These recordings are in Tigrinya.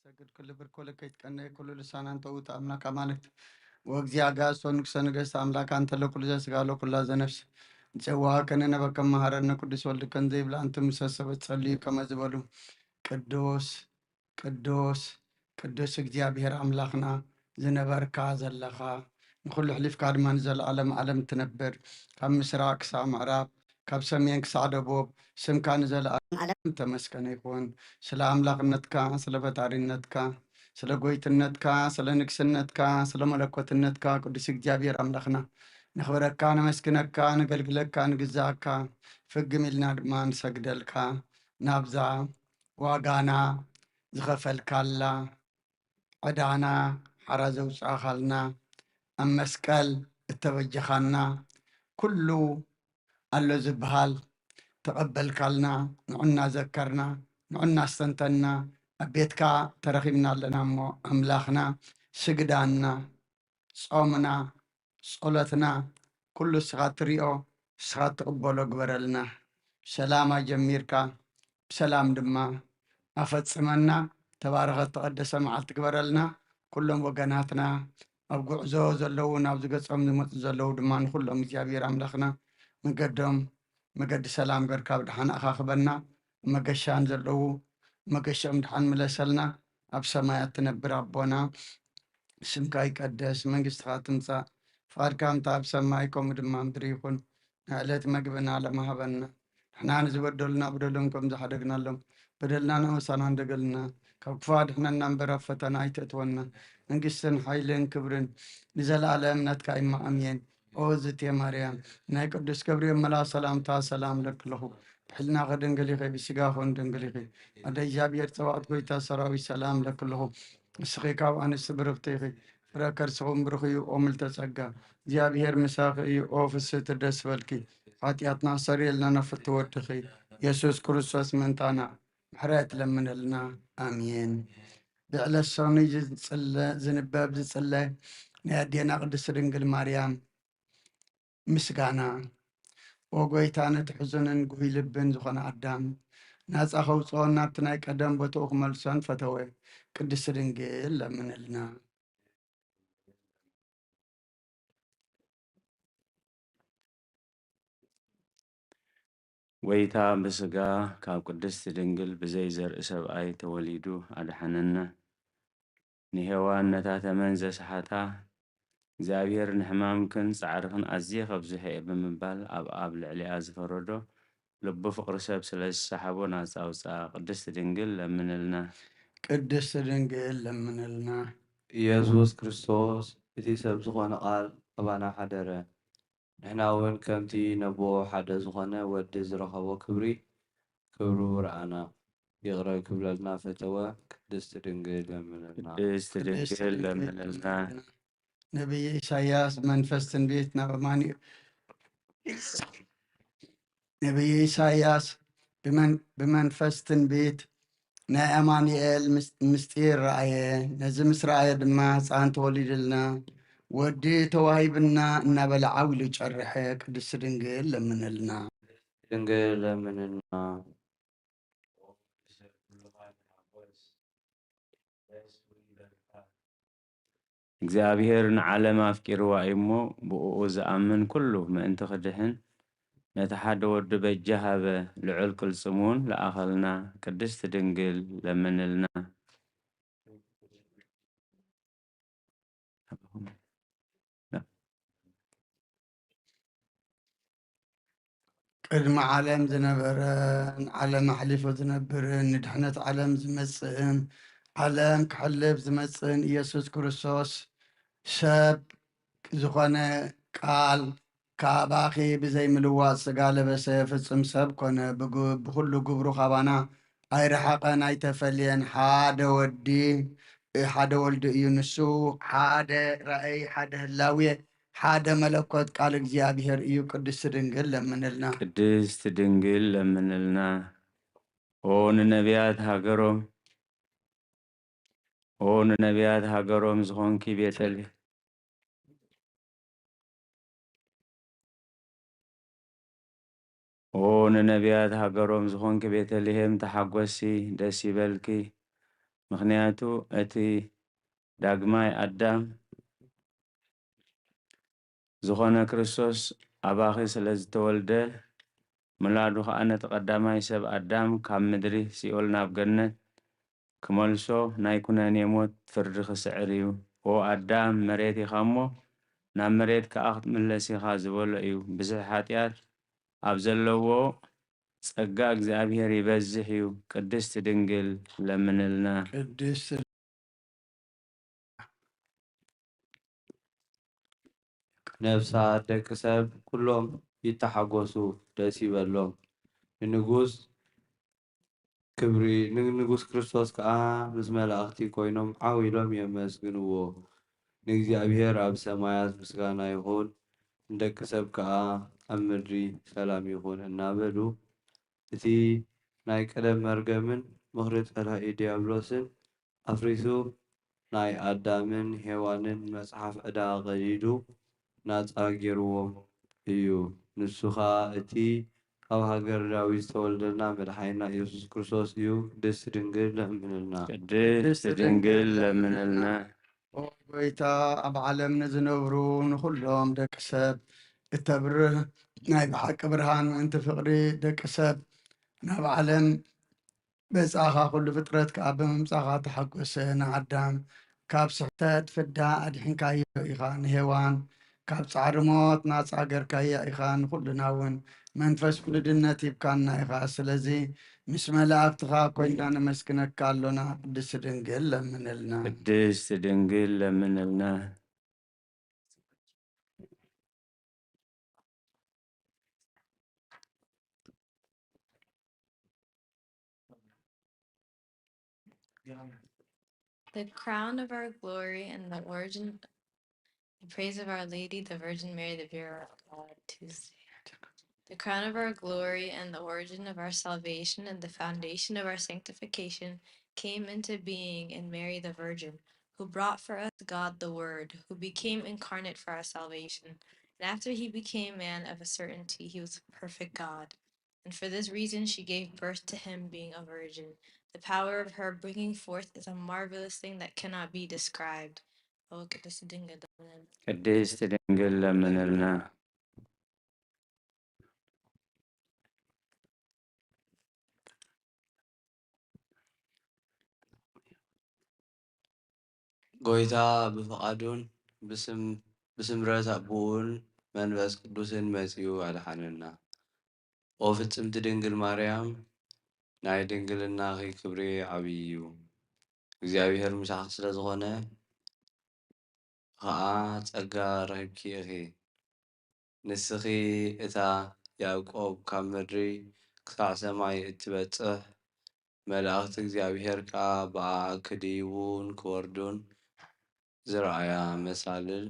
ሰግድ ኩሉ ብርኮ ለከ ይትቀነ ኩሉ ልሳን አንተ ውእቱ አምላክ አማልክት ወእግዚአ አጋእዝት ንጉሰ ነገስት አምላክ አንተ ለኩሉ ዘስጋ ለኩላ ዘነፍስ ንጸዋከ ንነበከ መሐረነ ቅዱስ ወልድከን ዘይብላ አንተ ምሰ ሰበት ጸልዩ ከመ ዝበሉ ቅዱስ ቅዱስ ቅዱስ እግዚኣብሔር አምላክና ዝነበርካ ዘለኻ ንኹሉ ሕሊፍካ ድማ ንዘለዓለም ዓለም ትነብር ካብ ምስራቅ ክሳብ ምዕራብ ካብ ሰሜን ክሳዕ ደቡብ ስምካ ንዘለዓለም ዓለም ተመስገነ ይኹን። ስለ ኣምላኽነትካ፣ ስለ ፈጣሪነትካ፣ ስለ ጎይትነትካ፣ ስለ ንግስነትካ፣ ስለ መለኮትነትካ ቅዱስ እግዚኣብሔር ኣምላኽና ነኽብረካ፣ ነመስግነካ፣ ነገልግለካ፣ ንግዛእካ ፍግም ኢልና ድማ ንሰግደልካ ናብዛ ዋጋና ዝኸፈልካላ ዕዳና ሓራ ዘውጻእኻልና፣ ኣብ መስቀል እተበጀኻና፣ ኩሉ ኣሎ ዝበሃል ተቐበልካልና፣ ንዑ እናዘከርና፣ ንዑ እናስተንተንና፣ ኣብ ቤትካ ተረኺብና ኣለና እሞ፣ ኣምላኽና፣ ስግዳና፣ ጾምና፣ ጸሎትና፣ ኩሉ እስኻ ትሪኦ፣ እስኻ ትቕበሎ ግበረልና። ብሰላም ኣጀሚርካ፣ ብሰላም ድማ ኣፈጽመና። ተባረኸ፣ ተቐደሰ መዓልቲ ግበረልና። ኩሎም ወገናትና ኣብ ጉዕዞ ዘለዉ፣ ናብ ዝገጾም ዝመጹ ዘለዉ ድማ ንኹሎም እግዚኣብሔር ኣምላኽና መገዶም መገዲ ሰላም ገርካ ብደሓን ኣኻኽበና። መገሻን ዘለዉ መገሻኦም ደሓን ምለሰልና። ኣብ ሰማያት ትነብር ኣቦና፣ ስምካ ይቀደስ፣ መንግስትኻ ትምጻእ፣ ፍቓድካ እንተ ኣብ ሰማይ ከምኡ ድማ ምድሪ ይኹን። ንዕለት መግብና ለማህበና። ንሕና ንዝበደሉና በደሎም ከም ዝሓደግናሎም በደልና ንኣመሳና እንደገልና። ካብ ክፉ ኣድሕነና እምበር ኣብ ፈተና ኣይተእትወና። መንግስትን ሓይልን ክብርን ንዘለኣለም ናትካ እማ ኣሜን። ኦ ዝቴ ማርያም ናይ ቅዱስ ገብርኤል መልኣ ሰላምታ ሰላም ለክለኹ። ብሕልና ከድንግል ኢኺ፣ ብስጋ ኹን ድንግል ኢኺ። ኣደ እግዚኣብሔር ጸባኦት ጎይታ ሰራዊት ሰላም ለክለኹ። ንስኺ ካብ ኣንስቲ ብርኽቲ ኢኺ። ፍረ ከርስኹም ብሩኽ እዩ ኦ ምልተ ጸጋ። እግዚኣብሔር ምሳኺ እዩ ኦ ፍስህቲ ደስ በልኪ። ሓጢኣትና ሰሪየልና ነፍቲ ወድኺ። የሱስ ክርስቶስ ምእንታና ምሕረት ለምነልና። ኣሜን። ብዕለት ሰኑይ ዝጽለ-፣ ዝንበብ ዝጽለ ናይ ኣዴና ቅድስት ድንግል ማርያም ምስጋና። ኦ ጎይታ ነቲ ሕዙንን ጉሁይ ልብን ዝኾነ ኣዳም ናጻ ከውጽኦን ናብቲ ናይ ቀደም ቦትኡ ክመልሶን ፈተወ። ቅድስት ድንግል ለምንልና። ጎይታ ብስጋ ካብ ቅድስት ድንግል ብዘይ ዘርኢ ሰብኣይ ተወሊዱ ኣድሓነና። ንሄዋን ነታ ተመን ዘስሓታ እግዚኣብሔር ንሕማምክን ጻዕርኽን ኣዝየ ከብዝሖ እየ ብምባል ኣብ ኣብ ልዕሊኣ ዝፈረዶ ልቡ ፍቕሪ ሰብ ስለ ዝሰሓቦ ናጻ ኣውጽኣ። ቅድስት ድንግል ለምንልና። ቅድስት ድንግል ለምንልና። ኢየሱስ ክርስቶስ እቲ ሰብ ዝኾነ ቃል ኣባና ሓደረ። ንሕና እውን ከምቲ ነቦ ሓደ ዝኾነ ወዲ ዝረኸቦ ክብሪ ክብሩ ረኣና። ይቕረ ክብለልና ፈተወ። ቅድስት ድንግል ለምንልና። ቅድስት ድንግል ለምንልና። ነቢይ ኢሳያስ መንፈስ ትንቢት ናብ ኣማኑኤል ነቢይ ኢሳያስ ብመን-፣ ብመንፈስ ትንቢት ናይ ኣማኑኤል ምስ-፣ ምስጢር ረኣየ። ነዚ ምስ ረኣየ ድማ ህፃን ተወሊድልና፣ ወዲ ተዋሂብና እናበለ ዓው ኢሉ ጨርሐ። ቅድስት ድንግል ለምንልና። ድንግል ለምንልና። እግዚኣብሔር ንዓለም ኣፍቂርዋ እዩ እሞ፣ ብእኡ ዝኣምን ኩሉ ምእንቲ ክድሕን፣ ነቲ ሓደ ወዱ በጃ ሃበ። ልዑል ቅልጽም እውን ለኣኸልና። ቅድስት ድንግል ለምንልና። ቅድሚ ዓለም ዝነበረን ዓለም ኣሕሊፉ ዝነብርን ንድሕነት ዓለም ዝመጽእን ዓለም ክሕልፍ ዝመጽእን ኢየሱስ ክርስቶስ ሰብ ዝኾነ ቃል ካባኺ ብዘይ ምልዋጥ ስጋ ለበሰ ፍጹም ሰብ ኮነ። ብግ-፣ ብኹሉ ግብሩ ካባና ኣይረሓቐን ኣይተፈልየን። ሓደ ወዲ፣ ሓደ ወልዲ እዩ። ንሱ ሓደ ራእይ፣ ሓደ ህላዌ፣ ሓደ መለኮት ቃል እግዚኣብሔር እዩ። ቅድስት ድንግል ለምንልና። ቅድስት ድንግል ለምንልና። ኦ ንነቢያት ሃገሮም፣ ኦ ንነቢያት ሃገሮም ዝኾንኪ ቤተልሔም፣ ኦ ንነቢያት ሃገሮም ዝኾንኪ ቤተልሔም፣ ተሓጎሲ፣ ደስ ይበልኪ። ምኽንያቱ እቲ ዳግማይ ኣዳም ዝኾነ ክርስቶስ ኣባኺ ስለ ዝተወልደ፣ ምላዱ ኸኣ ነቲ ቀዳማይ ሰብ ኣዳም ካብ ምድሪ ሲኦል ናብ ገነት ክመልሶ፣ ናይ ኩነኔ ሞት ፍርዲ ክስዕር እዩ። ኦ ኣዳም፣ መሬት ኢኻ እሞ፣ ናብ መሬት ከኣ ክትምለስ ኢኻ ዝበሎ እዩ። ብዝሒ ሓጢኣት ኣብ ዘለዎ፣ ጸጋ እግዚኣብሔር ይበዝሕ እዩ። ቅድስት ድንግል ለምንልና። ቅድስት ነፍሳት ደቂ ሰብ ኩሎም ይተሓጎሱ፣ ደስ ይበሎም። ንንጉስ ክብሪ፣ ንንጉስ ክርስቶስ ከኣ ምስ መላእኽቲ ኮይኖም ዓው ኢሎም የመስግንዎ። ንእግዚኣብሔር ኣብ ሰማያት ምስጋና ይኹን፣ ንደቂ ሰብ ከኣ ኣብ ምድሪ ሰላም ይኹን እናበሉ፣ እቲ ናይ ቀደም መርገምን ምኽሪ ጸላኢ ዲያብሎስን ኣፍሪሱ፣ ናይ ኣዳምን ሄዋንን መጽሓፍ ዕዳ ቀዲዱ ናጻ ገይርዎም እዩ። ንሱ ኸኣ እቲ ኣብ ሃገረ ዳዊት ዝተወልደልና መድሓኒና ኢየሱስ ክርስቶስ እዩ። ቅድስት ድንግል ለምንልና። ቅድስት ድንግል ለምንልና። ኦ ጎይታ፣ ኣብ ዓለም ንዝነብሩ ንኹሎም ደቂ ሰብ እተብርህ ናይ ብሓቂ ብርሃን ምእንቲ ፍቕሪ ደቂ ሰብ ናብ ዓለም በጻኻ፣ ኩሉ ፍጥረት ከኣ ብምምጻኻ ተሓጎሰ። ንኣዳም ካብ ስሕተት ፍዳ ኣድሒንካዮ ኢኻ፣ ንሄዋን ካብ ጻዕሪ ሞት ናጻ ገርካያ ኢኻ፣ ንኹልና እውን መንፈስ ውሉድነት ሂብካና ኢኻ። ስለዚ ምስ መላእክትኻ ኮይና ነመስግነካ ኣሎና። ቅድስቲ ድንግል ለምንልና። ቅድስት ድንግል ለምንልና። The crown of our glory and the origin, the praise of Our Lady, the Virgin Mary, the Bearer of God, Tuesday. The crown of our glory and the origin of our salvation and the foundation of our sanctification came into being in Mary the Virgin, who brought for us God the Word, who became incarnate for our salvation. And after he became man, of a certainty, he was a perfect God. And for this reason, she gave birth to him being a virgin. The power of her bringing forth is a marvelous thing that cannot be described. O ቅድስት ድንግል ለምንልና። ቅድስት ድንግል ለምንልና። ጎይታ ብፍቓዱን ብስም ብስምረት ኣቦኡን መንፈስ ቅዱስን መጺኡ ኣድሓነና። ኦ ፍጽምቲ ድንግል ማርያም፣ ናይ ድንግልናኺ ክብሪ ዓብዪ እዩ። እግዚኣብሔር ምሳኺ ስለ ዝኾነ ኸኣ ጸጋ ረኺብኪ ኢኺ። ንስኺ እታ ያዕቆብ ካብ ምድሪ ክሳዕ ሰማይ እትበጽሕ፣ መላእኽቲ እግዚኣብሔር ከኣ ብኣኣ ክድይቡን ክወርዱን ዝረኣያ መሳልል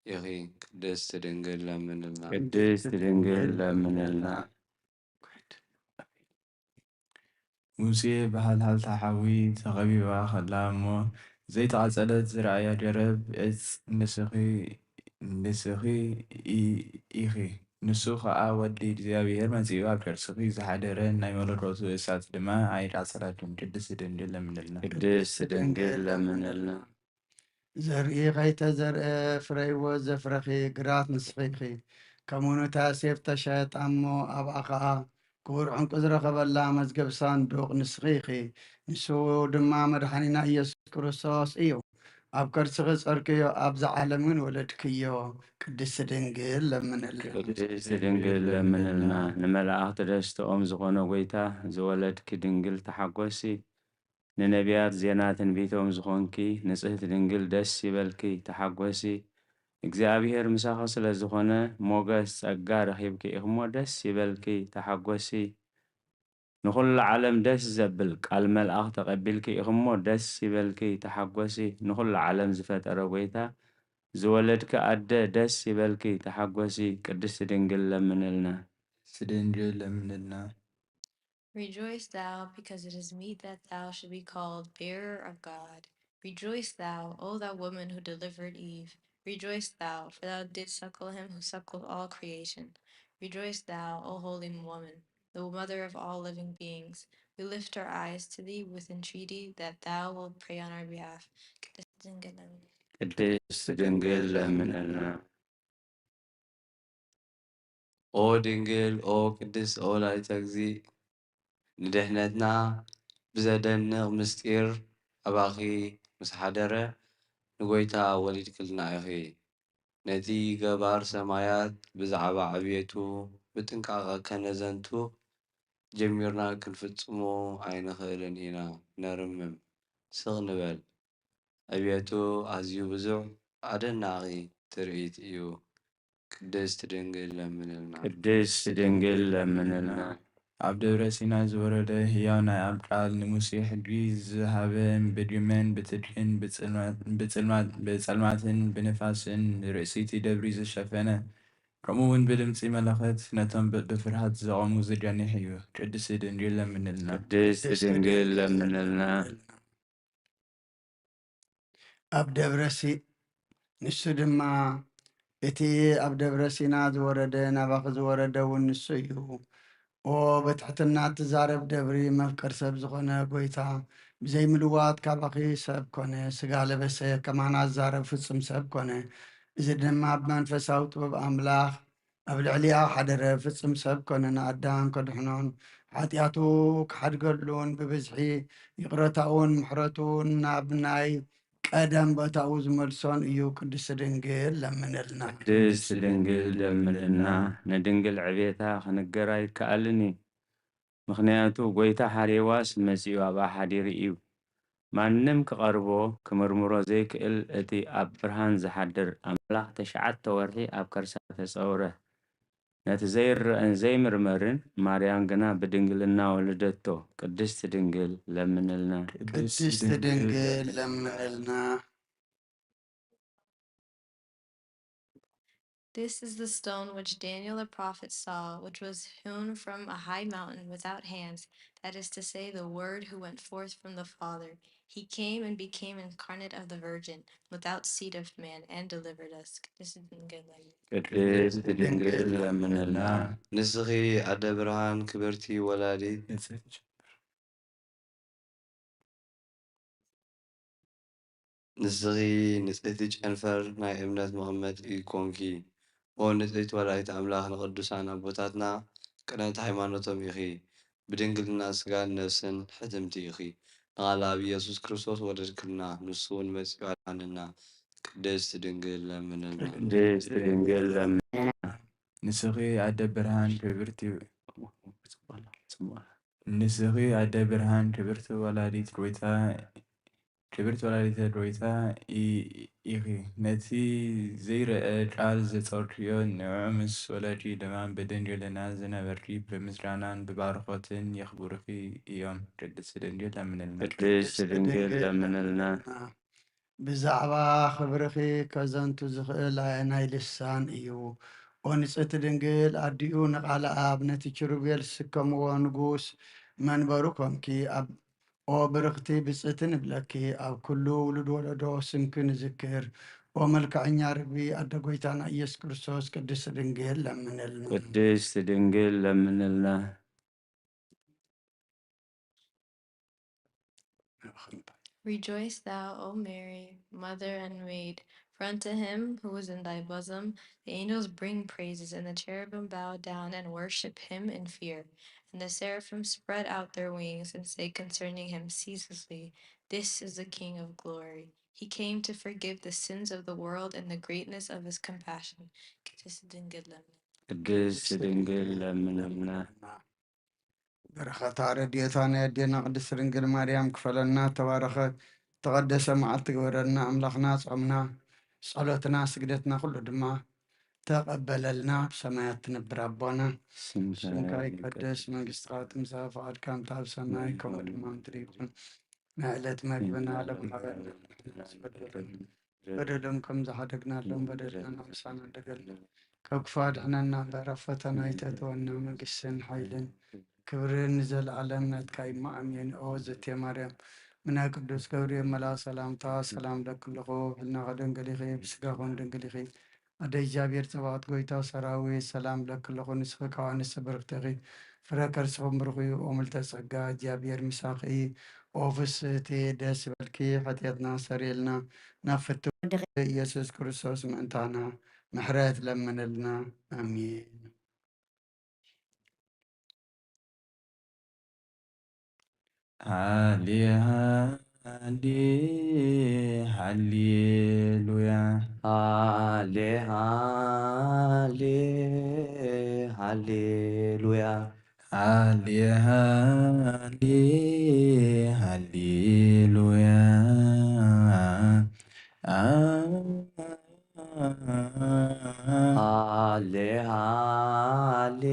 ኢኺ። ቅድስት ድንግል ለምንልና። ቅድስት ድንግል ለምንልና። ሙሴ ብሃልሃልታ ሓዊ ተኸቢባ ኸላ እሞ ዘይተቓጸለት ዝረኣያ ገረብ ዒጽ ንስኺ ንስኺ ኢኺ። ንሱ ኸኣ ወዲ እግዚኣብሔር መጺኡ ኣብ ከርስኺ ዝሓደረ ናይ መለኮቱ እሳት ድማ ኣይቃጸለክን። ቅድስቲ ድንግል ለምንልና። ቅድስት ድንግል ለምንልና። ዘርኢ ከይተዘርአ ፍረ ህይወት ዘፍረኺ ግራት ንስኺ ኢኺ። ከምኡ ንታ ሴፍ ተሸጣ እሞ ኣብኣ ኸኣ ክቡር ዕንቁ ዝረኸበላ መዝገብ ሳንዱቕ ንስኺ ኢኺ። ንሱ ድማ መድሓኒና ኢየሱስ ክርስቶስ እዩ። ኣብ ከርስኺ ዝጸርክዮ ኣብዛ ዓለም ግን ወለድክዮ። ቅድስቲ ድንግል ለምንልና። ቅድስቲ ድንግል ለምንልና። ንመላእኽቲ ደስትኦም ዝኾነ ጐይታ ዝወለድኪ ድንግል ተሓጐሲ። ንነቢያት ዜና ትንቢቶም ዝኾንኪ ንጽህቲ ድንግል ደስ ይበልኪ ተሓጎሲ። እግዚኣብሔር ምሳኺ ስለ ዝኾነ ሞገስ ጸጋ ረኺብኪ ኢኽሞ ደስ ይበልኪ ተሓጎሲ። ንኹሉ ዓለም ደስ ዘብል ቃል መልኣኽ ተቐቢልኪ ኢኽሞ ደስ ይበልኪ ተሓጎሲ። ንኹሉ ዓለም ዝፈጠረ ጎይታ ዝወለድኪ ኣደ ደስ ይበልኪ ተሓጎሲ። ቅድስቲ ድንግል ለምንልና። ቅድስቲ ድንግል ለምንልና። Rejoice thou, because it is meet that thou should be called bearer of God. Rejoice thou, O thou woman who delivered Eve. Rejoice thou, for thou didst suckle him who suckled all creation. Rejoice thou, O holy woman, the mother of all living beings. We lift our eyes to thee with entreaty that thou wilt pray on our behalf. ቅድስት ድንግል ለምንልና። ቅድስት ድንግል ለምንልና። ኦ ድንግል፣ ኦ ቅድስት፣ ኦ ወላዲተ እግዚእ፣ ንድሕነትና ብዘደንቕ ምስጢር ኣባኺ ምስ ሓደረ ንጎይታ ወሊድክልና ኢኺ። ነቲ ገባር ሰማያት ብዛዕባ ዕብየቱ ብጥንቃቐ ከነዘንቱ ጀሚርና ክንፍጽሞ ኣይንኽእልን ኢና። ነርምም፣ ስቕ ንበል። ዕብየቱ ኣዝዩ ብዙሕ ኣደናቒ ትርኢት እዩ። ቅድስት ድንግል ለምንልና። ቅድስት ድንግል ለምንልና። ኣብ ደብረ ሲና ዝወረደ ህያው ናይ ኣብ ቃል ንሙሴ ሕጊ ዝሃበ ብድመን ብትድርን ብጽልማት- ብጽልማት- ብጸልማትን ብንፋስን ርእሲቲ ደብሪ ዝሸፈነ ከምኡ እውን ብድምፂ መለኸት ነቶም ብ- ብፍርሃት ዝቖሙ ዝገኒሕ እዩ። ቅድስት ድንግል ለምንልና። ቅድስት ድንግል ለምንልና። ኣብ ደብረ ሲ- ንሱ ድማ እቲ ኣብ ደብረ ሲና ዝወረደ ናባኺ ዝወረደ እውን ንሱ እዩ። ኦ ብትሕትና እትዛረብ ደብሪ መፍቀር ሰብ ዝኾነ ጎይታ ብዘይምልዋጥ ካባኺ ሰብ ኮነ፣ ስጋ ለበሰ፣ ከማና ዝዛረብ ፍጹም ሰብ ኮነ። እዚ ድማ ብመንፈሳዊ ጥበብ ኣምላኽ ኣብ ልዕሊኣ ሓደረ፣ ፍጹም ሰብ ኮነ፣ ንኣዳም ከድሕኖን ሓጢኣቱ ክሓድገሉን ብብዝሒ ይቕረታኡን ምሕረቱን ናብ ናይ ቀደም ቦታኡ ዝመልሶን እዩ። ቅድስት ድንግል ለምንልና። ቅድስት ድንግል ለምንልና። ንድንግል ዕቤታ ክንገር ኣይከኣልን እዩ። ምኽንያቱ ጎይታ ሓሬዋስ መጺኡ ኣብኣ ሓዲሩ እዩ። ማንም ክቐርቦ ክምርምሮ ዘይክእል እቲ ኣብ ብርሃን ዝሓድር ኣምላኽ ተሽዓተ ወርሒ ኣብ ከርሳ ተጸውረ። ነቲ ዘይረኣን ዘይምርመርን ማርያም ግና ብድንግልና ወለደቶ። ቅድስት ድንግል ለምንልና። ቅድስት ድንግል ለምንልና። This is the stone which Daniel the prophet saw, which was hewn from a high mountain without hands, that is to say, the Word who went forth from the Father. He came and became incarnate of the Virgin, without seed of man, and delivered us. ቅድስት ድንግል ለምንልና። ቅድስት ድንግል ለምንልና። ንስኺ ኣደ ብርሃን ክብርቲ ወላዲት ንስኺ ንጽህቲ ጨንፈር ናይ እምነት መቐመጢ ኮንኪ። ኦ ንጽህቲ ወላዲት ኣምላኽ ንቅዱሳን ኣቦታትና ቅንዕቲ ሃይማኖቶም ኢኺ። ብድንግልና ስጋን ነፍስን ሕትምቲ ኢኺ። ንቓል ኣብ ኢየሱስ ክርስቶስ ወለድክልና፣ ንሱ እውን መጺኡ ኣድሓነና። ቅድስት ድንግል ለምንልና። ቅድስት ድንግል ለምንልና። ንስኺ ኣደ ብርሃን ክብርቲ ንስኺ ኣደ ብርሃን ክብርቲ ወላዲት ጎይታ ክብርቲ ወላዲተ ጎይታ ኢ- ኢኺ። ነቲ ዘይረአ ቃል ዘጸርክዮ ንዕኡ ምስ ወለድኪ ድማ ብድንግልና ዝነበርኪ ብምስጋናን ብባርኾትን የኽብሩኺ እዮም። ቅድስት ድንግል ለምንልና። ቅድስት ድንግል ለምንልና። ብዛዕባ ክብርኺ ከዘንቱ ዝኽእል ኣየናይ ልሳን እዩ? ኦ ንጽህቲ ድንግል ኣዲኡ ንቓለ ኣብ ነቲ ኪሩቤል ዝስከምዎ ንጉስ መንበሩ ኮንኪ ኣብ ኦ ብርኽቲ ብጽእቲ ንብለኪ ኣብ ኩሉ ውሉድ ወለዶ ስምኪ ንዝክር። ኦ መልክዐኛ ርግቢ ኣደ ጎይታና ኢየሱስ ክርስቶስ ቅድስቲ ድንግል ለምንልና። ቅድስት ድንግል ለምንልና። Rejoice, thou, O Mary, mother and maid, for unto him who is in thy bosom the angels bring praises, and the cherubim bow down and worship him in fear, and the seraphim spread out their wings and say concerning him ceaselessly, This is the King of glory. He came to forgive the sins of the world in the greatness of his compassion. ቅድስት ድንግል ለምን- ቅድስት ድንግል ለምንልና። በረኸታ ረድኤታ ናይ ኣዴና ቅድስት ድንግል ማርያም ክፈለና። ተባረኸ ተቐደሰ መዓልቲ ግበረልና ኣምላኽና። ጾምና ጸሎትና ስግደትና ኩሉ ድማ ተቐበለልና። ብሰማያት ትነብር ኣቦና ስምካ ይቀደስ፣ መንግስትኻ ትምጻእ፣ ፍቓድካ ከምታ ኣብ ሰማይ ከምኡ ድማ ምድሪ ይኹን። ናይ ዕለት መግብና ሎም ሃበና። በደሎም ከም ዝሓደግናሎም በደልና ምሳና እንደገልና። ካብ ክፉ ኣድሕነና እምበር ኣብ ፈተና ኣይተእትወና። መንግስትን ሓይልን ክብርን ንዘለኣለም ናትካ እዩ። ኣሜን። ኦ ዘቴ ማርያም፣ ምናይ ቅዱስ ገብርኤል መልኣክ ሰላምታ ሰላም ለኪ ኣለኹ። ብሕልናኺ ድንግል ኢኺ፣ ብስጋኺ እውን ድንግል ኢኺ። ኣደ እግዚኣብሔር ጸባኦት፣ ጎይታ ሰራዊት፣ ሰላም ለኪ ኣለኹ። ንስኺ ካብ ኣንስቲ ብርክቲ ኢኺ፣ ፍረ ከርስኹም ብሩኽ እዩ። ኦ ምልተ ጸጋ፣ እግዚኣብሔር ምሳኺ እዩ። ኦ ፍስህቲ፣ ደስ ይበልኪ፣ ሓጢኣትና ሰሪልና ናብ ፍትው ኢየሱስ ክርስቶስ ምእንታና ምሕረት ለምንልና። ኣሜን። ሃሌ ሃሌ ሃሌሉያ። ሃሌ ሃሌ ሃሌሉያ። ሃሌ ሃሌ ሃሌሉያ። አ- ሃሌ ሃሌ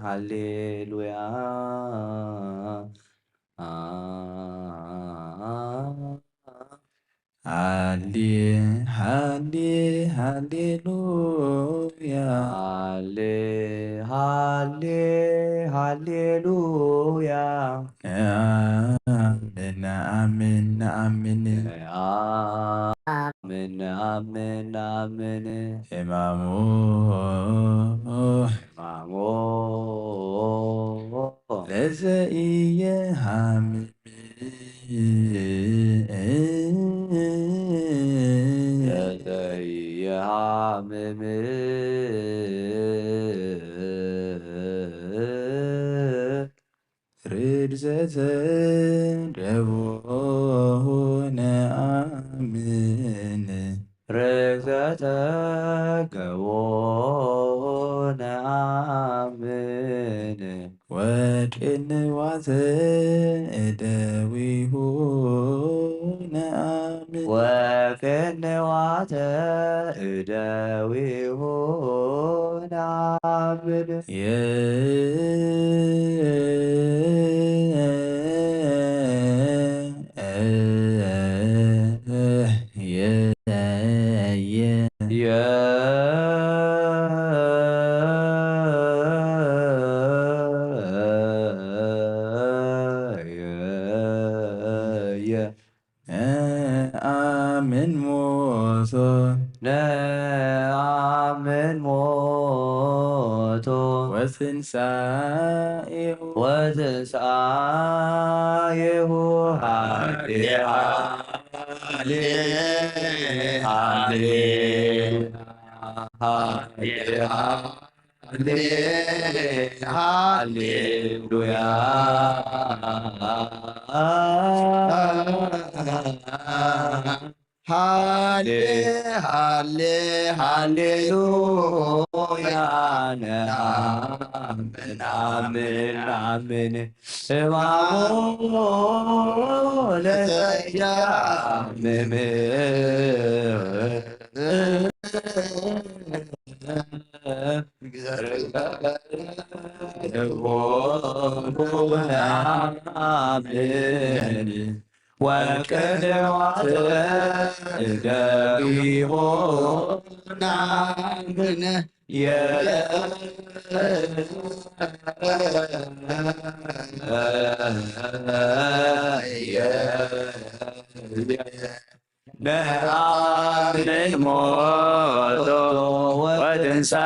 ሃሌሉያ። ሃሌ ሃሌ ሃሌሉያ። ሃሌ ሃሌ ሃሌሉያ። ነኣምን ነኣምን ነኣምን ነኣምን ነኣምን። ሕማሙ ሕማሙ ለዘኢየሃምም። ለዘኢየሃምም። ርግዘተ ደቦ ነኣምን። ርግዘተ ገቦ ነኣምን። ወቅንዋተ እደዊሁ ነኣምን። ወቅንዋተ እደዊሁ ነኣምን። ነአምን ሞቶ። ነአምን ሞቶ። ወትንሳኤሁ። ወትንሳኤሁ። ሃሌ ሃሌ ሃሌ ሃሌ ሃሌ ሃሌሉያ። ሃሌ ሃሌ ሃሌሉያ። ነአምን አምን አምን። ሕማሙ ለዘያምም። ወቅንዋተ እደዊሁ ነአምን። ነአምን ሞቶ ወትንሳኤሁ።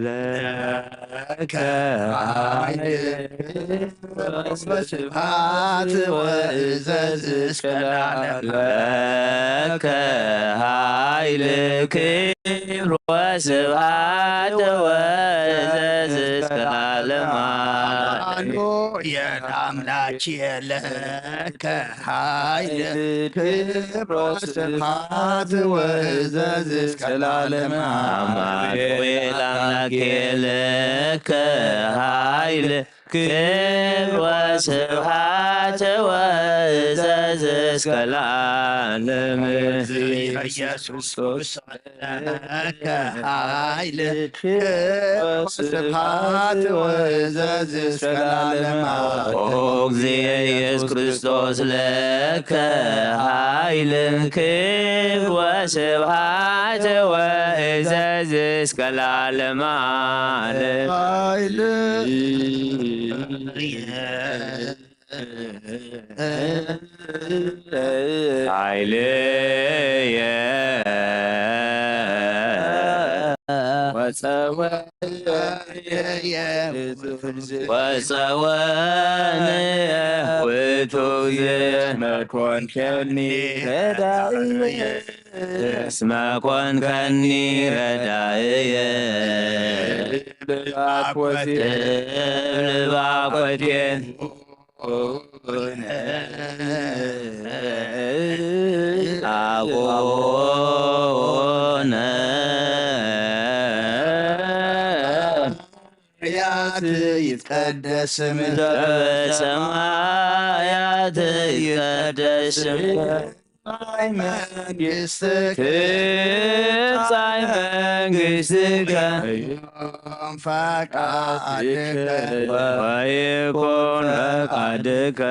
ለከ ኃይል ወስብሐት ወእዘዝ እስከ ለዓለም። ለከ ኃይል ክብር ወስብሐት ወእዘዝ እስከ ለዓለም። አማኑኤል አምላኬ ለከ ኃይል ክብር ወስብሐት ወእዘዝ እስከ ለዓለም። አማኑኤል አምላኬ ለከ ኃይል ክብር ወስብሐት ወእዘዝ እስከ ለዓለም። ኢየሱስ ክርስቶስ ለከ ኃይል ክብር ወስብሐት ወእዘዝ እስከ ለዓለም። ኦ እግዚእ ኢየሱስ ክርስቶስ ለከ ኃይል ክብር ወስብሐት ወእዘዝ እስከ ለዓለም ዓለም። ኃይል ኃይልየ ወፀወ ወፀወንየ ውእቱ ጊዜ መኮንከኒ ረዳእየ እስመ ኮንከኒ ረዳእየ ልባኮቴ ልባኮቴ አቡነ ሰማያት ይትቀደስ ስምከ በሰማያት ይትቀደስ ስምከ ትምጻእ መንግሥትከ ትምጻእ መንግሥትከ ፈቃድከ ወይኩን ፈቃድከ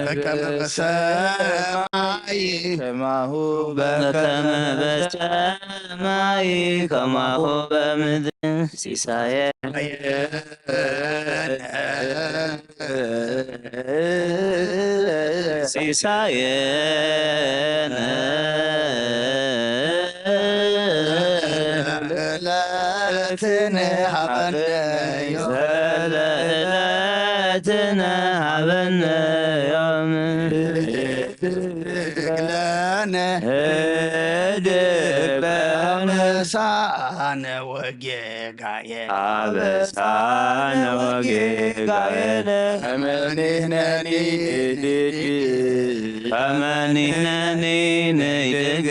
በከመ በሰማይ ከማሁ በከመ በሰማይ ከማሁ በምድር ሲሳየ ሲሳየነ ለዕለትነ ሀበነ ዘለዕለትነ ሀበነ ዮም ህድግ ለነ ህድግ ለነ በነሳነ ወጌጋየ አበሳነ ወጌጋየነ ከመ ንሕነኒ ንድግ ከመ ንሕነኒ ንድግ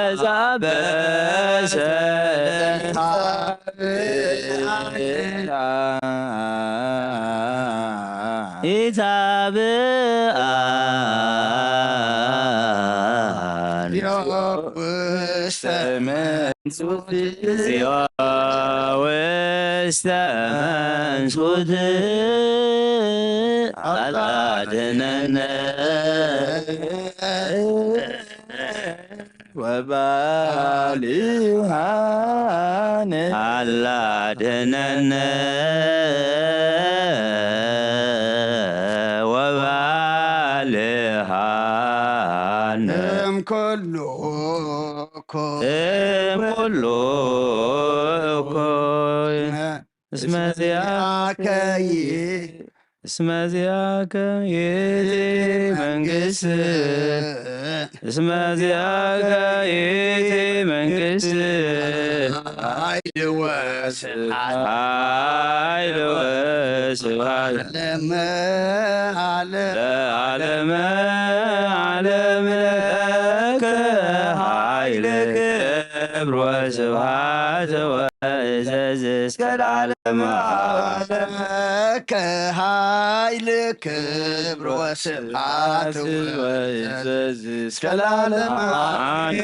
ለዛበሰ ኢታብአ ውስተ መንሱት እግዚኦ ውስተ መንሱት አላድነነ ወባልሃነ አላድነነ ወባልሃነ እምኩሉ እኩይ እምኩሉ እኩይ እስመ ዚአከ እስመ ዚአከ ይእቲ መንግስት እስመ ዚአከ ይእቲ መንግስት ኃይል ወስብሐት ኃይል ወስብሐት ለዓለመ ዓለም ለዓለም ለከ ኃይል ክብር ወስብሐት ወእዘዝ እስከ ለዓለመ ዓለም ለከ ኃይል ክብር ወስብሐት ወእዘዝ እስከ ለዓለመ ዓለም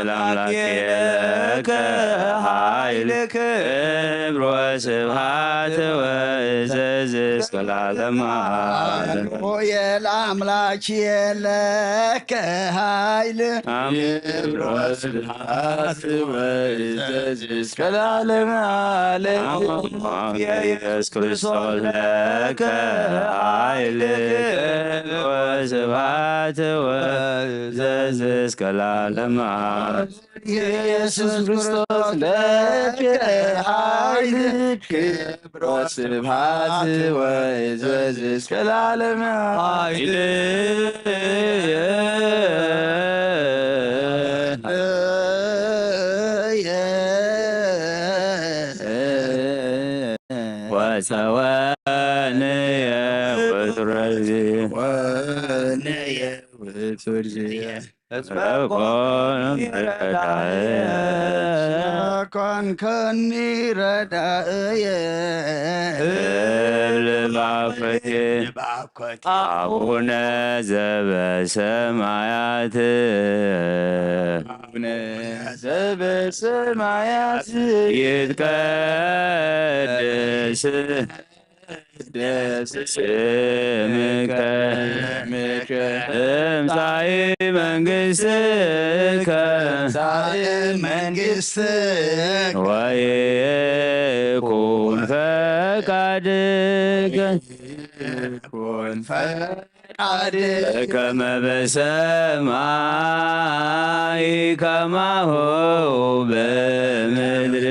ለአምላክ ለከ ኃይል ክብር ወስብሐት ወእዘዝ እስከ ለዓለመ ዓለም ለአምላክ ለከ ኃይል ክብር ወስብሐት ወእዘዝ እስከ ለዓለመ ዓለም ኢየሱስ ክርስቶስ ለከ ኃይል ክብር ወስብሐት ወእዘዝ እስከ ለዓለመ ዓለም ኢየሱስ ክርስቶስ ለከ ኃይል ክብር ወስብሐት ወእዘዝ እስከ ለዓለመ ኃይል ወፀወንየ ውእቱ ርዚ ወንየ ውእቱ ርዚ እስመ ኮንከኒ ረዳእየ ኮንከኒ ረዳእየ እብል ባኮቴ ባኮቴ አቡነ ዘበሰማያት አቡነ ዘበሰማያት ይትቀደስ ስምከ ትምጻእ መንግሥትከ ትምጻእ መንግሥትከ ወይኩን ፈ ፈቃድከ ይኩን ፈቃድከ በከመ በሰማይ ከማሁ በምድር።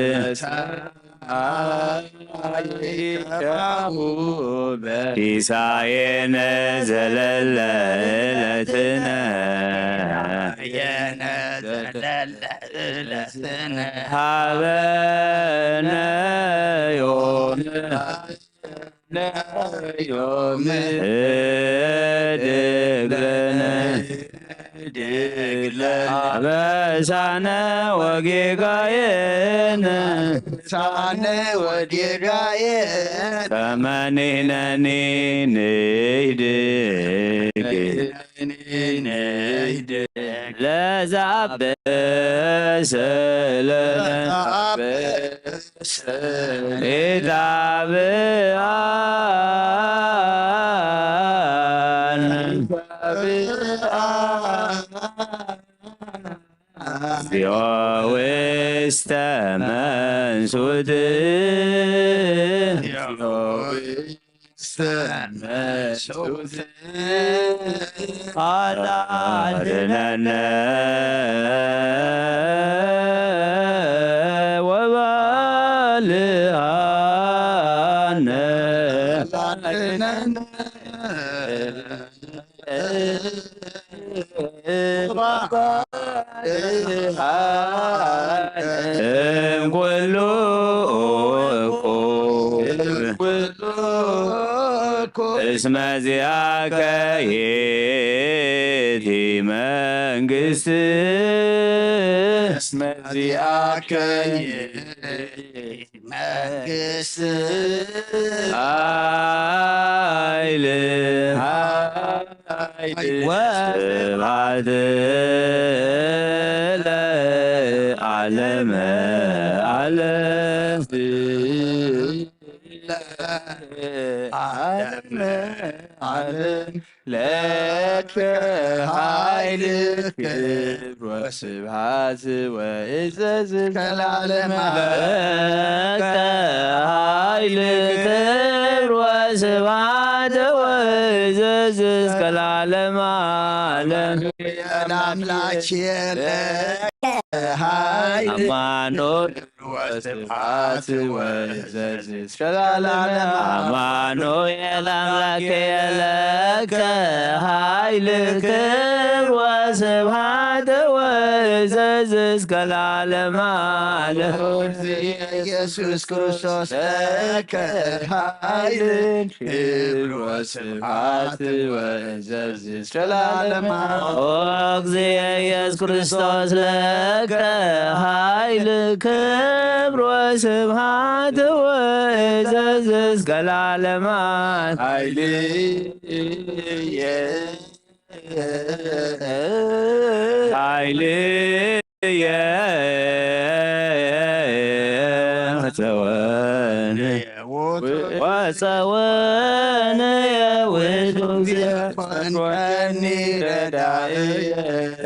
ሲሳየነ ዘለለ ዕለትነ ሀበነ ዮም ዮም ህድግ ለነ አበሳነ ወጌጋየነ ሳነ ወጌጋየነ ከመ ንሕነኒ ንህድግ ንህድግ ለዘአበሰ ለነ ኢታብአነ እግዚኦ ውስተ መንሱት። አድነነ ወባልዓነ እምኩሉ እኩይ እስመ ዚአከ ይእቲ መንግስት። እስመ ዚአከ ይእቲ መንግስት። ኃይል ኃይል ወስብሐት ለዓለመ ዓለም። ዓለመ ዓለም ለከ ኃይል ክብር ወስብሐት ወእዘዝ ከለዓለመ። ለከ ኃይል ክብር ወስብሐት ወእዘዝ እስከ ለዓለመ ዓለም። ለአምላክ ለከ ኃይል አማኑኤል ወስብሐት ወእዘዝ እስከ ለዓለመ። አማኑኤል አምላኬ ለከ ኃይል ክብር ወስብሐት ወእዘዝ እስከ ለዓለመ ዓለም። ኢየሱስ ክርስቶስ ለከ ኃይል ክብር ወስብሐት ወእዘዝ እስከ ለዓለመ። ኦ እግዚእ ኢየሱስ ክርስቶስ ለከ ኃይል ክብር ወስብሐት ወእዘዝ እስከ ለዓለመ። ኃይልየ ኃይልየ ጸወን ወጸወንየ ውእቱ እግዚእ ኮንከኒ ረዳእየ።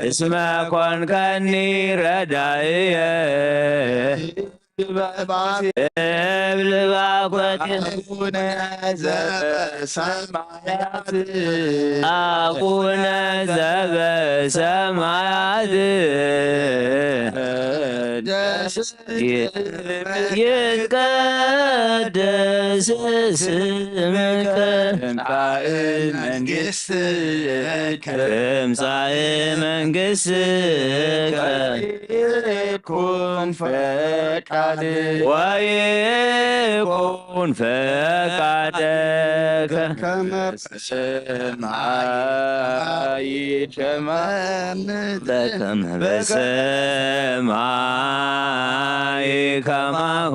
እስመ ኮንከኒ ረዳእየ። እብል ባኮቴ አቡነ ዘበሰማያት። አቡነ ዘበሰማያት። ደስ ይትቀደስ ስምከ። ትምጻእ መንግስትከ። ትምጻእ መንግስትከ። ወይኩን ፈቃድከ። ወይኩን ፈቃድከ። ከመ በሰማይ ከማነ በከመ በሰማይ ከማሁ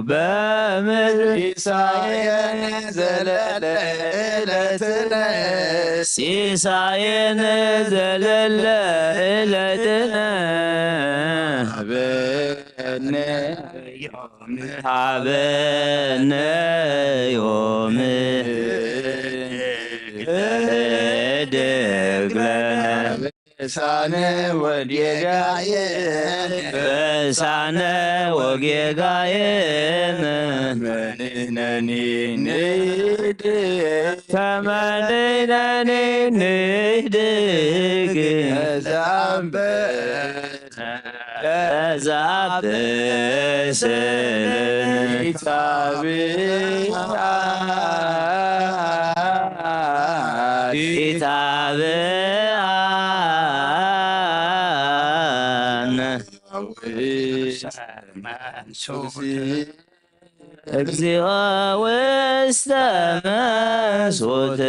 በምድር። ሲሳየነ ዘለለ ዕለትነ። ሲሳየነ ዘለለ ዕለትነ። ሀበነ ሀበነ ዮም ህድግ ለነ። ቅዱሳነ ወጌጋየን ቅዱሳነ ወጌጋየን መንነኒ ንህድግ ተመንነኒ ንህድግ ተዛንበ ተዛብሰ ይታብአነ እግዚኦ ውስተ መንሱት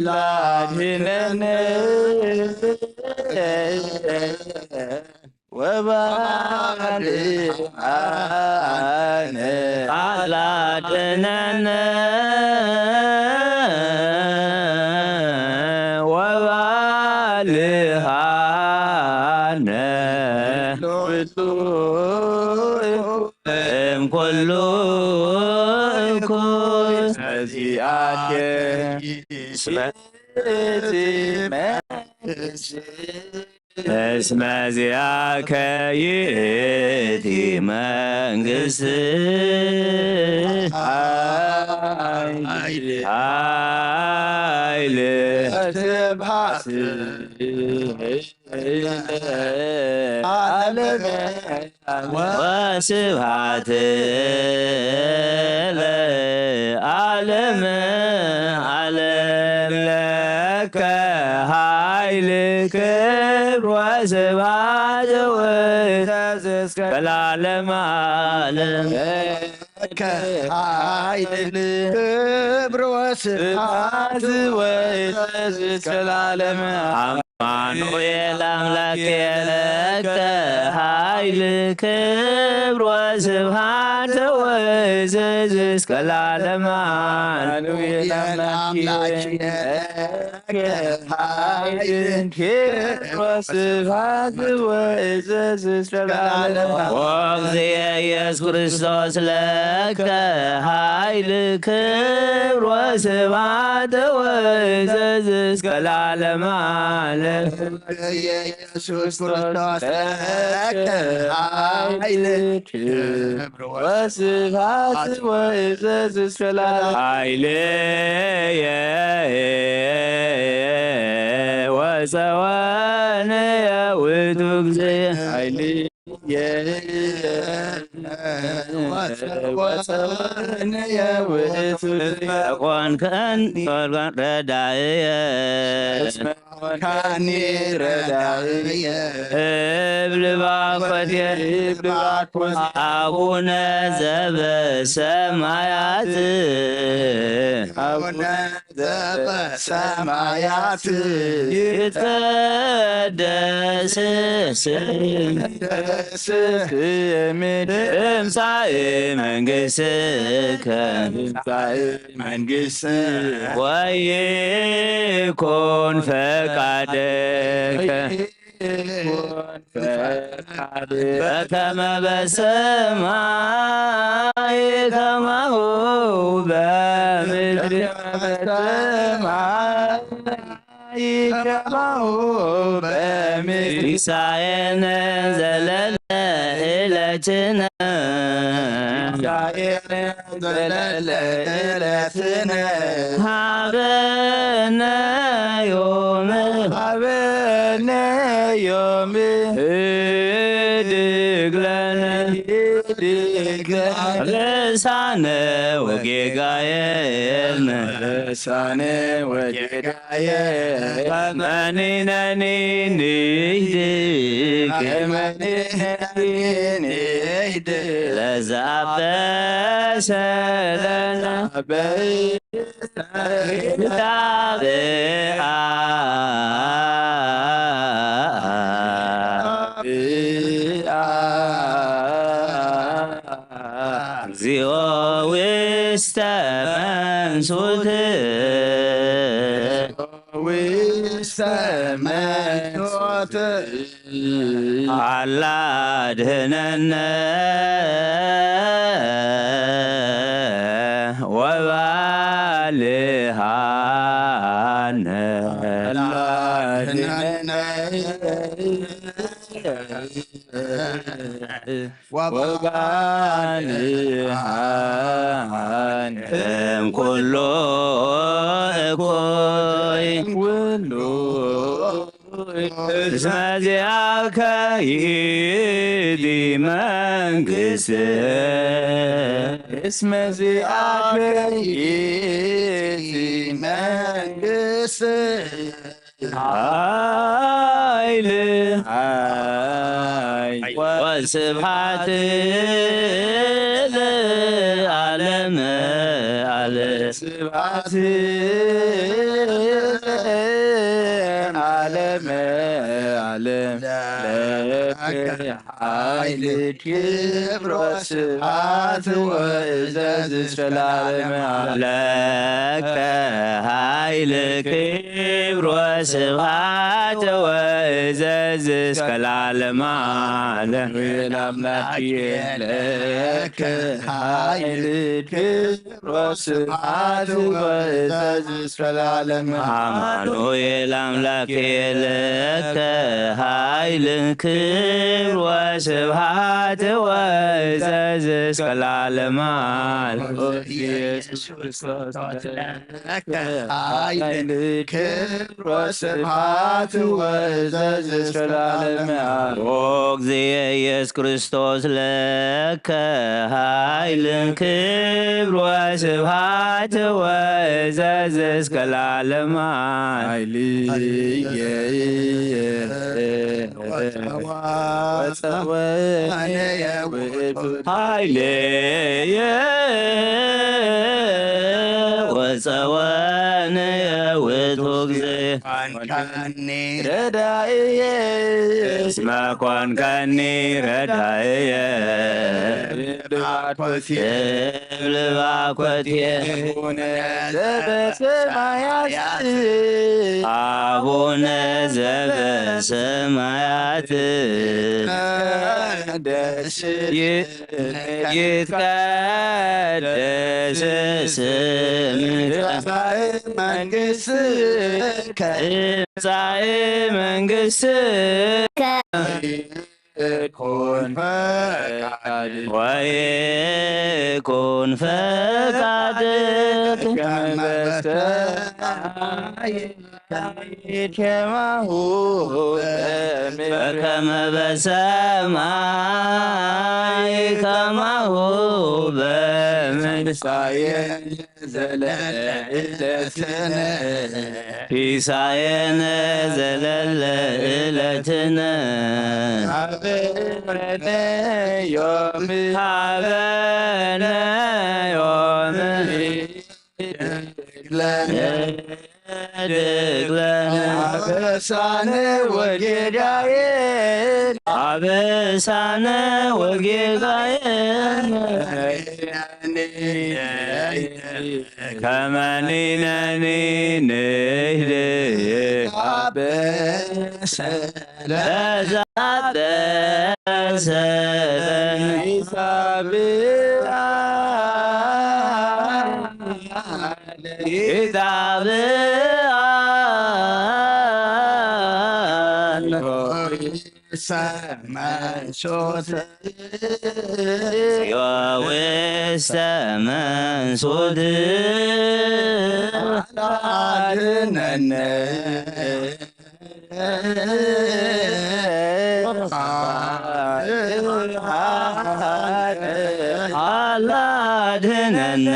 ላድነነ ወባልሃነ አላድነነ ወባልሃነ እምኩሉ እኩይ። እስመ ዚአከ ይእቲ መንግስት እስመ ዚአከ ይእቲ መንግስት ኃይል ስብሐት ዓለመ ወስብሐት ለዓለመ ዓለም ለከ ኃይል ክብር ወስብሐት ወይእዘዝ እስከ ለዓለመ ዓለም ለከ ኃይል ክብር ወስብሐት ወይእዘዝ እስከ ለዓለመ ዓለም አማኑኤል አምላኬ ለከ ኃይል ክብር ወስብሐት ወይእዘዝ እስከ ለዓለመ አማኑኤል አምላኬ ለከ ኃይል ክብር ወስብሐት ወይእዘዝ እስከ ለዓለመ ወእግዚእ ኢየሱስ ክርስቶስ ለከ ኃይል ክብር ወስብሐት ወይእዘዝ እስከ ለዓለመ ዓለም። ኢየሱስ ክርስቶስ ለከ ኃይል ክብር ወስብሐት ወይእዘዝ እስከ ለዓለመ ኃይልየ ወፀወንየ ውእቱ እግዚእ ኃይልየ ወፀወንየ ውእቱ ኮንከኒ ረዳእየ ካኒ ረዳእየ እብል ባኮቴ እብል ባኮቴ አቡነ ዘበሰማያት አቡነ ዘበሰማያት ይትቀደስ ስምከ ትምጻእ መንግሥትከ መንግስት ወይኩን ፈቃድከ በከመ በሰማይ ከማሁ በምድር በሰማይ ከማሁ በምድር ሲሳየነ ዘለለ ዕለትነ ዘለለ ዕለትነ ሃበነ ዮም ሃበነ ዮም ህድግ ለነ ህድግ ለነ ርሳነ ወጌጋየነ ርሳነ ወጌጋየ ከመ ንሕነኒ ንህድግ ከመ ንሕነኒ ንህድግ ለዘአበሰ ለነ እግዚኦ ውስተ መንሱት ውስተ መንሱት አላ ድህነነ ባልሃነ ወባልሃነ እምኩሉ እኩይ ኩሉ እስመ ዚአከ ይእቲ መንግስት። እስመ ዚአከ ይእቲ መንግስት። ኃይል ኃይል ወስብሐት ለዓለመ ዓለም። ስብሐት ለዓለመ ዓለም ለከ ኃይል ክብር ወስብሐት ወእዘዝ እስከ ለዓለመ ዓለም። ለከ ኃይል ክብር ወስብሐት ወእዘዝ እስከ ለዓለመ ዓለም። ለአምላክ ለከ ኃይል ክብር ወስብሐት ወእዘዝ እስከ ለዓለም። አማኑኤል አምላክ ለከ ኃይል ክብር ወስብሐት ወእዘዝ እስከ ለዓለም። ኢየሱስ ክርስቶስ ለከ ኃይል ክብር ወስብሐት ወእዘዝ እስከ ለዓለም። ኦ እግዚእ ኢየሱስ ክርስቶስ ለከ ኃይል ክብር ወስብሐት ወእዘዝ እስከ ለዓለም። ኃይልየ ወጸወ ኃይልየ ወጸወንየ ውእቱ እግዚእ። ኮንካኒ ረዳእየ እስመ ኮንካኒ ረዳእየ። ባኮቴ እብል ባኮቴ። አቡነ ዘበሰማያት አቡነ ዘበሰማያት ደስ ይ- ይትቀደስ ስምከ። ትምጻእ መንግሥትከ። ትምጻእ መንግሥትከ። ወይኩን ፈቃድከ። ወይኩን ፈቃድከ። ከመ በሰማይ ከማሁ በምድር። በከመ በሰማይ ከማሁ በምድር። ሲሳየነ ዘለለዕለትነ። ሲሳየነ ዘለለዕለትነ። ሀበነ ዮም። ሀበነ ዮም። ለነ። ድግለነ። አበሳነ ወጌጋየነ። አበሳነ ወጌጋየነ። ከመ ንሕነኒ ንህድግ። አበሰ ለዛበሰ ይታብአነ። ሰመንሶት። ውስተ መንሱት። አድነነ። አላድነነ።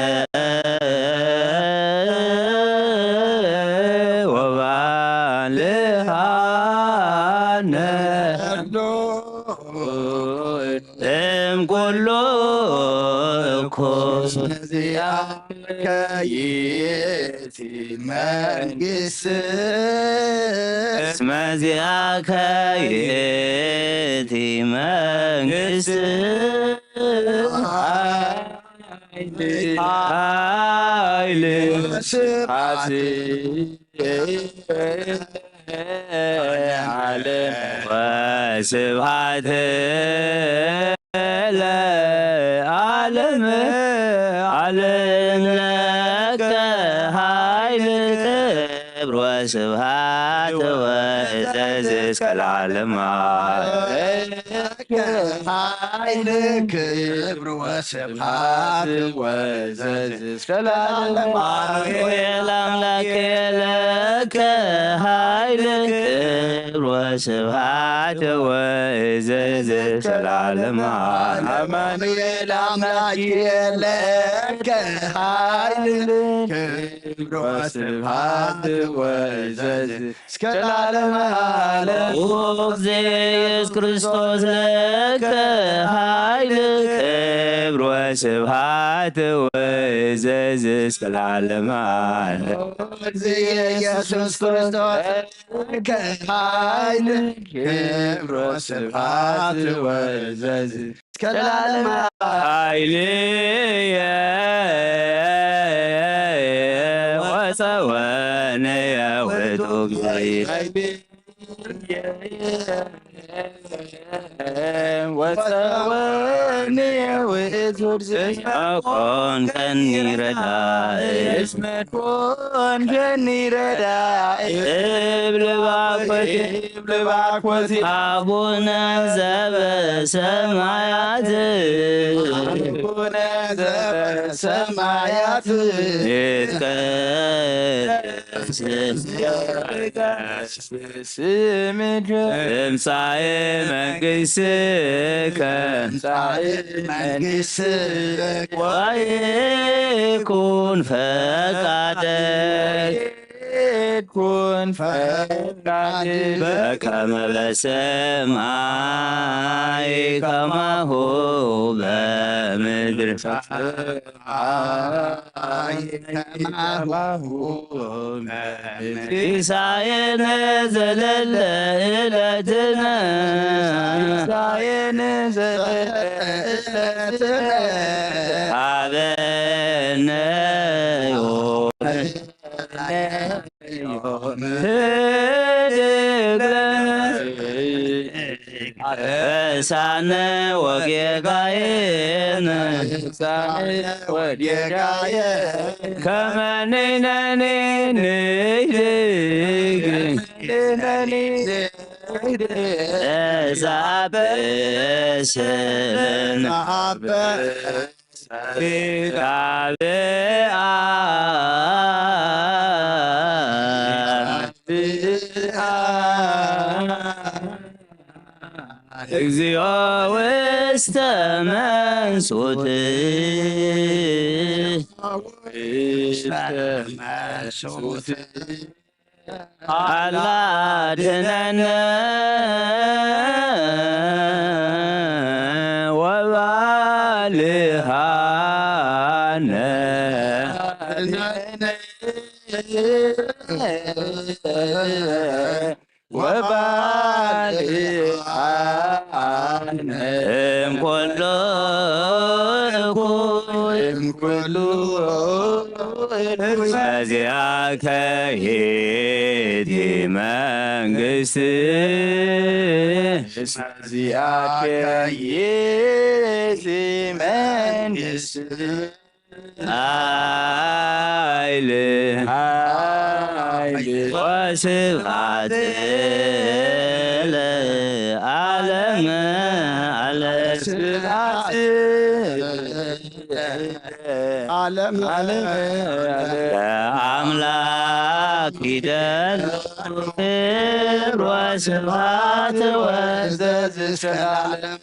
ወባልሃነ። እምኩሉ እኩይ። ዚአከ ይእቲ መንግስት። እስመ ዚአከ ይእቲ መንግስት። ኃይል ስብሐት። ዓለም ወስብሐት ለዓለም ዓለም። ኃይል ክብር ወስብሐት ወእዘዝ እስከ ለዓለመ ዓለም። ኃይል ክብር ወስብሐት ወእዘዝ እስከ ለዓለመ ዓለም። አማኑኤል አምላክ ለከ ኃይል ክብር ወስብሐት ወእዘዝ እስከ ለዓለመ ዓለም። አማኑኤል አምላክ ለከ ኃይል ክብር ወስብሐት ወእዘዝ እስከ ለዓለመ ዓለም። ኦ እግዚእ ኢየሱስ ክርስቶስ ለከ ኃይል ክብር ወስብሐት ወእዘዝ እስከ ለዓለመ ዓለም። ኦ እግዚእ ኢየሱስ ክርስቶስ ለከ ኃይል ክብር ወስብሐት ወእዘዝ እስከ ለዓለመ ዓለም። ኃይልየ ወፀወንየ ውእቱ እግዚእ። ወፀወንየ ውእቱ እግዚእ። እስመ ኮንከኒ ረዳኢ። እስመ ኮንከኒ ረዳኢ። እብል ባኮቴ። እብል ባኮቴ። አቡነ ዘበሰማያት። አቡነ ዘበሰማያት። ይትቀደስ ስምከ። ትምጻኤ መንግሥትከ። ትምጻኤ መንግሥትከ። ወይኩን ፈቃድከ። ይኩን ፈቃድከ። በከመ በሰማይ ከማሁ በምድር። ሲሳየነ ዘለለ ዕለትነ። ሲሳየነ ዘለለ ዕለትነ። ሀበነ ዮም ህድግ ለነ። እሳነ ወጌጋየነ። እሳነ ወጌጋየ። ከመ ንሕነኒ ንህድግ። ንሕነኒ ንህድግ። እሳበ ስእለነ። እሳበ እግዚኦ ውስተ መንሱት። ውስተ መንሱት። አላ አድነነ ወባልሃነ። ወባልዓነ እምኩሉ እኩይ እምኩሉ እኩይ። እስመ ዚአከ ይእቲ መንግስት። እስመ ዚአከ ይእቲ መንግስት። ኃይል ኃይል ወስብሐት ለዓለመ ዓለም። ስብሐት ዓለም ዓለም። ለአምላክ ይደሉ ክብር ወስብሐት ወዘዝ እስከ ለዓለም።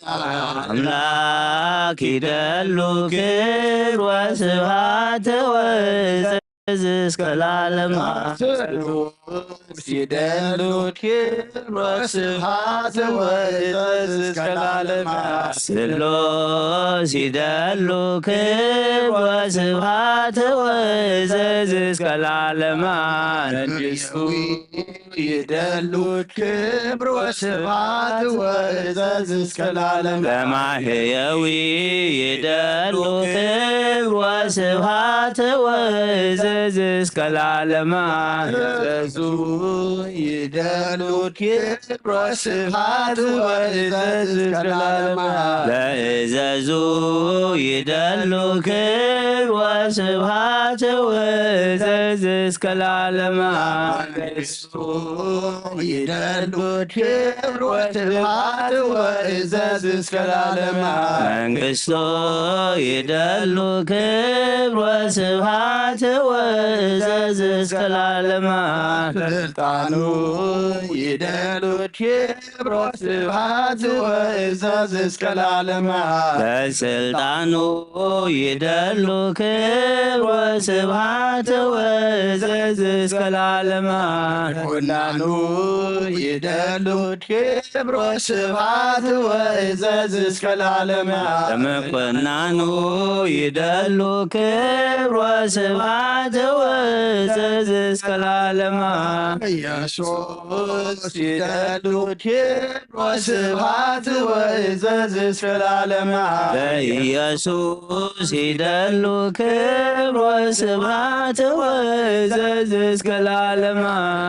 አምላክ ይደሉ ክብር ወስብሐት ወዘዝ እስከ ለዓለም። ስሉስ ይደሉ ክብር ወስብሐት ወዘዝ እስከ ለዓለም። ስሉስ ይደሉ ክብር ወስብሐት ወዘዝ እስከ ለዓለም። መንግስቱ ይደሉ ክብር ወስብሐት ወዘዝ እስከ ለዓለም። ለማሕየዊ ይደሉ ክብር ወስብሐት ወዘዝ ወእዘዝ እስከ ለዓለመ። እዘዙ ይደሉ ክብሮ ስብሐት ወእዘዝ እስከ ለዓለመ። ለእዘዙ ይደሉ ክብሮ ስብሐት ወእዘዝ እስከ ለዓለመ። ይደሉ ክብር ወስብሐት ወእዘዝ እስከ ለዓለመ። መንግስቶ ይደሉ ክብር ወስብሐት ወእዘዝ እስከ ለዓለመ። ስልጣኑ ይደሉ ክብር ወስብሐት ወእዘዝ እስከ ለዓለመ። ለስልጣኑ ይደሉ ክብር ወስብሐት ወእዘዝ እስከ ለዓለመ። ኩናኑ ይደሉ ክብር ወስብሐት ወእዘዝ እስከ ለዓለመ። ምኩናኑ ይደሉ ክብር ወስብሐት ወእዘዝ እስከ ለዓለመ። ኢየሱስ ይደሉ ክብር ወስብሐት ወእዘዝ እስከ ለዓለመ። ለኢየሱስ ይደሉ ክብር ወስብሐት ወእዘዝ እስከ ለዓለመ።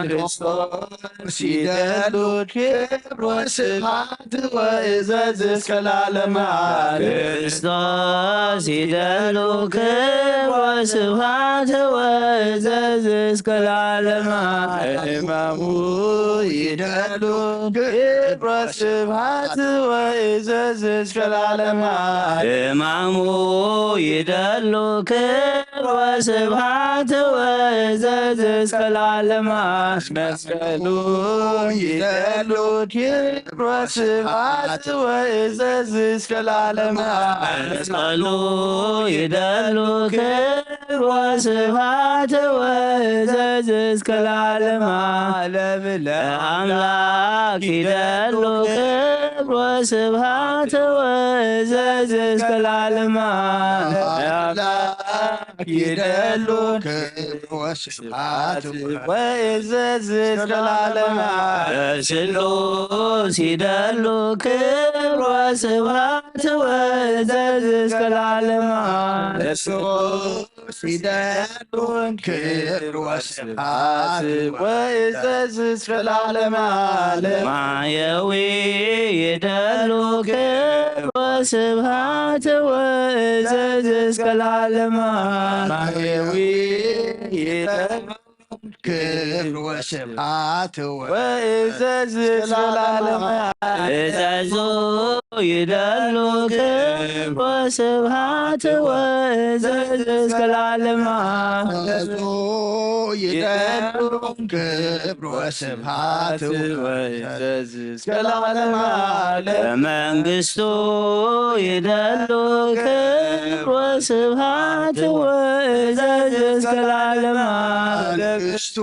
ክርስቶስ ይደሉ ክብር ወስብሐት ወእዘዝ እስከ ለዓለመ። ክርስቶስ ይደሉ ክብር ወስብሐት ወእዘዝ እስከ ለዓለመ። እማሙ ይደሉ ክብር ወስብሐት ወእዘዝ እስከ ለዓለመ። እማሙ ይደሉ ክብር ወስብሐት ወእዘዝ እስከ ለዓለመ። መስቀሉ ይደሉ ክብር ወስብሐት ወእዘዝ እስከ ለዓለመ። መስቀሉ ይደሉ ክብር ወስብሐት ወእዘዝ እስከ ለዓለመ። ዓለም ለአምላክ ይደሉ ክብር ወስብሐት ወእዘዝ እስከ ለዓለመ። ለአምላክ ይደሉ ክብር ወስብሐት ወእዘዝ እስከ ለዓለመ። ለስሉስ ይደሉ ክብር ወስብሐት ወእዘዝ እስከ ለዓለመ። ለስሉስ ይደሉ ክብር ወስብሐት ወእዘዝ እስከ ለዓለመ ዓለም። ማየዊ ይደሉ ክብር ወስብሐት ወእዘዝ እስከ ለዓለመ። ማየዊ ይደሉ ክብር ወስብሐት ወእዘዝ እስከ ለዓለመ። እዘዙ ይደሉ ክብር ወስብሐት ወእዘዝ እስከ ለዓለመ። እዘዙ ይደሉ ክብር ወስብሐት ወእዘዝ እስከ ለዓለመ ዓለም። በመንግስቱ ይደሉ ክብር ወስብሐት ወእዘዝ እስከ ለዓለመ። መንግስቱ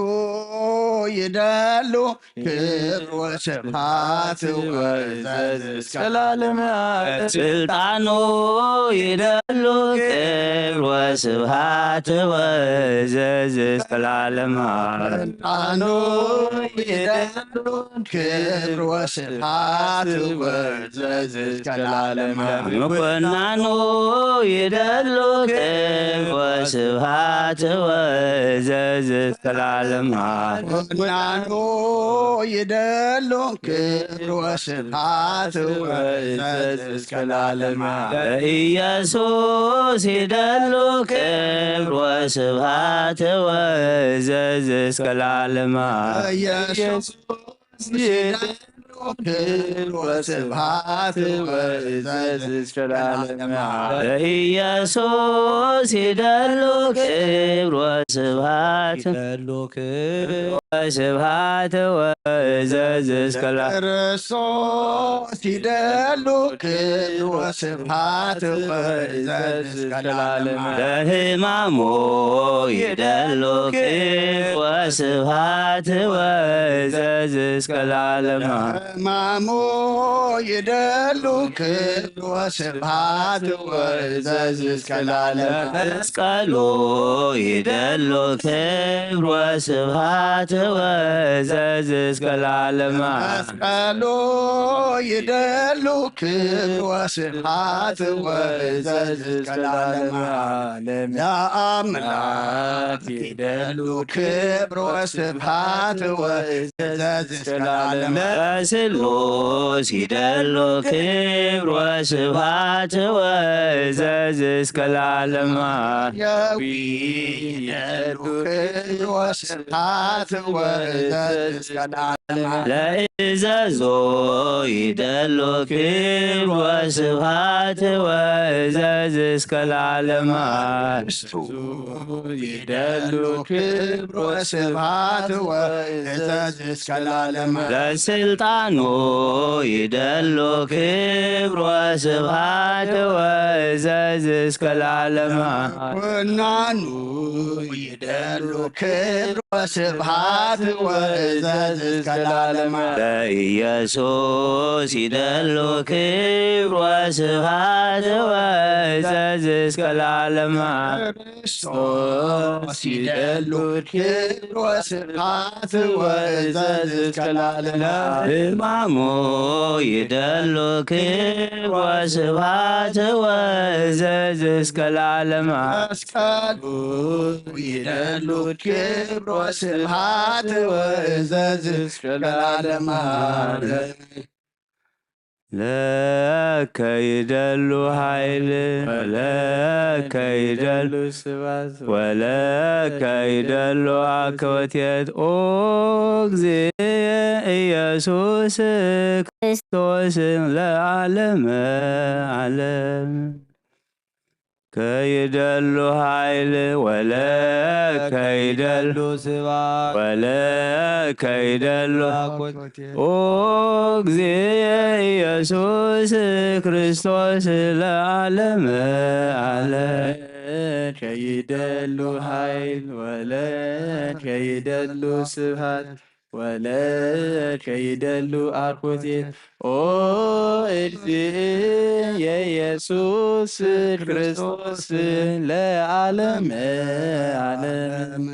ይደሉ ክብር ወስብሐት ወእዘዝ እስከ ለዓለመ ዓለም። ስልጣኑ ይደሉ ክብር ወስብሐት ወእዘዝ እስከ ለዓለመ ዓለም። ስልጣኑ ይደሉ ክብር ወስብሐት ወእዘዝ እስከ ለዓለመ ዓለም። ምኩናኑ ይደሉ ክብር ወስብሐት ወእዘዝ እስከ ለዓለመ ዓለም። ምኩናኑ ይደሉ ክብር ወስብሐት ወእዘዝ እስከ ለዓለመ ዓለም። ለኢየሱስ ይደሉ ክብር ወስብሐት ወእዘዝ እስከ ለዓለመ ዓለም። ኢየሱስ ይደሉ ክብር ወስብሐት ወእዘዝ እስከ ለዓለመ ዓለም። ለኢየሱስ ይደሉ ክብር ወስብሐት ይደሉ ክብር ወስብሐት ወእዘዝ እስከ ለዓለመ። ክርስቶስ ይደሉ ክብር ወስብሐት ወእዘዝ እስከ ለዓለመ። ለሕማሙ ይደሉ ክብር ወስብሐት ወእዘዝ እስከ ለዓለመ። ሕማሙ ይደሉ ክብር ወስብሐት ወእዘዝ እስከ ለዓለመ። መስቀሉ ይደሉ ክብር ወስብሐት ወእዘዝ እስከ ለዓለመ። መስቀሉ ይደሉ ክብር ወስብሐት ወእዘዝ እስከ ለዓለመ ዓለም። ለአምላክ ይደሉ ክብር ወስብሐት ወእዘዝ እስከ ለዓለመ። ለስሉስ ይደሉ ክብር ወስብሐት ወእዘዝ እስከ ለዓለመ። የዊ ይደሉ ክብር ወስብሐት ወእዘዝ እስከ ለዓለመ። ለእዘዞ ይደሉ ክብር ወስብሐት ወእዘዝ እስከ ለዓለመ። ይደሉ ክብር ወስብሐት ወእዘዝ እስከ ለዓለመ። ለስልጣኑ ይደሉ ክብር ወስብሐት ወእዘዝ እስከ ለዓለመ። ኩናኑ ይደሉ ክብር ወስብሐት ወእዘዝ እስከ ለዓለመ። ለኢየሱስ ይደሉ ክብር ወስብሐት ወእዘዝ እስከ ለዓለመ። ክርስቶስ ይደሉ ክብር ወስብሐት ወእዘዝ እስከ ለዓለመ። ሕማሙ ይደሉ ክብር ወስብሐት ወእዘዝ እስከ ለዓለመ። መስቀሉ ይደሉ ክብር ወስብሐት ወእዘዝ እስከ ለዓለመ ዓለም። ለከ ይደሉ ኃይል ወለከ ይደሉ ስብሐት ወለከ ይደሉ አኮቴት ኦ እግዚእ ኢየሱስ ክርስቶስ ለዓለመ ዓለም። ከይደሉ ኃይል ወለከ ይደሉ ስብሐት ወለከ ይደሉ አኮቴት ኦ እግዚእ ኢየሱስ ክርስቶስ ለዓለመ ዓለም። ከይደሉ ኃይል ወለከ ይደሉ ስብሐት ወለከ ይደሉ አኮቴት ኦ እግዚእ የኢየሱስ ክርስቶስ ለዓለመ ዓለም።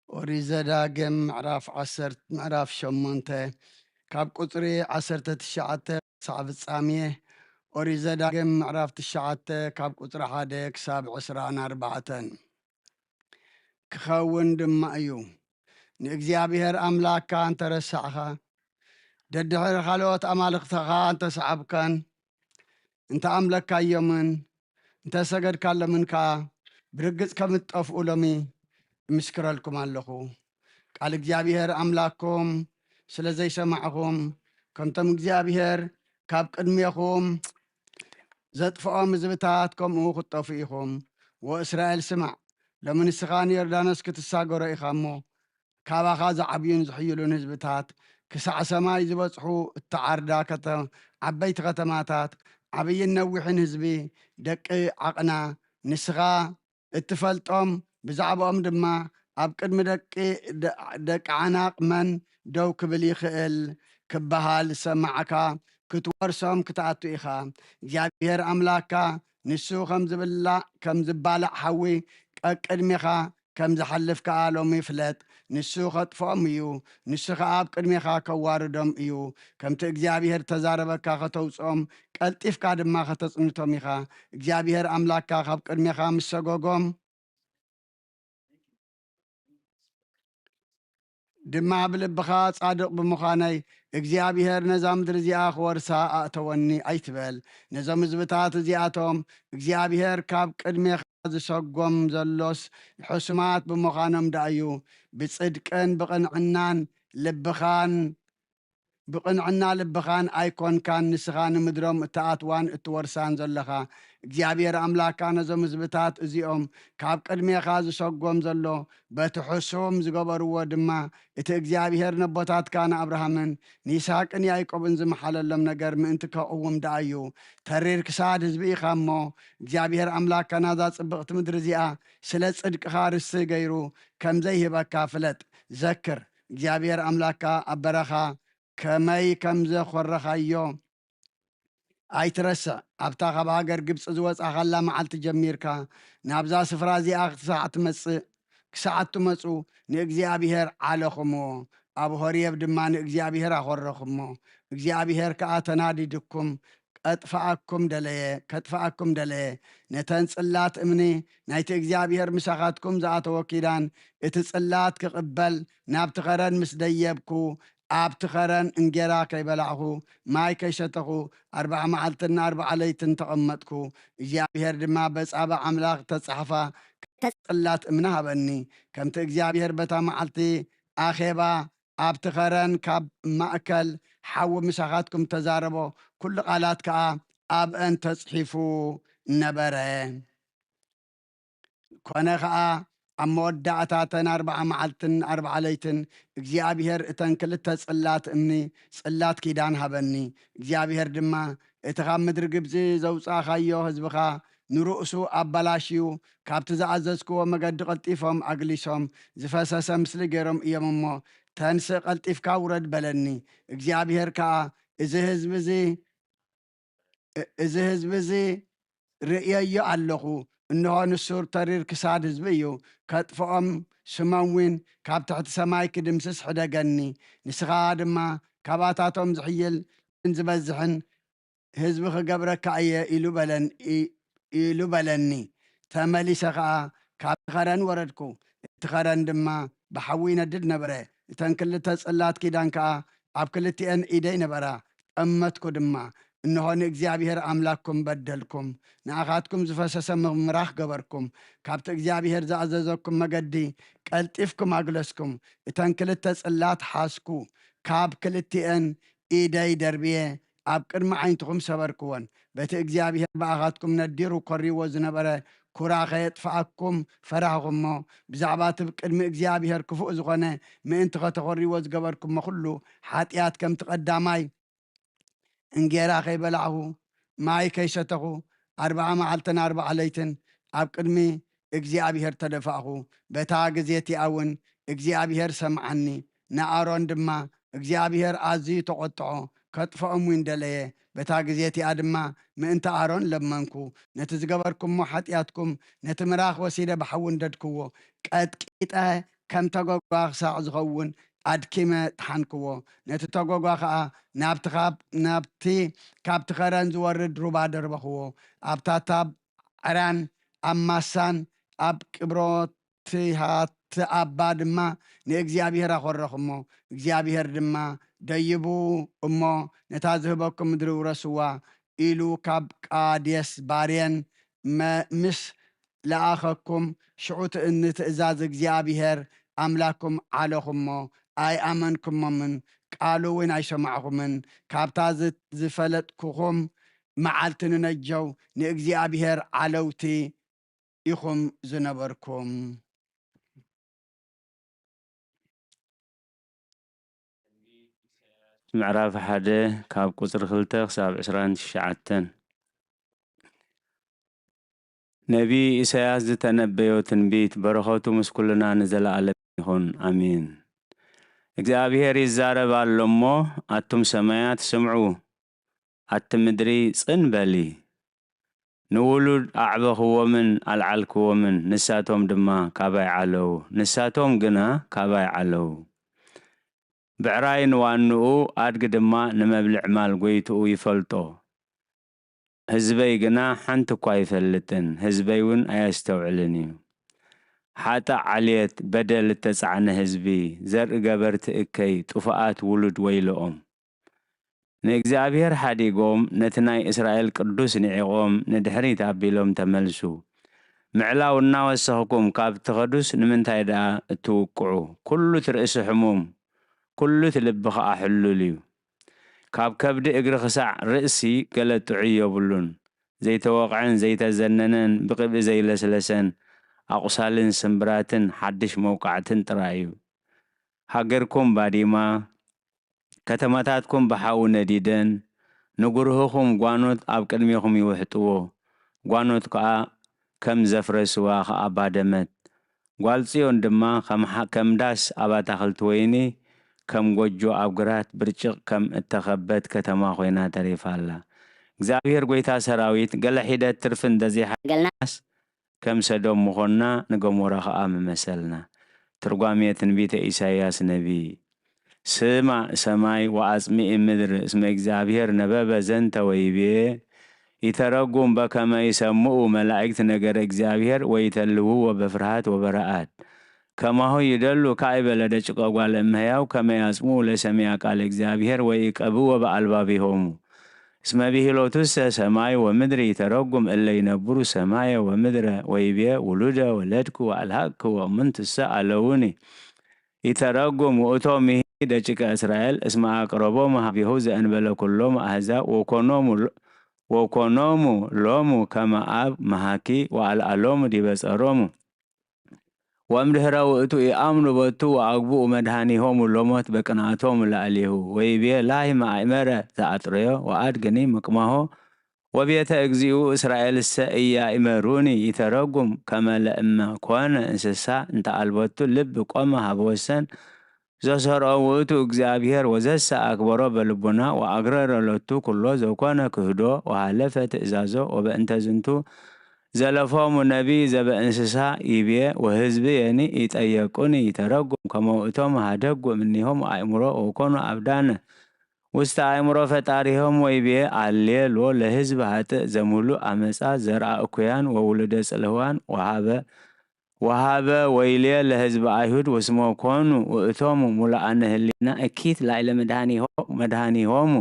ኦሪት ዘዳግም ምዕራፍ ዓሰርተ ምዕራፍ ሸሞንተ ካብ ቁጽሪ ዓሰርተ ትሽዓተ ክሳዕ ፍጻሜ። ኦሪት ዘዳግም ምዕራፍ ትሽዓተ ካብ ቁጽሪ ሓደ ክሳብ ዕስራን ኣርባዕተን። ክኸውን ድማ እዩ። ንእግዚኣብሔር ኣምላኽካ እንተ ረሳዕኻ፣ ደድሕሪ ካልኦት ኣማልኽትኻ እንተ ሰዓብካን፣ እንተ ኣምለካዮምን እንተ ሰገድካሎምን ከኣ፣ ብርግጽ ከም እትጠፍኡ ሎሚ እምስክረልኩም ኣለኹ። ቃል እግዚኣብሔር ኣምላኽኩም ስለ ዘይሰማዕኹም፣ ከምቶም እግዚኣብሔር ካብ ቅድሜኹም ዘጥፍኦም ህዝብታት ከምኡ ክትጠፍኡ ኢኹም። ወእስራኤል ስማዕ፣ ሎሚ ንስኻ ንዮርዳኖስ ክትሳገሮ ኢኻ እሞ፣ ካባኻ ዝዓብዩን ዝሕይሉን ህዝብታት፣ ክሳዕ ሰማይ ዝበጽሑ እተዓርዳ ከተ-፣ ዓበይቲ ከተማታት፣ ዓብይን ነዊሕን ህዝቢ፣ ደቂ ዓቕና፣ ንስኻ እትፈልጦም፣ ብዛዕባኦም ድማ ኣብ ቅድሚ ደቂ፣ ደ-፣ ደቂ ዓናቕ መን ደው ክብል ይኽእል ክበሃል ዝሰማዕካ፣ ክትወርሶም ክትኣቱ ኢኻ። እግዚኣብሔር ኣምላኽካ ንሱ ከም ዝብላዕ፣ ከም ዝባላዕ ሓዊ ቀቅድሜኻ ከም ዝሓልፍ ከኣ ሎሚ ፍለጥ። ንሱ ኸጥፍኦም እዩ፣ ንሱ ኸኣ ኣብ ቅድሜኻ ከዋርዶም እዩ። ከምቲ እግዚኣብሔር እተዛረበካ ኸተውጽኦም፣ ቀልጢፍካ ድማ ኸተጽንቶም ኢኻ። እግዚኣብሔር ኣምላኽካ ካብ ቅድሜኻ ምስ ሰጎጎም፣ ድማ ብልብኻ ጻድቕ ብምዃነይ፣ እግዚኣብሔር ነዛ ምድሪ እዚኣ ክወርሳ ኣእተወኒ ኣይትበል። ነዞም ህዝብታት እዚኣቶም እግዚኣብሔር ካብ ቅድሜኻ ዝሰጎም ዘሎስ ሕሱማት ብምዃኖም ደኣ እዩ። ብጽድቅን ብቕንዕናን ልብኻን፣ ብቕንዕና ልብኻን ኣይኮንካን ንስኻ ንምድሮም እትኣትዋን እትወርሳን ዘለኻ። እግዚኣብሔር ኣምላኽካ ነዞም ህዝብታት እዚኦም ካብ ቅድሜኻ ዝሰጎም ዘሎ፣ በቲ ሕሱም ዝገበርዎ ድማ፣ እቲ እግዚኣብሔር ነቦታትካ ንኣብርሃምን ንይስሃቅን ያዕቆብን ዝመሓለሎም ነገር ምእንቲ ከቕውም ደኣ እዩ። ተሪር ክሳድ ህዝቢ ኢኻ እሞ፣ እግዚኣብሔር ኣምላኽካ ናዛ ጽብቕቲ ምድሪ እዚኣ ስለ ጽድቅኻ ርስቲ ገይሩ ከም ዘይህበካ ፍለጥ። ዘክር፣ እግዚኣብሔር ኣምላኽካ ኣብ በረኻ ከመይ ከም ዘኾረኻዮ ኣይትረስዕ። ኣብታ ካብ ሃገር ግብጺ ዝወጻኻላ መዓልቲ ጀሚርካ ናብዛ ስፍራ እዚኣ ክሳዕ ትመጽእ፣ ክሳዕ እትመጹ ንእግዚኣብሔር ዓለኹምዎ። ኣብ ሆርየብ ድማ ንእግዚኣብሔር ኣኾረኹሞ። እግዚኣብሔር ከኣ ተናዲድኩም ቀጥፍኣኩም ደለየ፣ ከጥፍኣኩም ደለየ። ነተን ጽላት እምኒ ናይቲ እግዚኣብሔር ምሳኻትኩም ዝኣተዎ ኪዳን፣ እቲ ጽላት ክቕበል ናብቲ ኸረን ምስ ደየብኩ፣ ኣብቲ ኸረን እንጌራ ከይበላዕኹ፣ ማይ ከይሰተኹ፣ ኣርብዓ መዓልትን ኣርብዓ ለይትን ተቐመጥኩ። እግዚኣብሔር ድማ በጻባ ኣምላኽ እተጻሕፋ ጽላት እምኒ ሃበኒ። ከምቲ እግዚኣብሔር በታ መዓልቲ ኣኼባ ኣብቲ ኸረን ካብ ማእከል ሓዊ ምሳኻትኩም እተዛረቦ ኩሉ ቃላት ከኣ ኣብአን ተጽሒፉ ነበረ። ኮነ ኸኣ ኣብ መወዳእታ እተን ኣርብዓ መዓልትን ኣርብዓ ለይትን እግዚኣብሔር እተን ክልተ ጽላት እምኒ ጽላት ኪዳን ሃበኒ። እግዚኣብሔር ድማ እቲ ካብ ምድሪ ግብጺ ዘውጻእኻዮ ህዝብኻ ንርእሱ ኣበላሽዩ ካብቲ ዝኣዘዝክዎ መገዲ ቀልጢፎም ኣግሊሶም ዝፈሰሰ ምስሊ ገይሮም እዮም እሞ፣ ተንስእ ቀልጢፍካ ውረድ በለኒ። እግዚኣብሔር ከኣ እዚ ህዝቢ እዚ እ-፣ እዚ ህዝቢ እዚ ርእየዮ ኣለኹ፣ እንሆ ንሱር ተሪር ክሳድ ህዝቢ እዩ፣ ከጥፍኦም ስሞም እውን ካብ ትሕቲ ሰማይ ክድምስስ ሕደገኒ። ንስኻ ድማ ካባታቶም ዝሕይልን ዝበዝሕን ህዝቢ ክገብረካ እየ ኢሉ በለን-፣ ኢ-፣ ኢሉ በለኒ። ተመሊሰ ኸኣ ካብቲ ኸረን ወረድኩ። እቲ ኸረን ድማ ብሓዊ ይነድድ ነበረ። እተን ክልተ ጽላት ኪዳን ከኣ ኣብ ክልቲኤን ኢደይ ነበራ። ጠመትኩ ድማ፣ እንሆ ንእግዚኣብሔር ኣምላክኩም በደልኩም፣ ንኣኻትኩም ዝፈሰሰ ምምራኽ ገበርኩም፣ ካብቲ እግዚኣብሔር ዝኣዘዘኩም መገዲ ቀልጢፍኩም ኣግለስኩም። እተን ክልተ ጽላት ሓዝኩ፣ ካብ ክልቲኤን ኢደይ ደርብየ ኣብ ቅድሚ ዓይንትኹም ሰበርክወን። በቲ እግዚኣብሔር ብኣኻትኩም ነዲሩ ኮሪዎ ዝነበረ ኩራ ከየጥፍኣኩም ፈራህኹሞ። ብዛዕባ እቲ ቅድሚ እግዚኣብሔር ክፉእ ዝኾነ ምእንቲ ከተኾሪዎ ዝገበርኩሞ ኩሉ ሓጢኣት ከምቲ ቀዳማይ እንጌራ ከይበላዕኹ ማይ ከይሰተኹ ኣርብዓ መዓልትን ኣርብዓ ለይትን ኣብ ቅድሚ እግዚኣብሔር ተደፋእኹ። በታ ግዜ እቲኣ እውን እግዚኣብሔር ሰምዓኒ። ንኣሮን ድማ እግዚኣብሔር ኣዝዩ ተቖጥዖ፣ ከጥፍኦም እውን ደለየ። በታ ግዜ እቲኣ ድማ ምእንቲ ኣሮን ለመንኩ። ነቲ ዝገበርኩሞ ሓጢኣትኩም ነቲ ምራኽ ወሲደ ብሓዊ እንደድክዎ። ቀጥቂጠ ከም ተጎጓ ክሳዕ ዝኸውን ኣድኪመ ጠሓንክዎ። ነቲ ተጎጓ ኸኣ ናብቲ ካብ-፣ ናብቲ ካብቲ ኸረን ዝወርድ ሩባ ደርበኽዎ። ኣብ ታታብ ዕራን ኣብ ማሳን ኣብ ቂብሮትሃትኣባ ድማ ንእግዚኣብሔር ኣኾረኹሞ። እግዚኣብሔር ድማ ደይቡ እሞ ነታ ዝህበኩም ምድሪ ውረስዋ ኢሉ ካብ ቃዴስ ባርየን መ-፣ ምስ ለኣኸኩም፣ ሽዑ እቲ ንትእዛዝ እግዚኣብሔር ኣምላክኩም ዓለኹሞ፣ ኣይኣመንኩሞምን፣ ቃሉ እውን ኣይሰማዕኹምን። ካብታ ዝ-፣ ዝፈለጥኩኹም መዓልቲ ንነጀው ንእግዚኣብሔር ዓለውቲ ኢኹም ዝነበርኩም። ምዕራፍ ሓደ ካብ ቁጽሪ ክልተ ክሳብ ዕስራን ትሽዓተን። ነቢ ኢሳያስ ዝተነበዮ ትንቢት በረኸቱ ምስ ኩልና ንዘለኣለም ይኹን። ኣሜን። እግዚኣብሔር ይዛረብ ኣሎ እሞ፣ ኣቱም ሰማያት ስምዑ፣ ኣቲ ምድሪ ጽን በሊ። ንውሉድ ኣዕበኽዎምን ኣልዓልክዎምን፣ ንሳቶም ድማ ካባይ ዓለዉ፣ ንሳቶም ግና ካባይ ዓለዉ። ብዕራይ ንዋንኡ፣ ኣድጊ ድማ ንመብልዕ ማል ጐይትኡ ይፈልጦ። ህዝበይ ግና ሓንቲ እኳ ኣይፈልጥን፣ ህዝበይ እውን ኣየስተውዕልን እዩ። ሓጥእ ዓልየት፣ በደል እተጻዕነ ህዝቢ፣ ዘርኢ ገበርቲ እከይ፣ ጥፉኣት ውሉድ ወይለኦም። ንእግዚኣብሔር ሓዲጎም፣ ነቲ ናይ እስራኤል ቅዱስ ንዒቖም፣ ንድሕሪት ኣቢሎም ተመልሱ። ምዕላው እናወሰኽኩም ካብ ትኸዱስ፣ ንምንታይ ደኣ እትውቅዑ? ኩሉ እቲ ርእሲ ሕሙም፣ ኩሉ እቲ ልቢ ኸኣ ሕሉል እዩ። ካብ ከብዲ እግሪ ኽሳዕ ርእሲ ገለ ጥዑይ የብሉን። ዘይተወቕዐን ዘይተዘነነን፣ ብቕብኢ ዘይለስለሰን፣ ኣቑሳልን ስምብራትን ሓድሽ መውቃዕትን ጥራይ እዩ። ሃገርኩም ባዲማ፣ ከተማታትኩም ብሓዊ ነዲደን፣ ንጉርህኹም ጓኖት ኣብ ቅድሜኹም ይውሕጥዎ፣ ጓኖት ከኣ ከም ዘፍረስዋ ኸኣ ባደመት። ጓል ጽዮን ድማ ከም ሓ-፣ ከም ዳስ ኣብ ኣታኽልቲ ወይኒ፣ ከም ጎጆ ኣብ ግራት ብርጭቕ ከም እተኸበት ከተማ ኾይና ተሪፋ ኣላ። እግዚኣብሔር ጐይታ ሰራዊት፣ ገለ ሒደት ትርፊ እንተዘይሓ-፣ ገልናስ፣ ከም ሰዶም ምኾንና፣ ንገሞራ ኸኣ ምመሰልና። ትርጓሜ ትንቢተ ኢሳይያስ ነቢይ። ስማዕ ሰማይ ወአጽምኢ ምድር እስመ እግዚኣብሔር ነበበ ዘንተ ወይቤ። ይተረጉም በከመ ይሰምኡ መላእክት ነገረ እግዚኣብሔር ወይተልውዎ በፍርሃት ወበረኣድ። ከማሁ ይደሉ ካይ በለ ደቂቀ ጓለ እመሕያው ከመ ያጽምኡ ለሰሚዐ ቃለ እግዚኣብሔር ወይቀብዎ በአልባቢሆሙ። እስመ ብሂሎቱሰ ሰማይ ወምድር ይተረጉም እለ ይነብሩ ሰማየ ወምድረ ወይቤ ውሉደ ወለድኩ ወአልሃቅኩ ወእሙንትሰ አለውኒ። ይተረጉም ውእቶም ይሂ ደቂቀ እስራኤል እስመ አቅረቦሙ ሀቤሁ ዘእንበለ ኩሎም አሕዛብ ወኮኖሙ ሎ-፣ ወኮኖሙ ሎሙ ከመ አብ መሃኪ ወአልዓሎሙ ዲበ ጸሮሙ። ወእምድህረ ውእቱ ኢአምኑ በቱ ወአግብኡ መድኃኒሆሙ ሎሞት በቅንዓቶሙ ላዕሌሁ። ወይቤ ላሂ ማእመረ ዘአጥረዮ ወአድግኒ ምቅማሆ ወቤተ እግዚኡ እስራኤልሰ ኢያእመሩኒ። ይተረጉም ከመ ለእመ ኮነ እንስሳ እንተ አልበቱ ልብ ቆመ ሀበ ወሰን ዘሰርኦ ውእቱ እግዚኣብሔር ወዘሰ አክበሮ በልቡና ወአግረረ ሎቱ ኩሎ ዘኮነ ክህዶ ወሃለፈ ትእዛዞ ወበእንተ ዝንቱ ዘለፎሙ ነቢይ ዘበእንስሳ ይቤ ወህዝብየኒ ይጠየቁኒ። ይተረጉም ከመ ውእቶም ሀደጉ እምኔሆም አእምሮ ወኮኑ አብዳነ ውስተ አእምሮ ፈጣሪሆም ወይቤ አሌ ሎ ለህዝብ ሀጥእ ዘምሉ አመፃ ዘርአ እኩያን ወውሉደ ጽልህዋን ወሃበ ወሃበ ወይሌ ለህዝብ አይሁድ ወስሞ ኮኑ ውእቶሙ ሙሉአነ ህሊና እኪት ላዕለ መድኃኒሆ-፣ መድኃኒሆሙ።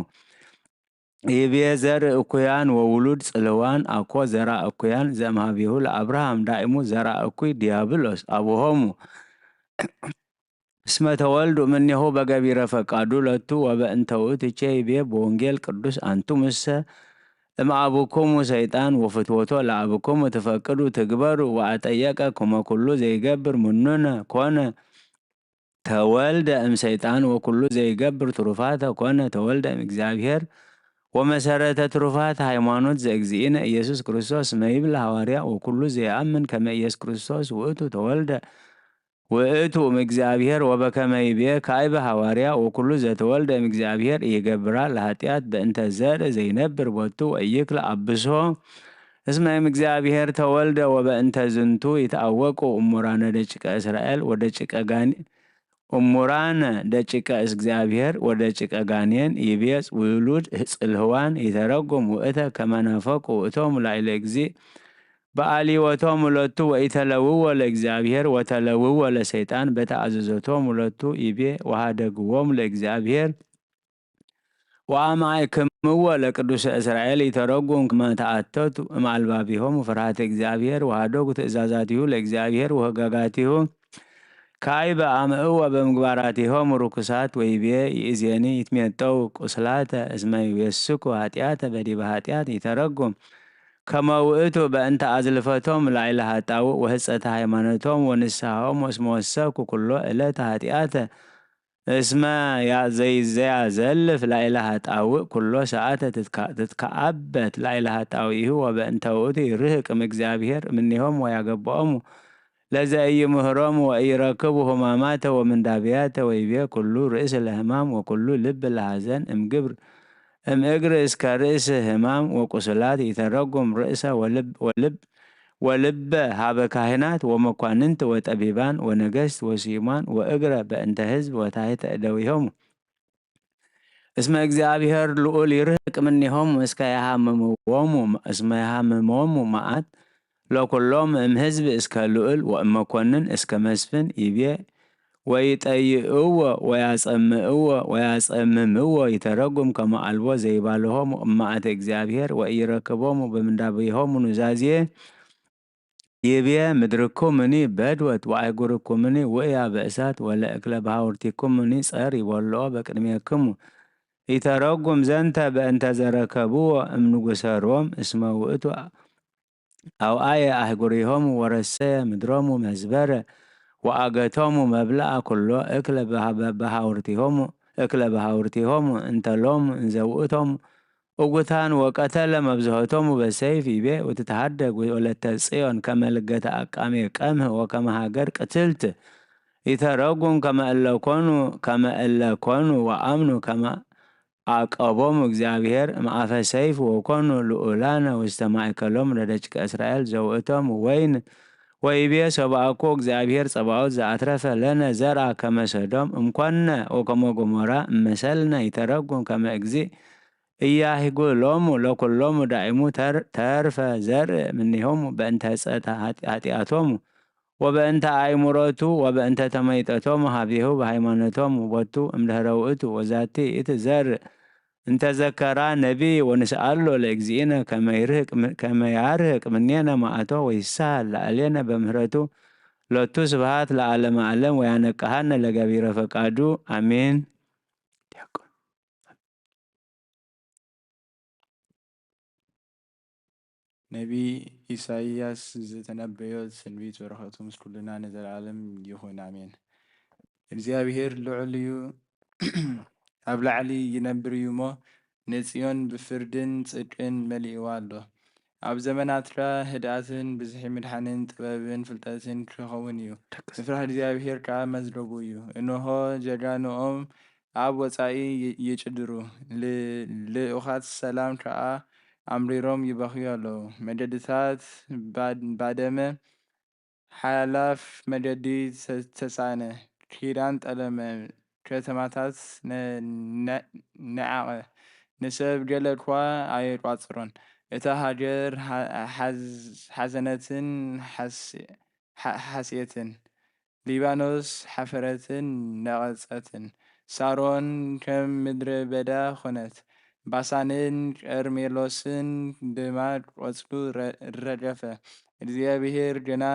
ይቤ ዘር እኩያን ወውሉድ ጽልህዋን አኮ ዘራ እኩያን ዘእምሃቤሁ ለአብርሃም ዳእሙ ዘራ እኩይ ዲያብሎስ አቡሆሙ። እስመ ተወልዱ እምኔሁ በገቢረ ፈቃዱ ለቱ ወበእንተ ውእቱ ቼ ይቤ በወንጌል ቅዱስ አንቱምሰ እምአቡክሙ ሰይጣን ወፍትወቶ ለአብክሙ ትፈቅዱ ትግበሩ ወአጠየቀ ክመ ኩሉ ዘይገብር ምኑነ ኮነ ተወልደ እምሰይጣን ወኩሉ ዘይገብር ትሩፋተ ኮነ ተወልደ እምእግዚኣብሔር ወመሰረተ ትሩፋት ሃይማኖት ዘእግዚእነ ኢየሱስ ክርስቶስ መይብል ሃዋርያ ወኩሉ ዘይአምን ከመ ኢየሱስ ክርስቶስ ውእቱ ተወልደ ውእቱ እምእግዚኣብሔር ወበከመ ይቤ ካዕበ ሃዋርያ ወኩሉ ዘተወልደ እምእግዚኣብሔር ኢይገብራ ለኃጢአት በእንተ ዘርኢ ዘይነብር ቦቱ ወኢይክል አብሶ እስመ እምእግዚኣብሔር ተወልደ ወበእንተ ዝንቱ ይትአወቁ እሙራነ ደቂቀ እስራኤል ወደቂቀ ጋኔን እሙራነ ደቂቀ እግዚኣብሔር ወደቂቀ ጋኔን ይቤ ውሉድ ጽልህዋን ይተረጉም ውእተ ከመ ናፈቁ ውእቶም ላዕለ እግዚእ በአልይወቶም ሎቱ ወኢተለውዎ ለእግዚኣብሔር ወተለውዎ ለሰይጣን በተአዘዞቶም ሎቱ ይቤ ወሃደግዎም ለእግዚኣብሔር ወአምአይክምዎ ለቅዱሰ እስራኤል ይተረጉም ከመ ተአተቱ እምአልባቢሆሙ ፍርሃተ እግዚኣብሔር ወሃደጉ ትእዛዛቲሁ ለእግዚኣብሔር ወህገጋቲሁ ካዕበ አምዕዎ በምግባራቲሆሙ ርኩሳት ወይቤ ይእዜኒ ይትሜጠው ቁስላተ እስመ ይዌስኩ ኃጢአተ በዲበ ኃጢአት ይተረጉም ከመ ውእቱ በእንተ አዝልፈቶም ላዕለ ኃጣውእ ወህጸተ ሃይማኖቶም ወንስሐሆሙ እስመ ወሰኩ ኩሎ ዕለተ ኃጢአተ እስመ ያ-፣ ዘይ-፣ ዘያዘልፍ ላዕለ ኃጣውእ ኩሎ ሰዓተ ትትካ-፣ ትትከአበት ላዕለ ኃጣውኢሁ ወበእንተ ውእቱ ይርህቅ እምእግዚኣብሔር እምኔሆሙ ወያገብኦሙ ለዘኢይምህሮሙ ወኢይረክቡ ህማማተ ወምንዳብያተ ወይቤ ኩሉ ርእስ ለህማም ወኩሉ ልብ ለሐዘን እምግብር እምእግር እስከ ርእስ ህማም ወቁስላት ይተረጉም ርእሰ ወልብ ወልብ ወልበ ሀበ ካህናት ወመኳንንት ወጠቢባን ወነገስት ወስዩማን ወእግረ በእንተ ህዝብ ወታሕተ እደዊሆሙ እስመ እግዚኣብሔር ልዑል ይርህቅ እምኔሆሙ እስከ የሃምምዎሙ እስመ የሃምሞሙ መዓት ለኩሎም እም ህዝብ እስከ ልዑል ወእም መኮንን እስከ መስፍን ይቤ ወይጠይእዎ ወያጸምእዎ ወያጸምምዎ ይተረጉም ከመ አልቦ ዘይባልሆሙ እም መዓተ እግዚኣብሔር ወኢይረክቦሙ በምንዳቤሆሙ ኑዛዜ ይቤ ምድርኩምኒ በድወት ወአህጉርኩምኒ ውእያ በእሳት ወለእክለ በሃውርቲኩምኒ ጸር ይበልዖ በቅድሜክሙ። ይተረጉም ዘንተ በእንተ ዘረከብዎ እምንጉሰ ሮም እስመ ውእቱ አውአየ አህጉሪሆሙ ወረሰየ ምድሮሙ መዝበረ ወአገቶሙ መብልአ ኩሎ እክለ በሃ-፣ በሃውርቲሆሙ፣ እክለ በሃውርቲሆሙ እንተ ሎሙ እንዘ ውእቶም እጉታን ወቀተለ መብዝሆቶሙ በሰይፍ ይቤ ወትትሃደግ ወለተ ጽዮን ከመ ልገተ አቃሜ ቀምህ ወከመ ሃገር ቅትልት ይተረጉም ከመ እለ ኮኑ፣ ከመ እለ ኮኑ ወአምኑ ከመ ዓቀቦሙ እግዚኣብሔር እምኣፈ ሰይፍ ወኮኑ ልኡላነ ውስተ ማእከሎም ለደቂቀ እስራኤል ዘውእቶሙ ወይን ወይቤ ሰብኣኮ እግዚኣብሔር ጸባኦት ዘኣትረፈ ለነ ዘርአ ከመ ሰዶም እምኮነ ወከመ ጎሞራ እመሰልነ ይተረጉም ከመ እግዚእ እያሂጉ ሎሙ ለኩሎሙ ዳይሙ ተር-፣ ተርፈ ዘርእ እምኔሆሙ በእንተ ሕጸተ ኃጢ-፣ ኃጢአቶሙ ወበእንተ አእምሮቱ ወበእንተ ተመይጠቶሙ ሀቤሁ በሃይማኖቶሙ ቦቱ እምድህረ ውእቱ ወዛቲ እቲ ዘርእ እንተ ዘከራ ነቢይ ወንስኣሎ ለእግዚእነ ከመ ይርህቅ ም-፣ ከመ ያርህቅ ምኔነ ማእቶ ወይሳሃል ለአሌነ በምህረቱ ሎቱ ስብሃት ለዓለመ ዓለም ወያነቅሃነ ለገቢረ ፈቃዱ። አሜን። ዲያቆን። ነቢይ ኢሳይያስ ዝተነበዮ ትንቢት በረኸቱ ምስ ኩልና ንዘለዓለም ይኹን፣ ኣሜን። እግዚኣብሔር ልዑል እዩ፣ ኣብ ላዕሊ ይነብር እዩ እሞ፣ ንጽዮን ብፍርድን ጽድቅን መሊእዋ ኣሎ። ኣብ ዘመናትካ ህድኣትን ብዝሒ ምድሓንን ጥበብን ፍልጠትን ክኸውን እዩ። ምፍራህ እግዚኣብሔር ከኣ መዝገቡ እዩ። እንሆ፣ ጀጋኑኦም ኣብ ወጻኢ ይ-፣ ይጭድሩ፣ ል-፣ ልኡኻት ሰላም ከኣ ኣምሪሮም ይበኽዩ ኣለዉ። መገድታት ባድ-፣ ባደመ፣ ሓላፍ መገዲ ተ-፣ ተሳእነ፣ ኪዳን ጠለመ፣ ከተማታት ነ-፣ ነ-፣ ነዓቐ፣ ንሰብ ገለ እኳ ኣየቋጽሮን። እታ ሃገር ሓ-፣ ሓዝ-፣ ሓዘነትን ሓስ-፣ ሓ-፣ ሓስየትን፣ ሊባኖስ ሓፈረትን ነቐጸትን። ሳሮን ከም ምድረ በዳ ኾነት፣ ባሳንን ቀርሜሎስን ድማ ቆጽሉ ረ-፣ ረገፈ። እግዚኣብሔር ግና፣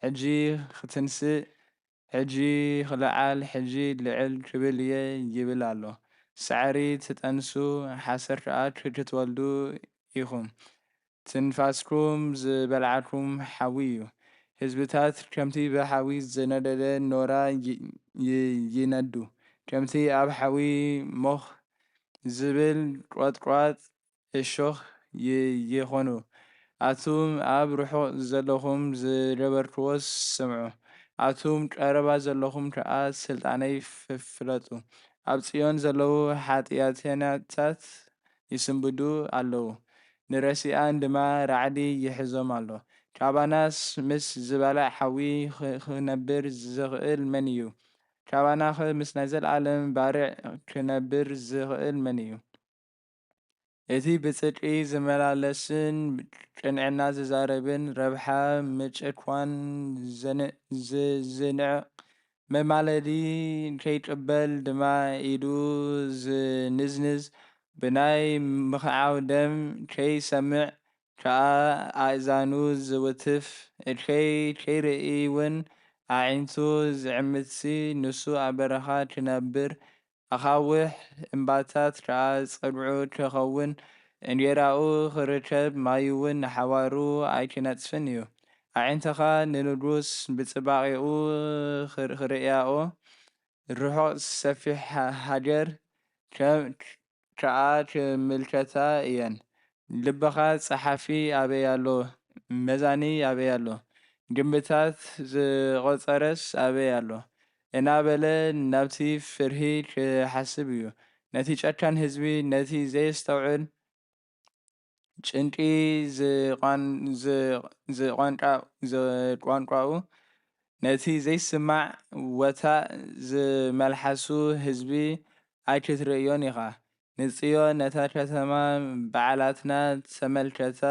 ሕጂ ክትንስእ፣ ሕጂ ክልዓል፣ ሕጂ ልዕል ክብል እየ ይብል ኣሎ። ሳዕሪ ትጠንሱ፣ ሓሰር ከኣ ክትወልዱ ኢኹም። ትንፋስኩም ዝበልዓኩም ሓዊ እዩ። ህዝብታት ከምቲ ብሓዊ ዝነደደ ኖራ ይ-፣ ይ-፣ ይነዱ። ከምቲ ኣብ ሓዊ ሞኽ ዝብል ቈጥቋጥ እሾኽ ይ-፣ ይኾኑ። ኣቱም ኣብ ርሑቕ ዘለኹም ዝገበርክዎ ስምዑ። ኣቱም ቀረባ ዘለኹም ከኣ ስልጣነይ ፍ-፣ ፍለጡ። ኣብ ጽዮን ዘለዉ ሓጢኣተኛታት ይስንብዱ ኣለዉ፣ ንረሲኣን ድማ ራዕዲ ይሕዞም ኣሎ። ካባናስ ምስ ዝበልዕ ሓዊ ኽ-፣ ክነብር ዝኽእል መን እዩ? ካባናኸ ምስ ናይ ዘለኣለም ባርዕ ክነብር ዝኽእል መን እዩ? እቲ ብጽድቂ ዝመላለስን ቅንዕና ዝዛረብን ረብሓ ምጭኳን ዘን-፣ ዝ-፣ ዝንዕቕ መማለዲ ከይቅበል ድማ ኢዱ ዝንዝንዝ፣ ብናይ ምኽዓው ደም ከይሰምዕ ከኣ ኣእዛኑ ዝውትፍ፣ እከይ ከይርእይውን ኣዒንቱ ዝዕምትሲ፣ ንሱ ኣብ በረኻ ክነብር፣ ኣኻውሕ እምባታት ከኣ ጸግዑ ክኸውን፣ እንጌራኡ ክርከብ ማዩውን ንሓዋሩ ኣይክነጽፍን እዩ። ኣዒንትኻ ንንጉስ ብጽባቐኡ ክር-፣ ክርእያኦ፣ ርሑቕ ሰፊሕ ሃ-፣ ሃገር ከም ከኣ ክምልከታ እየን። ልብኻ ጸሓፊ ኣበይ ኣሎ? መዛኒ ኣበይ ኣሎ? ግምብታት ዝቖጸረስ ኣበይ ኣሎ? እናበለ ናብቲ ፍርሂ ክሓስብ እዩ። ነቲ ጨካን ህዝቢ፣ ነቲ ዘየስተውዕል ጭንቂ ዝቋን-፣ ዝ-፣ ዝቋንቋ-፣ ዝቋንቋኡ፣ ነቲ ዘይስማዕ ወታእ ዝመልሓሱ ህዝቢ ኣይክትርእዮን ኢኻ። ንጽዮን፣ ነታ ከተማ ባዕላትና ተመልከታ፣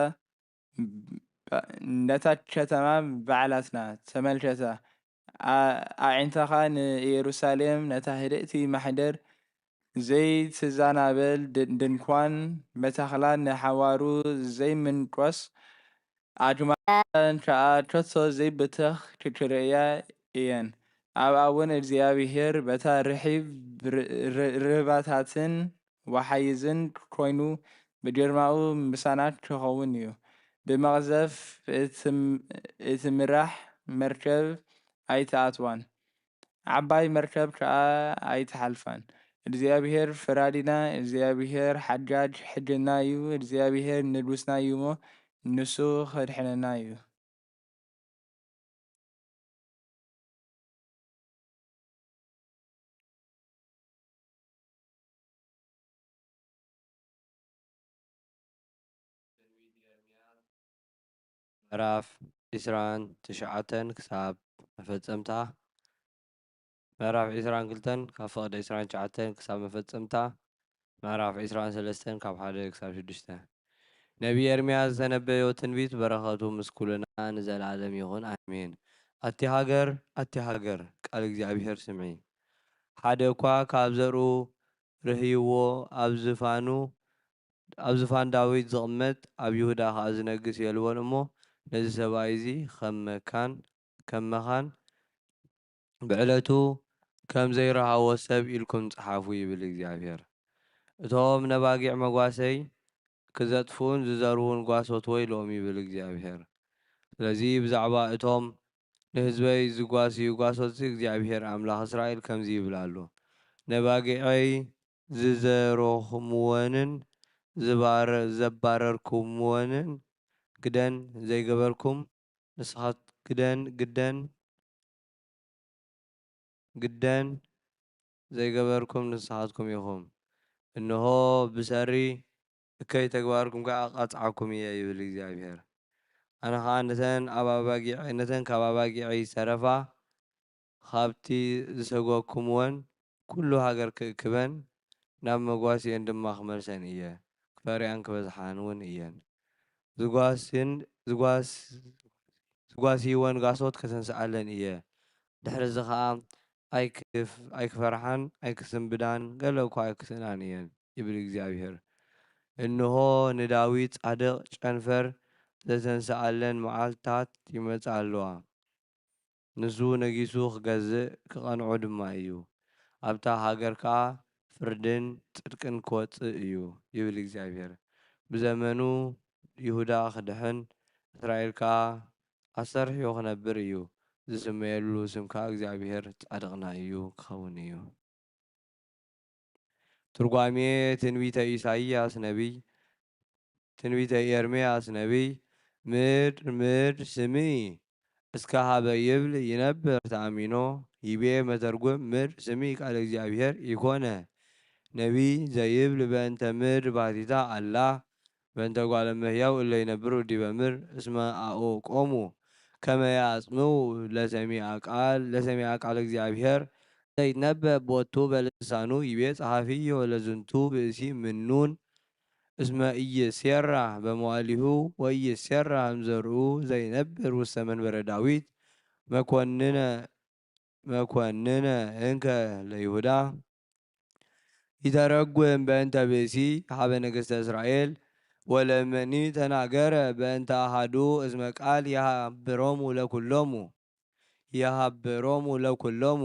ባ-፣ ነታ ከተማ ባዕላትና ተመልከታ። ኣ-፣ ኣዒንትኻ ንኢየሩሳሌም፣ ነታ ህድእቲ ማሕደር ዘይትዛናበል ድ-፣ ድንኳን መታኽላ ንሓዋሩ ዘይምንቆስ ኣግማል ከኣ ከቶ ዘይብተኽ ክትርእያ እየን። ኣብኣ እውን እግዚኣብሄር በታ ርሒብ ር-፣ ር-፣ ርህባታትን ወሓይዝን ኮይኑ ብግርማኡ ምሳና ክኸውን እዩ። ብመቕዘፍ እትም-፣ እትምራሕ መርከብ ኣይትኣትዋን። ዓባይ መርከብ ከኣ ኣይትሓልፋን። እግዚኣብሄር ፈራዲና፣ እግዚኣብሄር ሓጋግ ሕግና እዩ፣ እግዚኣብሄር ንጉስና እዩ እሞ፣ ንሱ ኸድሕነና እዩ። ምዕራፍ ዒስራን ትሽዓተን ክሳብ መፈጸምታ፣ ምዕራፍ ዒስራን ክልተን ካብ ፍቕዲ ዒስራን ትሽዓተን ክሳብ መፈጸምታ፣ ምዕራፍ ዒስራን ሰለስተን ካብ ሓደ ክሳብ ሽዱሽተ። ነቢይ ኤርምያስ ዝተነበዮ ትንቢት በረኸቱ ምስ ኩልና ንዘለኣለም ይኹን፣ ኣሜን። ኣቲ ሃገር፣ ኣቲ ሃገር፣ ቃል እግዚኣብሔር ስምዒ። ሓደ እኳ ካብ ዘርኡ ርህይዎ ኣብ ዝፋኑ፣ ኣብ ዝፋን ዳዊት ዝቕመጥ፣ ኣብ ይሁዳ ኸኣ ዝነግስ የልቦን እሞ፣ ነዚ ሰብኣይ እዚ ከም መካን፣ ከም መኻን ብዕለቱ ከም ዘይረሃዎ ሰብ ኢልኩም ጸሓፉ ይብል እግዚኣብሔር። እቶም ነባጊዕ መጓሰይ ክዘጥፍኡን ዝዘርዉን ጓሶት ወይሎም ይብል እግዚኣብሔር። ስለዚ ብዛዕባ እቶም ንህዝበይ ዝጓስዩ ጓሶት እግዚኣብሔር ኣምላኽ እስራኤል ከምዚ ይብል ኣሎ። ነባጊዐይ ዝዘሮኹምወንን ዝባረ-፣ ዘባረርኩምወንን ግደን ዘይገበርኩም ንስኻት-፣ ግደን፣ ግደን፣ ግደን ዘይገበርኩም ንስኻትኩም ኢኹም። እንሆ ብሰሪ እከይ ተግባርኩም ከኣ እቐጽዓኩም እየ ይብል እግዚኣብሔር። ኣነ ኸኣ ነተን ኣብ ኣባጊዐ-፣ ነተን ካብ ኣባጊዐይ ዝተረፋ ኻብቲ ዝሰጎግኩምወን ኩሉ ሃገር ክእክበን፣ ናብ መጓስየን ድማ ክመልሰን እየ፣ ክፈርያን ክበዝሓን እውን እየን። ዝጓስን-፣ ዝጓስ-፣ ዝጓስይወን ጋሶት ከተንስኣለን እየ። ድሕሪ እዚ ኸኣ ኣይክፍ-፣ ኣይክፈርሓን ኣይክስንብዳን፣ ገለ እኳ ኣይክስእናን እየን፣ ይብል እግዚኣብሔር። እንሆ ንዳዊት ጻድቕ ጨንፈር ዘተንስኣለን መዓልታት ይመጻ ኣለዋ። ንሱ ነጊሱ ክገዝእ ክቐንዖ ድማ እዩ። ኣብታ ሃገር ከኣ ፍርድን ጽድቅን ክወጽእ እዩ፣ ይብል እግዚኣብሔር። ብዘመኑ ይሁዳ ክድሕን፣ እስራኤል ከኣ ኣስተርሕዩ ክነብር እዩ። ዝስመየሉ ስም ከኣ እግዚኣብሔር ጻድቕና እዩ ክኸውን እዩ። ትርጓሜ ትንቢተ ኢሳይያስ ነቢይ፣ ትንቢተ ኤርምያስ ነቢይ፣ ምድር፣ ምድር ስምዒ እስከ ሀበ ይብል ይነብር ተአሚኖ፣ ይቤ መተርጉም፣ ምድር ስምዒ ቃለ እግዚኣብሔር ኢኮነ። ነቢይ ዘይብል በእንተ ምድር ባቲታ ኣላ፣ በእንተ ጓለ እመሕያው እለ ይነብሩ ዲበ ምድር እስመ አኦቆሙ ከመ ያጽምዑ ለሰሚዐ ቃል፣ ለሰሚዐ ቃል እግዚኣብሔር ዘይትነበብ ቦቱ በልሳኑ ይቤ ጸሐፊዮ ለዝንቱ ብእሲ ምኑን እስመ ኢይሴራ በመዋሊሁ ወኢይሴራ እምዘርኡ ዘይነብር ውስተ መንበረ ዳዊት መኮንነ፣ መኮንነ እንከ ለይሁዳ። ይተረጉም በእንተ ብእሲ ሀበ ነገስተ እስራኤል ወለመኒ ተናገረ በእንተ አሃዱ እስመ ቃል የሃብሮሙ ለኩሎሙ፣ የሃብሮሙ ለኩሎሙ።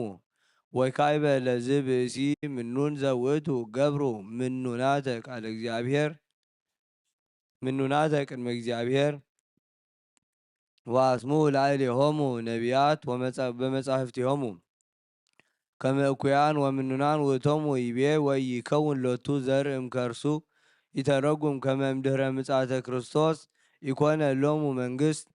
ወካይበ ለዝ ብእሲ ምኑን ዘውእቱ ገብሩ ምኑናተ ቃለ እግዚኣብሔር፣ ምኑናተ ቅድመ እግዚኣብሔር ወአስምዑ ላዕሌሆሙ ነቢያት ወመጻ-፣ በመጻሕፍቲሆሙ ከመ እኩያን ወምኑናን ውእቶሙ ይቤ ወኢይከውን ሎቱ ዘርእ እምከርሱ ይተረጉም ከመ እምድህረ ምጽአተ ክርስቶስ ኢኮነ ሎሙ መንግስት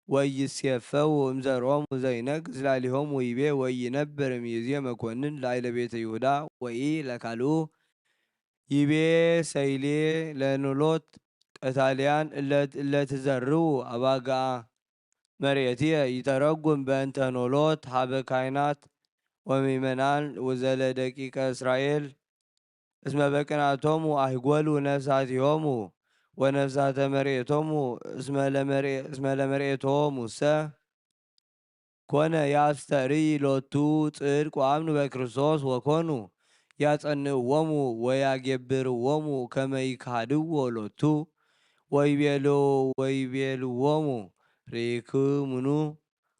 ወኢይሴፈው እምዘርኦሙ ዘይነግስ ላዕሌሆሙ ይቤ ወኢይነብር እምይእዜ መኮንን ላዕለ ቤተ ይሁዳ ወኢ ለካልኡ ይቤ ሰይሌ ለኖሎት ቀታልያን እለ-፣ እለ ትዘርው አባግዓ መርኤትየ ይተረጉም በእንተ ኖሎት ሀበ ካህናት ወምእመናን ወዘለ ደቂቀ እስራኤል እስመ በቅንዓቶሙ አህጎሉ ነፍሳቲሆሙ ወነፍሳተ መርኤቶሙ እስመ ለመርኤ-፣ እስመ ለመርኤቶሙሰ ኮነ ያስተርኢ ሎቱ ጽድቅ ወአምኑ በክርስቶስ ወኮኑ ያጸንዕዎሙ ወያጌብርዎሙ ከመ ይካሃድዎ ሎቱ ወይቤሉ-፣ ወይቤልዎሙ ርኢክሙኑ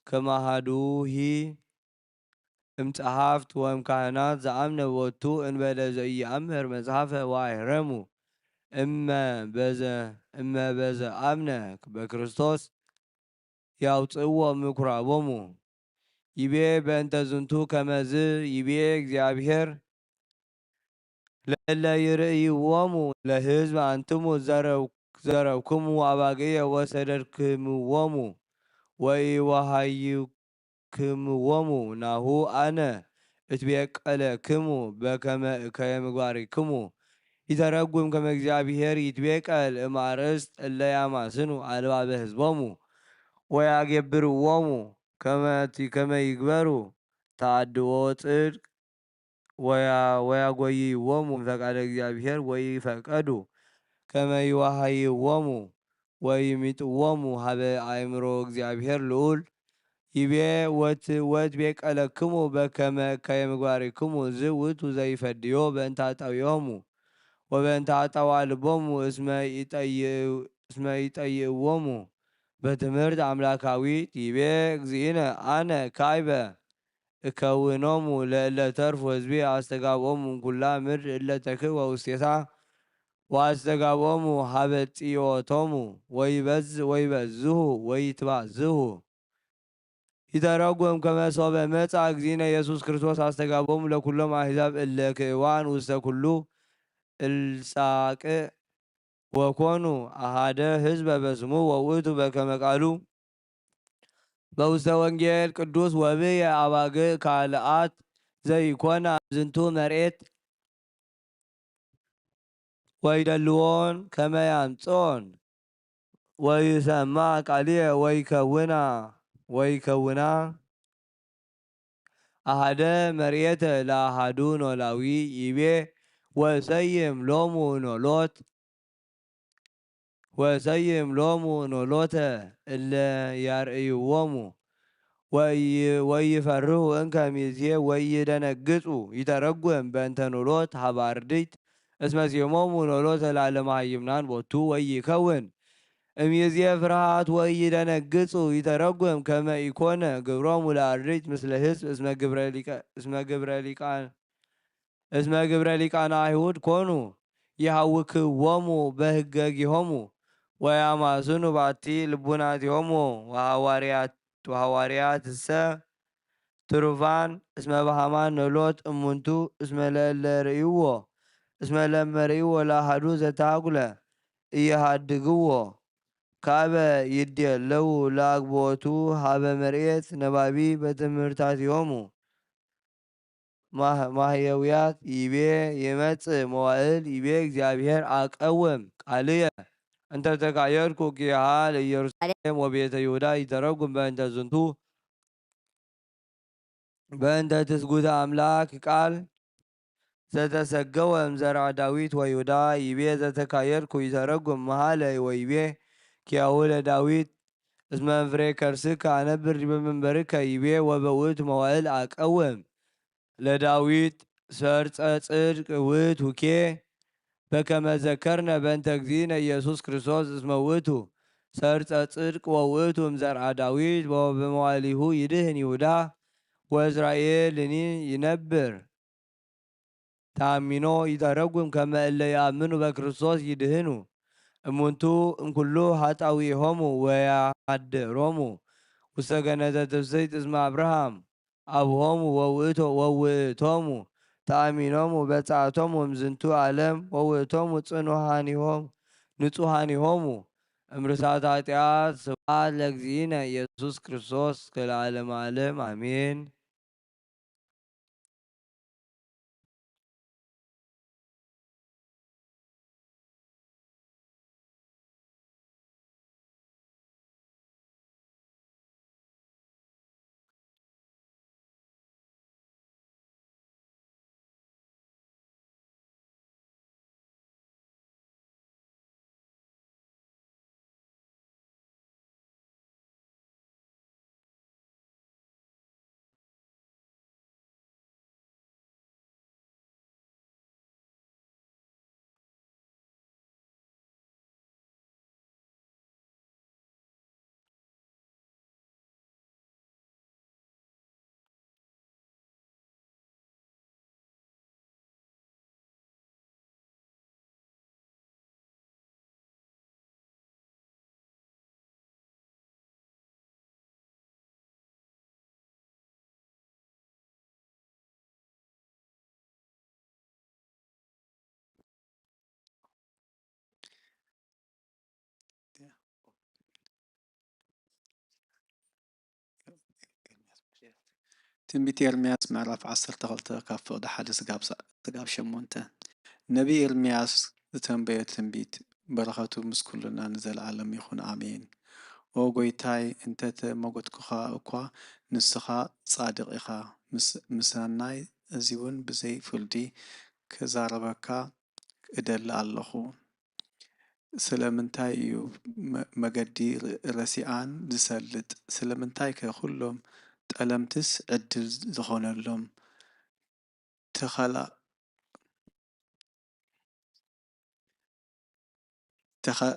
ከማሃዱሂ እምጸሐፍት ወእምካህናት ዘአምነ ቦቱ እንበለ ዘኢየአምር መጽሐፈ ወአይህረሙ እመ በዘ-፣ እመ በዘ አምነ በክርስቶስ ያውፅእዎ ምኩራቦሙ። ይቤ በእንተ ዝንቱ ከመዝ ይቤ እግዚኣብሔር ለእለ ይርእይዎሙ ለህዝብ አንትሙ ዘረብ-፣ ዘረብክሙ አባግየ ወሰደድክምዎሙ ወኢወሃይክምዎሙ ናሁ አነ እትቤቀለክሙ በከመ እከየ ምግባሪክሙ። ይተረጉም ከመ እግዚኣብሔር ይትቤቀል እማርእስት እለ ያማስኑ አልባበ ህዝቦሙ ወያጌብርዎሙ ከመ እቲ ከመ ይግበሩ ተኣድዎ ጽድቅ ወያ ወያጎይይዎሙ ፈቃደ እግዚኣብሔር ወይፈቀዱ ከመ ይዋሃይዎሙ ወይሚጥዎሙ ሀበ ኣእምሮ እግዚኣብሔር ልዑል ይቤ ወት ወትቤቀለክሙ በከመ እከየ ምግባሪክሙ ዝውቱ ዘይፈድዮ በእንተ ጣዊሆሙ ወበእንተ ኣጣዋ ልቦሙ እስመ ይጠይእዎሙ በትምህርት ኣምላካዊት ይቤ እግዚእነ ኣነ ካይበ እከውኖሙ ለእለ ተርፉ ህዝቢ ኣስተጋብኦሙ እምኩላ ምድር እለ ተክእወ ውስቴታ ወኣስተጋብኦሙ ሀበ ጽዮቶሙ ወይበዝ ወይበዝሁ ወይትባዝሁ ይተረጉም ከመ ሶበ መጻ እግዚእነ ኢየሱስ ክርስቶስ ኣስተጋብኦሙ ለኩሎም ኣሕዛብ እለ ክእዋን ውስተ ኩሉ እልሳቅእ ወኮኑ ኣሃደ ህዝበ በስሙ ወውእቱ በከመ ቃሉ በውስተ ወንጌል ቅዱስ ወብየ ኣባግዕ ካልኣት ዘይኮና ዝንቱ መርኤት ወይደልዎን ከመ ያምጽኦን ወይሰማ ቃልየ ወይከውና ወይከውና ኣሃደ መርኤተ ለኣሃዱ ኖላዊ ይቤ ወሰይም ሎሙ ኖሎት ወሰይም ሎሙ ኖሎተ እለ ያርእይዎሙ ወይፈርሁ እንከ ሚዜ ወይደነግጹ ይተረጉም በእንተ ኖሎት ሀበ አርድእት እስመ ሴሞሙ ኖሎተ ለዓለመ ሀይምናን ቦቱ ወይከውን እምይእዜ ፍርሃት ወኢይደነግጹ ይተረጉም ከመ ኢኮነ ግብሮሙ ለአርድእት ምስለ ሕዝብ እስመ ግብረ ሊቃነ አይሁድ ኮኑ ይሃውክዎሙ በህገጊሆሙ ወያማስኑ ባቲ ልቡናቲሆሙ ወሐዋርያትሰ ትሩፋን እስመ በሃማን ኖሎት እሙንቱ እስመ ለእለ ርእይዎ እስመ ለእመ ርእይዎ ለአሐዱ ዘተሃጉለ ኢየሃድግዎ ካበ ይዴለዉ ለአግብኦቱ ሀበ መርኤት ነባቢ በትምህርታቲሆሙ ማህየውያት ይቤ ይመጽእ መዋእል ይቤ እግዚኣብሔር አቀውም ቃልየ እንተ ተካየድኩ ኪሃ ለኢየሩሳሌም ወቤተ ይሁዳ ይተረጉም በእንተ ዝንቱ በእንተ ትስጉተ አምላክ ቃል ዘተሰገወ እምዘርዐ ዳዊት ወይሁዳ ይቤ ዘተካየድኩ ይተረጉም መሃለ ወይቤ ኪያሁ ለዳዊት እስመ እምፍሬ ከርስከ አነብር ዲበ መንበርከ ይቤ ወበውእቱ መዋእል አቀውም ለዳዊት ሰርጸ ጽድቅ ውእቱ ኬ በከመ ዘከርነ በእንተ እግዚእነ ኢየሱስ ክርስቶስ እስመ ውእቱ ሰርጸ ጽድቅ ወውእቱ እምዘርአ ዳዊት ወበመዋሊሁ ይድህን ይሁዳ ወእስራኤልኒ ይነብር። ተአሚኖ ይተረጉም ከመ እለ ይአምኑ በክርስቶስ ይድህኑ እሙንቱ እምኩሉ ኃጣውኢሆሙ ወያሃድሮሙ ውስተ ገነተ ትፍስሕት እስመ አብርሃም አብሆሙ ወውእቶሙ ተአሚኖሙ በጻእቶሙ እምዝንቱ ዓለም ወውእቶሙ ንጹሃኒሆሙ እምርሳት ኃጢአት። ስብሐት ለእግዚእነ ኢየሱስ ክርስቶስ እስከ ለዓለመ ዓለም አሜን። ትንቢት ኤርምያስ ምዕራፍ ዓሰርተ ክልተ ካብ ፍቕዲ ሓደ ስጋብ ሸሞንተ። ነቢይ ኤርምያስ ዝተንበዮ ትንቢት በረኸቱ ምስ ኩልና ንዘለዓለም ይኹን ኣሜን። እሞ ጐይታይ፣ እንተ ተመጐትኩኻ እኳ፣ ንስኻ ጻድቕ ኢኻ፣ ምስ-፣ ምሳናይ፣ እዚውን ብዘይ ፍርዲ ክዛረበካ እደሊ ኣለኹ። ስለምንታይ እዩ መ-፣ መገዲ ር-፣ ረሲኣን ዝሰልጥ? ስለምንታይከ ኵሎም ጠለምትስ ዕድል ዝኾነሎም? ተኸላ-፣ ተኸ-፣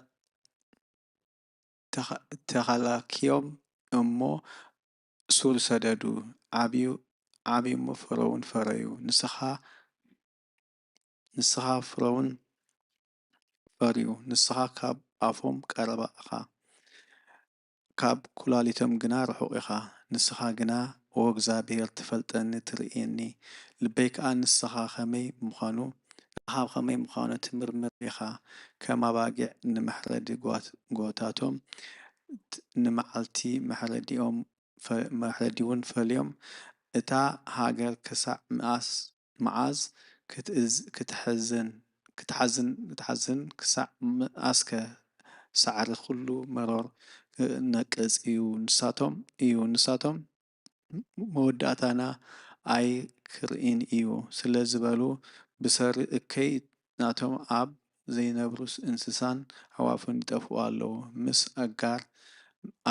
ተኸ-፣ ተኸላክዮም እሞ ሱር ሰደዱ፣ ዓብዩ፣ ዓብዩ እሞ ፍረውን ፈረዩ። ንስኻ፣ ንስኻ ፍረውን ፈርዩ፣ ንስኻ ካብ ኣፎም ቀረባ ኢኻ፣ ካብ ኵላሊቶም ግና ርሑቕ ኢኻ። ንስኻ ግና፣ ኦ እግዚኣብሄር፣ ትፈልጠኒ፣ ትርእየኒ፣ ልበይ ከኣ ንስኻ ኸመይ ምዃኑ፣ ረሃብ ኸመይ ምዃኑ ትምርምር ኢኻ። ከም ኣባጊዕ ንመሕረዲ ጓት-፣ ጓታቶም፣ ት-፣ ንመዓልቲ መሕረዲኦም ፈ-፣ መሕረዲውን ፈልዮም፣ እታ ሃገር ክሳዕ መኣስ መዓዝ ክትእዝ-፣ ክትሕዝን፣ ክትሓዝን፣ ክትሓዝን፣ ክሳዕ መኣስከ ሳዕሪ ኹሉ መሮር ክነቅጽ እዩ? ንሳቶም፣ እዩ፣ ንሳቶም መወዳእታና ኣይክርኢን እዩ ስለ ዝበሉ፣ ብሰሪ እከይ ናቶም ኣብ ዘይነብሩስ እንስሳን ኣዕዋፍን ይጠፍኡ ኣለዉ። ምስ ኣጋር፣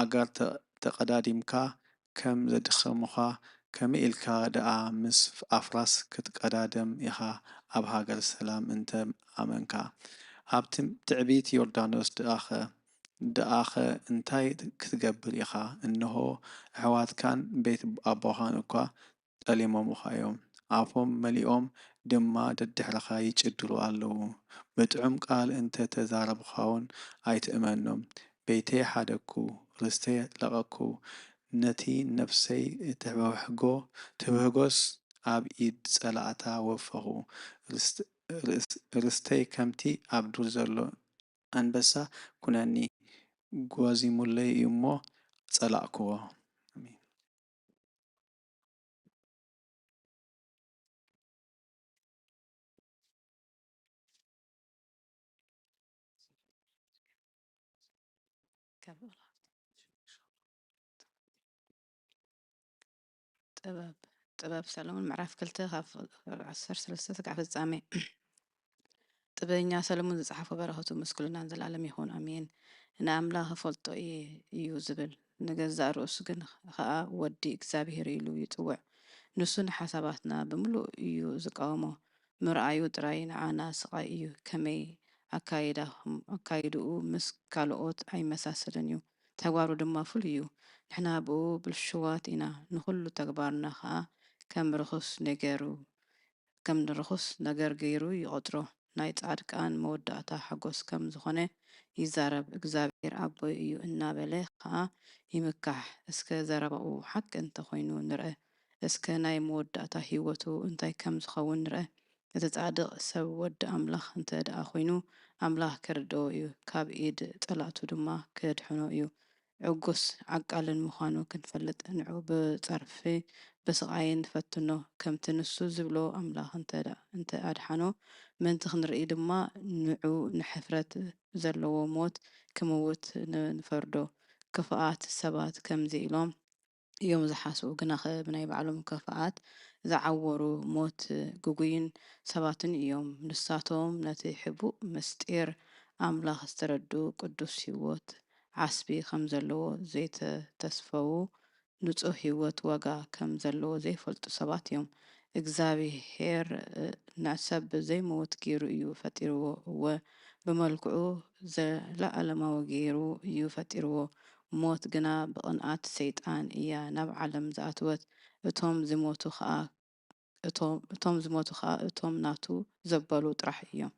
ኣጋር ተ-፣ ተቐዳዲምካ ከም ዘድኸሙኻ፣ ከመይ ኢልካ ደኣ ምስ ኣፍራስ ክትቀዳደም ኢኻ፣ ኣብ ሃገር ሰላም እንተ ኣመንካ? ኣብ ትም-፣ ትዕቢት ዮርዳኖስ ደኣኸ፣ ደኣኸ እንታይ ክትገብር ኢኻ? እንሆ፣ ኣሕዋትካን ቤት ኣቦኻን እኳ ጠሊሞምኻ እዮም፣ ኣፎም መሊኦም ድማ ደድሕርኻ ይጭድሩ ኣለዉ። ብጥዑም ቃል እንተ ተዛረቡኻውን ኣይትእመኖም። ቤተይ ሓደግኩ፣ ርስተይ ለቐቕኩ፣ ነቲ ነፍሰይ እትብህጎ፣ ትብህጎስ ኣብ ኢድ ጸላእታ ወፈኹ። ርስት-፣ ርስ-፣ ርስተይ ከምቲ ኣብ ዱር ዘሎ ኣንበሳ ኩነኒ፣ ጓዚሙለይ እዩ እሞ ጸላእክዎ። ኣሜን። ጥበብ፣ ጥበብ ሰሎሞን ምዕራፍ ክልተ ካብ ዓሰርተ ሰለስተ ስጋዕ ፍጻሜ። ጥበበኛ ሰሎሞን ዝጸሓፎ በረኸቱ ምስ ኩልና ንዘለኣለም ይኹን፣ ኣሜን። ንኣምላኽ እፈልጦ እየ እዩ ዝብል፣ ንገዛእ ርእሱ ግን ኸኣ ወዲ እግዚኣብሄር ኢሉ ይጽውዕ። ንሱ ንሓሳባትና ብምሉእ እዩ ዝቃወሞ። ምርኣዩ ጥራይ ንዓና ስቓይ እዩ። ከመይ ኣካይዳ-፣ ኣካይድኡ ምስ ካልኦት ኣይመሳሰልን እዩ። ተግባሩ ድማ ፍሉይ እዩ። ንሕና ብኡ ብልሹዋት ኢና፣ ንኹሉ ተግባርና ኸኣ ከም ርኹስ ነገሩ፣ ከም ንርኹስ ነገር ገይሩ ይቖጽሮ። ናይ ጻድቃን መወዳእታ ሓጎስ ከም ዝኾነ ይዛረብ። እግዚኣብሔር ኣቦይ እዩ እናበለ ኸኣ ይምካሕ። እስከ ዘረባኡ ሓቂ እንተ ኾይኑ ንርአ። እስከ ናይ መወዳእታ ህይወቱ እንታይ ከም ዝኸውን ንርአ። እቲ ጻድቕ ሰብ ወዲ ኣምላኽ እንተ ደኣ ኾይኑ፣ ኣምላኽ ከርድኦ እዩ፣ ካብ ኢድ ጸላእቱ ድማ ከድሕኖ እዩ። ዕጉስ ዓቃልን ምዃኑ ክንፈልጥ፣ ንዑ ብጸርፊ ብስቓይን ንፈትኖ። ከምቲ ንሱ ዝብሎ ኣምላኽ እንተ ደኣ፣ እንተ ኣድሓኖ ምእንቲ ክንርኢ ድማ፣ ንዑ ንሕፍረት ዘለዎ ሞት ክምውት ን-፣ ንፈርዶ። ክፉኣት ሰባት ከምዚ ኢሎም እዮም ዝሓስቡ፣ ግናኸ ብናይ ባዕሎም ክፍኣት ዝዓወሩ ሞት ግጉይን ሰባትን እዮም። ንሳቶም ነቲ ሕቡእ ምስጢር ኣምላኽ ዝተረድኡ፣ ቅዱስ ህይወት ዓስቢ ከም ዘለዎ ዘይተተስፈዉ፣ ንጹህ ህይወት ዋጋ ከም ዘለዎ ዘይፈልጡ ሰባት እዮም። እግዚኣብሄር፣ እ፣ ንሰብ ብዘይመውት ገይሩ እዩ ፈጢርዎ። እወ፣ ብመልክዑ ዘለኣለማዊ ገይሩ እዩ ፈጢርዎ። ሞት ግና ብቕንኣት ሰይጣን እያ ናብ ዓለም ዝኣተወት። እቶም ዝሞቱ ኸኣ፣ እቶም፣ እቶም ዝሞቱ ኸኣ እቶም ናቱ ዘበሉ ጥራሕ እዮም።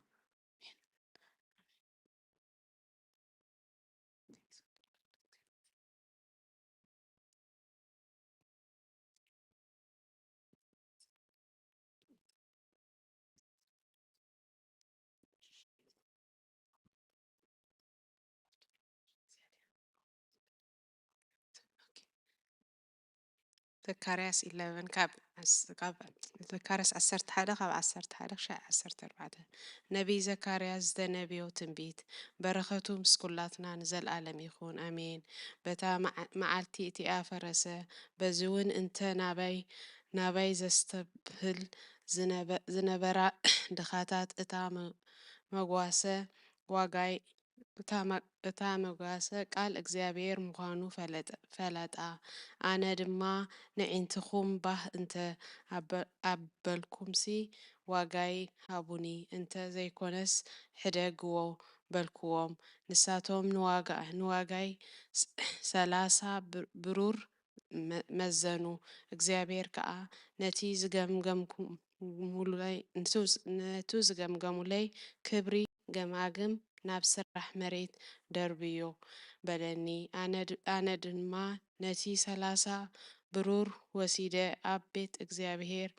ዘካርያስ ኢለቨን ካብ ዓስ-፣ ካብ ዘካርያስ ዓሰርተ ሓደ ካብ ዓሰርተ ሓደ ክሳዕ ዓሰርተ ኣርባዕተ። ነቢይ ዘካርያስ ዝተነብዮ ትንቢት፣ በረኸቱ ምስ ኩላትና ንዘለኣለም ይኹን፣ ኣሜን። በታ መዓ-፣ መዓልቲ እቲኣ ፈረሰ፣ በዚ እውን እንተ ናባይ፣ ናባይ ዘስተብህል ዝነበ-፣ ዝነበራ ድኻታት እታ መ-፣ መጓሰ ዋጋይ እታ መ-፣ እታ መጓሰ ቃል እግዚኣብሔር ምዃኑ ፈለጠ-፣ ፈለጣ። ኣነ ድማ ንዒንትኹም ባህ እንተ ኣበ-፣ ኣበልኩምሲ ዋጋይ ሃቡኒ፣ እንተ ዘይኮነስ ሕደግዎ በልክዎም። ንሳቶም ንዋጋ-፣ ንዋጋይ ስ-፣ ሰላሳ ብር-፣ ብሩር መ-፣ መዘኑ። እግዚኣብሔር ከኣ ነቲ ዝገምገምኩሙለይ፣ ንሱ ዝ-፣ ነቱ ዝገምገሙለይ ክብሪ ገማግም ናብ ስራሕ መሬት ደርብዮ በለኒ። ኣነ ድ-፣ ኣነ ድማ ነቲ ሰላሳ ብሩር ወሲደ ኣብ ቤት እግዚኣብሔር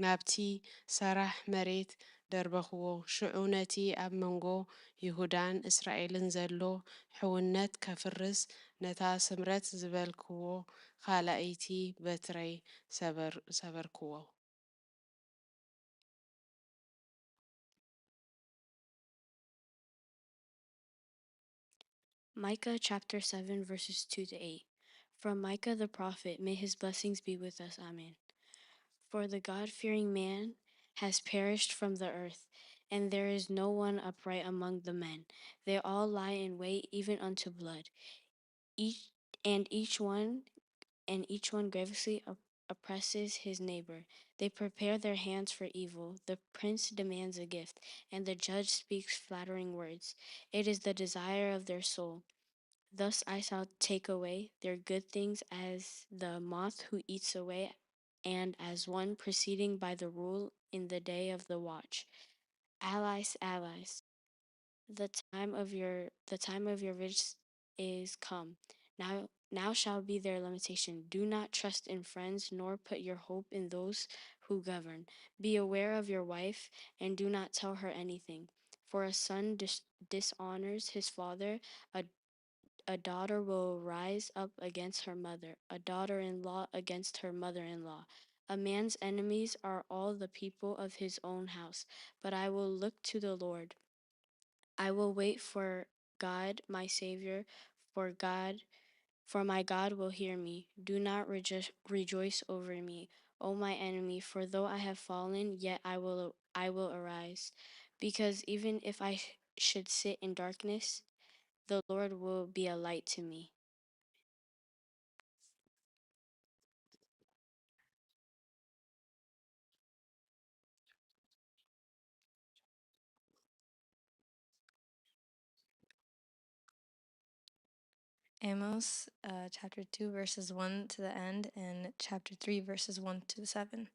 ናብቲ ሰራሕ መሬት ደርበኽዎ። ሽዑ ነቲ ኣብ መንጎ ይሁዳን እስራኤልን ዘሎ ሕውነት ከፍርስ፣ ነታ ስምረት ዝበልክዎ ካልኣይቲ በትረይ ሰበር-፣ ሰበርክዎ። Micah chapter seven, verses two to eight. From Micah the prophet, may his blessings be with us. Amen. For the God-fearing man has perished from the earth, and there is no one upright among the men. They all lie in wait even unto blood. Each, and each one, and each one grievously op-, oppresses his neighbor. They prepare their hands for evil. The prince demands a gift, and the judge speaks flattering words. It is the desire of their soul. Thus I shall take away their good things as the moth who eats away, and as one proceeding by the rule in the day of the watch. Allies, allies, the time of your, the time of your rich is come. Now, now shall be their lamentation. Do not trust in friends, nor put your hope in those who govern. Be aware of your wife, and do not tell her anything. For a son dis-, dishonors his father, a, a daughter will rise up against her mother, a daughter-in-law against her mother-in-law. A man's enemies are all the people of his own house, but I will look to the Lord. I will wait for God, my Savior, for God, for my God will hear me. Do not rejo-, rejoice over me, O my enemy, for though I have fallen, yet I will, I will arise. Because even if I sh-, should sit in darkness, the Lord will be a light to me. Amos, uh, chapter two, verses one to the end, and chapter three, verses one to seven.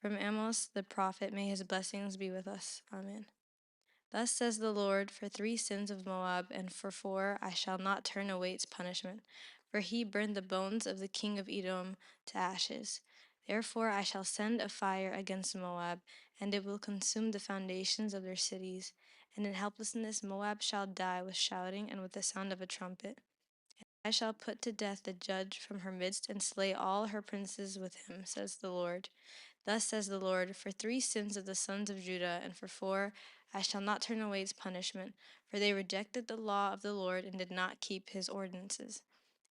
From Amos the prophet, may his blessings be with us. Amen. Thus says the Lord, for three sins of Moab, and for four, I shall not turn away its punishment, for he burned the bones of the king of Edom to ashes. Therefore I shall send a fire against Moab, and it will consume the foundations of their cities. And in helplessness Moab shall die with shouting and with the sound of a trumpet. And I shall put to death the judge from her midst, and slay all her princes with him, says the Lord. Thus says the Lord, for three sins of the sons of Judah, and for four, I shall not turn away its punishment, for they rejected the law of the Lord and did not keep his ordinances.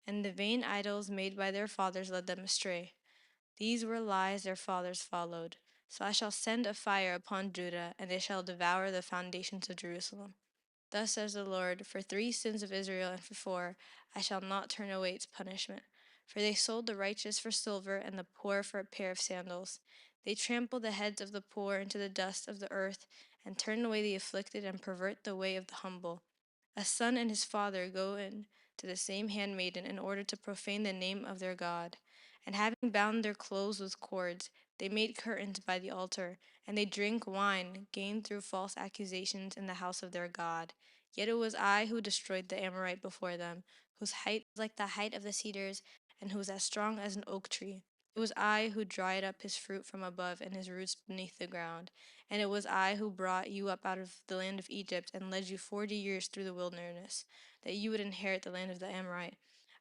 And the vain idols made by their fathers led them astray. These were lies their fathers followed. So I shall send a fire upon Judah, and it shall devour the foundations of Jerusalem. Thus says the Lord, for three sins of Israel and for four, I shall not turn away its punishment. For they sold the righteous for silver and the poor for a pair of sandals. They trample the heads of the poor into the dust of the earth, and turn away the afflicted and pervert the way of the humble. A son and his father go in to the same handmaiden in order to profane the name of their God. And having bound their clothes with cords, they made curtains by the altar, and they drank wine gained through false accusations in the house of their God. Yet it was I who destroyed the Amorite before them, whose height was like the height of the cedars, and who was as strong as an oak tree. It was I who dried up his fruit from above and his roots beneath the ground. And it was I who brought you up out of the land of Egypt and led you forty years through the wilderness, that you would inherit the land of the Amorite.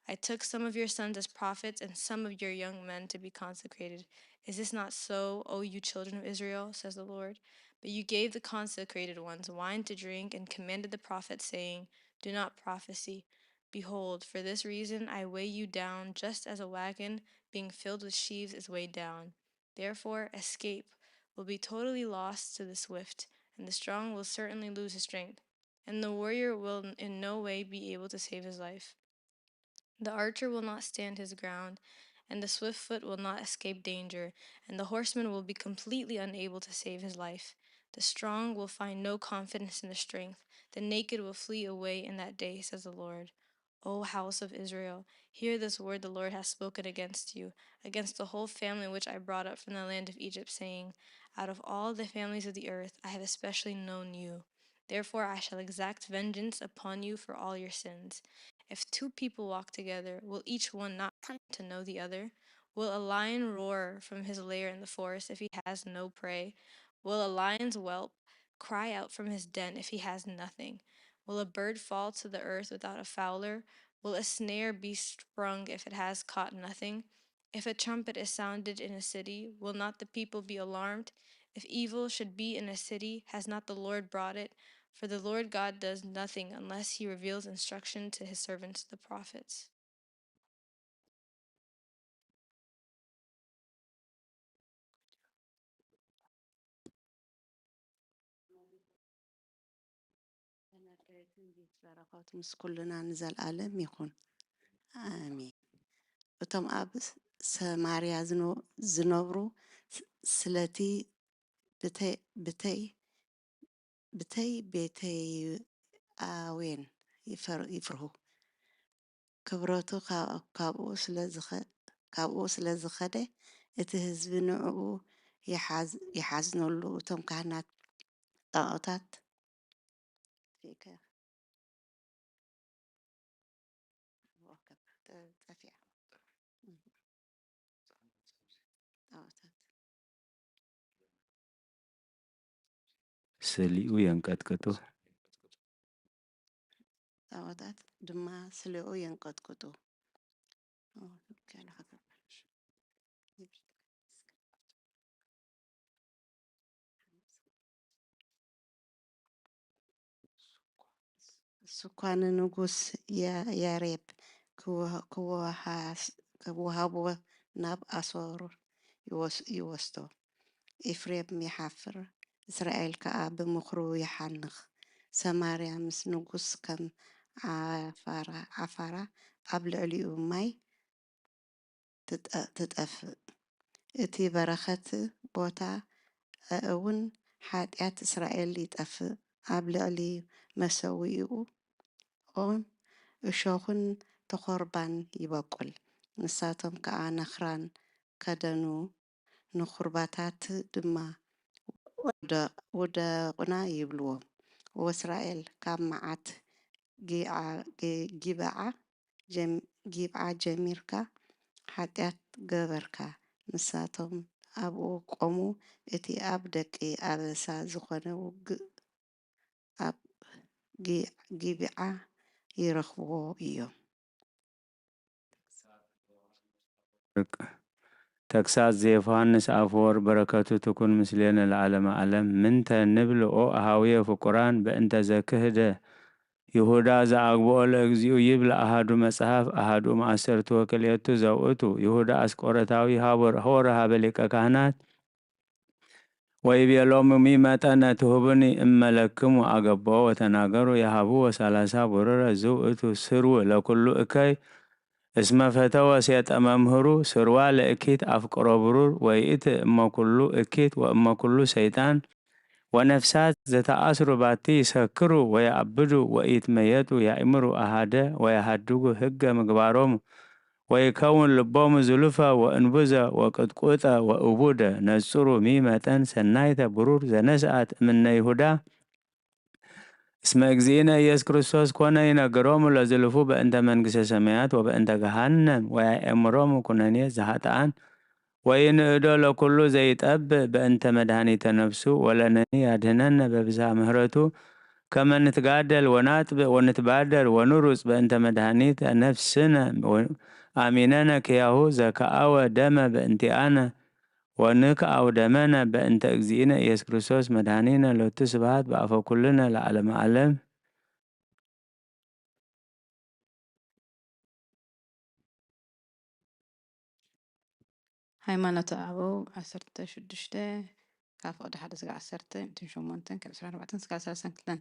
I took some of your sons as prophets and some of your young men to be consecrated. Is this not so, O you children of Israel? Says the Lord. But you gave the consecrated ones wine to drink and commanded the prophets, saying, Do not prophesy. Behold, for this reason I weigh you down just as a wagon being filled with sheaves is weighed down. Therefore, escape will be totally lost to the swift, and the strong will certainly lose his strength, and the warrior will in no way be able to save his life. The archer will not stand his ground, and the swift foot will not escape danger, and the horseman will be completely unable to save his life. The strong will find no confidence in the strength. The naked will flee away in that day, says the Lord. O house of Israel, hear this word the Lord has spoken against you, against the whole family which I brought up from the land of Egypt, saying, Out of all the families of the earth I have especially known you. Therefore I shall exact vengeance upon you for all your sins. If two people walk together, will each one not come to know the other? Will a lion roar from his lair in the forest if he has no prey? Will a lion's whelp cry out from his den if he has nothing? Will a bird fall to the earth without a fowler? Will a snare be sprung if it has caught nothing? If a trumpet is sounded in a city, will not the people be alarmed? If evil should be in a city, has not the Lord brought it? For the Lord God does nothing unless he reveals instruction to his servants, the prophets. በረኸቱ ምስ ኩልና ንዘለዓለም ይኹን፣ ኣሜን። እቶም ኣብ ሰማርያ ዝነብሩ ስለቲ ብተይ ቤትኣዌን ይፍርሁ። ክብረቱ ካብኡ ስለ ዝኸደ፣ እቲ ህዝቢ ንዕኡ ይሓዝነሉ። እቶም ካህናት ጣዖታት ስሊኡ የንቀጥቅጡ። ጣዖታት ድማ ስሊኡ የንቀጥቅጡ። እሱ እኳ ንንጉስ ያሬብ ክወሃቦ ናብ ኣሶር ይወስዶ። ኤፍሬም ይሓፍር፣ እስራኤል ከኣ ብምኽሩ ይሓንኽ። ሰማርያ ምስ ንጉስ ከም ዓፋራ ኣብ ልዕሊኡ ማይ ትጠፍእ። እቲ በረኸት ቦታ እውን ሓጢኣት እስራኤል ይጠፍእ። ኣብ ልዕሊ መሰውኢኡ ኦም እሾኽን ተኾርባን ይበቁል። ንሳቶም ከኣ ነኽራን ከደኑ፣ ንኹርባታት ድማ ውደቑና ይብልዎም። ወእስራኤል ካብ መዓት ጊብዓ ጊብዓ ጀሚርካ ሓጢኣት ገበርካ። ንሳቶም ኣብኡ ቆሙ፣ እቲ ኣብ ደቂ ኣበሳ ዝኾነ ውግእ ኣብ ጊብዓ ይረኽብዎ እዮም። ተግሳጽ ዘዮሃንስ ኣፈወርቅ በረከቱ ትኩን ምስሌነ ለዓለመ ዓለም። ምንተ ንብል ኦ አሃውየ ፍቁራን በእንተ ዘክህደ ይሁዳ ዘአግብኦ ለእግዚኡ ይብል አሃዱ መጽሐፍ፣ አሃዱ መአሰርቱ ወክልኤቱ ዘውእቱ ይሁዳ አስቆሮታዊ ሀቦር ሆረ ሀበ ሊቀ ካህናት ወይቤሎሙ ሚ መጠነ ትሁብኒ እመ ለክሙ አገብኦ ወተናገሩ የሀብዎ ሠላሳ ብሩረ ዝውእቱ ስርው ለኩሉ እከይ እስመ ፈተወ ሴጠ መምህሩ ስርዋ ለእኪት አፍቅሮ ብሩር ወይእቲ እመ ኩሉ እኪት ወእመ ኩሉ ሰይጣን ወነፍሳት ዘተአስሩ ባቲ ይሰክሩ ወየአብዱ ወኢትመየጡ ያእምሩ አሃደ ወየሃድጉ ህገ ምግባሮሙ ወይከውን ልቦሙ ዝሉፈ ወእንቡዘ ወቅጥቁጠ ወእቡደ ነጽሩ ሚ መጠን ሰናይተ ብሩር ዘነስአት እምነ ይሁዳ እስመ እግዚእነ ኢየሱስ ክርስቶስ ኮነ ይነግሮሙ ለዝልፉ በእንተ መንግስተ ሰማያት ወበእንተ ገሃነም ወያእምሮሙ ኩነኔ ዘሃጥኣን ወይንእዶ ለኩሉ ዘይጠብእ በእንተ መድኃኒተ ነፍሱ ወለነኒ ያድህነነ በብዝሃ ምህረቱ ከመ ንትጋደል ወናጥብእ ወንትባደር ወንሩጽ በእንተ መድኃኒት ነፍስነ፣ አሚነነ ኪያሁ ዘከአወ ደመ በእንቲአነ፣ ወንክአው ደመነ በእንተ እግዚእነ ኢየሱስ ክርስቶስ መድኃኒነ፣ ሎቱ ስብሐት በአፈ ኩልነ ለዓለመ ዓለም። ሃይማኖተ ኣበው ዓሰርተ ሽዱሽተ፣ ካብ ፍቕዲ ሓደ ስጋ ዓሰርተ፣ ሚእትን ሸሞንተን ካብ ዕስራን ኣርባዕተን ስጋ ሰላሳን ክልተን።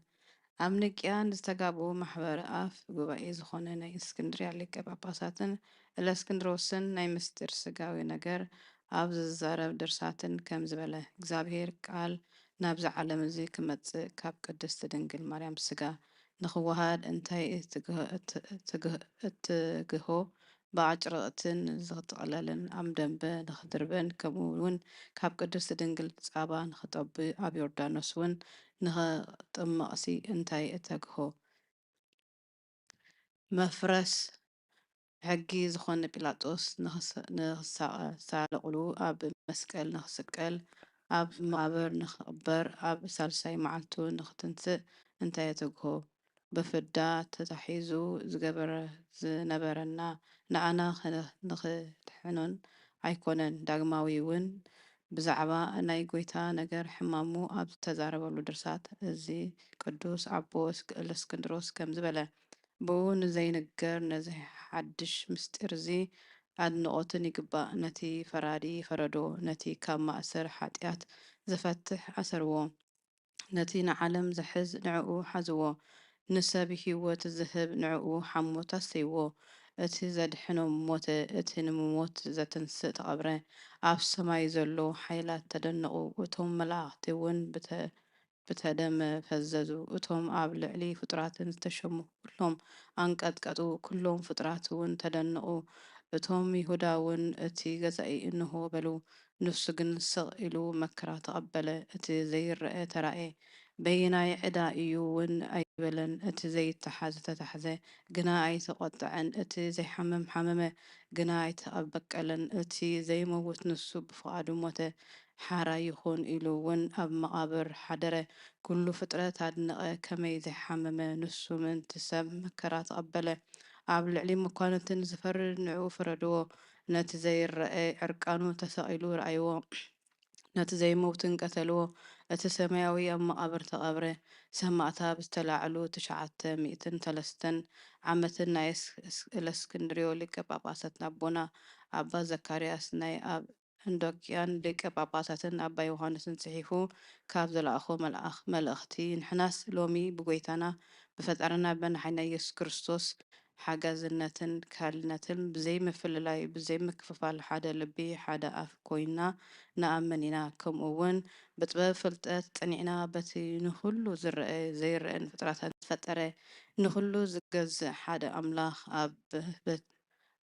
ኣብ ንቅያ ንዝተጋብኡ ማሕበር ኣፍ ጉባኤ ዝኾነ ናይ እስክንድርያ ሊቀ ጳጳሳትን እለእስክንድሮስን ናይ ምስጢር ስጋዊ ነገር ኣብ ዝዛረብ ድርሳትን ከም ዝበለ፣ እግዚኣብሔር ቃል ናብዚ ዓለም እዚ ክመጽእ ካብ ቅድስቲ ድንግል ማርያም ስጋ ንኽወሃድ እንታይ እትግህ-፣ እት-፣ እትግህ-፣ እትግሆ ብኣጭርቕትን ዝጥቕለልን ኣብ ደንበ ንኽድርበን፣ ከምኡ እውን ካብ ቅድስቲ ድንግል ጻባ ንኽጠቢ ኣብ ዮርዳኖስ እውን ንኽጥመቕሲ እንታይ እተግሆ? መፍረስ ሕጊ ዝኾነ ጲላጦስ ንኽስ-፣ ንኽሳቐ-፣ ሳለቑሉ ኣብ መስቀል ንኽስቀል ኣብ መቓብር ንኽቕበር ኣብ ሳልሳይ መዓልቱ ንኽትንስእ እንታይ እተግሆ? ብፍዳ ተታሒዙ ዝገበረ ዝነበረና ንኣና ኸ-፣ ንኽድሕኖን ኣይኮነን። ዳግማዊ እውን ብዛዕባ ናይ ጐይታ ነገር ሕማሙ ኣብ ዝተዛረበሉ ድርሳት፣ እዚ ቅዱስ ኣቦ እስክ-፣ እለእስክንድሮስ ከምዚ በለ፣ ብኡ ንዘይንገር ነዚ ሓድሽ ምስጢር እዚ ኣድንቖትን ይግባእ። ነቲ ፈራዲ ፈረዶ፣ ነቲ ካብ ማእሰር ሓጢኣት ዝፈትሕ ኣሰርዎ። ነቲ ንዓለም ዝሕዝ ንዕኡ ሓዝዎ፣ ንሰብ ህይወት ዝህብ ንዕኡ ሓሞት ኣስተይዎ። እቲ ዘድሕኖም ሞተ፣ እቲ ንምሞት ዘትንስእ ተቐብረ። ኣብ ሰማይ ዘለዉ ሓይላት ተደነቑ፣ እቶም መላእኽቲ እውን ብተ-፣ ብተደመ ፈዘዙ። እቶም ኣብ ልዕሊ ፍጡራትን ዝተሸሙ ኩሎም ኣንቀጥቀጡ፣ ኩሎም ፍጡራት እውን ተደነቑ። እቶም ይሁዳ እውን እቲ ገዛኢ እንሆ በሉ። ንሱ ግን ስቕ ኢሉ መከራ ተቐበለ። እቲ ዘይረአ ተራእየ። በየናይ ዕዳ እዩ እውን ኣይበለን። እቲ ዘይተሓዝ ተታሕዘ፣ ግና ኣይተቖጥዐን። እቲ ዘይሓምም ሓመመ፣ ግና ኣይተበቀለን። እቲ ዘይመውት ንሱ ብፍቓዱ ሞተ። ሓራ ይኹን ኢሉ እውን ኣብ መቓብር ሓደረ። ኩሉ ፍጥረት ኣድነቐ፣ ከመይ ዘይሓመመ። ንሱ ምእንቲ ሰብ መከራ ተቐበለ። ኣብ ልዕሊ መኳንንትን ዝፈርድ ንዕኡ ፈረድዎ። ነቲ ዘይረአ ዕርቃኑ ተሰቒሉ ረኣይዎ። ነቲ ዘይመውትን ቀተልዎ። እቲ ሰማያዊ ኣብ መቓብር ተቐብረ። ሰማእታ ብዝተላዕሉ ትሽዓተ ሚእትን ሰለስተን ዓመትን ናይ እስ-፣ እስ-፣ እለእስክንድርዮ ሊቀ ጳጳሳት ኣቦና ኣባ ዘካርያስ ናይ ኣብ ኣንዶቅያን ሊቀ ጳጳሳትን ኣባ ዮሃንስን ጽሒፉ ካብ ዝለኣኾ መልኣኽ-፣ መልእኽቲ፣ ንሕናስ ሎሚ ብጐይታና ብፈጣርና ብመድሓኒና ኢየሱስ ክርስቶስ ሓጋዝነትን ካልእነትን ብዘይምፍልላይ ብዘይምክፍፋል ሓደ ልቢ ሓደ ኣፍ ኮይንና ንኣምን ኢና። ከምኡ እውን ብጥበብ ፍልጠት ጸኒዕና በቲ ንኹሉ ዝረአ ዘይረኣን ፍጥረታት ዝፈጠረ ንኹሉ ዝገዝእ ሓደ ኣምላኽ ኣብ በት-፣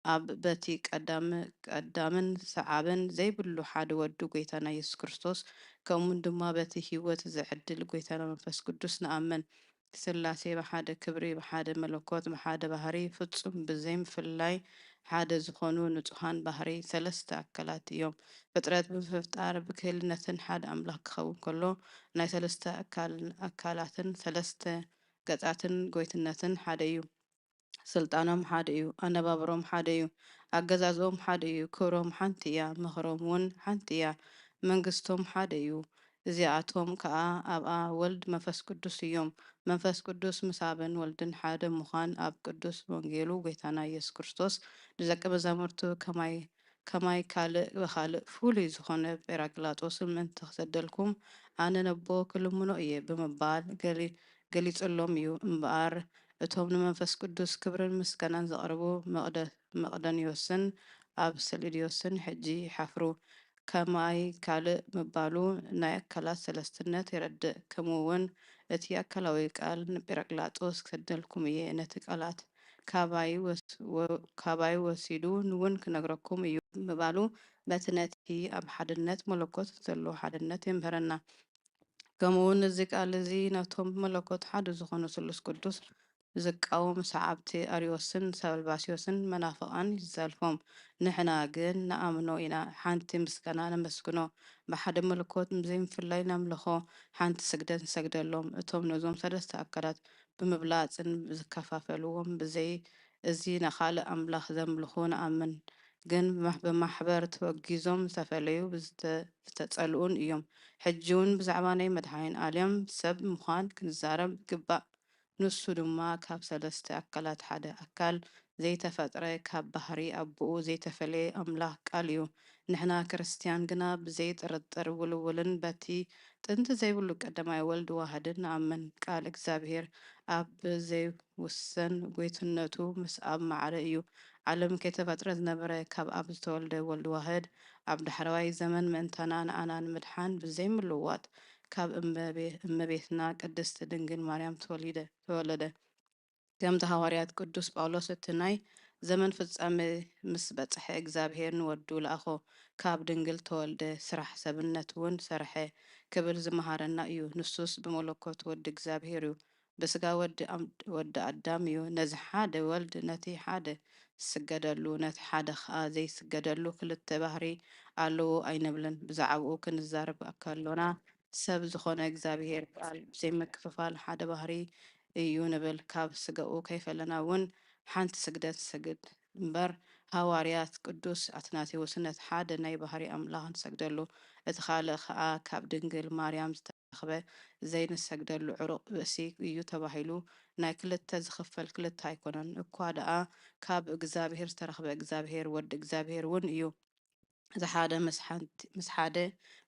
ኣብ በቲ ቀዳም-፣ ቀዳምን ሰዓብን ዘይብሉ ሓደ ወዱ ጐይታና ኢየሱስ ክርስቶስ ከምኡ ድማ በቲ ህይወት ዝዕድል ጐይታና መንፈስ ቅዱስ ንኣምን። ስላሴ ብሓደ ክብሪ፣ ብሓደ መለኮት፣ ብሓደ ባህሪ፣ ፍጹም ብዘይምፍልላይ ሓደ ዝኾኑ ንጹሃን ባህሪ ሰለስተ ኣካላት እዮም። ፍጥረት ብምፍጣር ብክህልነትን ሓደ ኣምላኽ ክኸውን ከሎ፣ ናይ ሰለስተ ኣካል-፣ ኣካላትን ሰለስተ ገጻትን ጐይትነትን ሓደ እዩ። ስልጣኖም ሓደ እዩ፣ ኣነባብሮም ሓደ እዩ፣ ኣገዛዝኦም ሓደ እዩ፣ ክብሮም ሓንቲ እያ፣ ምኽሮም እውን ሓንቲ እያ፣ መንግስቶም ሓደ እዩ። እዚኣቶም ከኣ ኣብኣ ወልድ መንፈስ ቅዱስ እዮም። መንፈስ ቅዱስ ምስ ኣብን ወልድን ሓደ ምዃን ኣብ ቅዱስ ወንጌሉ ጐይታና ኢየሱስ ክርስቶስ ንደቀ መዛሙርቱ ከማይ፣ ከማይ ካልእ ብኻልእ ፍሉይ ዝኾነ ጴራቅላጦስ ምእንቲ ክሰደልኩም ኣነ ነቦ ክልምኖ እየ ብምባል ገሊ-፣ ገሊጹሎም እዩ። እምበኣር እቶም ንመንፈስ ቅዱስ ክብርን ምስጋናን ዘቕርቡ መቕደ-፣ መቕደንዮስን ኣብሰልድዮስን ሕጂ ይሓፍሩ። ከማይ ካልእ ምባሉ ናይ ኣካላት ሰለስትነት የረድእ። ከምኡ እውን እቲ ኣካላዊ ቃል ንጴራቅላጦስ ክሰደልኩም እየ፣ ነቲ ቃላት ካባይ ወስ-፣ ወ-፣ ካባይ ወሲዱ እውን ክነግረኩም እዩ ምባሉ በቲ ነቲ ኣብ ሓድነት መለኮት ዘሎ ሓድነት የምህረና። ከምኡ እውን እዚ ቃል እዚ ነቶም ብመለኮት ሓደ ዝኾኑ ስሉስ ቅዱስ ዝቃወሙ ሰዓብቲ ኣርዮስን ሰልባስዮስን መናፍቓን ይዛልፎም። ንሕና ግን ንኣምኖ ኢና፣ ሓንቲ ምስጋና ነመስግኖ፣ ብሓደ መለኮት ብዘይምፍላይ ነምልኾ፣ ሓንቲ ስግደት ንሰግደሎም። እቶም ነዞም ሰለስተ ኣካላት ብምብላጽን ዝከፋፈልዎም ብዘይ እዚ ንኻልእ ኣምላኽ ዘምልኹ ንኣምን። ግን ብማሕ-፣ ብማሕበር ተወጊዞም ዝተፈለዩ ብዝተ-፣ ዝተጸልኡን እዮም። ሕጂ እውን ብዛዕባ ናይ መድሓኒን ኣልያም ሰብ ምዃን ክንዛረብ ይግባእ። ንሱ ድማ ካብ ሰለስተ ኣካላት ሓደ ኣካል ዘይተፈጥረ፣ ካብ ባህሪ ኣቦኡ ዘይተፈለየ ኣምላኽ ቃል እዩ። ንሕና ክርስትያን ግና ብዘይ ጥርጥር ውልውልን በቲ ጥንቲ ዘይብሉ ቀዳማይ ወልድ ዋህድን ንኣምን። ቃል እግዚኣብሔር ኣብ ዘይውሰን ጐይትነቱ ምስ ኣብ ማዕረ እዩ። ዓለም ከይተፈጥረ ዝነበረ፣ ካብ ኣብ ዝተወልደ ወልድ ዋህድ፣ ኣብ ዳሕረዋይ ዘመን ምእንታና ንኣና ንምድሓን ብዘይ ምልዋጥ ካብ እመቤ-፣ እመቤትና ቅድስት ድንግል ማርያም ተወሊደ፣ ተወለደ። ከምቲ ሃዋርያት ቅዱስ ጳውሎስ፣ "እቲ ናይ ዘመን ፍጻሜ ምስ በጽሐ እግዚኣብሔር ንወዱ ለኣኾ፣ ካብ ድንግል ተወልደ፣ ስራሕ ሰብነት እውን ሰርሐ" ክብል ዝመሃረና እዩ። ንሱስ ብመለኮት ወዲ እግዚኣብሔር እዩ። ብስጋ ወዲ ኣም-፣ ወዲ ኣዳም እዩ። ነዚ ሓደ ወልድ ነቲ ሓደ ዝስገደሉ፣ ነቲ ሓደ ኸኣ ዘይስገደሉ ክልተ ባህሪ ኣለዎ ኣይንብልን። ብዛዕባኡ ክንዛረብ ከሎና፣ ሰብ ዝኾነ እግዚኣብሔር ቃል ብዘይምክፍፋል ሓደ ባህሪ እዩ ንብል። ካብ ስጋኡ ከይፈለና እውን ሓንቲ ስግደት ንሰግድ እምበር፣ ሃዋርያት ቅዱስ ኣትናቴዎስ ነቲ ሓደ ናይ ባህሪ ኣምላኽ ንሰግደሉ፣ እቲ ካልእ ኸኣ ካብ ድንግል ማርያም ዝተረኽበ ዘይንሰግደሉ ዕሩቕ ብእሲ እዩ ተባሂሉ። ናይ ክልተ ዝኽፈል ክልተ ኣይኮነን። እኳ ደኣ ካብ እግዚኣብሔር ዝተረኽበ እግዚኣብሔር ወዲ እግዚኣብሔር እውን እዩ። እቲ ሓደ ምስ ሓንቲ፣ ምስ ሓደ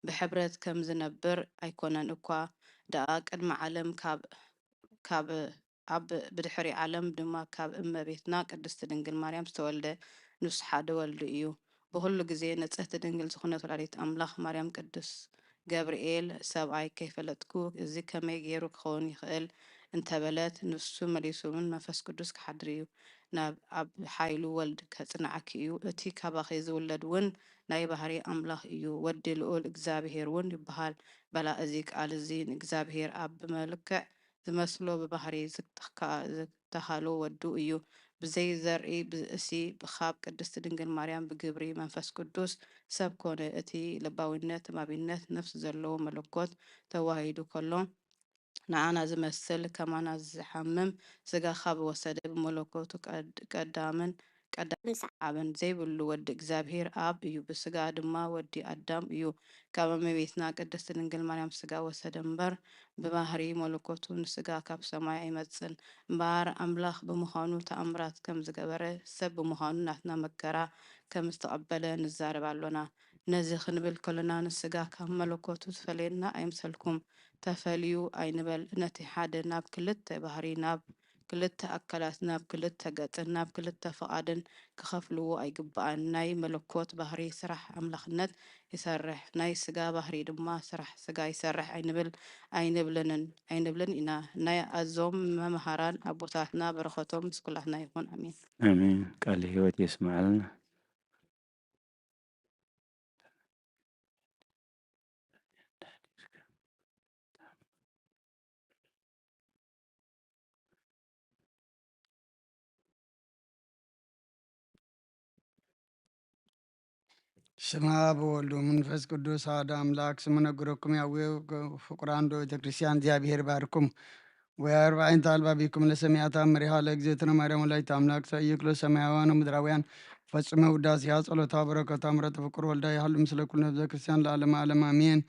ብሕብረት ከም ዝነብር ኣይኮነን። እኳ ደኣ ቅድሚ ዓለም ካብ፣ ካብ ኣብ ብድሕሪ ዓለም ድማ ካብ እመቤትና ቅድስት ድንግል ማርያም ዝተወልደ ንሱ ሓደ ወልዱ እዩ። ብኹሉ ግዜ ንጽህቲ ድንግል ዝኾነት ወላዲት ኣምላኽ ማርያም ቅዱስ ገብርኤል፣ "ሰብኣይ ከይፈለጥኩ እዚ ከመይ ገይሩ ክኸውን ይኽእል?" እንተበለት፣ ንሱ መሊሱ እውን፣ "መንፈስ ቅዱስ ክሓድር እዩ፣ ናብ ኣብ ሓይሉ ወልድ ከጽንዓኪ እዩ፣ እቲ ካባኺ ዝውለድ እውን ናይ ባህሪ ኣምላኽ እዩ፣ ወዲ ልኡል እግዚኣብሔር እውን ይበሃል" በላ። እዚ ቃል እዚ ንእግዚኣብሔር ኣብ ብመልክዕ ዝመስሎ ብባህሪ ዝተካ-፣ ዝተኻሎ ወዱ እዩ። ብዘይ ዘርኢ ብእሲ ካብ ቅድስት ድንግል ማርያም ብግብሪ መንፈስ ቅዱስ ሰብ ኮነ። እቲ ለባዊነት፣ ተማቢነት ነፍሲ ዘለዎ መለኮት ተዋሂዱ ከሎ፣ ንዓና ዝመስል፣ ከማና ዝሓምም ስጋ ካብ ወሰደ፣ ብመለኮቱ ቀድ-፣ ቀዳምን ቀዳምን ሰዓብን ዘይብሉ ወዲ እግዚኣብሔር ኣብ እዩ። ብስጋ ድማ ወዲ ኣዳም እዩ። ካብ እመቤትና ቅድስት ድንግል ማርያም ስጋ ወሰደ እምበር፣ ብባህሪ መለኮቱ ንስጋ ካብ ሰማይ ኣይመጽን። እምበኣር ኣምላኽ ብምዃኑ ተኣምራት ከም ዝገበረ፣ ሰብ ብምዃኑ ናትና መከራ ከም ዝተቐበለ ንዛረብ ኣሎና። ነዚ ክንብል ከሎና ንስጋ ካብ መለኮቱ ዝፈለየና ኣይምሰልኩም። ተፈልዩ ኣይንበል። ነቲ ሓደ ናብ ክልተ ባህሪ፣ ናብ ክልተ ኣካላት፣ ናብ ክልተ ገጽን ናብ ክልተ ፍቓድን ክኸፍልዎ ኣይግባእን። ናይ መለኮት ባህሪ ስራሕ ኣምላኽነት ይሰርሕ፣ ናይ ስጋ ባህሪ ድማ ስራሕ ስጋ ይሰርሕ ኣይንብል፣ ኣይንብልንን፣ ኣይንብልን ኢና። ናይ ኣዞም መምሃራን ኣቦታትና በረኸቶም ምስ ኩላትና ይኹን። ኣሜን። ኣሜን። ቃለ ሕይወት የስምዓልና። ስማ በወልድ ወመንፈስ ቅዱስ አሐዱ አምላክ። ስሙ ነግረኩም ያዌ ፍቁራን በቤተ ክርስቲያን እግዚአብሔር ባርኩም። ወያርባይን ታልባ ቢኩም ለሰሚያታ መሪሃ ለእግዝእትነ ማርያም ወላዲተ አምላክ ሰእይክሎ ሰማያውያን ወምድራውያን ፈጽመ ውዳሴያ ጸሎታ በረከታ ምረተ ፍቁር ወልዳ ያህሉ ምስለ ኩሉ ህዝበ ክርስቲያን ለዓለመ ዓለም አሜን።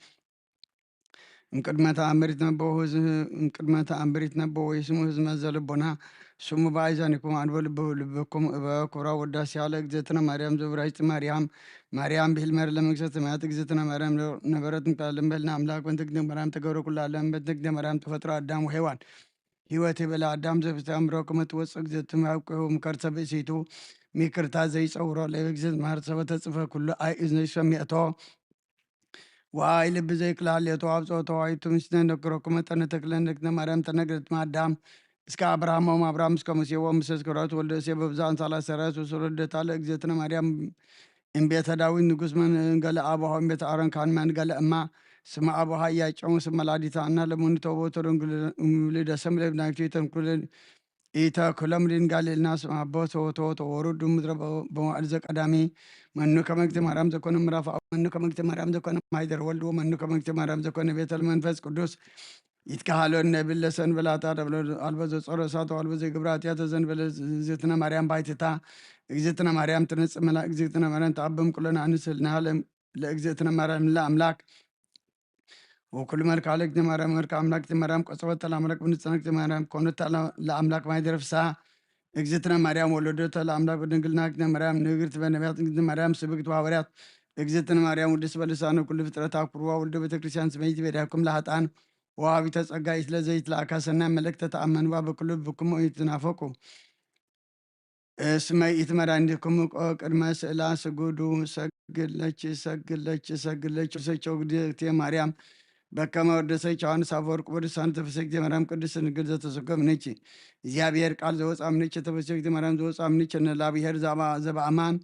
እምቅድመ ተአምር ይትነበቦ ህዝ-፣ እምቅድመ ተአምር ይትነበቦ ይስሙ ህዝመ ዘልቦና ስሙ በአይዛኒኩም አንቦ ልብ-፣ ልብኩም እበ ክብራ ወዳሴ ያለ እግዝእትነ ማርያም ዘብራጅ ማርያም፣ ማርያም ብሂል መር ለመንግስተ ሰማያት እግዝእትነ ማርያም ነበረት እንቃለን በልና አምላክ በእንተ እግዝእትነ ማርያም ተገብረ ኩሉ ዓለም በእንተ እግዝእትነ ማርያም ተፈጥሮ አዳም ወሔዋን ህይወት የበላ አዳም ዘፍስተ አምሮ ከመ ትወፅእ እግዝእትነ ማርያም እምከርሰ ብእሲቱ ሚክርታ ዘይፀውሮ ለእግዚእት ማር ሰበ ተጽፈ ኩሉ አይ እዝነ ሰሚዕቶ ወአይ ልብ ዘይክል ሀሌቶ አብጽሖ ተዋሂቱ ምስለ ነግረኩመ ጠነ ተክለ ንግዝእትነ ማርያም ተነግረት ማዳም እስከ አብርሃም ወም አብርሃም እስከ ሙሴ ወሙሴ እስከ ዳዊት ወልደ እሴ በብዛን ሳላ ሰራዊት ወሰሎ ልደታ ለእግዝእትነ ማርያም እምቤተ ዳዊት ንጉስ መንገለ አብሆ እምቤተ አሮን ካህን መንገለ እማ ስመ አብሃ እያጨሙ ስመ ላዲታ እና ለሙኒ ተውቦ ተደንግሉ እምብሊ ደሰም ለብናይቱ ተንኩልን ኢተ ኩሎም ድንጋል ኢልና ስም ኣቦ ተወተወ ተወሩዱ ምድረ በ-፣ በመዋዕል ዘቀዳሚ መኑ ከመ እግዝእተ ማርያም ዘኮነ ምዕራፍ ኣብ-፣ መኑ ከመ እግዝእተ ማርያም ዘኮነ ማይደር ወልድ ወመኑ ከመ እግዝእተ ማርያም ዘኮነ ቤተል መንፈስ ቅዱስ ይትከሃሎ ነብል ለሰንበላታ ደብሎ ኣልቦ ዘጾሮ እሳት ኣልቦ ዘይግብራ እቲያ ተዘንበለ እግዝእትነ ማርያም ባይትታ እግዝእትነ ማርያም ትነጽእ መላ እግዝእትነ ማርያም ተኣበም ኩለና ኣንስልና ለእግዝእትነ ማርያም ለኣምላክ ወኩሉ መልክዓ ለእግዝእትነ ማርያም መልክዓ ኣምላክ እግዝእትነ ማርያም ቆጸወተ ለኣምላክ ብንጽሕና እግዝእትነ ማርያም ኮነታ ለኣምላክ ማይደር ፍስሓ እግዝእትነ ማርያም ወለዶተ ለኣምላክ በድንግልና እግዝእትነ ማርያም ንግርት በነቢያት እግዝእትነ ማርያም ስብክት ወሐዋርያት እግዝእትነ ማርያም ውድስ በልሳነ ኩሉ ፍጥረት ኣኩርዋ ወልዶ ቤተክርስትያን ስመይቲ ቤዳኩም ለሃጣን ወሃቢተ ጸጋ ኢትለ ዘይትለኣካ ሰናይ መልእክተ ተኣመንዋ በኩሉ ብኩሞ ይትናፈቁ እስመ ኢትመራንዲኩም ቅድመ ስእላ ስጉዱ ሰግለች ሰግለች ሰግለች ሰቸው ግድእቴ ማርያም በከመ ወደሰች ዮሐንስ አፈወርቅ በልሳኑ ተፈሰግቲ ማርያም ቅድስት ድንግል ዘተሰጎምነች እግዚኣብሔር ቃል ዘወፃምነች ተፈሰግቲ ማርያም ዘወፃምነች ንላብሔር ዘበአማን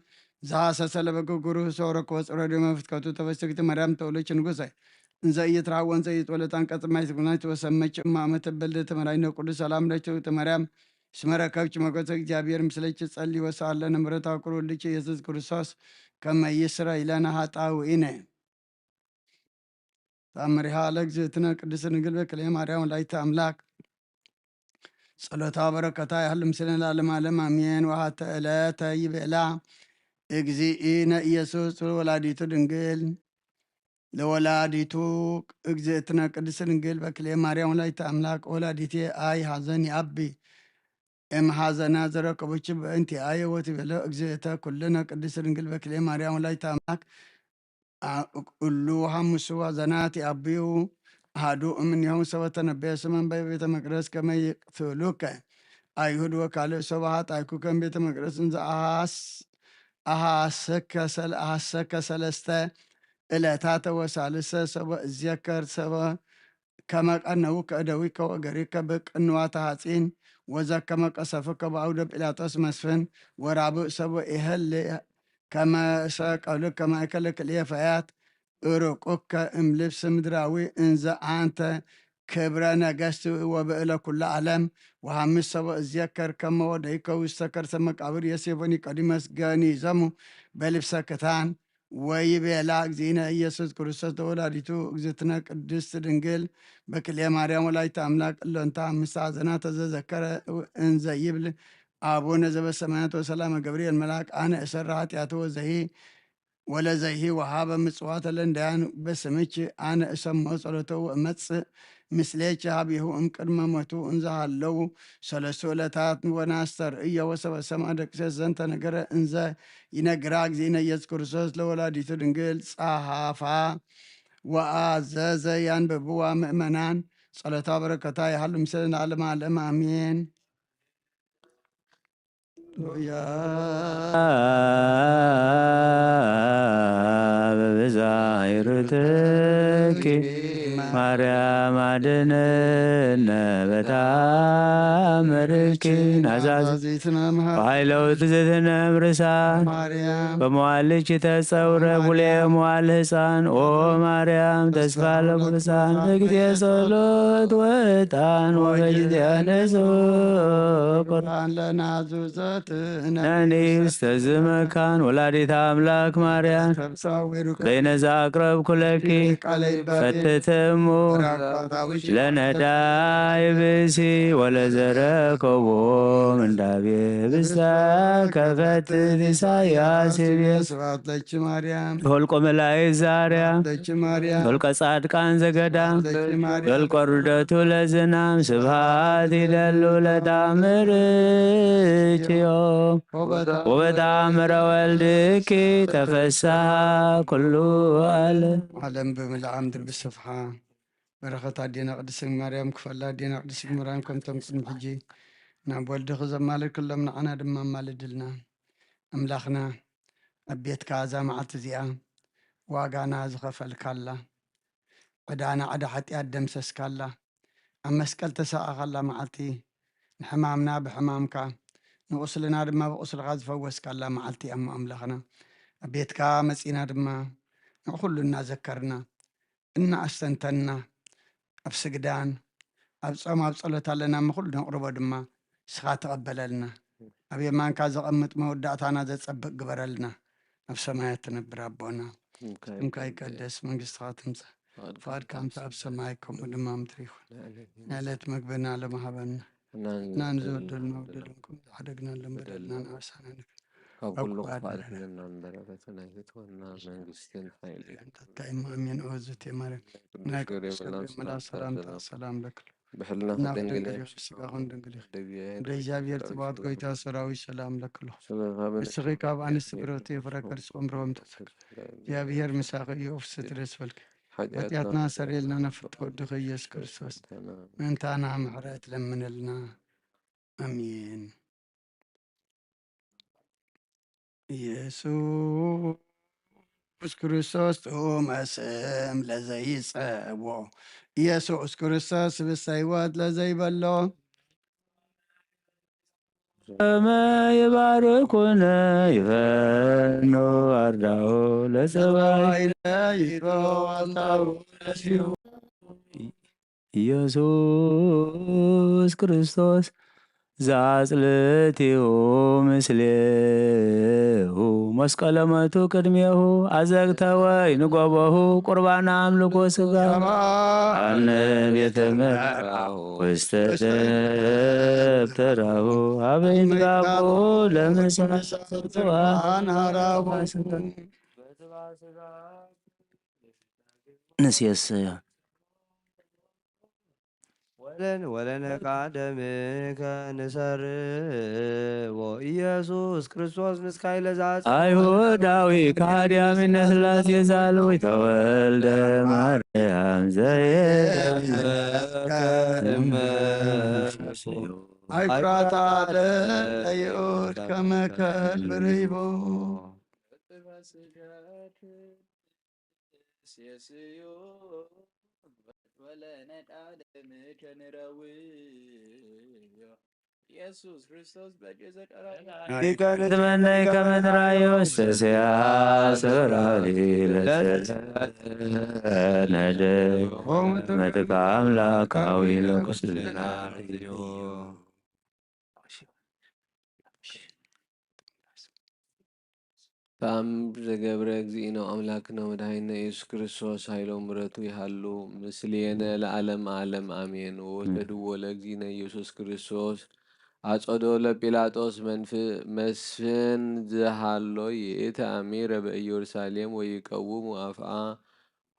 ዘሐሰሰ ለበግግሩ ሰውረክ ወፅረ ዲመ ፍትከቱ ተፈሰግቲ ማርያም ተውለች ንጉሰ እንዘ እየትራወ እንዘ እየትወለታን ቀጽማይ ትጉናች ወሰመች እማመ ተበልደ ተመራይነ ቅዱስ ሰላም ለች ማርያም ስመረከብች መጎተ እግዚኣብሔር ምስለች ጸሊ ወሰአለ ንምረታ ኩሩ ልች ኢየሱስ ክርስቶስ ከመ ይስረ ኢለነ ሀጣውኢነ። ተአምሪሃ ለእግዝእትነ ቅድስት ድንግል በክልኤ ማርያም ወላዲተ አምላክ ጸሎታ በረከታ ያህል ምስለ ለዓለመ ዓለም አሜን። ወሃተ ዕለተ ይቤላ እግዚእነ ኢየሱስ ወላዲቱ ድንግል ለወላዲቱ እግዝእትነ ቅድስት ድንግል በክልኤ ማርያም ወላዲተ አምላክ ወላዲቴ አይ ሐዘን ይአቢ እም ሐዘና ዘረከቦች በእንቲ አየ ወትቤሎ እግዝእተ ኩልነ ቅድስት ድንግል በክልኤ ማርያም ወላዲተ አምላክ እሉ ሐሙሱ ሐዘናት ይአብዩ አሐዱ እምኔሆም ሰበ ተነበየ ስመን በቤተ መቅደስ ከመ ይቅትሉከ አይሁድ ወካልእ ሰበ ሀጣይኩከም ቤተ መቅደስ እንዘ አሐስ-፣ አሐሰከ ሰለ-፣ አሐሰከ ሰለስተ ዕለታተ ወሳልሰ ሰበ እዜከር ሰበ ከመ ቀነውከ እደዊከ ወገሪከ ብቅንዋተ ሐጺን ወዘከመ ቀሰፍከ በአውደ ጲላጦስ መስፍን ወራብእ ሰበ ኢሀሌ ከመ ሰቀሉከ ማእከለ ክልኤ ፈያት እርቁከ እምልብስ ምድራዊ እንዘ አንተ ክብረ ነገስት ወብዕለ ኩሉ ዓለም ወሐምስ ሰበ እዜከር ከመ ወደይከ ውስተ ከርሰ መቃብር ዮሴፍ ወኒቆዲሞስ ገኒዘሙ በልብሰ ክታን ወይቤላ እግዚእነ ኢየሱስ ክርስቶስ ለወላዲቱ እግዝእትነ ቅድስት ድንግል በክልኤ ማርያም ወላዲተ አምላክ እሎንታ ምስ ሐዘና ተዘዘከረ እንዘ ይብል አቡነ ዘበሰማያት ወሰላመ ገብርኤል መልአክ አነ እሰራ ኃጢአቱ ወዘሂ ወለዘሂ ወሃበ ምጽዋተ ለንዳያን በስምች አነ እሰምዖ ጸሎቶ ወእመጽእ ምስሌች ሀቢሁ እምቅድመ ሞቱ እንዘሃለው ሰለስቱ ዕለታት ወናስተርእዮ ወሰበ ሰምዐ ደቂሰ ዘንተ ነገረ እንዘ ይነግራ እግዚእነ ኢየሱስ ክርስቶስ ለወላዲቱ ድንግል ጸሐፋ ወአዘዘ ያንብብዋ ምእመናን ጸሎታ በረከታ ይሃሉ ምስለ ለዓለመ ዓለም አሜን። በብዛ ይርትኪ ማርያም አድንነ በታምርኪ ናዛዝ ዜትና መሃ ባይለውት ዝትነም ርሳን ማርያም በመዋልች ተጸውረ ቡሌ መዋል ህፃን ኦ ማርያም ተስፋ ለኩርሳን እግዜ ጸሎት ወጣን ወበጊዜ ንጹ ቁርባን ለናዙዘት ነኒ ውስተ ዝመካን ወላዲተ አምላክ ማርያም በይነ ዘአቅረብኩ ለኪ ፈትትሙ ለነዳይ ብእሲ ወለዘረከቦ ምንዳቤ ብስተ ከፈትት ኢሳያስ ይቤ ስብሐት ለኪ ማርያም። ኍልቆ መላእክት ዛርያ ኍልቆ ጻድቃን ዘገዳም ኍልቆ ርደቱ ለዝናም ስብሐት ይደሉ ለታምርኪዮ ወበታምረ ወልድኪ ተፈስሐ ኩሉ ዓለም። ዓለም ብምልኣ ምድሪ ብስፍሓ በረኸት ኣዴና ቅድስት ማርያም ክፈላ ኣዴና ቅድስት ማርያም ከምቶም ቅድሚ ሕጂ ናብ ወልድኺ ዘማልድ ኩሎም ንዓና ድማ ኣማልድልና። ኣምላኽና ኣብ ቤትካ እዛ መዓልቲ እዚኣ ዋጋና ዝኸፈልካላ ዕዳና ዕዳ ሓጢኣት ደምሰስካላ ኣብ መስቀል ተሰቓኻላ መዓልቲ ንሕማምና ብሕማምካ ንቑስልና ድማ ብቑስልኻ ዝፈወስካላ መዓልቲ እያ እሞ ኣምላኽና ኣብ ቤትካ መጺና ድማ ንኹሉ እናዘከርና እናኣስተንተንና ኣብ ስግዳን ኣብ ጾም ኣብ ጸሎት ኣለና እሞ ኩሉ ነቕርቦ ድማ ንስኻ ተቐበለልና። ኣብ የማንካ ዘቐምጥ መወዳእታና ዘጸብቕ ግበረልና። ኣብ ሰማያት ትነብር ኣቦና፣ ስምካ ይቀደስ፣ መንግስትኻ ትምጻእ፣ ፍቓድካ ከምቲ ኣብ ሰማይ ከምኡ ድማ ኣብ ምድሪ ይኹን። ንዕለት መግብና ሎሚ ሃበና፣ እና ንዝበደልና በደሎም ከም ዝሓደግናሎም በደልና ንዓሳና ንብል። ካብ ኩሉ ክፉእ ኣድሕነና እምበር፣ ኣበትናይ ህትወና መንግስትን ሓይልን። እንታይ እሞ ኣሜን። ኦ ዝቴ ማርያም፣ ናይ ቅዱስ ገብርኤል መልኣክ ሰላምታ ሰላም ለኪ። ብሕልና ክትድንግል ኢኺ፣ ስጋኹን ድንግል ኢኺ። እንደ እግዚኣብሔር ጽባኦት ጎይታ ሰራዊት ሰላም ለክሎ። ንስኺ ካብ ኣንስቲ ብረቱ የፍረ ከርስኹም ብሮም ተሰክ። እግዚኣብሔር ምሳኺ እዩ፣ ኦፍስቲ ደስ በልኪ። ሓጢኣትና ሰሬልና ነፍት ወድኺ ኢየሱስ ክርስቶስ ምእንታና ምሕረት ለምንልና። ኣሜን። ኢየሱስ ክርስቶስ ጥዑመ ስም ለዘይጸዎ፣ ኢየሱስ ክርስቶስ ስብስተ ሕይወት ለዘይበሎ፣ ከመ ይባርኩነ ይፈኑ ኣርዳኦ ለጸባኢነ ይፈዋታው ለሲሁ። ኢየሱስ ክርስቶስ ዛጽልትዩ ምስሌሁ መስቀለ ሞቱ ቅድሜሁ ኣዘግተ ወይን ጎቦሁ ቁርባን ኣምልኮ ስጋ ኣነ ቤተ መርአሁ ውስተ ደብተራሁ ኣበይ ጋቦ ለምስመሰዋ ንሴሰዮ። ወለን ወለነ ቃደምከ ንሰርቦ ኢየሱስ ክርስቶስ ምስካይ ለዛ አይሁዳዊ ከሃዲ አሚነ ሥላሴ ሳልዊ ተወልደ ማርያም ዘየደመከ እመ አይኩራታ ለይሁድ ከመከል ብርይቦ። ኢየሱስ ክርስቶስ በእጅ ዘቀረበ ትመነይ ከመ ንራዮ ሰስያ ሰራዊ ለዘነደ መትካ አምላካዊ ለቁስልና ተአምር ዘገብረ እግዚእነ አምላክነ ወመድኃኒነ ኢየሱስ ክርስቶስ ኃይሎ ምሕረቱ ይሃሉ ምስሌነ ለዓለም ዓለም አሜን። ወወሰድዎ ለእግዚእነ ኢየሱስ ክርስቶስ አጸዶ ለጲላጦስ መንፍ-፣ መስፍን ዝሃሎ ይእቲ አሚረ በኢየሩሳሌም ወይቀውሙ አፍአ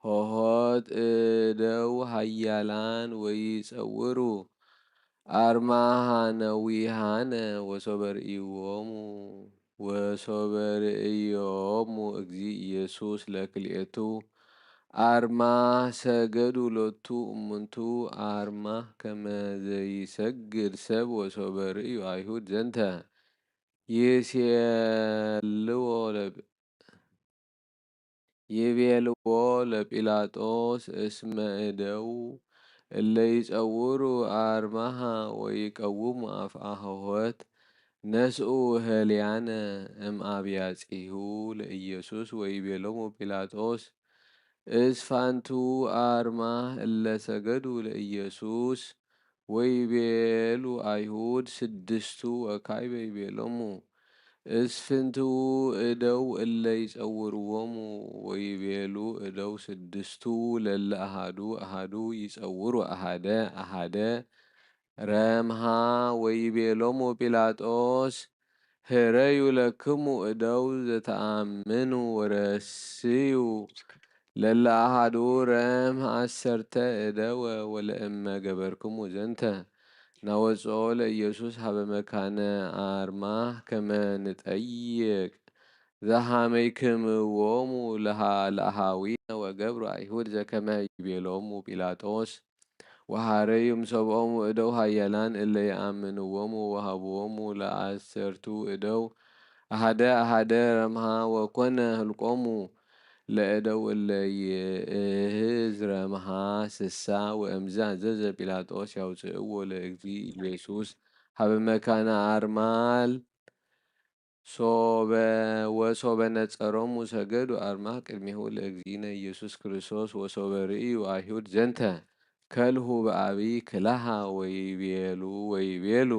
ሆሆት እደው ኃያላን ወይጸውሩ አርማሃ ነዊሃነ ወሶበ ርእይዎሙ ወሶበ ርእዮሙ እግዚእ ኢየሱስ ለክልኤቱ አርማህ ሰገዱ ሎቱ እሙንቱ አርማህ ከመ ዘይሰግድ ሰብ ወሶበ ርእዩ አይሁድ ዘንተ ይሴልዎ ለብ-፣ ይቤልዎ ለጲላጦስ እስመ እደው እለ ይጸውሩ አርማሃ ወይቀውሙ አፍአ ኆኆት ነስኡ ኄልያነ እምአብያጺሁ ለኢየሱስ ወይቤሎሙ ጲላጦስ እስፋንቱ አርማህ እለ ሰገዱ ለኢየሱስ ወይቤሉ አይሁድ ስድስቱ ወካዕበ ይቤሎሙ እስፍንቱ እደው እለ ይጸውርዎሙ ወይቤሉ እደው ስድስቱ ለለ አሃዱ አሃዱ ይጸውሩ አሃደ አሃደ ረምሃ ወይቤሎሙ ጲላጦስ ህረዩ ለክሙ እደው ዘተአምኑ ወረስዩ ለለ አሃዱ ረምህ አሰርተ እደወ ወለእመ ገበርክሙ ዘንተ ናወጽኦ ለኢየሱስ ሀበ መካነ አርማህ ከመ ንጠይቅ ዘሃመይክምዎሙ ለሃ-፣ ለአሃዊነ ወገብሩ አይሁድ ዘከመ ይቤሎሙ ጲላጦስ ወሃረዩ እምሰብኦሙ እደው ኃያላን እለ ይአምንዎሙ ወሃብዎሙ ለአሰርቱ እደው አሃደ አሃደ ረምሃ ወኮነ ህልቆሙ ለእደው እለ ይእህዝ ረምሃ ስሳ ወእምዝ አዘዘ ጲላጦስ ያውፅእዎ ለእግዚ ኢየሱስ ሀበ መካነ አርማል ሶበ ወሶበ ነጸሮሙ ሰገዱ አርማህ ቅድሜሁ ለእግዚእነ ኢየሱስ ክርስቶስ ወሶበ ርእዩ አይሁድ ዘንተ ከልሁ በአብይ ክላሃ ወይቤሉ ወይቤሉ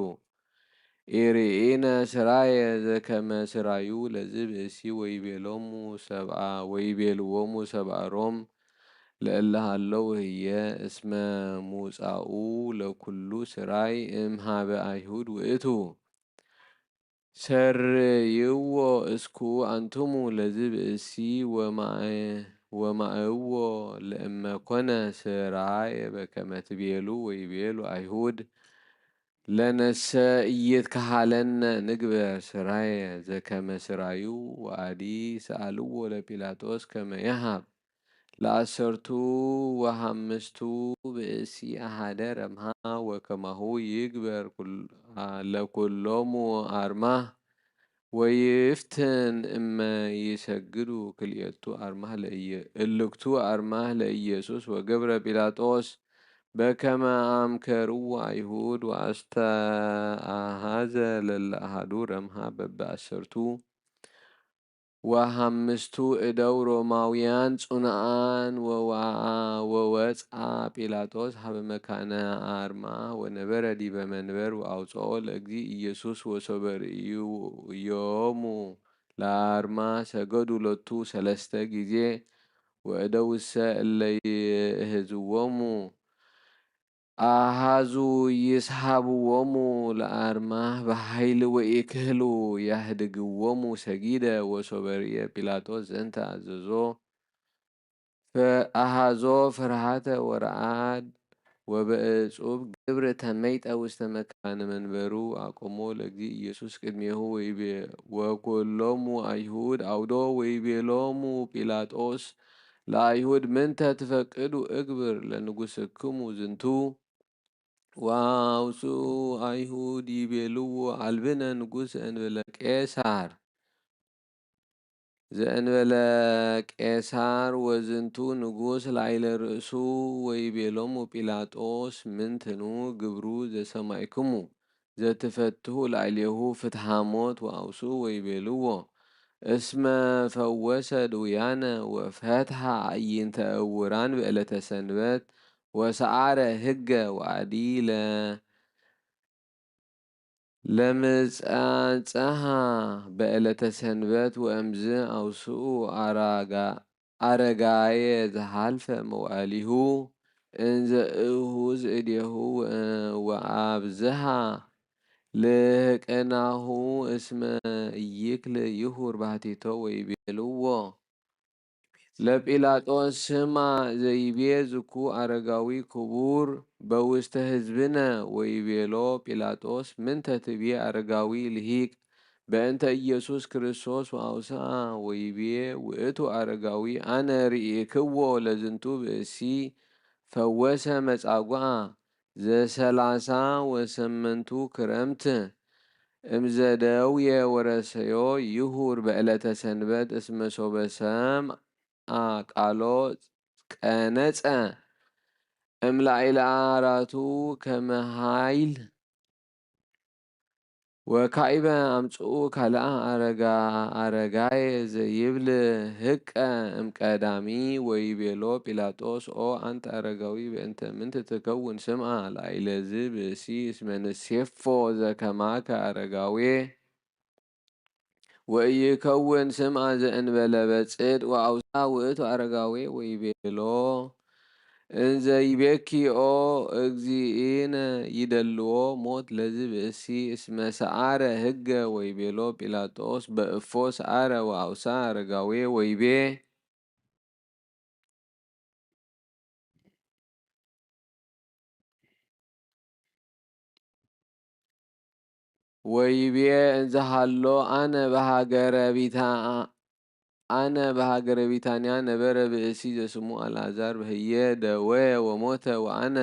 ኢርኢነ ስራየ ዘከመ ስራዩ ለዝብእሲ ወይቤሎሙ ሰብኣ ወይቤልዎሙ ሰብኣ ሮም ለእለ ሃለው ህየ እስመ ሙጻኡ ለኩሉ ስራይ እምሃበ ኣይሁድ ውእቱ። ሰርይዎ እስኩ አንትሙ ለዝብእሲ ወማእዎ ለእመኮነ ስራየ በከመ ትቤሉ ወይቤሉ አይሁድ ለነሰ ኢይትከሃለነ ንግበር ስራየ ዘከመ ስራዩ። ወአዲ ሰአልዎ ለጲላጦስ ከመ የሃብ ለአሰርቱ ወሐምስቱ ብእሲ አሐደ ረምሃ ወከማሁ ይግበር ለኩሎሙ አርማህ ወይፍትን እመ ይሰግዱ ክልኤቱ አርማህ ለእየ እልክቱ አርማህ ለኢየሱስ ወገብረ ጲላጦስ በከመ አምከርዎ አይሁድ ወአስተአሃዘ ለለአሃዱ ረምሃ በበአሰርቱ ወሐምስቱ እደው ሮማውያን ጽኑዓን ወወፅአ ጲላጦስ ሀበ መካነ አርማ ወነበረ ዲበ መንበር ወአውፅኦ ለእግዚ ኢየሱስ ወሶበ ርእዮሙ ለአርማ ሰገዱ ሎቱ ሰለስተ ጊዜ ወእደውሰ እለ ይእህዝዎሙ አሃዙ ይስሃብዎሙ ለአርማህ በኃይል ወኢክህሉ ያህድግዎሙ ሰጊደ ወሶበ ርእየ ጲላጦስ ዘንተ አዘዞ አሃዞ ፍርሃተ ወረዓድ ወበእጹብ ግብር ተመይጠ ውስተ መካነ መንበሩ አቆሞ ለእግዚ ኢየሱስ ቅድሜሁ ወይቤ ወኩሎሙ አይሁድ አውዶ ወይቤሎሙ ጲላጦስ ለአይሁድ ምንተ ትፈቅዱ እግብር ለንጉስክሙ ዝንቱ ወአውስኡ አይሁድ ይቤልዎ አልብነ ንጉስ ዘእንበለ ቄሳር ዘእንበለ ቄሳር ወዝንቱ ንጉስ ላይለ ርእሱ ወይቤሎሙ ጲላጦስ ምንትኑ ግብሩ ዘሰማይክሙ ዘትፈትሁ ላዕሌሁ ፍትሐ ሞት ወአውስኡ ወይቤልዎ እስመ ፈወሰ ድውያነ ወፈትሐ አዕይንተ እውራን ብዕለተ ሰንበት ወሰዓረ ህገ ወአዲ ለ ለምጻጽሃ በዕለተ ሰንበት ወእምዝ አውስኡ አራጋ አረጋየ ዘሃልፈ መዋዕሊሁ እንዘ እሁዝ እዴሁ ወአብዝሃ ልህቅናሁ እስመ ኢይክል ይሁር ባሕቲቶ ወይቤልዎ ለጲላጦስ ስማ ዘይቤ ዝኩ አረጋዊ ክቡር በውስተ ህዝብነ ወይቤሎ ጲላጦስ ምንተ ትቤ አረጋዊ ልሂቅ በእንተ ኢየሱስ ክርስቶስ ወአውስአ ወይቤ ውእቱ አረጋዊ አነ ርኢክዎ ለዝንቱ ብእሲ ፈወሰ መጻጉዓ ዘሰላሳ ወሰመንቱ ክረምት እምዘደውየ ወረሰዮ ይሁር በዕለተ ሰንበት እስመ ሶበ ሰምአ ቃሎ ቀነጸ እምላዕለ አራቱ ከመ ኃይል ወካኢበ አምጽኡ ካልአ አረጋ አረጋየ ዘይብል ህቀ እምቀዳሚ ወይቤሎ ጲላጦስ ኦ አንተ አረጋዊ በእንተ ምንት ትከውን ስምዓ ላይለዚ ብእሲ እስመ ንሴፎ ዘከማከ አረጋዌ ወኢይከውን ስምዓ ዘእንበለ በጽድ ወአውሳ ውእቱ አረጋዌ ወይቤሎ እንዘ ይቤኪ ኦ እግዚእነ ይደልዎ ሞት ለዚ ብእሲ እስመ ሰዓረ ህገ ወይቤሎ ጲላጦስ በእፎ ሰዓረ ወአውሳ አረጋዌ ወይቤ ወይቤ እንዘ ሃሎ አነ በሃገረ ቢታ አነ በሃገረ ቢታንያ ነበረ ብእሲ ዘስሙ አልዓዛር በህየ ደወየ ወሞተ ወአነ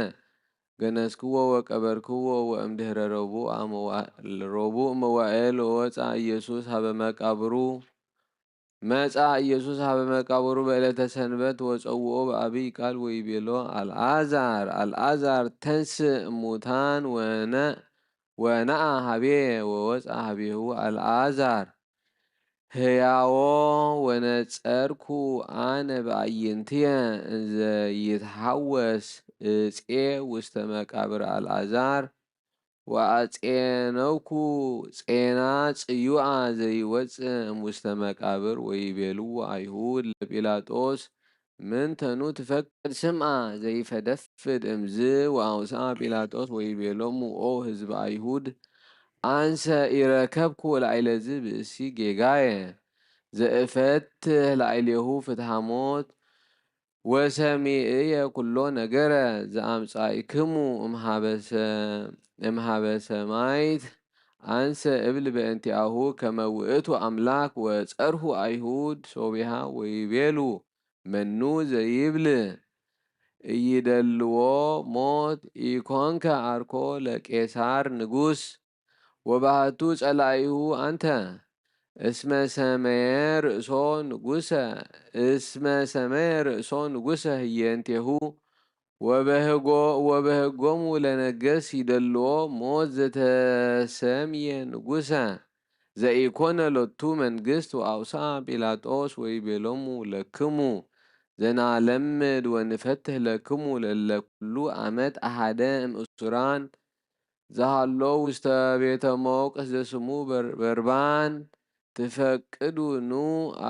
ገነዝክዎ ወቀበርክዎ ወእምድህረ ረቡዕ ረቡዕ መዋዕል ወወፃ ኢየሱስ ሀበ መቃብሩ መጻ ኢየሱስ ሀበ መቃብሩ በዕለተ ሰንበት ወጸውኦ በአብይ ቃል ወይቤሎ አልዓዛር አልዓዛር ተንስ እሙታን ወነ ወነአ ሀቤ ወወፃ ሀቤሁ አልዓዛር ህያዎ ወነጸርኩ አነ በአይንትየ እንዘ ይትሐወስ እጼ ውስተ መቃብር አልዓዛር ወአጼነውኩ ጼና ጽዩኣ ዘይወጽእ እምውስተ መቃብር ወይቤልዎ አይሁድ ለጲላጦስ ምንተኑ ትፈቅድ ስምዓ ዘይፈደፍድ እምዝ ወአውስአ ጲላጦስ ወይቤሎሙ ኦ ህዝብ አይሁድ አንሰ ኢረከብኩ ላዕለ ዝ ብእሲ ጌጋየ ዘእፈትህ ላዕሌሁ ፍትሐ ሞት ወሰሚእየ ኩሎ ነገረ ዘአምጻእክሙ እምሃበ ሰማይት አንሰ እብል በእንቲአሁ ከመ ውእቱ አምላክ ወጸርሁ አይሁድ ሶቢሃ ወይቤሉ መኑ ዘይብል እይደልዎ ሞት ኢኮንከ አርኮ ለቄሳር ንጉስ ወባህቱ ጸላኢሁ አንተ እስመ ሰመየ ርእሶ ንጉሰ እስመ ሰመየ ርእሶ ንጉሰ ህየንቴሁ ወበህጎ ወበህጎሙ ለነገስ ይደልዎ ሞት ዘተሰምየ ንጉሰ ዘኢኮነ ሎቱ መንግስት ወአውሳ ጲላጦስ ወይቤሎሙ ለክሙ ዘናለምድ ወንፈትህ ለክሙ ለለኩሉ አመት አሃደ እምእሱራን ዘሃሎ ውስተ ቤተ መውቅስ ዘስሙ በርባን ትፈቅዱ ኑ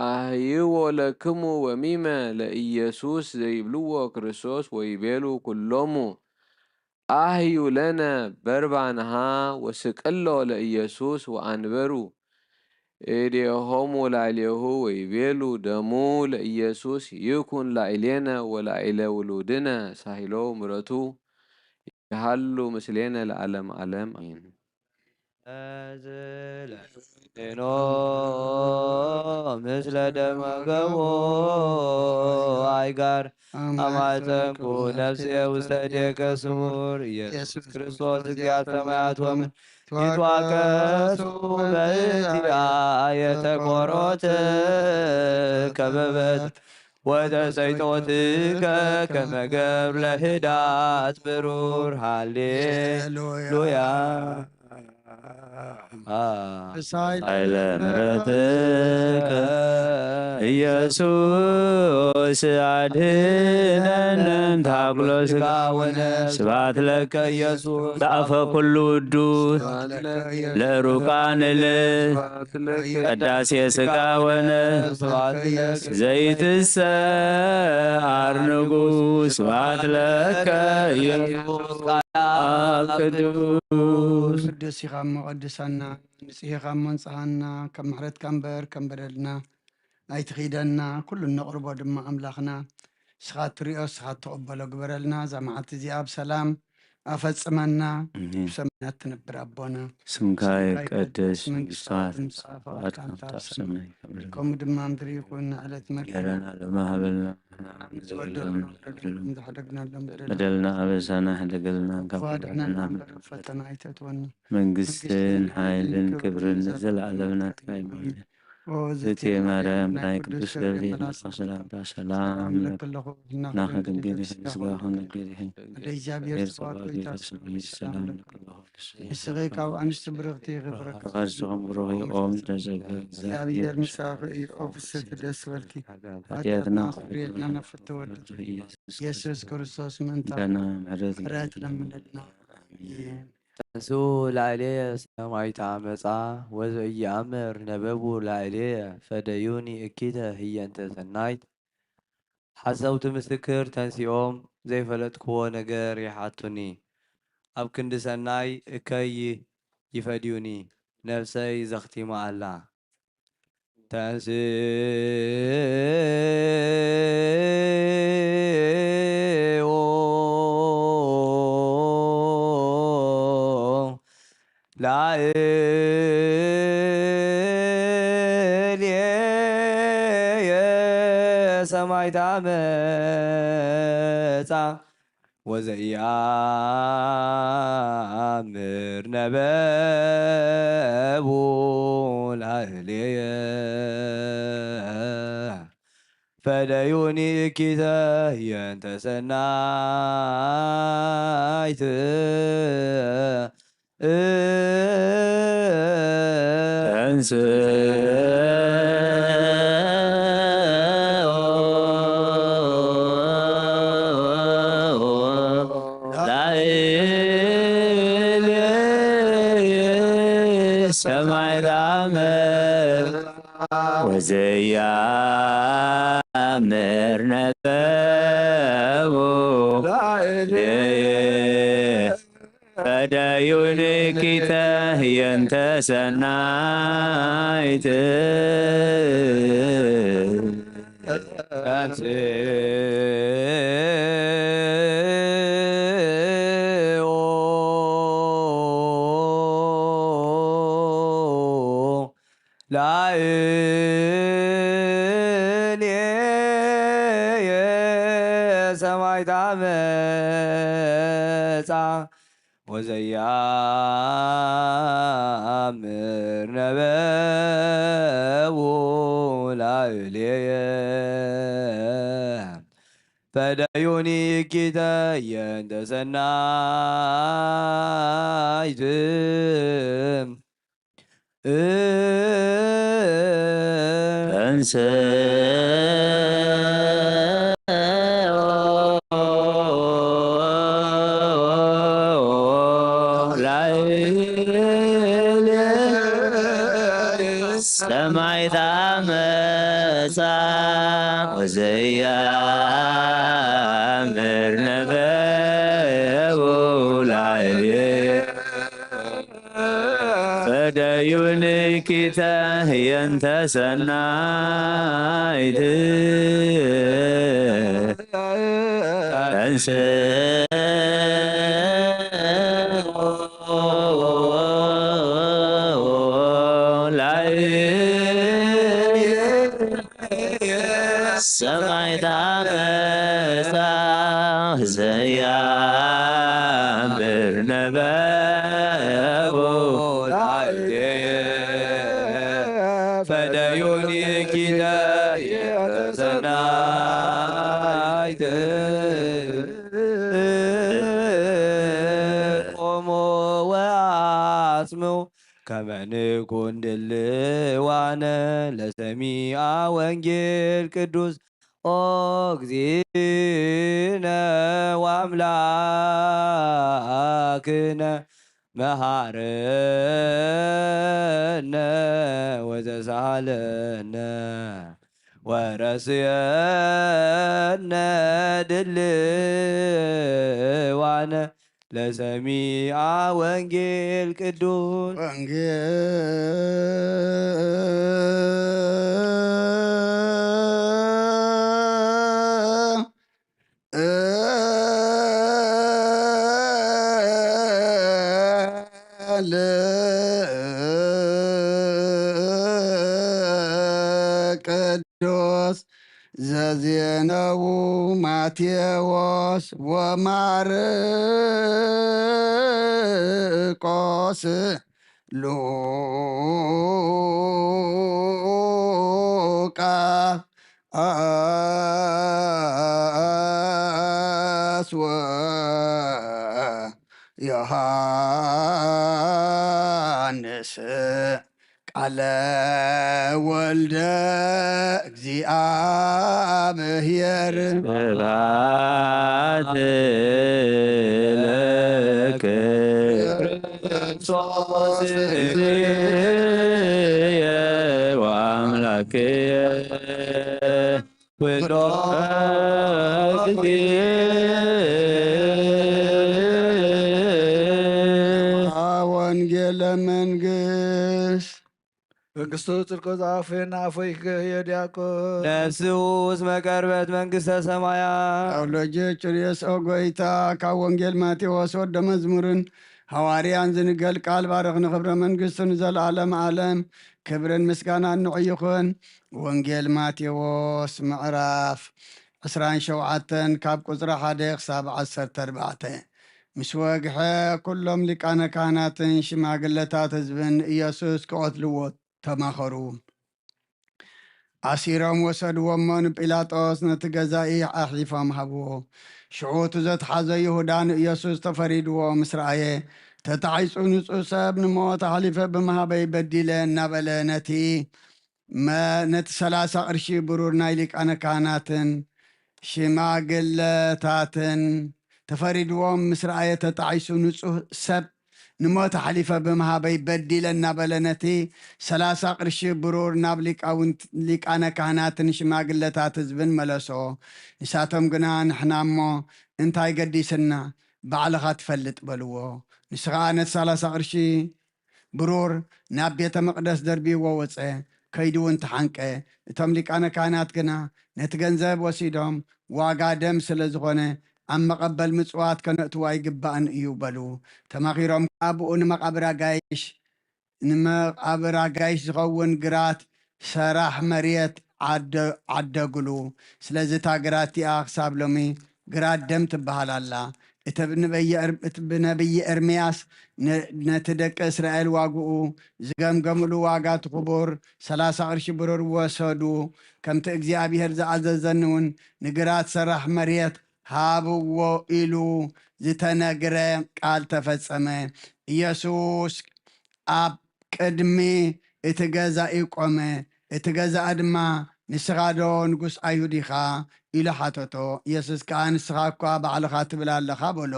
አህይዎ ለክሙ ወሚመ ለኢየሱስ ዘይብልዎ ክርስቶስ ወይቤሉ ኩሎሙ አህዩ ለነ በርባንሃ ወስቅሎ ለኢየሱስ ወአንበሩ እዴሆሙ ላዕሌሁ ወይቤሉ ደሙ ለኢየሱስ ይኩን ላዕሌነ ወላዕለ ውሉድነ ሳሂሎ ምረቱ ይሃሉ ምስሌነ ለዓለም ዓለም ኣሜን። እዝለኖ ምስለ ደመገቦ አይጋር አማፀንኩ ነፍሴ ውስተ እዴከ ስቡር ኢየሱስ ክርስቶስ እግዚአ ሰማያት ወምድር ይትዋቀሱ በእንቲአ የተቆሮት ከበበት ወተሰይጦትከ ከመ ገብረ ህዳት ብሩር ሃሌሉያ። ኃይለ ምሕረትከ ኢየሱስ አድህነነ እምታኩሎ ስጋ ወነፍስ። ስብሐት ለከ ኢየሱስ። ጣፈ ኩሉ ውዱስ ለሩቃን እልል ቀዳሴ ስጋ ወነፍስ ዘይትሰዓር ንጉስ ስብሐት ለከ ኢየሱስ አብ ቅዱስ ቅዱስ ኢኻ እሞ ቀድሰና፣ ንጽህ ኢኻ እሞ ንጽሃና፣ ከም ምሕረትካ እምበር ከም በደልና ኣይትኺደና፣ ኩሉ እነቕርቦ ድማ ኣምላኽና ንስኻ እትሪኦ ንስኻ እትቕበሎ ግበረልና። እዛ መዓልቲ እዚኣ ብሰላም ኣፈጽመና፣ ኣብ ሰማያት ትነብር ኣቦና። ስምካ ይቀደስ፣ መንግስትኻ ትምጻእ፣ ፍቓድካ ከምቲ ኣብ ሰማይ ከም ከምኡ ድማ ምድሪ ይኹን። ንዕለት መግቢ እንጀራና ሎሚ ሃበልና፣ ንሕና ከም ዝበደሉ ዝበደሉ ንበደሎም፣ ዝሓደግናሎም በደል በደልና ኣበሳና ሕደገልና፣ ካብ ክፉ ኣድሕነና ክፉ እምበር ፈተና ኣይተእትወና። መንግስትን ሓይልን ክብርን ንዘለዓለም ናትካ እዩ። ኦ እቴ ማርያም ናይ ቅዱስ ገብርኤል መልአክ ሰላምታ ሰላም እብለኪ ኣለኹ፣ ናኸ ድንግል ስጋኹን ድንግል ወደ እግዚአብሔር ጽባኦት ሆይ ሰላም ለኪ። ንስኺ ካብ ኣንስቲ ብርኽቲ ኢኺ፣ ብሩክ ከርስኹም ብሩኽ እዩ ኦም ተጸጋ እግዚኣብሔር ምሳኺ እዩ። ኦ ፍስሕቲ ደስ በልኪ፣ ሓጢኣትና ክፍርየልና ነፍቶ ወዲ ኢየሱስ ክርስቶስ ምእንታ ደና ምሕረት ምሕረት ለምንልና። ኣሜን። ተንሱ ላዕሌየ ሰማይታ መጻ ወዘኢየአምር ነበቡ ላዕሌየ ፈደዩኒ እኪተ ህየንተ ሰናይት። ሓሰውቲ ምስክር ተንሲኦም ዘይፈለጥክዎ ነገር ይሓቱኒ። ኣብ ክንዲ ሰናይ እከይ ይፈድዩኒ። ነፍሰይ ዘኽቲማ ኣላ። ተንስኡ ላዕሌየ ሰማይታ መጻ ወዘኢየአምር ነበቡ ላዕሌየ ፈደዩኒ እኪተ ህየንተ ሰናይት። ተንስእ ወዘያምር ነበቡ ፈደዩኒ ኪተ የንተ ሰናይት ላእሌየ ሰማይታ መጻ ወዘያምር ነበቡ ላእሌየ ፈደዩኒ ኪተ የንተ ሰናይት ሰማይታ መጻ ወዘያምር ነበቡ ላዕሌ ፈደዩኒ ኪተ የንተ ሰናይት ተንስ ሰማይታ መጻ ዘያምር ነበቦ ላዕሌየ ፈደዩኒ ኪደ የሰናይት ቆሞ ወአስምው ከመ ንኩን ድልዋነ ለሰሚዐ ወንጌል ቅዱስ ኦ እግዚእነ ወአምላክነ መሃረነ ወተሳሃለነ ወረስየነ ድልዋነ ለሰሚዐ ወንጌል ቅዱስ ወንጌል ቅዱስ ዘዜነዉ ማቴዎስ ወማርቆስ ሉቃስ ወዮሃንስ ቃለ ወልደ እግዚኣብሔር ስብሐት ለከ ክርስቶስ እግዚእየ ወአምላክየ ኩሎ ጊዜ። ወንጌለ መንግስት መንግስቱ ጽድቁ ጻፉ የናፎ ይገየ ዲያቆን ነፍሱ እስመ ቀርበት መንግስተ ሰማያት። አውሎጂ ጭርዮስ ኦ ጎይታ ካብ ወንጌል ማቴዎስ ወደ መዝሙርን ሃዋርያን ዝንገል ቃል ባርኽ ንኽብረ መንግስቱ ንዘለዓለም ዓለም ክብርን ምስጋናን ንዑ ይኹን። ወንጌል ማቴዎስ ምዕራፍ ዕስራን ሸውዓተን ካብ ቁጽሪ ሓደ ክሳብ ዓሰርተ ኣርባዕተ። ምስ ወግሐ ኩሎም ሊቃነ ካህናትን ሽማግለታት ህዝብን ኢየሱስ ክቐትልዎ ተማኸሩ። ኣሲሮም ወሰድዎ እሞ ንጲላጦስ ነቲ ገዛኢ ኣሕሊፎም ሃብዎ። ሽዑ እቲ ዘትሓዘ ይሁዳ ንኢየሱስ ተፈሪድዎ ምስ ረኣየ፣ "ተታሒጹ ንጹህ ሰብ ንሞት ኣሕሊፈ ብምሃበይ በዲለ" እናበለ ነቲ መ-፣ ነቲ ሰላሳ ቅርሺ ብሩር ናይ ሊቃነ ካህናትን ሽማግለታትን ተፈሪድዎም ምስ ረኣየ፣ ተጣዒሱ ንጹህ ሰብ ንሞት ኣሕሊፈ ብምሃበይ በዲለ እናበለ ነቲ ሰላሳ ቅርሺ ብሩር ናብ ሊቃውንት-፣ ሊቃነ ካህናትን ሽማግለታት ህዝብን መለሶ። ንሳቶም ግና፣ "ንሕና እሞ እንታይ ገዲስና? ባዕልኻ ትፈልጥ" በልዎ። ንሱ ኸኣ ነቲ ሰላሳ ቅርሺ ብሩር ናብ ቤተ መቕደስ ደርቢዎ ወጸ። ከይዱ እውን ተሓንቀ። እቶም ሊቃነ ካህናት ግና ነቲ ገንዘብ ወሲዶም፣ "ዋጋ ደም ስለ ዝኾነ ኣብ መቐበል ምጽዋት ከነእትዎ ኣይግባእን እዩ" በሉ። ተማኺሮም ከኣ ብኡ ንመቓብር ኣጋይሽ፣ ንመቓብር ኣጋይሽ ዝኸውን ግራት ሰራሕ መሬት ዓደ-፣ ዓደግሉ። ስለዚ እታ ግራት እቲኣ ክሳብ ሎሚ ግራት ደም ትበሃል ኣላ። እቲ ብነበየ-፣ እቲ ብነብይ ኤርምያስ ነ-፣ ነቲ ደቂ እስራኤል ዋግኡ ዝገምገምሉ ዋጋ እቲ ክቡር ሰላሳ ቅርሺ ብሩር ወሰዱ። ከምቲ እግዚኣብሔር ዝኣዘዘኒ እውን ንግራት ሰራሕ መሬት ሃብዎ ኢሉ ዝተነግረ ቃል ተፈጸመ። ኢየሱስ ኣብ ቅድሚ እቲ ገዛኢ ቆመ። እቲ ገዛኢ ድማ፣ "ንስኻ ዶ ንጉስ ኣይሁድ ኢኻ?" ኢሉ ሓተቶ። ኢየሱስ ከኣ፣ "ንስኻ እኳ ባዕልኻ ትብል ኣለኻ" በሎ።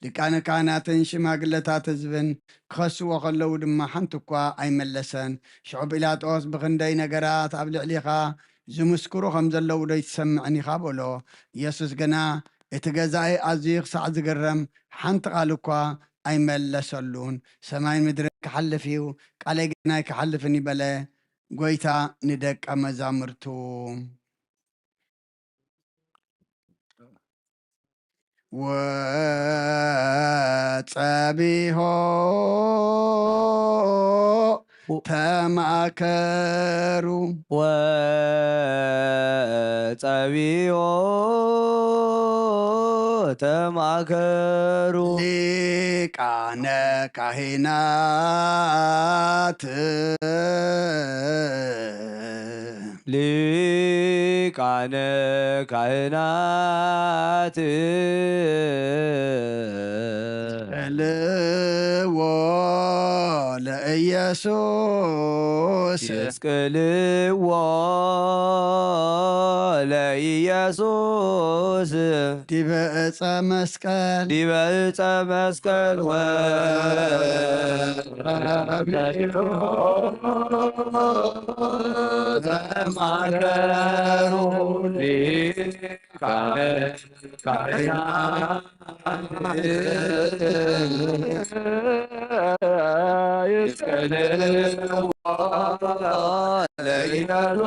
ሊቃነ ካህናትን ሽማግለታት ህዝብን ክኸስዎ ከለዉ ድማ ሓንቲ እኳ ኣይመለሰን። ሽዑ ጲላጦስ፣ "ብኽንደይ ነገራት ኣብ ልዕሊኻ ዝምስክሩ ከም ዘለዉ ዶ ኣይትሰምዕን ኢኻ?" በሎ። ኢየሱስ ግና፣ እቲ ገዛኢ ኣዝዩ ክሳዕ ዝግረም ሓንቲ ቃል እኳ ኣይመለሰሉን። "ሰማይን ምድርን ክሓልፍ እዩ፣ ቃለይ ግን ኣይክሓልፍን እዩ" በለ ጐይታ ንደቀ መዛሙርቱ። ወጸቢሖ ተማከሩ። ወጸቢሖ ተማከሩ። ሊቃነ ካህናት። ሊቃነ ካህናት። ስቅልዎ ለኢየሱስ። ስቅልዎ ለኢየሱስ። ዲበ ዕፀ መስቀል። ዲበ ዕፀ መስቀል። ወ ተማከሩ ሊቃነ ካህናት። ይስቀልዎ ለኢየሱስ።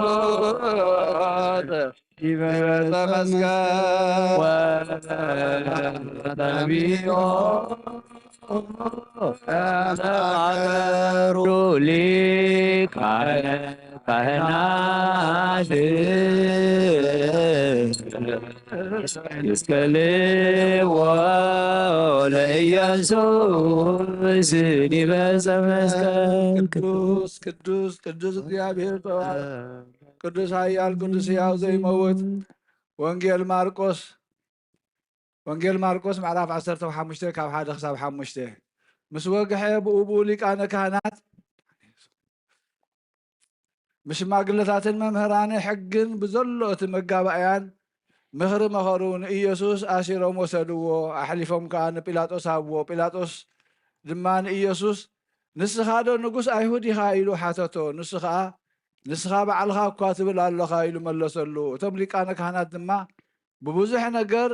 ዲበ ዕፀ መስቀል። ወተንቢኦ ተማከሩ ሊቃነ ካህናት። ይስቀልዎ ለኢየሱስ ዲበ ዕፀ መስቀል። ቅዱስ፣ ቅዱስ፣ ቅዱስ እግዚኣብሔር ጸባኦት። ቅዱስ ኃያል፣ ቅዱስ ሕያው ዘይመውት። ወንጌል ማርቆስ፣ ወንጌል ማርቆስ ምዕራፍ ዓሰርተ ሓሙሽተ ካብ ሓደ ክሳብ ሓሙሽተ። ምስ ወግሐ ብኡ ብኡ ሊቃነ ካህናት፣ ምስ ሽማግለታትን መምህራነ ሕግን ብዘሎ እቲ መጋባእያን ምኽሪ መኸሩ። ንኢየሱስ ኣሲሮም ወሰድዎ፣ ኣሕሊፎም ከኣ ንጲላጦስ ሃብዎ። ጲላጦስ ድማ ንኢየሱስ፣ "ንስኻ ዶ ንጉስ ኣይሁድ ኢኻ?" ኢሉ ሓተቶ። ንሱ ኸኣ፣ "ንስኻ ባዕልኻ እኳ ትብል ኣለኻ" ኢሉ መለሰሉ። እቶም ሊቃነ ካህናት ድማ ብብዙሕ ነገር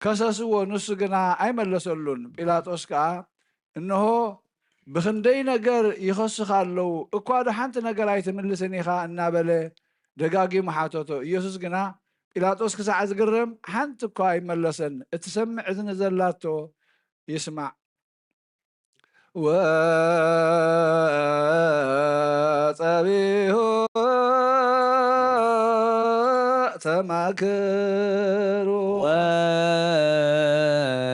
ከሰስዎ፣ ንሱ ግና ኣይመለሰሉን። ጲላጦስ ከኣ፣ "እንሆ፣ ብኽንደይ ነገር ይኸሱኻ ኣለዉ፣ እኳ ዶ ሓንቲ ነገር ኣይትምልስን ኢኻ?" እናበለ ደጋጊሙ ሓተቶ። ኢየሱስ ግና፣ ጲላጦስ ክሳዕ ዝግረም ሓንቲ እኳ ኣይመለሰን። እትሰምዕ እዝኒ ዘላቶ ይስማዕ። ወጸቢሑ ተማከሩ።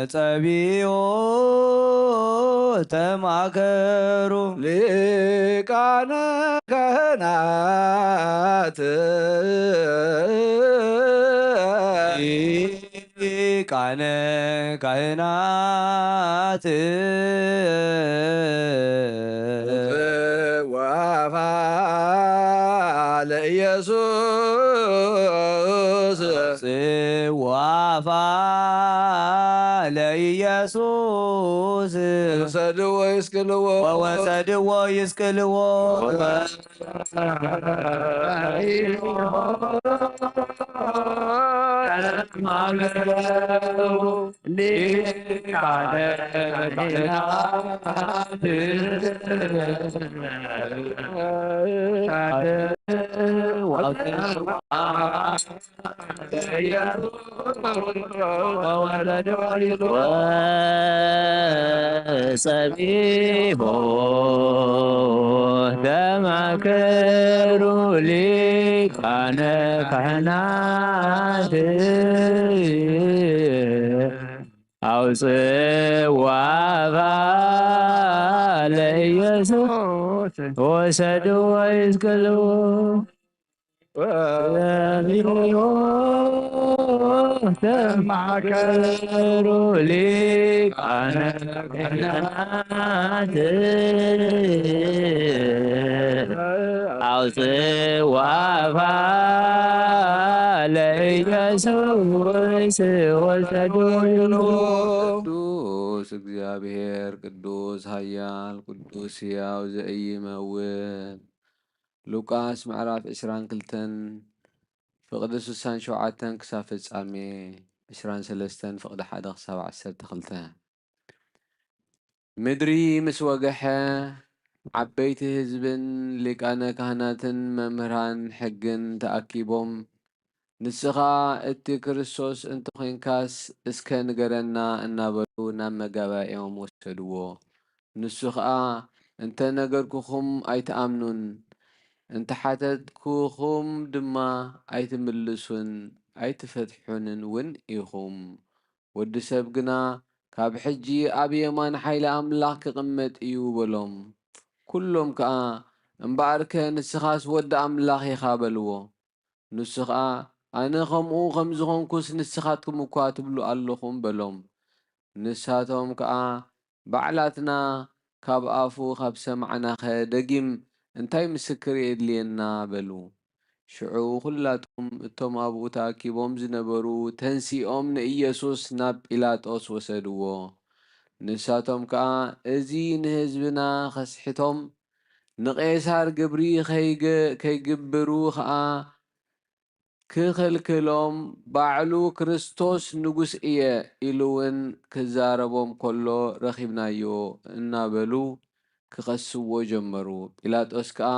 ወጸቢሑ ተማከሩ። ሊቃነ ካህናት። ሊቃነ ካህናት። ጽዋፋ ለኢየሱስ። ጽዋፋ ለኢየሱስ ወሰድዎ ይስቅልዎ። ወወሰድዎ ይስቅልዎ። ሊቃነ ካህናት ወጸቢሖ ተማከሩ ሊቃነ ካህናት። ኣውፅዋ ለኢየሱስ ወሰድዎ ይስቅልዎ። ተማከሩ ሊቃነ ካህናት። ኣውፅዋ ለኢየሱስ ወሰድዎ። ቅዱስ እግዚኣብሔር፣ ቅዱስ ኃያል፣ ቅዱስ ሕያው ዘኢይመውት። ሉቃስ ምዕራፍ ዕስራን ክልተን ፍቕዲ ስሳን ሸውዓተን ክሳብ ፍጻሜ ዕስራን ሰለስተን ፍቕዲ ሓደ ክሳብ ዓሰርተ ክልተ። ምድሪ ምስ ወገሐ፣ ዓበይቲ ህዝብን ሊቃነ ካህናትን መምህራን ሕግን ተኣኪቦም፣ "ንስኻ እቲ ክርስቶስ እንተኾይንካስ እስከ ንገረና" እናበሉ ናብ መጋባእያኦም ወሰድዎ። ንሱ ኸኣ፣ "እንተ ነገርኩኹም ኣይትኣምኑን፣ እንተ ሓተትኩኹም ድማ ኣይትምልሱን፣ ኣይትፈትሑንን እውን ኢኹም። ወዲ ሰብ ግና ካብ ሕጂ ኣብ የማን ሓይሊ ኣምላኽ ክቕመጥ እዩ" በሎም። ኩሎም ከኣ፣ "እምበኣርከ ንስኻስ ወዲ ኣምላኽ ኢኻ" በልዎ። ንሱ ኸኣ፣ "ኣነ ኸምኡ ኸም ዝኾንኩስ ንስኻትኩም እኳ ትብሉ ኣለኹም" በሎም። ንሳቶም ከኣ፣ "ባዕላትና ካብ ኣፉ ኻብ ሰማዕናኸ ደጊም እንታይ ምስክር የድልየና?" በሉ። ሽዑ ኹላቶም እቶም ኣብኡ ተኣኪቦም ዝነበሩ ተንሲኦም ንኢየሱስ ናብ ጲላጦስ ወሰድዎ። ንሳቶም ከኣ፣ "እዚ ንህዝብና ኸስሕቶም፣ ንቄሳር ግብሪ ኸይገ-፣ ከይግብሩ ኸኣ ክኽልክሎም፣ ባዕሉ ክርስቶስ ንጉስ እየ ኢሉ እውን ክዛረቦም ከሎ ረኺብናዮ" እናበሉ ክኸስዎ ጀመሩ። ጲላጦስ ከኣ፣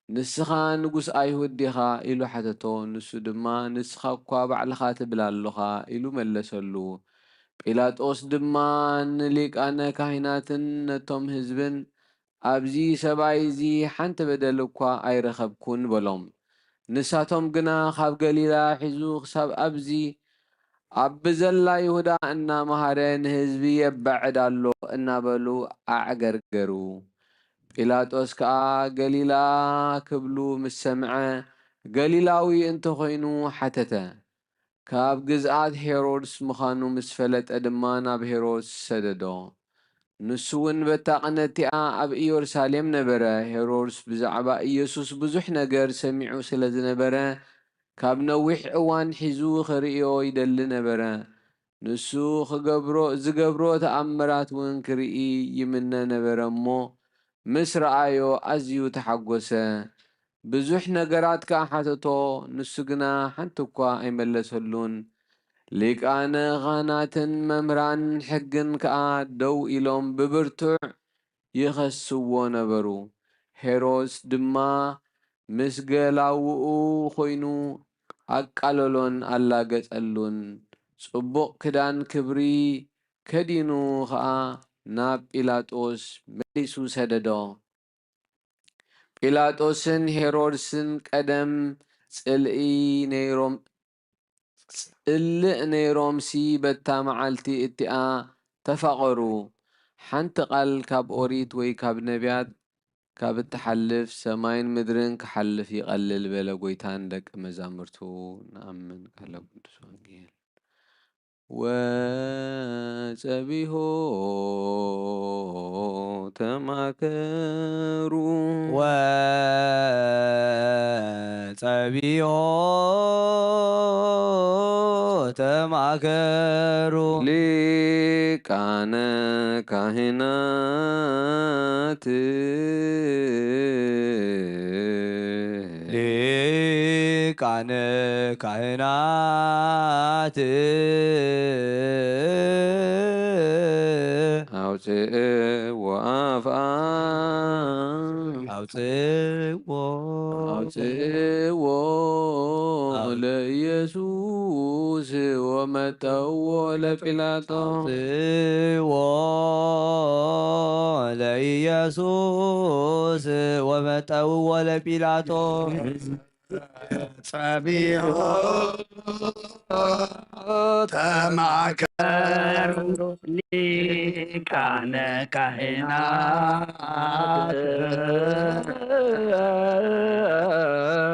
"ንስኻ ንጉስ ኣይሁድ ዲኻ?" ኢሉ ሓተቶ። ንሱ ድማ፣ "ንስኻ እኳ ባዕልኻ ትብል ኣሎኻ" ኢሉ መለሰሉ። ጲላጦስ ድማ ንሊቃነ ካህናትን ነቶም ህዝብን፣ "ኣብዚ ሰብኣይ እዚ ሓንቲ በደል እኳ ኣይረኸብኩን" በሎም። ንሳቶም ግና፣ "ካብ ገሊላ ሒዙ ክሳብ ኣብዚ ኣብ ብዘላ ይሁዳ እናመሃረ ንህዝቢ የባዕድ ኣሎ" እናበሉ ኣዕገርገሩ። ጲላጦስ ከኣ ገሊላ ክብሉ ምስ ሰምዐ፣ ገሊላዊ እንተኾይኑ ሓተተ። ካብ ግዝኣት ሄሮድስ ምዃኑ ምስ ፈለጠ ድማ ናብ ሄሮድስ ሰደዶ። ንሱ እውን በታ ቐን እቲኣ ኣብ ኢየሩሳሌም ነበረ። ሄሮድስ ብዛዕባ ኢየሱስ ብዙሕ ነገር ሰሚዑ ስለ ዝነበረ፣ ካብ ነዊሕ እዋን ሒዙ ኽርእዮ ይደሊ ነበረ። ንሱ ኽገብሮ፣ ዝገብሮ ተኣምራት እውን ክርኢ ይምነ ነበረ እሞ፣ ምስ ረኣዮ ኣዝዩ ተሓጐሰ። ብዙሕ ነገራት ከኣ ሓተቶ፣ ንሱ ግና ሓንቲ እኳ ኣይመለሰሉን። ሊቃነ ኻህናትን መምህራን ሕግን ከኣ ደው ኢሎም ብብርቱዕ ይኸስዎ ነበሩ። ሄሮድስ ድማ ምስ ገላውኡ ኾይኑ ኣቃለሎን ኣላገጸሉን። ጽቡቕ ክዳን ክብሪ ከዲኑ ኸኣ ናብ ጲላጦስ መሊሱ ሰደዶ። ጲላጦስን ሄሮድስን ቀደም ጽልኢ ነይሮም፣ ጽልእ ነይሮምሲ በታ መዓልቲ እቲኣ ተፋቐሩ። ሓንቲ ቃል ካብ ኦሪት ወይ ካብ ነቢያት ካብ እትሓልፍ፣ ሰማይን ምድርን ክሓልፍ ይቐልል በለ ጐይታ ንደቀ መዛሙርቱ። ንኣምን። ቃለ ቅዱስ ወንጌል። ወጸቢሖ ተማከሩ። ወጸቢሖ ተማከሩ። ሊ ሊቃነ ካህናት ሊቃነ ካህናት ኣውፅእዎ ኣፍኣ ኣውፅእዎ ኣውፅእዎ ለኢየሱስ ወመጠዎ ለጲላጦስ ኣውፅእዎ ለኢየሱስ ወመጠዎ ለጲላጦስ ጸቢሖ ተማከሩ ሊቃነ ካህናት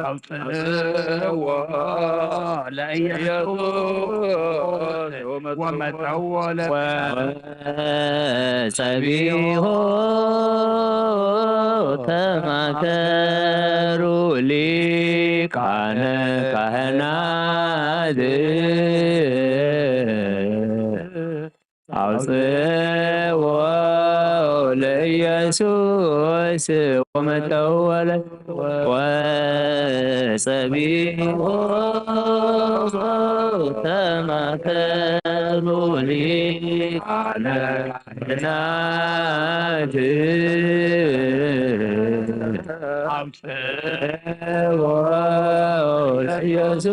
ኣውፅእዎ ለኢየሱስ ወመጠዎ ጸቢሖ ተማከሩ ሊቃነ ካህናት ኣውፅእዎ ለኢየሱስ ወመጠወለ ወጸቢሖ ተማከሩ ሊቃነ ካህናት ኣውፅእዎ ለኢየሱስ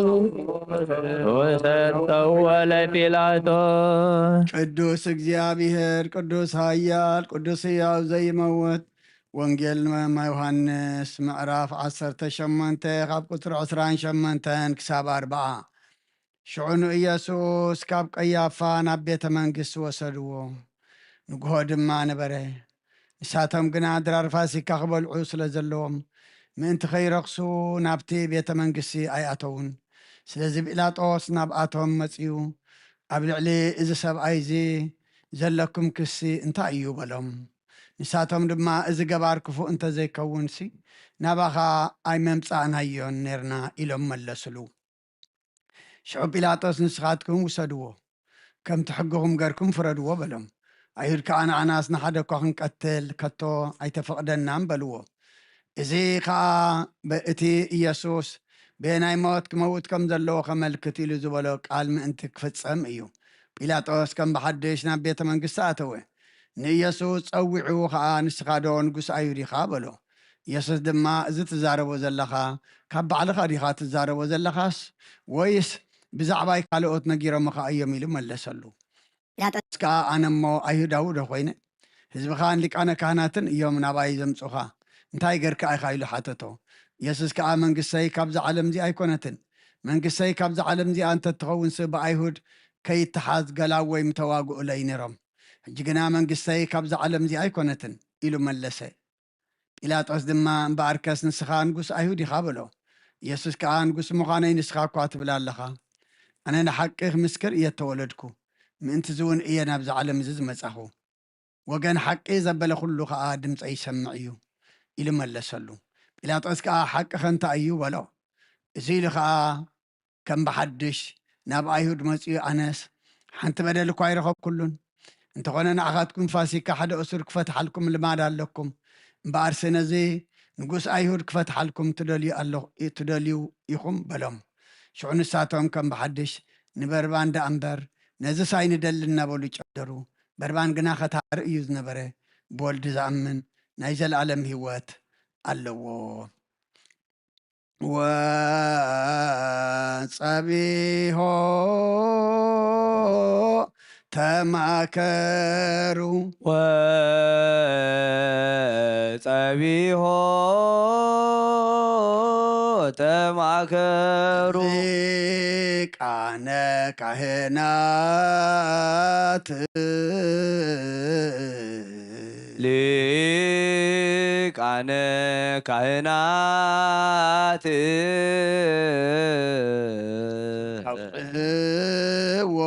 ወሰጠዎ ለጲላጦስ። ቅዱስ እግዚኣብሔር፣ ቅዱስ ኃያል፣ ቅዱስ ሕያው ዘይመውት፣ ወንጌል ማይ ዮሃንስ ምዕራፍ ዓሰርተ ሸሞንተ ካብ ቁጽሪ ዕስራን ሸሞንተን ክሳብ ኣርብዓ። ሽዑ ንኢየሱስ ካብ ቀያፋ ናብ ቤተ መንግስቲ ወሰድዎ። ንግሆ ድማ ነበረ። ንሳቶም ግና ድራር ፋሲካ ክበልዑ ስለ ዘለዎም፣ ምእንቲ ከይረኽሱ ናብቲ ቤተ መንግስቲ ኣይኣተዉን። ስለዚ ጲላጦስ ናብኣቶም መጺኡ፣ ኣብ ልዕሊ እዚ ሰብኣይ እዚ ዘለኩም ክሲ እንታይ እዩ? በሎም። ንሳቶም ድማ፣ እዚ ገባር ክፉእ እንተ ዘይከውንሲ፣ ናባኻ ኣይመምጻእናዮን ኔርና ኢሎም መለስሉ። ሽዑ ጲላጦስ፣ ንስኻትኩም ውሰድዎ፣ ከምቲ ሕግኹም ገርኩም ፍረድዎ በሎም። ኣይሁድ ከኣ፣ ንዓናስ ንሓደ እኳ ክንቀትል ከቶ ኣይተፈቕደናን በልዎ። እዚ ኸኣ ብ-፣ እቲ ኢየሱስ በየናይ ሞት ክመውት ከም ዘለዎ ከመልክት ኢሉ ዝበሎ ቃል ምእንቲ ክፍጸም እዩ። ጲላጦስ ከም ብሓድሽ ናብ ቤተ መንግስቲ ኣተወ። ንኢየሱስ ጸዊዑ ኸኣ፣ ንስኻ ዶ ንጉስ ኣይሁድ ኢኻ? በሎ። ኢየሱስ ድማ፣ እዚ ትዛረቦ ዘለኻ ካብ ባዕልኻ ዲኻ ትዛረቦ ዘለኻስ ወይስ ብዛዕባይ ካልኦት ነጊሮምኻ እዮም? ኢሉ መለሰሉ። ጲላጦስ ከኣ፣ ኣነ እሞ ኣይሁዳዊ ዶ ኾይነ? ህዝብኻን ሊቃነ ካህናትን እዮም ናባይ ዘምጹኻ። እንታይ ገርካ ኢኻ? ኢሉ ሓተቶ። ኢየሱስ ከኣ፣ መንግስተይ ካብዛ ዓለም እዚ ኣይኮነትን። መንግስተይ ካብዛ ዓለም እዚኣ እንተትኸውንሲ ብኣይሁድ ከይተሓዝ ገላው ወይ ምተዋግኡለይ ነይሮም። ሕጂ ግና መንግስተይ ካብዛ ዓለም እዚ ኣይኮነትን ኢሉ መለሰ። ጲላጦስ ድማ፣ እምበኣርከስ ንስኻ ንጉስ ኣይሁድ ኢኻ በሎ። ኢየሱስ ከኣ፣ ንጉስ ምዃነይ ንስኻ እኳ ትብል ኣለኻ። ኣነ ንሓቂ ክምስክር እየ እተወለድኩ፣ ምእንቲ እዚ እውን እየ ናብዚ ዓለም እዚ ዝመጻኹ። ወገን ሓቂ ዘበለ ኩሉ ኸኣ ድምፀይ ይሰምዕ እዩ ኢሉ መለሰሉ። ጲላጦስ ከኣ፣ ሓቅኸ እንታይ እዩ? በሎ። እዚ ኢሉ ኸኣ ከም ብሓድሽ ናብ ኣይሁድ መጺኡ፣ ኣነስ ሓንቲ በደል እኳ ኣይረኸብኩሉን። እንተኾነ ንዓኻትኩም ፋሲካ ሓደ እሱር ክፈትሓልኩም ልማድ ኣለኩም። እምበኣርሲ ነዚ ንጉስ ኣይሁድ ክፈትሓልኩም ትደልዩ ኣለ-፣ ትደልዩ ኢኹም በሎም። ሽዑ ንሳቶም ከም ብሓድሽ ንበርባን ደኣ እምበር ነዝስ ኣይንደልን እናበሉ ጨደሩ። በርባን ግና ኸታሪ እዩ ዝነበረ፣ ብወልዲ ዝኣምን ናይ ዘለኣለም ህይወት ኣለዎ። ወጸቢሖ ተማከሩ። ወጸቢሖ ተማከሩ። ሊቃነ ካህናት ሊቃነ ካህናት ኣውፅእዎ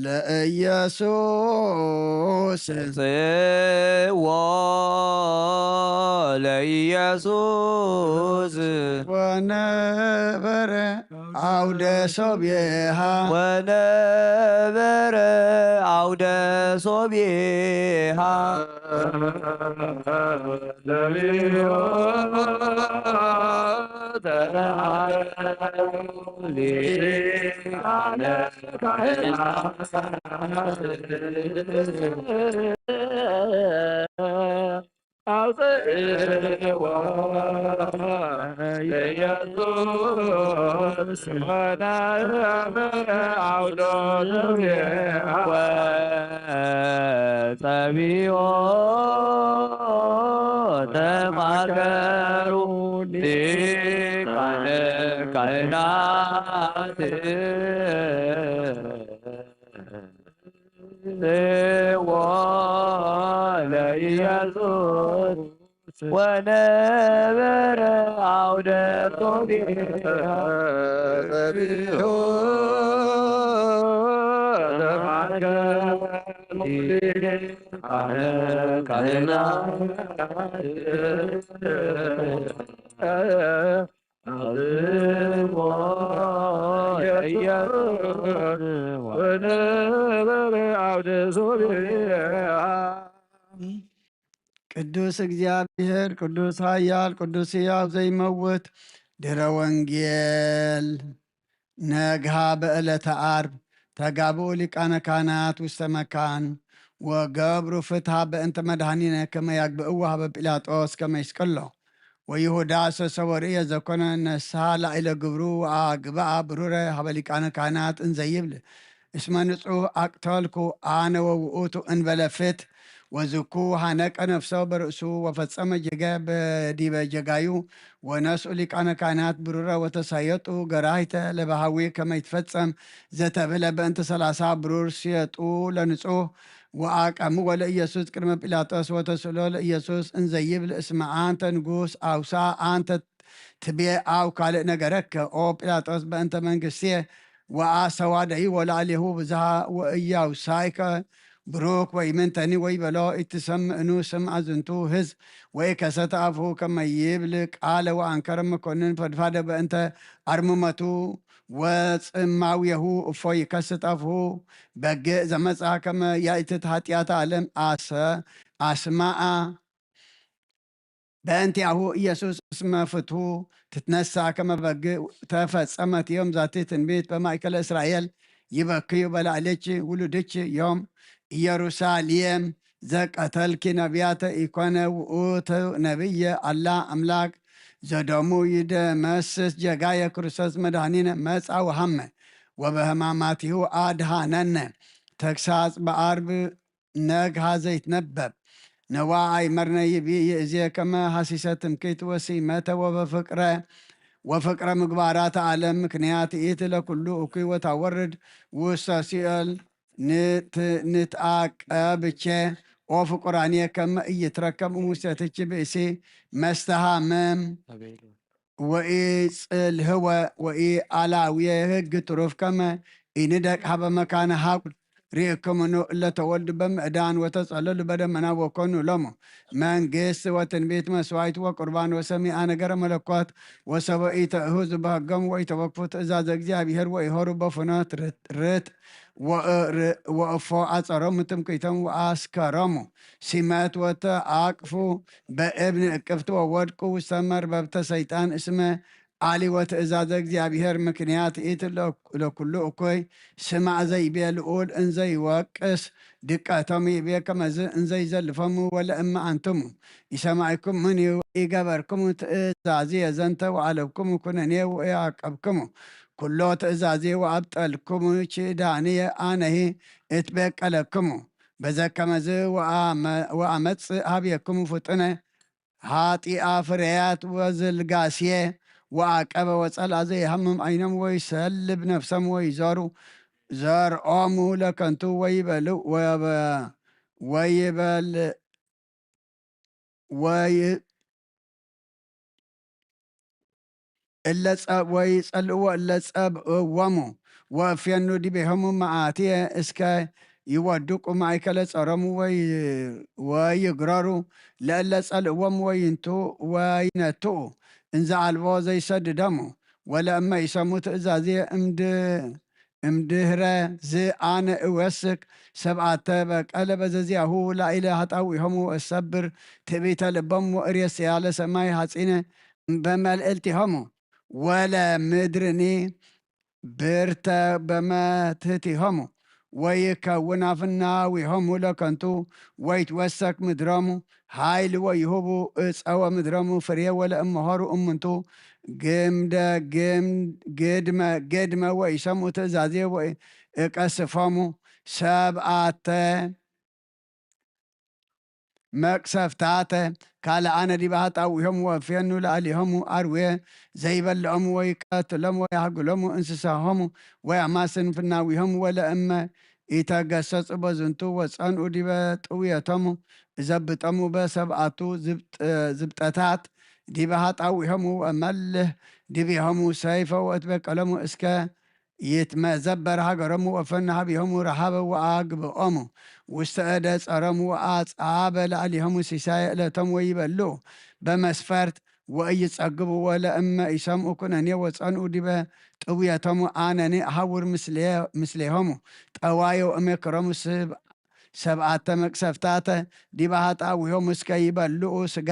ለኢየሱስ ኣውፅእዎ ለኢየሱስ ወነበረ አውደ ሶብየሃ ወነበረ አውደ ሶብየሃ አውፅእዎ ለኢየሱስ ወነበረ አውደ ሶብየሃ ወጸቢኦ ተማከሩ ሊቃነ ካህናት ጽዎ ለኢየሱስ ወነበረ አውደ ሶብየሃ ጸቢሑ ተማከሩ ሊቃነ ካህናት አዝቦ ኢየሱስ ወነበረ አውደ ሶብየሃ። ቅዱስ እግዚኣብሔር፣ ቅዱስ ኃያል፣ ቅዱስ ሕያው ዘይመውት፣ ድረ ወንጌል ነግሃ በዕለተ ዓርብ ተጋብኡ ሊቃነ ካህናት ውስተ መካን ወገብሩ ፍትሃ በእንተ መድኃኒነ ከመ ያግብእዎ ሀበ ጲላጦስ ከመ ይስቅሎ። ወይሁዳ ሰሰ ወርእየ ዘኮነ ነስሐ ላዕለ ግብሩ ወአግብአ ብሩረ ሀበ ሊቃነ ካህናት እንዘ ይብል እስመ ንጹሕ አቅተልኩ አነ ወውእቱ እንበለ ፍት ወዝኩ ሐነቀ ነፍሰ በርእሱ ወፈጸመ ጀገ በዲበ ጀጋዩ ወነስኡ ሊቃነ ካህናት ብሩረ ወተሳየጡ ገራሂተ ለበሃዊ ከመ ይትፈጸም ዘተብህለ በእንተ ሰላሳ ብሩር ስየጡ ለንጹሕ ወአቀምዎ ለኢየሱስ ቅድመ ጲላጦስ ወተስእሎ ለኢየሱስ እንዘ ይብል እስመ አንተ ንጉስ አውሳ አንተ ትቤ አው ካልእ ነገረከ ኦ ጲላጦስ በእንተ መንግስትየ ወአሰዋደይዎ ላዕሌሁ ብዝሃ ወእያውሳይከ ብሩክ ወይምንተኒ ወይበሎ ኢትሰምዕኑ ስምዐ ዝንቱ ህዝብ ወኢከሰተ አፉሁ ከመ ይብል ቃለ ወአንከረ መኮንን ፈድፋደ በእንተ አርምመቱ ወጽማውየሁ እፎ ይከስት አፉሁ በግዕ ዘመጽአ ከመ ያእትት ኃጢአተ ዓለም አሰ አስማአ በእንቲአሁ ኢየሱስ እስመ ፍትሑ ትትነሳ ከመ በግዕ ተፈጸመት ዮም ዛቲ ትንቢት በማእከለ እስራኤል ይበክዩ በላዕሌኪ ውሉድኪ ዮም ኢየሩሳሌም ዘቀተልኪ ነቢያተ ኢኮነ ውእቱ ነቢየ አላ አምላክ ዘደሙ ይደመስስ ጀጋየ ክርስቶስ መድኃኒነ መጻ ወሃመ ወበህማማቲሁ አድሃነነ። ተግሳጽ በአርብ ነግሃ ዘይትነበብ ነዋ አይመርነ ይቢ ይእዜ ከመ ሐሲሰ ትምክሕት ወሲመተ ወበፍቅረ ወፍቅረ ምግባራት ዓለም ምክንያት ይእቲ ለኩሉ እኩይ ወታወርድ ውስተ ሲኦል ንትአቀብቼ ኦ ፍቁራኔ ከመ ኢይትረከብ እሙሴትኪ ብእሲ መስተሃምም ወኢጽልህወ ወኢአላውየ ህግ ትሩፍ ከመ ኢንደቅ ሀበ መካነ ሀቁ ርእይክምኑ እለ ተወልዱ በምዕዳን ወተጸለሉ በደመና ወኮኑ ሎሙ መንግስት ወትንቢት መስዋዕት ወቁርባን ወሰሚአ ነገረ መለኮት ወሰበ ኢተእህዙ በህገሙ ወኢተወክፉ ትእዛዘ እግዚኣብሔር ወኢሆሩ በፍኖት ርት ወእፎ አጸሮሙ ትምክሕቶም ወአስከሮሙ ሲመት ወተአቅፉ በእብን እቅፍት ወወድቁ ውስተ መርበብተ ሰይጣን እስመ አሊ ወትእዛዘ እግዚኣብሔር ምክንያት ኢት ለኩሉ እኩይ ስማዕ ዘይቤ ልኡል እንዘይወቅስ ድቀቶም ይቤ ከመዝ እንዘይዘልፎሙ ወለእመ አንትሙ ኢሰማዕኩምኒ ኢገበርኩሙ ትእዛዝየ ዘንተ ወአለብኩሙ ኩነኔ ወኢአቀብኩሙ ኩሎ ትእዛዝየ ወአብጠልኩሙ ኪዳንየ አነሂ እትቤቀለክሙ በዘከመዝ ወአመጽእ ሀብየክሙ ፍጡነ ኃጢአ ፍሬያት ወዝልጋሴ ወአቀበ ወጸልአ ዘይሃምም አይኖም ወይሰልብ ነፍሰም ወይዘሩ ዘርኦሙ ለከንቱ ወይበልዕ ወይበል ወይ እለ ጸ- ወይጸልእዎ እለ ጸብእዎሙ ወእፌኑ ዲቤሆሙ መዓትየ እስከ ይወድቁ ማእከለ ጸሮሙ ወይ- ወይግረሩ ለእለ ጸልእዎሙ ወይንቱ ወይነትኡ እንዘ አልቦ ዘይሰድደሙ ወለእመ ይሰሙ ትእዛዜ እምድ-፣ እምድህረ ዝኣነ እወስክ ሰብኣተ በቀለ በዘዚያሁ ላኢለ ሀጣዊሆሙ ወእሰብር ትዕቢተ ልቦም ወእሬስያ ለሰማይ ሐጺነ በመልእልቲሆሙ ወለ ምድርኒ ብርተ በመትህቲሆሙ ወይከውን አፍናዊሆሙ ለከንቱ ወይትወሰክ ምድሮሙ ኃይል ወይሁቡ እፀወ ምድሮሙ ፍሬ ወለእመሆሩ እምንቱ ግምደ ግም-፣ ግድመ ግድመ ወይሰሙ ትእዛዜ ወእቀስፎሙ ሰብአተ መቅሰፍታተ ካልአነ ዲበ ሀጣዊሆሙ ወእፌኑ ለአሊሆሙ አርዌ ዘይበልዖሙ ወይቀትሎሙ ወይሃግሎሙ እንስሳሆሙ ወያማስን ፍናዊሆሙ ወለእመ ኢተገሰጹ በዝንቱ ወጸንኡ ዲበ ጥውየቶሙ እዘብጦሙ በሰብአቱ ዝብጥ-፣ ዝብጠታት ዲበ ሀጣዊሆሙ ወመልህ ዲቤሆሙ ሰይፈ ወእትበቀሎሙ እስከ ይትመዘበር ሃገሮሙ ወፈን ሀቢሆሙ ረሃበ ወአግብኦሙ ውስተ እደ ጸሮሙ ወአጻበ ለአሊሆሙ ሲሳየ እለቶም ወይበልዑ በመስፈርት ወኢይጸግቡ ወለእመ ኢሰምዑ ኩነኔ ወጸንኡ ዲበ ጥውየቶሙ አነኒ አሐውር ምስሌ-፣ ምስሌሆሙ ጠዋዮ እሜክሮሙ ስብ-፣ ሰብአተ መቅሰፍታተ ዲበ ሀጣዊሆሙ እስከ ይበልዑ ስጋ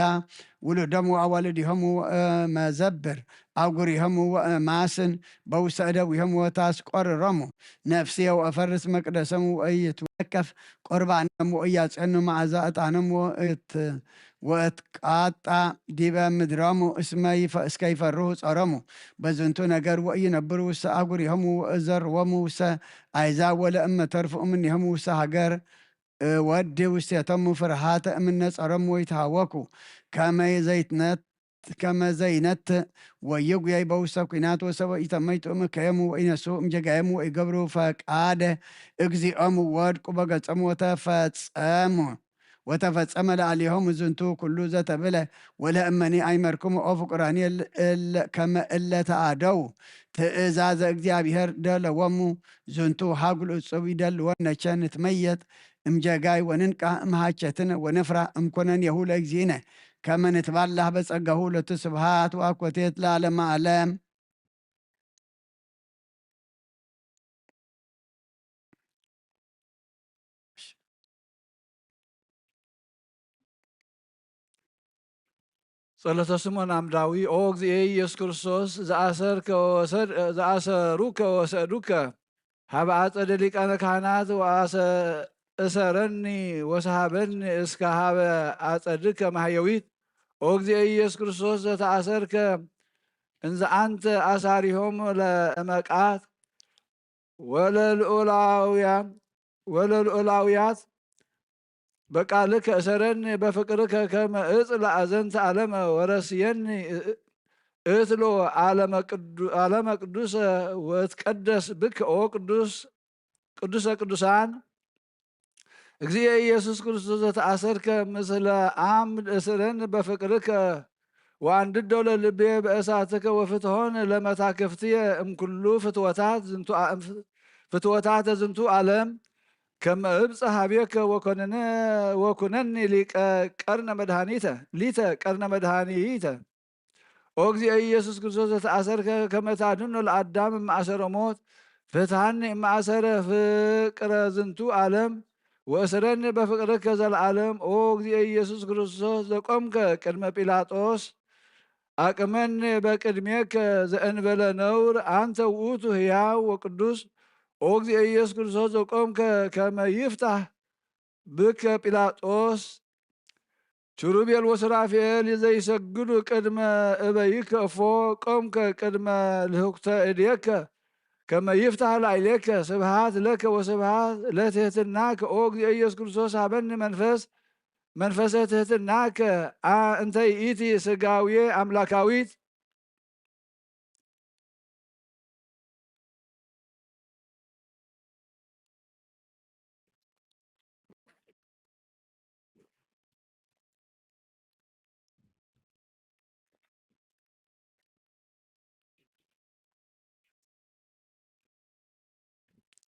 ውሉዶሙ ወአዋልዲሆሙ ወእመዘብር አጉሪሆሙ ወእማስን በውስተ እደዊሆሙ ወታስቆርሮሙ ነፍስየ ወእፈርስ መቅደሶሙ ወኢይትወከፍ ቁርባኖሙ ወኢያጼኑ መዓዛ ዕጣኖሙ ወእት-፣ ወእትቃጣ ዲበ ምድሮሙ እስመ ይፈ-፣ እስከ ይፈርሁ ጾሮሙ በዝንቱ ነገር ወኢይነብሩ ውስተ አጉሪሆሙ ወእዘርዎሙ ውስተ አሕዛብ ወለእመ ተርፉ እምኔሆሙ ውስተ ሃገር እወዲ ውስቴቶሙ ፍርሃተ እምነ ጸሮሙ ወይትሃወኩ ከመ ዘይትነት-፣ ከመ ዘይነትእ ወይጉየይ በውስተ ኲናት ወሰበ ኢተመይጡ እምከዮሙ ወኢነስኡ እምጀጋዮሙ ወኢገብሩ ፈቃደ እግዚኦሙ ወድቁ በገጾሙ ወተፈጸሙ ወተፈጸመ ለአሊሆሙ ዝንቱ ኩሉ ዘተብለ ወለእመኒ አይመርክሙ ኦ ፍቁራኒ እል-፣ ከመ እለ ተአደው ትእዛዘ እግዚአብሔር ደለዎሙ ዝንቱ ሀጉል እጹብ ይደልወን ነቸ ንትመየጥ እምጀጋይ ወንንቃህ እምሃቸትነ ወንፍራህ እምኮነን የሁ ለእግዚእነ ከመ ንትባላህ በጸጋሁ ለቱ ስብሃት ወአኮቴት ለዓለመ ዓለም። ጸሎተ ስምዖን አምዳዊ። ኦ እግዚኤ ኢየሱስ ክርስቶስ፣ ዘአሰርከ ወሰድ-፣ ዘአሰሩከ ወሰዱከ ሀበ አጸደ ሊቃነ ካህናት ወአሰ-፣ እሰረኒ ወሰሃበኒ እስከ ሀበ አጸድከ ማህየዊት። ኦ እግዚኤ ኢየሱስ ክርስቶስ፣ ዘተአሰርከ እንዘ አንተ አሳሪሆም ለእመቃት ወለልዑላውያን፣ ወለልዑላውያት በቃልከ እሰረኒ በፍቅርከ ከመ እጽ ለአዘንተ ዓለመ ወረስየኒ እ-፣ እትሎ ዓለመ ቅዱ-፣ ዓለመ ቅዱሰ ወትቀደስ ብከ ኦ ቅዱስ፣ ቅዱሰ ቅዱሳን። እግዚእ ኢየሱስ ክርስቶስ ዘተአሰርከ ምስለ አምድ እስረኒ በፍቅርከ ወአንድዶ ለልቤ በእሳትከ ወፍትሆን ለመታክፍትየ እምኩሉ ፍትወታት ዝንቱ አ-፣ ፍትወታተ ዝንቱ ዓለም ከመ እብጽሕ ሀቤከ ወኮነነ-፣ ወኩነኒ ሊቀ ቀርነ መድኃኒተ፣ ሊተ ቀርነ መድኃኒተ። ኦ እግዚእ ኢየሱስ ክርስቶስ ዘተአሰርከ ከመ ታድኖ ለአዳም እምአሰረ ሞት፣ ፍትሐኒ እምአሰረ ፍቅረ ዝንቱ ዓለም፣ ወእስረኒ በፍቅርከ ዘለዓለም። ኦ እግዚእ ኢየሱስ ክርስቶስ ዘቆምከ ቅድመ ጲላጦስ፣ አቅመኒ በቅድሜከ ዘእንበለ ነውር፣ አንተ ውእቱ ሕያው ወቅዱስ። ኦ እግዚእ ኢየሱስ ክርስቶስ ዘቆምከ ከመ ይፍታህ ብከ ጲላጦስ፣ ኪሩቤል ወሱራፌል ዘይሰግዱ ቅድመ እበይከ እፎ፣ ቆምከ ቅድመ ልህኩተ እዴከ ከመ ይፍታህ ላዕሌከ። ስብሃት ለከ ወስብሃት ለትህትናከ። ኦ እግዚእ ኢየሱስ ክርስቶስ፣ ሀበኒ መንፈስ፣ መንፈሰ ትህትናከ፣ አ-፣ እንተ ይእቲ ስጋዌ አምላካዊት።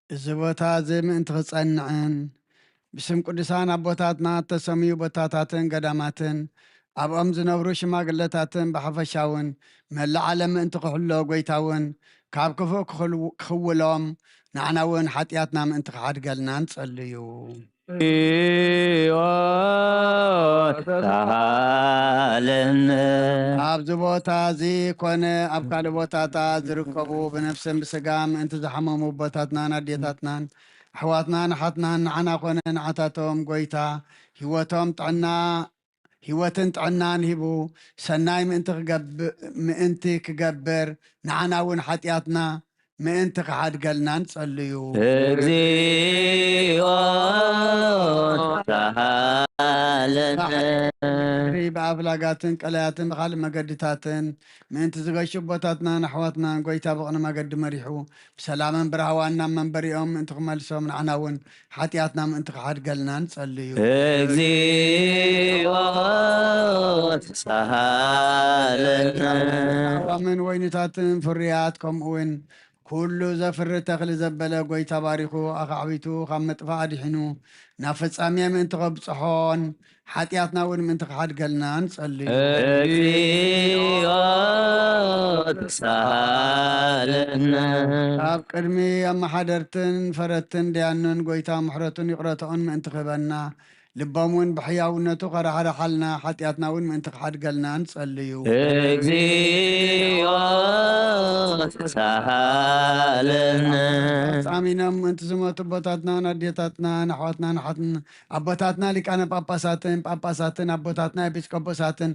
እዚ ቦታ እዚ ምእንቲ ክጸንዕን ብስም ቅዱሳን ኣቦታትና እተሰምዩ ቦታታትን ገዳማትን ኣብኦም ዝነብሩ ሽማግለታትን ብሓፈሻ እውን መላእ ዓለም ምእንቲ ክሕሎ፣ ጎይታ እውን ካብ ክፉእ ክኽል-፣ ክኽውሎም፣ ንዓና እውን ሓጢኣትና ምእንቲ ክሓድገልና ንጸልዩ። ሕይወት ተሃለነ። ኣብዚ ቦታ እዚ ኮነ ኣብ ካልእ ቦታታት ዝርከቡ ብነፍስን ብስጋ ምእንቲ ዝሓመሙ ኣቦታትናን ኣዴታትናን ኣሕዋትናን ኣሓትናን ንዓና ኮነ ንዓታቶም ጎይታ ህይወቶም ጥዕና ህይወትን ጥዕናን ሂቡ ሰናይ ምእንቲ ክገብር ምእንቲ ክገብር ንዓና እውን ሓጢኣትና ምእንቲ ክሓድገልና ንጸልዩ። እግዚኦ ተሃለነ። ብኣፍላጋትን ቀላያትን ብኻልእ መገድታትን ምእንቲ ዝገሹ ኣቦታትናን ኣሕዋትናን ጎይታ ብቕኒ መገዲ መሪሑ ብሰላምን ብራህዋን ናብ መንበሪኦም ምእንቲ ክመልሶም ንዓና እውን ሓጢኣትና ምእንቲ ክሓድገልና ንጸልዩ። እግዚኦ ተሃለነ። ኣዋምን ወይንታትን ፍርያት ከምኡ እውን ኩሉ ዘፍሪ ተኽሊ ዘበለ ጎይታ ባሪኹ ኣኻዕቢቱ ካብ ምጥፋእ ኣድሒኑ ናብ ፍጻሜ ምእንቲ ከብጽሖን ሓጢኣትና እውን ምእንቲ ክሓድገልና ንጸልዩ። እግዚኦ ተሳሃለነ። ኣብ ቅድሚ ኣመሓደርትን ፈረድትን ደያኑን ጎይታ ምሕረቱን ይቕረታኡን ምእንቲ ክህበና ልቦም እውን ብሕያውነቱ ከራሕርሓልና ሓጢኣትና እውን ምእንቲ ክሓድገልና ንጸልዩ። እግዚኦ ተሳሃለነ። ጻሚኖም ምእንቲ ዝሞቱ ኣቦታትናን ኣዴታትናን ኣሕዋትናን ኣሓትን ኣቦታትና ሊቃነ ጳጳሳትን ጳጳሳትን ኣቦታትና ኤጲስቆጶሳትን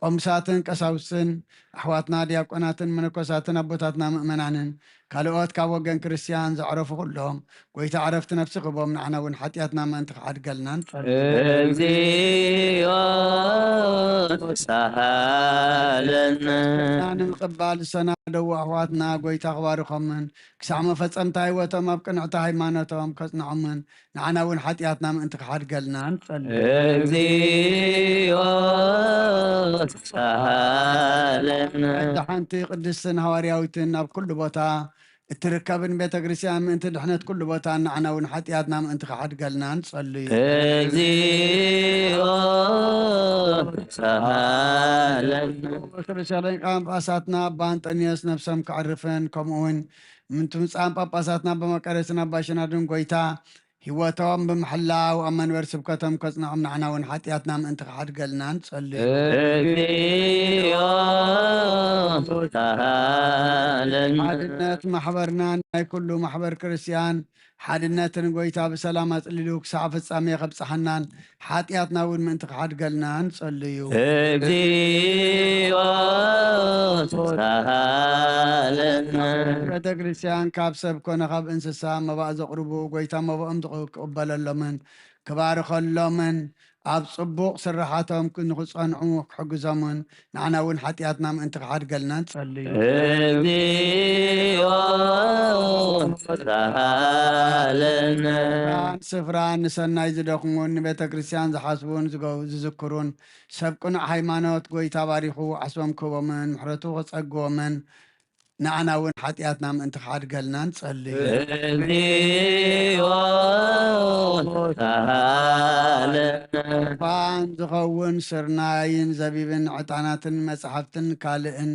ቆምሳትን ቀሳውስትን ኣሕዋትና ዲያቆናትን መነኮሳትን ኣቦታትና ምእመናንን ካልኦት ካብ ወገን ክርስትያን ዘዕረፉ ኩሎም ጎይታ ዕረፍቲ ነፍሲ ክቦም ንዓና እውን ሓጢኣትና ምእንቲ ክሓድገልና ንጸልዩ። እግዚኦ ተሳሃለነ። ንምቕባል ዝሰናደዉ ኣሕዋትና ጎይታ ክባርኾምን ክሳዕ መፈጸምታ ህይወቶም ኣብ ቅንዕቲ ሃይማኖቶም ከጽንዖምን ንዓና እውን ሓጢኣትና ምእንቲ ክሓድገልና ንጸልዩ። እግዚኦ ተሳሃለነ። ሓንቲ ቅድስትን ሃዋርያዊትን ኣብ ኩሉ ቦታ እትርከብን ቤተ ክርስቲያን ምእንቲ ድሕነት ኩሉ ቦታ ንዓና እውን ሓጢኣትና ምእንቲ ክሓድገልና ንጸልዩ። እግዚኦ ተሳሃለነ። ርእሰ ሊቃነ ጳጳሳትና ኣባ ኣንጠንዮስ ነፍሶም ከዕርፍን ከምኡ እውን ምእንቲ ምጻን ጳጳሳትና ኣባ መቃርዮስን ኣባ ሽናድን ጎይታ ህይወቶም ብምሕላው ኣብ መንበር ስብከቶም ከጽንዖም ንዓና እውን ሓጢኣትና ምእንቲ ክሓድገልና ንጸልዩ። እግዚኦ ተሳሃለነ። ሓድነት ማሕበርናን ናይ ኩሉ ማሕበር ክርስትያን ሓድነትን ጎይታ ብሰላም ኣጽሊሉ ክሳዕ ፍጻሜ ከብጽሓናን ሓጢኣትና እውን ምእንቲ ክሓድገልና ንጸልዩ። እግዚኦ ተሳሃለነ። ቤተ ክርስትያን ካብ ሰብ ኮነ ካብ እንስሳ መባእ ዘቕርቡ ጎይታ መባኦም ክቕበለሎምን ክባርኸሎምን ኣብ ጽቡቕ ስራሓቶም ንኽጸንዑ ክሕግዞምን ንዓና እውን ሓጢኣትና ምእንቲ ክሓድገልና ንጸልዩ። እግዚኦ ተሳሃለነ። ስፍራን ስፍራን ንሰናይ ዝደኽሙን ንቤተ ክርስቲያን ዝሓስቡን ዝገ-፣ ዝዝክሩን ሰብ ቅኑዕ ሃይማኖት ጎይታ ባሪኹ ዓስቦም ክህቦምን ምሕረቱ ክጸግቦምን ንዓና እውን ሓጢኣትና ምእንቲ ክሓድገልና ንጸልዩ። እግዚኦ ተሳሃለነ። ፋን ዝኸውን ስርናይን ዘቢብን ዕጣናትን መጽሓፍትን ካልእን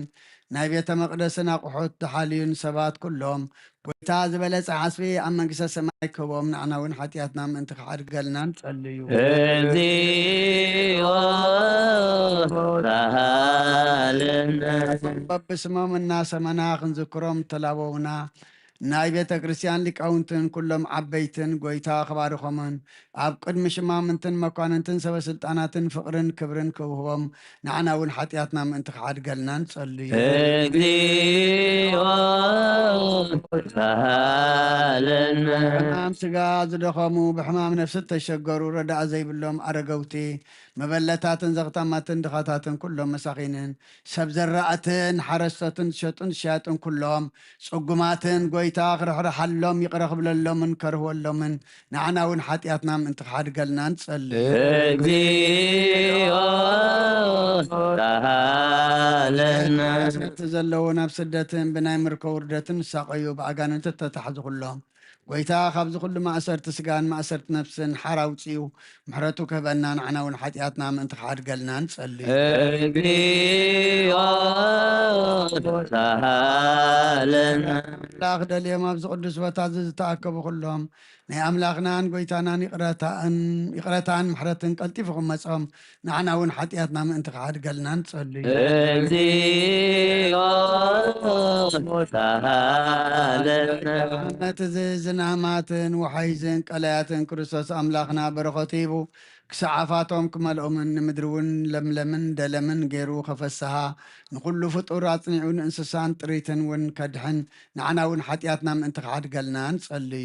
ናይ ቤተ መቕደስን ኣቑሑት ዝሓልዩን ሰባት ኩሎም ጎይታ ዝበለጸ ዓስቢ ኣብ መንግስተ ሰማይ ክህቦም ንዓና እውን ሓጢኣትና ምእንቲ ክሓድገልና ንጸልዩ። እግዚኦ ተሳሃለነ። በብስሞም እናሰመና ክንዝክሮም ተላበውና ናይ ቤተ ክርስቲያን ሊቃውንትን ኩሎም ዓበይትን ጎይታ ክባርኾምን ኣብ ቅድሚ ሽማምንትን መኳንንትን ሰበ ስልጣናትን ፍቕርን ክብርን ክውህቦም ንዓና እውን ሓጢኣትና ምእንቲ ክሓድገልና ንጸልዩ። እግዚኦ ተሳሃለነ። ሕማም ስጋ ዝደኸሙ ብሕማም ነፍሲ እተሸገሩ ረዳእ ዘይብሎም ኣረገውቲ መበለታትን ዘኽታማትን ድኻታትን ኩሎም መሳኺንን ሰብ ዘራእትን ሓረስቶትን ዝሸጡን ዝሸያጡን ኩሎም ጽጉማትን ጎይታ ክርሕርሓሎም ይቕረ ክብለሎምን ከርህወሎምን ንዓና እውን ሓጢኣትና ምእንቲ ክሓድገልና ንጸልእ። እግዚኦ ተሃለነ። ስደት ዘለዉ ናብ ስደትን ብናይ ምርኮ ውርደትን ዝሳቐዩ ብኣጋንንቲ እተታሕዙ ኩሎም ጎይታ ካብዚ ኩሉ ማእሰርቲ ስጋን ማእሰርቲ ነፍስን ሓራ ኣውጺኡ ምሕረቱ ክህበና ንዓና እውን ሓጢኣትና ምእንቲ ክሓድገልና ንጸልይ። እግዚኦ ሳሃለነ። ኣምላኽ ደልዮም ኣብዚ ቅዱስ ቦታ እዚ ዝተኣከቡ ኩሎም ናይ ኣምላኽናን ጎይታናን ይቕረታን ይቕረታን ምሕረትን ቀልጢፉ ክመጾም ንዓና እውን ሓጢኣትና ምእንቲ ክሓድገልና ንጸልይ። እግዚኦ ሳሃለነ። ዓመት እዚ ዝናማትን ወሓይዝን ቀላያትን ክርስቶስ ኣምላኽና በረኸቱ ሂቡ ክሳዓፋቶም ክመልኦምን ንምድሪ እውን ለምለምን ደለምን ገይሩ ከፈስሃ ንኹሉ ፍጡር ኣጽኒዑ ንእንስሳን ጥሪትን እውን ከድሕን ንዓና እውን ሓጢኣትና ምእንቲ ክሓድገልና ንጸልዩ።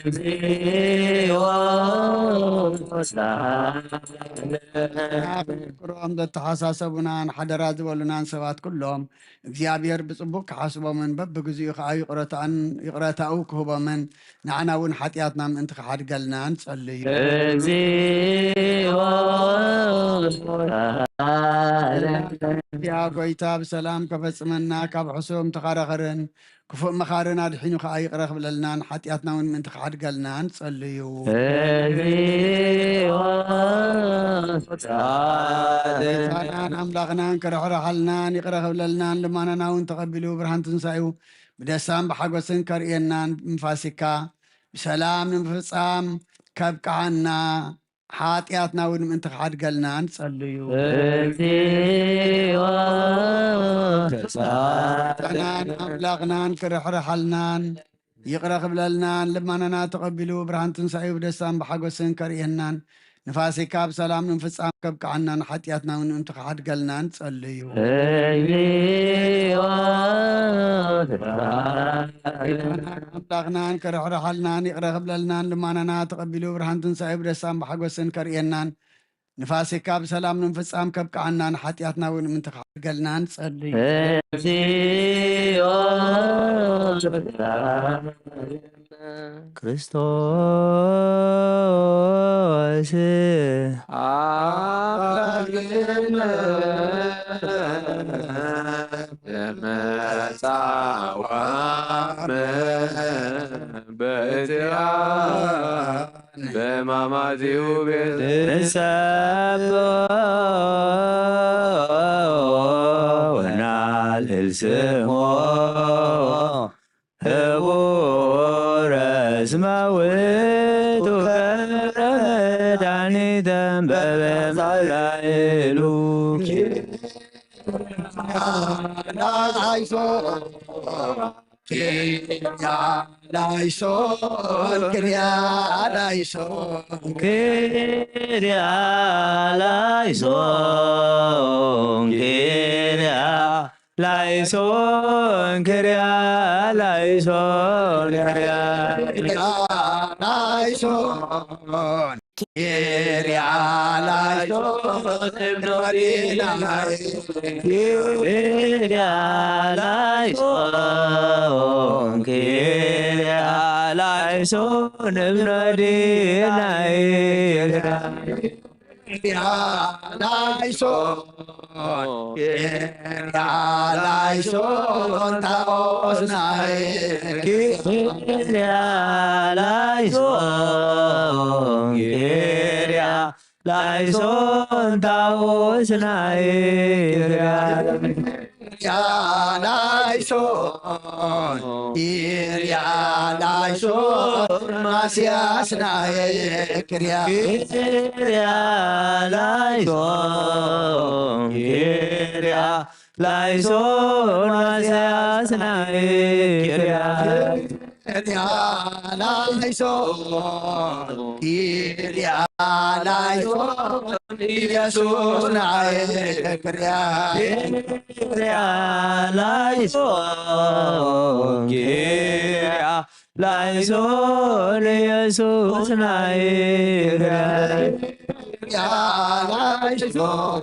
እግዚኦ ሳሃለነ። ፍቅሮም ዘተሓሳሰቡናን ሓደራ ዝበሉናን ሰባት ኩሎም እግዚኣብሔር ብጽቡቕ ክሓስቦምን በብግዚኡ ከዓ ይቕረታኡ ክህቦምን ንዓና እውን ሓጢኣትና ምእንቲ ክሓድገልና ንጸልዩ። እግዚኦ ያ ጎይታ ብሰላም ከፈጽመና ካብ ሕሱም ተኸራኸርን ክፉእ መኻርን ኣድሒኑ ከዓ ይቕረ ክብለልናን ሓጢኣትና እውን ምእንቲ ክሓድገልና ንጸልዩ። እግዚኦ ጎይታናን ኣምላኽናን ክርሕርሓልናን ይቕረ ክብለልናን ልማናና እውን ተቐቢሉ ብርሃን ትንሳኤኡ ብደስታን ብሓጎስን ከርእየናን ንፋሲካ ብሰላም ንምፍጻም ከብቅዓና ሓጢኣትና እውን ምእንቲ ክሓድገልና ንጸልዩ። እግዚኦ ጎይታናን ኣምላኽናን ክርሕርሓልናን ይቕረ ክብለልናን ልማናና ተቐቢሉ ብርሃን ትንሳኤኡ ብደስታን ብሓጎስን ከርእየናን ንፋሲካ ብሰላም ንምፍጻም ከብቅዓና ንሓጢኣትና እውን ምእንቲ ክሓድገልና ንጸልዩ። እግዚኦ ኣምላኽናን ክርሕርሓልናን ይቕረ ክብለልናን ልማናና ተቐቢሉ ብርሃን ትንሳኤ ብደስታን ብሓጎስን ከርእየናን ንፋሲካ ብሰላም ንምፍጻም ከብቅዓና ንሓጢኣትና እውን ምእንቲ ክሓድገልና ንጸልዩ። እግዚኦ ክርስቶስ ኣምላኽነ ተመጻዋመ በእትያ በማማዚኡ ቤት ንሰብሖ ወናልዕል ስሞ ህቡረ እስመ ውእቱ ገብረ መድኃኒተ በበመላእሉ። ላይሶ ኪርያ ላይሶን ኪርያ ላይሶን ኪርያ ላይሶን ኪርያ ላይሶን ኪርያ ላይሶን ኪርያ ላይሶን ኪርያ ላይሶን እብኖሪናይ ኪርያ ላይሶን ኪርያ ላይሶን እብኖሪናይ ኪርያ ላይሶን ኪርያ ላይሶን ታኦስናይ ኪርያ ላይሶን ኪርያ ላይሶን ታኦስናይ ኪርያ ኪርያ ላይሶን ኪርያ ላይሶን ማስያስናይ ኪርያ ኪርያ ላይሶን ኪርያ ላይሶን ማስያስናይ ኪርያ ኪርያ ላይሶን ኪርያ ላይሶን ኢየሱስ ናይ ኪርያ ኪርያ ላይሶን ኪርያ ላይሶን ኢየሱስ ናይ ኪርያ ኪርያ ላይሶን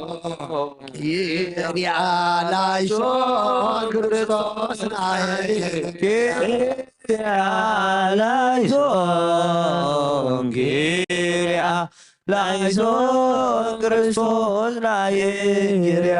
ኪርያ ላይሶን ክርስቶስ ናይ ኪርያ ላይሶን ኪርያ ላይሶን ክርስቶስ ናይ ኪርያ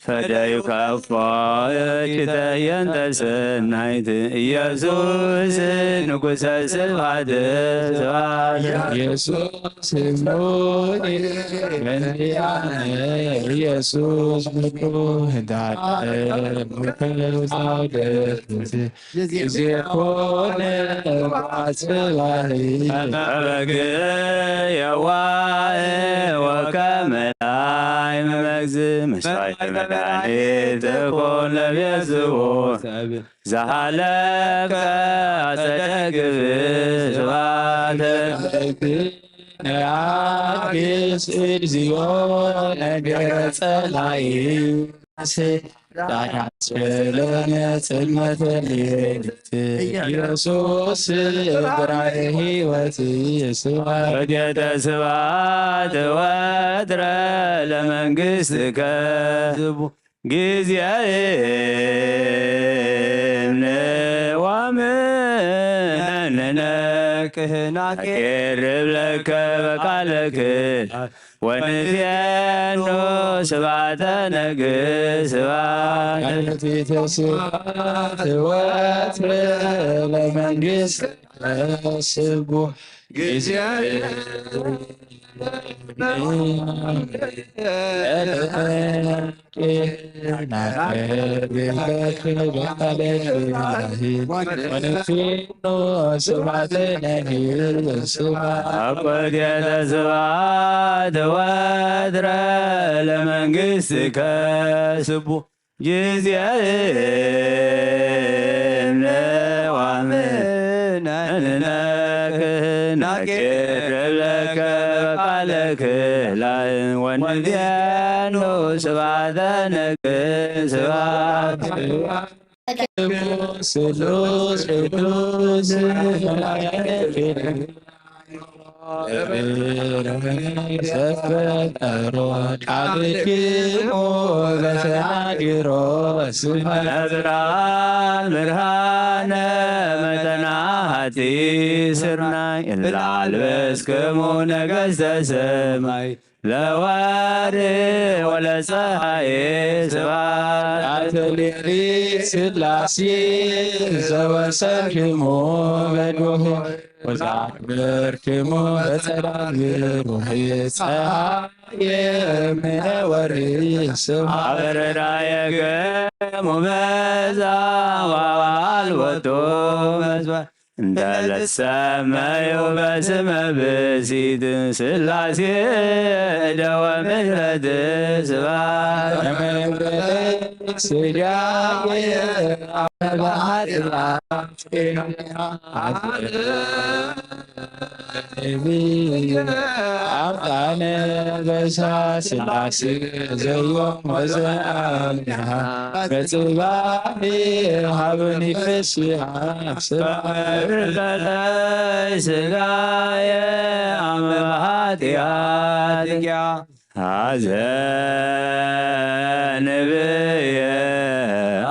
ፈደዩ ከፎ እኪተ የንተ ሰናይት ኢየሱስ ንጉሰ ስብሐት ስብሐት ኢየሱስ ሙኒ መንዲያነ ኢየሱስ ምኩ ህዳር ሙከ ዛገት ጊዜ ኮነ ባጽባይ መበግ የዋህ ወከመላይ መመግዝ መስዋዕት መድኃኒት ኮን ለቤዝዎ ዘሃለከ አጸደግብ ስብሐት ነአግስ እግዚኦ ነገረ ጸላኢ ዳያስለነ ጽልመተ ሌሊት ኢየሱስ ብርሃነ ሕይወት ስብሐት ወጌተ ስብሐት ወትረ ለመንግሥትከ ጊዜ እምነ ዋምነነ ክህናኬ ኬርብ ለከ በቃለክ ወንፌኖ ስብሐተ ነግስ ስብሐተ ስብሐት ወትረ ለመንግሥት ስቡ ጊዜ አኮቴተ ስብሐት ወትረ ለመንግሥትከ ስቡ ጊዜ ዋምነንነክ ናኬረብለከ ቃለክ ላይ ወንዴኖ ስብሐተ ነክ ስብሐት ስሉስ ቅዱስ ዘፈጠሮ ቃልክሙ በተናግሮ ስመ ብርሃን ብርሃነ መጠናሃቲ ስርናይ እላልበስክሙ ነገሥተ ሰማይ ለወርህ ወለፀሐይ ስብሐት አትሌሊ ስላሴ ዘወሰንክሙ በድሆ ወዛክብርክሙ በጸዳል ብሩህ ፀሐይ የምነ ወርህ ስብሐት አበረራየክሙ በዛ ዋዋል ወቶ መዝባል እንተ ለሰመዩ በስመ ብእሲት ሥላሴ እደወ ምሕረት ስብሐት ለመንበረ ሥጋዌ አበባ ኃጢአት አምጣነ በሳ ሥላሴ ዘዮም ወዘአምሃ በጽባሕ ሀብኒ ፍስሃ ስብሐት ርቀተ ሥጋየ አመ ኃጢአት ሐዘን ብየ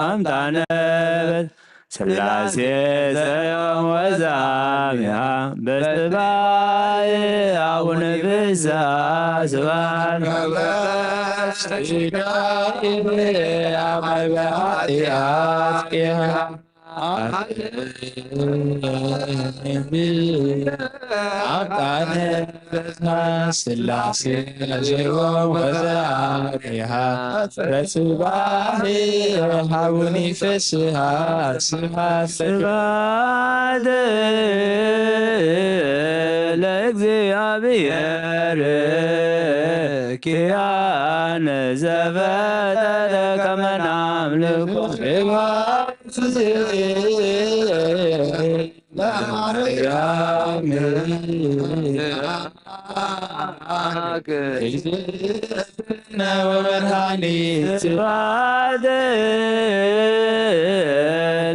አምጣነ በት ሥላሴ ዘዮም ወዘአምሃ በጽባሕ አቡነ ፍስሐ ስብሐት ርቀተ ሥጋየ አመ ኃጢአት አጣነ ሥላሴ ዘዮም ወዘአምሃ በጽባሕ ሀቡኒ ፍስሐ ስብሐት ስብሐት ለእግዚአብሔር ኪያነ ዘፈጠረ ከመ ናምልኮ ለማርያም እግዝእትነ ወመድኃኒት ስብሐት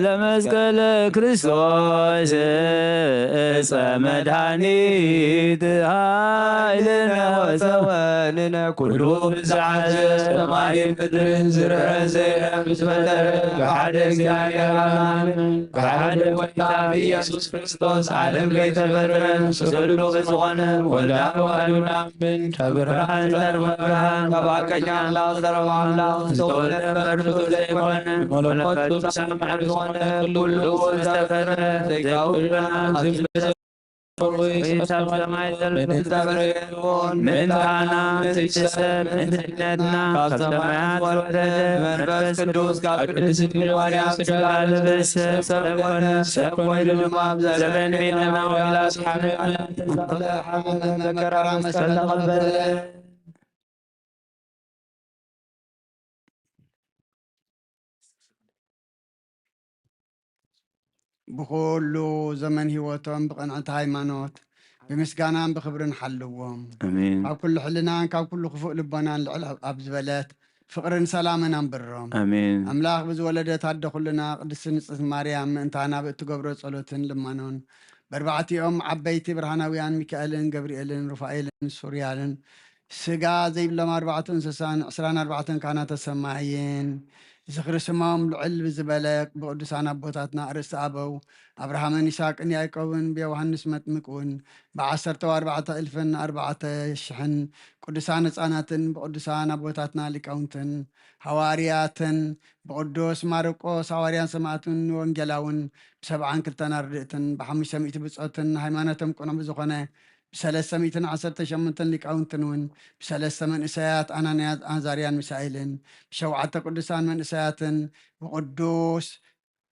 ለመስቀለ ክርስቶስ እፀ መድኃኒት ኃይልነ ወፀወንነ ኩሉ ብዝሓት ሰማይን ምድርን ዝርአ ዘይርአ ምስ ፈጠረ ብሓደ እግዚኣብሔር ኣብ ብሓደ ጎይታ ብኢየሱስ ክርስቶስ ዓለም ከይተፈጥረ ስሉስ ዝኾነ ወልደ ኣብ ኣሐዱ ነኣምን። ከብርሃን ዘርበ ብርሃን፣ ካብ ሓቀኛ ኣምላኽ ዘረባ ኣምላኽ ዝተወልደ ፈርዱ ዘይኮነ፣ መለኮቱ ሳምዕ ዝኾነ ኩሉ ዝተፈጥረ ዘይካውና ኣብ ሰማይ ዘሎ ዝተፈጥረ ይኹን። ምእንታና፣ ምእንቲ ሰብ፣ ምእንቲ ድሕነትና ካብ ሰማያት ወረደ። መንፈስ ቅዱስ ካብ ቅድስት ድንግል ማርያም ስጋ ለበሰ፣ ሰብ ኮነ፣ ሰብ ኮይኑ ድማ ኣብ ዘበን ቢለና ወላ ሓመመ፣ መከራ መስቀል ተቐበለ። ብኹሉ ዘመን ህይወቶም ብቕንዕቲ ሃይማኖት፣ ብምስጋናን ብኽብርን ሓልዎም። ኣሜን። ካብ ኩሉ ሕልናን ካብ ኩሉ ክፉእ ልቦናን ልዕል ኣብ ዝበለት ፍቕርን ሰላምን ኣንብሮም። ኣሜን። ኣምላኽ ብዝወለደት ኣደ ኩልና ቅድስቲ ንጽሕቲ ማርያም ምእንታና ብእትገብሮ ጸሎትን ልማኖን፣ በርባዕቲኦም ዓበይቲ ብርሃናውያን ሚካኤልን ገብርኤልን ሩፋኤልን ሱርያልን፣ ስጋ ዘይብሎም ኣርባዕተ እንስሳን ዕስራን ኣርባዕተን ካህናተ ሰማይን፣ ዝኽሪ ስሞም ልዕል ብዝበለ ብቅዱሳን ኣቦታትና ኣርእስቲ ኣበው ኣብርሃምን ይስሐቅን ያዕቆብን ብዮሃንስ መጥምቅ እውን ብዓሰርተው ኣርባዕተ እልፍን ኣርባዕተ ሽሕን ቅዱሳን ህፃናትን ብቅዱሳን ኣቦታትና ሊቃውንትን ሃዋርያትን ብቅዱስ ማርቆስ ሃዋርያን ሰማዕትን ወንጌላውን ብሰብዓን ክልተን ኣርድእትን ብሓሙሽተ ሚእቲ ብጾትን ሃይማኖቶም ቅኑዕ ብዝኾነ ብሰለስተ ሚእትን ዓሰርተ ሸሞንተን ሊቃውንትን እውን ብሰለስተ መንእሰያት ኣናንያን ኣዛርያን ሚሳኤልን ብሸውዓተ ቅዱሳን መንእሰያትን ብቅዱስ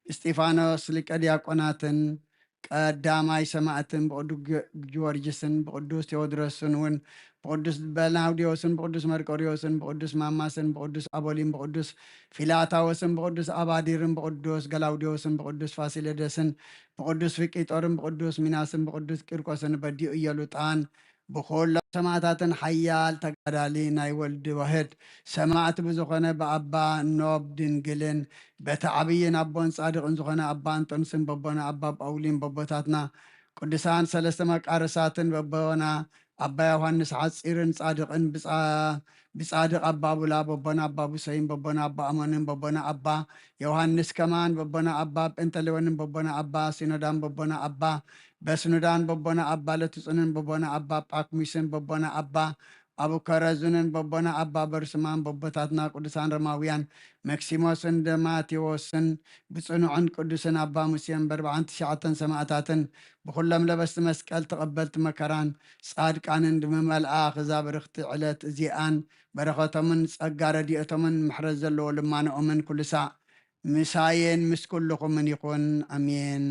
እስጢፋኖስ ሊቀ ዲያቆናትን ቀዳማይ ሰማዕትን ብቅዱስ ጊ- ጊዮርጊስን ብቅዱስ ቴዎድሮስን እውን ብቅዱስ በላውዲዮስን ብቅዱስ መርቆሪዎስን ብቅዱስ ማማስን ብቅዱስ ኣቦሊን ብቅዱስ ፊላታዎስን ብቅዱስ ኣባዲርን ብቅዱስ ገላውዲዮስን ብቅዱስ ፋሲለደስን ብቅዱስ ፊቂጦርን ብቅዱስ ሚናስን ብቅዱስ ቂርቆስን በዲኡ ኢየሉጣን ብኩሎም ሰማዕታትን ሓያል ተጋዳሊ ናይ ወልድ ዋህድ ሰማዕት ብዝኾነ ብኣባ ኖብ ድንግልን በቲ ዓብይን ኣቦን ጻድቕን ዝኾነ ኣባ እንጦንስን በቦና ኣባ ጳውሊን በቦታትና ቅዱሳን ሰለስተ መቃርሳትን በቦና ኣባ ዮሃንስ ሓጺርን ጻድቕን ብጻ- ብጻድቕ ኣባ ቡላ በቦና ኣባ ቡሰይን በቦና ኣባ ኣሞንን በቦና ኣባ ዮሃንስ ከማን በቦና ኣባ ጴንጠሌዎንን በቦና ኣባ ሲኖዳን በቦና ኣባ በስኑዳን በቦና ኣባ ለትጹንን በቦና ኣባ ጳኩሚስን በቦና ኣባ ኣቡከረዙንን በቦና ኣባ በርሱማን በቦታትና ቅዱሳን ሮማውያን መክሲሞስን ደማቴዎስን ብጽኑዕን ቅዱስን ኣባ ሙሴን በርብዓን ትሽዓተን ሰማእታትን ብኹሎም ለበስቲ መስቀል ተቐበልቲ መከራን ጻድቃንን ብመመልኣ ክዛ ብርኽቲ ዕለት እዚኣን በረኸቶምን ጸጋ ረድኤቶምን ምሕረት ዘለዎ ልማኖኦምን ኩሉ ሳዕ ምሳየን ምስ ኩልኹምን ይኹን። ኣሜን።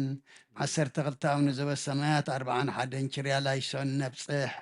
ዓሰርተ ክልተ ኣቡነ ዘበሰማያት ኣርብዓን ሓደን ችርያ ላይሶን ነብጽሕ።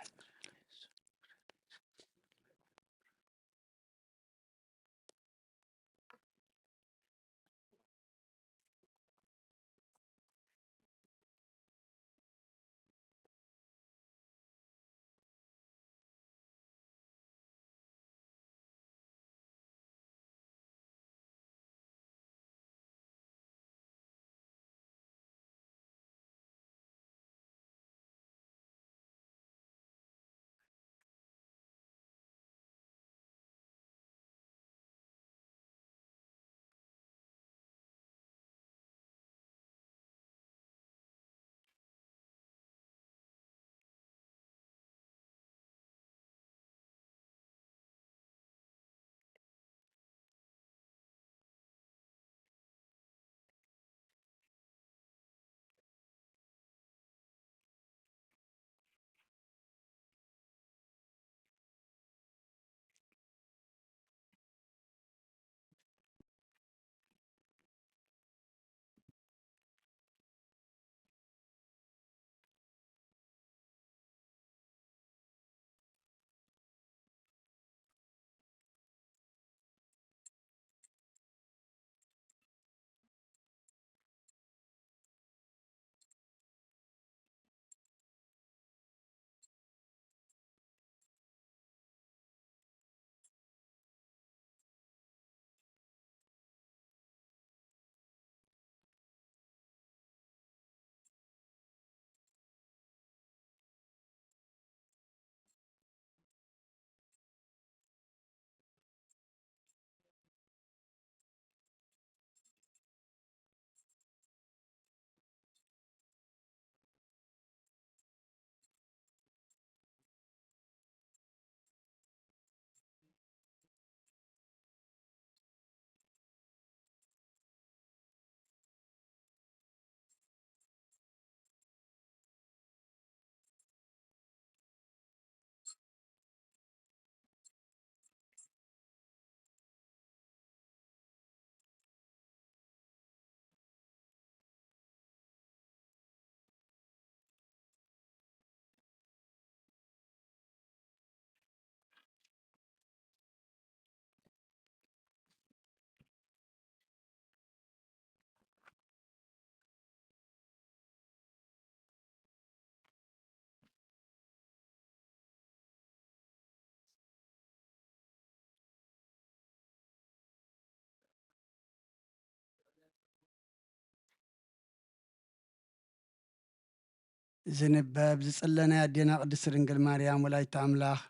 ዝንበብ ዝጽለ ናይ ኣዴና ቅድስት ድንግል ማርያም ወላዲተ ኣምላኽ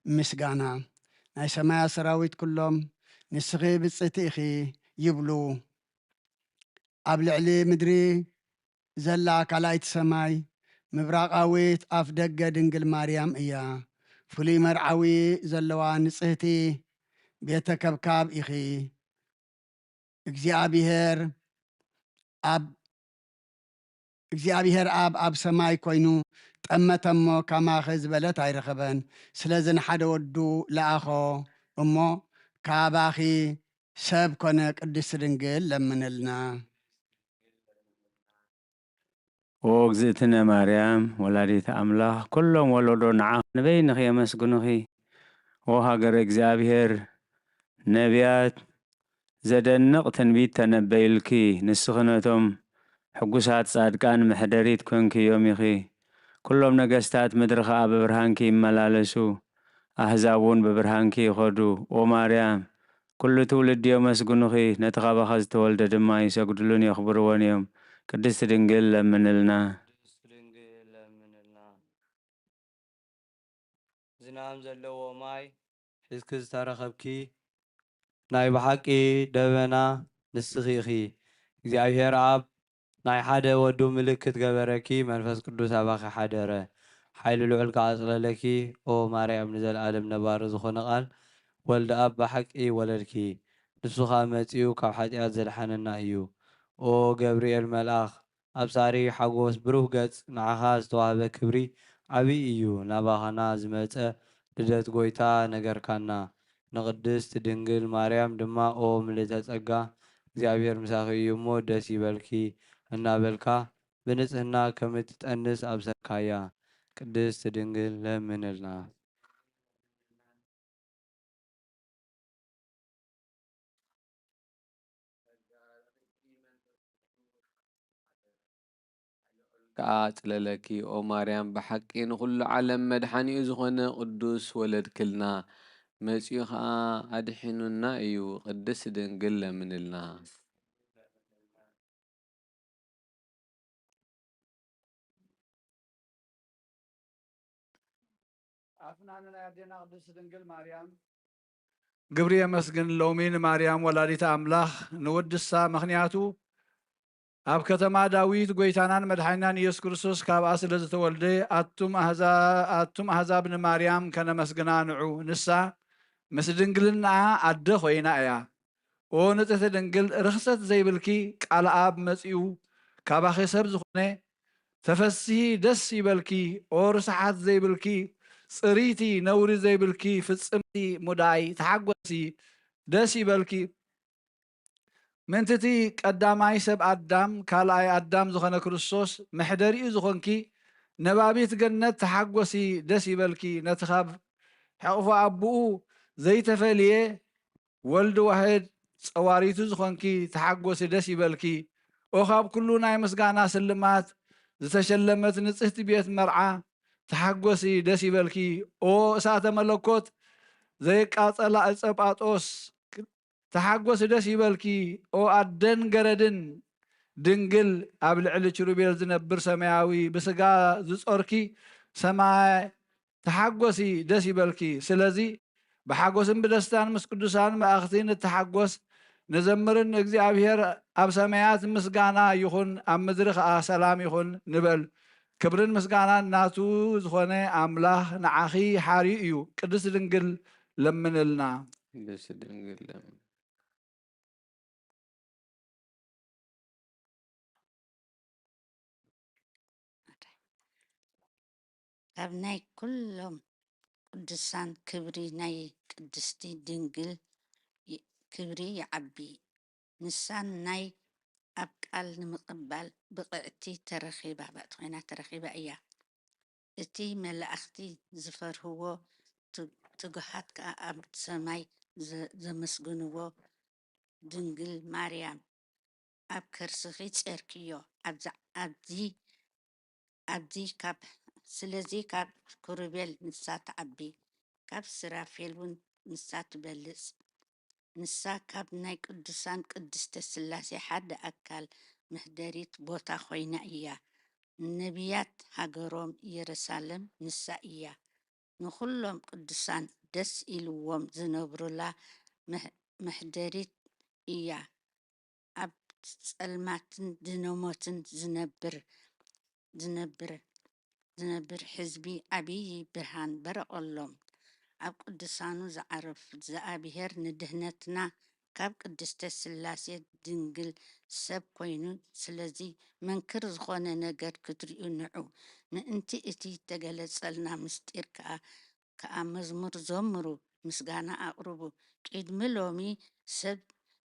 ምስጋና። ናይ ሰማያት ሰራዊት ኩሎም ንስኺ ብጽእቲ ኢኺ ይብሉ። ኣብ ልዕሊ ምድሪ ዘላ ካልኣይቲ ሰማይ ምብራቓዊት ኣፍ ደገ ድንግል ማርያም እያ። ፍሉይ መርዓዊ ዘለዋ ንጽህቲ ቤተ ከብካብ ኢኺ። እግዚኣብሔር ኣብ እግዚኣብሔር ኣብ ኣብ ሰማይ ኮይኑ ጠመተ እሞ፣ ከማኺ ዝበለት ኣይረኸበን። ስለዚ ንሓደ ወዱ ለኣኾ እሞ፣ ካባኺ ሰብ ኮነ። ቅድስት ድንግል ለምንልና። ኦ እግዝእትነ ማርያም ወላዲተ ኣምላኽ፣ ኩሎም ወለዶ ንዓኺ ንበይንኺ የመስግኑኺ። ኦ ሃገረ እግዚኣብሔር፣ ነቢያት ዘደንቕ ትንቢት ተነበዩልኪ። ንስኺ ነቶም ሕጉሳት ጻድቃን መሕደሪት ኮንክዮም ኢኺ። ኩሎም ነገስታት ምድሪ ኸኣ ብብርሃንኪ ይመላለሱ፣ ኣህዛብ እውን ብብርሃንኪ ይኸዱ። ኦ ማርያም፣ ኩሉ ትውልዲ የመስግኑኺ፣ ነቲ ካባኻ ዝተወልደ ድማ ይሰግድሉን የኽብርዎን እዮም። ቅድስቲ ድንግል ለምንልና። ቅድስት ድንግል ለምንልና። ዝናም ዘለዎ ማይ ሒዝኪ ዝተረኸብኪ ናይ ብሓቂ ደበና ንስኺ ኢኺ። እግዚኣብሔር ኣብ ናይ ሓደ ወዱ ምልክት ገበረኪ፣ መንፈስ ቅዱስ ኣባኺ ሓደረ፣ ሓይሊ ልዑል ከኣ ኣጽለለኪ። ኦ ማርያም፣ ንዘለኣለም ነባሪ ዝኾነ ቃል ወልደ ኣብ ብሓቂ ወለድኪ። ንሱ ኸኣ መጺኡ ካብ ሓጢኣት ዘድሓነና እዩ። ኦ ገብርኤል መልኣኽ፣ ኣብሳሪ ሓጎስ ብሩህ ገጽ፣ ንዓኻ ዝተዋህበ ክብሪ ዓብዪ እዩ። ናባኻና ዝመጸ ልደት ጐይታ ነገርካና። ንቅድስት ድንግል ማርያም ድማ፣ ኦ ምልእተ ጸጋ፣ እግዚኣብሔር ምሳኺ እዩ እሞ ደስ ይበልኪ እናበልካ፣ ብንጽህና ከም እትጠንስ ኣብሰርካያ። ቅድስት ድንግል ለምንልና። ከኣ ጽለለኪ። ኦ ማርያም፣ ብሓቂ ንኹሉ ዓለም መድሓኒኡ ዝኾነ ቅዱስ ወለድክልና። መጺኡ ኸኣ ኣድሒኑና እዩ። ቅድስት ድንግል ለምንልና። ኣፍናን ናይ ኣዴና ቅድስት ድንግል ማርያም ግብሪ የመስግን። ሎሚ ንማርያም ወላዲተ ኣምላኽ ንውድሳ፣ ምኽንያቱ ኣብ ከተማ ዳዊት ጐይታናን መድሓኒናን ኢየሱስ ክርስቶስ ካብኣ ስለ ዝተወልደ፣ ኣቱም ኣህዛ-፣ ኣቱም ኣህዛብ ንማርያም ከነመስግና ንዑ። ንሳ ምስ ድንግልናኣ ኣደ ኾይና እያ። ኦ ንጽሕቲ ድንግል፣ ርኽሰት ዘይብልኪ፣ ቃል ኣብ መጺኡ ካባኺ ሰብ ዝኾነ፣ ተፈስሂ ደስ ይበልኪ። ኦ ርስሓት ዘይብልኪ፣ ጽርይቲ ነውሪ ዘይብልኪ፣ ፍጽምቲ ሙዳይ ተሓጎሲ ደስ ይበልኪ። ምእንቲ እቲ ቀዳማይ ሰብ ኣዳም፣ ካልኣይ ኣዳም ዝኾነ ክርስቶስ መሕደሪኡ ዝኾንኪ፣ ነባቢት ገነት ተሓጎሲ ደስ ይበልኪ። ነቲ ካብ ሕቕፎ ኣቦኡ ዘይተፈልየ ወልድ ዋህድ ጸዋሪቱ ዝኾንኪ ተሓጎሲ ደስ ይበልኪ። ኦ ካብ ኩሉ ናይ ምስጋና ስልማት ዝተሸለመት ንጽህቲ ቤት መርዓ ተሓጎሲ ደስ ይበልኪ። ኦ እሳተ መለኮት ዘየቃጸላ ዕጸ ጳጦስ ተሓጎሲ ደስ ይበልኪ። ኦ ኣደን ገረድን ድንግል ኣብ ልዕሊ ኪሩቤል ዝነብር ሰማያዊ ብስጋ ዝጾርኪ ሰማይ ተሓጎሲ ደስ ይበልኪ። ስለዚ ብሓጎስን ብደስታን ምስ ቅዱሳን መላእኽቲ ንተሓጎስ፣ ንዘምርን ንእግዚኣብሔር ኣብ ሰማያት ምስጋና ይኹን፣ ኣብ ምድሪ ኸኣ ሰላም ይኹን ንበል። ክብርን ምስጋናን ናቱ ዝኾነ ኣምላኽ ንዓኺ ሓርዩ እዩ። ቅድስት ድንግል ለምንልና። ቅድስት ድንግል ለምን። ካብ ናይ ኩሎም ቅዱሳን ክብሪ ናይ ቅድስቲ ድንግል ይ-፣ ክብሪ ይዓቢ። ንሳ ናይ ኣብ ቃል ንምቕባል ብቕዕቲ ተረኺባ፣ ብቕዕቲ ኮይና ተረኺባ እያ። እቲ መላእኽቲ ዝፈርህዎ፣ ት-፣ ትጉሃት ከኣ ኣብ ሰማይ ዘ-፣ ዘመስግንዎ፣ ድንግል ማርያም ኣብ ከርስኺ ጼርክዮ፣ ኣብዚ፣ ኣብዚ፣ ኣብዚ ካብ፣ ስለዚ ካብ ኪሩቤል ንሳ ትዓቢ፣ ካብ ሱራፌል እውን ንሳ ትበልጽ። ንሳ ካብ ናይ ቅዱሳን ቅድስተ ሥላሴ ሓደ ኣካል መሕደሪት ቦታ ኮይና እያ። ነቢያት ሃገሮም ኢየሩሳሌም ንሳ እያ። ንኹሎም ቅዱሳን ደስ ኢልዎም ዝነብሩላ መሕ-፣ መሕደሪት እያ። ኣብ ጸልማትን ድነሞትን ዝነብር፣ ዝነብር፣ ዝነብር ህዝቢ ዓብዪ ብርሃን በረቐሎም። ኣብ ቅዱሳኑ ዝዓርፍ እግዚኣብሔር ንድህነትና ካብ ቅድስተ ስላሴ ድንግል ሰብ ኮይኑ፣ ስለዚ መንክር ዝኾነ ነገር ክትርእዩ ንዑ። ምእንቲ እቲ ተገለጸልና ምስጢር ከኣ፣ ከኣ መዝሙር ዘምሩ፣ ምስጋና ኣቕርቡ። ቅድሚ ሎሚ ሰብ፣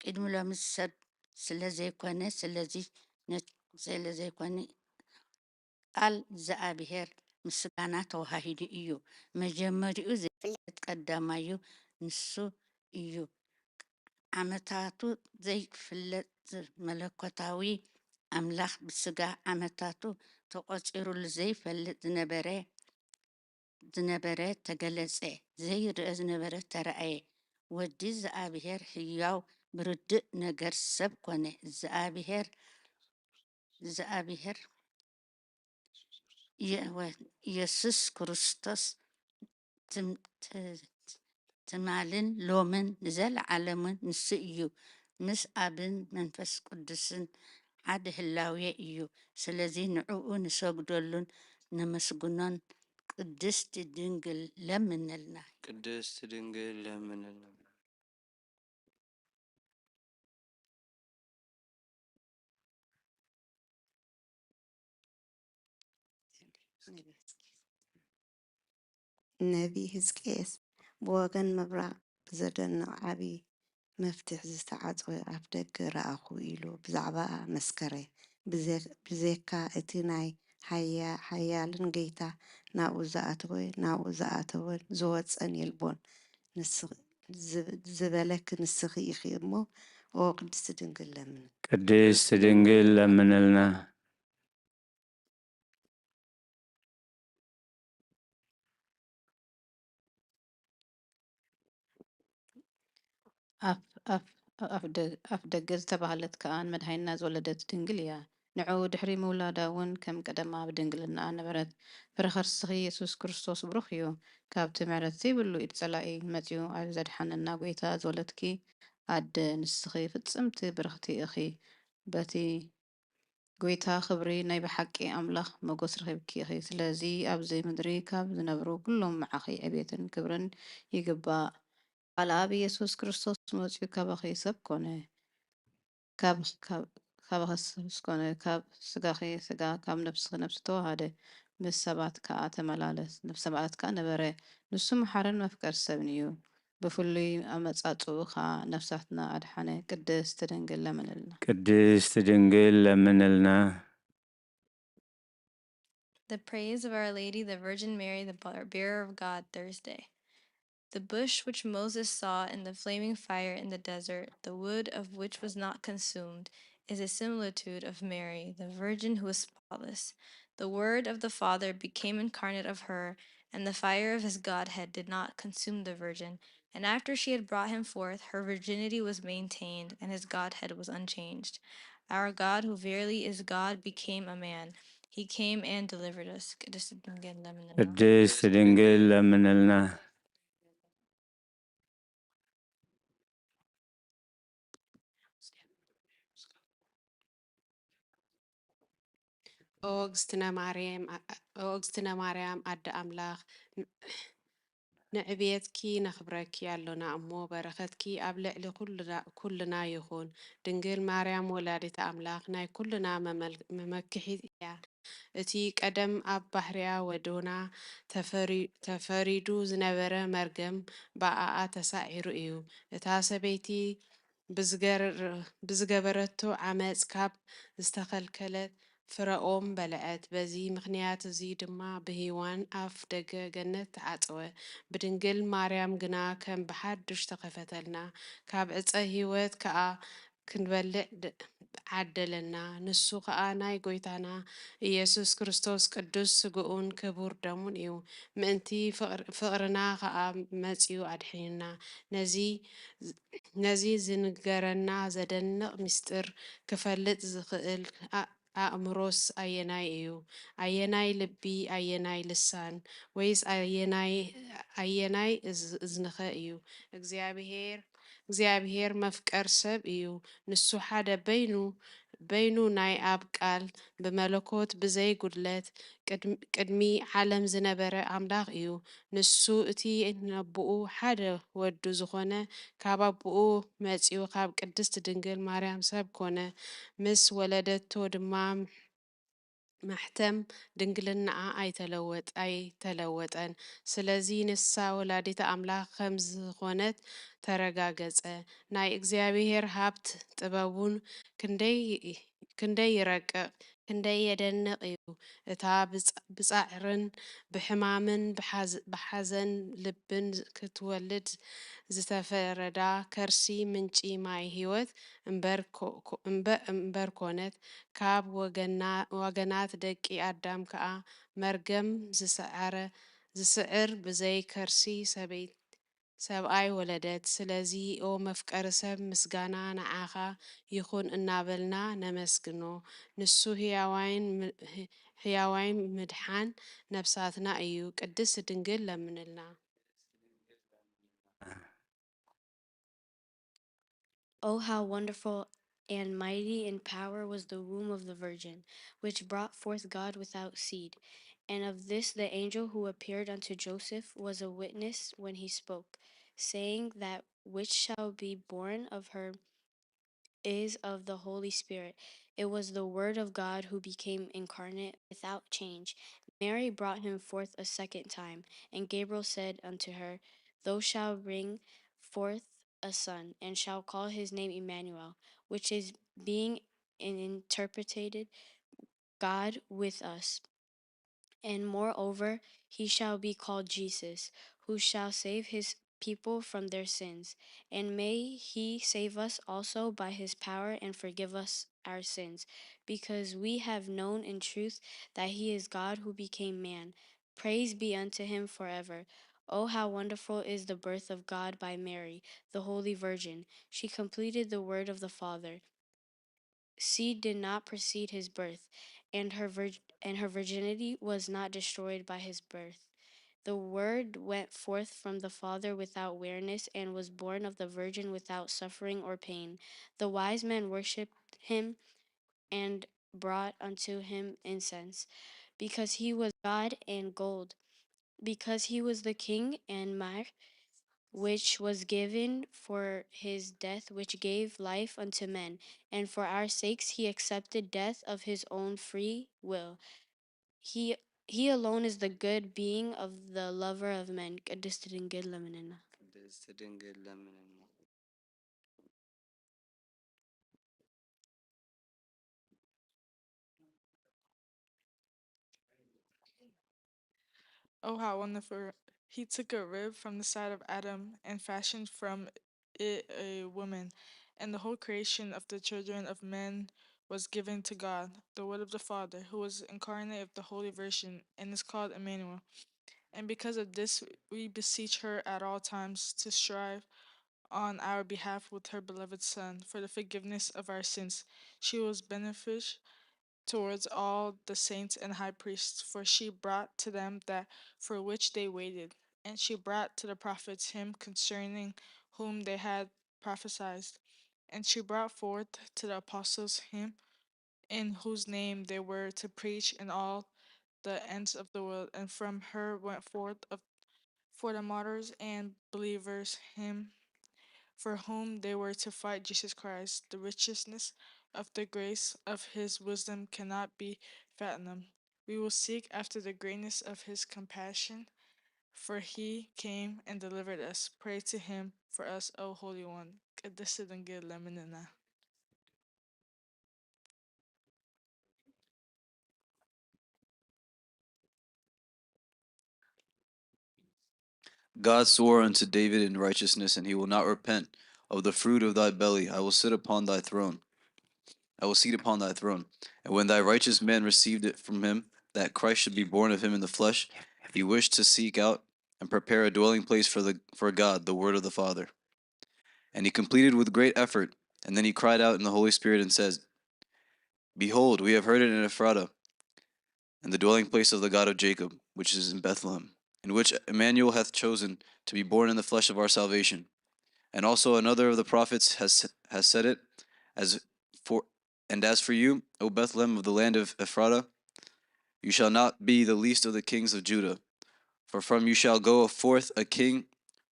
ቅድሚ ሎሚ ሰብ ስለ ዘይኮነ፣ ስለዚ ነ-፣ ስለ ዘይኮነ ቃል እግዚኣብሔር ምስጋና ተዋሂዱ እዩ። መጀመሪኡ ዘይፍለጥ ቀዳማዩ ንሱ እዩ። ዓመታቱ ዘይፍለጥ መለኮታዊ ኣምላኽ ብስጋ ዓመታቱ ተቖጺሩሉ ዘይፈልጥ ዝነበረ፣ ዝነበረ ተገለጸ፣ ዘይርአ ዝነበረ ተራእየ። ወዲ እግዚኣብሔር ህያው ብርዱእ ነገር ሰብ ኮነ። እግዚኣብሔር፣ እግዚኣብሔር የ-፣ ወ-፣ ኢየሱስ ክርስቶስ ትም-፣ ት-፣ ትማልን ሎምን ንዘለዓለምን ንሱ እዩ። ምስ ኣብን መንፈስ ቅዱስን ሓደ ህላዌ እዩ። ስለዚ ንዕኡ ንሰግደሉን ነመስግኖን። ቅድስት ድንግል ለምንልና። ቅድስት ድንግል ለምንልና። ነቢ ህዝቅኤስ ብወገን ምብራቕ ብዘደንቕ ዓቢ መፍትሕ ዝተዓጽወ ኣፍደገ ረኣኹ ኢሉ ብዛዕባኣ መስከረ። ብዘ-፣ ብዘይካ እቲ ናይ ሓያ-፣ ሓያልን ጌታ ናብኡ ዝኣተወ፣ ናብኡ ዝኣተወን ዝወጸን የልቦን። ንስ-፣ ዝ-፣ ዝበለኪ ንስኺ ኢኺ እሞ፣ ኦ ቅድስቲ ድንግል ለምኒ። ቅድስቲ ድንግል ለምንልና። ኣፍ-፣ ኣፍ-፣ ኣፍ ደ-፣ ኣፍ ደገ ዝተባህለት ከኣ ንመድሓኒና ዝወለደት ድንግል እያ። ንዕኡ ድሕሪ ምውላዳ እውን ከም ቀደማ ብድንግልና ነበረት። ፍረ ከርስኺ የሱስ ክርስቶስ ብሩኽ እዩ። ካብቲ ምሕረት ዘይብሉ ኢድ ጸላኢ መጺኡ ኣብ ዘድሓነና ጐይታ ዝወለድኪ ኣደ፣ ንስኺ ፍጽምቲ ብርኽቲ ኢኺ። በቲ ጐይታ ክብሪ ናይ ብሓቂ ኣምላኽ ሞገስ ረኺብኪ ኢኺ። ስለዚ ኣብዚ ምድሪ ካብ ዝነብሩ ኩሎም ንዓኺ ዕቤትን ክብርን ይግባእ። ቃል ኣብ ኢየሱስ ክርስቶስ መጺኡ ካባኺ ሰብ ኮነ። ካብ፣ ካብ፣ ካባኺ ሰብ ኮነ። ካብ ስጋኺ ስጋ፣ ካብ ነፍስኺ ነፍሲ ተዋሃደ። ምስ ሰባት ከኣ ተመላለስ፣ ነፍሲ ሰባት ከኣ ነበረ። ንሱ መሓርን መፍቀር ሰብን እዩ። ብፍሉይ ኣመጻጽኡ ኸኣ ነፍሳትና ኣድሓነ። ቅድስት ድንግል ለምንልና። ቅድስት ድንግል ለምንልና። The praise of Our Lady, the Virgin Mary, the bar-, bearer of God, Thursday. The bush which Moses saw in the flaming fire in the desert, the wood of which was not consumed, is a similitude of Mary, the Virgin who was spotless. The Word of the Father became incarnate of her, and the fire of his Godhead did not consume the Virgin. And after she had brought him forth, her virginity was maintained, and his Godhead was unchanged. Our God, who verily is God, became a man. He came and delivered us. ቅድስት ድንግል ለምንልና። ቅድስት ድንግል ለምንልና። ኦ እግዝእትነ ማርያም፣ ኦ እግዝእትነ ማርያም ኣደ ኣምላኽ፣ ን-፣ ንዕብየትኪ ነኽብረኪ ኣሎና እሞ፣ በረኸትኪ ኣብ ልዕሊ ኩልና፣ ኩልና ይኹን። ድንግል ማርያም ወላዲተ ኣምላኽ ናይ ኩልና መመል-፣ መመክሒት እያ። እቲ ቀደም ኣብ ባሕርያ ወዶና ተፈሪ-፣ ተፈሪዱ ዝነበረ መርገም ብኣኣ ተሳዒሩ እዩ። እታ ሰበይቲ ብዝገር-፣ ብዝገበረቶ ዓመጽ ካብ ዝተኸልከለት ፍረ ኦም በልዐት። በዚ ምኽንያት እዚ ድማ ብሄዋን ኣፍ ደገ ገነት ተዓጸወ። ብድንግል ማርያም ግና ከም ብሓድሽ ተኸፈተልና። ካብ ዕጸ ህይወት ከኣ ክንበልዕ ድ-፣ ዓደለና። ንሱ ኸኣ ናይ ጐይታና ኢየሱስ ክርስቶስ ቅዱስ ስግኡን ክቡር ደሙን እዩ። ምእንቲ ፍቕር-፣ ፍቕርና ኸኣ መጺኡ ኣድሒኑና። ነዚ፣ ነዚ ዝንገረና ዘደንቕ ምስጢር ክፈልጥ ዝኽእል ኣ-፣ ኣእምሮስ ኣየናይ እዩ? ኣየናይ ልቢ፣ ኣየናይ ልሳን፣ ወይስ ኣየናይ፣ ኣየናይ እዝ-፣ እዝንኸ እዩ? እግዚኣብሔር፣ እግዚኣብሔር መፍቀር ሰብ እዩ። ንሱ ሓደ በይኑ፣ በይኑ ናይ ኣብ ቃል ብመለኮት ብዘይ ጉድለት ቅድም-፣ ቅድሚ ዓለም ዝነበረ ኣምላኽ እዩ። ንሱ እቲ ነቦኡ ሓደ ወዱ ዝኾነ ካብ ኣቦኡ መጺኡ ካብ ቅድስት ድንግል ማርያም ሰብ ኮነ። ምስ ወለደቶ ድማ ማሕተም ድንግልናኣ ኣይተለወጥ-፣ ኣይተለወጠን። ስለዚ ንሳ ወላዲተ ኣምላኽ ከም ዝኾነት ተረጋገጸ። ናይ እግዚኣብሔር ሃብት ጥበቡን ክንደይ፣ ክንደይ ይረቅቕ፣ ክንደይ የደንቕ እዩ። እታ ብጻ-፣ ብጻዕርን ብሕማምን ብሓዝ-፣ ብሓዘን ልብን ክትወልድ ዝተፈረዳ ከርሲ ምንጪ ማይ ህይወት እምበር ኮ-፣ ኮ-፣ እምበ-፣ እምበር ኮነት። ካብ ወገና-፣ ወገናት ደቂ ኣዳም ከኣ መርገም ዝሰዓረ፣ ዝስዕር ብዘይ ከርሲ ሰበይት-፣ ሰብኣይ ወለደት። ስለዚ ኦ መፍቀሪ ሰብ፣ ምስጋና ንዓኻ ይኹን እናበልና ነመስግኖ። ንሱ ህያዋይን ም-፣ ህ-፣ ህያዋይ ምድሓን ነፍሳትና እዩ። ቅድስት ድንግል ለምንልና። Oh, how wonderful and mighty in power was the womb of the Virgin, which brought forth God without seed. And of this the angel who appeared unto Joseph was a witness when he spoke, saying, that which shall be born of her is of the Holy Spirit. It was the Word of God who became incarnate without change. Mary brought him forth a second time, and Gabriel said unto her, Thou shalt bring forth a son, and shall call his name Emmanuel, which is being interpreted God with us. And moreover, he shall be called Jesus, who shall save his people from their sins. And may he save us also by his power and forgive us our sins, because we have known in truth that he is God who became man. Praise be unto him forever. Oh, how wonderful is the birth of God by Mary, the Holy Virgin. She completed the word of the Father. Seed did not precede his birth, and her virg-, and her virginity was not destroyed by his birth. The Word went forth from the Father without weariness, and was born of the Virgin without suffering or pain. The wise men worshipped him, and brought unto him incense, because he was God and gold, because he was the King and myrrh, which was given for his death, which gave life unto men. And for our sakes he accepted death of his own free will. He, he alone is the good being of the lover of men. ቅድስት ድንግል ለምንና። ቅድስት ድንግል ለምንና። Oh, how wonderful. He took a rib from the side of Adam and fashioned from it a woman. And the whole creation of the children of men was given to God, the Word of the Father, who was incarnate of the Holy Virgin, and is called Emmanuel. And because of this, we beseech her at all times to strive on our behalf with her beloved Son for the forgiveness of our sins. She was beneficial towards all the saints and high priests, for she brought to them that for which they waited. And she brought to the prophets him concerning whom they had prophesied. And she brought forth to the apostles him in whose name they were to preach in all the ends of the world. And from her went forth of, for the martyrs and believers him for whom they were to fight, Jesus Christ. The richness of the grace of his wisdom cannot be fathomed. We will seek after the greatness of his compassion, for he came and delivered us. Pray to him for us, O Holy One. ቅድስት ድንግል ለምንና። God swore unto David in righteousness, and he will not repent. Of the fruit of thy belly I will sit upon thy throne. I will sit upon thy throne. And when thy righteous men received it from him, that Christ should be born of him in the flesh, he wished to seek out and prepare a dwelling place for the, for God, the word of the Father. And he completed with great effort, and then he cried out in the Holy Spirit and says, Behold, we have heard it in Ephrata, in the dwelling place of the God of Jacob, which is in Bethlehem, in which Emmanuel hath chosen to be born in the flesh of our salvation. And also another of the prophets has, has said it, as for and as for you, O Bethlehem of the land of Ephrata, you shall not be the least of the kings of Judah, for from you shall go forth a king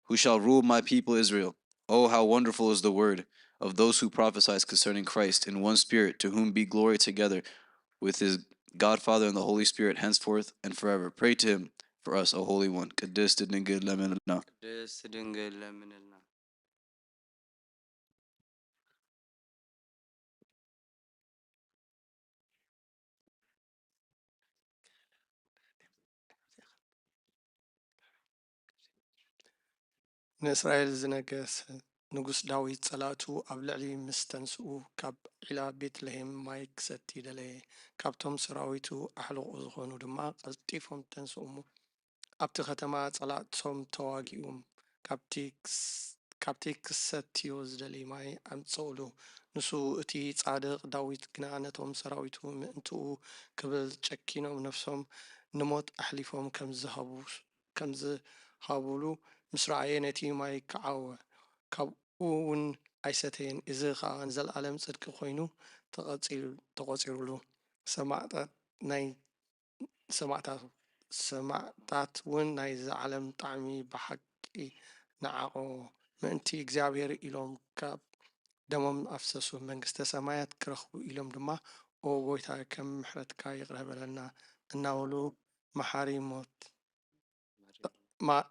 who shall rule my people Israel. Oh, how wonderful is the word of those who prophesies concerning Christ in one spirit, to whom be glory together with his God Father and the Holy Spirit, henceforth and forever. Pray to him for us, O Holy One. ቅድስት ድንግል ለምንልና። ቅድስት ድንግል ለምንልና። ንእስራኤል ዝነገሰ ንጉስ ዳዊት ጸላእቱ ኣብ ልዕሊ ምስ ተንስኡ፣ ካብ ዒላ ቤትልሔም ማይ ክሰቲ ደለየ። ካብቶም ሰራዊቱ ኣሕልቑ ዝኾኑ ድማ ቀልጢፎም ተንስኡ እሞ፣ ኣብቲ ከተማ ጸላእቶም ተዋጊኡም፣ ካብቲ ክስ-፣ ካብቲ ክሰትዮ ዝደሊ ማይ ኣምጽኡሉ። ንሱ እቲ ጻድቕ ዳዊት ግና ነቶም ሰራዊቱ ምእንትኡ ክብል ጨኪኖም ነፍሶም ንሞት ኣሕሊፎም ከም ዝሃቡ፣ ከም ዝሃቡሉ ምስ ረኣየ ነቲ ማይ ከዓወ፣ ካብኡ እውን ኣይሰተየን። እዚ ኸኣ ንዘለኣለም ጽድቂ ኮይኑ ተቐጺሉ-፣ ተቖጺሩሉ። ሰማዕታት ናይ ሰማዕታት፣ ሰማዕታት እውን ናይዚ ዓለም ጣዕሚ ብሓቂ ነዓቕዎ፣ ምእንቲ እግዚኣብሔር ኢሎም ካብ ደሞም ኣፍሰሱ፣ መንግስተ ሰማያት ክረኽቡ ኢሎም ድማ፣ ኦ ጐይታ፣ ከም ምሕረትካ ይቕረ በለልና እናበሉ መሓሪ ሞት፣ ማ-፣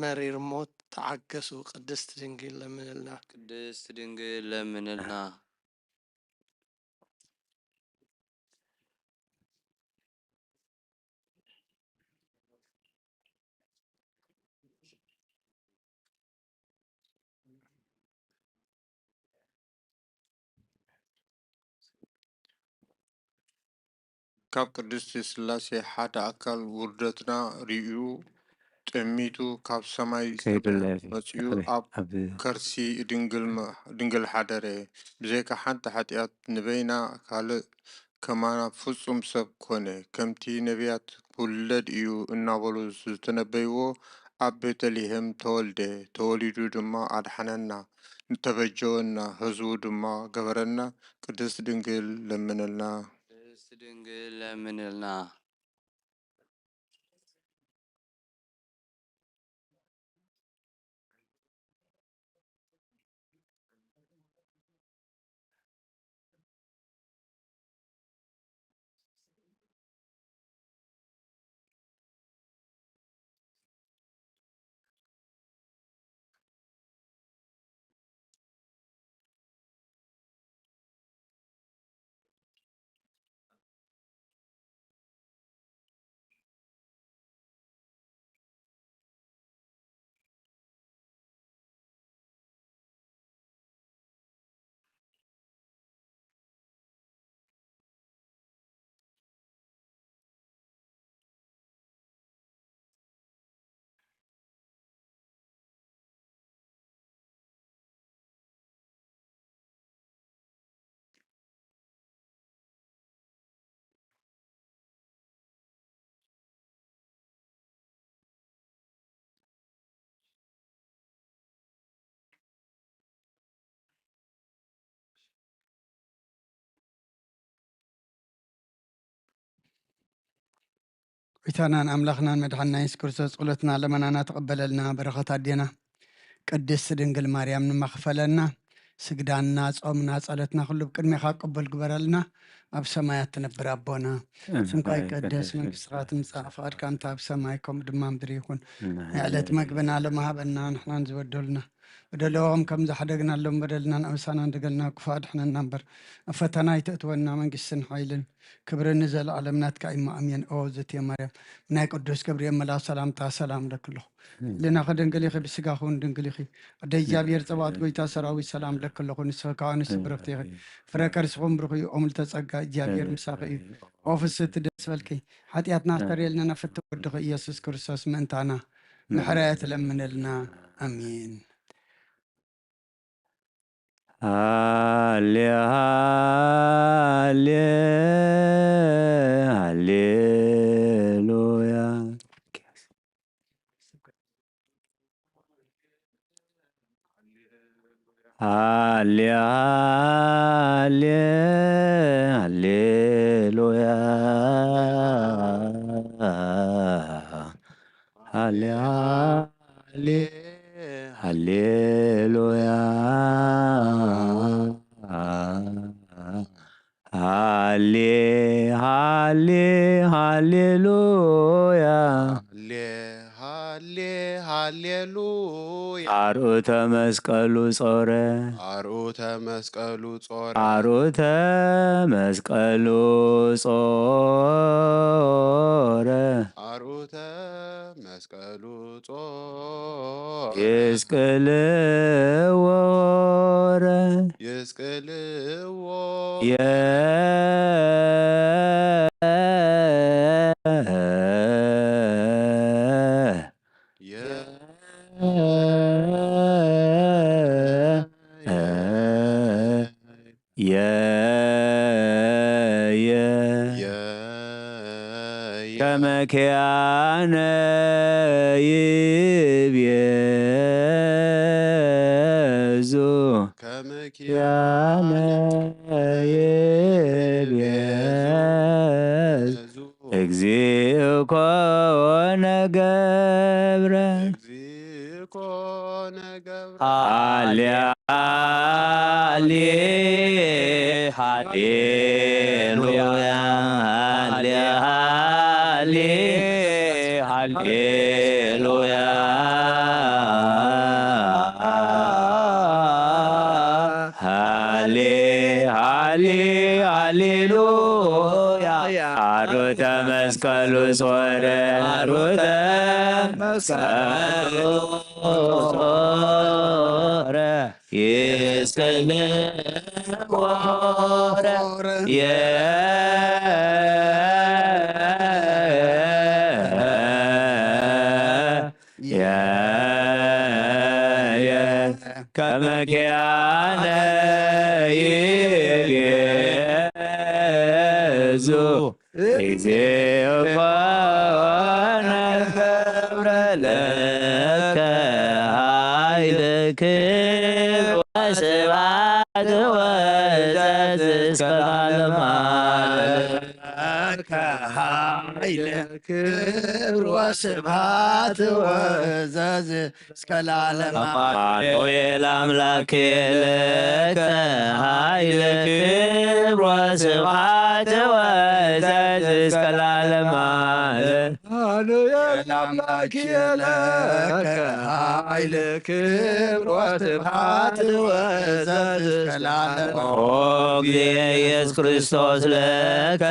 መሪር ሞት ተዓገሱ። ቅድስት ድንግል ለምንልና። ቅድስት ድንግል ለምንልና። ካብ ቅድስቲ ስላሴ ሓደ ኣካል ውርደትና ርእዩ ጠሚቱ ካብ ሰማይ ከይዱ ሰማያት መጺኡ ኣብ ኣብ ከርሲ ድንግል መ-፣ ድንግል ሓደረ። ብዘይካ ሓንቲ ሓጢኣት ንበይና ካልእ ከማና ፍጹም ሰብ ኮነ። ከምቲ ነቢያት ክውለድ እዩ እናበሉ ዝተነበይዎ ኣብ ቤተልሔም ተወልደ። ተወሊዱ ድማ ኣድሓነና፣ ተበጀወና፣ ህዝቡ ድማ ገበረና። ቅድስት ድንግል ለምንልና። ቅድስት ድንግል ለምንልና። ጎይታናን ኣምላኽናን መድሓንና የሱስ ክርስቶስ ጸሎትና ለመናና ተቐበለልና። በረኸት ኣዴና ቅድስት ድንግል ማርያም ንማኽፈለና። ስግዳንና፣ ጾምና፣ ጸሎትና ኩሉ ብቅድሜኻ ቅቡል ግበረልና። ኣብ ሰማያት ትነብር ኣቦና፣ ስምካ ይቀደስ፣ መንግስትኻ ትምጻእ፣ ፍቓድካ እንተ ኣብ ሰማይ ከምኡ ድማ ምድሪ ይኹን። ናይ ዕለት መግብና ሎሚ ሃበና፣ ንሕናን ዝበደሉና በደለዎም ከም ዝሓደግናሎም በደልናን ኣበሳናን ደገልና ክፉእ ኣድሕነና እምበር፣ ኣብ ፈተና ኣይተእትወና፣ መንግስትን ሓይልን ክብርን ንዘለኣለም ናትካ እዩ። ኣሜን። ኦ ዝትየ ማርያም፣ ናይ ቅዱስ ገብርኤል መልኣክ ሰላምታ ሰላም እለኪ ኣለኹ። ህሊናኺ ድንግል ኢኺ፣ ብስጋኺ እውን ድንግል ኢኺ። ኣደ እግዚኣብሔር ጸባኦት ጎይታ ሰራዊት ሰላም እለኪ ኣለኹ። ንስኺ ከኣ ኣንስቲ ብርኽቲ ኢኺ፣ ፍረ ከርስኹም ብሩኽ እዩ። ኦ ምልዕተ ጸጋ እግዚኣብሔር ምሳኺ እዩ። ኦ ፍስሕቲ ደስ በልኪ፣ ሓጢኣትና ኣስተርእየልና፣ ናብ ፍትው ወድኺ ኢየሱስ ክርስቶስ ምእንታና ምሕረት ለምንልና። ኣሜን። ሃሌ ሃሌ ሃሌሉያ። ሃሌ ሃሌ ሃሌሉያ። ሃሌ ሃሌ ሃሌሉያ። ሃሌ ሃሌ ሃሌሉያ። ሃሌ ሃሌ ሃሌሉያ። አርዑተ መስቀሉ ጾረ። አርዑተ መስቀሉ ጾረ። አርዑተ መስቀሉ ጾረ። አርዑተ መስቀሉ ጾረ። ይስቅልዎ ረ። ይስቅልዎ። የ የ የ የ የ ከመ ኪያነ ይቤዙ። ከመ ኪያነ ይቤዙ። እግዚእ ኮነ ገብረ። እግዚእ ኮነ ገብረ። ሃሌ ሃሌ ሃሌሉያ። ሃሌ ሃሌ ሃሌሉያ። ሃሌ ሃሌ ሃሌሉያ። አሮተ መስቀሉ ጾረ። አሮተ መስቀሉ ጾረ። ይስቅልዎ ረ። የ የ የ ከመ ኪያነ ይቤዙ። እግዚእ ኮነ ገብረ ለከ ኃይል ክብር ወስብሐት ወዕዘዝ እስከ ለዓለመ ዓለም። ለከ ኃይል ክብር ወስብሐት ወዕዘዝ እስከ ለዓለመ ዓለም። አማኑኤል አምላክ ለከ ኃይል ክብር ወስብሐት ወዕዘዝ እስከ ለዓለመ ዓለም። አማኑኤል አምላክ ለከ ኃይል ክብር ወስብሐት ወዕዘዝ እስከ ለዓለመ ዓለም። ኦ እግዚእ ኢየሱስ ክርስቶስ ለከ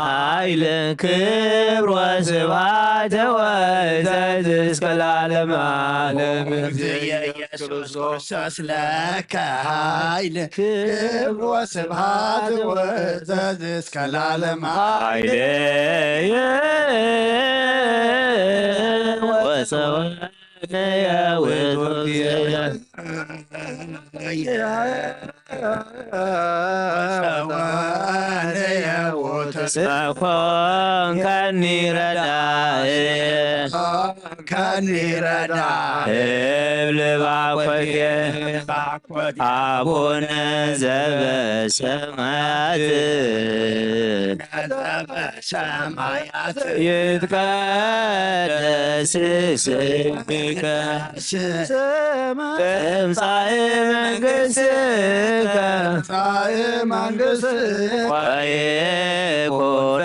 ኃይል ክብር ወስብሐት ወዕዘዝ እስከ ለዓለመ ዓለም። እግዚእ ኢየሱስ ክርስቶስ ለከ ኃይል ክብር ወስብሐት ወዕዘዝ እስከ ለዓለመ ዓለም። ኃይልየ ወሰወ ሰኮንከኒ ረዳእ ከኒ ረዳእ እብል ባኮቴ አቡነ ዘበሰማያት ሰማያት ይትቀደስ ስምከ ትምጻእ መንግስትከ ትምጻእ መንግስትከ ወይኩን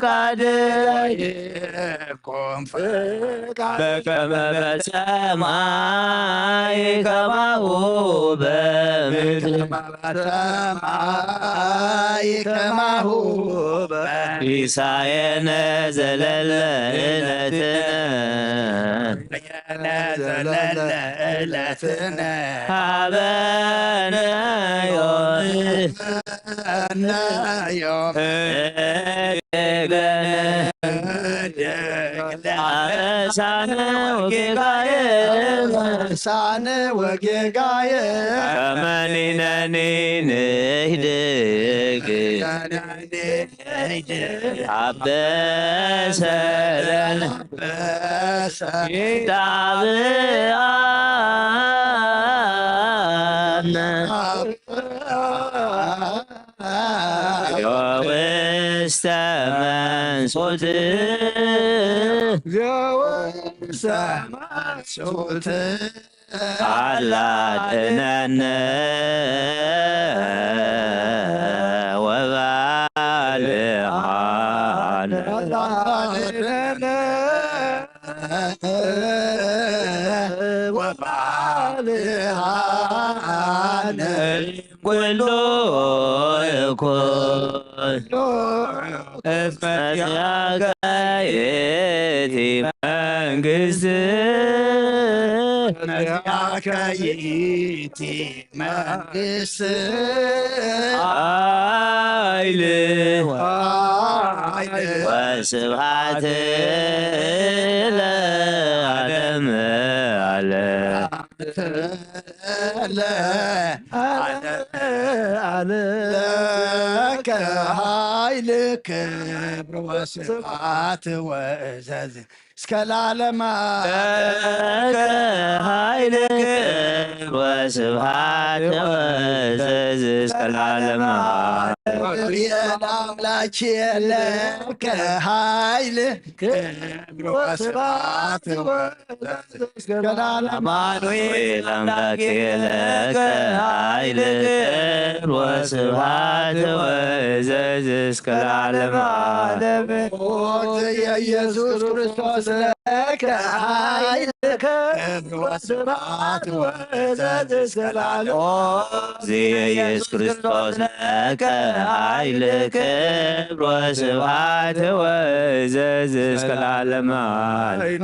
ፈቃድከ ወይኩን ፈቃድከ በከመ በሰማይ ከማሁ በምድር በሰማይ ከማሁ በምድር። ሲሳየነ ዘለለ ዕለትነ ዘለለ ዕለትነ ሀበነ ዮም ሀበነ ዮም ጌገነ ኣበሳነ ወጌጋየ፣ ኣበሳነ ወጌጋየ፣ ከመ ንሕነኒ ንህድግ፣ ኣበሰ ለነ ይትብዓነ። ውስተ መንሱት፣ ውስተ መንሱት፣ ኣላድነነ ወባልዓነ። ወባልዓነ ኩሉ እኩይ እስመ ዚአከ ይእቲ መንግስት። ዚአከ ይእቲ መንግስት። ኃይል ኃይል ወስብሐት ለዓለመ ዓለም። ለከ ኃይል ክብር ወስብሐት ወዘዝ እስከ ለዓለመ። ለከ ኃይል ክብር ወስብሐት ወዘዝ እስከ ለዓለመ። ለአምላክ ለከ ኃይል ክብር ወስብሐት ወዘዝ እስከ ለዓለመ። አማኑኤል አምላክ ለከ ኃይል ክብር ወስብሐት ወዘዝ እስከ ለዓለመ ዓለም። ሞት የኢየሱስ ክርስቶስ ለከ ኃይል ክብር ወስብሐት ወዘዝ እስከ ለዓለመ። ኦ ዘኢየሱስ ክርስቶስ ለከ ኃይል ክብር ወስብሐት ወዘዝ እስከ ለዓለመ ዓለም።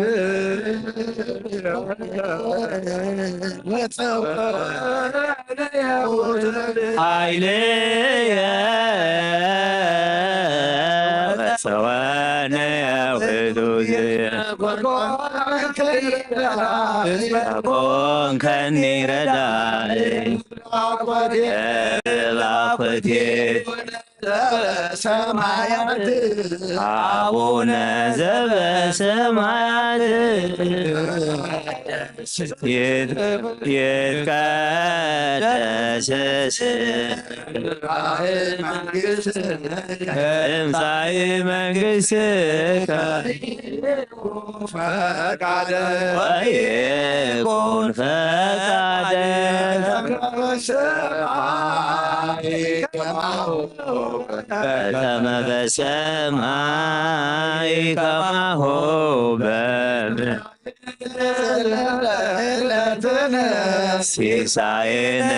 ኃይልየ ወፀወነ ውእቱ ኮንከኒ ረዳኢ። ባኮቴ ዘበሰማያት አቡነ ዘበሰማያት ይት- ይትቀደስ ስምከ ትምጻእ መንግሥትከ ፈቃደ ወይኩን ፈቃደ በሰማይ ከማሁ በከመ በሰማይ ከማሁ በምድር። ሲሳየነ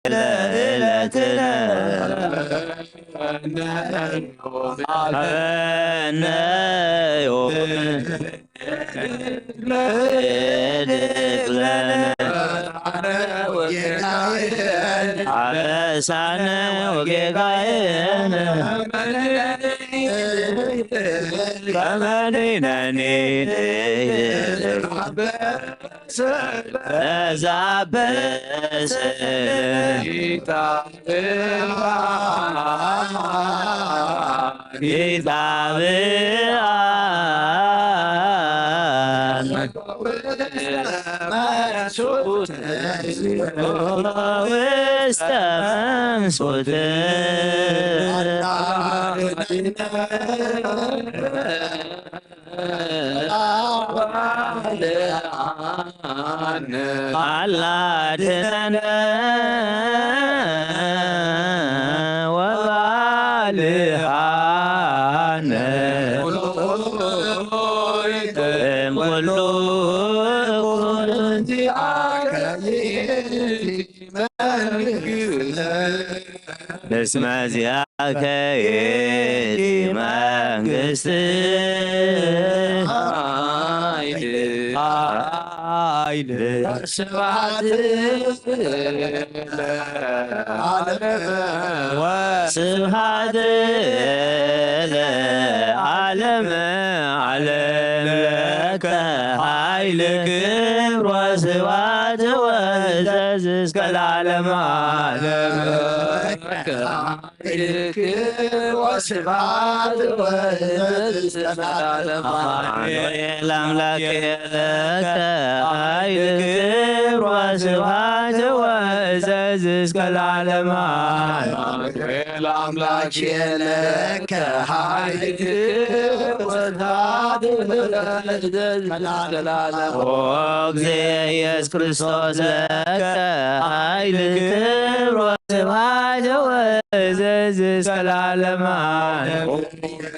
ለዕለትነ ሀበነ ዮም። አበሳነ ወጌጋየነ ከመ ንሕነኒ ለዘበሰ ጌታ ብአ ውስተ መንሱት አላድነነ ወባልሃነ እምኩሉ እስመ ዚአከ ይእቲ መንግስት ኃይል ስብሐት ለዓለም ወስብሐት ለዓለም። ለዓለመ ዓለም ለከ ኃይል ክብር ወስብሐት ወእዘዝ እስከ ለዓለመ ዓለም። ኃይል ክብር ወስብሐት ወእዘዝ እስከ ለዓለመ ዓለም። አማኑኤል አምላክ ለከ ኃይል ክብር ወስብሐት ወእዘዝ እስከ ለዓለመ ዓለም። አማኑኤል አምላክ ለከ ኃይል ክብር ወስብሐት ወእዘዝ እስከ ለዓለመ ዓለም። ኦ እግዝእየ ኢየሱስ ክርስቶስ ለከ ኃይል ክብር ወስብሐት ወእዘዝ እስከ ለዓለመ ዓለም።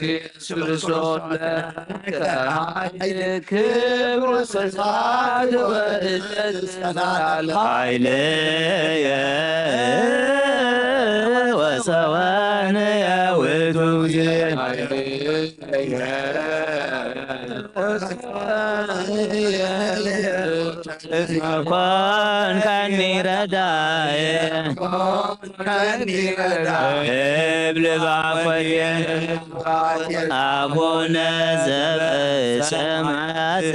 ኢየሱስ ክርስቶስ ለከ ኃይል ክብር ወስብሐት ወእዘዝ እስከ ለዓለመ ዓለም። ኃይልየ ወሰወንየ ውእቱ እግዚእ። ኮንከኒ ረዳየ እብል ባኮየ። አቡነ ዘበሰማያት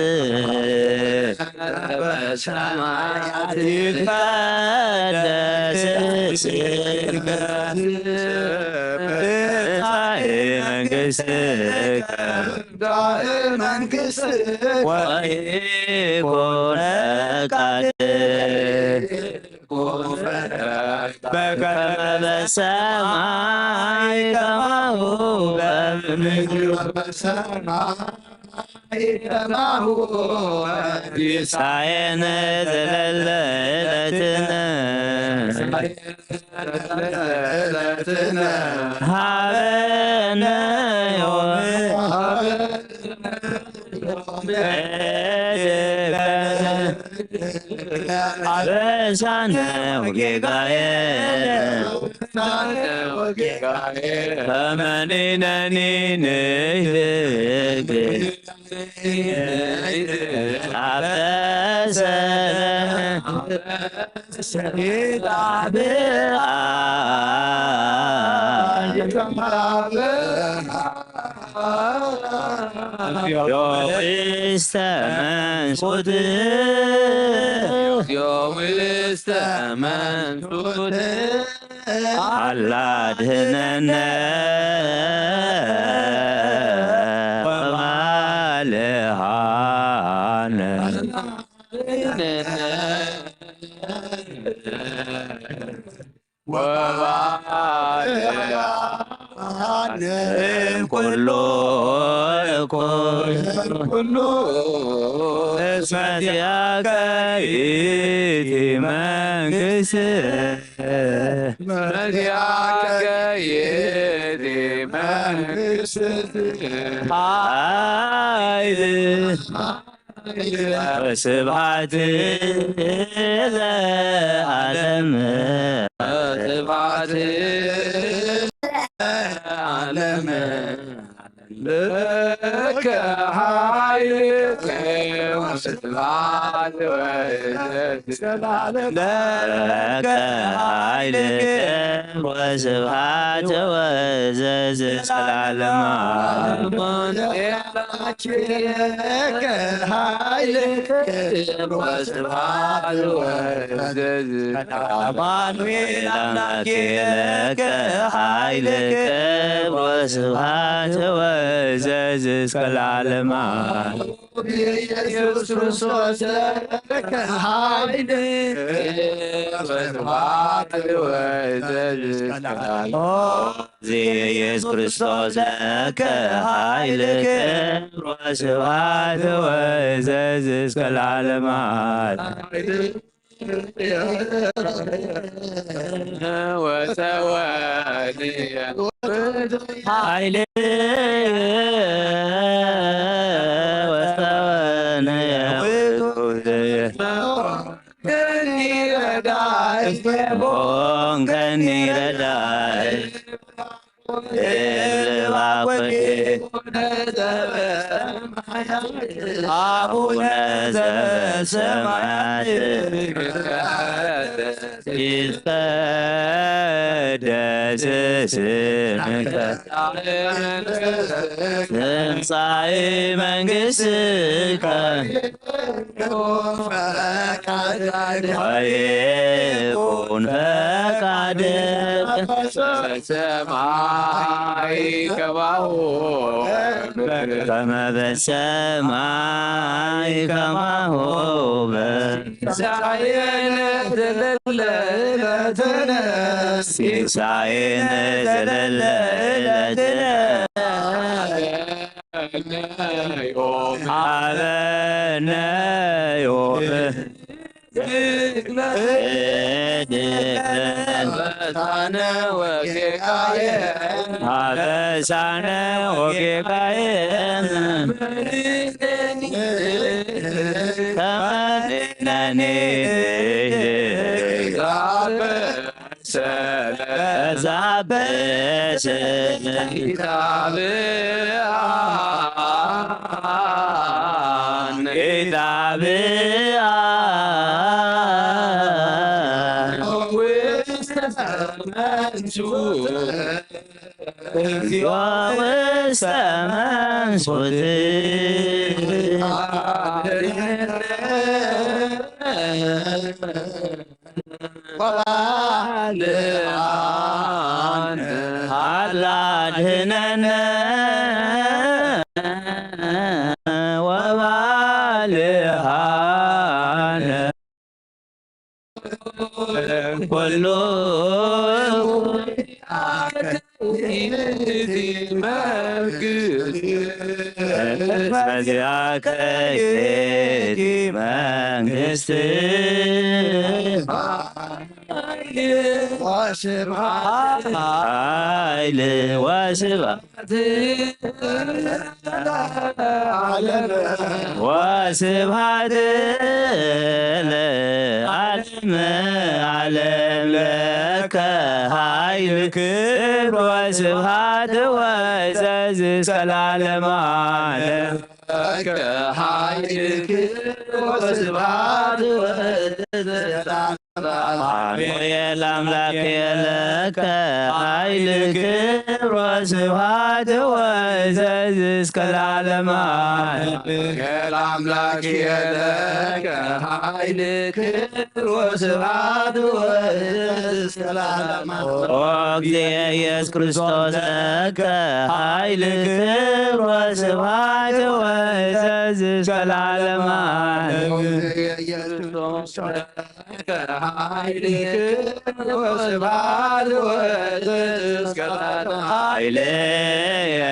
በሰማያት ይትቀደስ ስምከ ትምጻእ መንግሥትከ ትምጻእ መንግሥትከ ወይኩን ፈቃድከ በከመ በሰማይ ከማሁ በምድር። ሲሳየነ ዘለለ ዕለትነ ሀበነ ዮም አበሳነ ወጌጋየ ከመ ንሕነኒ ንህግ አበሰ ውስተ መንሱት ውስተ መንሱት አላድህነነ ወማልሃነ ወባልሃነ ኩሉ እኩይ ኩሉ እስመ ዚአከ ይእቲ መንግሥት መዚአከ ይእቲ መንግሥት ኃይል ወስብሐት ለዓለም። ወስብሐት ለዓለም። ለከ ኃይል ወስብሐት ወእዘዝ ለዓለም። ለከ ኃይል ወስብሐት ወእዘዝ እስከ ለዓለመ ዓለም። ለከ ኃይል ወስብሐት ወእዘዝ አማኑኤል አምላኬ ለከ ኃይል ክብር ወስብሐት ወእዘዝ እስከ ለዓለመ ዓለም። ኢየሱስ ክርስቶስ ለከ ኃይል ክብር ወስብሐት ወእዘዝ እስከ ለዓለመ ዓለም። ኢየሱስ ክርስቶስ ለከ ኃይል ክብር ወስብሐት ወእዘዝ እስከ ለዓለመ ዓለም። ወሰወንየ ኃይል ወሰወንየ ከኒ ረዳይ ሆንከኒ ረዳይ እልባኮቴ አቡነ ዘበሰማያት ይትቀደስ ስምከ ትምጻእ መንግሥትከ ወይኩን ፈቃድከ በሰማይ ከማሁ በምድር ከመ በሰማይ ከማሁ በ ሲሳየነ ዘለለ ዕለትነ ሲሳየነ ዘለለ ዕለትነ ሀበነ ዮም አበሳነ ወጌጋየ አበሳነ ወጌጋየ ከመ ንሕነኒ ሰለዛበሰ ኢታብአነ ኢታብአነ ውስተ መንሱት እግዚኦ ውስተ መንሱት ወባልሃነ አላ አድህነነ ወባልሃነ ኩሉ በዚያከ ይእቲ መንግስት ወስብሐት ኃይል ወስብሐት ወስብሐት ለዓለመ ዓለም ለከ ኃይል ክብር ወስብሐት ወዕዘዝ እስከ ለዓለመ ዓለም ለከ ኃይል ክብር ወስብሐት ወዕዘዝ እስከ ለዓለመ ዓለም። አሜን። ለአምላክ ለከ ኃይል ክብር ወስብሐት ወዕዘዝ እስከ ለዓለመ ዓለም። ለአምላክ ለከ ኃይል ክብር ወስብሐት ወዕዘዝ እስከ ለዓለመ ዓለም። ኦ እግዚእ ኢየሱስ ክርስቶስ ለከ ኃይል ክብር ወስብሐት ወዕዘዝ እስከ ለዓለመ ዓለም። ኃይል ክብር ወስብሐት ወዕዘዝ እስከ ለዓለመ ዓለም። ኃይልየ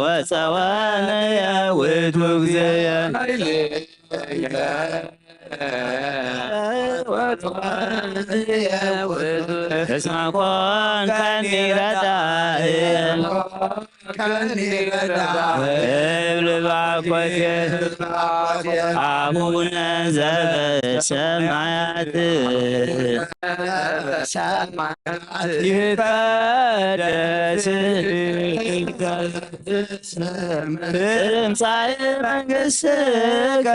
ወጸወንየ ውእቱ እግዚእየ። እስመ ኮንከኒ ረዳእየ። እብል ባኮቴ አቡነ ዘበሰማያት ይትቀደስ ስምከ ትምጻእ መንግሥትከ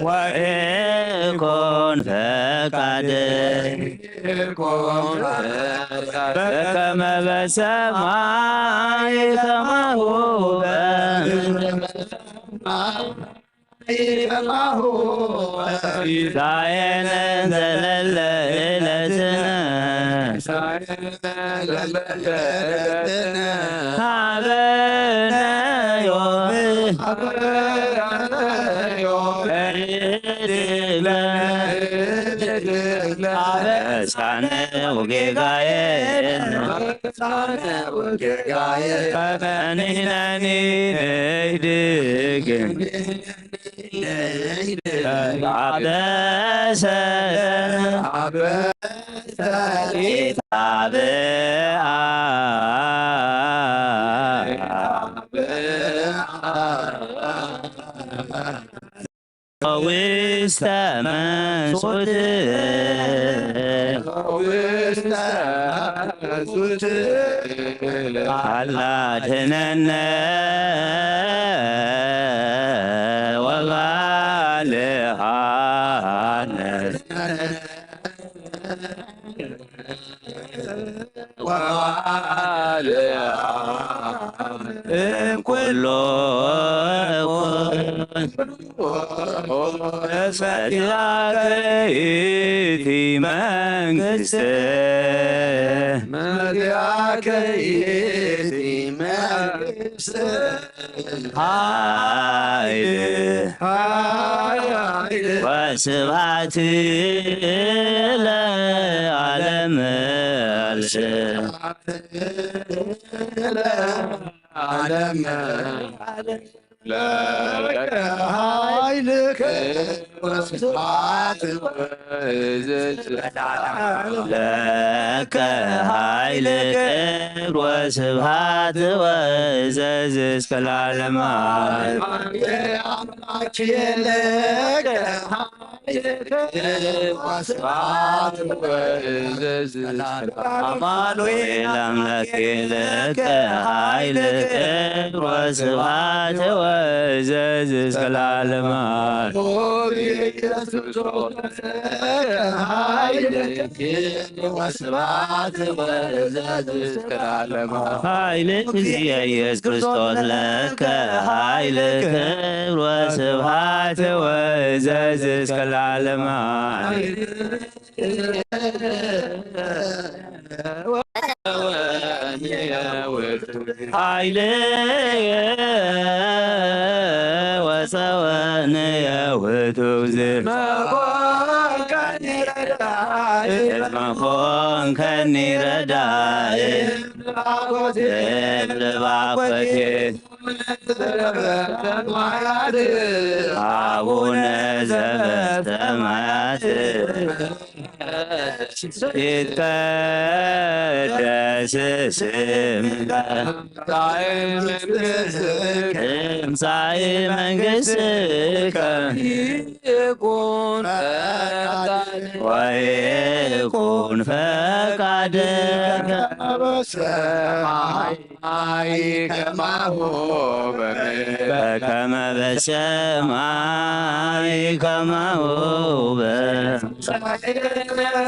ወይኩን ፈቃድከ በከመ በሰማይ ከማሁ በምድር። ሲሳየነ ዘለለ ዕለትነ ሀበነ ዮም አበሳነ ወጌጋየነ ከመ ንሕነኒ ንህድግ አበሰ አበሰ ኢታብአ ውስተ መንሱት ውስተ ኣላድነነ ወባልሃነ ወባልሃነ እምኩሉ እኩይ። መዚአከ ይእቲ መንግስት። መዚአከ ይእቲ መንግስት። ኃይል ኃይል ወስብሐት ለዓለመ ዓለም። ዓለም ለከ ኃይልከ ወስብሐት ወእዘዝ ለከ ኃይል ክብር ወስብሐት ወእዘዝ እስከ ለዓለመ ዓለም። አምላክ ለከ ኃይል ክብር ወስብሐት ወእዘዝ እስከ አማኑኤል አምላክ ለከ ኃይል ክብር ወስብሐት ወእዘዝ እስከ ለዓለመ ዓለም። ኃይል ክብር ወስብሐት ወእዘዝ እስከ ለዓለመ ዓለም። ኃይል እግዚእ ኢየሱስ ክርስቶስ ለከ ኃይል ክብር ወስብሐት ወእዘዝ እስከ ለዓለመ ዓለም። ኃይል ወፀወን የውቱ ዝመኮንከኒ ረዳኢ መኮንከኒ ረዳኢ ልባኮቴ አቡነ ዘበሰማያት ይትቀደስ ስምከ ትምጻእ መንግሥትከ ይኩን ፈቃድከ ወይኩን ፈቃድከ በሰማይ ከማሁ በምድር። በከመ በሰማይ ከማሁ በምድር።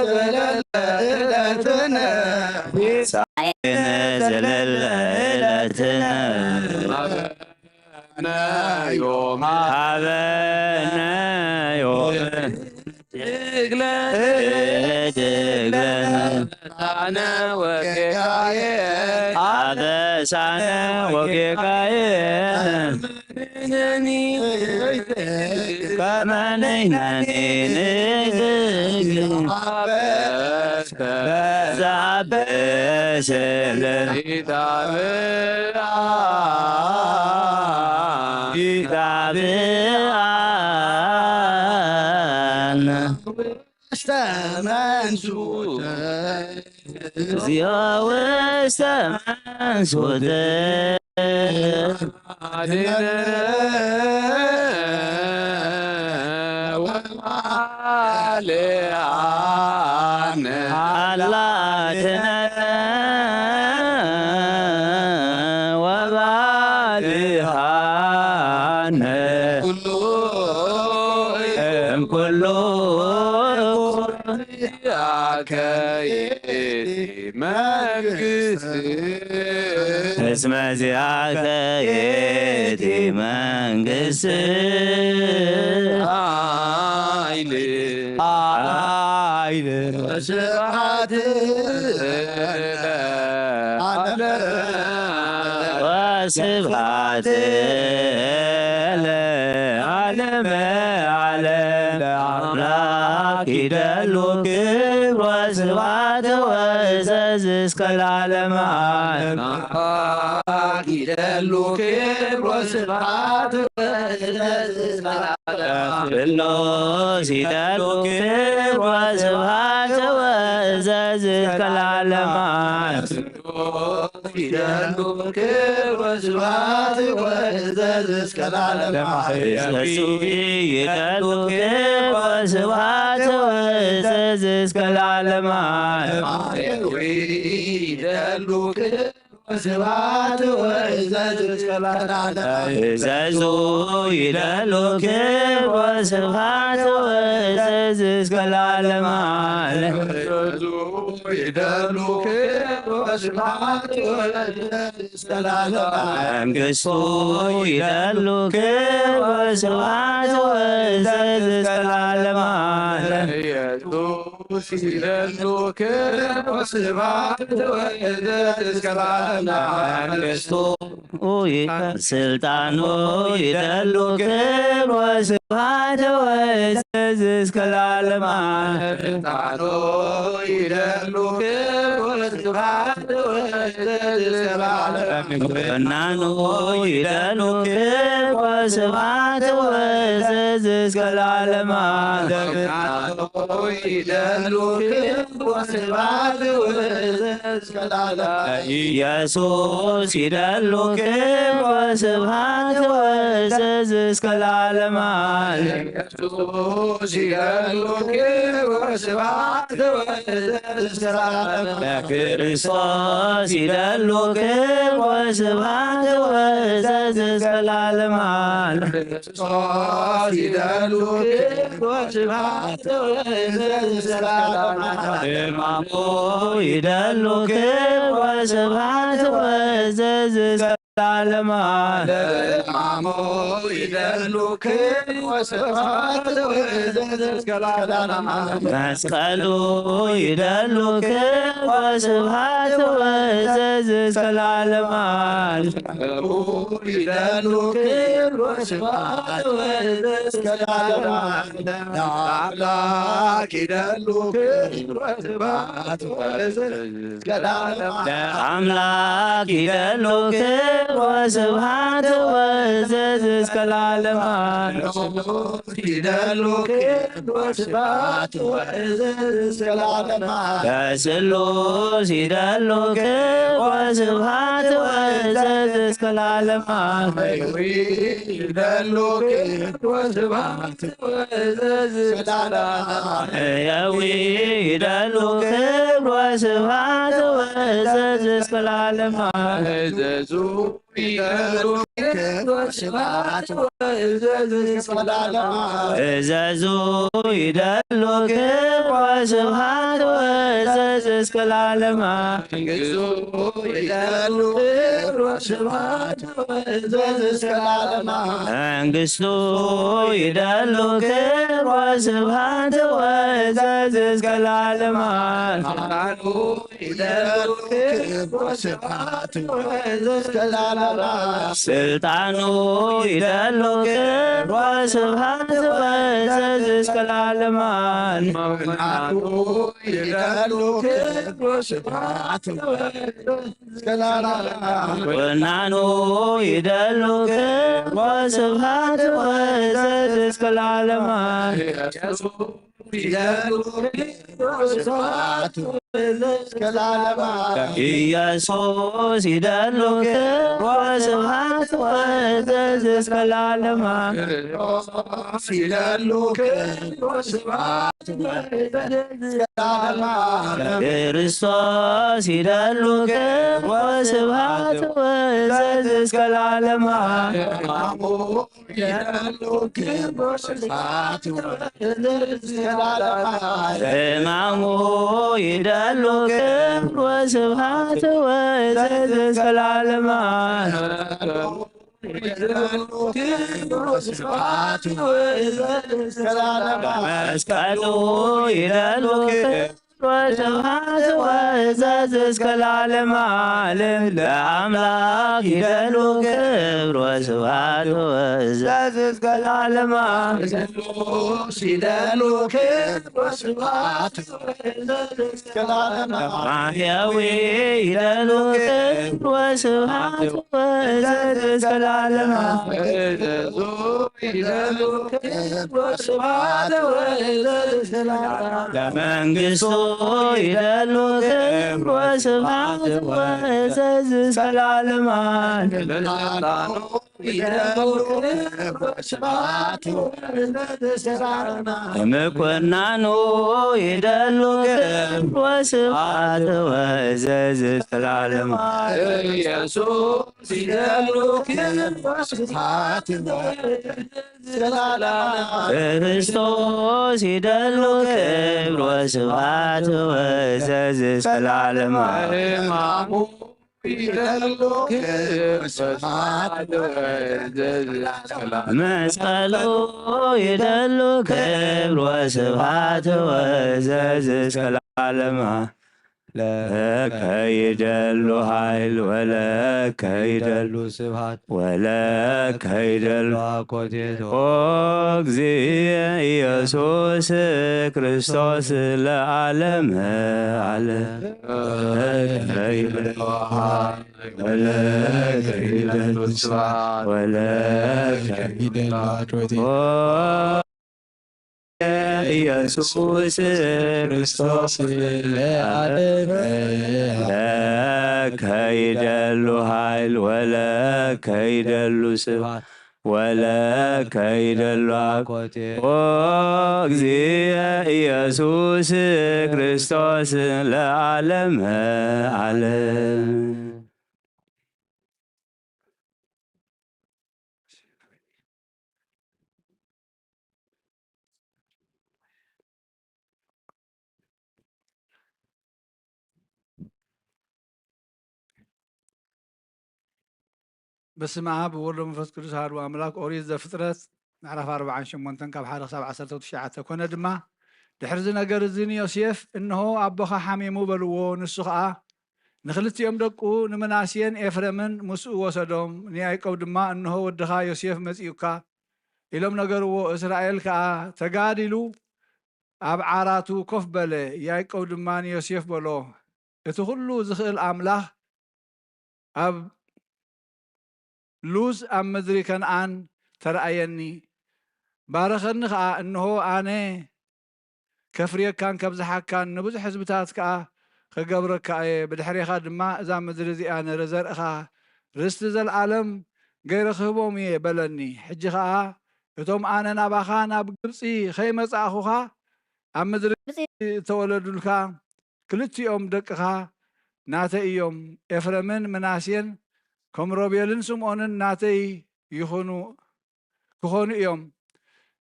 ዘለለ ዕለትነ ዘለለ ዕለትነ ዮም ሀበነ ዮም እጅግ ለነ እጅግ ለነ አበሳነ ወጌጋየ አበሳነ ወጌጋየ ከመ ንሕነኒ ንእግግ ዘአበሰ ለነ ኢታብአነ ውስተ መንሱት እግዚኦ ውስተ መንሱት አድነነ ወባልዓነ አላድነነ ወባልዓነ እምኩሉ ያከ መንግስት እስመ ዚአከ ይእቲ መንግስት ኃይል ኃይል ወስብሐት ወስብሐት ለዓለመ ዓለም ለአምላክ ይደሉ ክብር ወስብሐት ወእዘዝ እስከ ለዓለመ ዓለም። አምላክ ይደሉ ክብር ወስብሐት ወእዘዝ እስከ ለዓለመ ዓለም። ስሉስ ይደሉ ክብር ወስብሐት ወእዘዝ እስከ ለዓለመ ዓለም። ይደሉ ክብር ወስብሐት ወእዘዝ እስከ ለዓለመ ዓለም። እዘዙ ይደሉ ክብር ወስብሐት ወእዘዝ እስከ ለዓለመ ዓለም። አማኑኤል ይደሉ ክብር ወስብሐት ወእዘዝ እስከ ለዓለመ ዓለም። እዘዙ ይደሉ ክብር ወስብሐት ወእዘዝ እስከ ለዓለመ ዓለም። እዘዙ ይደሉ ክብር ወስብሐት ወእዘዝ እስከ ለዓለመ ዓለም። መንግስቱ ይደሉ ክብር ወስብሐት ወእዘዝ እስከ ለዓለመ ዓለም። ኢየሱስ ይደሉ ክብር ወስብሐት ወእዘዝ እስከ ለዓለመ ዓለም። መንግስቱ ይከ-፣ ስልጣኑ ይደሉ ክብር ወስብሐት ወእዘዝ እስከ ለዓለመ ዓለም። ስልጣኑ ይደሉ ክብር ወስብሐት ወእዘዝ እስከ ለዓለመ ዓለም። ወናኑ ይደሉ ክብር ወስብሐት ወእዘዝ እስከ ለዓለመ ዓለም። ወናኑ ይደሉ ክብር ወስብሐት ወእዘዝ እስከ ለዓለመ ዓለም። ኢየሱስ ይደሉ ክብር ወስብሐት ወእዘዝ እስከ ለዓለመ ዓለም። ኢየሱስ ይደሉ ክብር ወስብሐት ወእዘዝ እስከ ለዓለመ ዓለም። ለክርስቶስ ይደሉ ክብር ወስብሐት ወእዘዝ እስከ ለዓለመ ዓለም። ክርስቶስ ይደሉ ክብር ወስብሐት ወእዘዝ እስከ ለዓለመ ዓለም። ሕማሙ ይደሉ ክብር ወስብሐት ወእዘዝ እስከ ለዓለመ ዓለም። ሕማሙ ይደሉ ክብር ወስብሐት ወእዘዝ እስከ ለዓለመ ዓለም። መስቀሉ ይደሉ ክብር ወስብሐት ወእዘዝ እስከ ለዓለመ ዓለም። ይደሉ ክብር ወስብሐት ወእዘዝ እስከ ለዓለመ ዓለም። ለአምላክ ይደሉ ክብር ወስብሐት ወእዘዝ እስከ ለዓለመ ዓለም። ለአምላክ ይደሉ ክብር ወስብሐት ወእዘዝ እስከ ለዓለመ ዓለም። ይደሉ ክብር ወስብሐት ወእዘዝ እስከ ለዓለመ ዓለም። ለስሉስ ይደሉ ክብር ወስብሐት ወእዘዝ እስከ ለዓለመ ዓለም። ይደሉ ክብር ወስብሐት ወእዘዝ እስከ ለዓለመ ዓለም። ሕያዊ ይደሉ ክብር ወስብሐት ወእዘዝ እስከ ለዓለመ ዓለም። እዘዙ ይደሉ ክብር ወስብሐት ወእዘዝ እስከ ለዓለመ ዓለም። እዘዙ ይደሉ ክብር ወስብሐት ወእዘዝ እስከ ለዓለመ ዓለም። መንግስቱ ይደሉ ክብር ወስብሐት ወእዘዝ እስከ ለዓለመ ዓለም። መንግስቱ ይደሉ ክብር ወስብሐት ወእዘዝ እስከ ለዓለመ ዓለም። ስልጣኑ ይደሉ ክብር ወስብሐት ወእዘዝ እስከ ለዓለመ ዓለም። ስልጣኑ ይደሉ ክብር ወስብሐት ወእዘዝ እስከ ለዓለመ ዓለም። ስልጣኑ ይደሉ ክብር ወስብሐት ወእዘዝ እስከ ለዓለመ ዓለም። ወናኑ ይደሉ ክብር ወስብሐት ወእዘዝ እስከ ለዓለመ ዓለም። ይደሉ ክብር ወስብሐት ወእዘዝ እስከ ለዓለመ ዓለም። ኢየሱስ ይደሉ ክብር ወስብሐት ወእዘዝ እስከ ለዓለመ ዓለም። ክርስቶስ ይደሉ ክብር ወስብሐት ወእዘዝ እስከ ለዓለመ ዓለም። ክርስቶስ ይደሉ ክብር ወስብሐት ወእዘዝ እስከ ለዓለመ ዓለም። ይደሉ ክብር ወስብሐት ወእዘዝ እስከ ለዓለመ ዓለም። ሕማሙ ይደሉ ክብር ወስብሐት ወእዘዝ እስከ ለዓለመ ዓለም። ይደሉ ክብር ወስብሐት ወእዘዝ እስከ ለዓለመ ዓለም። መስቀሉ ይደሉ ክብር ወስብሐት ወእዘዝ እስከ ለዓለመ ዓለም። ለአምላክ ይደሉ ክብር ወስብሐት ወእዘዝ እስከ ለዓለመ ዓለም። ይደሉ ክብር ወስብሐት ወእዘዝ እስከ ለዓለመ ዓለም። ማሕያዊ ይደሉ ክብር ወስብሐት ወእዘዝ እስከ ለዓለመ ዓለም። ለመንግስቱ ይደሉ ክብር ወስብሐት ወዘዝ ሰላልማ። ምኮናኑ ይደሉ ክብር ወስብሐት ወዘዝ ሰላልማ። ኢየሱስ ይደሉ ክብር ወስብሐት ወዘዝ ሰላልማ። ክርስቶስ ይደሉ ክብር ወስብሐት ወዘዝ ሰላልማ። መስቀሉ ይደሉ ክብር ወስብሐት ወዘዝ ሰላልማ። ለከ ይደሉ ኃይል ወለከ ይደሉ ስብሐት ወለከ ይደሉ አኮቴት። ኦ እግዚእ ኢየሱስ ክርስቶስ ለዓለመ ዓለም። ለከ ይደሉ ኃይል ወለከ ይደሉ ስብሐት ወለከ ይደሉ አኮቴት። ኦ ኢየሱስ ክርስቶስ ለዓለመ ለከ ይደሉ ኃይል ወለከ ይደሉ ስብሐት ወለከ ይደሉ አኮቴት። ኦ እግዚእ ኢየሱስ ክርስቶስ ለዓለመ ዓለም። በስመ አብ ወወልድ ወመንፈስ ቅዱስ አሐዱ አምላክ። ኦሪት ዘፍጥረት ምዕራፍ ኣርብዓን ሸሞንተን ካብ ሓደ ክሳብ ዓሰርተ ትሽዓተ። ኮነ ድማ ድሕርዚ ነገር እዚ ንዮሴፍ፣ እንሆ ኣቦኻ ሓሚሙ በልዎ፣ ንሱ ኸኣ ንኽልቲኦም ደቁ ንምናሴን ኤፍሬምን ምስኡ ወሰዶም። ንያዕቆብ ድማ፣ እንሆ ወድኻ ዮሴፍ መጺኡካ ኢሎም ነገርዎ። እስራኤል ከኣ ተጋዲሉ ኣብ ዓራቱ ኮፍ በለ። ያዕቆብ ድማ ንዮሴፍ በሎ፣ እቲ ኹሉ ዝኽእል ኣምላኽ ኣብ ሉዝ ኣብ ምድሪ ከነኣን ተረኣየኒ፣ ባረኸኒ ኸኣ፣ እንሆ ኣነ ከፍርየካን ከብዝሓካን ንብዙሕ ህዝብታት ከኣ ክገብረካ እየ። ብድሕሬኻ ድማ እዛ ምድሪ እዚኣ ንዘርእኻ ርስቲ ዘለኣለም ገይረ ክህቦም እየ በለኒ። ሕጂ ኸኣ እቶም ኣነ ናባኻ ናብ ግብጺ ከይመጻእኹኻ ኣብ ምድሪ ግብጺ እተወለዱልካ ክልቲኦም ደቅኻ ናተይ እዮም። ኤፍሬምን ምናሴን ከም ሮቤልን ስምዖንን ናተይ ይኹኑ፣ ክኾኑ እዮም።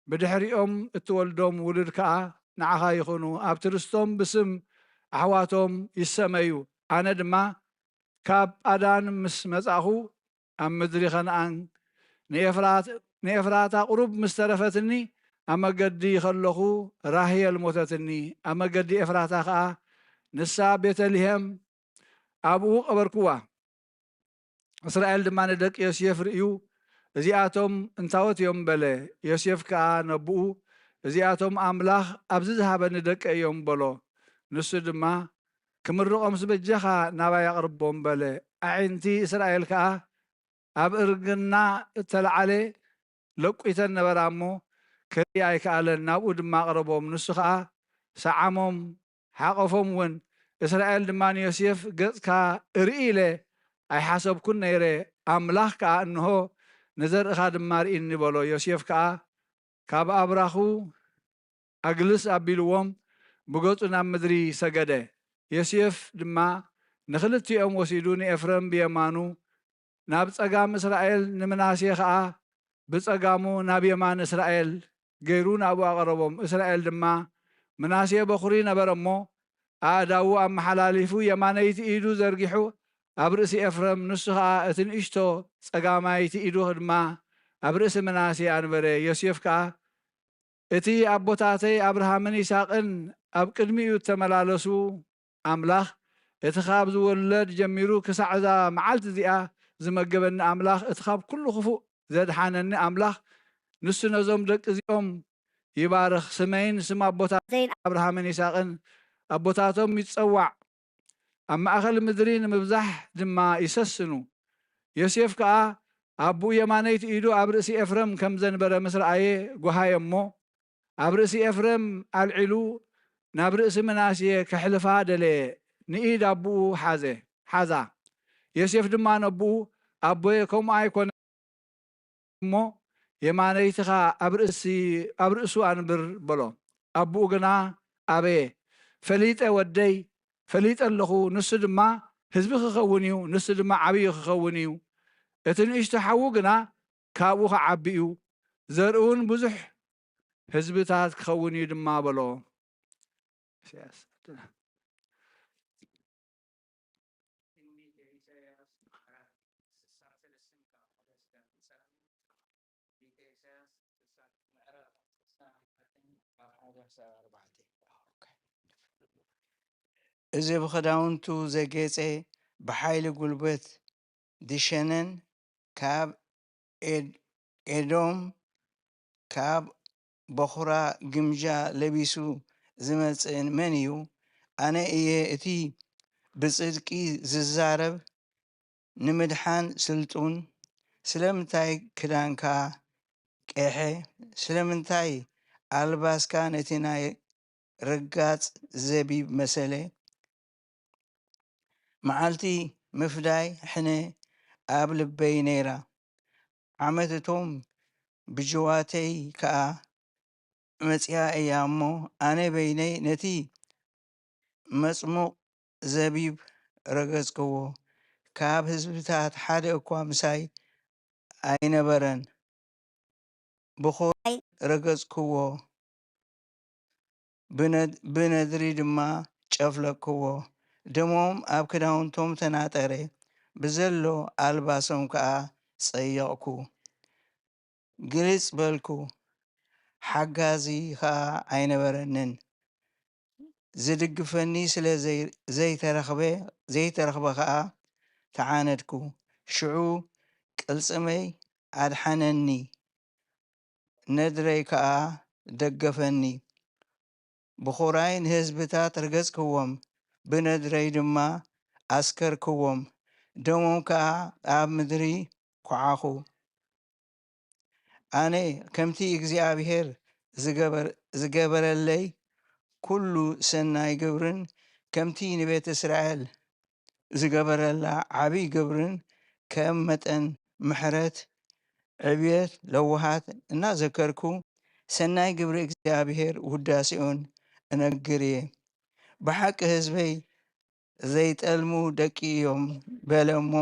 ብድሕሪኦም እትወልዶም ውሉድ ከኣ ንዓኻ ይኹኑ። ኣብቲ ርስቶም ብስም ኣሕዋቶም ይሰመዩ። ኣነ ድማ ካብ ጳዳን ምስ መጻእኹ ኣብ ምድሪ ከነኣን ንኤፍራት-፣ ንኤፍራታ ቁሩብ ምስ ተረፈትኒ፣ ኣብ መገዲ ከለኹ ራሄል ሞተትኒ። ኣብ መገዲ ኤፍራታ ኸኣ ንሳ ቤተልሔም ኣብኡ ቀበርክዋ። እስራኤል ድማ ንደቂ ዮሴፍ ርእዩ፣ "እዚኣቶም እንታዎት እዮም?" በለ። ዮሴፍ ከኣ ነብኡ፣ "እዚኣቶም ኣምላኽ ኣብዚ ዝሃበኒ ደቂ እዮም" በሎ። ንሱ ድማ፣ "ክምርቖምስ በጃኻ ናባይ ኣቕርቦም" በለ። ኣዒንቲ እስራኤል ከኣ ኣብ እርግና እተለዓለ ለቂተን ነበራ እሞ፣ ክርኢ ኣይከኣለን። ናብኡ ድማ ኣቕረቦም። ንሱ ኸኣ ሰዓሞም፣ ሓቖፎም እውን። እስራኤል ድማ ንዮሴፍ፣ "ገጽካ እርኢ ኢለ ኣይሓሰብኩን ነይረ፣ ኣምላኽ ከኣ፣ እንሆ፣ ንዘርእኻ ድማ ርኢኒ" በሎ። ዮሴፍ ከኣ ካብ ኣብራኹ ኣግልስ ኣቢልዎም፣ ብገጹ ናብ ምድሪ ሰገደ። ዮሴፍ ድማ ንኽልቲኦም ወሲዱ፣ ንኤፍሬም ብየማኑ፣ ናብ ጸጋም እስራኤል፣ ንምናሴ ኸኣ ብጸጋሙ ናብ የማን እስራኤል ገይሩ ናብኡ ኣቕረቦም። እስራኤል ድማ፣ "ምናሴ በኹሪ ነበረ እሞ፣ ኣእዳዉ ኣመሓላሊፉ የማነይቲ ኢዱ ዘርጊሑ ኣብ ርእሲ ኤፍሬም፣ ንሱ ኸኣ እቲ ንእሽቶ ጸጋማይቲ ኢዱ ድማ ኣብ ርእሲ ምናሴ ኣንበረ። ዮሴፍ ከኣ፣ እቲ ኣቦታተይ ኣብርሃምን ይስሐቅን ኣብ ቅድሚኡ እተመላለሱ ኣምላኽ፣ እቲ ካብ ዝውለድ ጀሚሩ ክሳዕ እዛ መዓልቲ እዚኣ ዝመገበኒ ኣምላኽ፣ እቲ ካብ ኩሉ ክፉእ ዘድሓነኒ ኣምላኽ፣ ንሱ ነዞም ደቂ እዚኦም ይባርኽ፣ ስመይን ስም ኣቦታተይን ኣብርሃምን ይስሐቅን ኣቦታቶም ይጸዋዕ፣ ኣብ ማእከል ምድሪ ንምብዛሕ ድማ ይሰስኑ። ዮሴፍ ከኣ ኣቦኡ የማነይቲ ኢዱ ኣብ ርእሲ ኤፍረም ከም ዘንበረ ምስ ረኣየ፣ ጓሃየ እሞ፣ ኣብ ርእሲ ኤፍረም ኣልዒሉ ናብ ርእሲ ምናሴ ከሕልፋ ደለየ። ንኢድ ኣቦኡ ሓዘ፣ ሓዛ። ዮሴፍ ድማ ነቦኡ፣ ኣቦየ፣ ከምኡ ኣይኮነን እሞ፣ የማነይትኻ ኣብ ርእሲ፣ ኣብ ርእሱ ኣንብር፣ በሎ። ኣቦኡ ግና ኣበየ። ፈሊጠ ወደይ፣ ፈሊጠ ኣለኹ፣ ንሱ ድማ ህዝቢ ክኸውን እዩ፣ ንሱ ድማ ዓብዪ ክኸውን እዩ። እቲ ንእሽቶ ሓዉ ግና ካብኡ ክዓቢ እዩ፣ ዘርእውን ብዙሕ ህዝብታት ክኸውን እዩ ድማ፣ በሎ። ኢሳያስ። እዚ ብኽዳውንቱ ዘጌጸ፣ ብሓይሊ ጉልበት ዝሸነን፣ ካብ ኤድ-፣ ኤዶም፣ ካብ በኹራ ግምጃ ለቢሱ ዝመጽእ መን እዩ? ኣነ እየ እቲ ብጽድቂ ዝዛረብ፣ ንምድሓን ስልጡን። ስለምንታይ ክዳንካ ቀሐ? ስለምንታይ ኣልባስካ ነቲ ናይ ርጋጽ ዘቢብ መሰለ? መዓልቲ ምፍዳይ ሕነ ኣብ ልበይ ነይራ። ዓመት እቶም ብጅዋተይ ከኣ መጺኣ እያ እሞ፣ ኣነ በይነይ ነቲ መጽሙቕ ዘቢብ ረገጽክዎ። ካብ ህዝብታት ሓደ እኳ ምሳይ ኣይነበረን። ብኹራይ ረገጽክዎ፣ ብነድ-፣ ብነድሪ ድማ ጨፍለቅክዎ። ደሞም ኣብ ክዳውንቶም ተናጠረ፣ ብዘሎ ኣልባሶም ከኣ ጸየቕኩ። ግልጽ በልኩ፣ ሓጋዚ ኸኣ ኣይነበረንን። ዝድግፈኒ ስለ ዘይ-፣ ዘይተረኽበ፣ ዘይተረኽበ ኸኣ ተዓነድኩ። ሽዑ ቅልጽመይ ኣድሓነኒ፣ ነድረይ ከኣ ደገፈኒ። ብኹራይ ንህዝብታት ረገጽክዎም፣ ብነድረይ ድማ ኣስከርክዎም፣ ደሞም ከኣ ኣብ ምድሪ ኳዓኹ። ኣነ ከምቲ እግዚኣብሄር ዝገበር-፣ ዝገበረለይ ኩሉ ሰናይ ግብርን፣ ከምቲ ንቤት እስራኤል ዝገበረላ ዓብዪ ግብርን፣ ከም መጠን ምሕረት፣ ዕብየት፣ ለውሃት እናዘከርኩ፣ ሰናይ ግብሪ እግዚኣብሄር ውዳሴኡን እነግር እየ። ብሓቂ ህዝበይ ዘይጠልሙ ደቂ እዮም በለ እሞ፣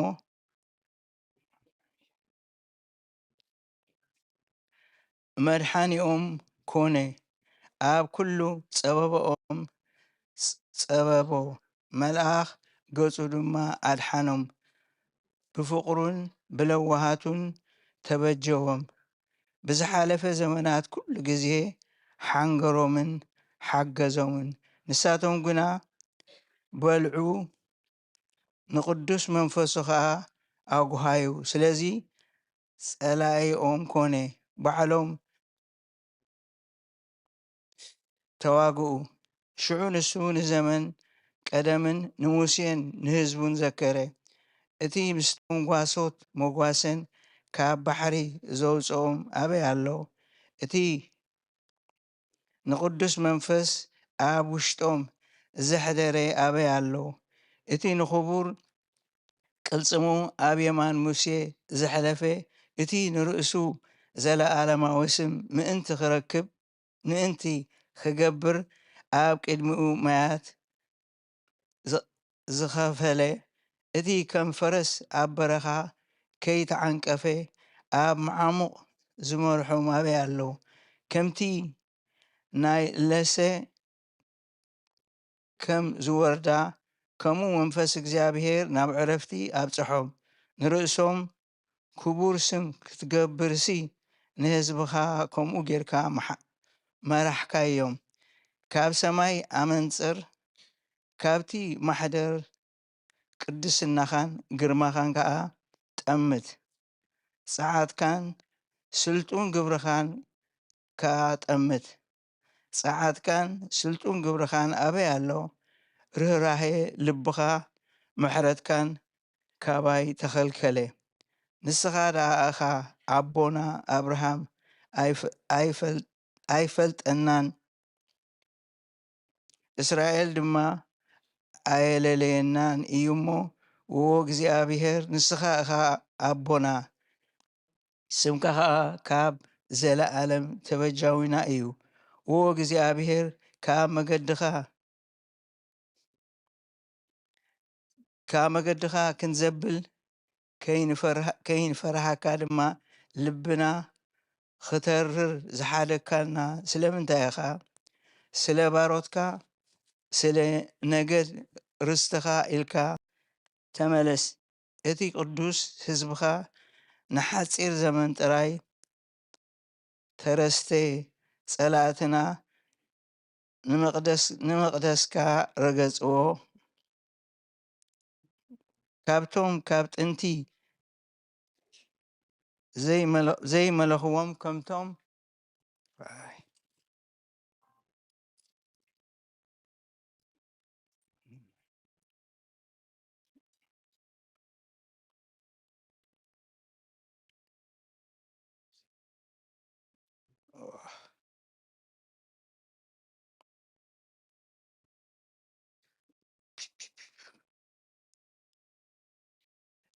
መድሓኒኦም ኮነ። ኣብ ኩሉ ጸበባኦም ጸ-፣ ጸበቦ። መልኣኽ ገጹ ድማ ኣድሓኖም። ብፍቕሩን ብለዋሃቱን ተበጀዎም። ብዝሓለፈ ዘመናት ኩሉ ግዜ ሓንገሮምን ሓገዞምን። ንሳቶም ግና በልዑ፣ ንቅዱስ መንፈሱ ኸኣ ኣጉሃዩ። ስለዚ ጸላኢኦም ኮነ፣ ባዕሎም ተዋግኡ። ሽዑ ንሱ ንዘመን ቀደምን ንሙሴን ንህዝቡን ዘከረ። እቲ ምስቶም ጓሶት መጓሰን ካብ ባሕሪ ዘውጽኦም ኣበይ ኣሎ? እቲ ንቅዱስ መንፈስ ኣብ ውሽጦም ዘሕደረ ኣበይ ኣሎ? እቲ ንኽቡር ቅልጽሙ ኣብ የማን ሙሴ ዘሕለፈ፣ እቲ ንርእሱ ዘለኣለማዊ ስም ምእንቲ ክረክብ፣ ምእንቲ ክገብር ኣብ ቅድሚኡ ማያት ዝ-፣ ዝኸፈለ፣ እቲ ከም ፈረስ ኣብ በረኻ ከይተዓንቀፈ ኣብ መዓሙቕ ዝመርሖም ኣበይ ኣሎ? ከምቲ ናይ ለሰ ከም ዝወርዳ፣ ከምኡ መንፈስ እግዚኣብሄር ናብ ዕረፍቲ ኣብጽሖም። ንርእሶም ክቡር ስም ክትገብርሲ፣ ንህዝብኻ ከምኡ ጌርካ መሓ-፣ መራሕካዮም። ካብ ሰማይ ኣመንጽር፣ ካብቲ ማሕደር ቅድስናኻን ግርማኻን ከኣ ጠምት። ጸዓትካን ስልጡን ግብርኻን ከኣ ጠምት። ጸዓትካን ስልጡን ግብርኻን ኣበይ ኣሎ? ርህራሄ ልብኻ፣ ምሕረትካን ካባይ ተኸልከለ። ንስኻ ደኣ ኢኻ ኣቦና ኣብርሃም ኣይፈ-፣ ኣይፈል-፣ ኣይፈልጠናን፣ እስራኤል ድማ ኣየለለየናን እዩ እሞ፣ እዎ እግዚኣብሔር፣ ንስኻ ኢኻ ኣቦና፣ ስምካ ኸኣ ካብ ዘለኣለም ተበጃዊና እዩ። እዎ እግዚኣብሔር ካብ መገድኻ ካብ መገድኻ ክንዘብል ከይንፈርሃ-፣ ከይንፈርሃካ ድማ ልብና ኽተርር ዝሓደግካና ስለምንታይ ኢኻ? ስለ ባሮትካ፣ ስለ ነገድ ርስትኻ ኢልካ ተመለስ። እቲ ቅዱስ ህዝብኻ ንሓጺር ዘመን ጥራይ ተረስተ፣ ጸላእትና ንመቕደስ-፣ ንመቕደስካ ረገጽዎ። ካብቶም ካብ ጥንቲ ዘይመለ-፣ ዘይመለኽዎም ከምቶም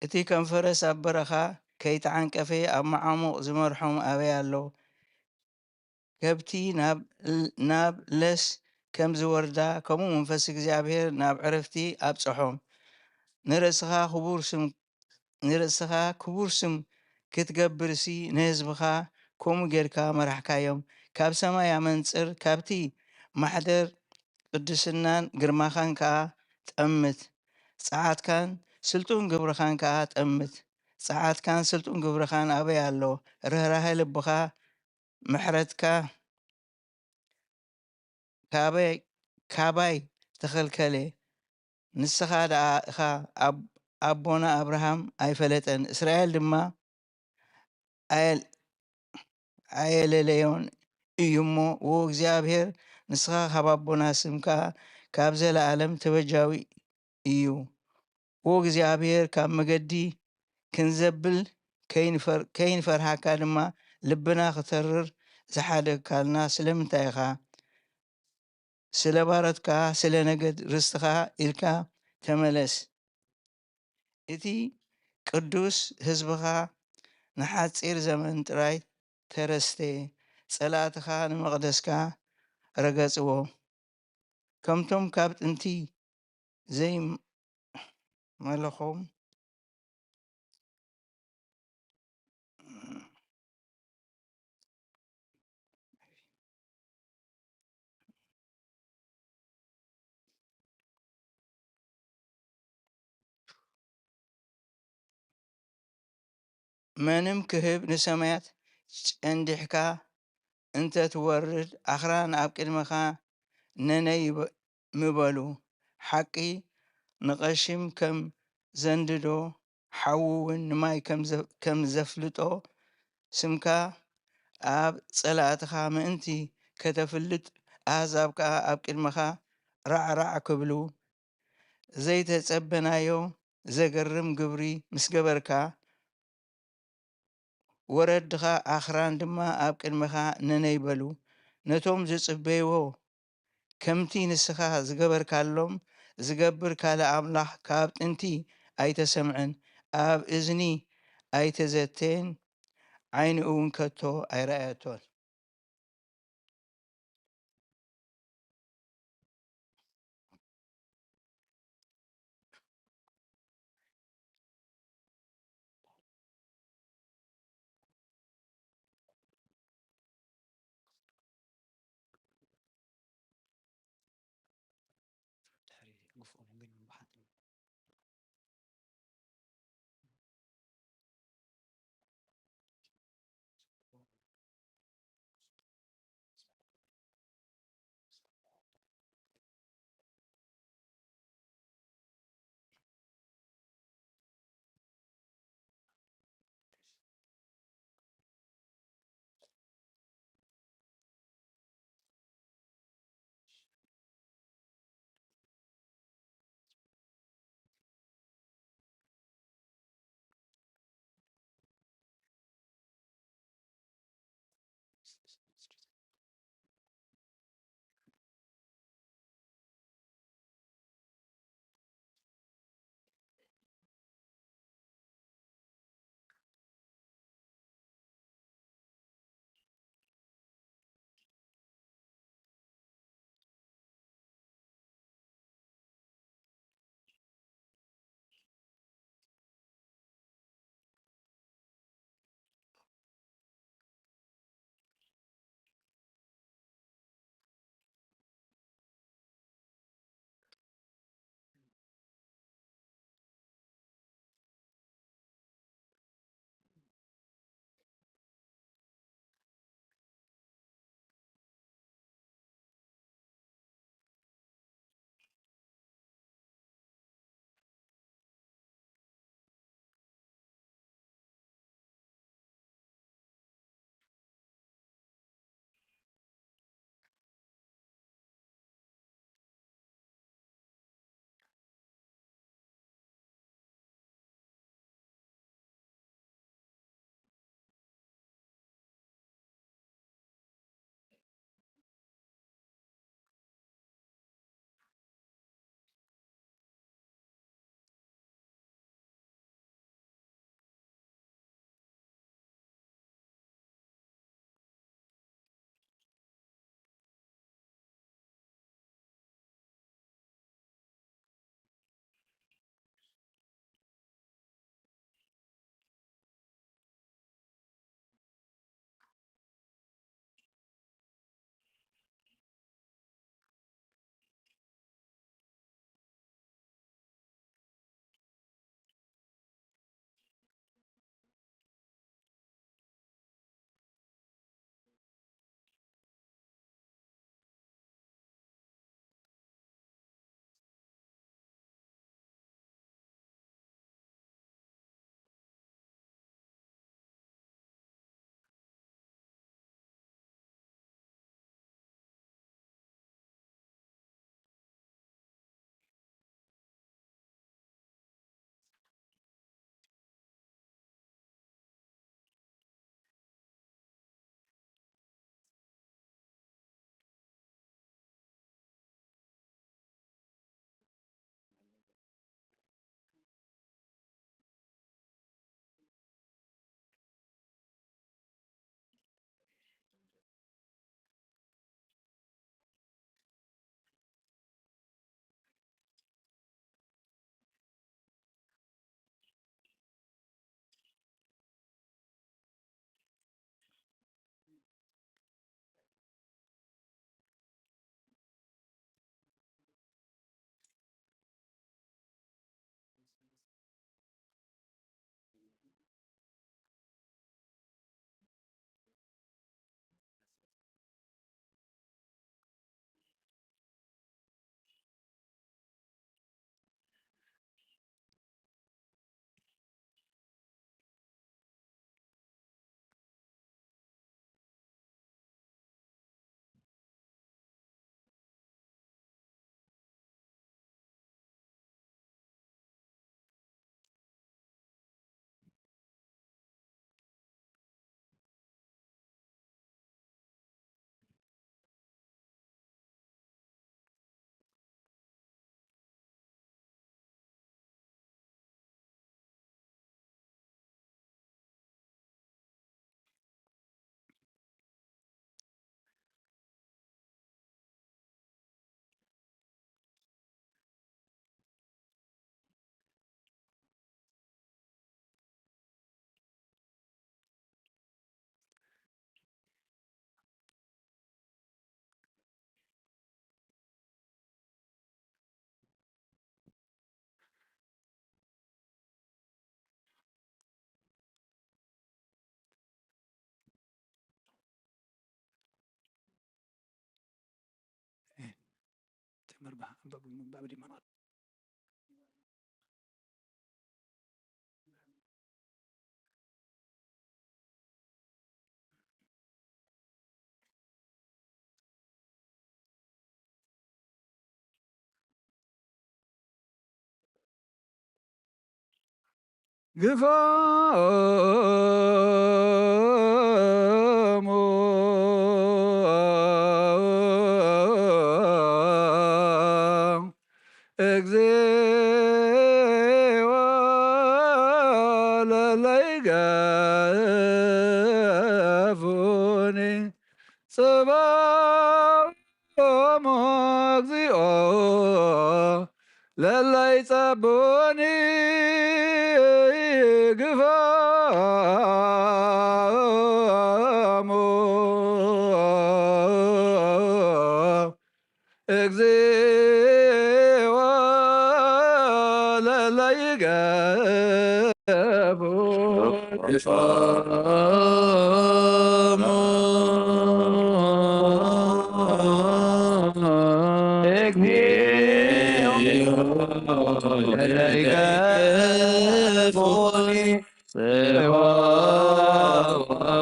እቲ ከም ፈረስ ኣብ በረኻ ከይተዓንቀፈ ኣብ መዓሙቕ ዝመርሖም ኣበይ ኣሎ? ከብቲ ናብ፣ ናብ ለስ ከም ዝወርዳ፣ ከምኡ መንፈስ እግዚኣብሔር ናብ ዕረፍቲ ኣብጽሖም። ንርእስኻ ክቡር ስም፣ ንርእስኻ ክቡር ስም ክትገብርሲ፣ ንህዝብኻ ከምኡ ጌርካ መራሕካዮም። ካብ ሰማይ ኣመንጽር፣ ካብቲ ማሕደር ቅድስናን ግርማኻን ከኣ ጠምት። ጸዓትካን ስልጡን ግብርኻን ከኣ ጠምት። ጸዓትካን ስልጡን ግብርኻን ኣበይ ኣሎ? ርህራሄ ልብኻ፣ ምሕረትካ ካበይ፣ ካባይ ተኸልከለ? ንስኻ ደኣ ኢኻ ኣብ-፣ ኣቦና ኣብርሃም ኣይፈለጠን፣ እስራኤል ድማ ኣየል-፣ ኣየለለዮን እዩ እሞ፣ ዎ እግዚኣብሔር፣ ንስኻ ካብ ኣቦና፣ ስምካ ካብ ዘለኣለም ተበጃዊ እዩ። ዎ እግዚኣብሔር፣ ካብ መገዲ ክንዘብል ከይንፈር-፣ ከይንፈርሃካ ድማ ልብና ክተርር ዝሓደግካልና ስለምንታይ ኢኻ? ስለ ባሮትካ፣ ስለ ነገድ ርስትኻ ኢልካ ተመለስ። እቲ ቅዱስ ህዝብኻ ንሓጺር ዘመን ጥራይ ተረስተ፣ ጸላእትኻ ንመቕደስካ ረገጽዎ። ከምቶም ካብ ጥንቲ ዘይመለኾም መንም ክህብ ንሰማያት ጨንዲሕካ እንተ ትወርድ፣ ኣኽራን ኣብ ቅድመኻ ነነይ ይበ-፣ ምበሉ። ሓቂ ንቐሺም ከም ዘንድዶ፣ ሓዊ እውን ንማይ ከም ዘ-፣ ከም ዘፍልጦ፣ ስምካ ኣብ ጸላእትኻ ምእንቲ ከተፍልጥ፣ ኣህዛብ ከኣ ኣብ ቅድመኻ ራዕራዕ ክብሉ፣ ዘይተጸበናዮ ዘገርም ግብሪ ምስ ገበርካ፣ ወረድኻ ኣኽራን ድማ ኣብ ቅድመኻ ነነይ በሉ። ነቶም ዝጽበይዎ፣ ከምቲ ንስኻ ዝገበርካሎም ዝገብር ካልእ ኣምላኽ ካብ ጥንቲ ኣይተሰምዐን፣ ኣብ እዝኒ ኣይተዘተየን፣ ዓይኒ እውን ከቶ ኣይረኣየቶን። ርባህ ኣንበቡ ምንባብ ድማ ማለት ግፋሙ እግዚኦ ለለይገፉኒ ጸባኦሙ እግዚኦ ለለይጸብኡኒ ግፋሙ እግዚኦ ለለይገፉ እግዚኦ ለለይገፉኒ ጸባኦሙ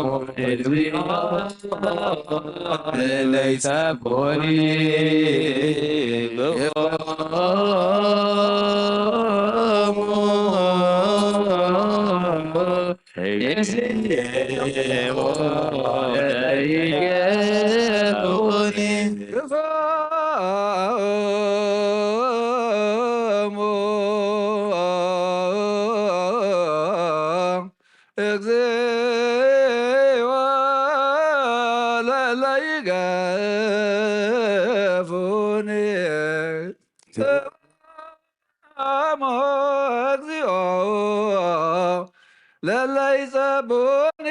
እግዚኦ ለለይጸብኡኒ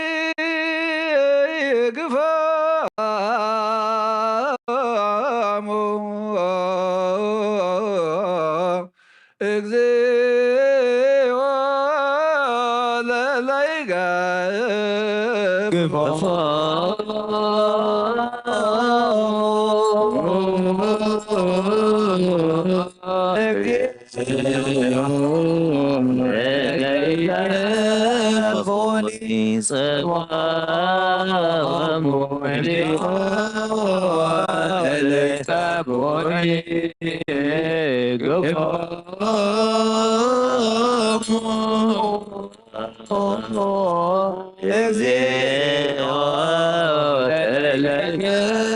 ግፋሙ እግዚኦ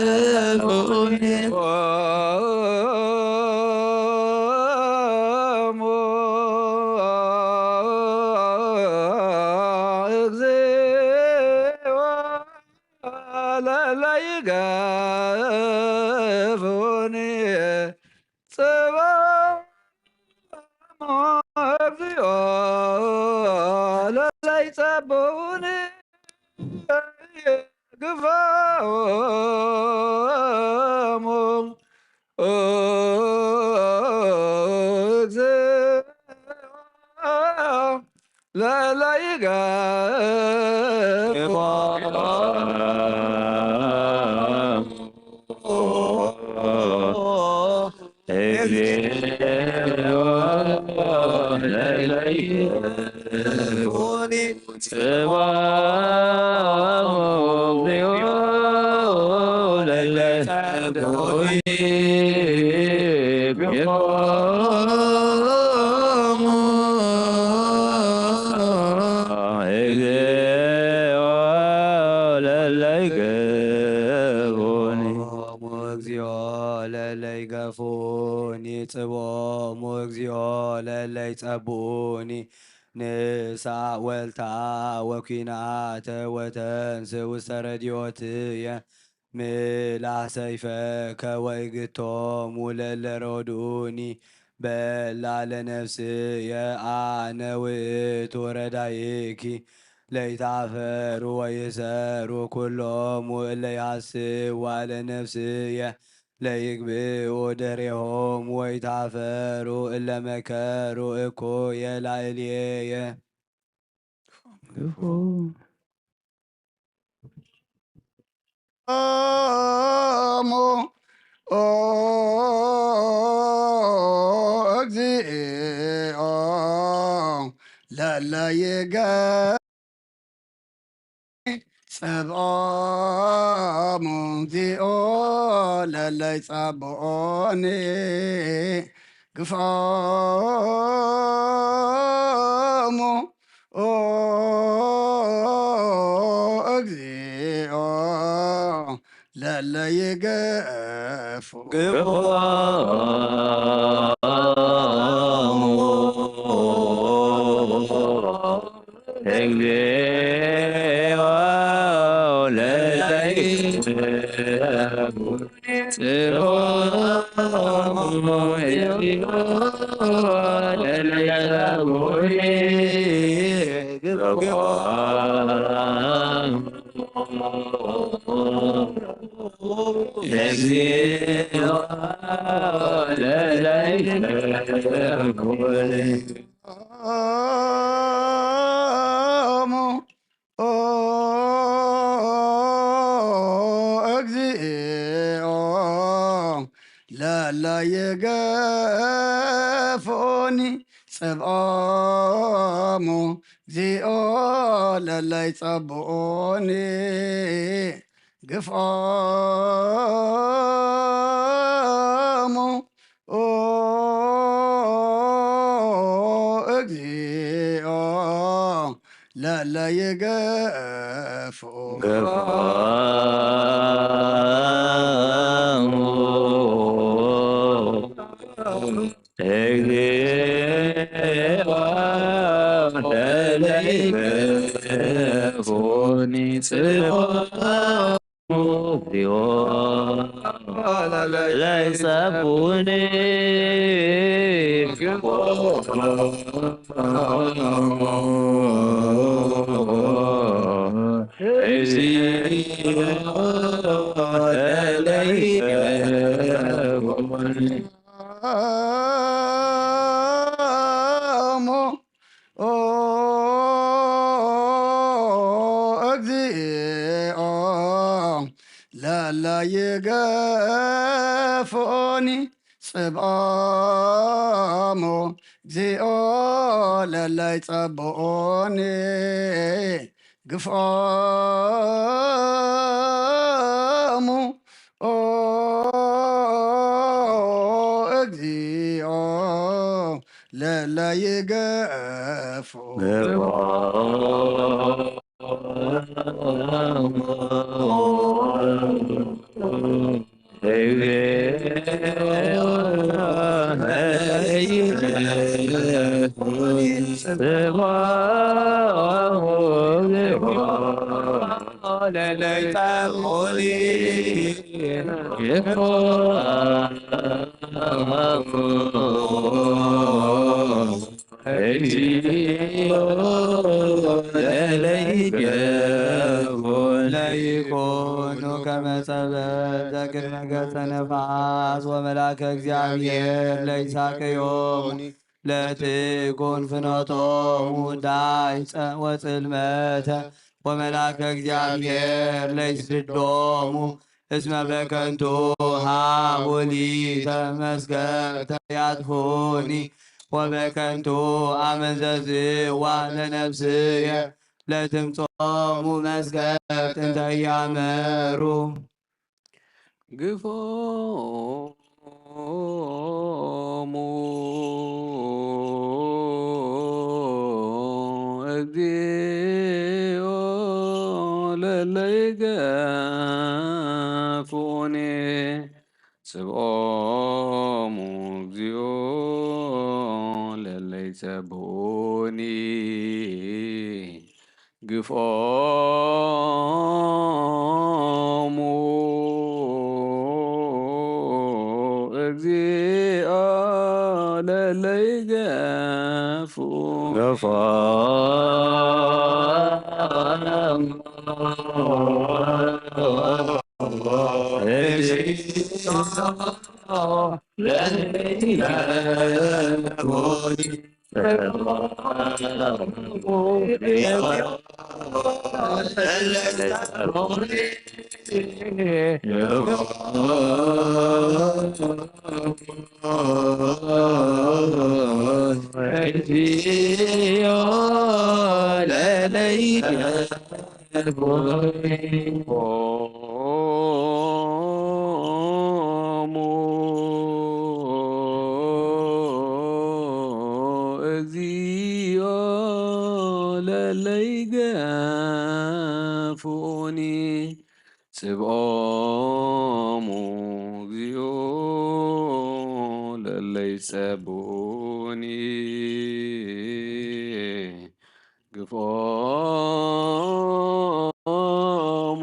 ለለይገፉ ለለይገፉኒ ጸባኦሙ እግዚኦ ለለይጸብኡኒ ግፋሙ እግዚኦ ለለይገፉ ለለይገፉኒ ጸባኦሙ እግዚኦ ለለይጸብኡኒ ንሳ ወልታ ወኲናተ ወተንስ ውስተ ረድዮትየ ምላህ ሰይፈከ ወኢግቶሙ ለለሮድኡኒ በላ ለነፍስየ ኣነ ውእቱ ረዳይኪ ለይታፈሩ ወይሰሩ ኩሎሙ እለ ይሃስዋ ለነፍስየ ለይግብኡ ድሬሆም ወይታፈሩ እለ መከሩ እኩየ ላዕሌየ። ኦሞ ኦ ለይገ-፣ ጸብኦሙ ዚኦ ለለይ ጸብኦኒ ግፍኦሙ ኦ እግዚኦ ለለይገፉ ግፍኦሙ እግዚኦ ለለይገፉ ኦ እግዚኦ ለለይገፉኒ ጸብኦሙ እግዚኦ ለለይጸብኡኒ ግፍኦሙ ኦ እግዚኦ ለለይገፉ ግፍኦሙ እግዚኦ ለለይገፉኒ ጽብኦሙ እግዚኦ ለይጸብኡኒ እግዚኦ ለለይገፉኒ ኦ እግዚኦ ለለይገፉኒ ጽብኦሙ እግዚኦ ለለይጸብኡኒ ግፍኦሙ ኦ እግዚኦ ለለይገፉ ለይኮኑ ከመ ጸበል ዘቅድመ ገጸ ነፋስ ወመልአከ እግዚአብሔር ለይሳቀዮሙ ለትኩን ፍኖቶሙ ዳይጸ ወጽልመተ ወመልአከ እግዚአብሔር ለይስዶሙ እስመ በከንቱ ሀቡሊተ መስገተ ያጥፉኒ ወበከንቱ አመዘዝዋ ለነፍስየ ለትምጾሙ መስገት እንተ ያመሩ ግፎሙ እግዚኦ ለለይገፉኒ ጽብኦሙ እግዚኦ ለለይጸብኡኒ ግፍኦሙ እግዚኦ ለለይገፉ እግዚኦ ለለይገ ፍኡኒ ጽብኦሙ እግዚኦ ለለይ ጸብኡኒ ግፍኦሙ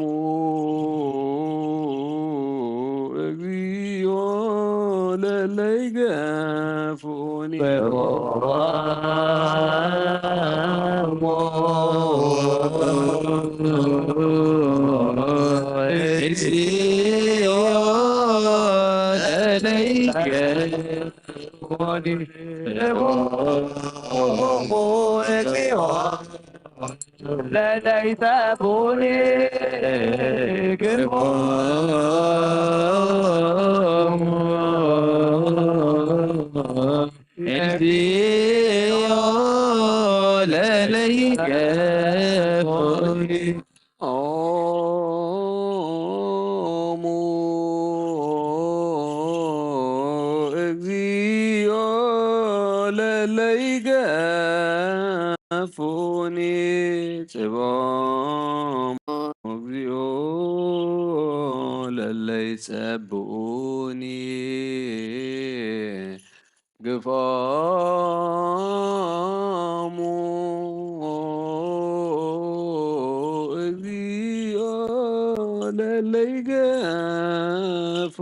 እግዚኦ ለለይ ገፍኡኒ ኦሙ እግዚኦ ለለይ ገፉኒ ጽብኦሙ እግዚኦ ለለይ ጸብኡኒ ግፍኦሙ እግዚኦ ለለይ ገፉ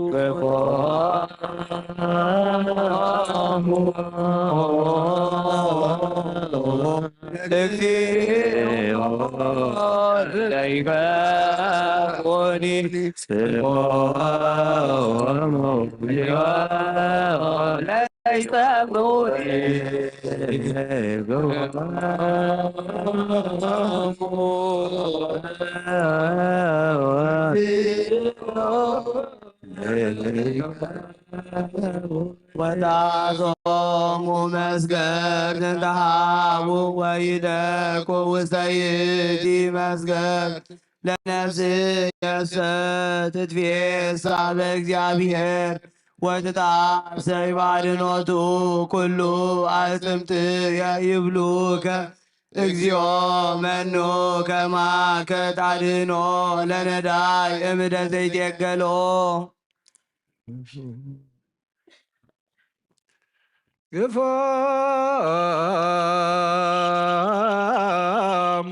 ወታዞሙ መስገድ እንተሃቡ ወይደቁ ውስተ ይእቲ መስገድ ለነፍስየሰ ትትፌሳ በእግዚአብሔር ወትትአሰይ ባድኖቱ ኩሉ አጽምትየ ይብሉከ እግዚኦ መኑ ከማከ ታድኖ ለነዳይ እምደ ዘይትየገሎ። ግፎሙ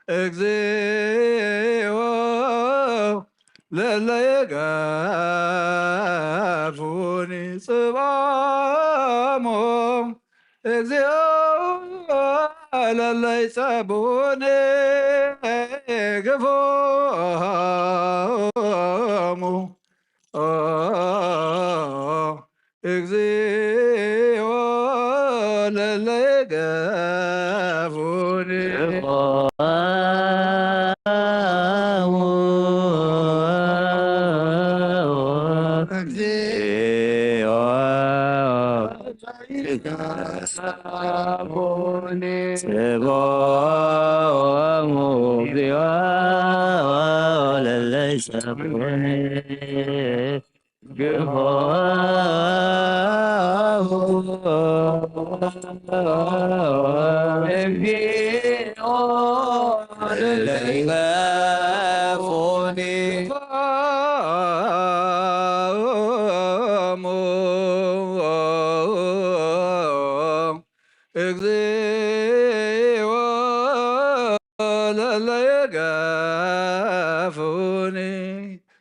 እግዚኦ ለለየገፉኒ ጽባሞ እግዚኦ ለለይጸቡኒ ግፎሙ እግዚኦ ለለይገፉኒ ጽባኦሙ እግዚኦ ለለይጸቡኒ ግፎሙ እግዚኦ ለለይገፉኒ እግዚኦ ለለይገፉኒ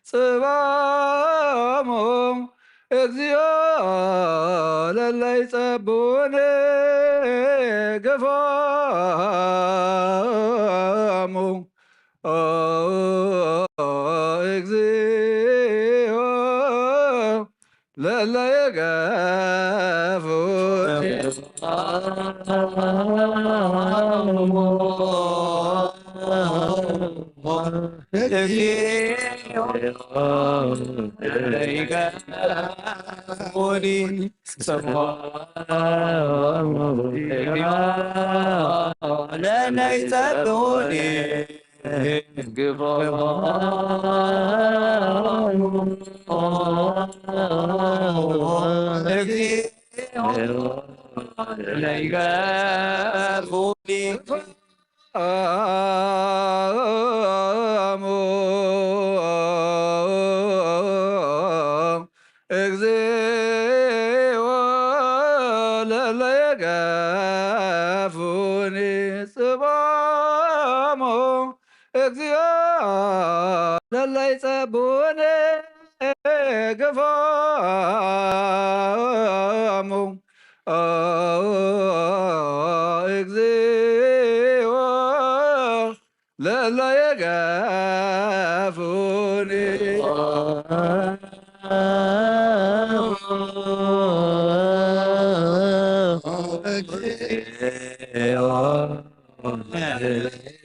ጽባሞ እግዚኦ ለለይጸቡኒ ግፎሙ እግዚኦ ለለይገፉኒ እግዚኦ ለይገፉኒ ጽዋሞሙ ለነይጸብሑኒ ግፎሙ። እግዚኦ ለይገፉኒ እግዚኦ ለለይገፉኒ ጽባሞ እግዚኦ ለለይጸቡኒ ግፎሙ እግዚኦ ለለየገፉኒ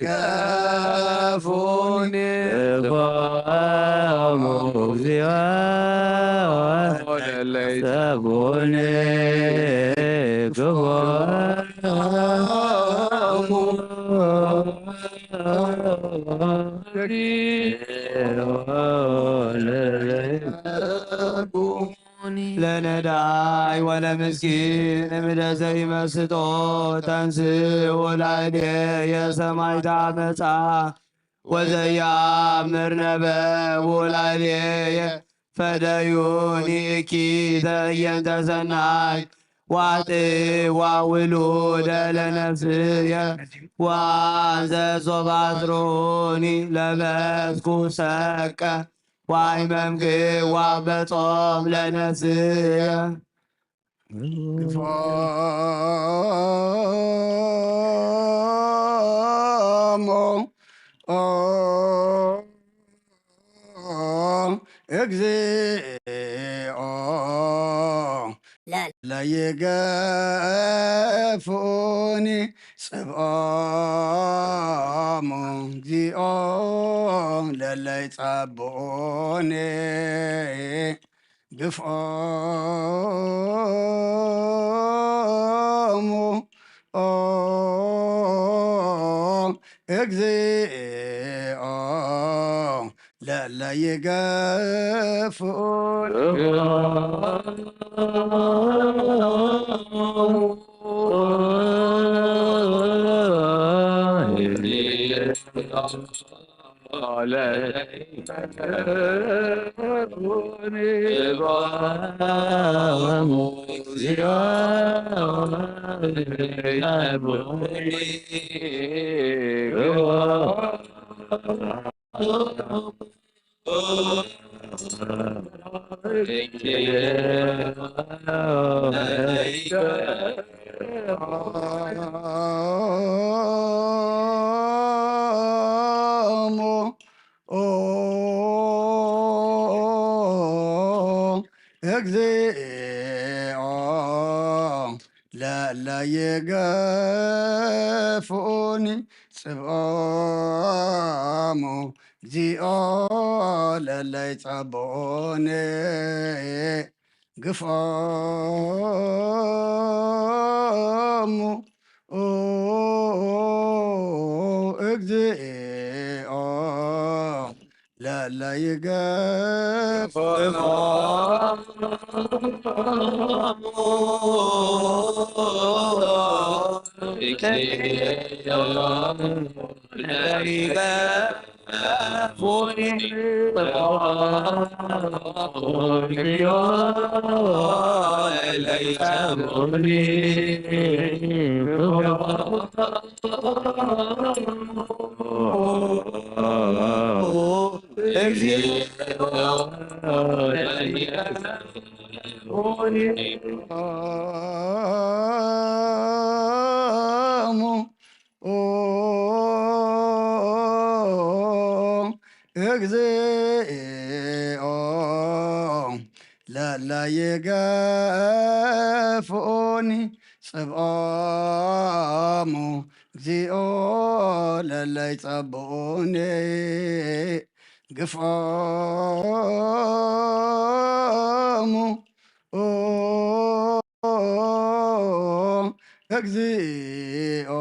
ገፉኒ ግፎሙ እግዚኦ ለለይጸቡኒ ግፎሙ ለነዳይ ወለምስኪን እምደ ዘይመስጦ ተንስእ ወላዕሌየ ሰማይታ መጻ ወዘያምር ነበብ ወላዕሌየ ፈደዩኒ እኪተ እየንተ ሰናይ ዋጥ ዋውሉደ ለነፍስየ ዋንዘ ሶባስሩኒ ለበስኩ ሰቀ ዋይ መምግ ዋበጾም ለነፍስየ ግፎሙ እግዚኦ ለይገፉኒ ጽብኦሙ እግዚኦ ለለይጸብኡኒ ግፍኦሙ እግዚኦ ለለይገፉ እግዚኦ ለለይገፉኒ ጽብኦሙ እግዚኦ ለለይጸብኡኒ ግፍኦሙ እግዚኦ ለለይገፍ እግዚኦ ለለይገፉኒ ጽብኦሙ እግዚኦ ለለይ ጸብኡኒ ግፍኦሙ ኦ እግዚኦ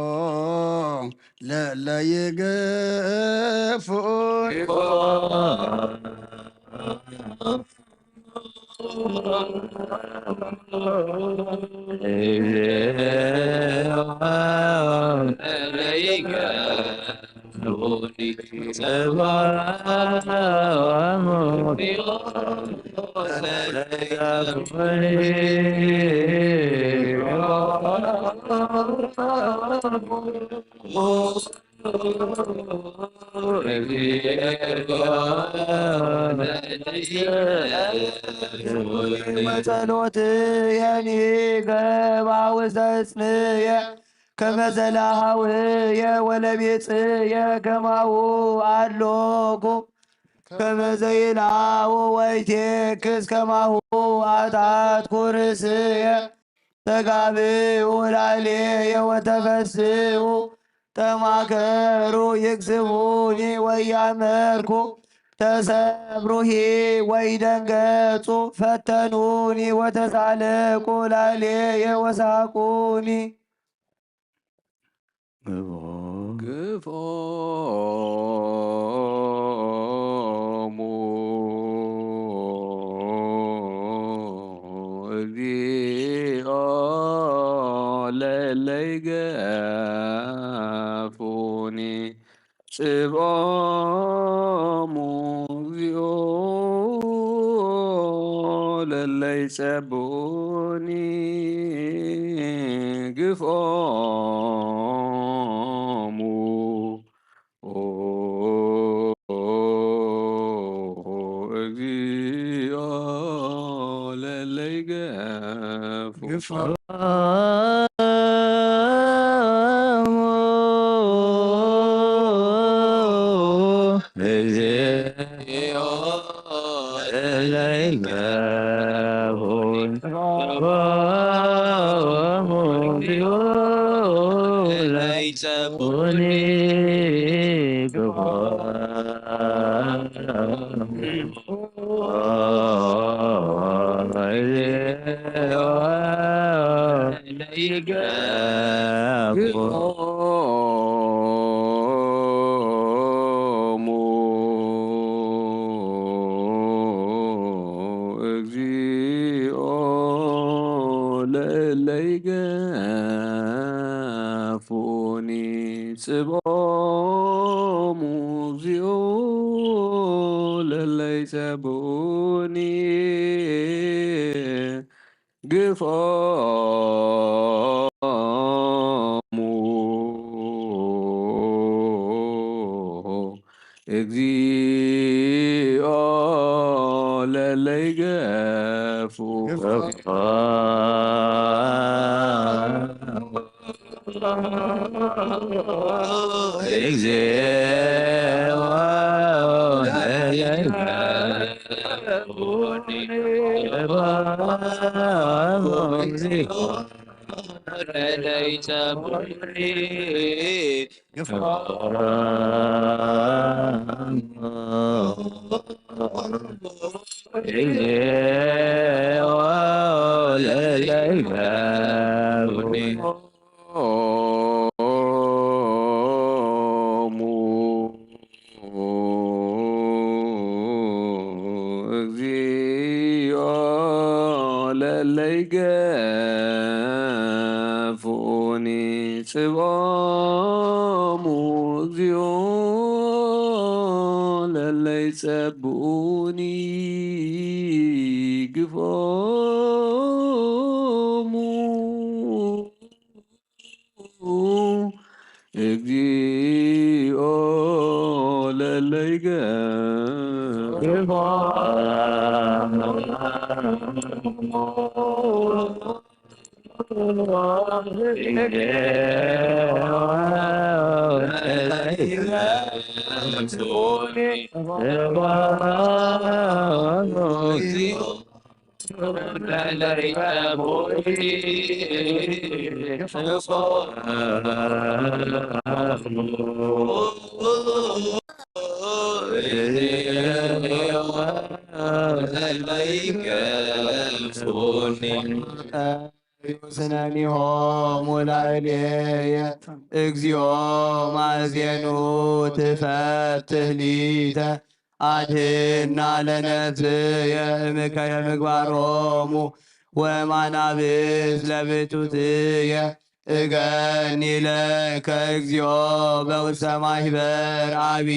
ለለይ ግፍኡኒ መጸሎትየኒ ገባ ውስተ ጽንየ ከመ ዘላሃውየ ወለቢጽየ ከማሁ ኣሎኩ ከመ ዘይላው ወይቴክስ ከማሁ ኣታትኩ ርእስየ ተጋብኡ ላዕሌየ ወተፈስሑ ተማከሩ ይግስቡኒ ወያመርኩ ተሰብሩሂ ወይደንገጹ ፈተኑኒ ወተሳለቁ ላዕሌየ ወሳቁኒ። ግፍኦሙ እግዚኦ ለለይገፉኒ ጽብኦሙ እግዚኦ ለለይጸብኡኒ ግፍኦሙ እግዚኦ ለለይገፉ ስነኒሆሙ ላዕሌየ። እግዚኦ ማእዜኑ ትፈትህ ሊተ፣ አድህና ለነፍስየ እምከየ ምግባሮሙ፣ ወማናብስ ለብቱትየ። እገኒ ለከ እግዚኦ በውስተ ማህበር አቢ፣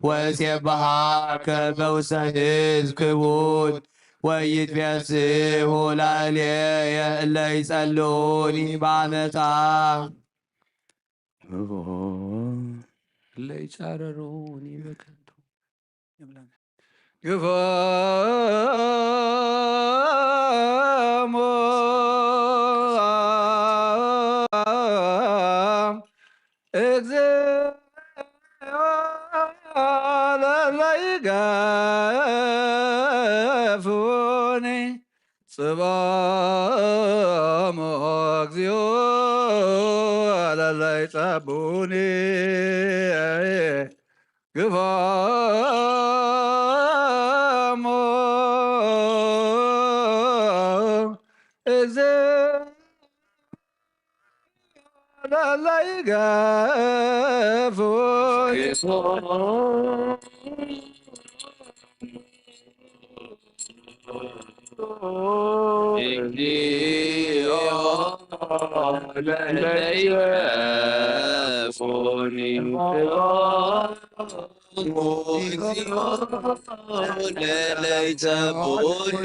ወሴብሃከ በውስተ ህዝብ ክቡድ፣ ወይትፌስሑ ላዕሌየ እለ ይጸልኡኒ በአመፃ። እለ ይጻረሩኒ በከንቱ። ግፎሙ እግዚኦ ለለ ይገፉኒ። ጽባሞ እግዚኦ ለለ ይጸቡኒ። ግፋሞ እዝ ለለ ይገፉ። እግዚኦ ለለ ይገፉኒ። እግዚኦ ለለ ይጸቡኒ።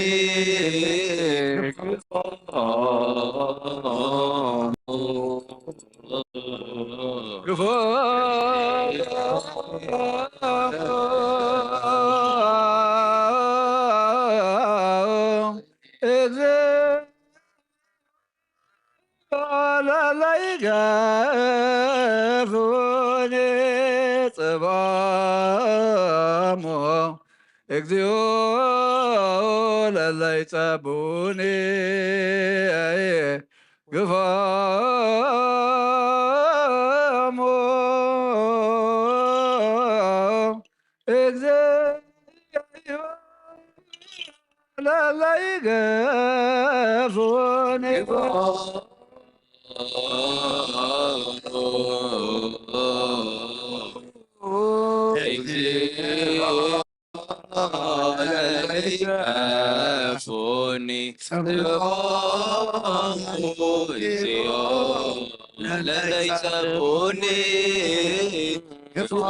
ግፎ ለለይገፉኒ ጽባሞ። እግዚኦ ለለይጸቡኒ ግፋሞ። እግዚኦ ለለይገፉኒ ለይገፉኒ። ለለይጸቡኒ ግፋሞ።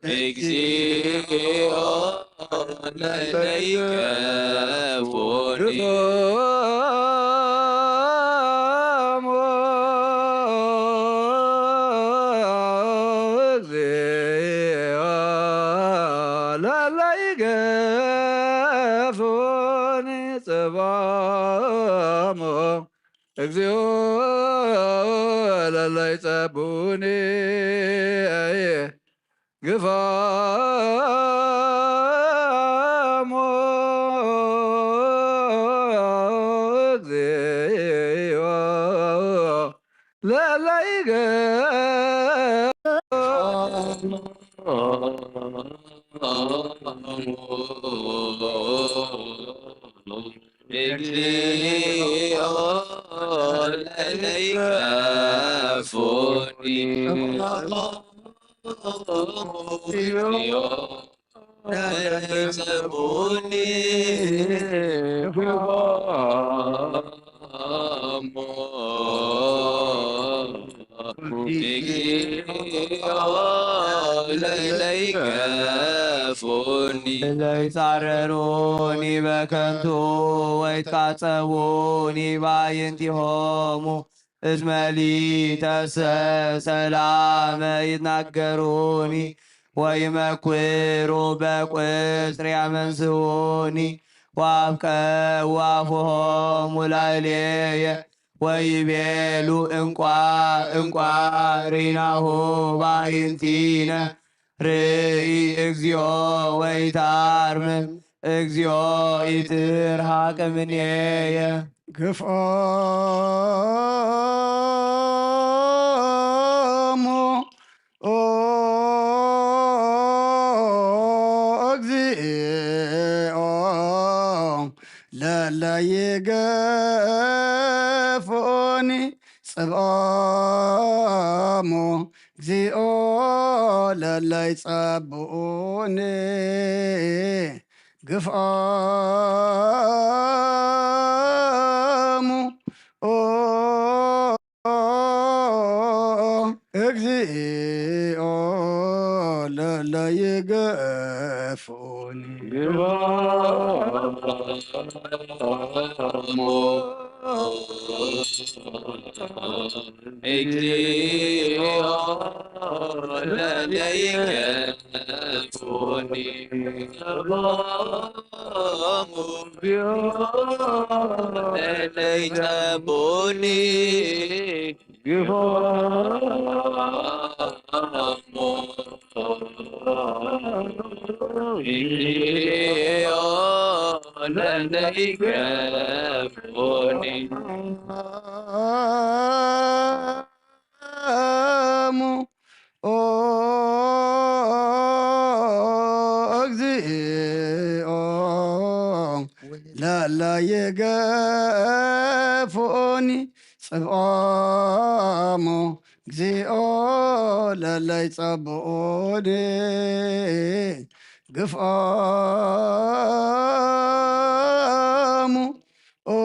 እግዚኦ ለለይገፉኒ ግፋሞ። እግዚኦ ለለይገፉኒ ጽባሞ። እግዚኦ ለለይጸቡኒ ግፋሞ። እግዚኦ ለለይገ እግዚኦ ለለይገፉኒ። እግዚኦ ለለይጸቡኒ ግፋሞ። እግዚኦ ለለይገፉኒ። ለይጻረሩኒ በከንቱ ወይትቃጸቡኒ ባይንቲሆሙ እስመ ሊተሰ ሰላመ ይትናገሩኒ ወይመኩሩ በቁጽር ያመንስኡኒ። ወአፍቀው አፉሆሙ ላዕሌየ ወይቤሉ እንቋ እንቋ ሪናሁ ባይንቲነ ርእይ እግዚኦ ወይትኣርምም፣ እግዚኦ ኢትርሃቅ እምኔየ። ግፍኦሙ ኦ እግዚኦ ለለ ይገፍኡኒ፣ ጽብኦሙ እግዚኦ ለለ ይጸብኡኒ። ግፍኦሙ ኦ እግዚኦ ለለ ይገፍኡኒ። ግፍኦሙ እግዚኦ ለለ ይገፍኡኒ። ግፍኦሙ እግዚኦ ለለ ይጸብኡኒ። ግፍኦሙ እግዚኦ ለለ ይገፍኡኒ። ሙ ኦ እግዚኦ ለለ ይገፍኡኒ፣ ጽብኦሙ እግዚኦ ለለ ይጸብኡኒ፣ ግፍኦሙ ኦ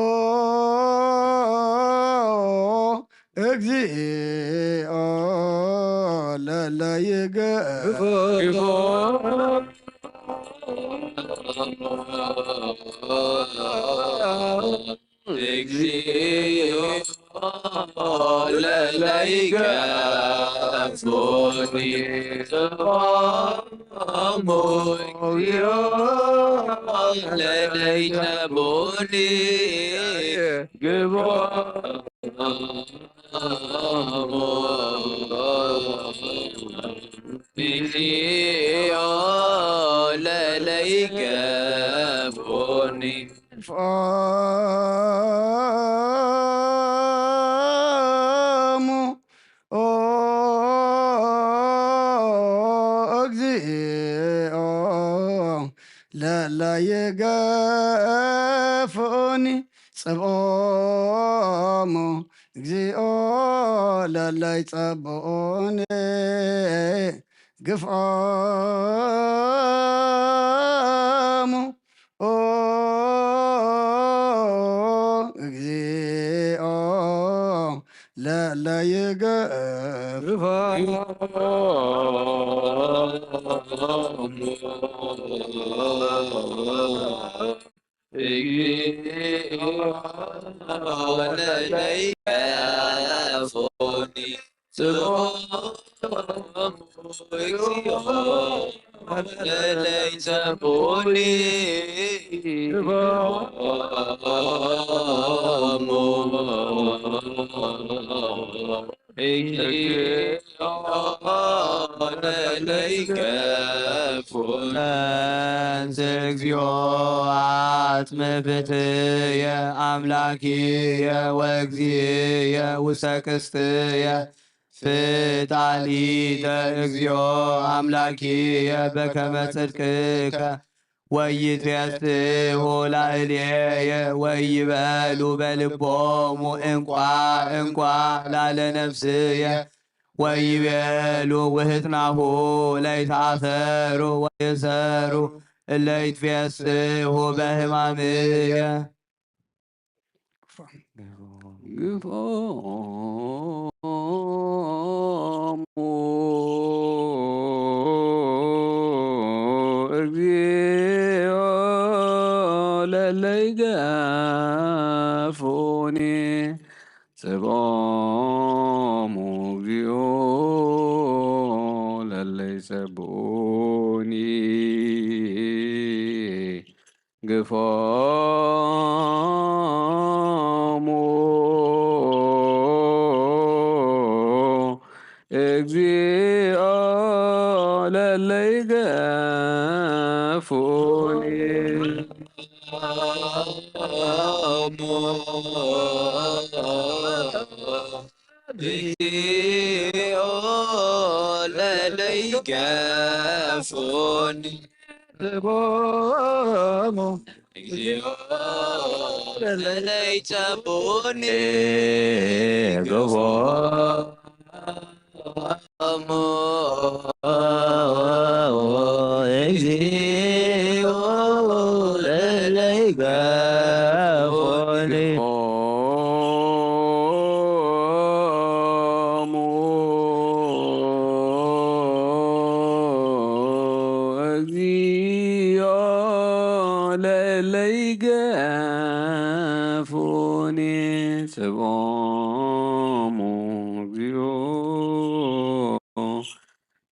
እግዚኦ ለለ ይገፍኡኒ። እግዚኦ ለለ ይገፍኡኒ፣ ጽብኦሙ እግዚኦ ለለ ይጸብኡኒ፣ ግፍኦሙ እግዚኦ ለለ ይገፍኡኒ። ግፍኦሙ ኦ እግዚኦ ለለ ይገፍኡኒ፣ ጽብኦሙ እግዚኦ ለለ ይጸብኡኒ፣ ግፍኦሙ ኦ እግዚኦ ለለ ይገፍኡኒ። እግዚኦ ለለ ይገፍኡኒ፣ ጽብኦሙ እግዚኦ ለለ ይጸብኡኒ፣ ግፍኦሙ እግዚኦ ለለ ይገፍኡኒ። ተንሥእ እግዚኦ አጽም ፍትየ አምላኪየ ወእግዚእየ ውስተ ቅስትየ ፍጣሊተ። እግዚኦ አምላኪየ በከመ ጽድቅከ ወይትፌስሑ ላዕሌየ ወይበሉ በልቦሙ እንቋ እንቋ ላለ ነፍስየ ወይቤሉ ውህትናሁ ለይትአሰሩ ወይእሰሩ እለ ይትፌስሑ በሕማምየ። ግፍኦሙ እግዚኦ ለለ ይገፍኡኒ፣ ጽብኦሙ እግዚኦ ለለ ይጸብኡኒ። ግፍኦሙ እግዚኦ ለለይገፉኒ። እግዚኦ ለለይገፉኒ። ስቦሙ እግዚኦ ለለይጸቡኒ። ግቦ ለለይገፉኒ። ስብኦሙ እግዚኦ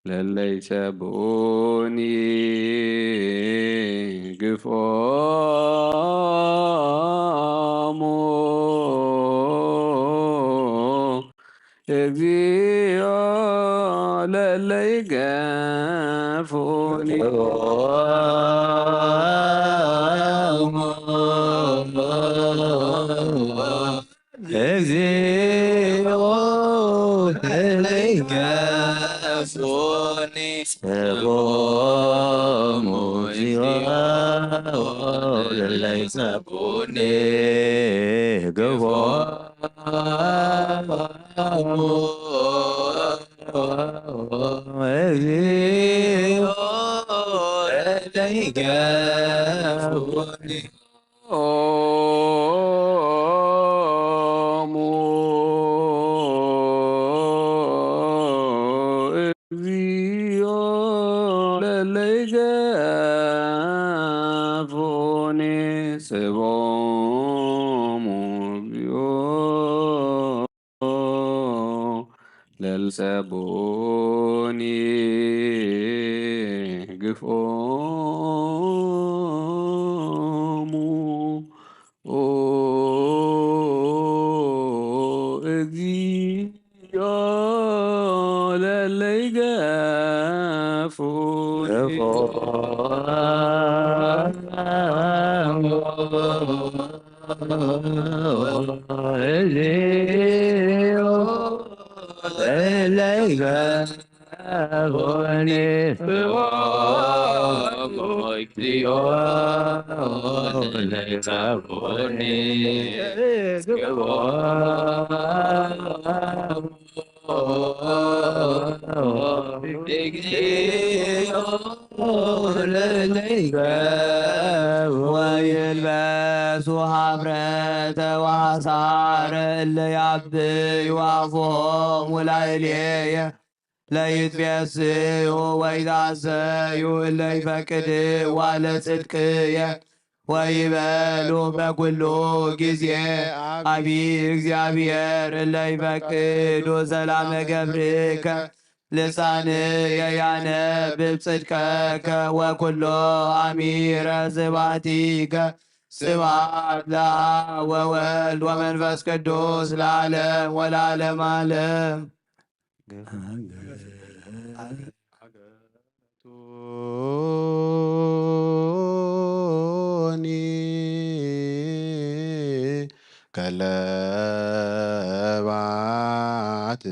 ለለይጸብኡኒ። ግፍኦሙ እግዚኦ ለለይገፉኒ። እግዚኦ ለለይገፉኒ። ስቦሙ እግዚኦ ለለይጸቡኒ። ግቦ እግዚኦ ለለይገፉኒ። ስቦሙ እግዚኦ ለልጸቡኒ። ግፍኦሙ እግዚኦ ለለይገፉኒ። ወይልበሱ ሀፍረተ ወሐሳረ እለ ያብዩ አፎሙ ላዕሌየ ለይትቤስኡ ወይታሰዩ እለ ይፈቅድዋ ለጽድቅየ ወይበሉ በኩሉ ጊዜ አቢ እግዚአብሔር እለ ይፈቅዱ ሰላመ ገብርከ። ልሳንየ ያነብብ ጽድቀከ ወኩሎ አሚረ ስብሐቲከ። ስብሐት ለአብ ወወልድ ወመንፈስ ቅዱስ ለዓለም ወለዓለም ዓለም። ቶኒ ከለባት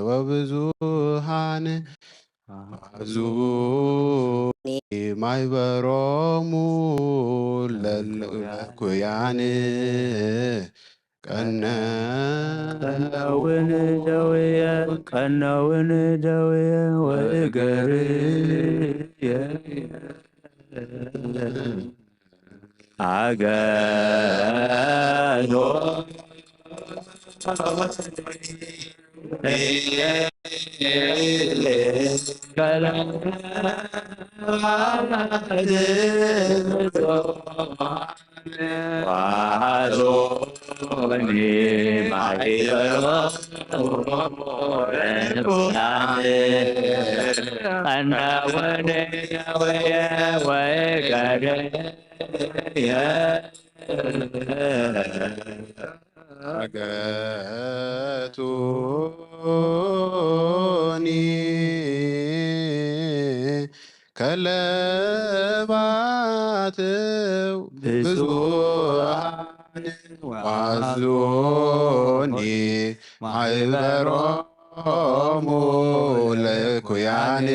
ወብዙሃን አዙ ማይበሮሙ ለልኩያን። ቀነውን ደውየ ቀነውን ደውየ ወእገርየ አገዶ አገቱኒ ለባትው ብዙሃን ዋዙኒ ማሕበሮሙ ለኩያን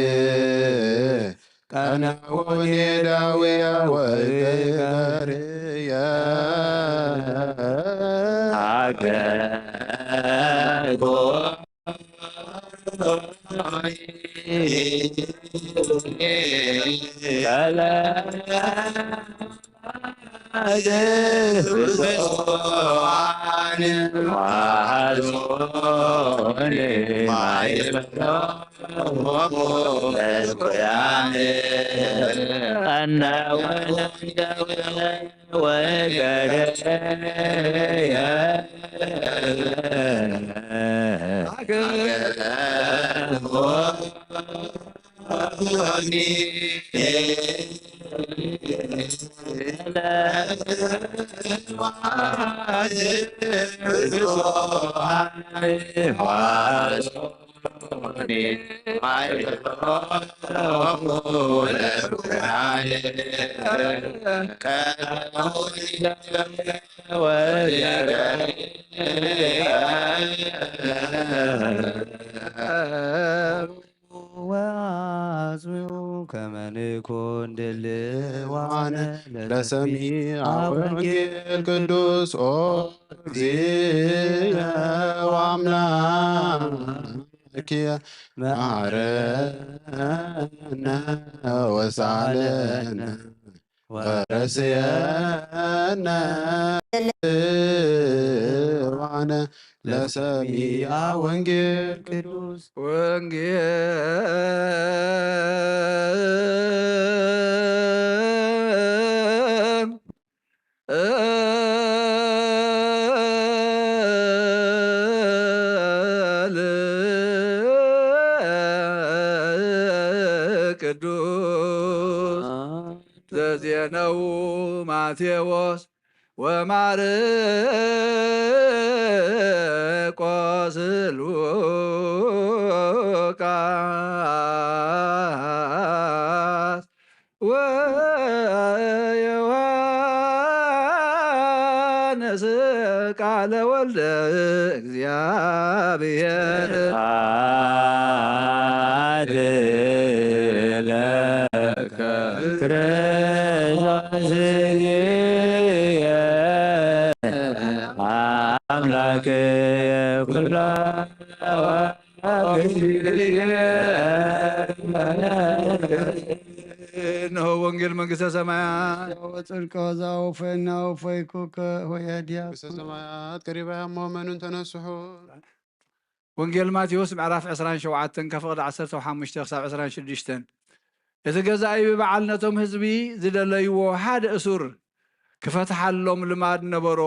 ቀነውኒ ዳውያ ወገርየ ወአጽብዑ ከመ ንኩን ድልዋነ ለሰሚዐ ወንጌል ቅዱስ ኦ እግዚእ ወአምላክየ መሐረነ ወሳለነ ወረስየነ ዋነ ለሰሚዐ ወንጌል ቅዱስ ወንጌል ቅዱስ ዘዜነው ማቴዎስ ወማርቆስ ሉቃስ ወዮሐንስ ቃለ ወልደ እግዚአብሔር። ስብሐት ለከ ክርስቶስ አምላክ ኩሎ እነሆ ወንጌል መንግስተ ሰማያት። ወጽድቀ ወዛ ወፈና ወፈይኩከ ሆያ ዲያቆን። መንግስተ ሰማያት ቀሪባ እያ እሞ መኑን ተነስሑ። ወንጌል ማቴዎስ ምዕራፍ ዕስራን ሸውዓተን ከፍቕዲ ዓሰርተ ሓሙሽተ ክሳብ ዕስራን ሽዱሽተን። እቲ ገዛኢ ብበዓል ነቶም ህዝቢ ዝደለይዎ ሓደ እሱር ክፈትሓሎም ልማድ ነበሮ።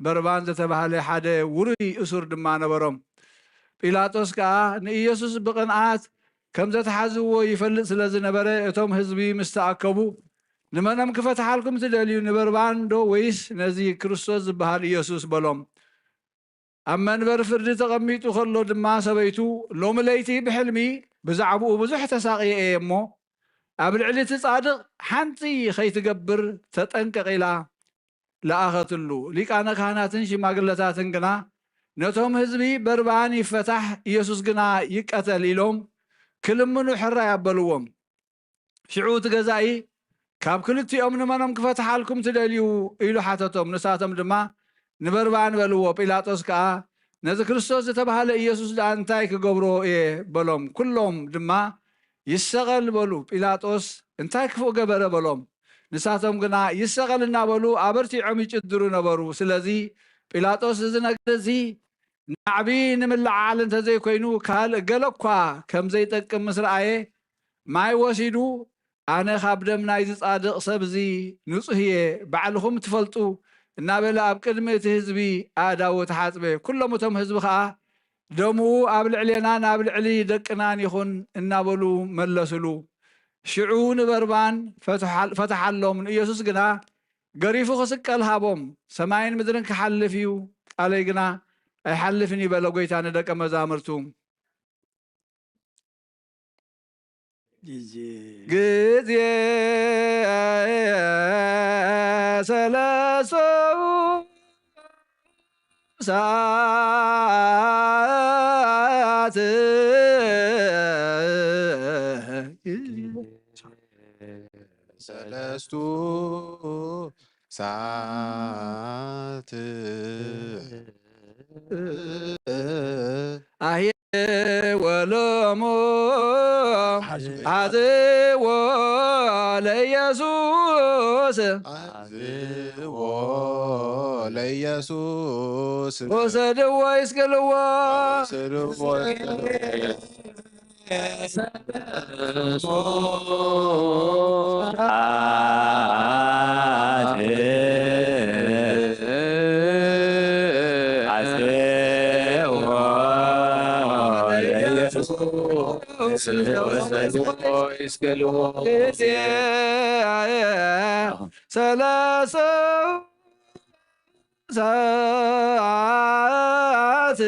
በርባን ዘተባህለ ሓደ ውሩይ እሱር ድማ ነበሮም። ጲላጦስ ከኣ ንኢየሱስ ብቕንኣት ከም ዘትሓዝዎ ይፈልጥ ስለ ዝነበረ፣ እቶም ህዝቢ ምስ ተኣከቡ፣ "ንመኖም ክፈትሓልኩም ትደልዩ? ንበርባን ዶ ወይስ ነዚ ክርስቶስ ዝበሃል ኢየሱስ?" በሎም። ኣብ መንበር ፍርዲ ተቐሚጡ ከሎ ድማ ሰበይቱ፣ "ሎሚ ለይቲ ብሕልሚ ብዛዕባኡ ብዙሕ ተሳቕየ እየ እሞ፣ ኣብ ልዕሊ እቲ ጻድቕ ሓንቲ ኸይትገብር ተጠንቀቕ" ኢላ ለኣኸትሉ። ሊቃነ ካህናትን ሽማግለታትን ግና፣ "ነቶም ህዝቢ በርባን ይፈታሕ፣ ኢየሱስ ግና ይቀተል" ኢሎም ክልምኑ ሕራይ ኣበልዎም። ሽዑ እቲ ገዛኢ፣ "ካብ ክልቲኦም ንመኖም ክፈትሓልኩም ትደልዩ?" ኢሉ ሓተቶም። ንሳቶም ድማ፣ "ንበርባን" በልዎ። ጲላጦስ ከኣ፣ "ነዚ ክርስቶስ ዝተባህለ ኢየሱስ ደኣ እንታይ ክገብሮ እየ?" በሎም። ኩሎም ድማ፣ "ይሰቐል" በሉ። ጲላጦስ፣ "እንታይ ክፉእ ገበረ?" በሎም። ንሳቶም ግና፣ "ይሰቐል" እናበሉ ኣበርቲዖም ይጭድሩ ነበሩ። ስለዚ ጲላጦስ፣ "እዚ ነገር እዚ ናዕቢ ንምልዓዓል እንተዘይኮይኑ፣ ካልእ ገለ እኳ ከም ዘይጠቅም ምስ ረኣየ፣ ማይ ወሲዱ፣ 'ኣነ ካብ ደም ናይዚ ጻድቕ ሰብ እዚ ንጹህ እየ፣ ባዕልኹም ትፈልጡ' እናበለ ኣብ ቅድሚ እቲ ህዝቢ ኣእዳዉ ተሓጽበ። ኩሎም እቶም ህዝቢ ኸኣ፣ 'ደሙ ኣብ ልዕሌናን ኣብ ልዕሊ ደቅናን ይኹን' እናበሉ መለስሉ። ሽዑ ንበርባን ፈትሓል-፣ ፈትሓሎም፣ ንኢየሱስ ግና ገሪፉ ክስቀል ሃቦም። "ሰማይን ምድርን ክሓልፍ እዩ፣ ቃለይ ግና ኣይሓልፍን እዩ" በለ ጐይታ ንደቀ መዛሙርቱ። ጊዜ ጊዜ ሰለስቱ ሰዓት ሰለስቱ ሰዓት ኣህየ ወሎሙ ሓዝዎ ለኢየሱስ ሓዝዎ ለኢየሱስ ወሰድዎ ይስቅልዎ ወሰድዎ ይስቅልዎ። ሰለስቱ ሰዓት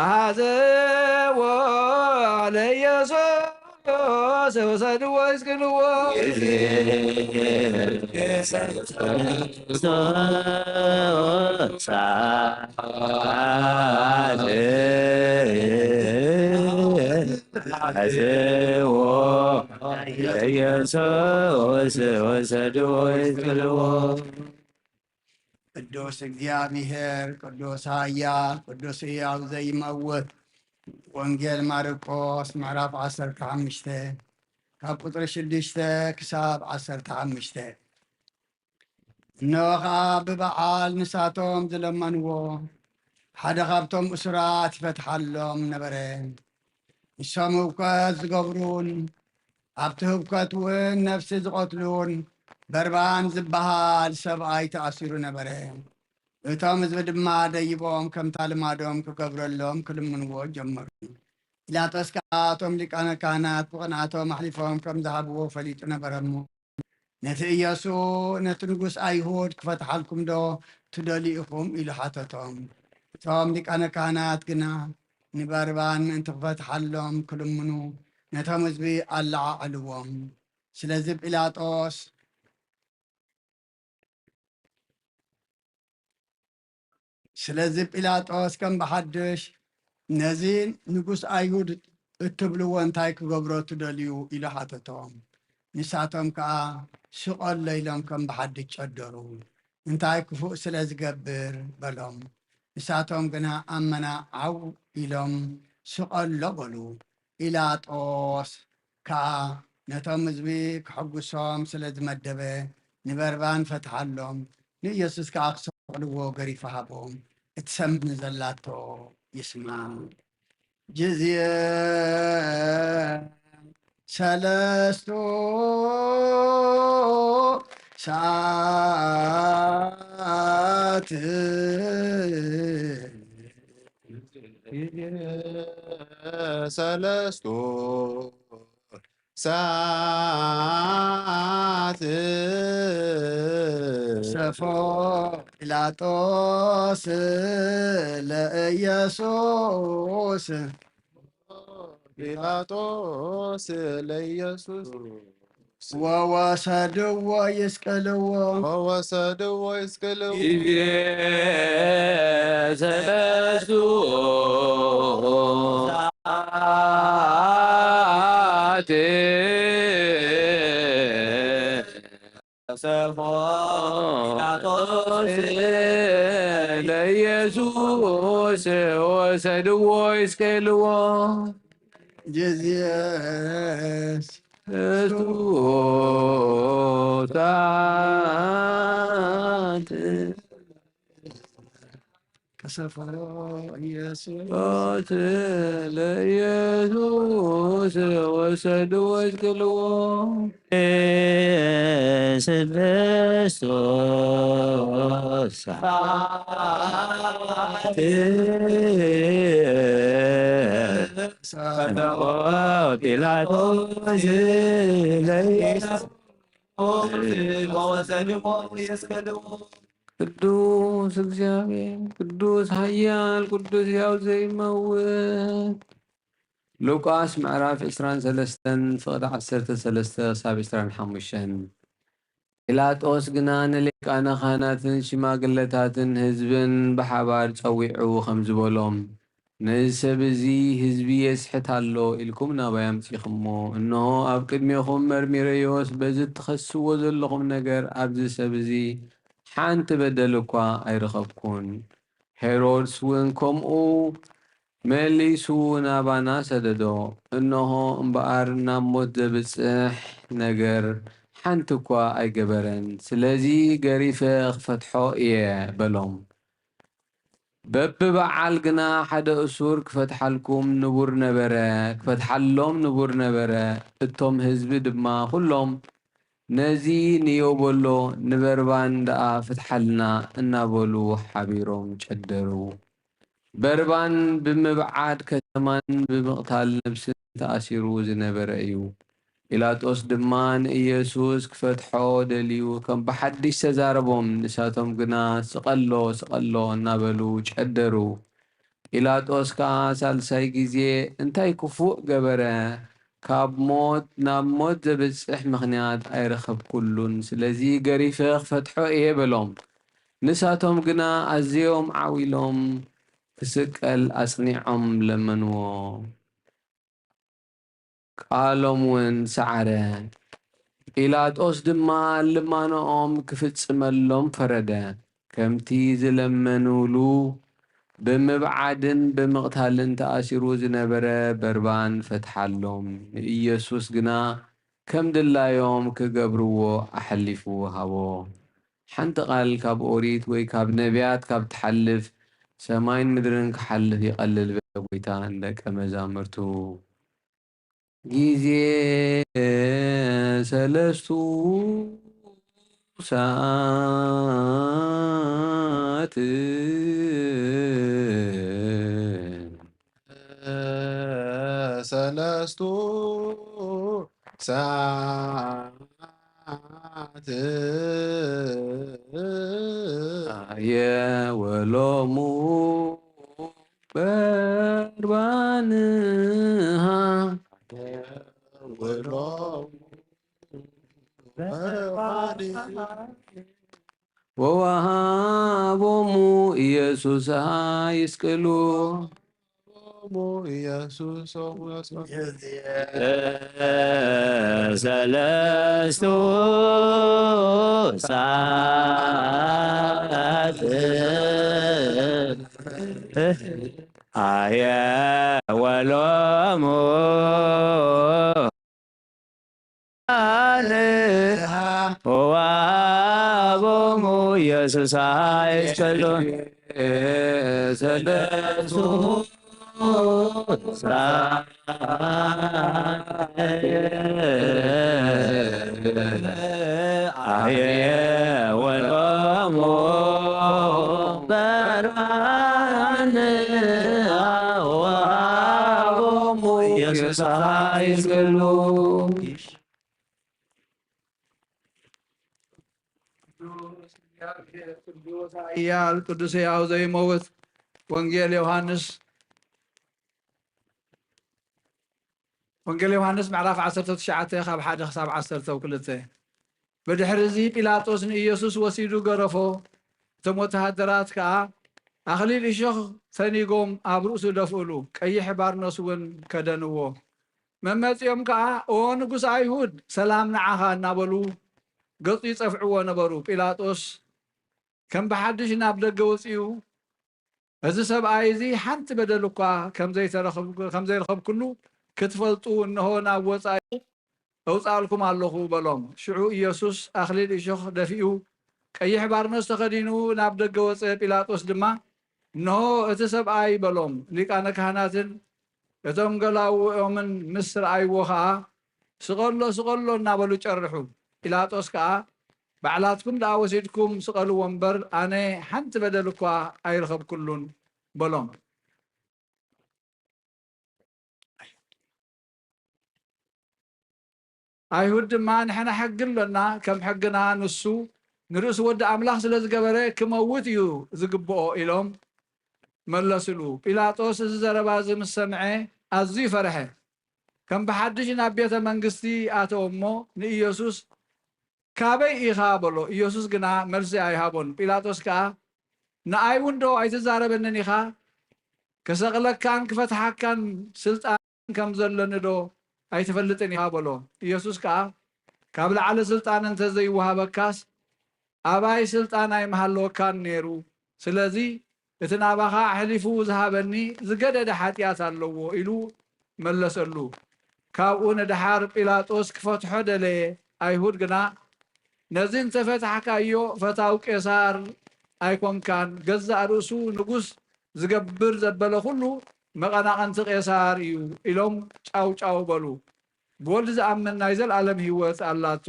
ኣዘዎ ለኢየሱስ ወሰድዎ ይስቅልዎ። አስዎ ኢየሱስ ወሰድዎ ይስቅልዎ። ቅዱስ እግዚኣብሔር፣ ቅዱስ ኃያል፣ ቅዱስ ሕያው ዘይመውት። ወንጌል ማርቆስ ምዕራፍ ዓሰርተ ሓሙሽተ ካብ ቁጽሪ ሽዱሽተ ክሳብ ዓሰርተ ሓሙሽተ። እነሆ ኸዓ ብበዓል ንሳቶም ዝለመንዎ ሓደ ካብቶም እሱራት ይፈትሓሎም ነበረ። ንሶም ህውከት ዝገብሩን ኣብቲ ህውከት እውን ነፍሲ ዝቐትሉን በርባን ዝበሃል ሰብኣይ ተኣሲሩ ነበረ። እቶም ህዝቢ ድማ ደይቦም ከምታ ልማዶም ክገብረሎም ክልምንዎ ጀመሩ። ጲላጦስ ከኣ እቶም ሊቃነ ካህናት ብቕንኣቶም ኣሕሊፎም ከም ዝሃብዎ ፈሊጡ ነበረ እሞ፣ ነቲ ኢየሱ ነቲ ንጉስ ኣይሁድ ክፈትሓልኩም ዶ ትደልዩ ኢኹም? ኢሉ ሓተቶም። እቶም ሊቃነ ካህናት ግና ንበርባን ምእንቲ ክፈትሓሎም ክልምኑ ነቶም ህዝቢ ኣለዓዕልዎም። ስለዚ ጲላጦስ ስለዚ ጲላጦስ ከም ብሓድሽ፣ "ነዚ ንጉስ ኣይሁድ እትብልዎ እንታይ ክገብሮ ትደልዩ?" ኢሉ ሓተቶም። ንሳቶም ከኣ፣ "ስቐሎ" ኢሎም ከም ብሓድሽ ጨደሩ። "እንታይ ክፉእ ስለ ዝገብር?" በሎም። ንሳቶም ግና ኣብ መና ዓው ኢሎም፣ "ስቐሎ" በሉ። ጲላጦስ ከኣ ነቶም ህዝቢ ከሐጉሶም ስለ ዝመደበ፣ ንበርባን ፈትሓሎም፣ ንኢየሱስ ከኣ ክሰቕልዎ ገሪፋ ሃቦም። እቲ ሰምዕ ንዘላቶ ይስማዕ። ግዜ ሰለስቱ ሰዓት ሰለስቱ ሰዓት ሰፎ ጲላጦስ ለኢየሱስ ጲላጦስ ለኢየሱስ ወወሰድዎ ይስቅልዎ። ወወሰድዎ ይስቅልዎ። ግዜ ሰለስቱ ሰዓት ሰፎ ጲላጦስ ለኢየሱስ ወሰድዎ ይስቅልዎ። ግዜ ስቱታት ከሰፈሮ ኢየሱስ ለኢየሱስ ወሰድዎ ይስቅልዎ። ስድስቱ ሰዓት ሰፈሮ ጲላጦስ ለኢየሱስ ቅዱስ እግዚኣብሔር፣ ቅዱስ ኃያል፣ ቅዱስ ሕያው ዘይመውት፣ ሉቃስ ምዕራፍ ዕስራን ሰለስተን ፍቕዲ ዓሰርተ ሰለስተ ክሳብ ዕስራን ሓሙሽተን። ጲላጦስ ግና ንሊቃነ ካህናትን ሽማግለታትን ህዝብን ብሓባር ጸዊዑ ከምዚ በሎም፣ ነዚ ሰብ እዚ ህዝቢ የስሕት ኣሎ ኢልኩም ናባይ ኣምጺእኹሞ። እንሆ ኣብ ቅድሜኹም መርሚረዮስ፣ በዚ እትኸስዎ ዘለኹም ነገር ኣብዚ ሰብ እዚ ሓንቲ በደል እኳ ኣይረኸብኩን። ሄሮድስ እውን ከምኡ መሊሱ ናባና ሰደዶ። እንሆ እምበኣር ናብ ሞት ዘብጽሕ ነገር ሓንቲ እኳ ኣይገበረን። ስለዚ ገሪፈ ክፈትሖ እየ በሎም። በብበዓል ግና ሓደ እሱር ክፈትሓልኩም ንቡር ነበረ፣ ክፈትሓሎም ንቡር ነበረ። እቶም ህዝቢ ድማ ኩሎም ነዚ ንዮ በሎ፣ ንበርባን ደኣ ፍትሓልና እናበሉ ሓቢሮም ጨደሩ። በርባን ብምብዓድ ከተማን ብምቕታል ነብስን ተኣሲሩ ዝነበረ እዩ። ጲላጦስ ድማ ንኢየሱስ ክፈትሖ ደልዩ ከም ብሓድሽ ተዛረቦም። ንሳቶም ግና ስቐሎ፣ ስቐሎ እናበሉ ጨደሩ። ጲላጦስ ከኣ ሳልሳይ ግዜ እንታይ ክፉእ ገበረ? ካብ ሞት ናብ ሞት ዘብጽሕ ምኽንያት ኣይረኸብኩሉን። ስለዚ ገሪፈ ክፈትሖ እየ በሎም። ንሳቶም ግና ኣዝዮም ዓው ኢሎም ክስቀል ኣጽኒዖም ለመንዎ። ቃሎም እውን ሰዓረ። ጲላጦስ ድማ ልማኖኦም ክፍጽመሎም ፈረደ። ከምቲ ዝለመኑሉ ብምብዓድን ብምቕታልን ተኣሲሩ ዝነበረ በርባን ፈትሓሎም። ንኢየሱስ ግና ከም ድላዮም ክገብርዎ ኣሐሊፉ ሃቦ። ሓንቲ ቃል ካብ ኦሪት ወይ ካብ ነቢያት ካብ ትሓልፍ፣ ሰማይን ምድርን ክሓልፍ ይቐልል በለ ጐይታ ንደቀ መዛሙርቱ። ጊዜ ሰለስቱ ሰዓት ሰለስቱ ሰዓት ኣየ ወሎሙ በርባንሃ ወሎሙ በርባንሃ ወወሃቦሙ ኢየሱስ ይስቅሉ። ኢየሱስ ሰለስቱ ሰዓት ኣየ ወሎሙ ኣነ ወሃቦሙ ኢየሱስ ኣይስቀሉ ሰለስቱ ኣየ ወሎሙ በርባን ወሃቦሙ ኢየሱስ ኣይስቀሉ። ቅዱስ ኃያል ቅዱስ ሕያው ዘይመውት። ወንጌል ዮሃንስ፣ ወንጌል ዮሃንስ ምዕራፍ ዓሰርተ ትሽዓተ ካብ ሓደ ክሳብ ዓሰርተ ክልተ። ብድሕሪ እዚ ጲላጦስ ንኢየሱስ ወሲዱ ገረፎ። እቶም ወተሃደራት ከኣ ኣኽሊል እሾኽ ሰኒጎም ኣብ ርእሱ ደፍእሉ፣ ቀይሕ ባርኖስ እውን ከደንዎ። መመጺኦም ከኣ፣ "ኦ ንጉስ ኣይሁድ፣ ሰላም ንዓኻ" እናበሉ ገጹ ይጸፍዕዎ ነበሩ። ጲላጦስ ከም ብሓድሽ ናብ ደገ ወጺኡ፣ "እዚ ሰብኣይ እዚ ሓንቲ በደል እኳ ከም ዘይተረኽብ-፣ ከም ዘይረኸብኩሉ ክትፈልጡ፣ እንሆ ናብ ወጻኢ እውጻልኩም ኣለኹ" በሎም። ሽዑ ኢየሱስ ኣኽሊል እሾኽ ደፊኡ፣ ቀይሕ ባርኖስ ተኸዲኑ ናብ ደገ ወጸ። ጲላጦስ ድማ፣ "እንሆ እቲ ሰብኣይ" በሎም። ሊቃነ ካህናትን እቶም ገላውኦምን ምስ ረኣይዎ ኸኣ፣ "ስቐሎ፣ ስቐሎ" እናበሉ ጨርሑ። ጲላጦስ ከኣ፣ "ባዕላትኩም ደኣ ወሲድኩም ስቐልዎ እምበር፣ ኣነ ሓንቲ በደል እኳ ኣይረኸብኩሉን" በሎም። ኣይሁድ ድማ፣ "ንሕና ሕጊ ኣሎና፣ ከም ሕግና ንሱ ንርእሱ ወዲ ኣምላኽ ስለ ዝገበረ ክመውት እዩ ዝግብኦ" ኢሎም መለስሉ። ጲላጦስ እዚ ዘረባ እዚ ምስ ሰምዐ፣ ኣዝዩ ፈርሐ። ከም ብሓድሽ ናብ ቤተ መንግስቲ ኣተወ እሞ ንኢየሱስ፣ "ካበይ ኢኻ?" በሎ። ኢየሱስ ግና መልሲ ኣይሃቦን። ጲላጦስ ከኣ፣ "ንኣይ እውን ዶ ኣይትዛረበንን ኢኻ? ክሰቕለካን ክፈትሓካን ስልጣን ከም ዘለኒ ዶ ኣይትፈልጥን ኢኻ?" በሎ። ኢየሱስ ከኣ፣ "ካብ ላዕሊ ስልጣን እንተ ዘይወሃበካስ፣ ኣባይ ስልጣን ኣይምሃለወካን ነይሩ። ስለዚ እቲ ናባኻ ኣሕሊፉ ዝሃበኒ ዝገደደ ሓጢኣት ኣለዎ" ኢሉ መለሰሉ። ካብኡ ንደሓር ጲላጦስ ክፈትሖ ደለየ። ኣይሁድ ግና፣ "ነዚ እንተፈታሕካዮ ፈታው ቄሳር ኣይኮንካን፣ ገዛእ ርእሱ ንጉስ ዝገብር ዘበለ ኩሉ መቐናቕንቲ ቄሳር እዩ" ኢሎም ጫው ጫው በሉ። ብወልድ ዝኣምን ናይ ዘልኣለም ህይወት ኣላቶ።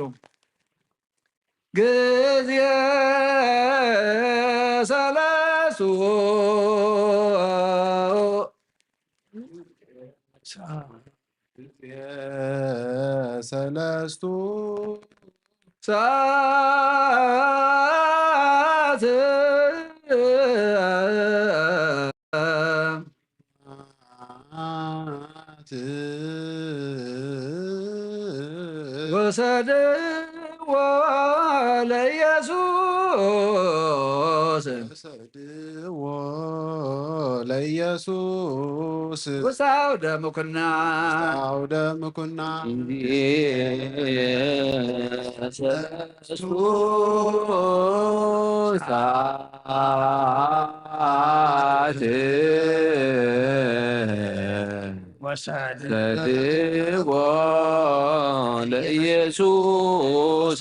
ግዜ ሰለስቱ ሰለስቱ ሰዓት ወሰድዎ ለኢየሱስ። ወሰድዎ ለኢየሱስ። ውስተ አውደ ምኩና። ውስተ አውደ ምኩና። ሰዓት ወሰድዎ ለኢየሱስ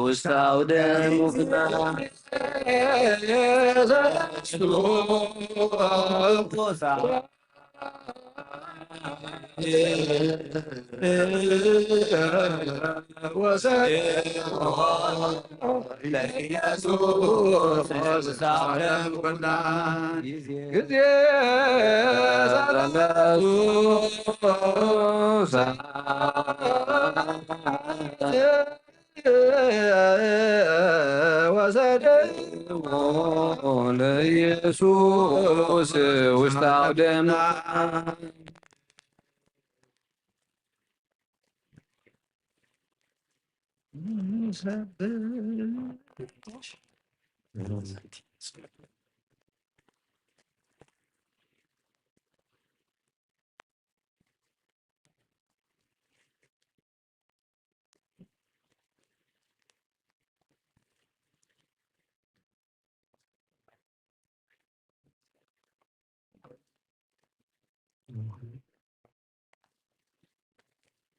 ውስተ አውደ ምኩና። ወሰድዎ ለኢየሱስ ውስተ አውደ ምኩና።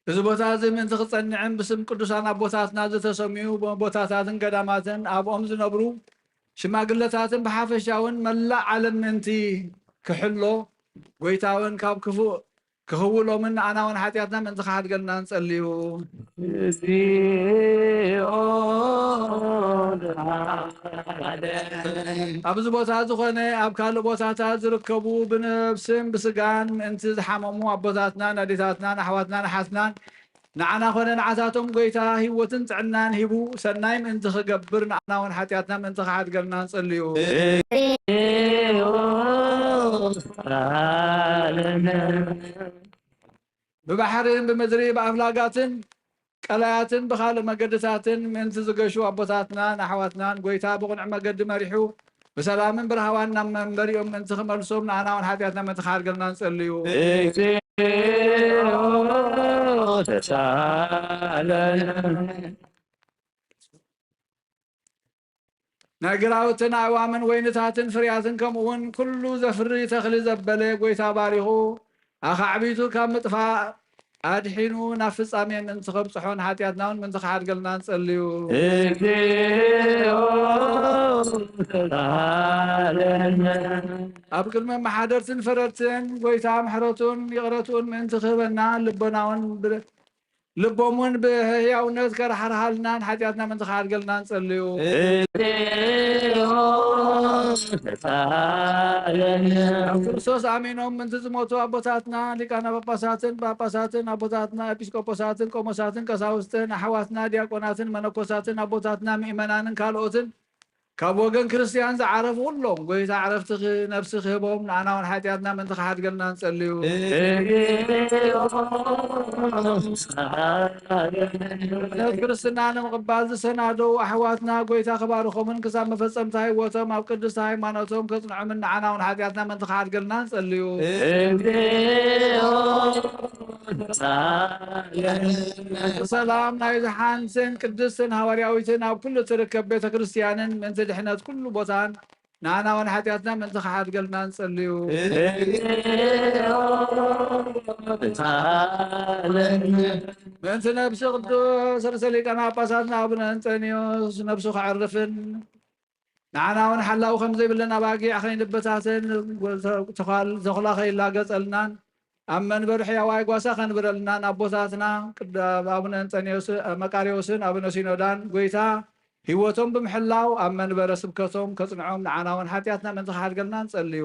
እዚ ቦታ እዚ ምእንቲ ክጸንዕን ብስም ቅዱሳን ኣቦታትና ዝተሰምዩ ቦታታትን ገዳማትን ኣብኦም ዝነብሩ ሽማግለታትን ብሓፈሻውን መላእ ዓለም ምእንቲ ክሕሎ፣ ጎይታ እውን ካብ ክፉእ ክኽውሎምን ንኣና እውን ሓጢኣትና ምእንቲ ክሓድገልና ንጸልዩ። ኣብዚ ቦታ ዝኾነ ኣብ ካልእ ቦታታት ዝርከቡ ብነብስን ብስጋን ምእንቲ ዝሓመሙ ኣቦታትናን ኣዴታትናን ኣሕዋትናን ኣሓትናን ንዓና ኮነ ንዓታቶም ጎይታ ህይወትን ጥዕናን ሂቡ ሰናይ ምእንቲ ክገብር ንኣና እውን ሓጢኣትና ምእንቲ ክሓድገልና ንጸልዩ። ብባሕርን ብምድሪ ብኣፍላጋትን ቀላያትን ብኻልእ መገድታትን ምእንቲ ዝገሹ ኣቦታትናን ኣሕዋትናን ጎይታ ብቕኑዕ መገዲ መሪሑ ብሰላምን ብራህዋን ናብ መንበሪኦም ምእንቲ ክመልሶም ንኣና እውን ሓጢኣትና ምእንቲ ክሓድገልና ንጸልዩ። ናይ ግራውትን ኣእዋምን ወይንታትን ፍርያትን ከምኡ እውን ኩሉ ዘፍሪ ተኽሊ ዘበለ ጎይታ ባሪኹ ኣኻዕቢቱ ካብ ምጥፋእ ኣድሒኑ ናብ ፍጻሜ ምእንቲ ከብጽሖን ሓጢኣትና እውን ምእንቲ ክሓድገልና ንጸልዩ። ኣብ ቅድሚ ኣመሓደርትን ፈረድትን ጎይታ ምሕረቱን ይቕረትኡን ምእንቲ ክህበና ልቦናውን ብ- ልቦም እውን ብህያውነት ከርሓርሃልናን ሓጢኣትና ምእንቲ ክሓድገልና ንጸልዩ። ኣብ ክርስቶስ ኣሚኖም ምእንቲ ዝሞቱ ኣቦታትና ሊቃነ ጳጳሳትን ጳጳሳትን ኣቦታትና ኤጲስቆጶሳትን ቆሞሳትን ቀሳውስትን ኣሕዋትና ዲያቆናትን መነኮሳትን ኣቦታትና ምእመናንን ካልኦትን ካብ ወገን ክርስትያን ዝዓረፉ ኩሎም፣ ጎይታ ዕረፍቲ ኽ-፣ ነፍሲ ክህቦም፣ ንኣና እውን ሓጢኣትና ምእንቲ ክሓድገልና ንጸልዩ። እምነት ክርስትና ንምቕባል ዝሰናደዉ ኣሕዋትና፣ ጎይታ ክባርኾምን ክሳብ መፈጸምታ ህይወቶም ኣብ ቅድስቲ ሃይማኖቶም ከጽንዖምን፣ ንኣና እውን ሓጢኣትና ምእንቲ ክሓድገልና ንጸልዩ። ሰላም ናይዛ ሓንትን ቅድስትን ሃዋርያዊትን ኣብ ኩሉ ትርከብ ቤተ ክርስትያንን ምእንቲ ድሕነት ኩሉ ቦታን ንኣና እውን ሓጢኣትና ምእንቲ ክሓድገልና ንጸልዩ። ምእንቲ ነብሲ ቅዱስ ርእሰ ሊቃነ ጳጳሳትና ኣቡነ እንጠንዮስ ነብሱ ከዕርፍን ንዓና እውን ሓላዊ ከም ዘይብለን ኣባጊዕ ከይንበታተን፣ ተዃል-፣ ተኹላ ከይላገጸልናን፣ ኣብ መንበሩ ሕያዋይ ጓሳ ከንብረልናን ኣቦታትና ቅድ-፣ ኣቡነ እንጠንዮስ-፣ መቃርዮስን ኣቡነ ሲኖዳን፣ ጎይታ ህይወቶም ብምሕላው ኣብ መንበረ ስብከቶም ከጽንዖም፣ ንዓና እውን ሓጢኣትና ምእንቲ ክሓድገልና ንጸልዩ።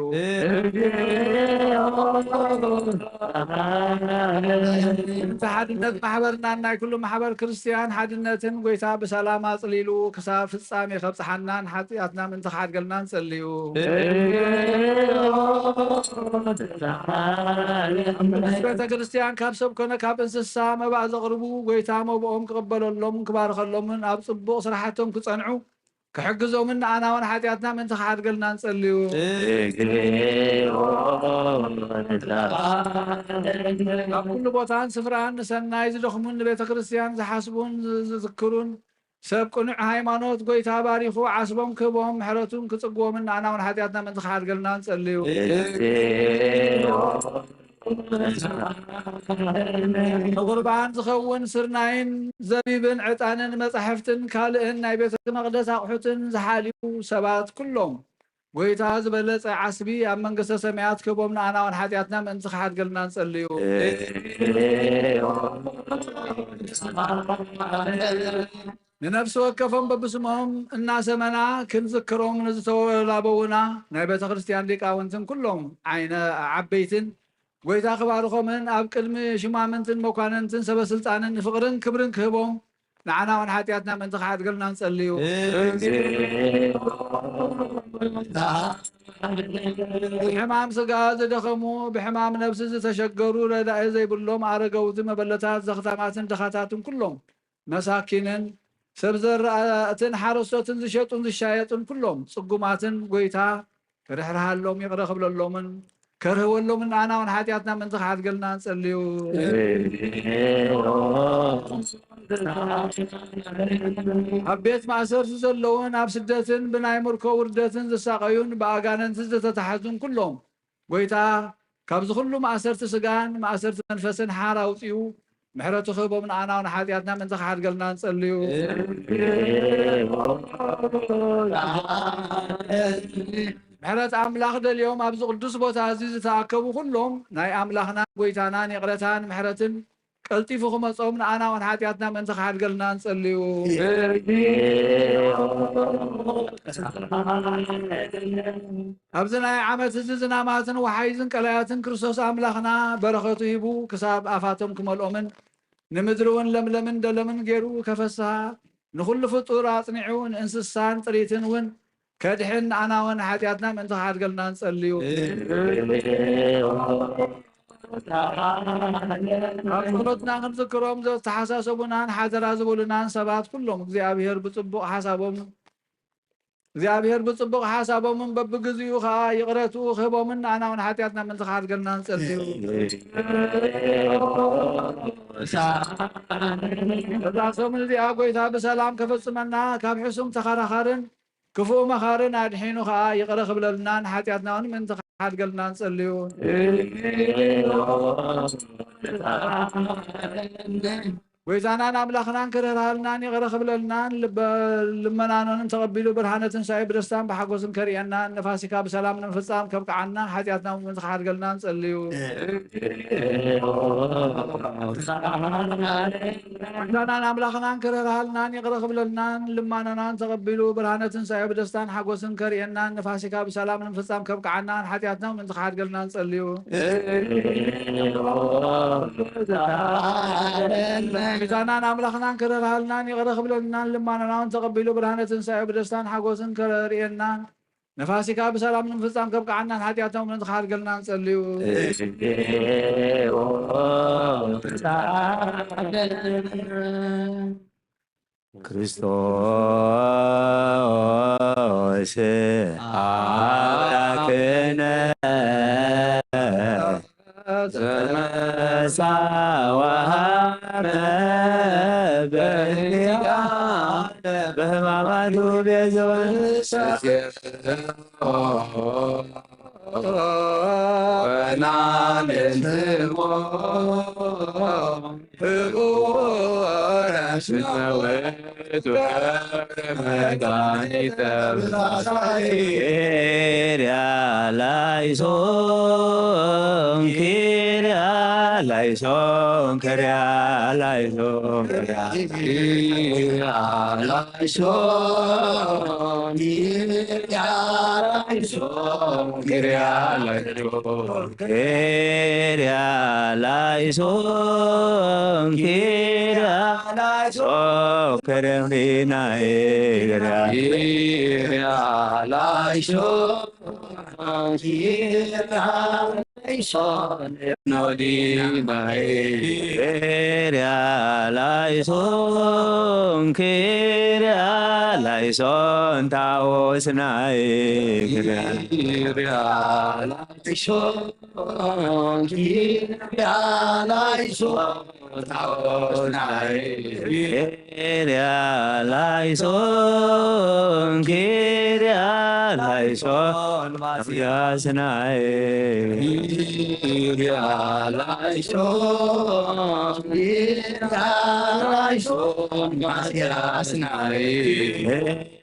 እቲ ሓድነት ማሕበርናን ናይ ኩሉ ማሕበር ክርስትያን ሓድነትን ጎይታ ብሰላም ኣጽሊሉ ክሳብ ፍጻሜ ከብጽሓናን ሓጢኣትና ምእንቲ ክሓድገልና ንጸልዩ። ቤተ ክርስትያን ካብ ሰብ ኮነ ካብ እንስሳ መባእ ዘቕርቡ፣ ጎይታ መብኦም ክቕበለሎምን ክባርኸሎምን ኣብ ጽቡቕ ስራሓቶም ክጸንዑ ክሕግዞምን ንኣና እውን ሓጢኣትና ምእንቲ ክሓድገልና ንጸልዩ። ኣብ ኩሉ ቦታን ስፍራን ንሰናይ ዝደኽሙን ንቤተ ክርስትያን ዝሓስቡን ዝ-፣ ዝዝክሩን ሰብ ቅኑዕ ሃይማኖት ጎይታ ባሪኹ ዓስቦም ክህቦም ምሕረቱን ክጽግቦምን ንኣና እውን ሓጢኣትና ምእንቲ ክሓድገልና ንጸልዩ። ንቁርባን ዝኸውን ስርናይን ዘቢብን ዕጣንን መጻሕፍትን ካልእን ናይ ቤተ መቕደስ ኣቑሑትን ዝሓልዩ ሰባት ኩሎም፣ ጎይታ ዝበለጸ ዓስቢ ኣብ መንግስተ ሰማያት ክህቦም ንኣና እውን ሓጢኣትና ምእንቲ ክሓድገልና ንጸልዩ። ንነፍሲ ወከፎም በብስሞም እናሰመና ክንዝክሮም ንዝተወላበውና ናይ ቤተ ክርስትያን ሊቃውንትን ኩሎም ዓይነ ዓበይትን ጎይታ ክባርኾምን ኣብ ቅድሚ ሽማምንትን መኳንንትን ሰበ ስልጣንን ፍቕርን ክብርን ክህቦም ንዓና እውን ሓጢኣትና ምእንቲ ክሓድገልና ንጸልዩ። ብሕማም ስጋ ዝደኸሙ፣ ብሕማም ነብሲ ዝተሸገሩ፣ ረዳኢ ዘይብሎም ኣረገውቲ፣ መበለታት፣ ዘኽታማትን ድኻታትን ኩሎም መሳኪንን ሰብ ዘራእትን ሓረስቶትን ዝሸጡን ዝሻየጡን ኩሎም ጽጉማትን ጎይታ ክርሕርሃሎም ይቕረ ክብለሎምን ከርህወሎምን ንኣና እውን ሓጢኣትና ምእንቲ ክሓድገልና ንጸልዩ። ኣብ ቤት ማእሰርቲ ዘለውን ኣብ ስደትን ብናይ ምርኮ ውርደትን ዝሳቐዩን ብኣጋንንቲ ዝተታሕዙን ኩሎም ጎይታ ካብዚ ኩሉ ማእሰርቲ ስጋን ማእሰርቲ መንፈስን ሓር ኣውጺኡ ምሕረቱ ክህቦም ንኣና እውን ሓጢኣትና ምእንቲ ክሓድገልና ንጸልዩ። ምሕረት ኣምላኽ ደልዮም ኣብዚ ቅዱስ ቦታ እዚ ዝተኣከቡ ኩሎም ናይ ኣምላኽናን ጎይታናን ይቕረታን ምሕረትን ቀልጢፉ ክመጾም ንኣና እውን ሓጢኣትና ምእንቲ ክሓድገልና ንጸልዩ። ኣብዚ ናይ ዓመት እዚ ዝናማትን ወሓይዝን ቀላያትን ክርስቶስ ኣምላኽና በረኸቱ ሂቡ ክሳብ ኣፋቶም ክመልኦምን ንምድሪ እውን ለምለምን ደለምን ገይሩ ከፈስሃ ንኹሉ ፍጡር ኣጽኒዑ ንእንስሳን ጥሪትን እውን ከድሕን ንኣና እውን ሓጢኣትና ምእንቲ ክሓድገልና ንጸልዩ። ኣብ ጸሎትና ክንዝክሮም ዘተሓሳሰቡናን ሓደራ ዝብሉናን ሰባት ኩሎም እግዚኣብሔር ብጽቡቕ ሓሳቦም እግዚኣብሔር ብጽቡቕ ሓሳቦምን በብግዚኡ ኸኣ ይቕረትኡ ክህቦምን ንኣና እውን ሓጢኣትና ምእንቲ ክሓድገልና ንጸልዩ። እዛ ሰሙን እዚኣ ጐይታ ብሰላም ከፈጽመና ካብ ሕሱም ተኸራኻርን ክፉእ መኻርን ኣድሒኑ ኸኣ ይቕረ ክብለልናን ሓጢኣትና እውን ምእንቲ ክሓድገልና ንጸልዩ። ጐይታናን ኣምላኽናን ክርህራሃልናን ይቕረ ክብለልናን ልበ-፣ ልመናኖንን ተቐቢሉ ብርሃነ ትንሳኤ ብደስታን ብሓጎስን ከርእየናን ንፋሲካ ብሰላም ንምፍጻም ከብቅዓና ሓጢኣትና እውን ክሓድገልና ንጸልዩ። ጐይታናን ኣምላኽናን ክርህራሃልናን ይቕረ ክብለልናን ልማኖናን ተቐቢሉ ብርሃነ ትንሳኤ ብደስታን ሓጎስን ከርእየናን ንፋሲካ ብሰላም ንምፍጻም ከብቅዓናን ሓጢኣትና እውን ክሓድገልና ንጸልዩ። ቤዛናን ኣምላኽናን ክርህራሃልናን ይቕረ ክብለልናን ልማናና እውን ተቐቢሉ ብርሃነ ትንሳኤ ብደስታን ሓጎስን ከርእየናን ንፋሲካ ብሰላም ንምፍጻም ከብቅዓናን ሓጢኣቶም ንትኻርገልና ንጸልዩ። ክርስቶስ ኣምላክነ ተመሳ ወሃበ በህማማቱ ቤዘወ ወናንትሞ ኪርያ ላይሶን ኪርያ ላይሶን ኪርያ ላይሶን ኪርያ ላይሶን ኪርያ ላይሶን ኪርያ ላይሶን ኪርያ ላይሶን ኪርያ ላይሶን ክረምሪናይ ኪርያ ላይሶን ኪርያ ላይሶን ኖዲናይ ኪርያ ላይሶን ኪርያ ላይሶን ታዎስናይ ኪርያ ላይሶን ኪርያ ላይሶን ታዎስናይ ኪርያ ላይሶን ኪርያ ላይሶን ማስያስናይ ኪርያ ላይሶን ኪርያ ላይሶን ማስያስናይ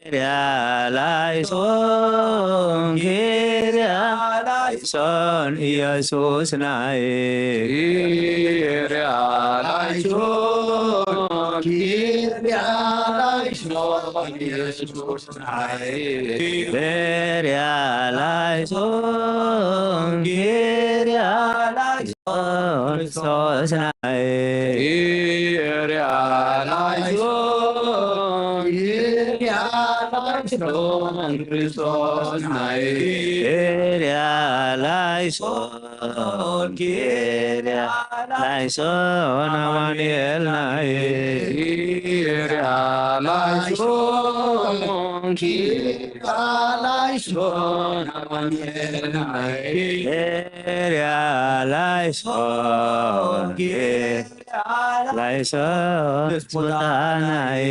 ኪርያ ላይሶን ኪርያ ላይሶን ኢየሱስ ናይ ኪርያ ላይሶን ኪርያ ላይሶን ኢየሱስ ናይ ኪርያ ላይሶን ኪርያ ላይሶን ክርስቶስ ናይ ኪርያ ላይሶን ኪርያ ላይሶን ክርስቶስ ናይ ኪርያ ላይሶን ኪርያ ላይሶን ኣማኑኤል ናይ ኪርያ ላይሶን ኪርያ ላይሶን ኣማኑኤል ናይ ኪርያ ላይሶን ኪርያ ላይሶን ስልጣናይ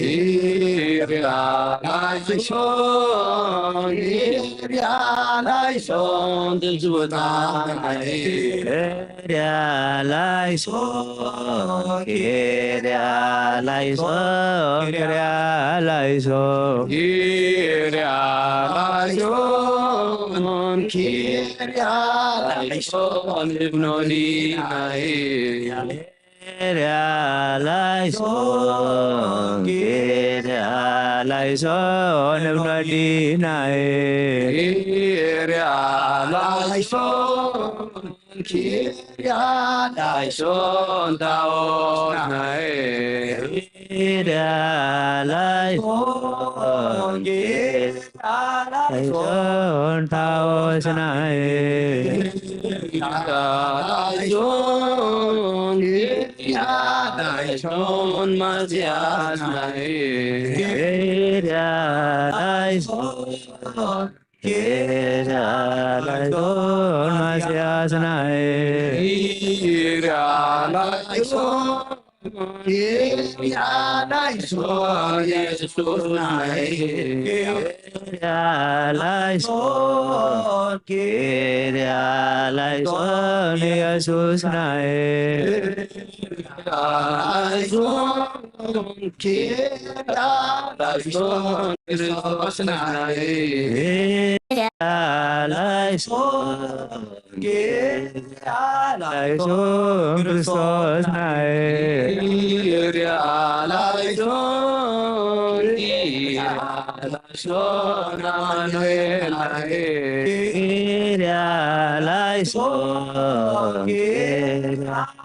ኪርያ ላይሶን ኪርያ ላይሶን ስልጣናይ ኪርያ ላይሶን ኪርያ ላይሶን ኪርያ ላይሶን ኪርያ ላይሶን ኪርያ ላይሶን እብኖ ዲናይ ኪርያ ላይሶን ኪርያ ላይሶን እብኖ ዲናይ ኪርያ ላይሶን ኪርያ ላይሶን ታዎናይ ኪርያ ላይሶን ኪርያ ላይሶን ታዎስናይ ኪርያ ላይሶን ኪርያ ላይሶን ማስያስናይ ኪርያ ላይሶን ኪርያ ላይሶን ማስያስናይ ኪርያ ላይሶን ኪርያ ላይሶን ኢየሱስናይ ኪርያ ላይሶን ኪርያ ላይሶን ኢየሱስናይ ኪርያ ላይሶን ኪርያ ላይሶን ክርስቶስናይ ኪርያ ላይሶን ኪርያ ላይሶን ክርስቶስናይ ኪርያ ላይሶን ኪርያ ላይሶን ኣማኑኤልናይ ኪርያ ላይሶን ኪርያ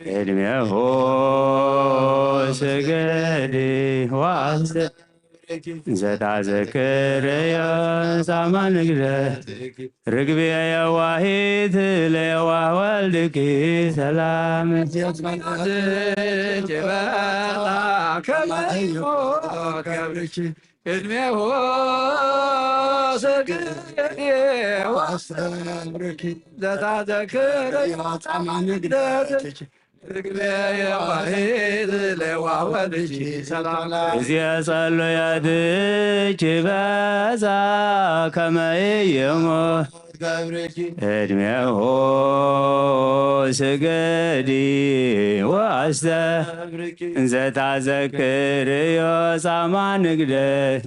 ቅድሜሁ ስገዲ ወአስተብርኪ ዘታዘክርዮ ጻማ ንግደ ርግቤ የዋሂት ለየዋህ ወልድኪ ሰላም። ቅድሜሁ ስግድ ወአስተብርኪ ዘታዘክር ጻማ ንግደትኪ ርግቤ የዋሂት ለየዋህ ወልድኪ ሰላም። እዝየ ጸሉ የድኪ በዛ ከመ ኢይሞት ገብርኪ ቅድሜሁ ስግዲ ወአስተብርኪ እንዘ ታዘክርዮ ጻማ ንግደት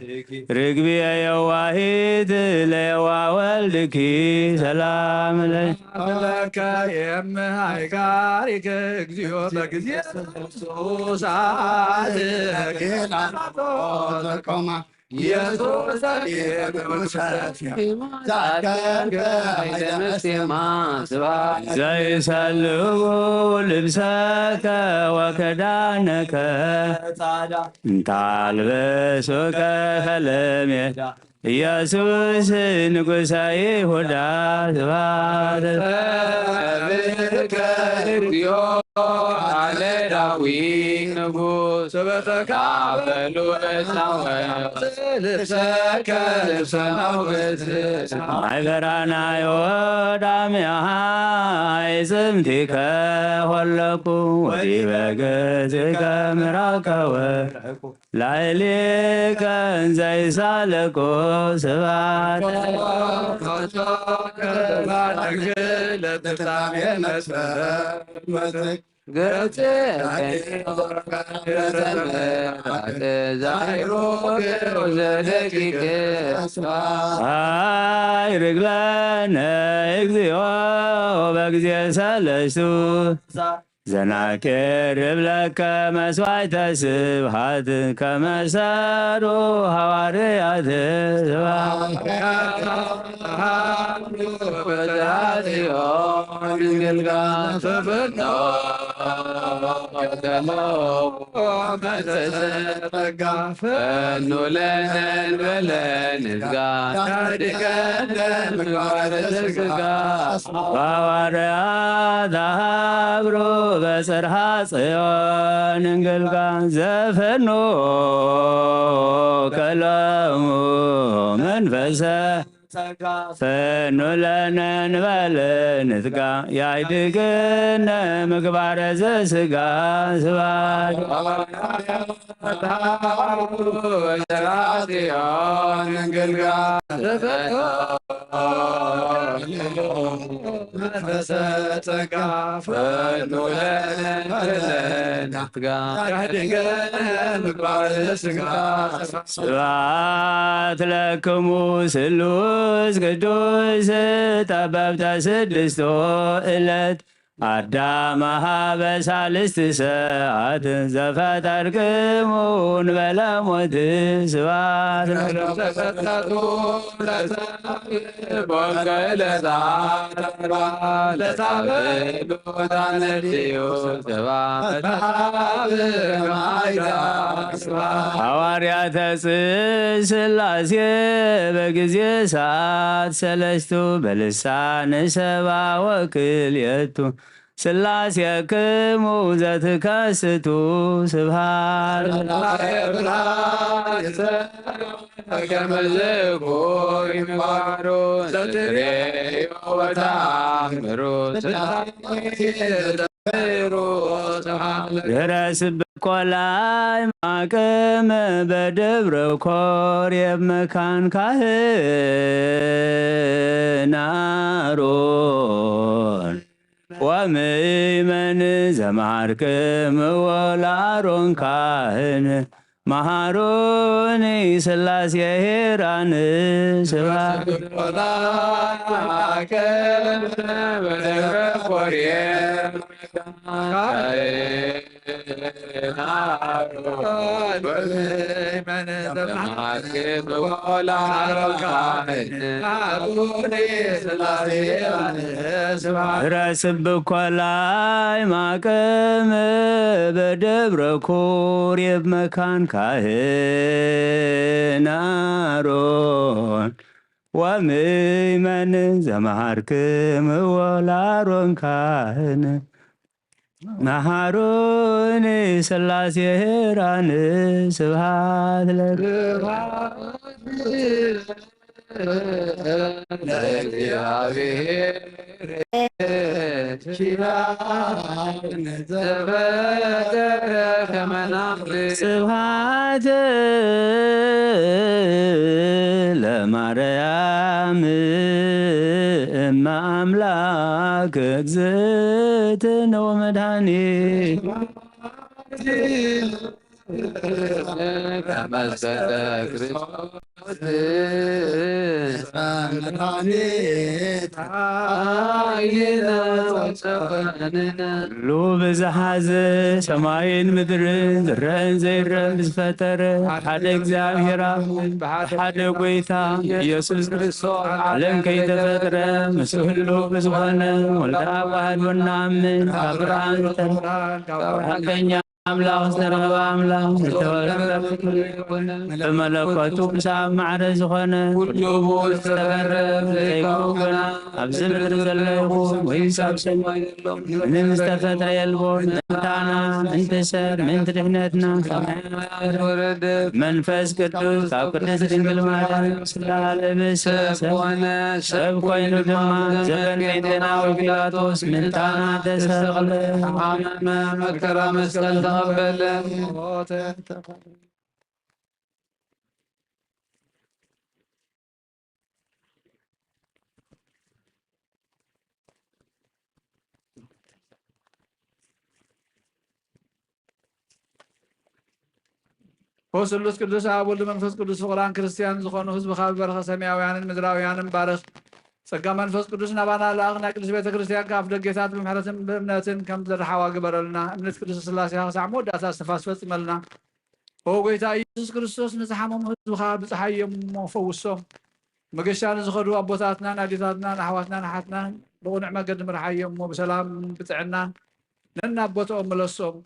ርግብየ የዋሂት ለየዋህ ወልድኪ ሰላም ለኪ። ለከ የምሃይካ ሪከ እግዚኦ በጊዜ ሰዓት ጌና ዘቆማ ኢየሱስ ዘይሰልቡ ልብሰከ ወከዳነከ እንታልበሱከ ከለሜዳ ኢየሱስ ንጉሰ ይሁዳ ስብሐት ለከ እግዚኦ ቃለ ዳዊት ንጉስ ስብሐተከ በሉ በሳወ ልብሰከ ልብሰ ነውት ማይበራናዮ ዳሚያሃ አይጽምቲከ ሆለኩ ወዲበ ገጽከ ምራከወ ላዕሌከ እንዘ ይሳለቆ ስብሐት ገጽ ዛይሮ ዘደቂቅ አይርግለነ እግዚኦ በጊዜ ሰለስቱ ዘናቅርብ ለከ መስዋዕተ ስብሐት ከመሰሩ ሐዋርያት ስብሐት ፈኑ ለነ እንበለ ንትጋ ሐዋርያት አብሮ በጽርሐ ጽዮን እንግልጋ ዘፈኖ ከለሙ መንፈሰ ፈኑ ለነ እንበል ንትጋ ያይድግነ ምግባረ ዘስጋ ስብሐት ስብሐት ለክሙ ስሉስ ቅዱስ ጠበብተ ስድስቶ ዕለት አዳም ሀበ ሳልስት ሰዓት ዘፈጠርክሙ እንበለ ሞት ስብሐት ሐዋርያተ ጽ- ሥላሴ በጊዜ ሰዓት ሰለስቱ በልሳን ሰባ ወክልኤቱ ሥላሴክሙ ዘትከስቱ ስብሐት ድረስ በኮላይ ማቅም በደብረ ኮሬብ መካን ካህን አሮን ወምእመን ዘመሃርክምዎ ለአሮን ካህን መሃሩኒ ሥላሴ ሄራን ስብሐት ስብሐት ረስብ ኮላይ ማቅም በደብረ ኮሬብ መካን ካህን አሮን ወምእመን ዘመሃርክምዎ ለአሮን ካህን መሃሮን ሥላሴ ሄራን ስብሐት ለ ለእግዚአብሔር ኪዳን ዘፈጠረ ከመ ናፍቅ ስብሐት ለማርያም እመ አምላክ እግዝእትነ ወመድኃኒት ተመስገነ ክርስቶስ መድኃኒት ኃይልነ ወፀወንነ። ኩሉ ብዝሓዘ ሰማይን ምድርን ዝረአን ዘይረአን ብዝፈጠረ ሓደ እግዚኣብሔር ኣብ ሓደ ጎይታ ኢየሱስ ክርስቶስ ዓለም ከይተፈጥረ ምስ ህሉ ብዝኾነ ወልደ አብ ዋህድ ወናምን ካብ ብርሃን ዝተፈጥረ ካብ ሓቀኛ ኣምላኽ ዝተረኸበ ኣምላኽ ዝተወለደ ብመለኮቱ ምስ ኣብ ማዕረ ዝኾነ ኩሉ ብኡ ዝተፈረ ዘይከውን ግና ኣብዚ ምድሪ ዘሎ ይኹን ወይስ ኣብ ሰማይ ዘሎ ምንም ዝተፈጥረ የልቦን። ምእንታና፣ ምእንቲ ሰብ፣ ምእንቲ ድሕነትና ካብ ወረደ መንፈስ ቅዱስ ካብ ቅድስት ድንግል ማርያም ስጋለ ብእሲ ሰብ ኮነ። ሰብ ኮይኑ ድማ ዘበን ጴንጤናዊ ጲላጦስ ምእንታና ተሰቕለ። ተሓመመ፣ መከራ መስቀል ተቐበለ። ሞተ፣ ተቐበረ። ኦ ስሉስ ቅዱስ ኣብ ወልድ መንፈስ ቅዱስ ፍቑራን ክርስቲያን ዝኾኑ ህዝብኻ ብበረኸ ሰማያውያንን ምድራውያንን ባርኽ። ጸጋ መንፈስ ቅዱስ ናባና ለኣኽ፣ ናይ ቅድስት ቤተ ክርስቲያን ከኣ ኣፍ ደጌታት ብምሕረትን ብእምነትን ከም ዝርሓዋ ግበረልና። እምነት ቅድስት ስላሴኻ ክሳዕ መወዳእታ እስትንፋስ ፈጽመልና። ኦ ጎይታ ኢየሱስ ክርስቶስ፣ ንዝሓመሙ ህዝብኻ ብጽሓዮም እሞ ፈውሶም። መገሻ ንዝኸዱ ኣቦታትናን ኣዴታትናን ኣሕዋትናን ኣሓትናን ብቕኑዕ መገዲ ምርሓዮም እሞ ብሰላም ብጥዕናን ነናብ ቦትኦም ምለሶም።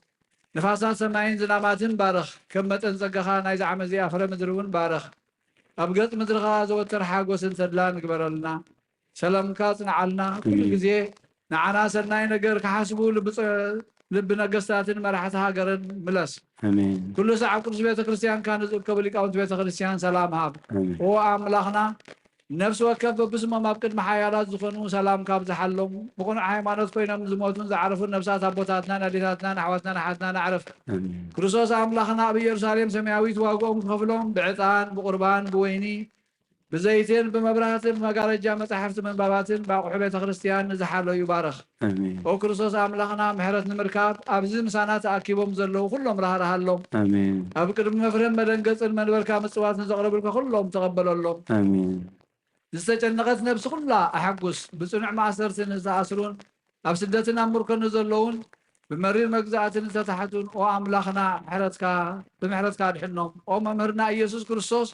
ንፋሳት ሰማይን ዝናማትን ባርኽ። ከም መጠን ጸጋኻ ናይዚ ዓመት እዚኣ ፍረ ምድሪ እውን ባርኽ። ኣብ ገጽ ምድርኻ ዘወትር ሓጎስን ተድላን ግበረልና። ሰላምካ ጽንዓልና። ኩሉ ኣሜን። ግዜ ንዓና ሰናይ ነገር ክሓስቡ ልቢ ጸ-፣ ልቢ ነገስታትን መራሕቲ ሃገርን ምለስ። ኣሜን። ኩሉ ሰዓብ ቅዱስ ቤተ ክርስቲያንካ ንዝእከቡ ሊቃውንቲ ቤተ ክርስቲያን ሰላም ሃብ። ኣሜን። ኦ ኣምላኽና፣ ነፍሲ ወከፍ በብስሞም ኣብ ቅድሚ ሓያላት ዝኾኑ ሰላምካ ኣብዝሓሎም። ብቕኑዕ ሃይማኖት ኮይኖም ዝሞቱን ዝዓረፉን ነፍሳት ኣቦታትናን ኣዴታትናን ኣሕዋትናን ኣሓትናን ኣዕርፍ። ኣሜን። ክርስቶስ ኣምላኽና ኣብ ኢየሩሳሌም ሰማያዊት ዋግኦም ክኸፍሎም ብዕጣን፣ ብቑርባን፣ ብወይኒ፣ ብዘይትን፣ ብመብራህትን፣ ብመጋረጃ መጻሕፍቲ ምንባባትን፣ ብኣቑሑ ቤተ ክርስቲያን ንዝሓለዩ ባርኽ። ኣሜን። ኦ ክርስቶስ ኣምላኽና፣ ምሕረት ንምርካብ ኣብዚ ምሳና ተኣኪቦም ዘለዉ ኩሎም ራህራሃሎም። ኣሜን። ኣብ ቅድሚ መፍረን መደንገጽን መንበርካ ምጽዋት ንዘቕረቡልካ ኩሎም ተቐበለሎም። ኣሜን። ዝተጨነቐት ነብሲ ኩላ ኣሐጉስ፣ ብጽኑዕ ማእሰርቲ ንዝተኣስሩን ኣብ ስደትን ኣብ ምርኮ ንዘለዉን ብመሪር መግዛእቲ ንዝተታሕቱን፣ ኦ ኣምላኽና፣ ምሕረትካ፣ ብምሕረትካ ኣድሕኖም። ኦ መምህርና ኢየሱስ ክርስቶስ፣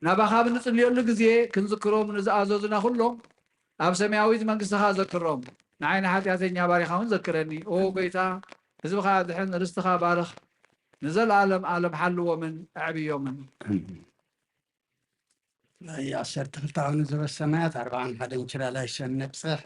ናባኻ ብንጽልየሉ ግዜ ክንዝክሮም ንዝኣዘዙና ኩሎም ኣብ ሰማያዊት መንግስትኻ ዘክሮም። ንዓይ ንሓጢኣተኛ ባሪኻ እውን ዘክረኒ። ኦ ጎይታ፣ ህዝብኻ ኣድሕን፣ ርስትኻ ባርኽ፣ ንዘለኣለም ኣለም ሓልዎምን ኣዕብዮምን። ኣሜን። ናይ ዓሰርተ ክልተ ኣቡነ ዘበሰማያት ኣርብዓን ሓደን ኪራላይ ሰን ነብጽሕ።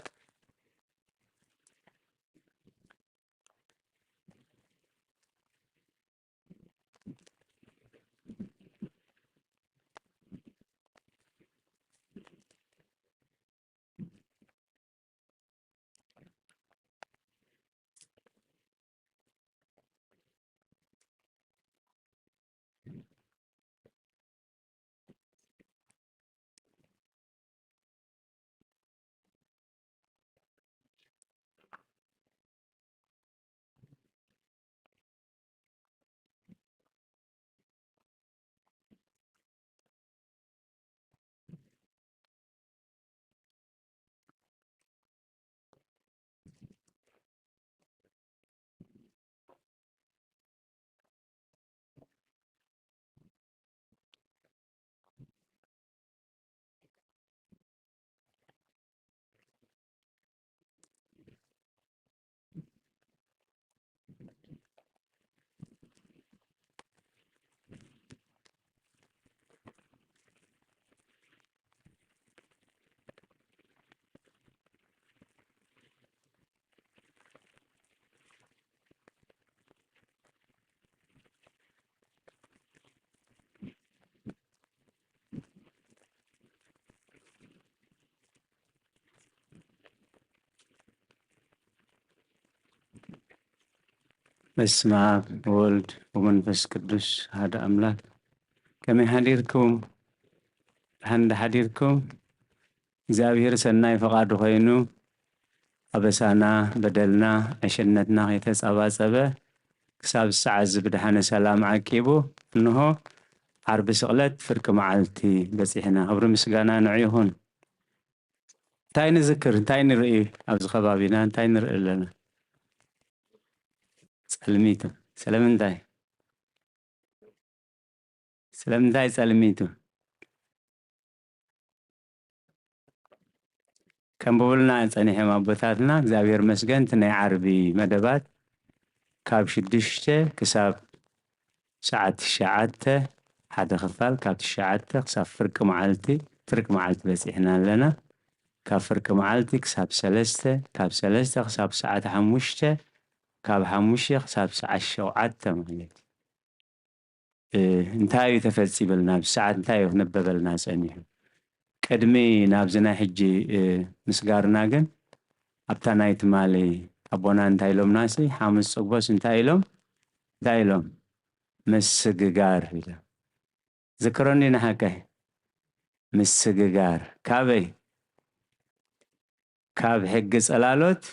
በስመ አብ ወወልድ ወመንፈስ ቅዱስ አሐዱ አምላክ። ከመይ ሓዲርኩም? ደሓን ዶ ሓዲርኩም? እግዚኣብሔር ሰናይ ፈቓዱ ኮይኑ ኣበሳና፣ በደልና፣ ዕሽነትና ከይተጸባጸበ ክሳብ ሰዓት እዚ ብደሓነ ሰላም ዓቂቡ እንሆ ዓርቢ ስቕለት ፍርቂ መዓልቲ በጺሕና። ክብሪ ምስጋና ንዑ ይኹን። እንታይ ንዝክር? እንታይ ንርኢ? ኣብዚ ከባቢና እንታይ ንርኢ ኣለና? ጸልሚቱ። ስለምንታይ? ስለምንታይ ጸልሚቱ? ከንብቡልና ጸኒሖም ኣቦታትና። እግዚኣብሔር መስገን። እቲ ናይ ዓርቢ መደባት ካብ ሽዱሽተ ክሳብ ሰዓት ትሽዓተ ሓደ ክፋል፣ ካብ ትሽዓተ ክሳብ ፍርቂ መዓልቲ፣ ፍርቂ መዓልቲ በጺሕና ኣለና። ካብ ፍርቂ መዓልቲ ክሳብ ሰለስተ፣ ካብ ሰለስተ ክሳብ ሰዓት ሓሙሽተ፣ ካብ ሓሙሽተ ክሳብ ሰዓት ሸውዓተ ማለት እዩ። እ፣ እንታይ እዩ ተፈጺመልና? ብሰዓት እንታይ እዩ ክነበበልና ጸኒሑ? ቅድሚ ናብዚ ናይ ሕጂ፣ እ፣ ምስጋርና ግን ኣብታ ናይ ትማሊ ኣቦና እንታይ ኢሎምና ሲ? ሓሙስ ጽግቦስ እንታይ ኢሎም? እንታይ ኢሎም? ምስግጋር ኢሎም። ዝክረኒ ንሓቀይ። ምስግጋር። ካበይ? ካብ ሕጊ ጽላሎት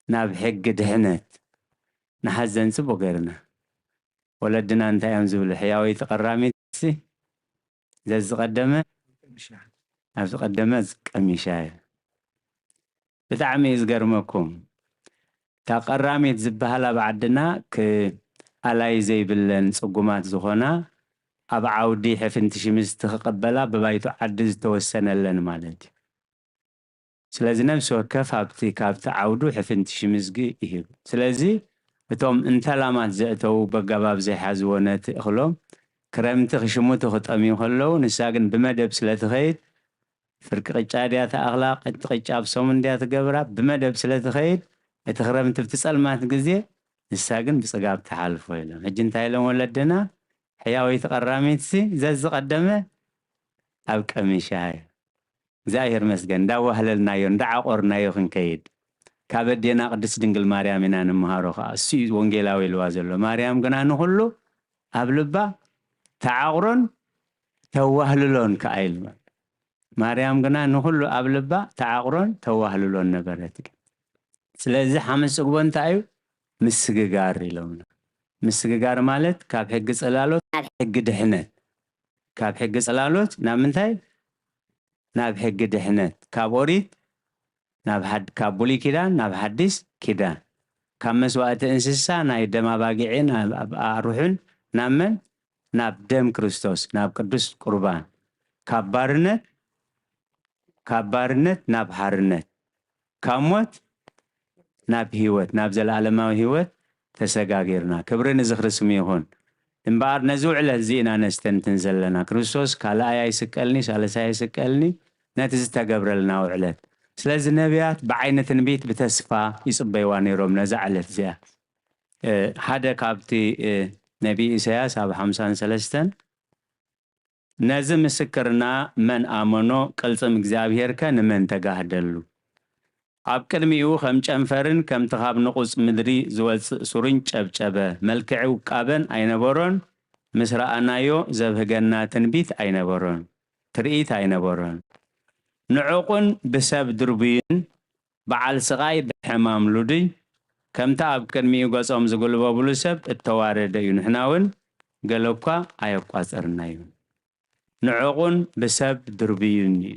ናብ ሕጊ ድሕነት። ንሓዘን ጽቡቕ ገይርና። ወለድና እንታይ እዮም ዝብሉ? ሕያወይቲ ቀራሚት ሲ? ዘዝቐደመ፣ ኣብ ዝቐደመ ዝቀሚሻ እዩ። ብጣዕሚ እዩ ዝገርመኩም። እታ ቀራሚት ዝበሃል ኣብ ዓድና ክ-፣ ኣላይ ዘይብለን ጽጉማት ዝኾና ኣብ ዓውዲ ሕፍንቲ ሽምዝቲ ክቕበላ ብባይቶ ዓዲ ዝተወሰነለን ማለት እዩ። ስለዚ ነፍሲ ወከፍ ኣብቲ፣ ካብቲ ዓውዱ ሕፍንቲ ሽምዝጊ ይህብ። ስለዚ እቶም እንተላማት ዘእተዉ በጋባብ ዘይሓዝዎ ነቲ እኽሎም ክረምቲ ክሽምቱ ክጠምዩ ከለዉ ንሳ ግን ብመደብ ስለ ትኸይድ ፍርቂ ቅጫ ድያ ትኣኽላ፣ ቀንቲ ቅጫ ኣብ ሰሙን ድያ ትገብራ፣ ብመደብ ስለ ትኸይድ እቲ ክረምቲ ኣብቲ ጸልማት ግዜ ንሳ ግን ብጽጋብ ትሓልፎ ኢሎም። ሕጂ እንታይ ኢሎም ወለድና? ሕያወይቲ ቀራሚትሲ ዘዝቐደመ ኣብ ቀሚሻ እዩ። እግዚኣብሔር መስገን፣ እንዳዋህለልናዮ፣ እንዳዓቆርናዮ ክንከይድ። ካብ ኣዴና ቅድስት ድንግል ማርያም ኢና ንምሃሮ ከኣ። እሱ እዩ ወንጌላዊ ኢልዋ ዘሎ። ማርያም ግና ንኹሉ ኣብ ልባ ተዓቑሮን ተዋህልሎን ከኣ ኢልዋ። ማርያም ግና ንኹሉ ኣብ ልባ ተዓቑሮን ተዋህልሎን ነበረት። ስለዚ ሓመድ ጽግቦ እንታይ እዩ? ምስግጋር ኢሎምና። ምስግጋር ማለት ካብ ሕጊ ጽላሎት ናብ ሕጊ ድሕነት፣ ካብ ሕጊ ጽላሎት ናብ ምንታይ? ናብ ሕጊ ድሕነት፣ ካብ ኦሪት ናብ ሓድ-፣ ካብ ብሉይ ኪዳን ናብ ሓዲስ ኪዳን፣ ካብ መስዋእቲ እንስሳ ናይ ደም ኣባጊዕን ኣብ-፣ ኣብ-፣ ኣርሑን ናብ መን? ናብ ደም ክርስቶስ፣ ናብ ቅዱስ ቁርባን፣ ካብ ባርነት፣ ካብ ባርነት ናብ ሓርነት፣ ካብ ሞት ናብ ህይወት፣ ናብ ዘለኣለማዊ ህይወት ተሰጋጊርና። ክብሪ ንዝኽሪ ስሙ ይኹን። እምበኣር ነዚ ውዕለት እዚ ኢና ነስተንትን ዘለና። ክርስቶስ ካልኣይ ኣይስቀልኒ፣ ሳልሳይ ኣይስቀልኒ፣ ነቲ ዝተገብረልና ውዕለት። ስለዚ ነቢያት ብዓይኒ ትንቢት ብተስፋ ይጽበይዋ ነይሮም ነዛ ዕለት እዚኣ። እ፣ ሓደ ካብቲ፣ እ፣ ነቢይ ኢሳያስ ኣብ ሓምሳን ሰለስተን፣ ነዚ ምስክርና መን ኣመኖ? ቅልጽም እግዚኣብሄርከ ንመን ተጋህደሉ? ኣብ ቅድሚኡ ከም ጨንፈርን ከምቲ ካብ ንቑጽ ምድሪ ዝወጽእ ሱርን ጨብጨበ። መልክዕ ውቃበን ኣይነበሮን፣ ምስ ረኣናዮ ዘብህገና ትንቢት ኣይነበሮን፣ ትርኢት ኣይነበሮን። ንዑቕን ብሰብ ድርቡይን በዓል ስቓይ ብሕማም ሉድይ፣ ከምቲ ኣብ ቅድሚኡ ገጾም ዝጉልበቡሉ ሰብ እተዋረደ እዩ። ንሕና እውን ገለ እኳ ኣየቋጸርናዮን። ንዑቕን ብሰብ ድርቡይን እዩ።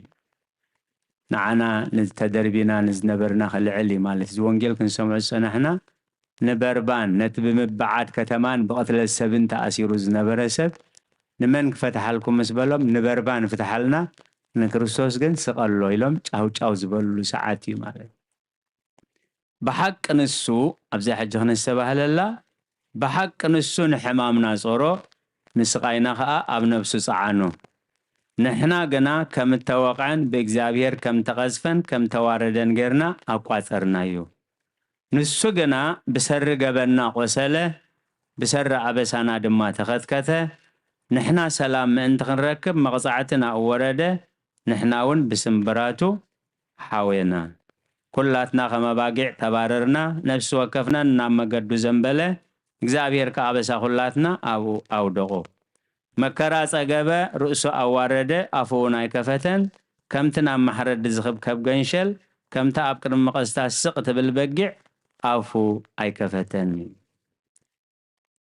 ንዓና ንተደርቢና ንዝነበርና ክልዕል እዩ ማለት። እዚ ወንጌል ክንሰምዖ ዝጸናሕና ንበርባን፣ ነቲ ብምብዓድ ከተማን ብቕትለት ሰብን ተኣሲሩ ዝነበረ ሰብ፣ ንመን ክፈትሓልኩም ምስ በሎም፣ ንበርባን ፍትሓልና፣ ንክርስቶስ ግን ስቐሎ ኢሎም ጫውጫው ዝበልሉ ሰዓት እዩ ማለት። ብሓቂ ንሱ፣ ኣብዚኣ ሕጂ ክንስተባህለላ፣ ብሓቂ ንሱ ንሕማምና ጾሮ፣ ንስቓይና ኸኣ ኣብ ነፍሱ ጸዓኖ። ንሕና ግና ከም እተወቕዐን ብእግዚኣብሔር ከም ተቐዝፈን ከም ተዋረደን ጌርና ኣቋጸርናዮ። ንሱ ግና ብሰሪ ገበንና ቈሰለ፣ ብሰሪ ኣበሳና ድማ ተኸትከተ። ንሕና ሰላም ምእንቲ ክንረክብ መቕጻዕቲ ናብኡ ወረደ፣ ንሕና እውን ብስምብራቱ ሓዌና። ኵላትና ከም ኣባጊዕ ተባረርና፣ ነፍሲ ወከፍና ናብ መገዱ ዘንበለ፣ እግዚኣብሔር ከኣ ኣበሳ ኹላትና ኣብኡ ኣውደቖ። መከራ ጸገበ፣ ርእሱ ኣዋረደ፣ ኣፉ እውን ኣይከፈተን። ከምቲ ናብ ማሕረዲ ዝኽብከብ ገንሸል፣ ከምቲ ኣብ ቅድሚ መቐስታት ስቕ ትብል በጊዕ ኣፉ ኣይከፈተን።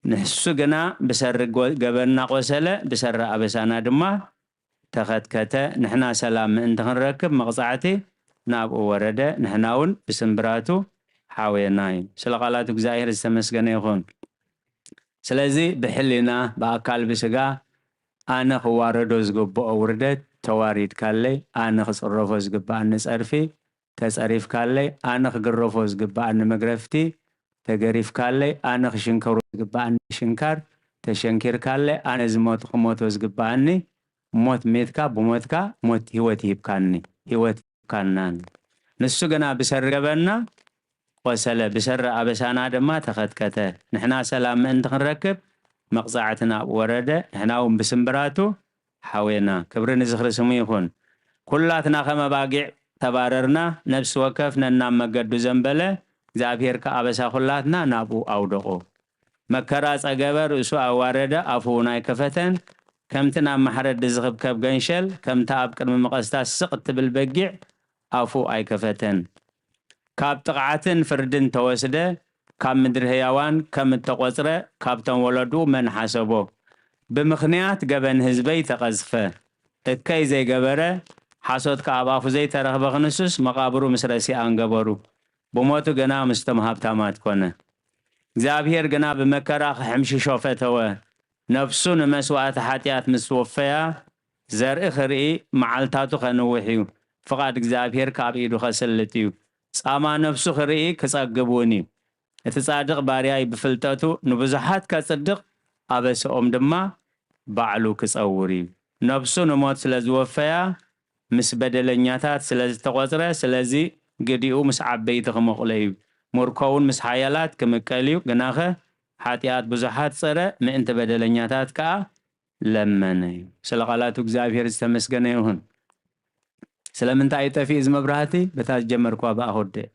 ንሱ ግና ብሰሪ ጎ-፣ ገበንና ቆሰለ፣ ብሰሪ ኣበሳና ድማ ተኸትከተ። ንሕና ሰላም ምእንቲ ክንረክብ መቕጻዕቲ ናብኡ ወረደ፣ ንሕና እውን ብስምብራቱ ሓዌና እዩ። ስለ ቃላቱ እግዚኣብሔር ዝተመስገነ ይኹን። ስለዚ ብሕሊና፣ ብኣካል፣ ብስጋ ኣነ ክዋረዶ ዝግብኦ ውርደት ተዋሪድካለይ፣ ኣነ ክጽረፎ ዝግብኣኒ ጸርፊ ተጸሪፍካለይ፣ ኣነ ክግረፎ ዝግብኣኒ መግረፍቲ ተገሪፍካለይ፣ ኣነ ክሽንከሮ ዝግብኣኒ ሽንካር ተሸንኪርካለይ፣ ኣነ ዝሞት ክሞቶ ዝግብኣኒ ሞት ሜትካ፣ ብሞትካ ሞት ህይወት ሂብካኒ፣ ህይወት ሂብካናን። ንሱ ግና ብሰሪ ገበንና ቆሰለ፣ ብሰሪ ኣበሳና ድማ ተኸትከተ። ንሕና ሰላም ምእንቲ ክንረክብ መቕጻዕቲ ናብኡ ወረደ፣ ንሕና እውን ብስምብራቱ ሓዌና። ክብሪ ንዝኽሪ ስሙ ይኹን። ኩላትና ከም ኣባጊዕ ተባረርና፣ ነፍሲ ወከፍ ነናብ መገዱ ዘንበለ፣ እግዚኣብሔር ከኣ ኣበሳ ኩላትና ናብኡ ኣውደቖ። መከራ ጸገበ፣ ርእሱ ኣዋረደ፣ ኣፉ እውን ኣይከፈተን። ከምቲ ናብ ማሕረዲ ዝኽብከብ ገንሸል፣ ከምቲ ኣብ ቅድሚ መቐስታት ስቕ እትብል በጊዕ ኣፉ ኣይከፈተን። ካብ ጥቕዓትን ፍርድን ተወስደ፣ ካብ ምድሪ ህያዋን ከም እተቖጽረ፣ ካብቶም ወለድኡ መን ሓሰቦ? ብምኽንያት ገበን ህዝበይ ተቐዝፈ። እከይ ዘይገበረ፣ ሓሶት ከኣ ኣብ ኣፉ ዘይተረኽበ ክንሱስ፣ መቓብሩ ምስ ረሲኣን ገበሩ። ብሞቱ ግና ምስቶም ሃብታማት ኮነ። እግዚኣብሔር ግና ብመከራ ክሕምሽሾ ፈተወ። ነፍሱ ንመስዋእቲ ሓጢኣት ምስ ወፈያ፣ ዘርኢ ክርኢ መዓልታቱ ከንውሕ እዩ። ፍቓድ እግዚኣብሔር ካብ ኢዱ ከስልጥ እዩ። ጻማ ነፍሱ ክርኢ ክጸግብ እውን እዩ። እቲ ጻድቕ ባርያይ ብፍልጠቱ ንብዙሓት ከጽድቕ፣ ኣበሰኦም ድማ ባዕሉ ክጸውር እዩ። ነፍሱ ንሞት ስለ ዝወፈያ፣ ምስ በደለኛታት ስለ ዝተቖጽረ፣ ስለዚ ግዲኡ ምስ ዓበይቲ ክመቑለ እዩ። ምርኮ እውን ምስ ሓያላት ክምቀል እዩ። ግናኸ ሓጢኣት ብዙሓት ጸረ፣ ምእንቲ በደለኛታት ከኣ ለመነ እዩ። ስለ ቃላቱ እግዚኣብሔር ዝተመስገነ ይኹን። ስለምንታይ እዩ ጠፊኡ እዚ መብራህቲ? በታ ዝጀመርኩዋ ብኣ ክወድእ።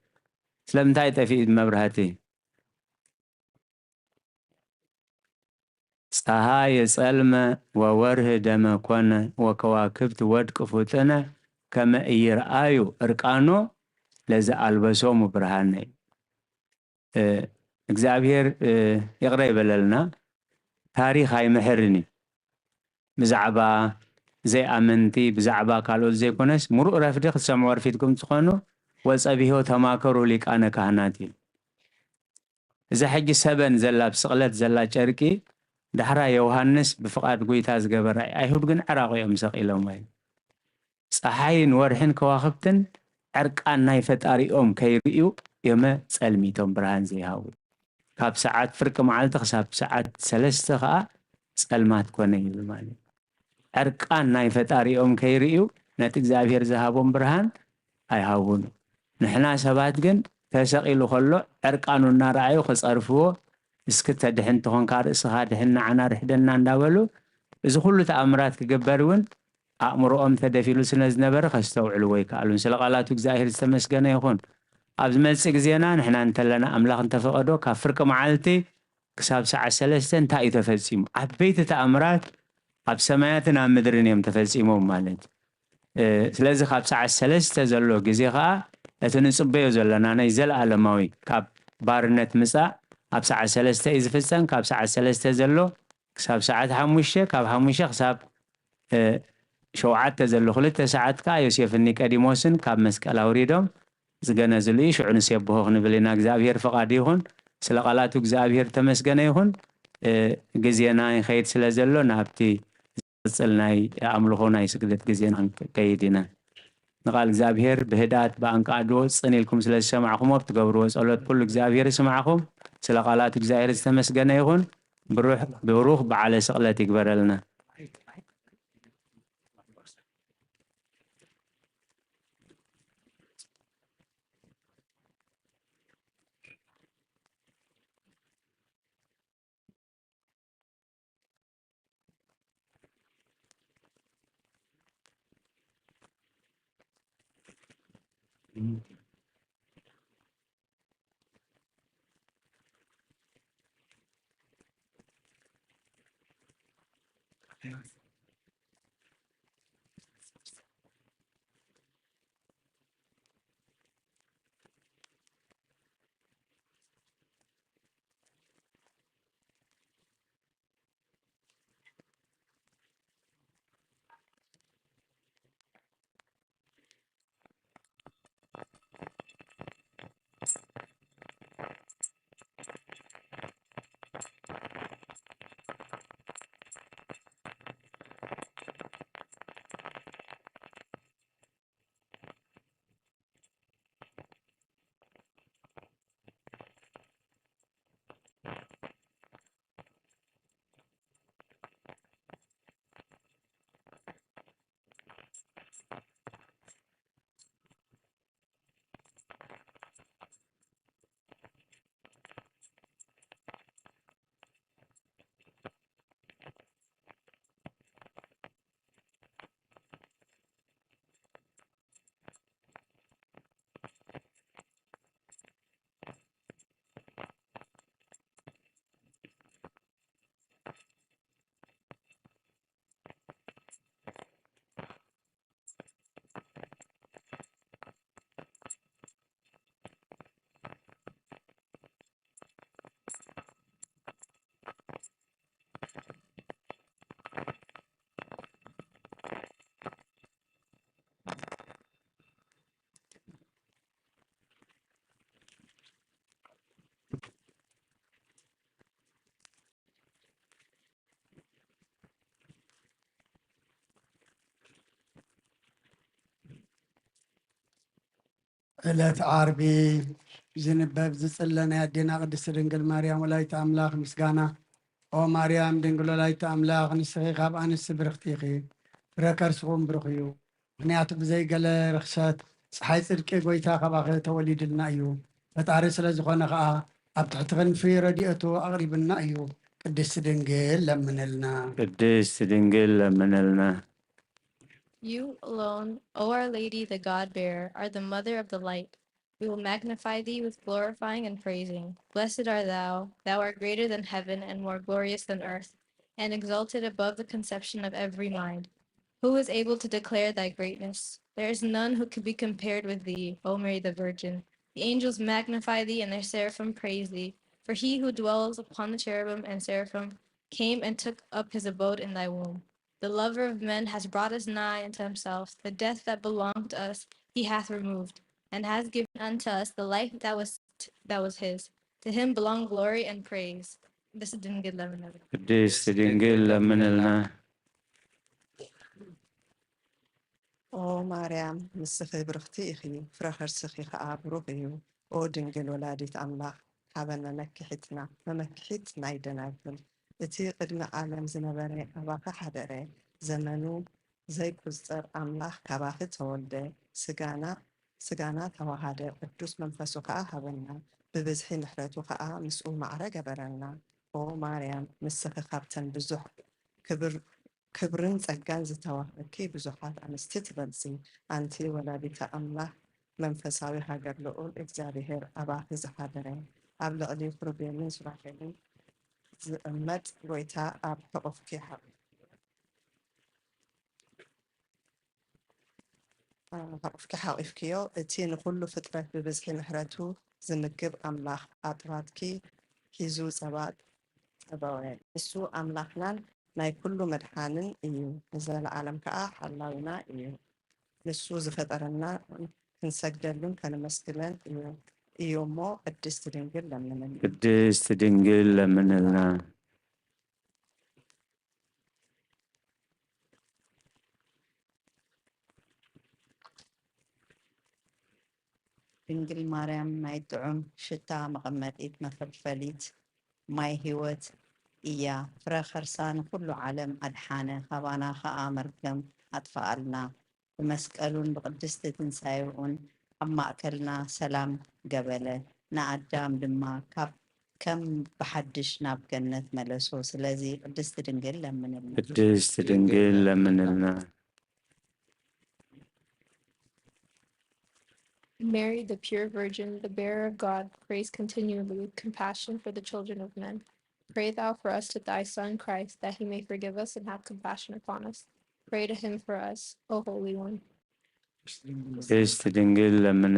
ስለምንታይ እዩ ጠፊኡ እዚ መብራህቲ? ፀሃይ ጸልመ ወወርህ ደመ ኮነ ወከዋክብት ወድቅ ፉጥነ ከመ ኢይርአዩ እርቃኖ ለዘአልበሶሙ ብርሃነ። እ፣ እግዚኣብሔር፣ እ፣ ይቕረ ይበለልና። ታሪኽ ኣይምሕርን እዩ። ብዛዕባ ዘይኣመንቲ፣ ብዛዕባ ካልኦት ዘይኮነስ፣ ምሩእ ረፍዲ ክትሰምዑ ኣርፊድኩም ትኾኑ፣ "ወጸብሖ ተማከሩ ሊቃነ ካህናት" እዩ። እዛ ሕጂ ሰበን ዘላ፣ ኣብ ስቕለት ዘላ ጨርቂ፣ ዳሕራ ዮሃንስ ብፍቓድ ጐይታ ዝገበራ እዩ። ኣይሁድ ግን ዕራቑ እዮም ሰቒሎማ እዩ። ጸሓይን ወርሕን ከዋኽብትን ዕርቃን ናይ ፈጣሪኦም ከይርእዩ እዮመ ጸልሚቶም ብርሃን ዘይሃቡ። ካብ ሰዓት ፍርቂ መዓልቲ ክሳብ ሰዓት ሰለስተ ኸኣ ጸልማት ኮነ ይብል ማለት እዩ። ዕርቃን ናይ ፈጣሪኦም ከይርእዩ ነቲ እግዚኣብሔር ዝሃቦም ብርሃን ኣይሃቡን። ንሕና ሰባት ግን ተሰቒሉ ከሎ ዕርቃኑ እናረኣዩ ክጸርፍዎ፣ "እስኪ ተድሕን ተኾንካ ርእስኻ ድሕን፣ ንዓና ርሕደና" እንዳበሉ፣ እዚ ኩሉ ተኣምራት ክግበር እውን ኣእምሮኦም ተደፊሉ ስለ ዝነበረ ከስተውዕልዎ ኣይከኣሉን። ስለ ቃላቱ እግዚኣብሔር ዝተመስገነ ይኹን። ኣብ ዝመጽእ ግዜና ንሕና እንተለና ኣምላኽ እንተፈቐዶ ካብ ፍርቂ መዓልቲ ክሳብ ሰዓት ሰለስተ እንታይ እዩ ተፈጺሙ? ዓበይቲ ተኣምራት ኣብ ሰማያትን ኣብ ምድርን እዮም ተፈጺሞም ማለት እዩ። እ፣ ስለዚ ካብ ሰዓት ሰለስተ ዘሎ ግዜ ኸኣ እቲ ንጽበዮ ዘለና ናይ ዘለኣለማዊ ካብ ባርነት ምጻእ ኣብ ሰዓት ሰለስተ እዩ ዝፍጸም። ካብ ሰዓት ሰለስተ ዘሎ ክሳብ ሰዓት ሓሙሽተ፣ ካብ ሓሙሽተ ክሳብ እ፣ ሸውዓተ ዘሎ ክልተ ሰዓት ከኣ ዮሴፍን ኒቀዲሞስን ካብ መስቀል ኣውሪዶም ዝገነዝሉ እዩ። ሽዑ ንሴብሖ ክንብል ኢና። እግዚኣብሔር ፍቓዱ ይኹን። ስለ ቃላቱ እግዚኣብሔር ተመስገነ ይኹን። እ፣ ግዜና ይኸይድ ስለ ዘሎ ናብቲ ዝቕጽል ናይ ኣምልኾ ናይ ስግደት ግዜና ክንከይድ ኢና። ንቓል እግዚኣብሔር ብህድኣት ብኣንቃዕድዎ ጽን ኢልኩም ስለ ዝሰማዕኩሞ፣ ብትገብርዎ ጸሎት ኩሉ እግዚኣብሔር ይስማዕኩም። ስለ ቃላቱ እግዚኣብሔር ዝተመስገነ ይኹን። ብሩህ፣ ብሩኽ በዓለ ስቕለት ይግበረልና። ዕለት ዓርቢ ዝንበብ ዝጽለ ናይ ኣዴና ቅድስቲ ድንግል ማርያም ወላዲተ ኣምላኽ ምስጋና። ኦ ማርያም ድንግል ወላዲተ ኣምላኽ፣ ንስኺ ካብ ኣንስቲ ብርኽቲ ኢኺ፣ ፍረ ከርስኹም ብሩኽ እዩ። ምኽንያቱ ብዘይ ገለ ርኽሰት ጸሓይ ጽድቂ ጐይታ ካባኺ ተወሊዱልና እዩ። ፈጣሪ ስለ ዝኾነ ኸኣ ኣብ ትሕቲ ክንፊ ረድኤቱ ኣቕሪቡና እዩ። ቅድስቲ ድንግል ለምንልና። ቅድስቲ ድንግል ለምንልና። You alone, O Our Lady, the God Bearer, are the Mother of the Light. We will magnify thee with glorifying and praising. Blessed art thou, thou art greater than heaven and more glorious than earth, and exalted above the conception of every mind. Who is able to declare thy greatness? There is none who can be compared with thee, O Mary the Virgin. The angels magnify thee, and their seraphim praise thee. For he who dwells upon the cherubim and seraphim came and took up his abode in thy womb. The lover of men has brought us nigh unto himself. The death that belonged to us he hath removed, and has given unto us the life that was that was his. To him belong glory and praise. ቅድስት ድንግል ለምንልና። ቅድስት ድንግል ለምንልና። ኦ ማርያም፣ ንስኺ ብርኽቲ ኢኺ፣ ፍረ ከርስኺ ኸኣ ብሩኽ እዩ። ኦ ድንግል ወላዲት ኣምላኽ፣ ሓበን መመክሒትና፣ መመክሒት ናይ ደናግል። እቲ ቅድሚ ዓለም ዝነበረ ኣባኺ ሓደረ፣ ዘመኑ ዘይቁጸር ኣምላኽ ካባኺ ተወልደ፣ ስጋና ስጋና ተዋሃደ፣ ቅዱስ መንፈሱ ኸኣ ሃበና፣ ብብዝሒ ምሕረቱ ኸኣ ምስኡ ማዕረ ገበረና። ኦ ማርያም፣ ንስኺ ካብተን ብዙሕ ክብር፣ ክብርን ጸጋን ዝተዋህበኪ ብዙሓት ኣንስቲ ትበልጺ። ኣንቲ ወላዲተ ኣምላኽ፣ መንፈሳዊ ሃገር ልዑል እግዚኣብሔር ኣባኺ ዝሓደረ፣ ኣብ ልዕሊ ኪሩቤልን ሱራፌልን ዝቕመጥ ጐይታ ኣብ ሕቑፍኪ ሓ-፣ ኣቕፍኪ ሓቂፍክዮ፣ እቲ ንኹሉ ፍጥረት ብብዝሒ ምሕረቱ ዝምግብ ኣምላኽ ኣጥባትኪ ሒዙ ጸባ ጠበወ። ንሱ ኣምላኽናን ናይ ኩሉ መድሓንን እዩ፣ ንዘለኣለም ከኣ ሓላዊና እዩ። ንሱ ዝፈጠረና ክንሰግደሉን ከነመስግነን እዩ፣ እዩ እሞ ቅድስቲ ድንግል ለምንልና። ቅድስት ድንግል ለምንልና። ድንግል ማርያም ናይ ጥዑም ሽታ መቐመጢት መፈልፈሊት ማይ ህይወት እያ። ፍረ ከርሳ ንኹሉ ዓለም ኣድሓነ፣ ካባና ኸኣ መርገም ኣጥፍኣልና። ብመስቀሉን ብቅድስቲ ትንሳኤኡን ኣብ ማእከልና ሰላም ገበለ፣ ንኣዳም ድማ ካብ ከም ብሓድሽ ናብ ገነት መለሶ። ስለዚ ቅድስቲ ድንግል ለምንልና። ቅድስት ድንግል ለምንልና። Mary, the pure virgin, the bearer of God, prays continually with compassion for the children of men. Pray thou for us to thy Son Christ, that he may forgive us and have compassion upon us. Pray to him for us, O Holy One. ቅድስት ድንግል ለምን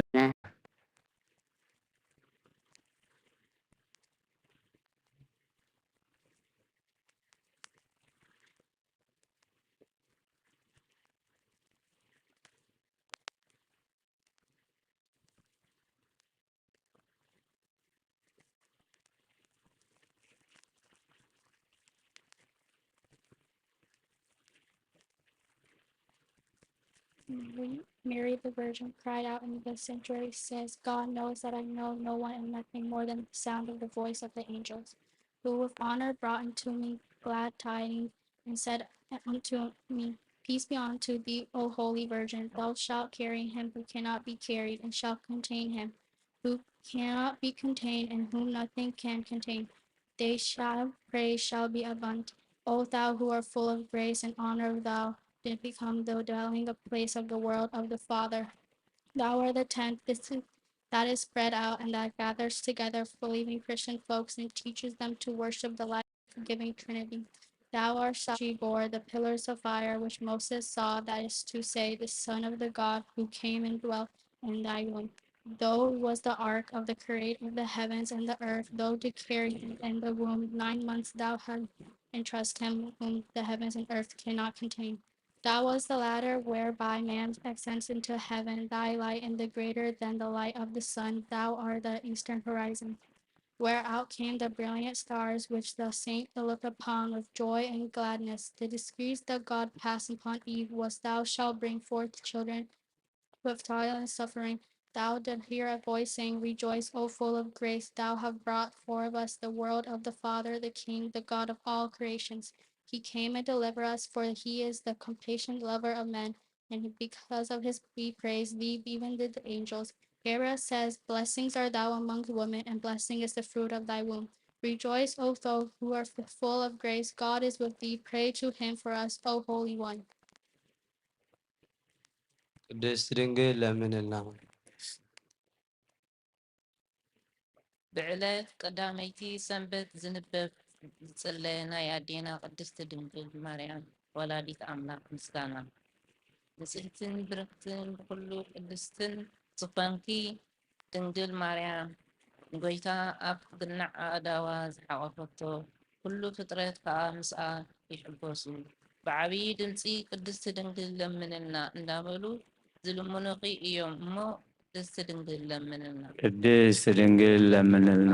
Mary, Mary the Virgin cried out in the sanctuary, says, God knows that I know no one and nothing more than the sound of the voice of the angels, who with honor brought unto me glad tidings, and said unto me, Peace be unto thee, O holy virgin, thou shalt carry him who cannot be carried, and shalt contain him who cannot be contained, and whom nothing can contain. They shall praise shall be abundant. O thou who art full of grace, and honor thou did become the dwelling of place of the world of the Father. Thou art the tent this is, that is spread out and that gathers together believing Christian folks and teaches them to worship the life-giving Trinity. Thou art she bore the pillars of fire which Moses saw, that is to say, the Son of the God who came and dwelt in thy womb. Though was the ark of the creator of the heavens and the earth, though did carry in the womb nine months, thou hast entrust him whom the heavens and earth cannot contain. Thou was the ladder whereby man ascends into heaven, thy light and the greater than the light of the sun, thou art the eastern horizon. Where out came the brilliant stars, which the saint looked upon with joy and gladness. The decrees that God passed upon Eve was, thou shalt bring forth children with toil and suffering. Thou did hear a voice saying, Rejoice, O full of grace, thou hast brought for us the world of the Father, the King, the God of all creations. He came and delivered us, for he is the compassionate lover of men, and because of his we praise thee, even the angels. Gabriel says, Blessings art thou among women, and blessing is the fruit of thy womb. Rejoice, O thou who art full of grace, God is with thee. Pray to him for us, O Holy One. ቅድስት ድንግል ለምንልና። ብዕለት ቀዳመይቲ ሰንበት ዝንበብ ዝጽለ ናይ ኣዴና ቅድስቲ ድንግል ማርያም ወላዲት ኣምላኽ ምስጋና። ንጽህትን ብርክትን ብኹሉ ቅድስትን ዝኾንኪ ድንግል ማርያም፣ ንጎይታ ኣብ ግናዕ ኣእዳዋ ዝሓቖፈቶ፣ ኩሉ ፍጥረት ከኣ ምስኣ ይሕጎሱ። ብዓብዪ ድምጺ ቅድስቲ ድንግል ለምንልና እንዳበሉ ዝልምኑኺ እዮም እሞ ቅድስቲ ድንግል ለምንልና። ቅድስት ድንግል ለምንልና።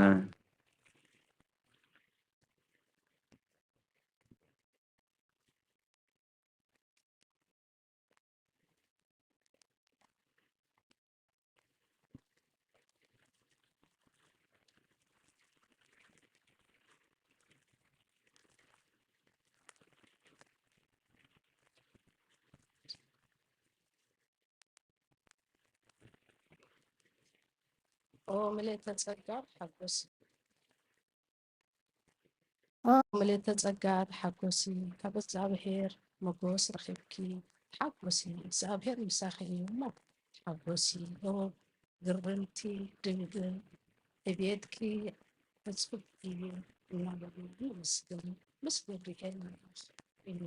ኦ ምልእተ ጸጋ ሓጎሲ ኦ ምልእተ ጸጋ ተሓጎሲ፣ ካብ እግዚኣብሔር ሞጎስ ረኺብኪ ተሓጎሲ፣ እግዚኣብሔር ምሳኺ እዩ እሞ ተሓጎሲ። ኦ ግርምቲ ድንግል፣ ዕብየትኪ ዕጹብ እዩ እናበሉ ይመስግኑ ምስ ገብርኤል መልኣኽ እዩ።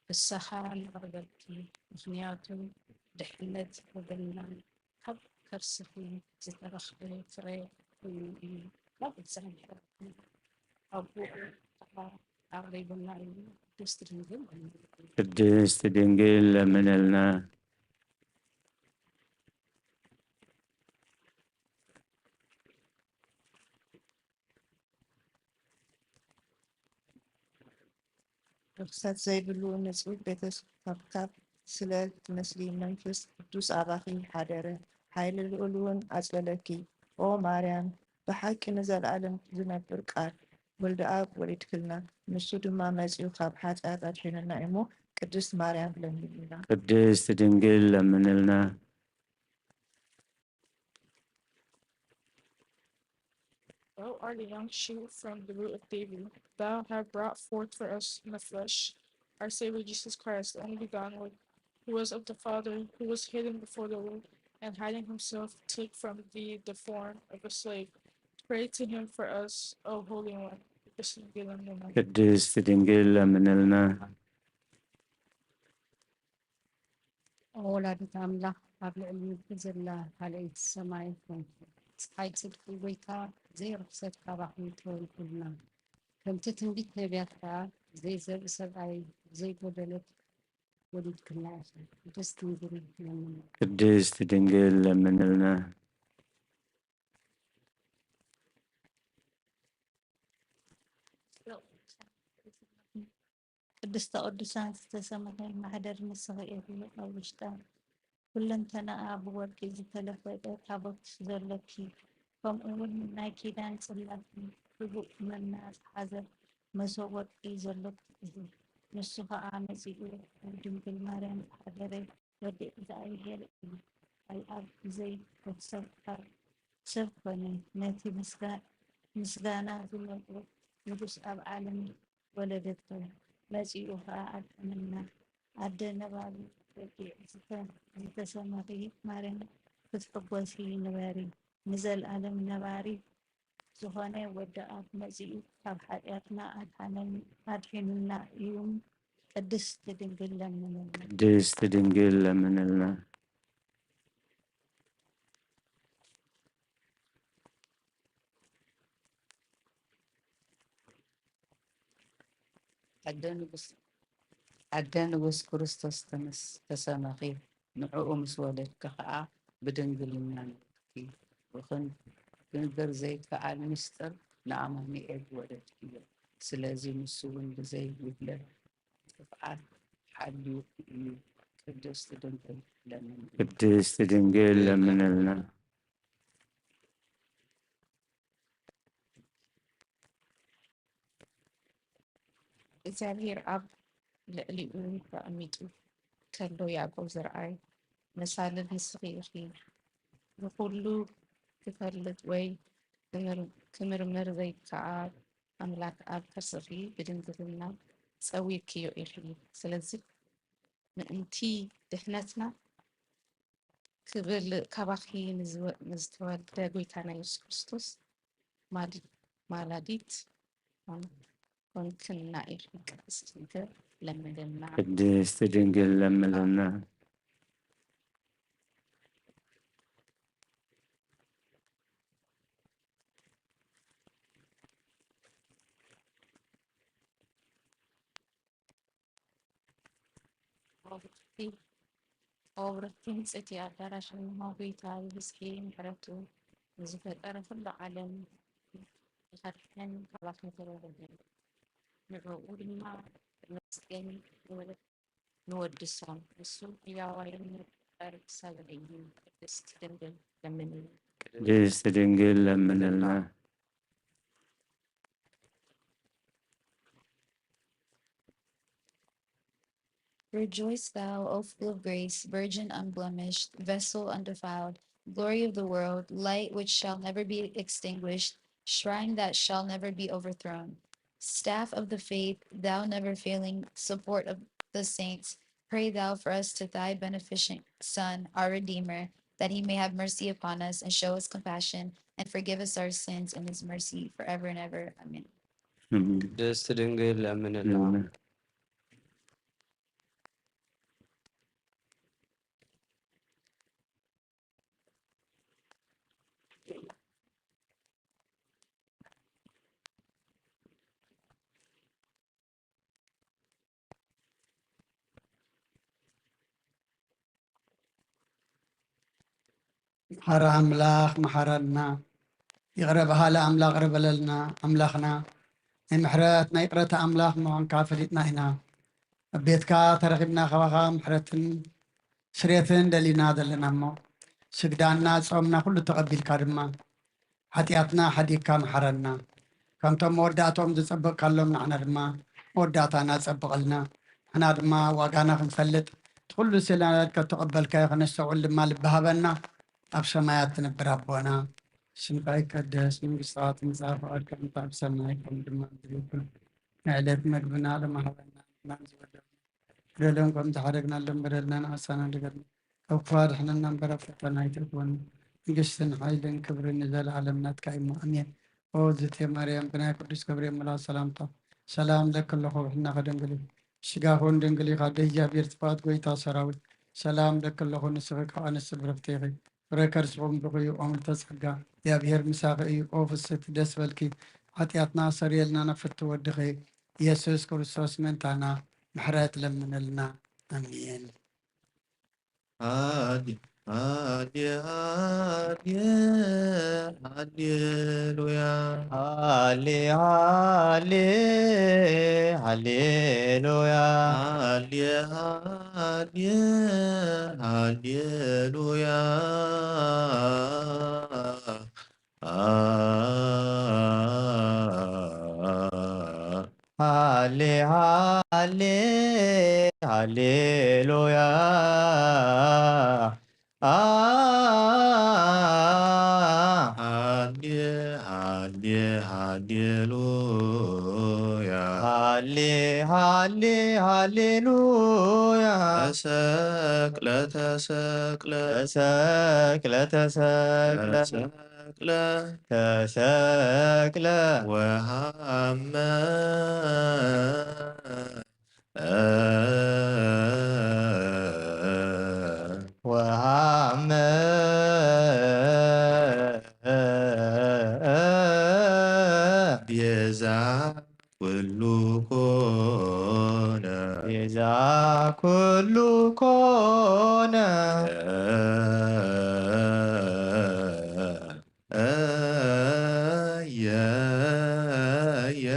ፍስሓ ንቕርበልኪ፣ ምኽንያቱ ድሕነት ወገንና ካብ ከርስኺ ዝተረኽበ ፍረ ኮይኑ እዩ። ናብ እግዚኣብሔር ኣቦኡ ከዓ ኣቕሪቡና እዩ። ቅድስት ድንግል ለምንልና። ቅድስት ድንግል ለምንልና። ርኽሰት ዘይብሉ ንጹህ ቤተሰብ ካብ ስለ ትመስሊ መንፍስ ቅዱስ ኣባኺ ሓደረ፣ ሓይሊ ልኡል እውን ኣጽለለኪ። ኦ ማርያም፣ ብሓቂ ንዘለኣለም ዝነብር ቃል ወልደ ኣብ ወሊድክልና፣ ንሱ ድማ መጺኡ ካብ ሓጢኣት ኣድሒኑና እሞ ቅድስት ማርያም ለምንልና። ቅድስት ድንግል ለምንልና። Thou art a young shoot from the root of David. Thou hast brought forth for us in the flesh our Savior Jesus Christ, the only begotten, who was of the Father, who was hidden before the world, and hiding himself took from thee the form of a slave. Pray to him for us, O Holy One. ቅድስት ድንግል ለምንልና። ወላዲት ኣምላኽ ኣብ ልዕሊ ምድሪ ዘላ ካልኣይቲ ሰማይ ኮንኪ። ፀሓይ ጽድቂ ጎይታ ዘይርኽሰት ካባኺ ተወልዱልና። ከምቲ ትንቢት ነቢያት ከኣ ዘይዘርኢ ሰብኣይ ዘይጎደለት ወሊድክላ ኢኺ። ቅድስት ድንግል ለምንልና። ቅድስት ድንግል ለምንልና። ቅድስተ ቅዱሳን ዝተሰመረ ማሕደር ንስኺ ኢኺ። ኣብ ውሽጣ ኩለንተናኣ ብወርቂ ዝተለፈጠ ታቦት ዘሎኪ፣ ከምኡ እውን ናይ ኪዳን ጽላት ህቡእ መና ዝሓዘ መሶብ ወርቂ ዘሎኪ ኢኺ። ንሱ ኸኣ መጺኡ ኣብ ድንግል ማርያም ዝሓደረ ወዲ እግዚኣብሔር እዩ። ኣልኣብ ብዘይ ርኽሰት ካብ ሰብ ኮነ። ነቲ ምስጋ-፣ ምስጋና ዝመልኦ ንጉስ ኣብ ዓለም ወለደቶ፣ መጺኡ ኸኣ ኣድሓነና። ኣደ ነባሪ ወዲ ዝተ-፣ ዝተሰመኺ ማርያም ክትሕጎሲ ንበሪ። ንዘለኣለም ነባሪ ዝኾነ ወዲ ኣብ መጺኡ ካብ ሓጢኣትና ኣድሓነን-፣ ኣድሒኑና እዩ። ቅድስት ድንግል ለምንልና። ቅድስት ድንግል ለምንልና። ኣደ ንጉስ፣ ኣደ ንጉስ ክርስቶስ ተመስ-፣ ተሰመኺ፣ ንዕኡ ምስ ወለድኪ ኸኣ ብድንግልና ነበርኪ። ብኽን-፣ ክንገር ዘይከኣል ምስጢር ንኣማኑኤል ወለድክዮ። ስለዚ ንሱ እውን ብዘይ ጉድለት ጥፍኣት ሓልዩ እዩ። ቅድስት ድንግል ለምንልና። ቅድስት ድንግል ለምንልና። እግዚኣብሔር ኣብ ልዕሊኡ ተቐሚጡ ከሎ ያዕቆብ ዝረኣይ መሳልል ንስኺ ኢኺ። ንኹሉ ክፈልጥ ወይ ክምር-፣ ክምርምር ዘይከኣል ኣምላኽ ኣብ ከርስኺ ብድንግልና ጸዊርክዮ ኢኺ። ስለዚ ምእንቲ ድሕነትና ክብል ካባኺ ንዝወ-፣ ንዝተወልደ ጎይታና የሱስ ክርስቶስ ማል-፣ ማላዲት ኮንክና ኢኺ። ቅድስት ድንግል ለምንልና። ቅድስት ድንግል ለምንልና። ኦ ብርክቲ፣ ኦ ብርክቲ ንጽቲ ኣዳራሽ፣ እነሆ ጐይታ ብብዝሒ ምሕረቱ ንዝፈጠረ ኩሉ ዓለም ይኸድሕን ካባኽን ተወለደ። ንዕኡ ድማ ነመስግን ንወድሶ፣ ንሱ ሕያዋይን መፍጠሪ ሰብ እዩ። ቅድስት ድንግል ለምንልና። ቅድስት ድንግል ለምንልና። Rejoice, thou, O full of grace, virgin unblemished, vessel undefiled, glory of the world, light which shall never be extinguished, shrine that shall never be overthrown, staff of the faith, thou never failing support of the saints, pray thou for us to thy beneficent Son, our Redeemer, that he may have mercy upon us and show us compassion and forgive us our sins in his mercy forever and ever. Amen. ቅድስት ድንግል ለምንልና። መሓሪ ኣምላኽ መሓረና፣ ይቕረ በሃሊ ኣምላኽ ይቕረ በለልና። ኣምላኽና ናይ ምሕረት ናይ ይቕረታ ኣምላኽ ምዃንካ ፈሊጥና ኢና። ኣብ ቤትካ ተረኺብና ካባኻ ምሕረትን ስሬትን ደሊና ዘለና እሞ፣ ስግዳና ጾምና ኩሉ ተቐቢልካ ድማ ሓጢኣትና ሓዲግካ መሓረና። ከምቶም መወዳእቶም ዝጸበቕካሎም ንዓና ድማ መወዳእታና ጸብቐልና። ንሕና ድማ ዋጋና ክንፈልጥ እቲ ኩሉ ስለ ከተቐበልካዮ ከነስተውዕል ድማ ልቢ ሃበና። ኣብ ሰማያት ትነብር ኣቦና፣ ስምካ ይቀደስ፣ መንግስትኻ ትምጻእ፣ ፍቓድካ ትምጻእ፣ ኣብ ሰማይ ከም ድማ ምድሪ ይኩን። ናይ ዕለት መግብና ሎሚ ሃበና፣ ንሕና ዝወደና በደሎም ከም ዝሓደግናሎም በደልና ንኣሳና ንገርና፣ ካብ ክፉ ኣድሕነና እምበር ኣብ ፈተና ኣይተእትወና። መንግስትን ሓይልን ክብርን ንዘለኣለም ናትካ እዩ እሞ፣ ኣሜን። ኦ ዝቴ ማርያም፣ ብናይ ቅዱስ ገብርኤል መልኣክ ሰላምታ ሰላም እብለኪ ኣለኹ፣ ብሕልናኺ ድንግል እዩ፣ ስጋኺ እውን ድንግል እዩ። ኣደ እግዚኣብሔር፣ ጽባኦት፣ ጎይታ ሰራዊት፣ ሰላም እብለኪ ኣለኹ፣ ንስኺ ካብ ኣንስቲ ብርኽቲ ኢኺ፣ ፍረ ከርስኺ እውን ብሩኽ እዩ። ኦ ምልዕተ ጸጋ፣ እግዚኣብሔር ምሳኺ እዩ። ኦ ፍስሕቲ፣ ደስ በልኪ፣ ሓጢኣትና ኣሰርየልና፣ ናብ ፍትው ወድኺ ኢየሱስ ክርስቶስ ምእንታና ምሕረት ለምነልና። ኣሜን። ሃሌ ሃሌ ሃሌ ሃሌሉያ። ሃሌ ሃሌ ሃሌሉያ። ሃሌ ሃሌ ሃሌሉያ። ሃሌ ሃሌ ሃሌሉያ። ሃሌ ሃሌ ሃሌሉያ። ሃሌ ሃሌ ሃሌሉያ። ተሰቅለ ተሰቅለ ተሰቅለ ተሰቅለ ተሰቅለ ተሰቅለ ወሃመ ወሃመ ቤዛ ኩሉ ኮነ። ቤዛ ኩሉ ኮነ። የ የ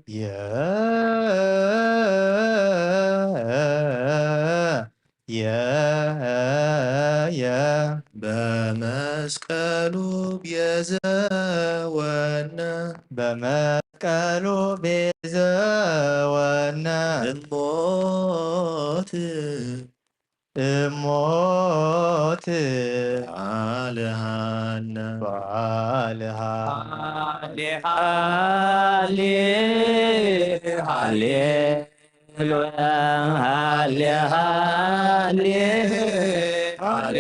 የ የ የ በመስቀሉ ቤዘወነ። በመስቀሉ ቤዘወነ። እሞት እሞት ባልሃነ። ባልሃ ሃሌ ሃሌ ሃሌ ሃሌ ሃሌ ሃሌ ሃሌ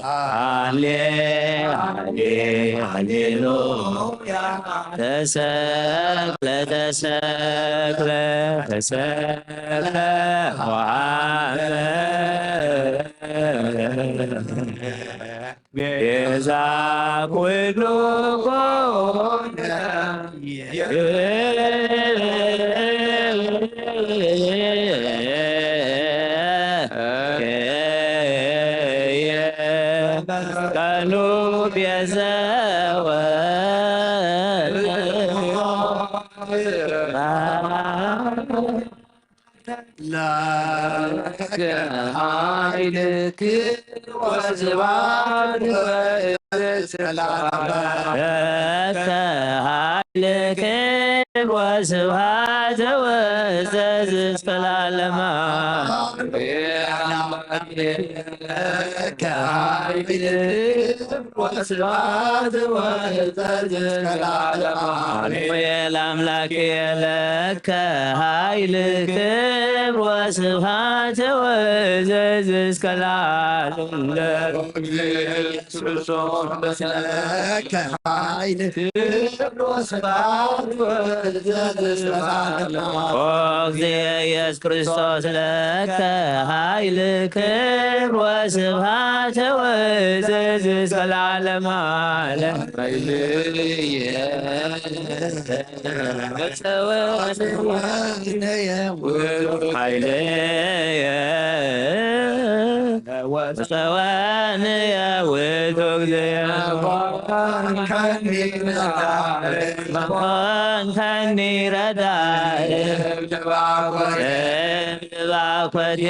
ሃሌ ሃሌሉያ። ተሰቅለ ተሰቅለ ተሰቅለ ወሃበ ቤዛ ኩሉ ኮነ። መስቀሉ ቤዘወነ። ለከ ኃይልክ ወስብሐት ወእዝዝ ለዓለመ። ለከ ኃይልክ ወስብሐት ወእዝዝ እስከ ለዓለመ። ለከ ኃይልክ ወስብሐት ወእዝዝ እስከ ለዓለመ። አሜን። አምላኬ ለከ ኃይል ክብር ወስብሐት ወእዝዝ እስከ ለዓለም። ለእግዚእ ኢየሱስ ክርስቶስ ለከ ኃይል ክብር ወስብሐት ወእዝዝ እስከ ለዓለመ። ኦ እግዚእ ኢየሱስ ክርስቶስ ለከ ኃይል ክብር ወስብሐት ወእዝዝ እስከ ለዓለመ ዓለም። ኃይልየ ወፀወንየ ውእቱ እግዚእ። መኮንከኒ ረዳኢ። ባኮቴ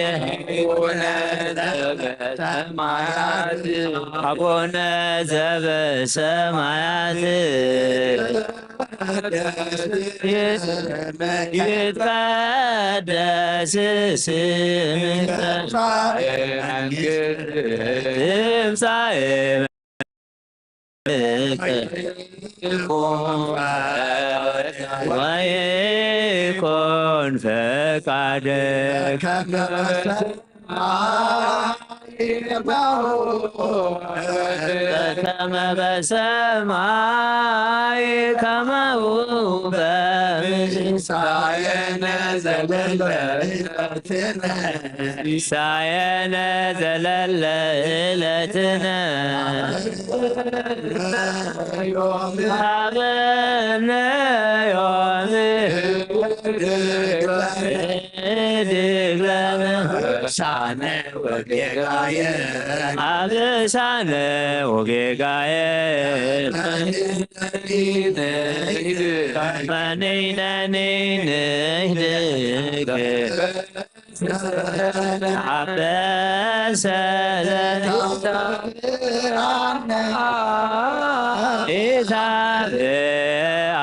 አቡነ ዘበሰማያት። ይትቀደስ ስምከ። ትምጻእ ወይኩን ፈቃድከ። ከመ በሰማይ ከማሁ በምድር ሲሳየነ ዘለለ ዕለትነ ዘለለ ዕለትነ ሀበነ ዮም። እድግ ለነ ሻነ ወጌጋየ አብሳነ ወጌጋየ መነይነኒንህድግ አበሰለ ኢታብአ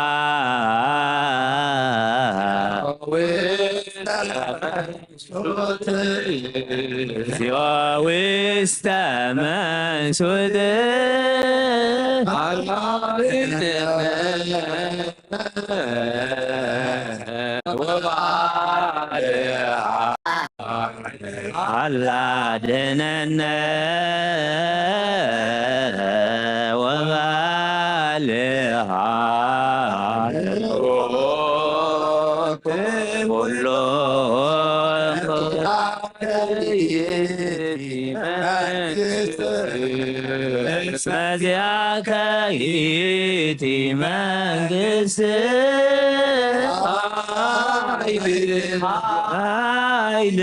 ውስተ መንሱት አላድነነ ወባልሃ ኩሎ መዚአከ ይእቲ መንግስት ኃይል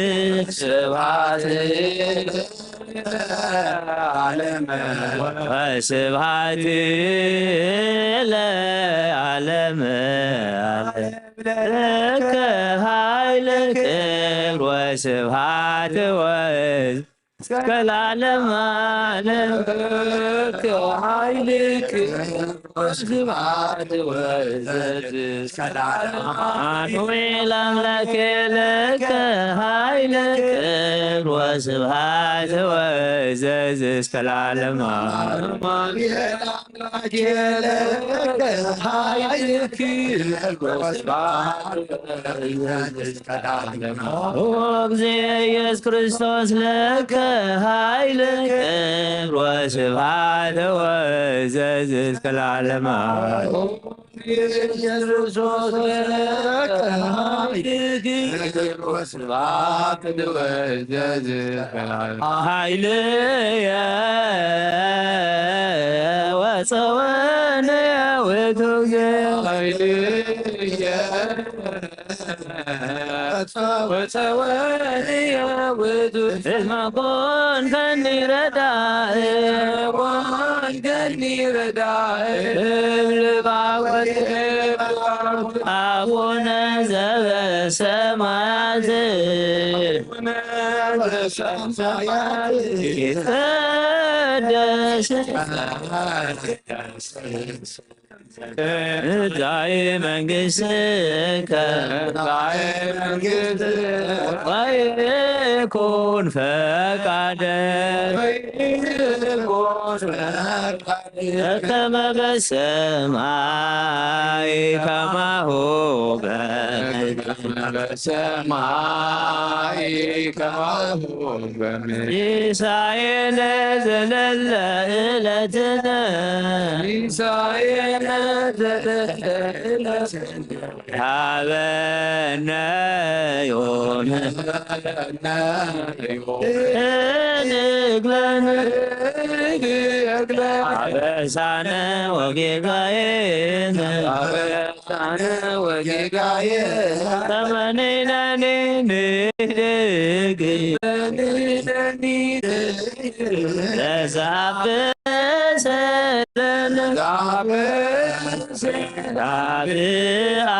ስብሐት ለዓለመ ወስብሐት ለዓለመ ለከ ኃይል ክብር ወስብሐት ወእዝ እስከ ለዓለመ ዓለም ለከ ኃይል ክብር ወስብሐት ወእዝ እስከ ለዓለመ ዓለም። አማኑኤል አምላኬ ለከ ኃይል ክብር ወስብሐት ወእዝ እስከ ለዓለመ ዓለም። አማኑኤል አምላኬ ለከ ኃይል ክብር ወስብሐት ወእዝ እስከ ለዓለመ ዓለም። ኦ እግዚእ ኢየሱስ ክርስቶስ ለከ ኃይል ክብር ወስብሐት ወእዝ እስከ ለዓለመ ዓለም። ኢየሱስ ለከ ኃይል ክብር ወስብሐት ወእዝ እስከ ለዓለመ ዓለም። ኃይልየ ወፀወንየ ውእቱ እግዚእ። ኃይልየ ወፀወንየ ውእቱ። እስመ ኮንከኒ ረዳእ። ኮንከኒ ረዳእ። እብል ባወት አቡነ ዘበሰማያት። አቡነ ዘበሰማያት ይትቀደስ ትምጻእ መንግሥትከ። ትምጻእ መንግሥትከ። ወይኩን ፈቃድከ። ወይኩን ፈቃድከ። በከመ በሰማይ ከማሁ በምድር። በከመ በሰማይ ከማሁ በምድር። ሲሳየነ ዘለለ ዕለትነ። ሲሳየነ ዘለለ ዕለትነ። ሀበነ ዮም። እድግ ለነ አበሳነ ወጌጋየነ። አበሳነ ወጌጋየነ። ተመነይነኒ ንህድግ። ለዛብሰ ለነ። ዛብሰ ዳብአ።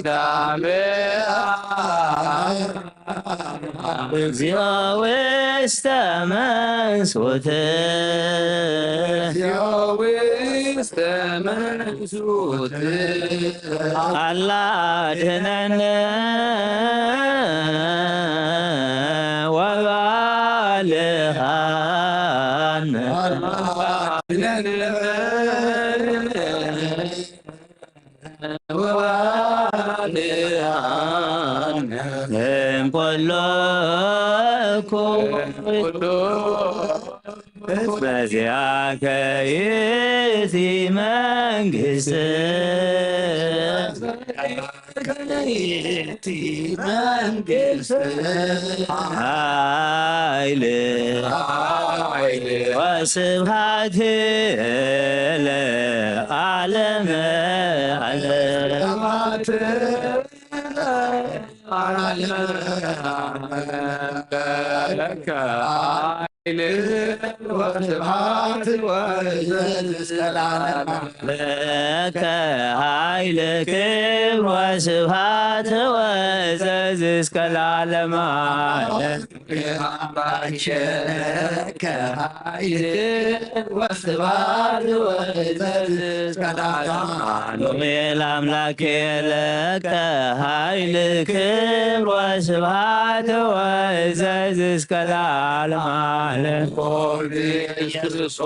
ዳብአ። እግዚኦ ውስተ መንሱት። እግዚኦ ውስተ መንሱት። አላ አድነነ ወባልሃነ። እምኮሎ ኩሉ በዚያከ ይእቲ መንግስት ይእቲ መንግስት ኃይል ወስብሐት ለዓለመ ዓለም። ለከ ኃይል ወስብሐት ወእዘዝ እስከ ለዓለመ። ለከ ኃይል ክብር ወስብሐት ወእዘዝ እስከ ለዓለመ ዓለም። ለከ ኃይል ወስብሐት ወእዘዝ እስከ ለዓለመ ዓለም። አሜን። ለአምላክ ለከ ኃይል ክብር ወስብሐት ወእዘዝ እስከ ለዓለመ ዓለም። ኢየሱስ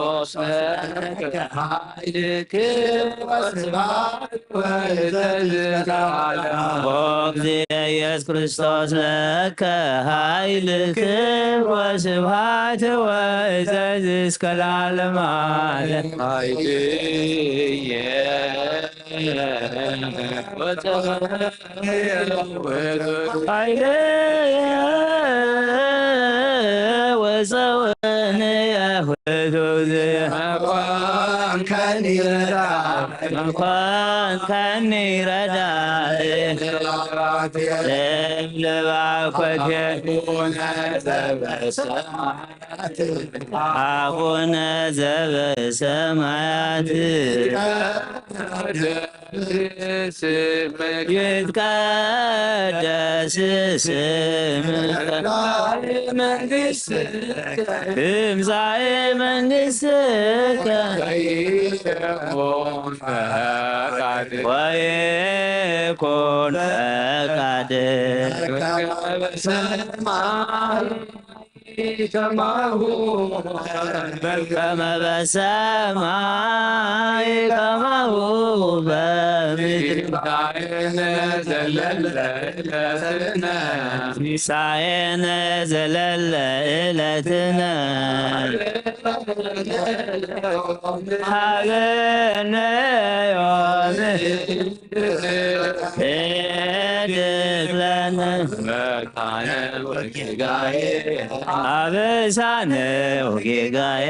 ለከ ኃይል ክብር ወስብሐት ወእዘዝ እስከ ለዓለመ ዓለም። ኦ እግዚእ ኢየሱስ ክርስቶስ ለከ ኃይል ክብር ወስብሐት ወእዘዝ እስከ ለዓለመ ዓለም። ኃይልየ ወጸወንየ ወጸወንየ ውእቱ ዝ- መኳን ከኒ ረዳ መኳን ከኒ ረዳ ለባኮቴ አቡነ ዘበሰማያት አቡነ ዘበሰማያት ስምከ ይትቀደስ ስምከ ትምጻእ መንግስትከ ትምጻእ መንግስትከ ወይኩን ፈቃድከ ወይኩን ፈቃድከ በሰማይ ከማሁ ከመ በሰማይ ከማሁ በምድር። ሲሳየነ ዘለለ ዕለትነ ሲሳየነ ዘለለ ዕለትነ ሀበነ ዮም ሄድግ ለነ አበሳነ ወጌጋዬ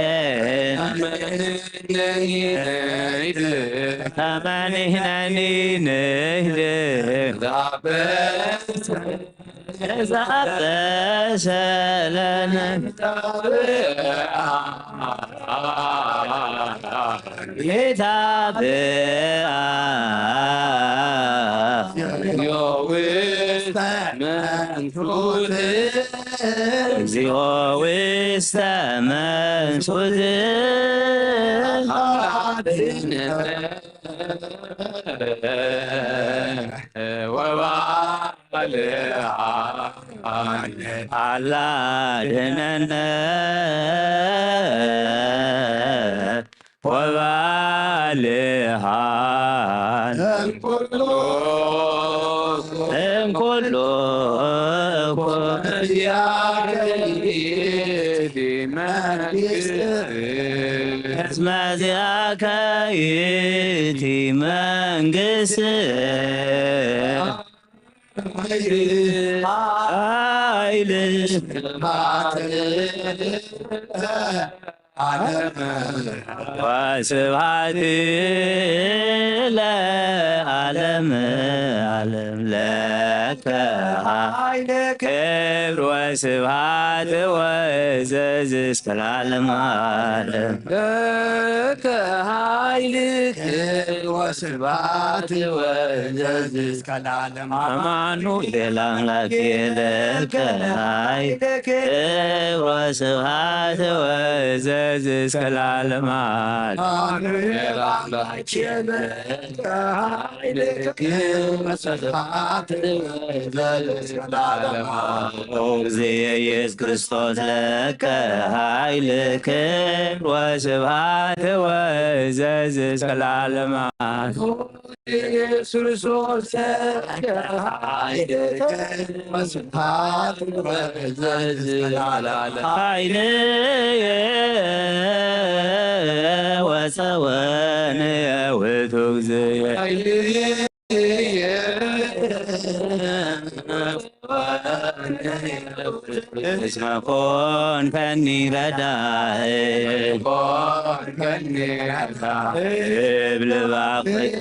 ከመ ንሕነኒ ንህድግ ዛበሰ ለነ ጌታ ብአ እግዚኦ ውስተ መንሱት እግዚኦ ውስተ መንሱት ወባልሃ አላድነነ ወባልሃ እምኩሉ እምኩሉ እኩይ እስመ ዚአከ ይእቲ መንግስት ኃይል ወስብሐት ለዓለመ ዓለም ለከ ኃይል ክብር ወስብሐት ወእዘዝ እስከ ለዓለመ ዓለም። ለከ ኃይል ክብር ወስብሐት ወእዘዝ እስከ ለዓለመ ዓለም። አማኑኤል አምላክ ለከ ኃይል ክብር ወስብሐት ወእዘዝ እስከ ለዓለመ ዓለም። አማኑኤል አምላክ ለከ ኃይል ክብር ወስብሐት ወእዘዝ እስከ ለዓለመ ዓለም። ኦ እግዚእ ኢየሱስ ክርስቶስ ለከ ኃይል ክብር ወስብሐት ወእዘዝ እስከ ለዓለመ ዓለም። ኢየሱስ ክርስቶስ ኃይልየ ወፀወንየ ውእቱ እግዚእየ። እስመ ኮንከኒ ረዳእ እብል ባፈኪ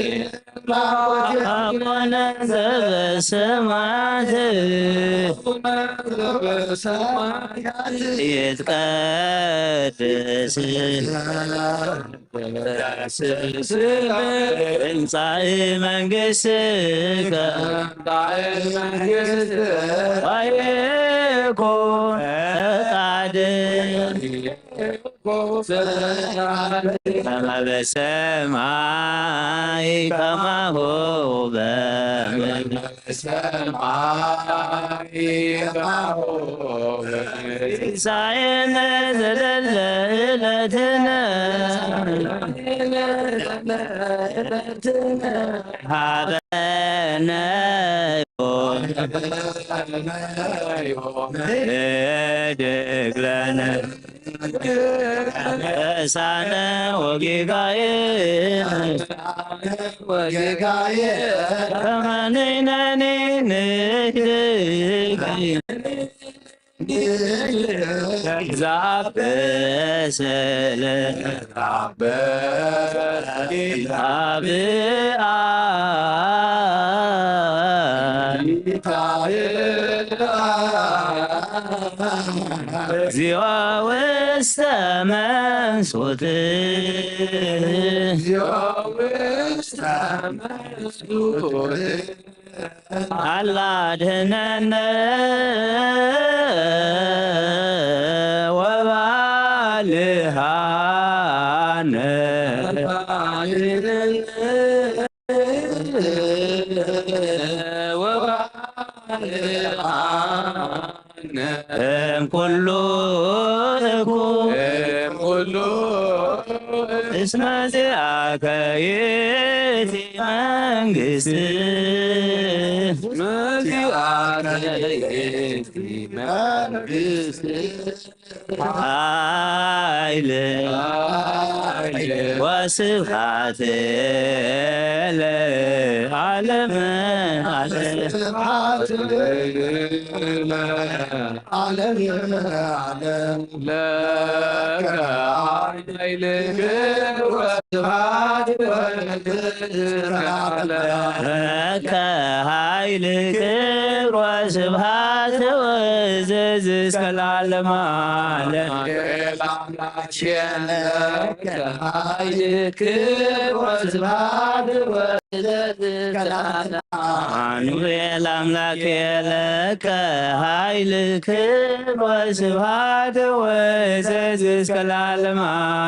አቡነ ዘበሰማያት ይትቀደስ ስምከ ትምጻእ መንግሥትከ ወይኩን ፈቃድከ ከመ በሰማይ ከማሁ በምድር። ሲሳየነ ዘለለ ዕለትነ ሀበነ ዮም ህድግ ለነ አበሳነ ወጌጋየ ከመ ንሕነኒ ንህድግ ዛበሰለ አብአ እግዚኦ ውስተ መንሱት። አላ አድህነነ ወባልሃነ እምኩሉ እኩይ እምኩሉ እስመ ዚአከ ይእቲ መንግስት። እስመ ዚአከ ይእቲ መንግስት። ኃይል ወስብሐት ለዓለመ ዓለም። ለከ ኃይል ክብር ወስብሐት ለከ ኃይል ክብር ወስብሐት ወእዝዝ እስከ ለዓለመ ዓለም። ለከ ኃይል ክብር ወስብሐት ወእዝዝ እስከ ለዓለመ ዓለም። አማኑኤል አምላኬ ለከ ኃይል ክብር ወስብሐት ወእዝዝ እስከ ለዓለመ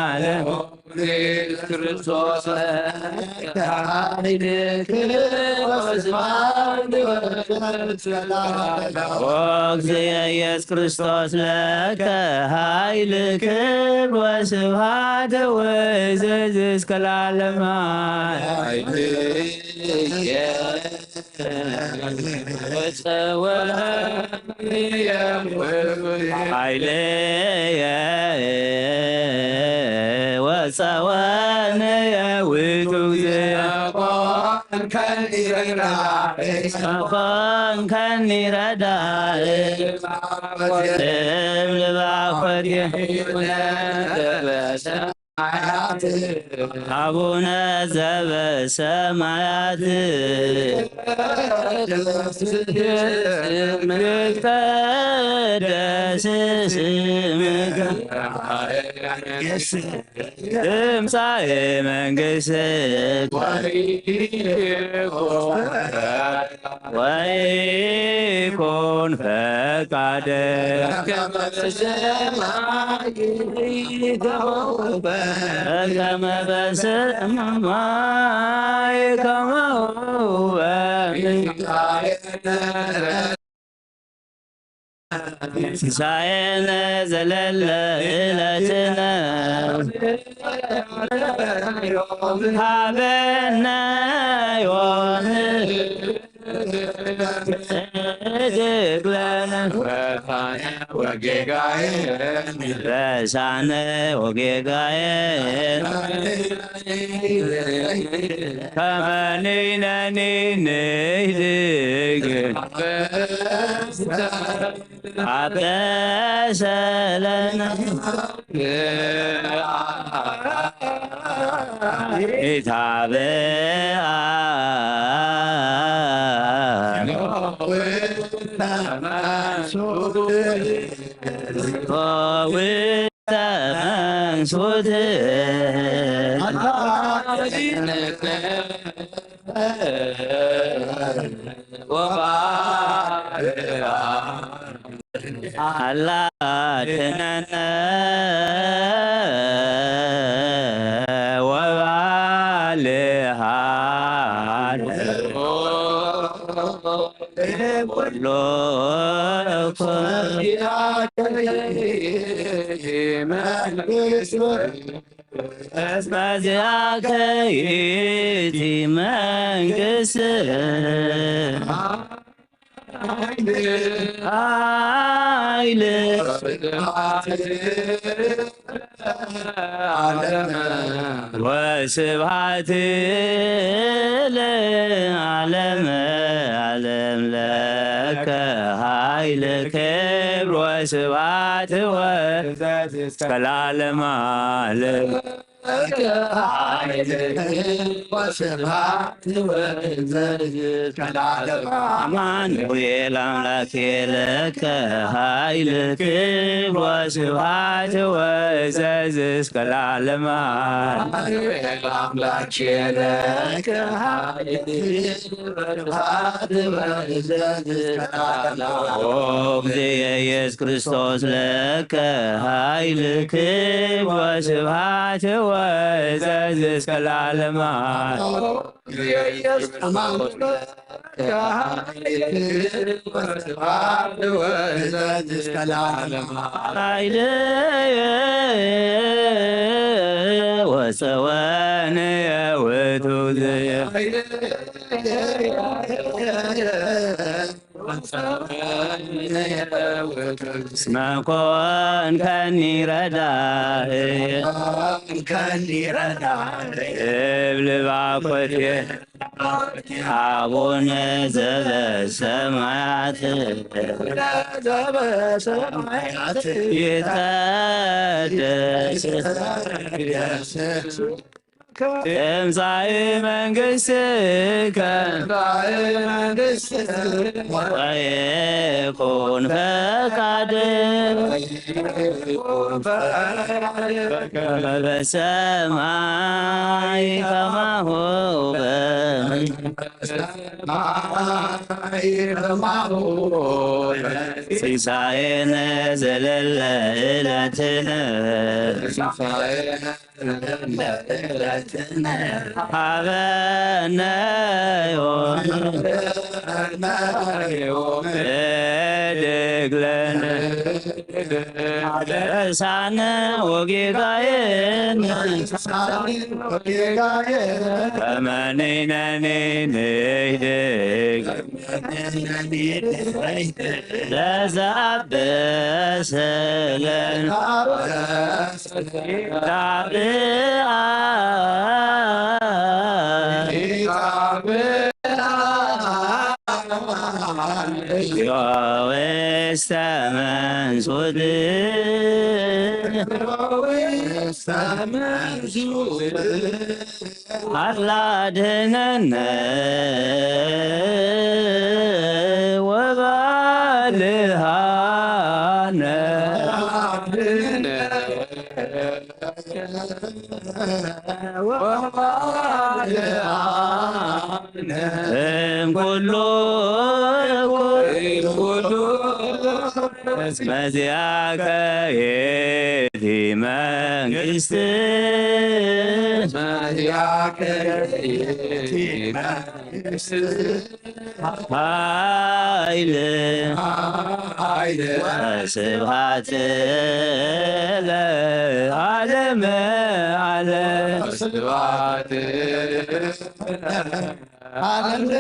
ዓለም። ክርስቶስ ኃይል ክብር ወስብሐት ወእዝዝ እስከ ለዓለመ ዓለም። ኦ እግዚእ ኢየሱስ ክርስቶስ ለከ ኃይል ክብር ወስብሐት ወእዝዝ እስከ ለዓለመ ዓለም። ኃይልየ ወፀወንየ ውእቱ እግዚእ። ኮንከኒ ረዳእ እብል ባኮቴ አቡነ ዘበሰማያት ይትቀደስ ስምከ ትምጻእ መንግስትከ ወይኩን ፈቃድከ በከመ በሰማይ ከማሁ በከመ በሰማይ ከማሁ በምድር። ሲሳየነ ዘለለ ዕለትነ ሃበነ ዮም። እድግለነ ወጌጋየ ረሳነ ወጌጋየ ከመ ንሕነኒ ንህድግ አበሰለነ ኢታብአ ተመንሱት አላድነነ ወባልሃነ ኩሉ እስመ ዚአከ ይእቲ መንግስት ኃይል ወስብሐት ለዓለመ ዓለም ለከ ኃይል ክብር ወስብሐት ወእዘዝ እስከ ለዓለመ ዓለም። አማኑኤል አምላኬ ለከ ኃይል ክብር ወስብሐት ወእዘዝ እስከ ለዓለመ ዓለም። ኦ እግዚእ ኢየሱስ ክርስቶስ ለከ ኃይል ክብር ወስብሐት ወእዘዝ እስከ ለዓለመ ዓለም። ኃይል ወፀወን የውቱ ዘየ መኮን ከኒ ረዳእ እብል ባኮቴ አቡነ ዘበሰማያት ይትቀደስ ትምጻእ መንግሥትከ ወይኩን ፈቃድከ በሰማይ ከማሁ በምድር። ሲሳየነ ዘለለ ዕለትነ ሀበነ ዮም እድግለነ አበሳነ ወጌጋየነ ከመ ንሕነኒ ንህድግ ለዘአበሰ ለነ ኢታብአ ኢታብአ ውስተ መንሱት አላ አድህነነ ወባልሃነ እምኩሉ መዚኣከ የቲ መንግስት መዚኣከ የቲ መንግስት ሓይል ሓይል ወስብሐት ለዓለመ ዓለም። ስብሐት ለዓለመ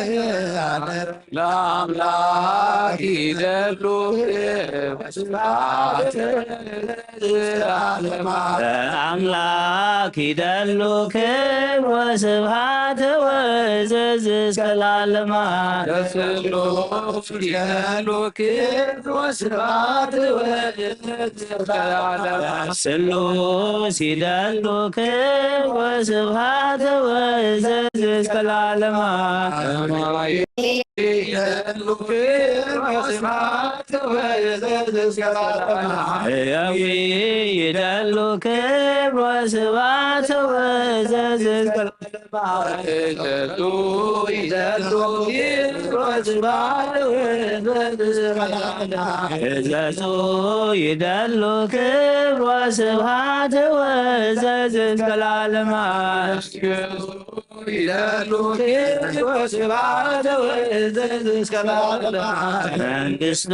ዓለም። ለአምላክ ይደሉ ስብሐት ለዓለመ ዓለም። ለአምላክ ይደሉ ክብር ወስብሐት ወእዘዝ እስከ ለዓለመ ዓለም። ለስሉስ ይደሉ ክብር ወስብሐት ወእዘዝ እስከ ለዓለመ ዓለም። ስሉስ ይደሉ ክብር ወስብሐት ወእዘዝ እስከ ለዓለመ ዓለም። ይደሉ ክብር ወስብሐት ወእዘዝ እስከ ለዓለመ ዓለም። ሕያዊ ይደሉ ክብር ወስብሐት ወእዘዝ እስከ ለዓለመ ዓለም። ይደሉ ይደሉ ክብር ወስብሐት ወእዘዝ እስከ ለዓለመ ዓለም። እዘዙ ይደሉ ክብር ወስብሐት ወእዘዝ እስከ ለዓለመ ዓለም። ይደሉ ክብር ወስብሐት ወእዘዝ እስከ ለዓለመ ዓለም። መንግስቱ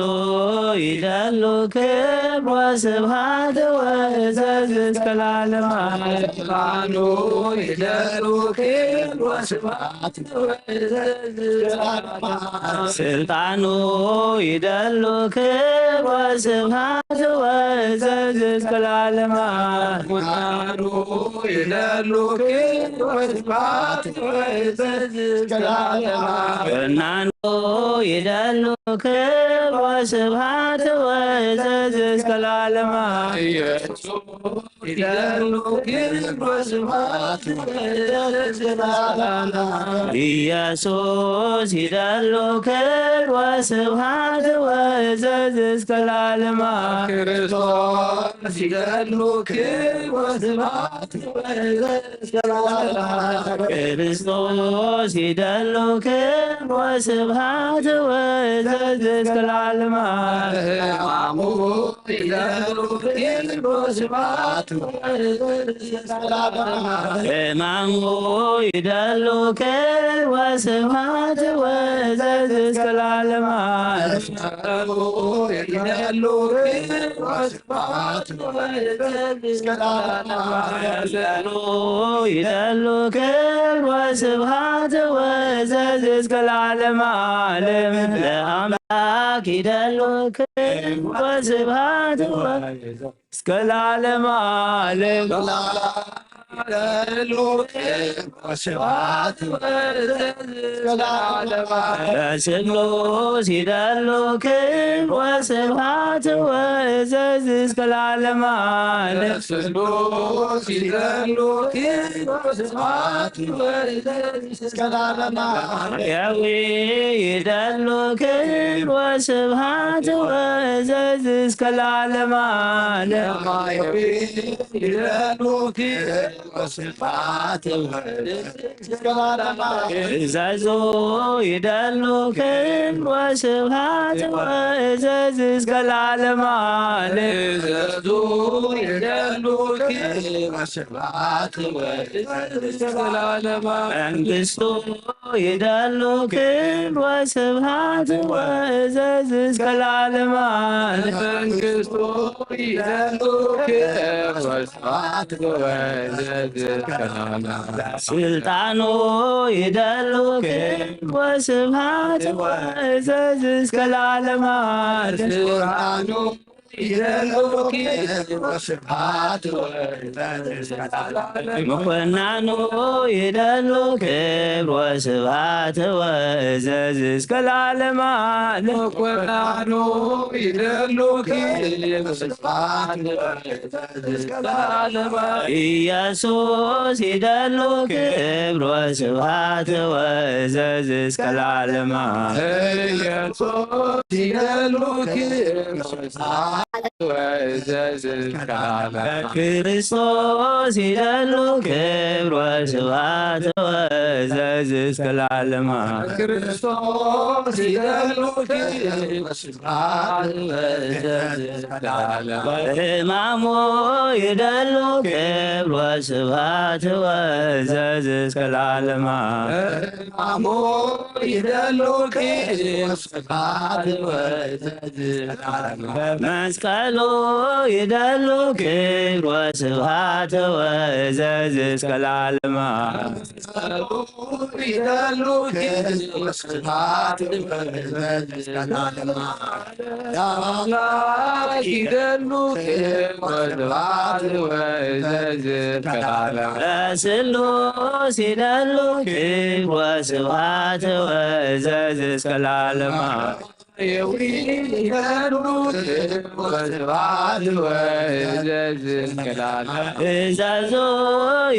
ይደሉ ክብር ወስብሐት ወእዘዝ እስከ ለዓለመ ዓለም። ስልጣኑ ይደሉ ክብር ወስብሐት ወእዘዝ እስከ ለዓለመ ዓለም። ስልጣኑ ይደሉ ክብር ወስብሐት ወእዘዝ እስከ ለዓለመ ዓለም። ስልጣኑ ይደሉ ክብር ወስብሐት ወእዘዝ እስከ ለዓለመ ዓለም። ወናኑ ይደሉ ክብር ወስብሐት ወእዘዝ እስከ ለዓለመ ዓለም። ኢየሱስ ይደሉ ክብር ወስብሐት ወእዘዝ እስከ ለዓለመ ዓለም። ኢየሱስ ይደሉ ክብር ወስብሐት ወእዘዝ እስከ ለዓለመ ዓለም። ክርስቶስ ይደሉ ክብር ወስብሐት ወእዘዝ እስከ ለዓለመ ዓለም። ክርስቶስ ይደሉ ክብር ወስብሐት ወእዘዝ እስከ ለዓለመ ዓለም። ሕማሙ ይደሉ ክብር ወስብሐት ወእዘዝ እስከ ለዓለመ ዓለም። ሕማሙ ይደሉ ክብር ወስብሐት ወእዘዝ እስከ ለዓለመ ዓለም። ሕማሙ ይደሉ ክብር ወስብሐት ወእዘዝ እስከ ለዓለመ ዓለም። ይደሉ ክብር ወስብሐት ወእዘዝ እስከ ለዓለመ ዓለም። ለአምላክ ይደሉ ክብር ወስብሐት ወ- እስከ ለዓለመ ዓለም። ይደሉ ክብር ወስብሐት ወእዘዝ እስከ ለዓለመ ዓለም። ለስሉስ ይደሉ ክብር ወስብሐት ወእዘዝ እስከ ለዓለመ ዓለም። ለስሉስ ይደሉ ክብር ወስብሐት ወእዘዝ እስከ ለዓለመ ዓለም። ያዊ ይደሉ ክብር ወስብሐት ወእዘዝ እስከ ለዓለመ ዓለም። ያዊ ይደሉ ክብር ወስብሐት ወእዘዝ እስከ ለዓለመ ዓለም። እዘዙ ይደሉ ክብር ወስብሐት ወእዘዝ እስከ ለዓለመ ዓለም። እዘዙ ይደሉ ክብር ወስብሐት ወእዘዝ እስከ ለዓለመ ዓለም። መንግስቱ ይደሉ ክብር ወስብሐት ወእዘዝ እስከ ለዓለመ ዓለም። መንግስቱ ይደሉ ክብር ወስብሐት ወእዘዝ እስከ ለዓለመ ዓለም። ስልጣኑ ይደሉ ክብር ወስብሐት ወእዘዝ እስከ ለዓለመ ዓለም። ስልጣኑ ይደሉ ክብር ወስብሐት ወእዘዝ እስከ ለዓለመ ዓለም። መኮናኑ ይደሉ ክብር ወስብሐት ወእዘዝ እስከ ለዓለመ ዓለም። መኮናኑ ይደሉ ክብር ወስብሐት ወእዘዝ እስከ ለዓለመ ዓለም። ኢየሱስ ይደሉ ክብር ወስብሐት ወእዘዝ እስከ ለዓለመ ዓለም። ኢየሱስ ይደሉ ክብር ወስብሐት ወእዘዝ ወዘዝ እስከ ለዓለም። ክርስቶስ ይደሉ ክብር ወስብሐት ወዘዝ እስከ ለዓለም። ክርስቶስ ይደሉ ክብር ወስብሐት ወዘዝ እስከ ለዓለም። ሕማሙ ይደሉ ክብር ወስብሐት ወዘዝ እስከ ለዓለም። ሕማሙ ይደሉ ክብር ወስብሐት ወዘዝ እስከ ለዓለም። መስቀሉ ይደሉ ክብር ወስብሐት ወዘዝ እስከ ለዓለም። መስቀሉ ይደሉ ክብር ወስብሐት ወዘዝ እስከ ለዓለም። ለአምላክ ይደሉ ክብር ወስብሐት ወዘዝ እስከ ለዓለም። ለስሉስ ይደሉ ክብር ወስብሐት ወዘዝ እስከ ለዓለም። ይደሉ ክብር ወስብሐት ወዘዝ እስከ ለዓለም። እዘዙ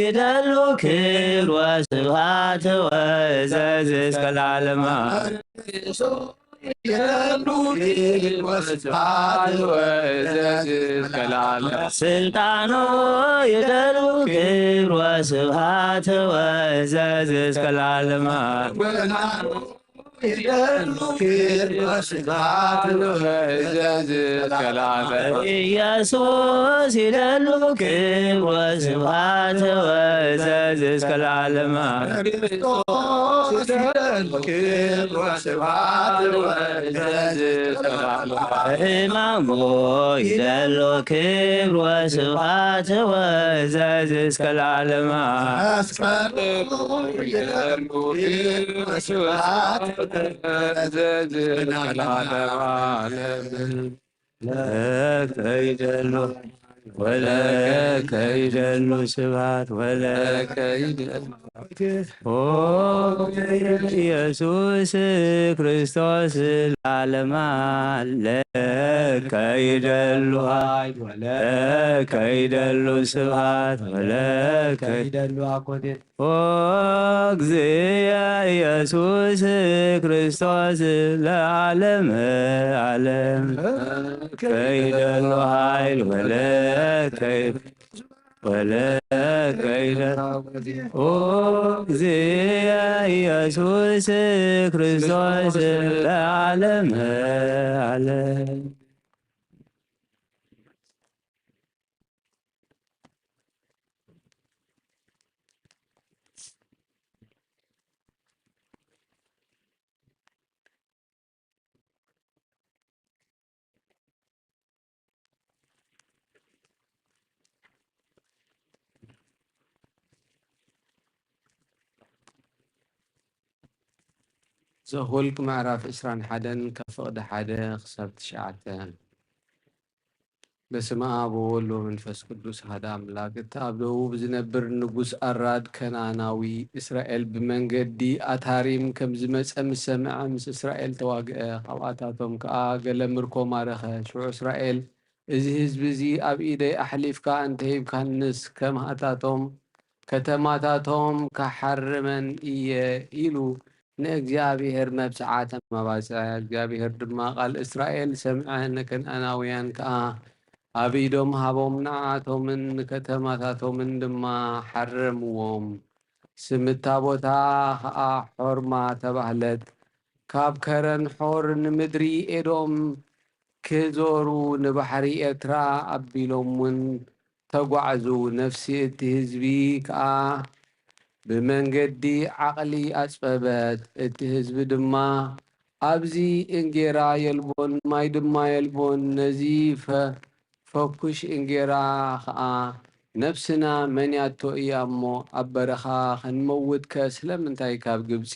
ይደሉ ክብር ወስብሐት ወዘዝ እስከ ለዓለም። ይደሉ ክብር ወስብሐት ወዘዝ እስከ ለዓለም። ስልጣኑ ይደሉ ክብር ወስብሐት ወዘዝ እስከ ለዓለም። ይደሉ ክብር ወስብሐት ወዘዝ እስከ ለዓለም። ኢየሱስ ይደሉ ክብር ወስብሐት ወዘዝ እስከ ለዓለም። ክርስቶስ ይደሉ ክብር ወስብሐት ወዘዝ እስከ ለዓለም። ሕማሙ ይደሉ ክብር ወስብሐት ወዘዝ እስከ ለዓለም። መስቀሉ ይደሉ ክብር ወስብሐት ወዘዝ እስከ ለዓለም። ለከ ይደሉ ወለከ ይደሉ ስብሐት ወለከ ይደሉ። ኦ ኢየሱስ ክርስቶስ ለዓለማ ለከ ይደሉ ኃይል ወለከ ይደሉ ስብሐት ወለከ ይደሉ አኮቴት። ኦ እግዚእ ኢየሱስ ክርስቶስ ለዓለመ ዓለም። ከይደሎ ኃይል ወለ ከይ-፣ ወለ ከይደ-፣ ኦ እግዚእ ኢየሱስ ክርስቶስ ለዓለመ ዓለም። ዘኍልቅ ምዕራፍ ዕስራን ሓደን ካብ ፍቕዲ ሓደ ክሳብ ትሽዓተ። በስመ አብ ወወልድ ወመንፈስ ቅዱስ አሐደ አምላክ። እቲ ኣብ ደቡብ ዝነብር ንጉስ ኣራድ ከነዓናዊ እስራኤል ብመንገዲ ኣታሪም ከም ዝመጸ ምስ ሰምዐ፣ ምስ እስራኤል ተዋግአ። ካብኣታቶም ከኣ ገለ ምርኮ ማረኸ። ሽዑ እስራኤል፣ እዚ ህዝቢ እዚ ኣብ ኢደይ ኣሕሊፍካ እንተ ሂብካንስ፣ ከማታቶም ከተማታቶም ክሓርመን እየ ኢሉ ንእግዚኣብሔር መብጽዓ ተመባጽዐ። እግዚኣብሔር ድማ ቃል እስራኤል ሰምዐ፣ ንከነዓናውያን ከኣ ኣብ ኢዶም ሃቦም፣ ንዓኣቶምን ንከተማታቶምን ድማ ሓረምዎም። ስም እታ ቦታ ኸኣ ሖርማ ተባህለት። ካብ ከረን ሖር ንምድሪ ኤዶም ክዞሩ ንባሕሪ ኤርትራ ኣቢሎም እውን ተጓዕዙ። ነፍሲ እቲ ህዝቢ ከኣ ብመንገዲ ዓቕሊ ኣጽበበት። እቲ ህዝቢ ድማ፣ "ኣብዚ እንጌራ የልቦን፣ ማይ ድማ የልቦን፣ ነዚ ፈ-፣ ፈኩሽ እንጌራ ኸኣ ነፍስና መንያቶ እያ እሞ፣ ኣብ በረኻ ኸንመውትከ ስለምንታይ ካብ ግብጺ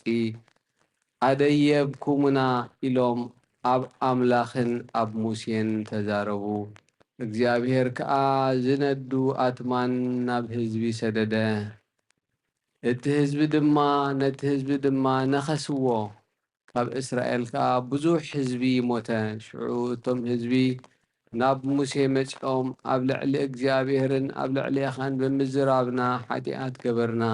ኣደየብኩሙና?" ኢሎም ኣብ ኣምላኽን ኣብ ሙሴን ተዛረቡ። እግዚኣብሔር ከኣ ዝነዱ ኣትማን ናብ ህዝቢ ሰደደ። እቲ ህዝቢ ድማ፣ ነቲ ህዝቢ ድማ ነኸስዎ። ካብ እስራኤል ከኣ ብዙሕ ህዝቢ ሞተ። ሽዑ እቶም ህዝቢ ናብ ሙሴ መጺኦም፣ ኣብ ልዕሊ እግዚኣብሔርን ኣብ ልዕሌኻን ብምዝራብና ሓጢኣት ገበርና።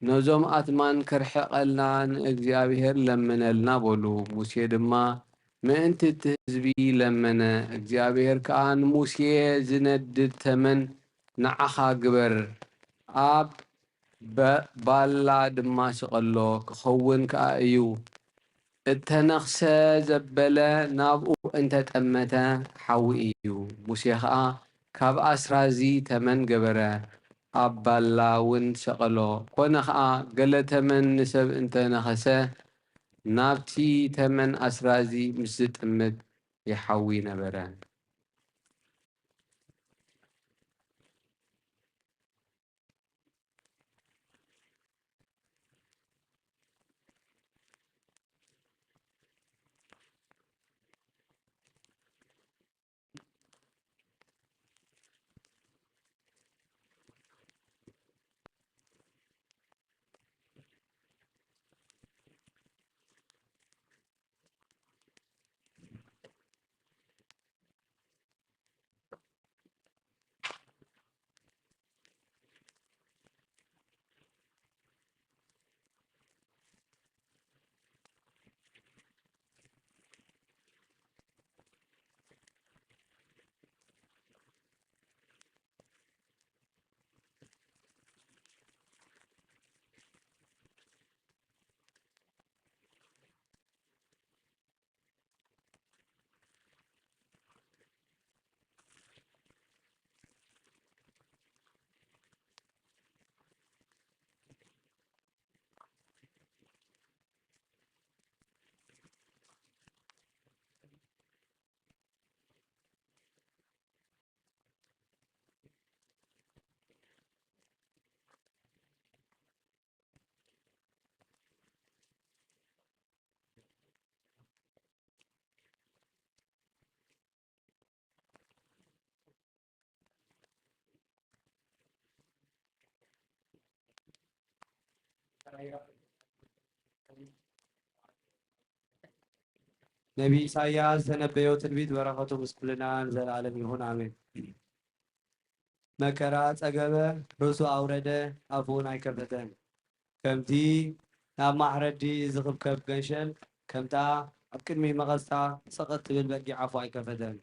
ነዞም ኣትማን ከርሕቐልና ንእግዚኣብሔር ለምነልና በሉ። ሙሴ ድማ ምእንቲ እቲ ህዝቢ ለመነ። እግዚኣብሔር ከኣ ንሙሴ፣ ዝነድድ ተመን ንዓኻ ግበር፣ ኣብ በ-፣ ባላ ድማ ስቐሎ፣ ክኸውን ከኣ እዩ። እተነኽሰ ዘበለ ናብኡ እንተ ጠመተ ሓዊ እዩ። ሙሴ ኸኣ ካብ ኣስራዚ ተመን ገበረ፣ ኣብ ባላ እውን ሰቐሎ። ኰነ ኸኣ፣ ገለ ተመን ንሰብ እንተ ነኸሰ፣ ናብቲ ተመን ኣስራዚ ምስ ዝጥምት ይሓዊ ነበረ። ነቢ ኢሳይያስ ዝተነበዮ ትንቢት በረኸቱ ምስ ኩልና ንዘለኣለም ይኹን፣ ኣሜን። መከራ ጸገበ፣ ርእሱ ኣውረደ፣ ኣፉ እውን ኣይከፈተን። ከምቲ ናብ ማሕረዲ ዝኽብከብ ገንሸል፣ ከምታ ኣብ ቅድሚ መቐስታ ሰቐት ትብል በጊዕ ኣፉ ኣይከፈተን።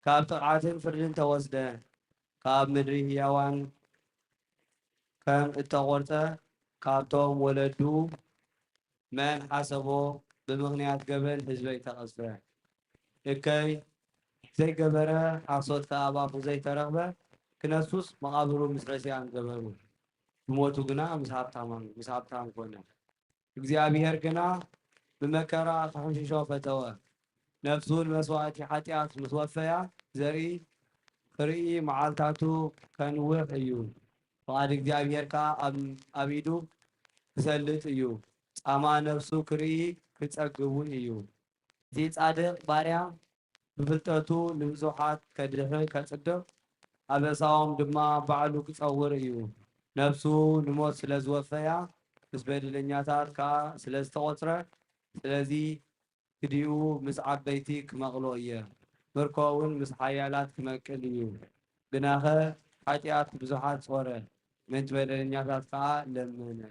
ካብ ጥቕዓትን ፍርድን ተወስደ፣ ካብ ምድሪ ህያዋን ከም እተቖርጸ፣ ካብቶም ወለዱ መን ሓሰቦ? ብምኽንያት ገበን ህዝበይ ተቐዝፈ። እከይ ዘይገበረ፣ ሓሶት ከኣ ኣብ ኣፉ ዘይተረኽበ፣ ክነሱስ መቓብሩ ምስ ዕስያን ገበሩ። ብሞቱ ግና ምስ ሃብታማን፣ ምስ ሃብታም ኮነ። እግዚኣብሄር ግና ብመከራ ክሕምሽሾ ፈተወ። ነፍሱ ንመስዋእቲ ሓጢኣት ምስ ወፈያ ዘርኢ ክርኢ መዓልታቱ ከንውሕ እዩ። ፍቓድ እግዚኣብሄር ከኣ ኣብ፣ ኣብ ኢዱ ክሰልጥ እዩ። ጻማ ነፍሱ ክርኢ ክጸግቡ እዩ። እቲ ጻድቕ ባርያ ብፍልጠቱ ንብዙሓት ከድሕን ከጽድቕ፣ ኣበሳኦም ድማ ባዕሉ ክጸውር እዩ። ነፍሱ ንሞት ስለ ዝወፈያ፣ ምስ በደለኛታት ከኣ ስለ ዝተቖጽረ፣ ስለዚ ግዲኡ ምስ ዓበይቲ ክመቕሎ እየ፣ ምርኮ እውን ምስ ሓያላት ክመቅል እዩ። ግናኸ ሓጢኣት ብዙሓት ጾረ፣ ምእንቲ በደለኛታት ከኣ ለመነ።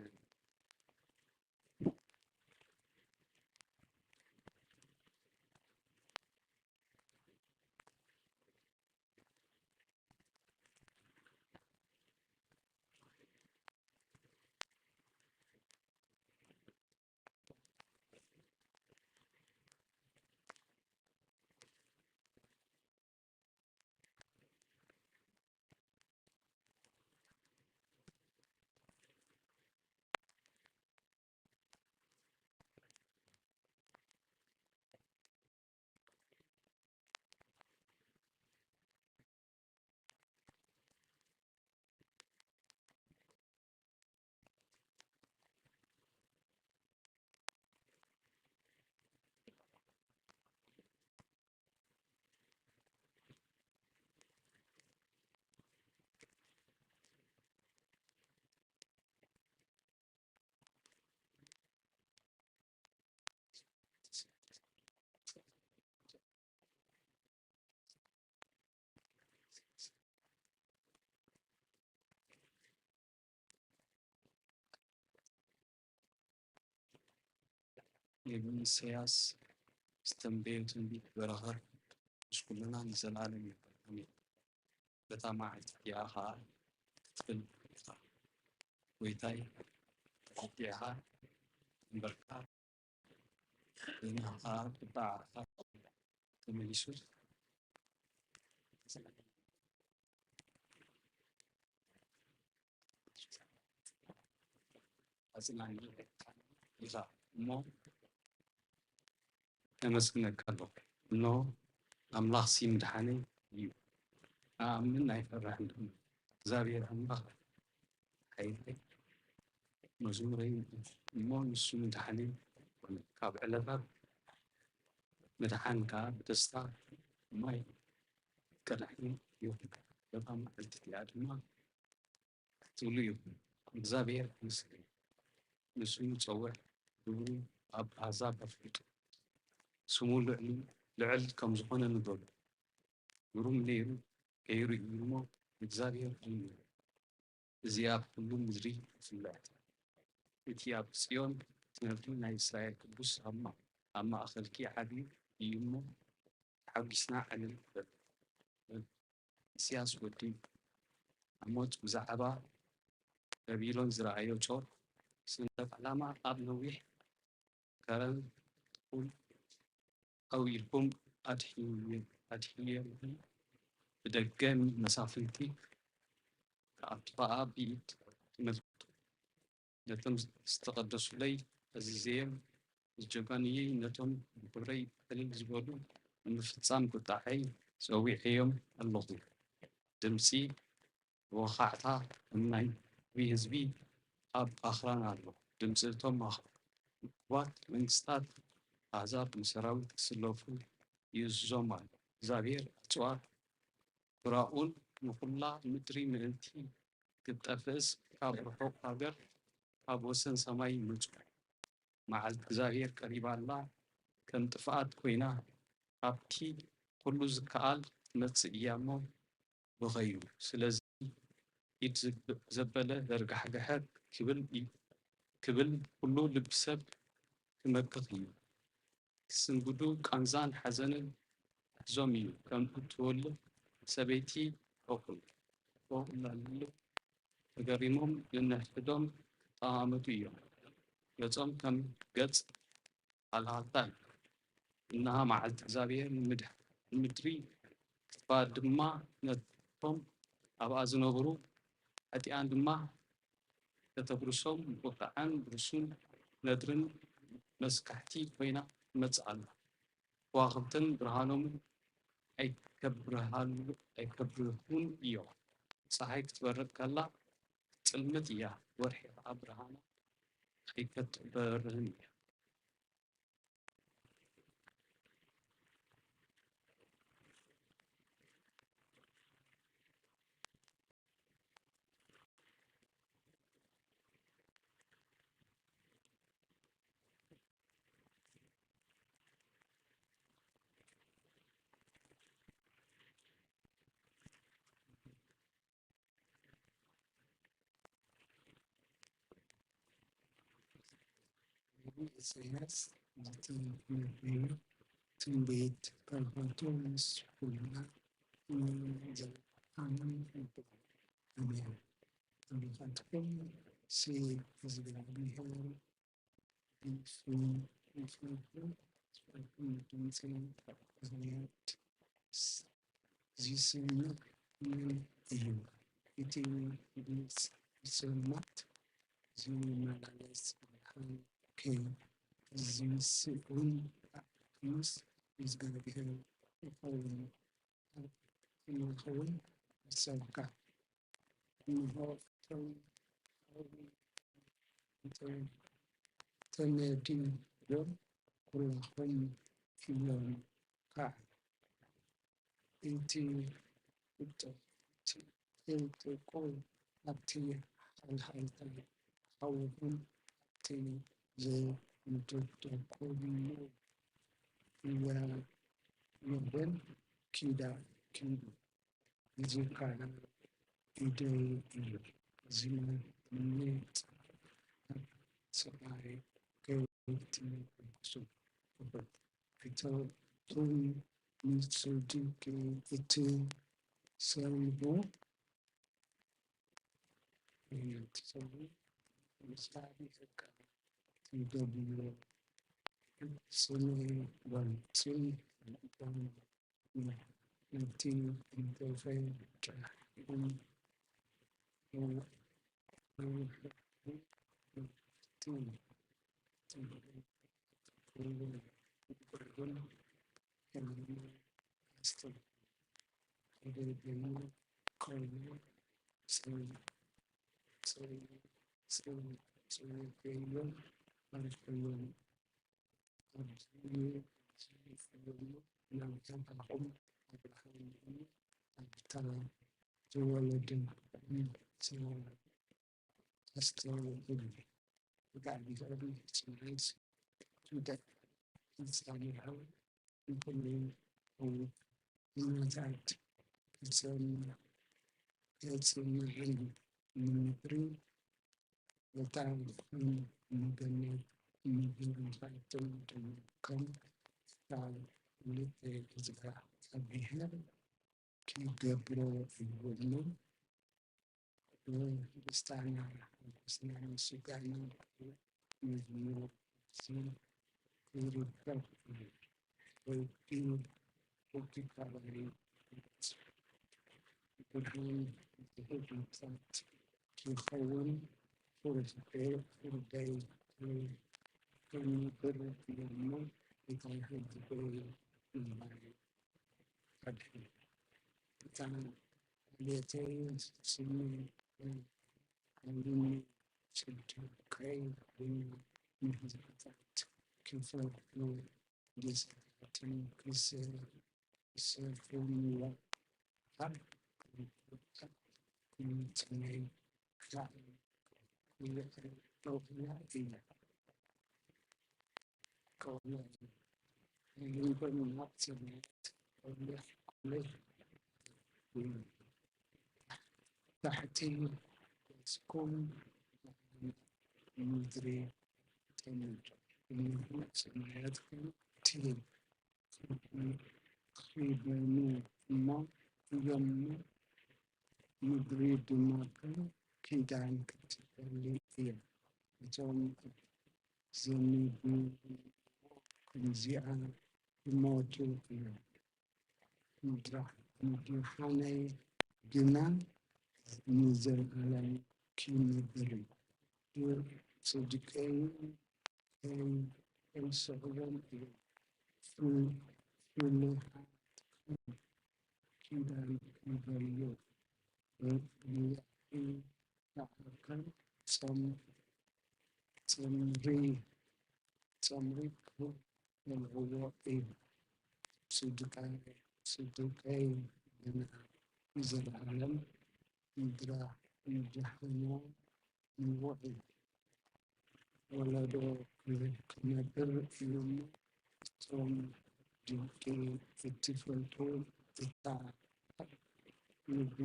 ነቢ ኢሳያስ እተንበዮ ትንቢት በረኸት ምስ ኩልና ንዘለኣለም ይኹን። ኣሜን። በታ መዓልቲ እቲኣ ኸኣ ክትብል ኢኻ። ጐይታይ፣ ተቖጢዕካ እምበርካ፣ ንሕና ኸኣ ቁጥዓኻ ተመሊሱ። ኣጽናኒ ኢኻ እሞ ነመስግነካ ኣለኹ። እነሆ ኣምላኽሲ ምድሓነይ እዩ፣ ኣኣምን ኣይፈርሕን ድማ። እግዚኣብሔር ኣምላኽ ሓይለይ መዝሙረይ እዩ እሞ ንሱ ምድሓነይ ይኹን። ካብ ዕለታት ምድሓን ከኣ ብደስታ ማይ ቅዳሕን ይኹን። በታ መዓልቲ እቲኣ ድማ ክትብሉ ኢኹም፣ እግዚኣብሔር ይመስገን፣ ንሱ ይጸውዕ፣ ግብሩ ኣብ ኣህዛብ ኣፍልጡ፣ ስሙ ልዕሉ ልዕል ከም ዝኾነ ንገሩ። ግሩም ነይሩ፣ ገይሩ እዩ እሞ፣ እግዚኣብሔር እዩ። እዚ ኣብ ኩሉ ምድሪ ይፍለጥ። እቲ ኣብ ጽዮን ትነብር ናይ እስራኤል ቅዱስ ኣብ ማ-፣ ኣብ ማእከልኪ ዓብዩ እዩ እሞ፣ ተሓጒስና ዕልል ንበል። ኢሳያስ ወዲ ኣሞጽ ብዛዕባ ባቢሎን ዝረኣዮ ጾር ሰንደቕ ዕላማ ኣብ ነዊሕ ከረን ጥቁል ኣውኢልኩም ኣድሕየ-፣ ኣድሕየኒ፣ ብደገ መሳፍንቲ ክኣቱ ኸኣ ብኢድ ትመልከቱ። ነቶም ዝተቐደሱለይ ኣዚዘዮም፣ ዝጀጋኑየይ፣ ነቶም ብኽብረይ ዕልል ዝበሉ ንምፍጻም ቁጣዐይ ጸዊዐዮም ኣለኹ። ድምጺ ወኻዕታ ከም ናይ ህዝቢ ኣብ ኣኽራን ኣሎ። ድምጺ እቶም ኣኽ-፣ እኩባት መንግስታት ኣህዛብ ንሰራዊት ክስለፉ ይእዝዞም ኣሎ። እግዚኣብሔር ኣጽዋር ቁራኡን ንኹላ ምድሪ ምእንቲ ክትጠፍእስ ካብ ርሑቕ ሃገር ካብ ወሰን ሰማይ ይመጹ። መዓልቲ እግዚኣብሔር ቀሪባ ኣላ፣ ከም ጥፍኣት ኮይና፣ ካብቲ ኩሉ ዝከኣል ትመጽእ እያ እሞ ብኸዩ። ስለዚ ኢድ ዝብ-፣ ዘበለ ዘርጋሕገሐ ክብል እ-፣ ክብል ኩሉ ልቢ ሰብ ክመክኽ እዩ። ክስንብዱ ቃንዛን ሓዘንን ክሕዞም እዩ። ከም እትወልድ ሰበይቲ ኦኹል ኦኹላሉ ተገሪሞም ነንሕድሕዶም ክጠማመቱ እዮም። ገጾም ከም ገጽ ሃልሃልታ እዩ። እንሃ መዓልቲ እግዚኣብሔር ንምድሕ-፣ ንምድሪ ክትባ ድማ ነቶም ኣብኣ ዝነብሩ ሓጢኣን ድማ ከተፍርሶም ብቁጥዓን ብርሱን ነድርን መስካሕቲ ኮይና ትመጽእ ኣላ። ከዋኽብትን ብርሃኖምን ኣይከብርሃሉ-፣ ኣይከብርሁን እዮም። ጸሓይ ክትበርቕ ከላ ክትጽልምት እያ፣ ወርሒ ኸኣ ብርሃና ኣይከትበርህን እያ። ነቢይ ኢሳያስ ዝተነበዮ ትንቢት በረኸቱ ምስ ኩልና ንዘለኣለሙ ይኹን። ኣሜን። ኣምላኻትኩም ሲ እግዚኣብሔር ዝሰምዕ መን እዩ? እቲ ድምፂ ዝሰምዕ ዝመላለስ ብርሃን ከ ዝምስል እውን ምስ እግዚኣብሔር ይኸውን፣ ይኸውን ይሰብካ። እንሆ እቶም ተመዲቦም ኩላኹም እዮም ከዓ። እቲ ዕጥቁ ኣብቲ ሃልሃልታ ሓውኹም ኣብቲ ዘምደድኩሞ እዋን ኪዳ ኪዱ። እዚ ከዓ ኢደይ እዩ። እዚ ማለት ኣብ ሰማይ ከይትንኩሱ ክብል። ክተውቱን ንጽድቂ እትሰርሑ፣ እቲ ሰው ምሳሌ ትገብሩ፣ ስለ ባንትን ነቲ እንተፈጨሕኩም ዝወለደ ኣስተውዕል። ብጣዕሚ ዘዕቢ ስምዒት ትውደድ ንጻንሖ ንኹሉ እናታት ክጸንሕን ንምድሪ በጣም ንገነት ምድርታትን ከም ካልእ እግዚኣብሔር ክገብሮ ይብሉ። ደስታና፣ ደስታና፣ ስጋና፣ መዝሙር፣ ስም ይርከብ። ወዲ፣ ወዲ ካባሪ፣ ብርሃን ዝህብ መብራት ይኸውን። ፍርደይ፣ ፍርደይ፣ ከንብር፣ ደሞ ጌታ ህዝበይ ይባል። ኣድሒ። እታ ቤተይ ስሚ ሓይልኒ ጽድቀይ ድማ ንህዝብታት ክፈርዱ ደስታትን ክሰፍንዋ ኣብ ኩሉ ጽመይ ክውዕላ እያ። ታሕቲ ገጽኩም ምድሪ ተምድ፣ እነሆ ሰማያትኩም ትልም፣ ኪደኑ እሞ እዮም፣ ምድሪ ድማ ከም ኪዳን ክትጸሊ እያ። እቶም ዘንብቡ ከምዚኣ ክሞቱ እዮም። ምድራ-፣ ምድርኻነይ ግና ንዘለኣለም ክነብር እዩ። ጽድቀይ ከይ-፣ ከይስሕቦም እዮም። ፍ-፣ ፍልሃትኩም ኪዳን ይበልዮ። ብያኢ ተዓርከም ጸም-፣ ጸምሪ፣ ጸምሪ ክበልዕዎ እዩ። ስዱቃይ፣ ስዱቀይ ግና ንዘለኣለም ምድራ ንጃሃና ንውዕል። ወለዶ ክነብር እዩ እሞ፣ እቶም ድንቂ እትፈልጡ እታ ኣብ ልቢ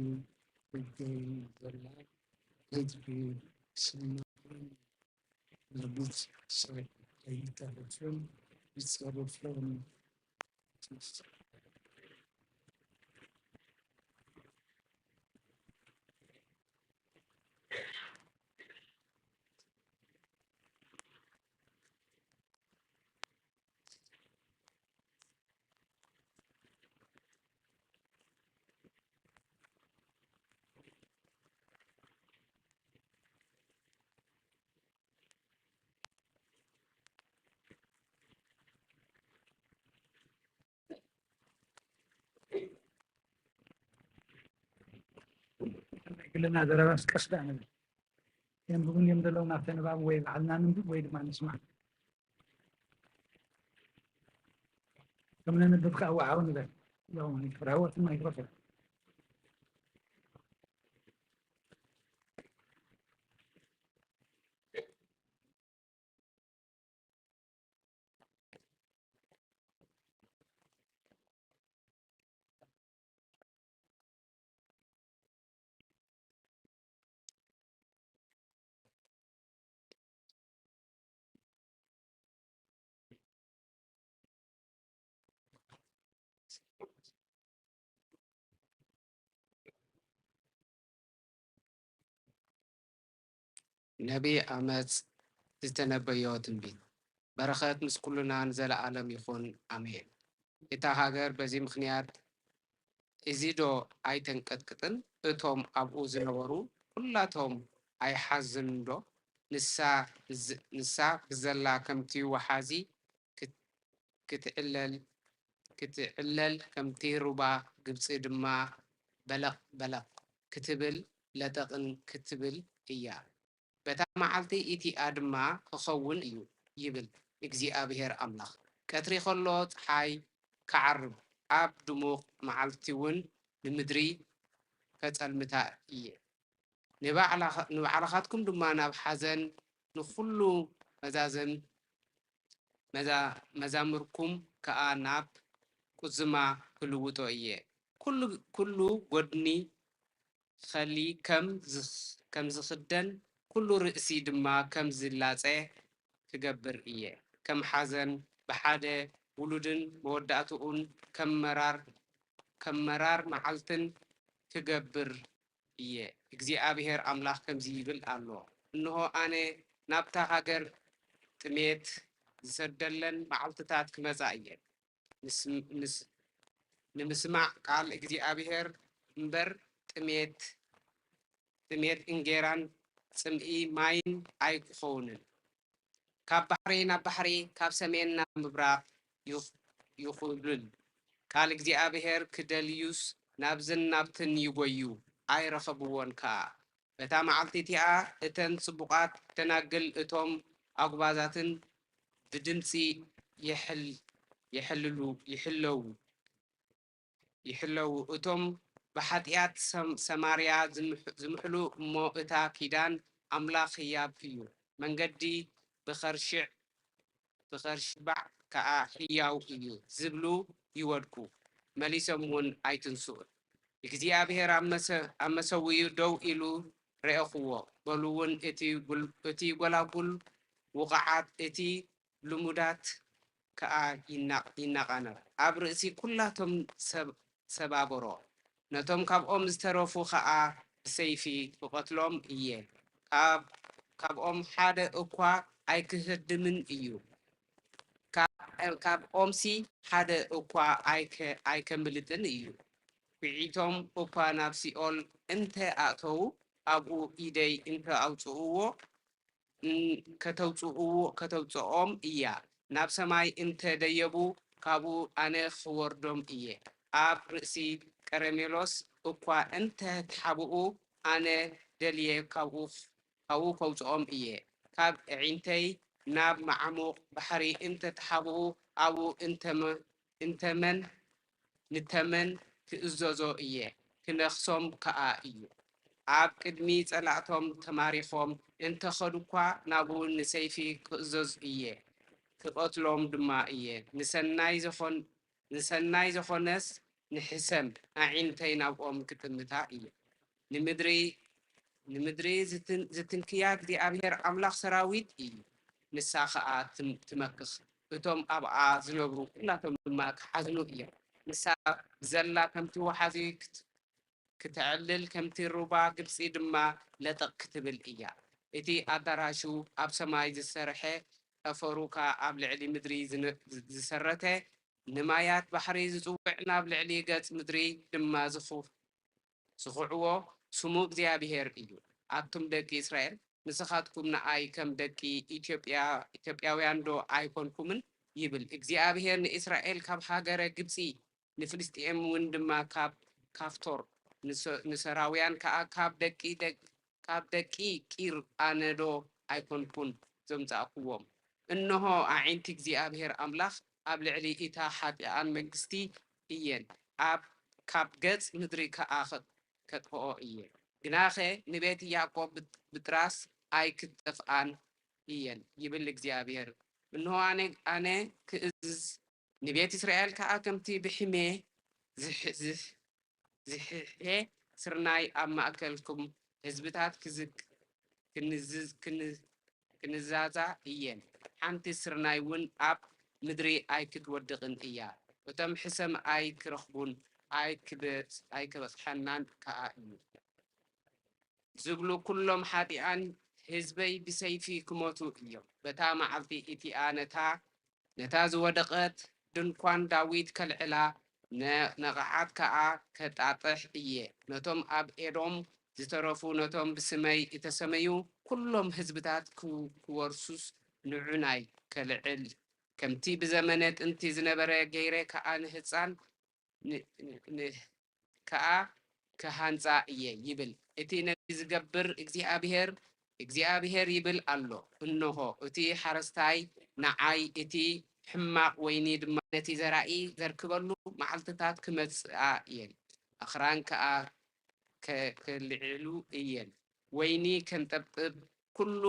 ትገኝ ዘላ ህዝቢ ስምዖን፣ ነቢት ሳይኮ ኣይተርፍን ይጸርፍን። ናይ ግልና ዘረባስ ቀስ ደኣ ንብል። የንብቡን እዮም ዘለዉ፣ ናብቲ ንባብ ወይ ባዕልና ንንብብ ወይ ድማ ንስማዕ። ከም ነንብብ ከኣ ወዓው ንበል። ያው ማይክ ፍራወት ማይክ ፍራወት። ነቢይ ኣመጽ ዝተነበዮ ትንቢት። በረኸት ምስ ኩልና ንዘለኣለም ይኹን፣ ኣሜን። እታ ሃገር በዚ ምኽንያት እዚ ዶ ኣይተንቀጥቅጥን? እቶም ኣብኡ ዝነበሩ ኩላቶም ኣይሓዝንዶ? ንሳ ብዘላ ከምቲ ወሓዚ ክትዕለል ክትዕለል፣ ከምቲ ሩባ ግብጺ ድማ በለቕ በለቕ ክትብል ለጠቕን ክትብል እያ። በታ መዓልቲ እቲኣ ድማ ክኸውን እዩ፣ ይብል እግዚኣብሄር ኣምላኽ። ቀትሪ ኸሎ ጸሓይ ክዓርብ፣ ኣብ ድሙቕ መዓልቲውን ንምድሪ ከጸልምታ እየ። ንባዕላኻትኩም ድማ ናብ ሓዘን፣ ንኹሉ መዛዘም መዛምርኩም ከኣ ናብ ቁዝማ ክልውጦ እየ። ኩሉ ጎድኒ ኸሊ ከም ዝኽደን፣ ኩሉ ርእሲ ድማ ከም ዝላጸ ክገብር እየ። ከም ሓዘን ብሓደ ውሉድን መወዳእትኡን ከም መራር ከም መራር መዓልትን ክገብር እየ። እግዚኣብሄር ኣምላኽ ከምዚ ይብል ኣሎ፣ እንሆ፣ ኣነ ናብታ ሃገር ጥሜት ዝሰደለን መዓልትታት ክመጻ እየ። ንምስማዕ ቃል እግዚኣብሄር እምበር ጥሜት ጥሜት እንጌራን ጽምኢ ማይን ኣይክኸውንን። ካብ ባሕሪ ናብ ባሕሪ፣ ካብ ሰሜን ናብ ምብራቕ ይኹብልል። ቃል እግዚኣብሄር ክደልዩስ ናብዝን ናብትን ይጎዩ፣ ኣይረኸብዎን ከኣ። በታ መዓልቲ እቲኣ እተን ጽቡቓት ደናግል እቶም ኣጉባዛትን ብድምጺ ይሕልሉ ይሕለዉ። ይሕለዉ። እቶም ብሓጢኣት ሰማርያ ዝምሕሉ እሞ እታ ኪዳን ኣምላኽ ህያብ እዩ፣ መንገዲ ብኸርሽዕ ብኸርሽባዕ ከኣ ህያው እዩ ዝብሉ ይወድቁ፣ መሊሶም እውን ኣይትንስኡን። እግዚኣብሔር ኣብ መሰዊኡ ደው ኢሉ ረኤኽዎ፣ በሉ እውን እቲ ጎላጉል ውቑዓት እቲ ልሙዳት ከኣ ይናቓነቕ፣ ኣብ ርእሲ ኵላቶም ሰባብሮ። ነቶም ካብኦም ዝተረፉ ኸኣ ብሰይፊ ክቐትሎም እየ፣ ካብኦም ሓደ እኳ ኣይክህድምን እዩ፣ ካብ ኦምሲ ሓደ እኳ ኣይከምልጥን እዩ። ኲዒቶም እኳ ናብ ሲኦል እንተ ኣእተዉ፣ ኣብኡ ኢደይ እንተ ኣውጽእዎ፣ ከተውጽእዎ ከተውጽኦም እያ። ናብ ሰማይ እንተ ደየቡ፣ ካብኡ ኣነ ኽወርዶም እየ። ኣብ ርእሲ ቀርሜሎስ እኳ እንተ ተሓብኡ፣ ኣነ ደልየ ካብኡ ካብኡ ከውጽኦም እየ። ካብ ኣዒንተይ ናብ መዓሙቕ ባሕሪ እንተ ተሓብኡ፣ ኣብኡ እንተመ እንተመን ንተመን ክእዘዞ እየ፣ ክነኽሶም ከኣ እዩ። ኣብ ቅድሚ ጸላእቶም ተማሪኾም እንተ ኸዱኳ፣ ናብኡ ንሰይፊ ክእዘዝ እየ፣ ክቐትሎም ድማ እየ። ንሰናይ ዝኾን ንሰናይ ዝኾነስ ንሕሰም ኣዒንተይ ናብኦም ክጥምታ እየ። ንምድሪ ንምድሪ ዝትንክያ እግዚኣብሔር ኣምላኽ ሰራዊት እዩ። ንሳ ኸኣ ትመክኽ፣ እቶም ኣብኣ ዝነብሩ ኩላቶም ድማ ክሓዝኑ እዮም። ንሳ ብዘላ ከምቲ ወሓዚ ክተዕልል፣ ከምቲ ሩባ ግብጺ ድማ ለጠቕ ክትብል እያ። እቲ ኣዳራሹ ኣብ ሰማይ ዝሰርሐ፣ ጠፈሩ ከኣ ኣብ ልዕሊ ምድሪ ዝሰረተ፣ ንማያት ባሕሪ ዝጽውዕ፣ ናብ ልዕሊ ገጽ ምድሪ ድማ ዝኹዕዎ ስሙ እግዚኣብሔር እዩ። ኣቱም ደቂ እስራኤል፣ ንስኻትኩም ንኣይ ከም ደቂ ኢትዮጵያውያን ዶ ኣይኮንኩምን? ይብል እግዚኣብሔር ንእስራኤል ካብ ሃገረ ግብጺ፣ ንፍልስጥኤም እውን ድማ ካብ ካፍቶር፣ ንሰራውያን ከኣ ካብ ደቂ ካብ ደቂ ቂር ኣነ ዶ ኣይኮንኩን ዘምጻእኩዎም? እንሆ፣ ኣዒንቲ እግዚኣብሔር ኣምላኽ ኣብ ልዕሊ እታ ሓጥኣን መንግስቲ እየን፣ ኣብ ካብ ገጽ ምድሪ ከኣ ከጥፍኦ እየ። ግናኸ ንቤት ያዕቆብ ብጥራስ ኣይክጠፍኣን እየን፣ ይብል እግዚኣብሔር። እንሆ፣ ኣነ ኣነ ክእዝዝ፣ ንቤት እስራኤል ከኣ ከምቲ ብሕሜ ዝሕሄ ስርናይ ኣብ ማእከልኩም ህዝብታት ክዝቅ ክንዛዛ እየ። ሓንቲ ስርናይ እውን ኣብ ምድሪ ኣይክትወድቕን እያ። እቶም ሕሰም ኣይክረኽቡን ኣይክበጽሓናን ከኣ እዩ ዝብሉ ኩሎም ሓጢኣን ህዝበይ ብሰይፊ ክሞቱ እዮም። በታ መዓልቲ እቲኣ ነታ ነታ ዝወደቐት ድንኳን ዳዊት ከልዕላ፣ ነ-፣ ነቓዓት ከኣ ከጣጥሕ እየ። ነቶም ኣብ ኤዶም ዝተረፉ፣ ነቶም ብስመይ እተሰመዩ ኵሎም ህዝብታት ክው-፣ ክወርሱስ ንዑ ናይ ከልዕል፣ ከምቲ ብዘመነ ጥንቲ ዝነበረ ገይረ ከኣ ንህጻን ን-፣ ን-፣ ን-፣ ከኣ ክሃንጻ እየ ይብል። እቲ ነዚ ዝገብር እግዚኣብሄር፣ እግዚኣብሄር ይብል ኣሎ፣ እንሆ፣ እቲ ሓረስታይ ንዓይ፣ እቲ ሕማቕ ወይኒ ድማ ነቲ ዘራኢ ዘርክበሉ መዓልትታት ክመጽኣ እየን። ኣኽራን ከኣ ከ-፣ ከልዕሉ እየን። ወይኒ ከንጠብጥብ፣ ኩሉ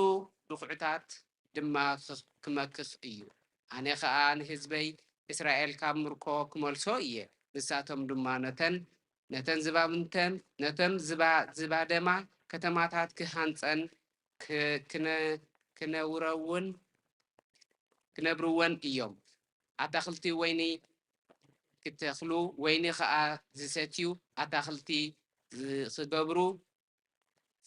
ድኹዕታት ድማ ክኽ-፣ ክመክኽ እዩ። ኣነ ኸኣ ንህዝበይ እስራኤል ካብ ምርኮ ክመልሶ እየ። ንሳቶም ድማ ነተን፣ ነተን ዝባምንተን፣ ነተን ዝባ-፣ ዝባደማ ከተማታት ክሃንጸን ክ-፣ ክነ-፣ ክነውረውን፣ ክነብርወን እዮም። ኣታኽልቲ ወይኒ ክተኽሉ፣ ወይኒ ኸኣ ዝሰትዩ፣ ኣታኽልቲ ዝ-፣ ክገብሩ፣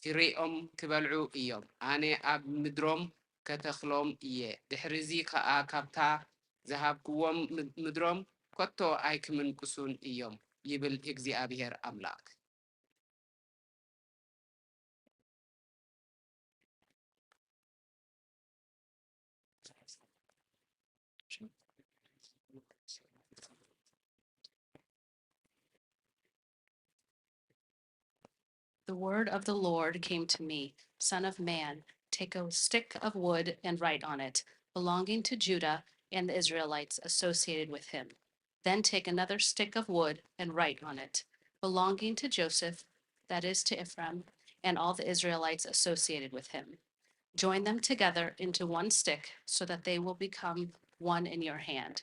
ፍሬኦም ክበልዑ እዮም። ኣነ ኣብ ምድሮም ከተኽሎም እየ። ድሕርዚ ኸኣ ካብታ ዝሃብክዎም ም-፣ ምድሮም ከቶ ኣይክምንቅሱን እዮም፣ ይብል እግዚኣብሄር ኣምላኽ። The word of the Lord came to me, "Son of man, take a stick of wood and write on it, 'Belonging to Judah and the Israelites associated with him.' Then take another stick of wood and write on it, 'Belonging to Joseph, that is to Ephraim, and all the Israelites associated with him.' Join them together into one stick so that they will become one in your hand.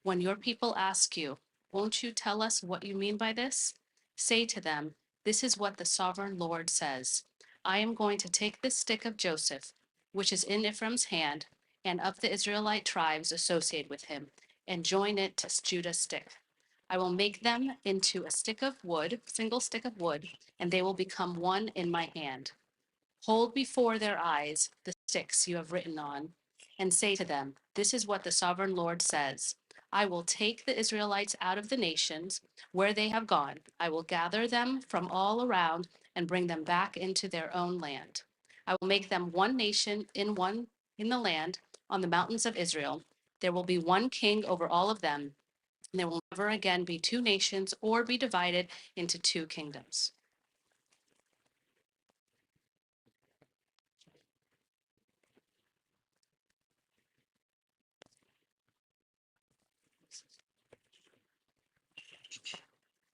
When your people ask you, 'Won't you tell us what you mean by this?' Say to them, 'This is what the sovereign Lord says: I am going to take this stick of Joseph, which is in Ephraim's hand, and of the Israelite tribes associated with him, and join it to Judah's stick. I will make them into a stick of wood, single stick of wood, and they will become one in my hand. Hold before their eyes the sticks you have written on, and say to them, 'This is what the sovereign Lord says: I will take the Israelites out of the nations where they have gone. I will gather them from all around and bring them back into their own land. I will make them one nation in one in the land on the mountains of Israel. There will be one king over all of them. And there will never again be two nations or be divided into two kingdoms.'"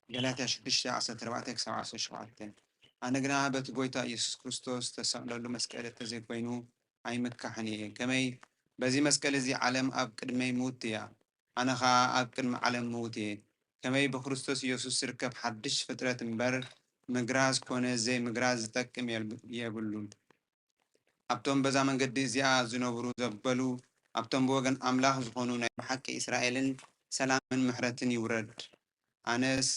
ገላትያ ሽዱሽተ፣ ዓሰርተ ኣርባዕተ ክሳብ ዓሰርተ ሸውዓተ። ኣነ ግና በቲ ጐይታ ኢየሱስ ክርስቶስ ዝተሰቕለሉ መስቀል እንተዘይኮይኑ ኣይምካሕን እየ። ከመይ በዚ መስቀል እዚ ዓለም ኣብ ቅድመይ ምውት እያ፣ ኣነ ኸኣ ኣብ ቅድሚ ዓለም ምውት እየ። ከመይ ብክርስቶስ ኢየሱስ ዝርከብ ሓድሽ ፍጥረት እምበር፣ ምግራዝ ኮነ ዘይምግራዝ ዝጠቅም የል-፣ የብሉን። ኣብቶም በዛ መንገዲ እዚኣ ዝነብሩ ዘበሉ፣ ኣብቶም ብወገን ኣምላኽ ዝኾኑ ናይ ብሓቂ እስራኤልን ሰላምን ምሕረትን ይውረድ። ኣነስ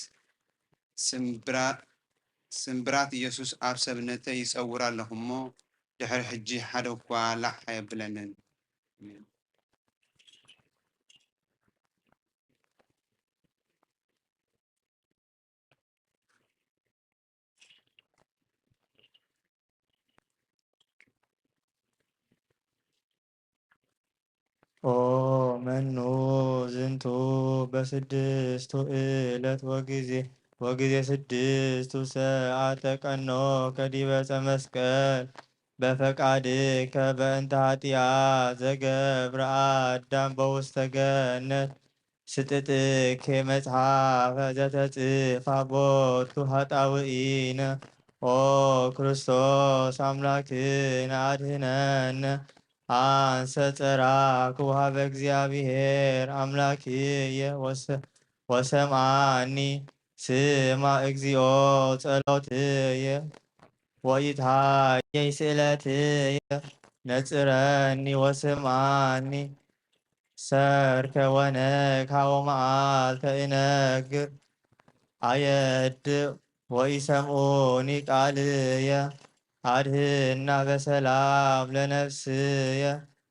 ስምብራ-፣ ስምብራት ኢየሱስ ኣብ ሰብነተይ ይጸውር ኣለኹ እሞ፣ ድሕሪ ሕጂ ሓደ እኳ ላሕ ኣየብለንን። ኦ መኑ ዝንቱ በስድስቱ እለት ወጊዜ፣ ወጊዜ ስድስቱ ሰዓተ ቀኖ ከዲበ ዕፀ መስቀል በፈቃድከ በእንተ ኃጢአት ዘገብረ አዳም በውስተ ገነት ስጥጥኬ መጽሐፈ ዘተጽፋ ቦቱ ኃጣውኢነ። ኦ ክርስቶስ አምላክነ አድህነነ። አንሰ ጸራኩ ሀበ እግዚአብሔር አምላክየ ወሰ-፣ ወሰምዓኒ። ስማ እግዚኦ ጸሎትየ ወኢትሃየይ ስእለትየ። ነጽረኒ ወስምዓኒ። ሰርክ ወነግሃ ወመዓልተ እነግር አየድእ ወኢሰምዑኒ ቃልየ። አድህና በሰላም ለነፍስየ።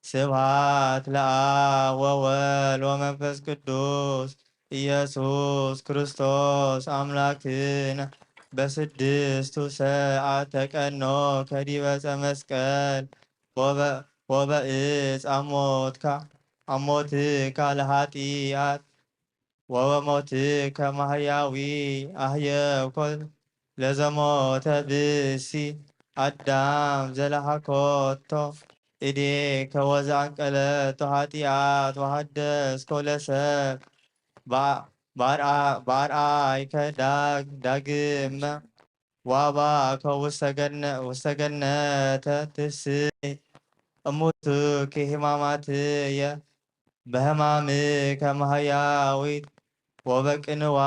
ስብሐት ለአብ ወወልድ ወመንፈስ ቅዱስ። ኢየሱስ ክርስቶስ አምላክነ በስድስቱ ሰዓት ተቀኖ ከዲበ ዕፀ መስቀል ወበ-፣ ወበእፅ አሞትካ አሞትካ ለኃጢአት ወበሞትከ ማሕያዊ አሕየኮ ለዘሞተ ብእሲ አዳም ዘለሓኮቶ እዴከ ወዘአንቀለቶ ኃጢአት ወሐደስኮ ለሰብ በአ-፣ በአርአ-፣ በአርአይከ ዳግ-፣ ዳግመ ዋባከ ውስተ ገነ-፣ ውስተ ገነተ ትስይ እሙትኪ ሕማማትየ በሕማምከ ማሕያዊት ወበቅንዋ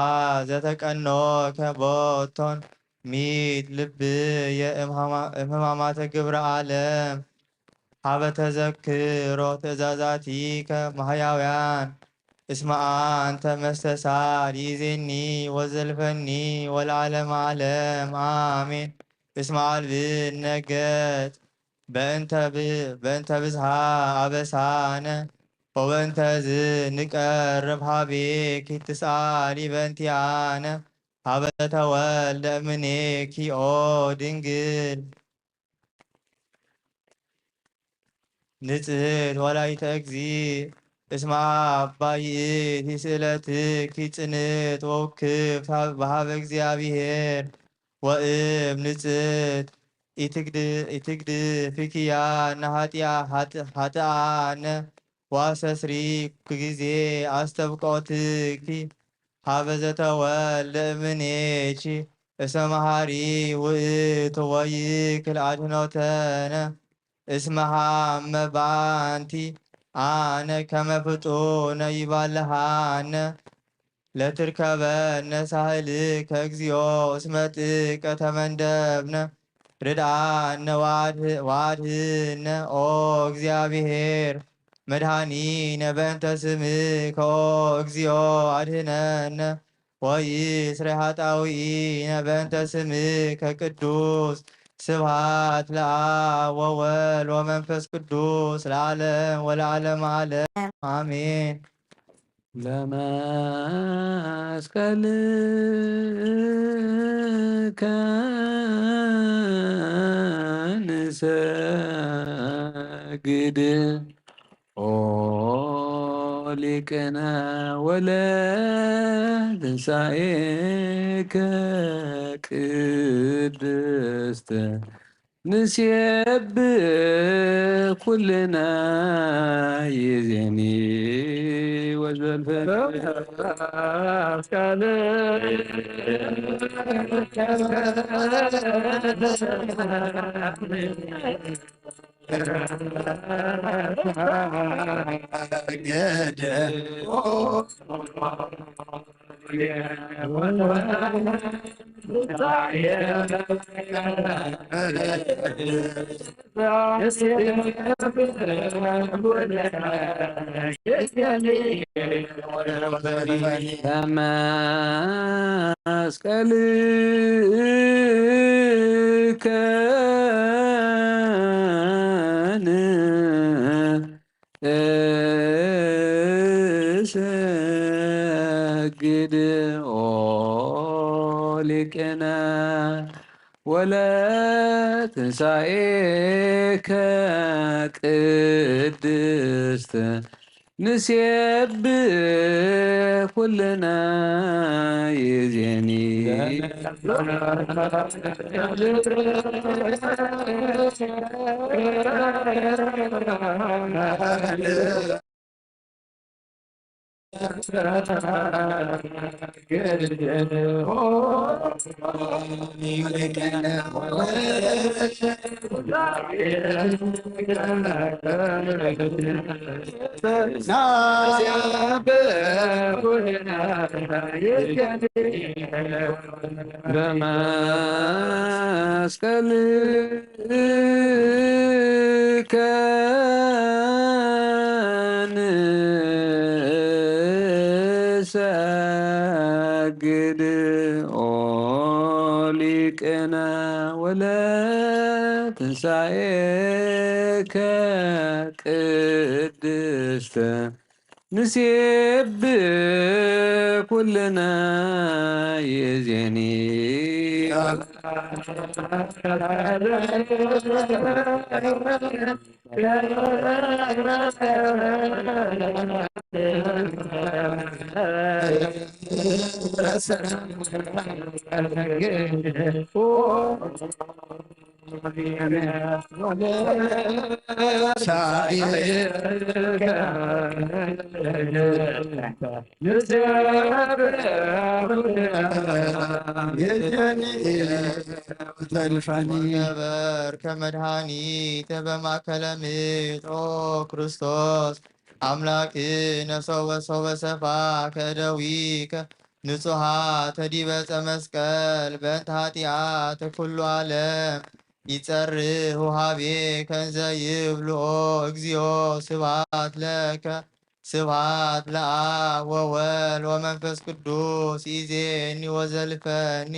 ዘተቀኖከ ቦቶን ሚት ልብየ እም ሕማ-፣ እም ሕማማተ ግብረ ዓለም ሀበ ተዘክሮ ትእዛዛቲከ ማሕያውያን እስመ አንተ መስተሳል ይዜኒ ወዘልፈኒ ወለዓለመ ዓለም አሜን። እስመ አልብነ ገጽ በእንተ ብ-፣ በእንተ ብዝሃ አበሳነ ወበእንተ ዝ ንቀርብ ሀቤኪ ትስአሊ በእንቲአነ ሀበ ተወልደ እምኔኪ ኦ ድንግል ንጽሕት ወላዲተ እግዚእ። እስመ አባ ይእቲ ስእለትኪ ጽንዕት ወውክፍት በሀበ እግዚአብሔር ወእም ንጽሕት ኢትግድ-፣ ኢትግድፍኪያ ንኃጢአ-፣ ኃጥ-፣ ኃጥአነ ወአስተስሪ ኩሉ ጊዜ አስተብቆትኪ ሀበ ዘተወልደ እምኔኪ እስመ መሐሪ ውእቱ ወይክል አድኅኖተነ። እስመ ሀመ በአንቲ አነ ከመ ፍጡነ ይባልሃነ ለትርከበነ ሳህልከ እግዚኦ እስመ ጥቀ ተመንደብነ ርድአነ ወአድህ-፣ ወአድህነ ኦ እግዚአብሔር መድኃኒነ በእንተ ስምከ ኦ እግዚኦ አድህነነ ወኢስረ ኃጣውኢነ በእንተ ስምከ ቅዱስ። ስብሐት ለአብ ወወልድ ወመንፈስ ቅዱስ ለዓለም ወለዓለመ ዓለም አሜን። ለመስቀልከ ንሰግድ ኦ ሊቅነ ወለትንሳኤከ ቅድስት ንሴብህ ኩልነ ይዜኒ ወዘልፈ እሰግድ ኦ ሊቅነ ወለትንሳኤከ ቅድስት ንሴብህ ኩልነ ይዜኒ። በመስቀል ከንሰግድ ኦሊ ቅነ ወለትንሳኤከ ቅድስተ ንሴብህ ኩልነ ይእዜኒ። ገበርከ መድኃኒተ በማእከለ ምድር ኦ ክርስቶስ አምላክነ ሶበ ሶበ ሰፋ ከእደዊከ ንጹሃተ ዲበ ዕፀ መስቀል በእንተ ኃጢአት ኩሉ ዓለም ይጸርህ ውሃቤ ከንዘ ይብልኦ እግዚኦ ስብሐት ለከ ስብሐት ለአብ ወወልድ ወመንፈስ ቅዱስ ይእዜኒ ወዘልፈኒ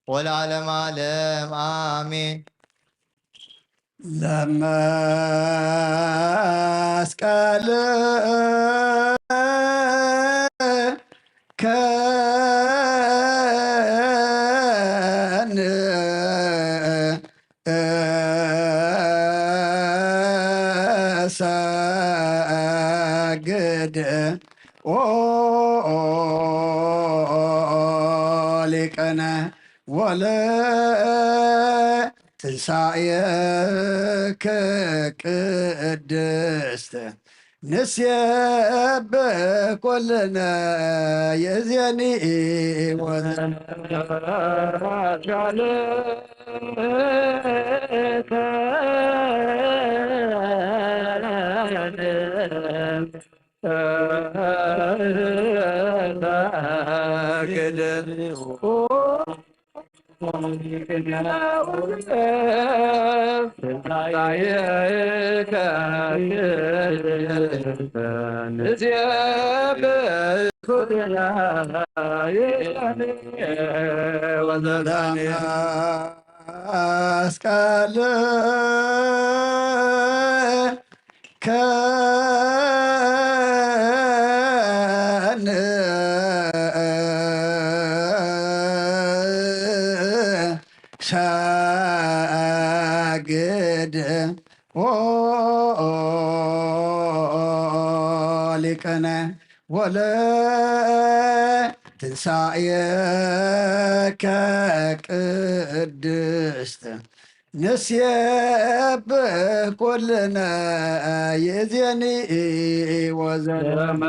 ወለዓለመ ዓለም አሜን። ለመስቀል ከን እሰግድ ኦ ሊቀነ ወለ ትንሳኤከ ቅድስት ንሴብህ ኩልነ ይእዜኒ ወዘልፈኒ መስቀል ከን ሰግድ ኦ ሊቀነ ወለ ትንሳኤከ ቅድስት ንሴብህ ኩልነ ይእዜኒ ወዘልፈኒ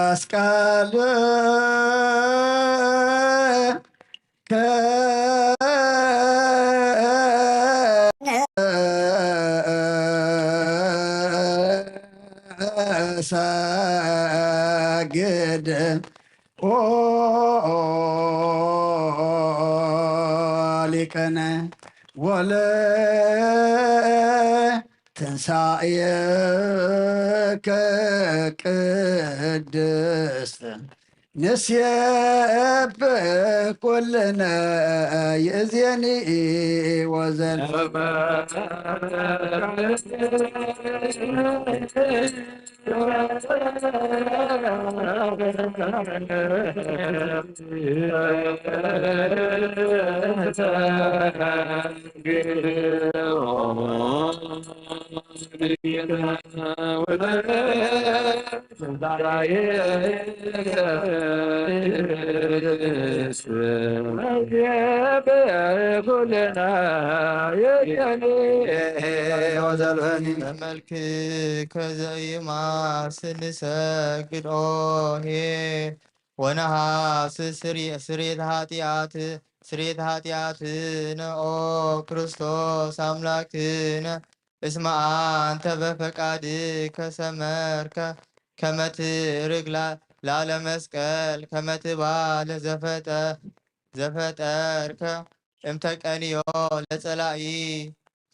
መስቀል ከን እሰግድ ኦ ሊቀነ ወለ ትንሳኤከ ቅድስት ንሴብህ ኩልነ ይእዜኒ ወዘልፈኒ መልክ ከዘይማስ ንሰግድ ኦ ኄር ወነሃስ ስርየተ ኃጢአት ስርየተ ኃጢአትነ ኦ ክርስቶስ አምላክነ። እስመ አንተ በፈቃድከ ሰመርከ ከመ ትርግ ላለ መስቀል ከመ ትባለ ዘፈጠርከ እምተቀንዮ ለጸላኢ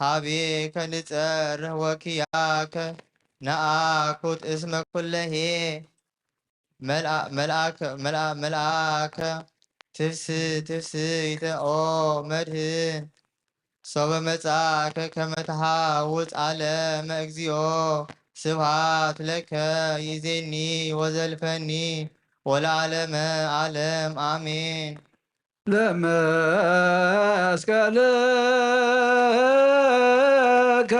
ሀቤከ ንጸርህ ወኪያከ ነአኩት እስመ ኩለሄ መልአከ ትፍስይተ ኦ መድህን ሶበ መጻከ ከመ ተሃውጽ ዓለመ እግዚኦ። ስብሐት ለከ ይዜኒ ወዘልፈኒ ወለዓለመ ዓለም አሜን። ለመስቀልከ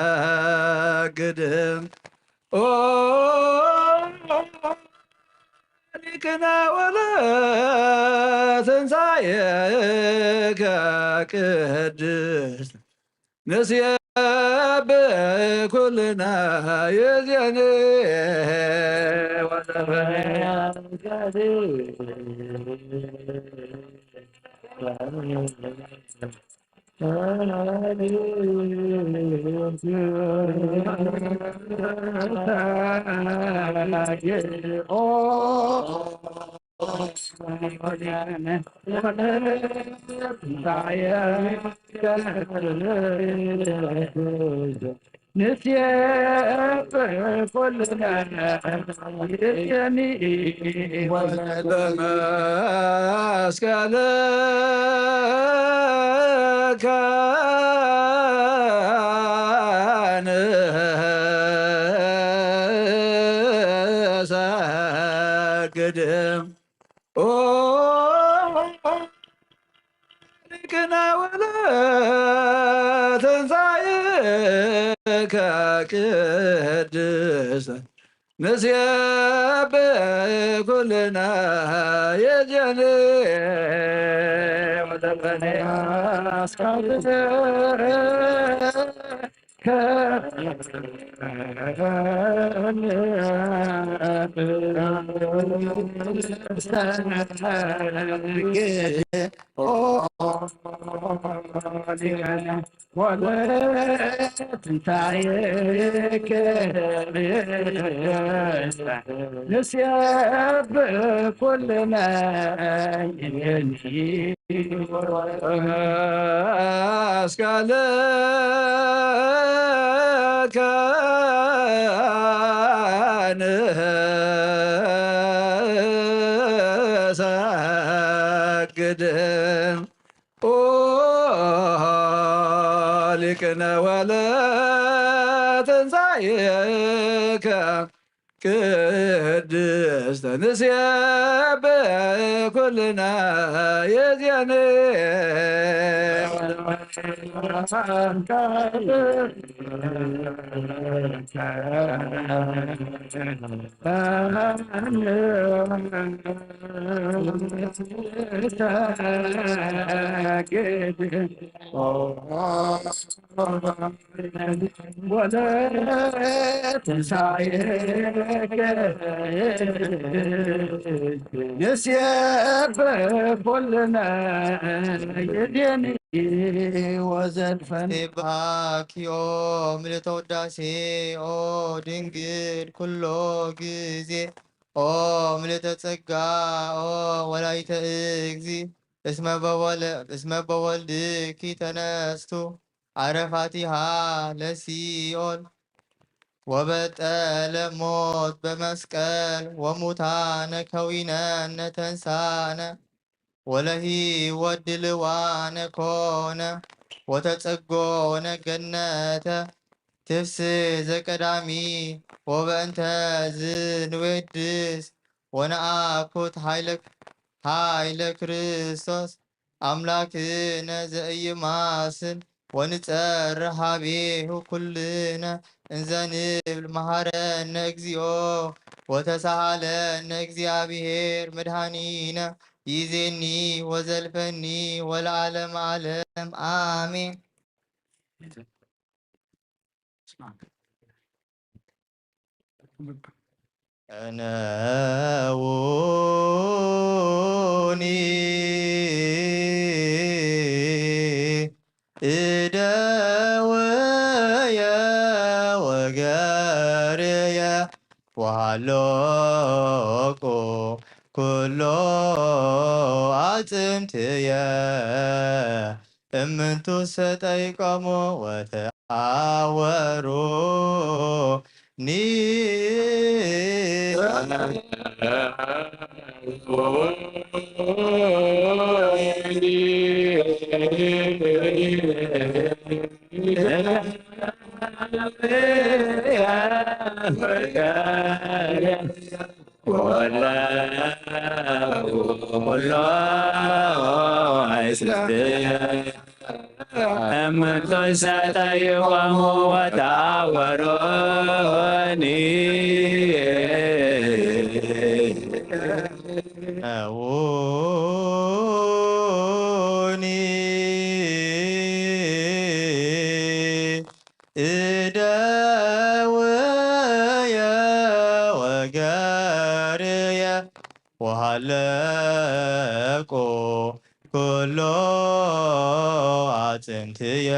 ንሰግድ ኦ ሊቅነ ወለትንሳኤከ ቅድስት ንስየብ ኩልና የዜን ወዘፈን ንስየብ ኩልና የዜኒ ወዘፈን በመስቀልከ ንሰግድ ኦ ሊቅነ ወለትንሳኤከ ቅድስት ንስየብ ኩልና የዜን ወዘፈን ወለትንሳኤከ ንስየብ ኩልና መስቀልከ ንሰግድ ኦ ሊቅነ ወለትንሳኤከ ቅድስት ንስየብ ኩልና የዜን ወለትንሳኤከ ንስየብ ኩልና የዜኒ ወዘልፈን። ሴብሐኪ ኦ ምልዕተ ውዳሴ ኦ ድንግል ኩሎ ግዜ ኦ ምልዕተ ጸጋ ኦ ወላዲተ እግዚ እስመ በወልድኪ ተነስቱ አረፋቲሃ ለሲኦል ወበጠለ ሞት በመስቀል ወሙታነ ከዊነነ ተንሳነ ወለህይወት ድልዋነ ኮነ ወተጸጎነ ገነተ ትፍስህ ዘቀዳሚ ወበእንተ ዝንዌድስ ወነአኩት ኃይለ ክርስቶስ አምላክነ ዘኢይማስን ወንጸርህ ሀቤሁ ኩልነ እንዘ ንብል መሐረነ እግዚኦ ወተሳሃለነ እግዚአብሔር መድኃኒነ ይዜኒ ወዘልፈኒ ወለዓለመ ዓለም አሜን። እነውኒ እደውየ ወገርየ ወሃለቁ ኩሎ ኣጽምትየ እምንቱ ሰጠይቆሙ ወተኣወሩ ኒ እምንቶች ሳይጠይቆሙ ወተአወሩኒ። እውኒ እደውየ ወገርየ ወሃለቁ ኩሎ ኣጽንትየ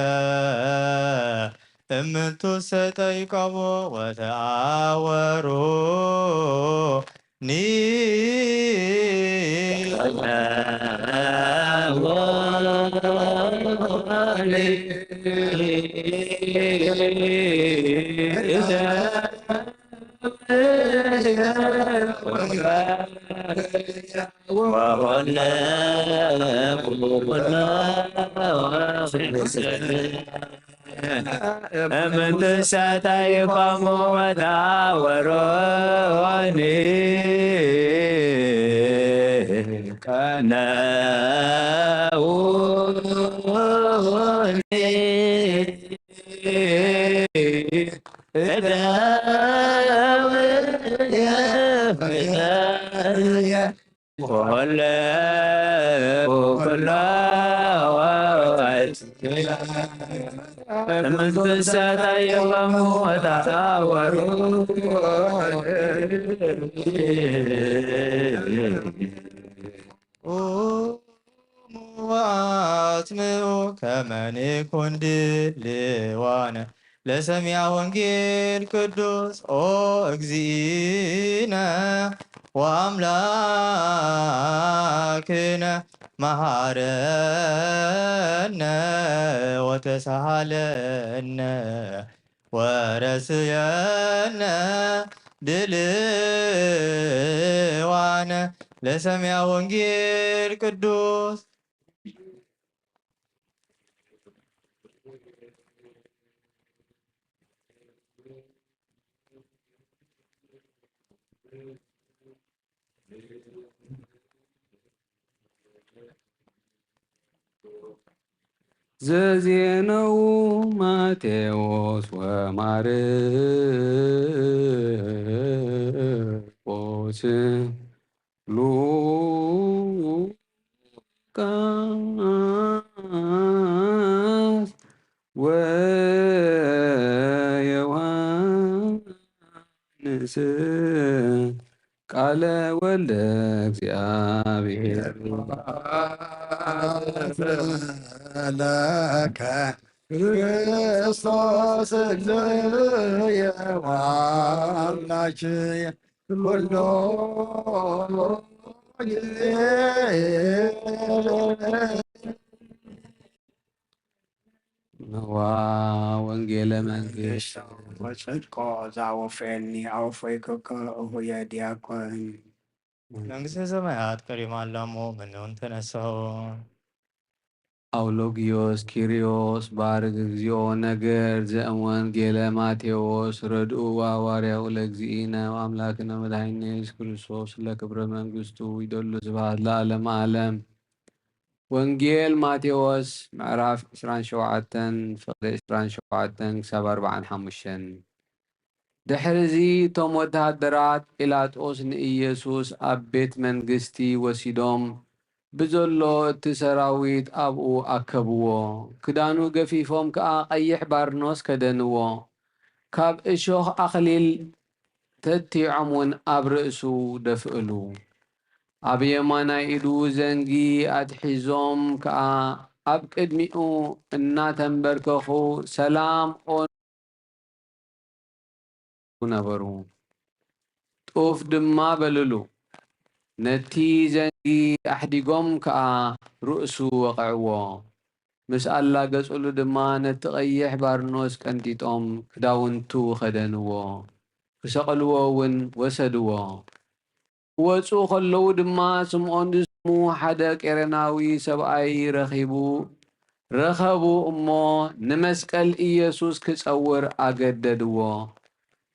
እምንቱ ሰጠይቆሙ ወተአወሩ ኒ እምንትሰ ጠይቆሙ ወተአወሩኒ ቀነውኒ እደውየ ወሃለቁ ኩሎ እምንትሰ ጠይቆሙ ወተአወሩ። ቁሙ ወአስምዑ ከመ ንኩን ድልዋነ ለሰሚዐ ወንጌል ቅዱስ ኦ እግዚእነ ወአምላክነ መሃረነ ወተሳሃለነ ወረስየነ ድልዋነ ለሰሚዐ ወንጌል ቅዱስ። ዘዜነዉ ማቴዎስ ወማርቆስ ሉቃስ ወዮሐንስ ቃለ ወልደ እግዚአብሔር ለከ ክርስቶስ እግዝእየ ወአምላክየ ኩሎ ጊዜ። ነዋ ወንጌለ መንግስት። ወጽድቆ ዛወፈኒ አውፈይኩከ እሁየ ዲያቆን። መንግስተ ሰማያት ቀሪባ ኣላ እሞ ምኑን ተነስሑ። አውሎጊዮስ ኪሪዮስ ባርክ እግዚኦ። ነገር ዘእምወንጌለ ማቴዎስ ረድኡ ወሐዋርያኡ ለእግዚእነ ወአምላክነ መድኃኒነ ኢየሱስ ክርስቶስ ለክብረ መንግስቱ ይደሉ ስብሐት ለዓለመ ዓለም። ወንጌል ማቴዎስ ምዕራፍ ዕስራን ሸውዓተን ፍቕዲ ዕስራን ሸውዓተን ክሳብ ኣርብዓን ሓሙሽተን። ድሕርዚ እቶም ወተሃደራት ጲላጦስ ንኢየሱስ ኣብ ቤት መንግስቲ ወሲዶም ብዘሎ እቲ ሰራዊት ኣብኡ ኣከብዎ። ክዳኑ ገፊፎም ከኣ ቀይሕ ባርኖስ ከደንዎ። ካብ እሾኽ ኣኽሊል ተቲዖም እውን ኣብ ርእሱ ደፍእሉ። ኣብ የማናይ ኢዱ ዘንጊ ኣትሒዞም ከኣ ኣብ ቅድሚኡ እናተንበርከኹ ሰላም ነበሩ። ጡፍ ድማ በልሉ። ነቲ ዘንጊ ኣሕዲጎም ከኣ ርእሱ ወቕዕዎ። ምስ ኣላገጹሉ ድማ ነቲ ቀይሕ ባርኖስ ቀንጢጦም ክዳውንቱ ከደንዎ። ክሰቕልዎ እውን ወሰድዎ። ክወጹ ከለዉ ድማ ስምዖን ዝስሙ ሓደ ቄሬናዊ ሰብኣይ ረኺቡ ረኸቡ እሞ ንመስቀል ኢየሱስ ክጸውር ኣገደድዎ።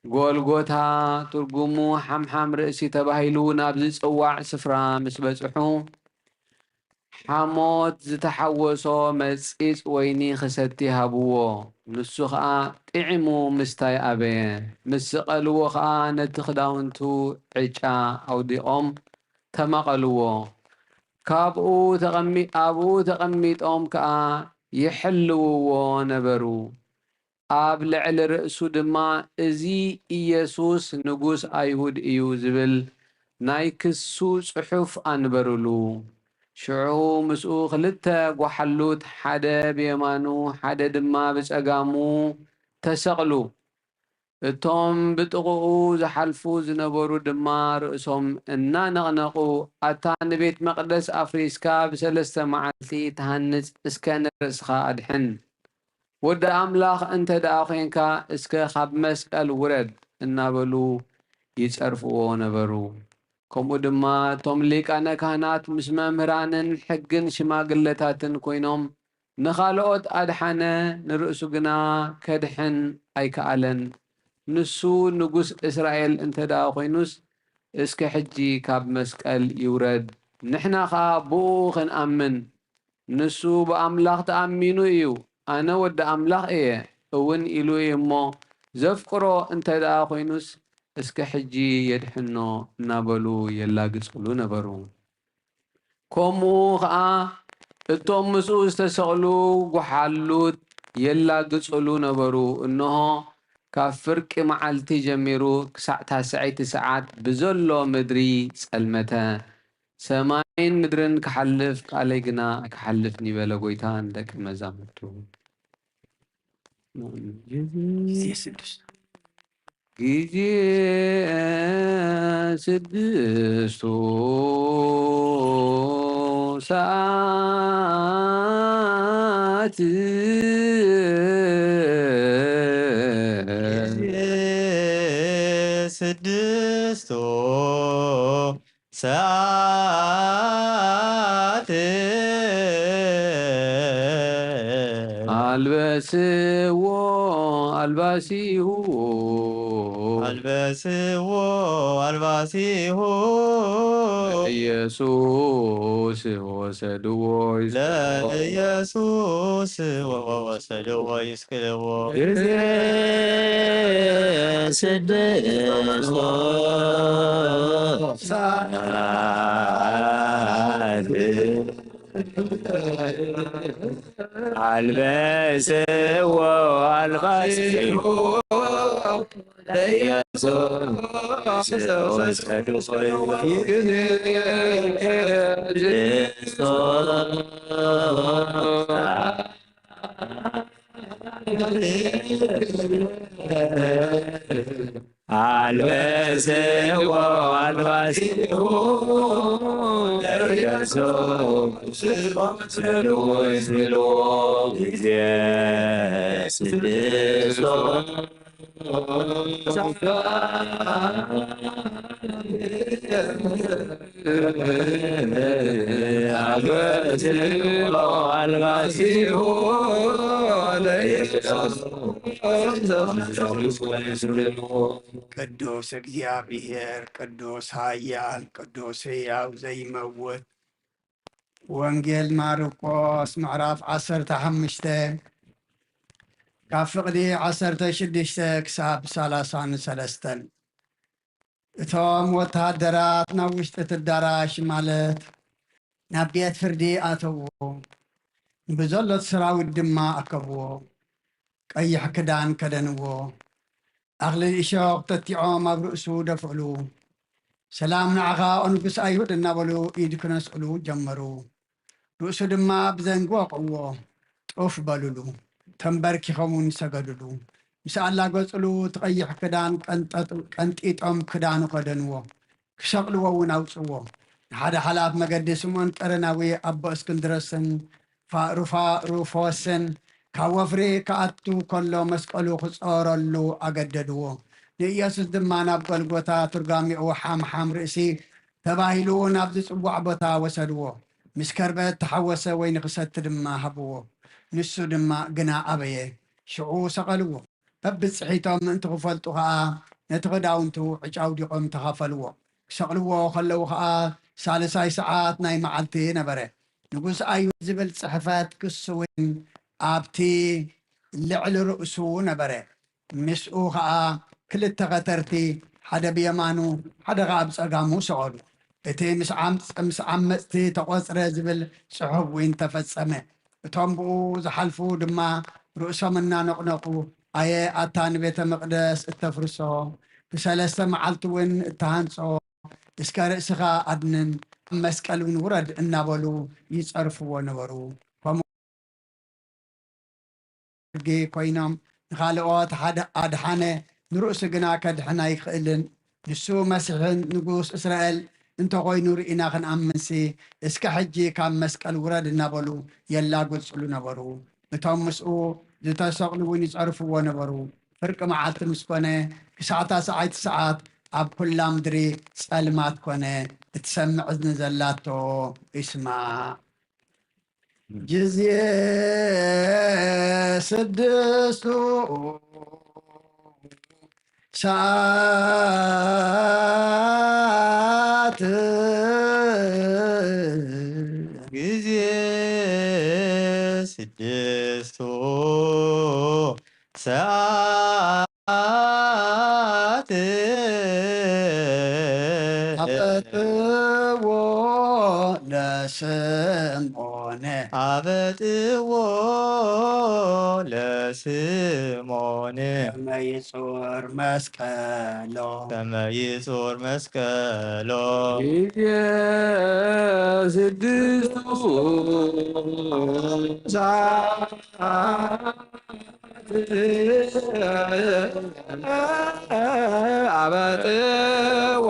ጎልጎታ ትርጉሙ ሓምሓም ርእሲ ተባሂሉ ናብ ዝጽዋዕ ስፍራ ምስ በጽሑ ሓሞት ዝተሓወሶ መጺጽ ወይኒ ክሰቲ ሃብዎ። ንሱ ኸኣ ጥዒሙ ምስታይ ኣበየ። ምስ ሰቐልዎ ኸኣ ነቲ ክዳውንቱ ዕጫ ኣውዲቖም ተመቐልዎ። ካብኡ ተቐሚ ኣብኡ ተቐሚጦም ከኣ ይሕልውዎ ነበሩ። ኣብ ልዕሊ ርእሱ ድማ እዚ ኢየሱስ ንጉስ ኣይሁድ እዩ ዝብል ናይ ክሱ ጽሑፍ ኣንበሩሉ። ሽዑ ምስኡ ክልተ ጓሓሉት ሓደ ብየማኑ ሓደ ድማ ብጸጋሙ ተሰቕሉ። እቶም ብጥቕኡ ዝሓልፉ ዝነበሩ ድማ ርእሶም እናነቕነቑ ኣታ ንቤት መቕደስ ኣፍሪስካ ብሰለስተ መዓልቲ ትሃንጽ እስከ ንርእስኻ ኣድሕን። ወዲ ኣምላኽ እንተ ደኣ ዄንካ፣ እስከ ኻብ መስቀል ውረድ፣ እናበሉ ይጸርፍዎ ነበሩ። ከምኡ ድማ እቶም ሊቃነ ካህናት ምስ መምህራንን ሕግን ሽማግለታትን ኰይኖም፣ ንኻልኦት ኣድሓነ፣ ንርእሱ ግና ከድሕን ኣይከኣለን። ንሱ ንጉስ እስራኤል እንተ ደኣ ኾይኑስ፣ እስከ ሕጂ ካብ መስቀል ይውረድ፣ ንሕና ኸኣ ብእኡ ኽንኣምን። ንሱ ብኣምላኽ ተኣሚኑ እዩ፣ ኣነ ወዲ ኣምላኽ እየ እውን ኢሉ እዩ እሞ፣ ዘፍቅሮ እንተ ደኣ ኾይኑስ፣ እስከ ሕጂ የድሕኖ እናበሉ የላግጹሉ ነበሩ። ከምኡ ኸኣ እቶም ምስኡ ዝተሰቕሉ ጓሓሉት የላግጹሉ ነበሩ። እንሆ፣ ካብ ፍርቂ መዓልቲ ጀሚሩ ክሳዕ ታስዐይቲ ሰዓት ብዘሎ ምድሪ ጸልመተ። ሰማይን ምድርን ክሓልፍ፣ ቃለይ ግና ኣይክሓልፍን እዩ በለ ጐይታ ንደቀ መዛሙርቱ። ግዜ ስድስቱ። ግዜ ስድስቱ ሰዓት። ግዜ ስድስቱ ሰዓት። ኣልበስዎ ኣልባሲሁ። ኣልበስዎ ኣልባሲሁ። ኢየሱስ ወሰድዎ። ለኢየሱስ ወሰድዎ። ክልዎ። ግዜ ስድስት ሰዓት። ኣልበስዎ ኣልባሲሁ። ኢየሱስ ወሰድዎ። ኣልበስዎ ኣልባሲሁ ለኢየሱስ ወስልዎ። ግዜ ስድስቱ ኣልበስዎ ኣልባሲሁ ለኢየሱስ ወስልዎ። ቅዱስ እግዚኣብሔር፣ ቅዱስ ኃያል፣ ቅዱስ ሕያው ዘይመውት። ወንጌል ማርቆስ ምዕራፍ ዓሰርተ ሓሙሽተ ካብ ፍቕዲ ዓሰርተ ሽዱሽተ ክሳብ ሰላሳን ሰለስተን። እቶም ወተሃደራት ናብ ውሽጢ እቲ ኣዳራሽ፣ ማለት ናብ ቤት ፍርዲ፣ ኣተውዎ። ብዘሎ እቲ ሰራዊት ድማ ኣከብዎ። ቀይሕ ክዳን ከደንዎ። ኣኽሊል እሾኽ ተቲዖም ኣብ ርእሱ ደፍእሉ። "ሰላም ንዓኻ፣ ኦ ንጉስ ኣይሁድ" እናበሉ ኢድ ክነስእሉ ጀመሩ። ርእሱ ድማ ብዘንጊ ወቕዕዎ፣ ጡፍ በሉሉ። ተንበርኪኾም እውን ሰገዱሉ። ምስ ኣላገጹሉ እቲ ቀይሕ ክዳን ቀንጠጡ-፣ ቀንጢጦም ክዳኑ ከደንዎ። ክሰቕልዎ እውን ኣውጽዎ። ንሓደ ሓላፍ መገዲ ስምዖን ቀረናዊ፣ ኣቦ እስክንድሮስን ፋ-፣ ሩፋ-፣ ሩፎስን ካብ ወፍሪ ክኣቱ ከሎ መስቀሉ ክጾረሉ ኣገደድዎ። ንኢየሱስ ድማ ናብ ጎልጎታ፣ ትርጓሜኡ ሓምሓም ርእሲ ተባሂሉ ናብ ዝጽዋዕ ቦታ ወሰድዎ። ምስ ከርበ እተሓወሰ ወይኒ ክሰቲ ድማ ሃብዎ። ንሱ ድማ ግና ኣበየ። ሽዑ ሰቐልዎ። በብጽሒቶም ምእንቲ ክፈልጡ ኸኣ ነቲ ክዳውንቱ ዕጫ ኣውዲቖም ተኻፈልዎ። ክሰቕልዎ ኸለዉ ኸኣ ሳልሳይ ሰዓት ናይ መዓልቲ ነበረ። ንጉስ ኣይሁድ ዝብል ጽሕፈት ክሲ እውን ኣብቲ ልዕሊ ርእሱ ነበረ። ምስኡ ኸኣ ክልተ ኸተርቲ፣ ሓደ ብየማኑ፣ ሓደ ኸኣ ብጸጋሙ ሰቐሉ። እቲ ምስ ዓምጽ-፣ ምስ ዓመጽቲ ተቖጽረ ዝብል ጽሑፍ እውን ተፈጸመ። እቶም ብኡ ዝሓልፉ ድማ ርእሶም እናነቕነቑ፣ "ኣየ ኣታ ንቤተ መቕደስ እተፍርሶ፣ ብሰለስተ መዓልቲ እውን እትሃንጾ፣ እስከ ርእስኻ ኣድንን፣ ኣብ መስቀል እውን ውረድ" እናበሉ ይጸርፍዎ ነበሩ። ከምኡ ሕጊ ኮይኖም ንኻልኦት ሓደ ኣድሓነ፣ ንርእሱ ግና ከድሕን ኣይክእልን። ንሱ መሲሕን ንጉስ እስራኤል እንተኾይኑ ርኢና ክንኣምንሲ፣ እስከ ሕጂ ካብ መስቀል ውረድ እናበሉ የላግጽሉ ነበሩ። እቶም ምስኡ ዝተሰቕሉ እውን ይጸርፍዎ ነበሩ። ፍርቂ መዓልቲ ምስ ኮነ፣ ክሳዕ ታስዓይቲ ሰዓት ኣብ ኩላ ምድሪ ጸልማት ኮነ። እትሰምዕ እዝኒ ዘላቶ ይስማዕ። ግዜ ስድስቱ ሰዓት፣ ግዜ ስድስቱ ሰዓት፣ ኣበጥዎ ለስምዖን፣ ኣበጥዎ ለስምዖን፣ ከመ ይጹር መስቀሎ፣ ከመ ይጹር መስቀሎ። ግዜ ስድስቱ ሰዓት፣ ኣበጥዎ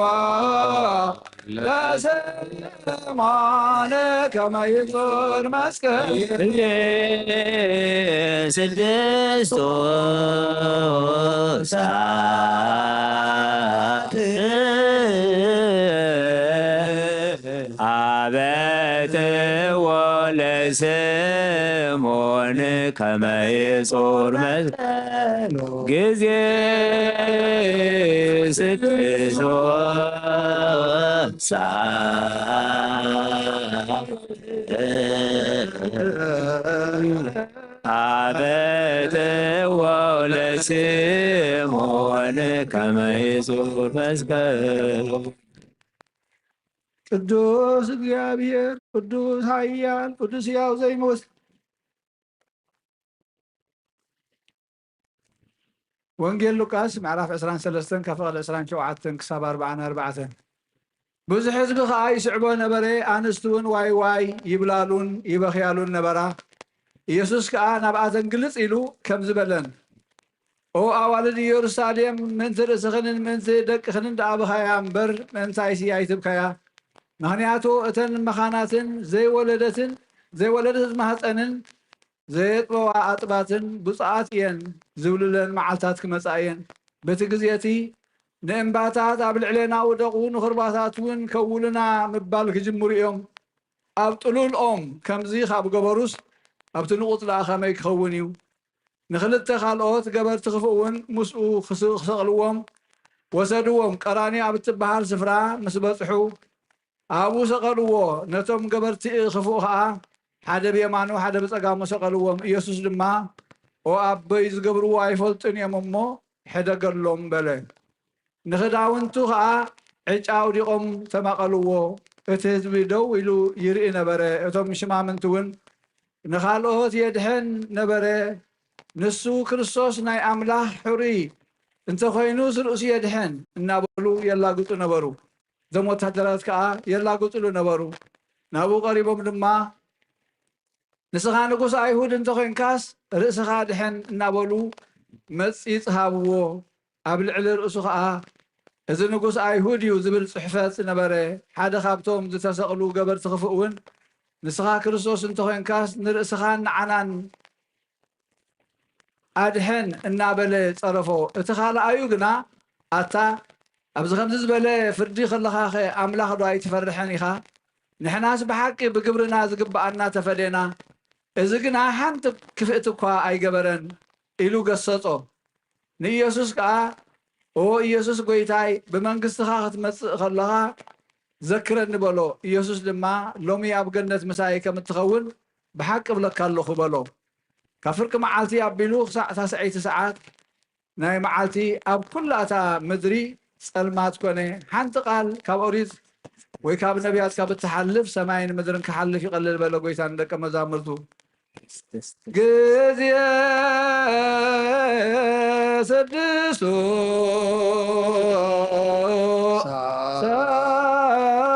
ለስምዖን፣ ከመ ይጹር መስቀል። ስድስቱ ሰዓት፣ ኣበጥዎ ለስምዖን፣ ከመ ይጹር መስቀል። ግዜ ስድስቱ ሰዓት፣ ኣበጥዎ ለስምዖን፣ ከመ ይጹር መስቀል። ቅዱስ እግዚኣብሔር፣ ቅዱስ ኃያል፣ ቅዱስ ሕያው ዘይመውት። ወንጌል ሉቃስ ምዕራፍ ዕስራን ሰለስተን፣ ካብ ፍቕዲ ዕስራን ሸውዓተን ክሳብ ኣርብዓን ኣርባዕተን። ብዙሕ ህዝቢ ኸኣ ይስዕቦ ነበረ፣ ኣንስቲ እውን ዋይ ዋይ ይብላሉን ይበኽያሉን ነበራ። ኢየሱስ ከኣ ናብኣተን ግልጽ ኢሉ ከምዚ በለን፣ "ኦ ኣዋልድ ኢየሩሳሌም፣ ምእንቲ ርእስኽንን ምእንቲ ደቅኽንን ደኣ ብኸያ እምበር፣ ምእንታይሲ ኣይትብከያ። ምኽንያቱ እተን መኻናትን ዘይወለደትን ዘይወለደት ማህፀንን ዘየጥበዋ ኣጥባትን ብፁዓት እየን ዝብሉለን መዓልታት ክመጻ እየን። በቲ ግዜ እቲ ንእምባታት ኣብ ልዕሌና ውደቑ፣ ንኹርባታት እውን ከውሉና ምባል ክጅምሩ እዮም። ኣብ ጥሉል ኦም ከምዚ ካብ ገበሩስ፣ ኣብቲ ንቑጽ ደኣ ከመይ ክኸውን እዩ?" ንኽልተ ካልኦት ገበርቲ ክፍእ እውን ምስኡ ክስ-፣ ክሰቕልዎም ወሰድዎም። ቀራንዮ ኣብ እትበሃል ስፍራ ምስ በጽሑ፣ ኣብኡ ሰቐልዎ። ነቶም ገበርቲ ክፉእ ኸዓ ሓደ ብየማኑ ሓደ ብጸጋሙ ሰቐልዎም። ኢየሱስ ድማ፣ "ኦ ኣቦይ፣ ዝገብርዎ ኣይፈልጡን እዮም እሞ ሕደገሎም" በለ። ንኽዳውንቱ ኸዓ ዕጫ ኣውዲቖም ተማቐልዎ። እቲ ህዝቢ ደው ኢሉ ይርኢ ነበረ። እቶም ሽማምንቲ እውን፣ "ንኻልኦት የድሕን ነበረ፣ ንሱ ክርስቶስ ናይ ኣምላኽ ሕሩይ እንተኾይኑስ ርእሱ የድሕን እናበሉ የላግጹ ነበሩ። እዞም ወታደራት ከኣ የላግጹሉ ነበሩ። ናብኡ ቀሪቦም ድማ፣ "ንስኻ ንጉስ ኣይሁድ እንተኾይንካስ ርእስኻ ድሕን" እናበሉ መጺጽ ሃብዎ። ኣብ ልዕሊ ርእሱ ኸኣ "እዚ ንጉስ ኣይሁድ እዩ" ዝብል ጽሕፈት ዝነበረ ሓደ ካብቶም ዝተሰቕሉ ገበርቲ ክፉእ እውን፣ "ንስኻ ክርስቶስ እንተኾይንካስ ንርእስኻን ንዓናን ኣድሕን" እናበለ ጸረፎ። እቲ ካልኣዩ ግና፣ "ኣታ ኣብዚ ከምዚ ዝበለ ፍርዲ ከለኻኸ ኣምላኽ ዶ ኣይትፈርሕን ኢኻ? ንሕናስ ብሓቂ ብግብርና ዝግብኣና ተፈዴና፣ እዚ ግና ሓንቲ ክፍእቲ እኳ ኣይገበረን" ኢሉ ገሰጾ። ንኢየሱስ ከኣ፣ "ኦ ኢየሱስ ጐይታይ፣ ብመንግስትኻ ክትመጽእ ከለኻ ዘክረኒ" በሎ። ኢየሱስ ድማ፣ "ሎሚ ኣብ ገነት ምሳይ ከም እትኸውን ብሓቂ እብለካ ኣለኹ" በሎ። ካብ ፍርቂ መዓልቲ ኣቢሉ ክሳዕ ታስዐይቲ ሰዓት ናይ መዓልቲ ኣብ ኩላ እታ ምድሪ ጸልማት ኮነ። ሓንቲ ቃል ካብ ኦሪት ወይ ካብ ነቢያት ካብ እትሓልፍ ሰማይን ምድርን ክሓልፍ ይቐልል በለ ጐይታ ንደቀ መዛሙርቱ። ግዜ ስድስቱ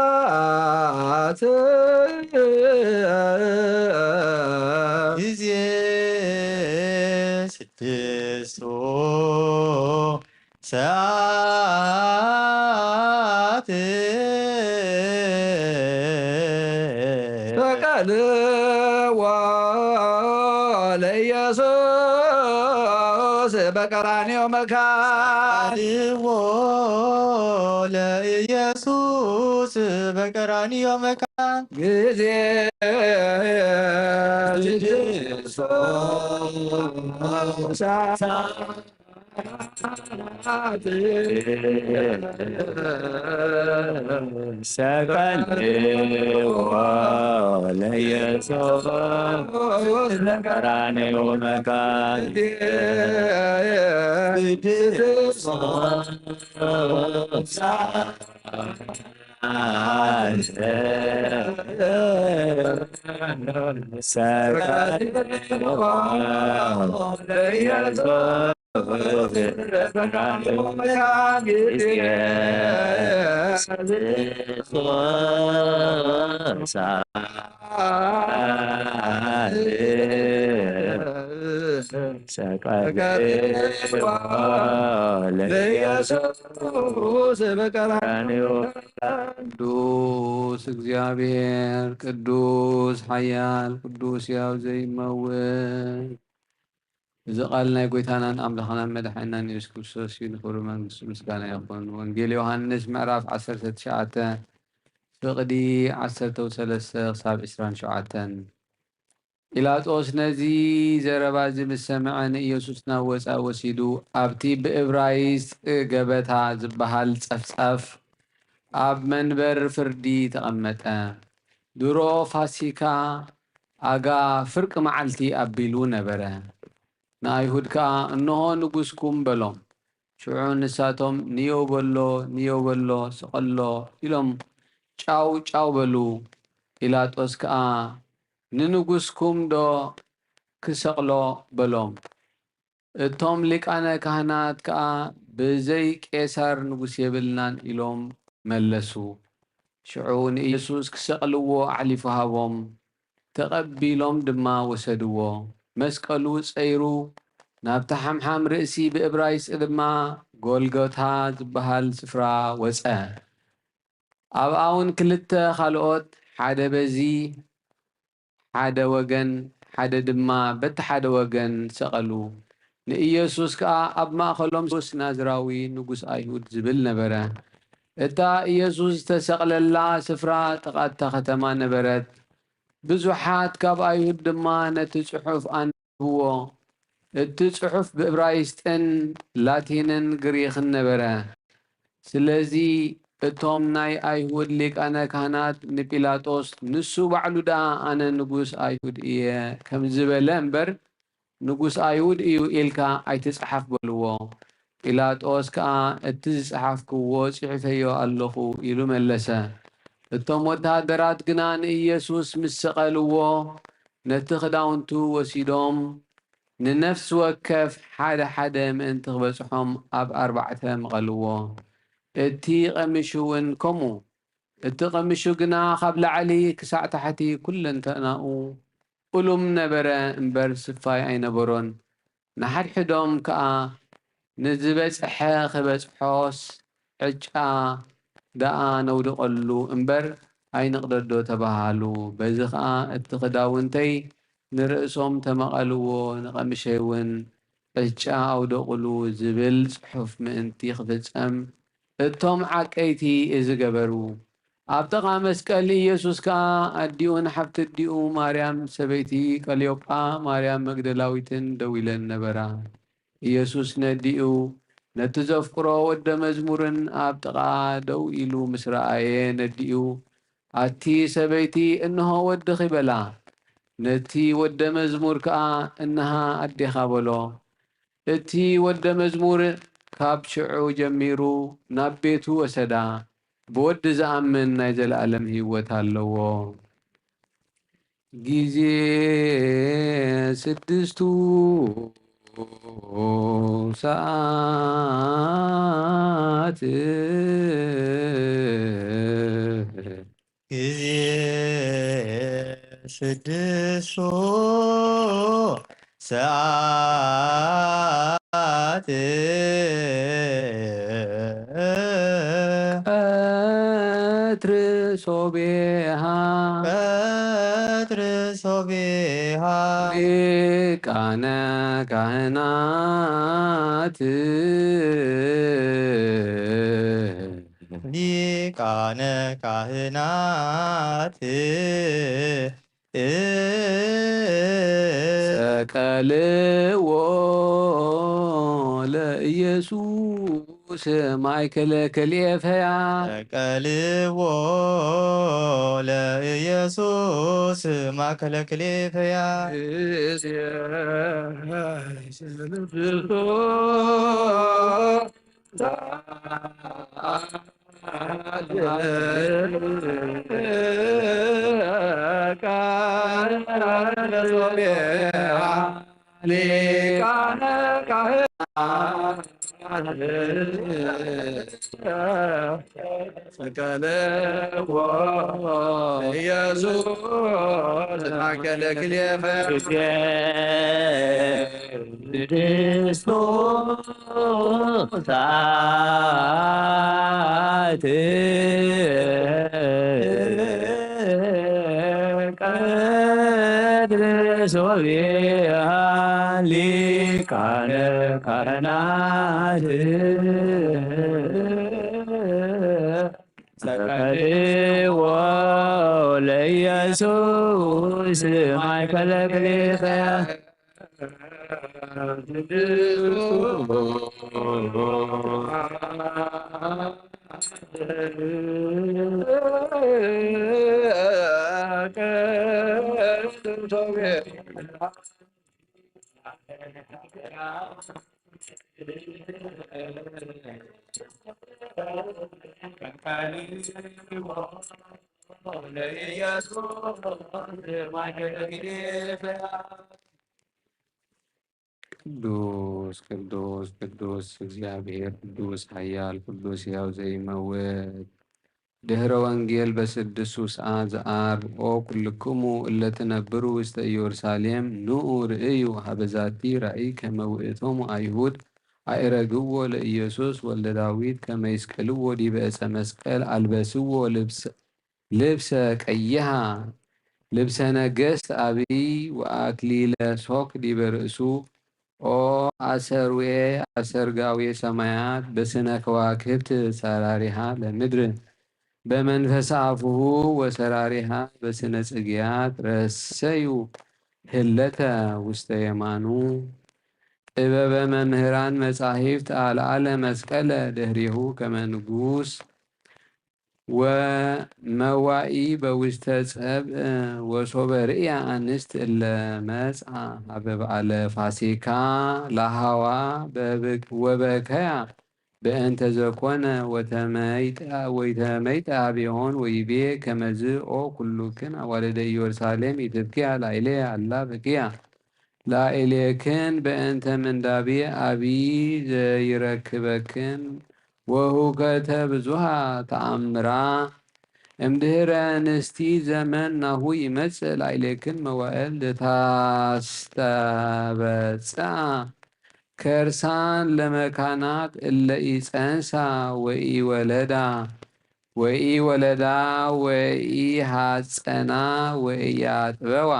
ሰዓት፣ ግዜ ስድስቱ ሰዓት፣ ሰቀልዎ ለኢየሱስ በቀራንዮ መካን። ሰቀልዎ ለኢየሱስ በቀራንዮ መካን። ግዜ ስድስቱ ሰዓት፣ ሰቀልዎ ለኢየሱስ በቀራንዮ መካን። ሰቀልዎ ለኢየሱስ ቅዱስ እግዚኣብሔር፣ ቅዱስ ሓያል፣ ቅዱስ ሕያው ዘይመውት፣ እዚ ቃል ናይ ጐይታናን ኣምላኽናን መድሓኒናን የሱስ ክርስቶስ እዩ። ንኽብሪ መንግስቱ ምስጋና ይኹን። ወንጌል ዮሃንስ ምዕራፍ ዓሰርተ ትሽዓተ ፍቕዲ ዓሰርተ ሰለስተ ክሳብ ዕስራን ሸውዓተን። ጲላጦስ ነዚ ዘረባ እዚ ምስ ሰምዐ ንኢየሱስ ናብ ወጻኢ ወሲዱ ኣብቲ ብእብራይስጥ ገበታ ዝበሃል ጸፍጸፍ ኣብ መንበር ፍርዲ ተቐመጠ። ድሮ ፋሲካ ኣጋ ፍርቂ መዓልቲ ኣቢሉ ነበረ። ንኣይሁድ ከኣ፣ "እንሆ ንጉስኩም" በሎም። ሽዑ ንሳቶም፣ "ንየው በሎ፣ ንየው በሎ፣ ስቐሎ" ኢሎም ጫው ጫው በሉ። ጲላጦስ ከኣ፣ "ንንጉስኩም ዶ ክሰቕሎ?" በሎም። እቶም ሊቃነ ካህናት ከኣ፣ "ብዘይ ቄሳር ንጉስ የብልናን" ኢሎም መለሱ። ሽዑ ንኢየሱስ ክሰቕልዎ ኣሕሊፉ ሃቦም። ተቐቢሎም ድማ ወሰድዎ። መስቀሉ ጸይሩ፣ ናብቲ ሓምሓም ርእሲ፣ ብእብራይስጢ ድማ ጎልጎታ ዝበሃል ስፍራ ወጸ። ኣብኣ እውን ክልተ ካልኦት፣ ሓደ በዚ ሓደ ወገን፣ ሓደ ድማ በቲ ሓደ ወገን ሰቐሉ። ንኢየሱስ ከኣ ኣብ ማእከሎም፣ "ኢየሱስ ናዝራዊ ንጉስ ኣይሁድ" ዝብል ነበረ። እታ ኢየሱስ ዝተሰቕለላ ስፍራ ጥቓ እታ ከተማ ነበረት። ብዙሓት ካብ ኣይሁድ ድማ ነቲ ጽሑፍ ኣንብብዎ። እቲ ጽሑፍ ብእብራይስጥን ላቲንን ግሪኽን ነበረ። ስለዚ እቶም ናይ ኣይሁድ ሊቃነ ካህናት ንጲላጦስ፣ "ንሱ ባዕሉ ደኣ 'ኣነ ንጉስ ኣይሁድ እየ' ከም ዝበለ እምበር፣ 'ንጉስ ኣይሁድ እዩ' ኢልካ ኣይትጽሓፍ" በልዎ። ጲላጦስ ከኣ፣ "እቲ ዝጸሓፍክዎ ጽሒፈዮ ኣለኹ" ኢሉ መለሰ። እቶም ወተሃደራት ግና ንኢየሱስ ምስ ሰቐልዎ፣ ነቲ ክዳውንቱ ወሲዶም ንነፍሲ ወከፍ ሓደ ሓደ ምእንቲ ክበጽሖም ኣብ ኣርባዕተ መቐልዎ። እቲ ቀሚሹ እውን ከምኡ። እቲ ቀሚሹ ግና ካብ ላዕሊ ክሳዕ ታሕቲ ኩለንተናኡ ቁሉም ነበረ እምበር ስፋይ ኣይነበሮን። ንሓድሕዶም ከኣ ንዝበጽሐ ክበጽሖስ ዕጫ ደኣ ነውድቐሉ እምበር ኣይንቕደዶ ተባሃሉ። በዚ ኸኣ እቲ ክዳውንተይ ንርእሶም ተመቐልዎ፣ ንቐምሸይ እውን ዕጫ ኣውደቑሉ ዝብል ጽሑፍ ምእንቲ ክፍጸም እቶም ዓቀይቲ እዚ ገበሩ። ኣብ ጥቓ መስቀል ኢየሱስ ከኣ ኣዲኡን ሓፍቲ ኣዲኡ ማርያም ሰበይቲ ቀልዮጳ ማርያም መግደላዊትን ደው ኢለን ነበራ። ኢየሱስ ነዲኡ ነቲ ዘፍቅሮ ወደ መዝሙርን ኣብ ጥቓ ደው ኢሉ ምስ ረኣየ ነዲኡ ኣቲ ሰበይቲ እንሆ ወድኺ በላ። ነቲ ወደ መዝሙር ከኣ እንሃ ኣዴኻ በሎ። እቲ ወደ መዝሙር ካብ ሽዑ ጀሚሩ ናብ ቤቱ ወሰዳ። ብወዲ ዝኣምን ናይ ዘለኣለም ህይወት ኣለዎ። ግዜ ስድስቱ ሰዓት። ግዜ ስድስቱ ሰዓት። ቀትር ሶቤሃ። ቀትር ሶቤሃ። ሊቃነ ካህናት። ሊቃነ ካህናት። ሰቀልዎ ለኢየሱስ ማእከለ ክልኤ ፈያት። ሰቀልዎ ለኢየሱስ ማእከለ ክልኤ ፈያት። ሊቃነ ካህናት ሰቀልዎ ኢየሱስ ማእከለ ክልኤ ፈያት። ስድስቱ ሰዓት ቀትር ሶብያ ሊቃነ ካህናት ሰቀልዎ ለኢየሱስ ማእከለ ክልኤ ፈያት። ቅዱስ ቅዱስ ቅዱስ እግዚኣብሔር ቅዱስ ኃያል ቅዱስ ሕያው ዘይመውት። ድህረ ወንጌል በስድሱ ሰዓት ዘኣር። ኦ ኩልክሙ እለ ትነብሩ ውስተ ኢየሩሳሌም ንዑ ርእዩ ሀበ ዛቲ ራእይ ከመ ውእቶሙ አይሁድ አእረግዎ ለኢየሱስ ወልደ ዳዊት ከመ ይስቀልዎ ዲበ ዕፀ መስቀል አልበስዎ ልብሰ ልብሰ ቀይሃ ልብሰ ነገስት አብይ ወአክሊለ ሶክ ዲበ ርእሱ። ኦ አሰርዌ አሰርጋዌ ሰማያት በስነ ከዋክብት ሰራሪሃ ለምድር በመንፈስ አፉሁ ወሰራሪሃ በስነ ጽግያት ረሰዩ ህለተ ውስተ የማኑ። ጥበበ መምህራን መጻሕፍት አልዓለ መስቀለ ድህሬሁ ከመ ንጉስ ወመዋኢ በውስተ ጸብእ ወሶበ ርእያ አንስት እለ መጽአ ሀበ በዓለ ፋሲካ ለሃዋ በብክ-፣ ወበከያ በእንተ ዘኮነ ወተመይጠ-፣ ወይተመይጠ ሀቤሆን ወይቤ ከመዝ ኦ ኩሉክን አዋልደ ኢየሩሳሌም ኢትብክያ ላይሌ አላ ብክያ ላዕሌክን በእንተ ምንዳቤ ኣብይ ዘይረክበክን ወሁከተ ብዙሃ ተኣምራ እምድህረ ንስቲ ዘመን ናሁ ይመጽእ ላዕሌክን መዋእል ለታስተበጽኣ ከርሳን ለመካናት እለ ኢጸንሳ ወኢወለዳ ወኢወለዳ ወኢሃጸና ወኢያጥበዋ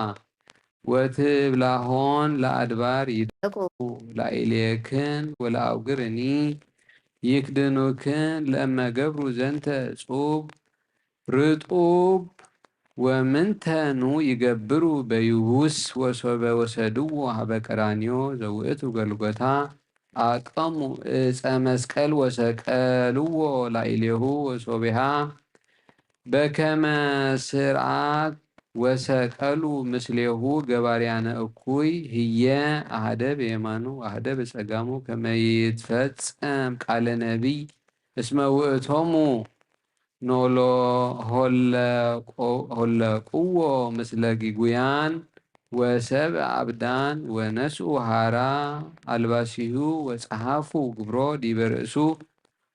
ወትብላሆን ለኣድባር ይደቁ ላዕሌክን ወለአውግርኒ ይክድኑክን ለእመ ገብሩ ዘንተ እጹብ ርጡብ ወምንተኑ ይገብሩ በይቡስ ወሶበ ወሰድዎ ሀበ ቀራንዮ ዘውእቱ ገልጎታ ኣቀሙ እፀ መስቀል ወሰቀልዎ ላዕሌሁ ወሶቢሃ በከመ ስርዓት ወሰቀሉ ምስሌሁ ገባርያነ እኩይ ህየ አህደ በየማኑ አህደ በጸጋሙ ከመ ይትፈጸም ቃለ ነቢይ እስመ ውእቶሙ ኖሎ ሆለቆ- ሆለቁዎ ምስለ ጊጉያን ወሰብ አብዳን ወነስኡ ሃራ አልባሲሁ ወጸሐፉ ግብሮ ዲበ ርእሱ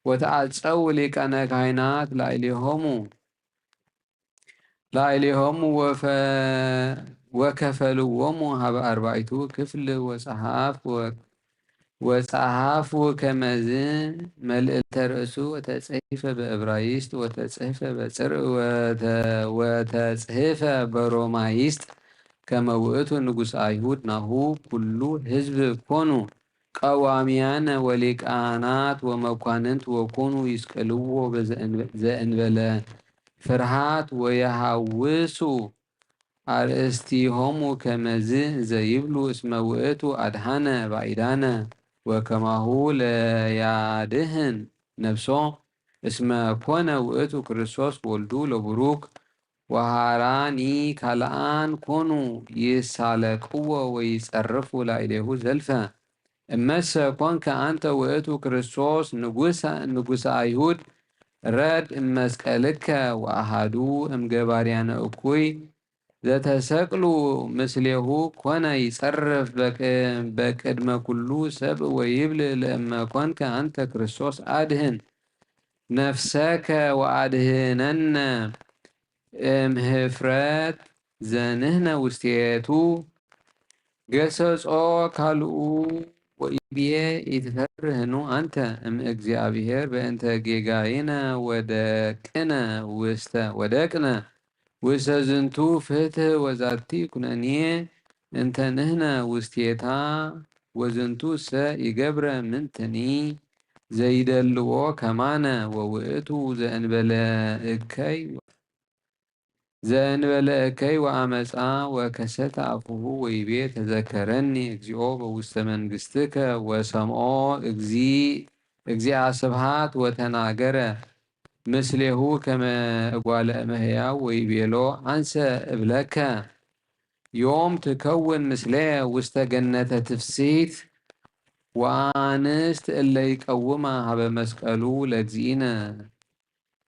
ወተአጸው ሊቃነ ካህናት ላዕሌሆሙ ላዕሌሆሙ ወፈ- ወከፈልዎሙ ሀበ አርባዕቱ ክፍል ወጸሐፍ ወ- ወጸሐፉ ከመዝ መልእልተ ርእሱ ወተጽሒፈ በእብራይስጥ ወተጽሕፈ በጽር ወተ- ወተጽሕፈ በሮማይስጥ ከመ ውእቱ ንጉስ አይሁድ ናሁ ኩሉ ህዝብ ኮኑ ቀዋሚያነ ወሊቃናት ወመኳንንት ወኮኑ ይስቀልዎ በዘእንበ- ዘእንበለ ፍርሃት ወየሃውሱ አርእስቲሆሙ ከመዝ እንዘ ይብሉ እስመ ውእቱ አድሃነ ባዕዳነ ወከማሁ ለያድህን ነፍሶ እስመ ኮነ ውእቱ ክርስቶስ ወልዱ ለቡሩክ ወሃራኒ ካልኣን ኮኑ ይሳለቅዎ ወይጸርፉ ላዕሌሁ ዘልፈ። እመሰ ኮንከ አንተ ውእቱ ክርስቶስ ንጉሰ ንጉሰ አይሁድ ረድ እመስቀልከ ወአሃዱ እምገባርያነ እኩይ ዘተሰቅሉ ምስሌሁ ኮነ ይጸርፍ በቅ- በቅድመ ኩሉ ሰብ ወይብል ለእመ ኮንከ አንተ ክርስቶስ አድህን ነፍሰከ ወአድህነነ እምህፍረት ዘንህነ ውስቴቱ ገሰጾ ካልኡ ወይቤ ኢትፈርህኑ አንተ እምእግዚአብሔር በእንተ ጌጋይነ ወደቅነ ውስተ ወደቅነ ውስተ ዝንቱ ፍትህ ወዛቲ ኩነኔ እንተ ንህነ ውስቴታ ወዝንቱ ሰ ይገብረ ምንትኒ ዘይደልዎ ከማነ ወውእቱ ዘእንበለ እከይ ዘእንበለ እከይ ወአመፃ ወከሰተ አፉሁ ወይቤ ተዘከረኒ እግዚኦ በውስተ መንግስትከ ወሰምኦ እግዚአ ስብሃት ወተናገረ ምስሌሁ ከመ እጓለ እመሕያው ወይቤሎ አንሰ እብለከ ዮም ትከውን ምስሌ ውስተ ገነተ ትፍሲት ወአንስት እለ ይቀውማ ሀበ መስቀሉ ለእግዚእነ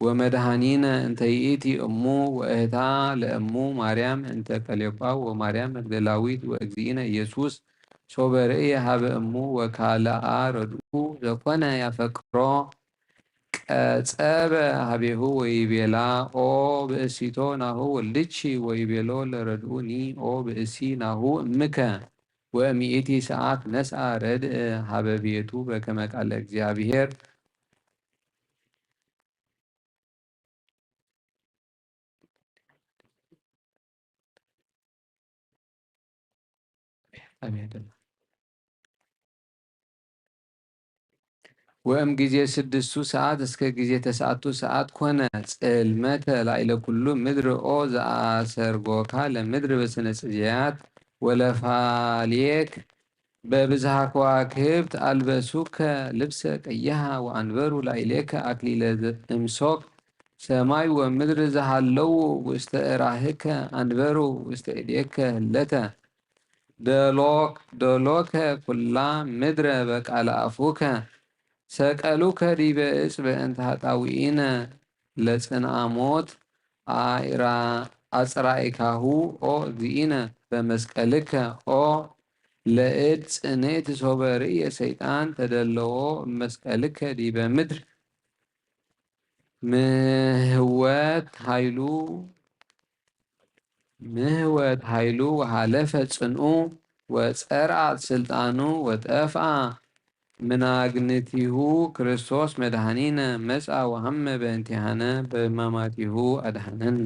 ወመድኃኒነ እንተ ይእቲ እሙ ወእህታ ለእሙ ማርያም እንተ ቀሌጳ ወማርያም መግደላዊት ወእግዚእነ ኢየሱስ ሶበ ርእየ ሀበ እሙ ወካልአ ረድኡ ዘኮነ ያፈቅሮ ቀጸበ ሀቤሁ ወይቤላ ኦ ብእሲቶ ናሁ ወልድኪ ወይቤሎ ለረድኡኒ ኦ ብእሲ ናሁ እምከ ወእምይእቲ ሰዓት ነስአ ረድእ ሀበ ቤቱ በከመ ቃለ እግዚአብሔር። አሜን። ወእም ጊዜ ስድስቱ ሰዓት እስከ ጊዜ ተስዓቱ ሰዓት ኮነ። ጽልመተ ላዕለ ኩሉ ምድር ኦ ዘአሰርጎካ ለምድር በስነ ጽጌያት ወለፋልየክ በብዝሃ ከዋክብት አልበሱከ ልብሰ ቀይሃ ወአንበሩ ላዕሌከ አክሊለ እምሶክ ሰማይ ወምድር ዘሃለው ውስተ እራህከ አንበሩ ውስተ እዴከ ህለተ ደሎክ ደሎከ ኩላ ምድረ በቃለ አፉከ ሰቀሉከ ዲበ እጽ በእንተ ኃጣውኢነ ለጽንአ ሞት አጽራኢካሁ ኦ እግዚእነ በመስቀልከ ኦ ለእድ ጽንዕት ሶበ ርእየ ሰይጣን ተደለዎ መስቀልከ ዲበ ምድር ምህወት ኃይሉ ምህወት ኃይሉ ወሃለፈ ጽንኡ ወጸርዓት ስልጣኑ ወጠፍአ ምናግንቲሁ ክርስቶስ መድኃኒነ መጻ ወሃመ በእንቲሃነ በሕማማቲሁ አድኃነነ።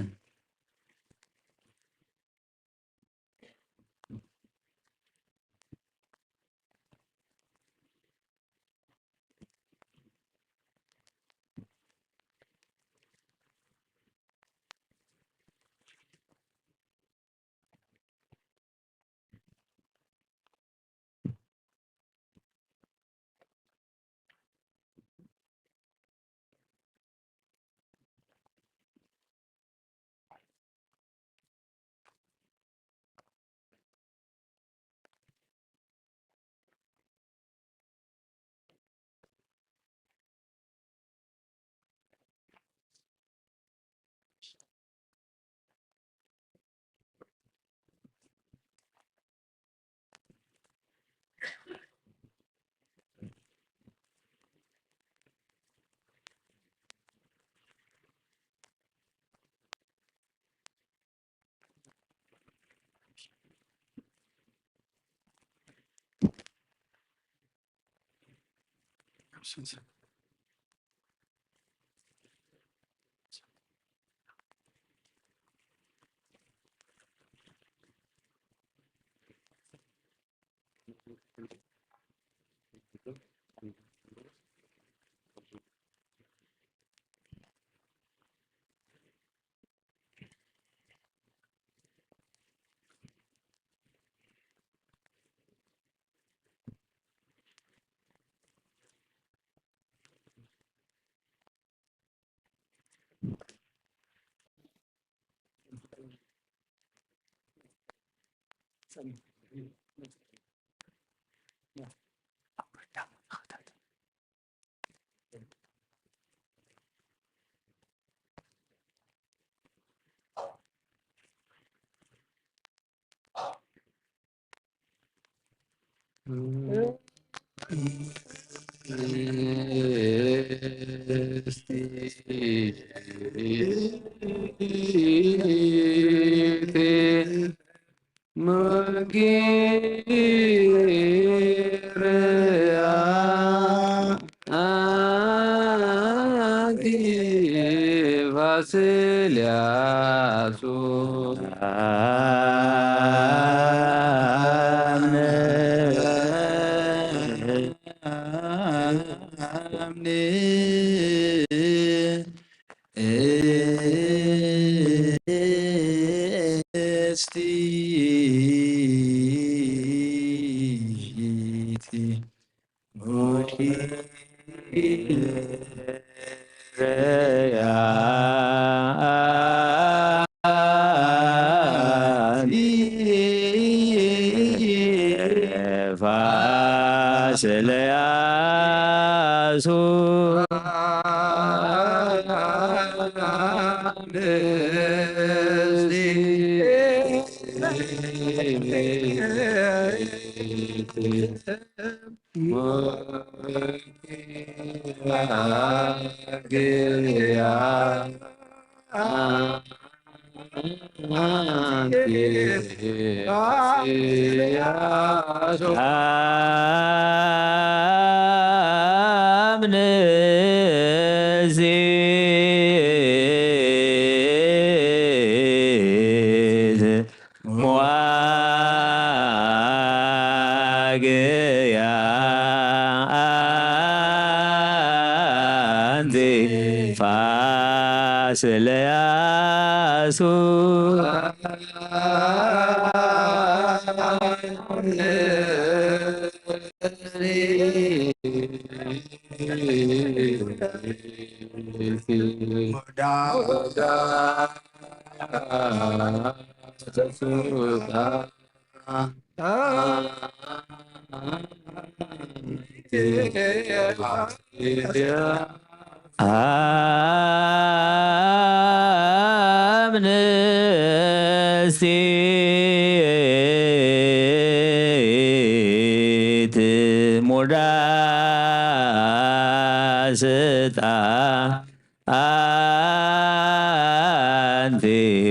አንቲ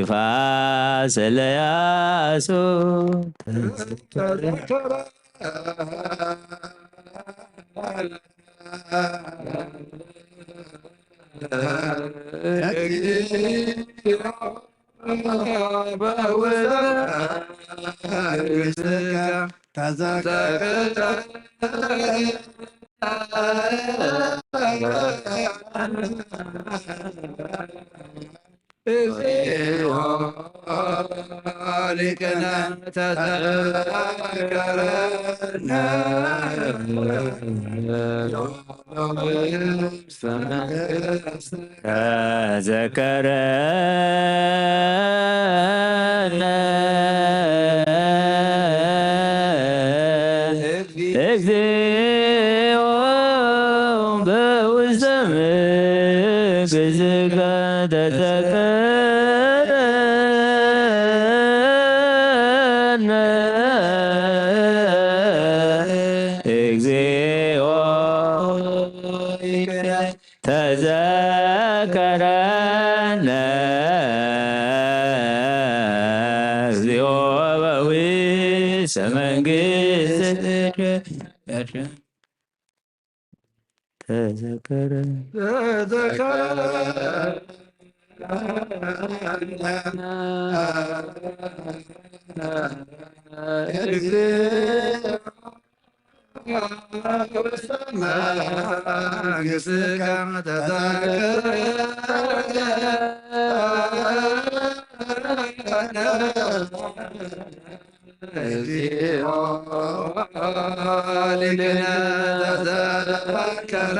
ፋስለያሱ ተዘከረ። እግዚኦ ሊቅነ ተዘከረነ። ተዘከረነ። እግዚኦ በውስተ መንግሥትከ ተዘከረነ። እግዚኦ ተዘከረነ። እግዚኦ በውስተ መንግሥትከ ተዘከረ። እግዚኦ ሊቅነ ተዘከረ።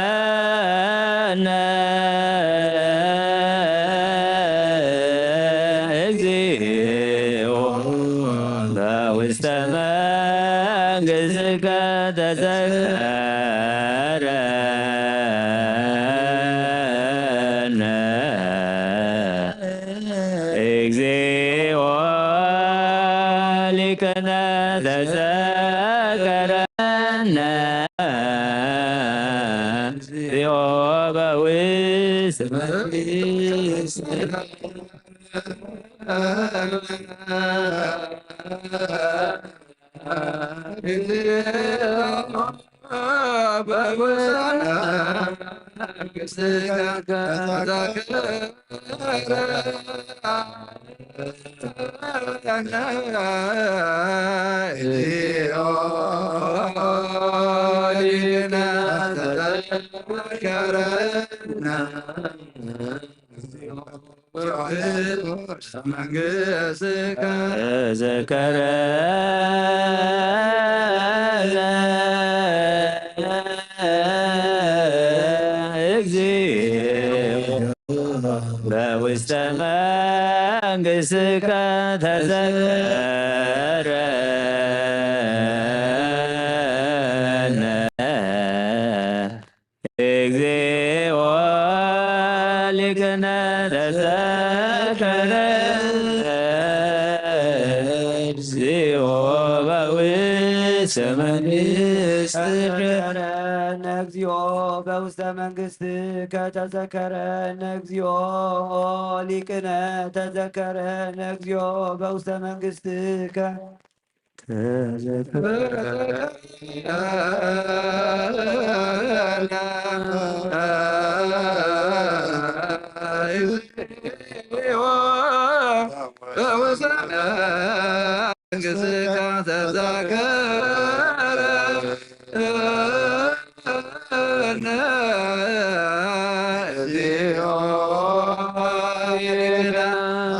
ተዘከረነ። እግዚኦ በውስተ መንግሥትከ ተዘከረነ። እግዚኦ ሊቅነ ተዘከረነ። እግዚኦ በውስተ መንግሥትከ ተዘከረነ። እግዚኦ በውስተ መንግሥትከ ተዘከረነ። እግዚኦ ሊቅነ ተዘከረ። እግዚኦ በውስተ መንግሥትከ ተዘከረነ። እግዚኦ በውስተ መንግሥትከ ተዘከረነ። እግዚኦ ሊቅነ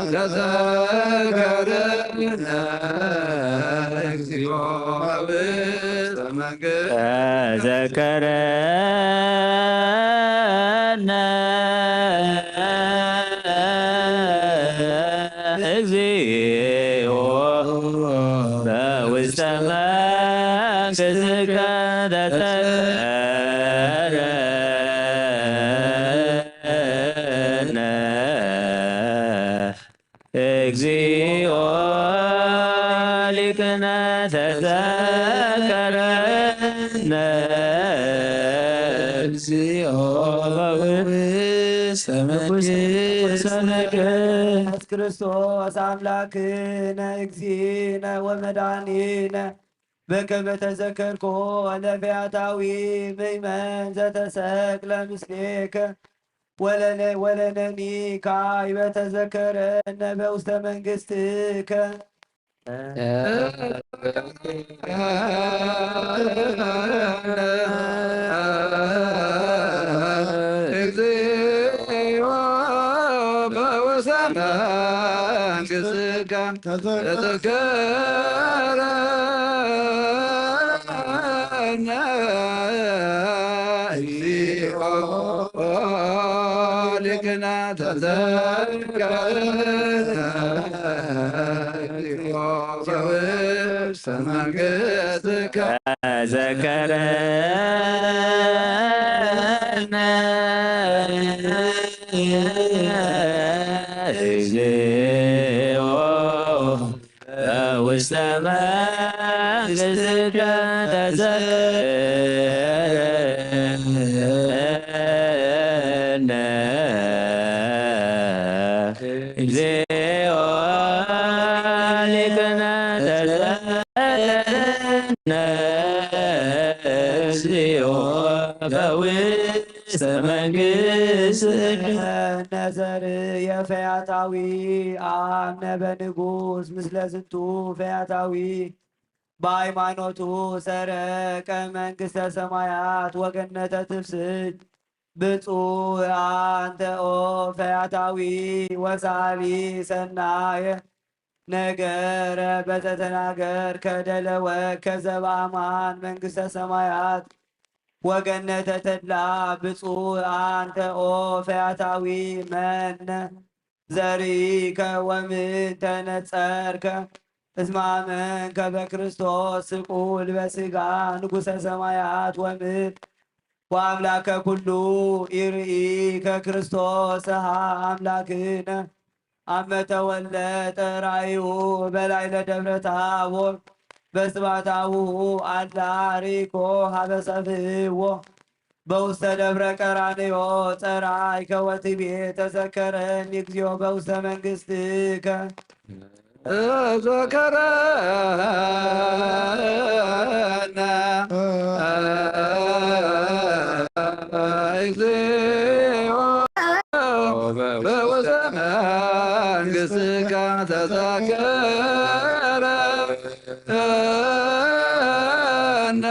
ተዘከረነ። እግዚኦ በውስተ መንግሥትከ ተዘከረነ። እግዚኦ በውስተ መንግሥትከ ተዘከረነ። እግዚኦ ሊቅነ ተዘከረነ እግዚኦ በውስተ መንግሥትከ። ክርስቶስ አምላክነ እግዚእነ ወመድኃኒነ በከመ ተዘከርኮ ለፈያታዊ ምእመን ዘተሰቅለ ምስሌከ ወለነ-፣ ወለነኒ ካይበ ተዘከረነ በውስተ መንግሥትከ። እግዚኦ በውስተ መንግሥትከ ተዘከረነ እግዚኦ ሊቅነ ተዘከረነ እግዚኦ በውስተ መንግሥትከ ተዘከረነ እግዚኦ ውስተ መንግሥትከ ተዘከረነ እግዚኦ ሊቅነ ተዘከረነ እግዚኦ በውስተ መንግሥትከ። ነዘር የፈያታዊ አምነ በንጉሥ ምስለ ዝንቱ ፈያታዊ በሃይማኖቱ ሰረቀ መንግሥተ ሰማያት ወገነተ ትፍስሕት። ብፁዕ አንተ ኦ ፈያታዊ ወሳሊ ሰናየ ነገረ በዘተናገርከ ደለወከ ዘበአማን መንግሥተ ሰማያት ወገነተ ተድላ። ብፁዕ አንተ ኦ ፈያታዊ መነ ዘርኢከ ወምንተ ነጸርከ እስመ አመንከ በክርስቶስ ስቁል በሥጋ ንጉሠ ሰማያት ወምድር ወአምላከ ኩሉ። ኢርኢከ ክርስቶስ ኄ አምላክነ አመ ተወለጠ ራእዩ በላዕለ ደብረ ታቦር በስባታሁ አላ ሪኮ ሀበ ሰፍዎ በውስተ ደብረ ቀራንዮ ጸራይከ ወትቤ ተዘከረኒ እግዚኦ በውስተ መንግሥትከ። ተዘከረነ እግዚኦ በውስተ መንግሥትከ ተዘከረነ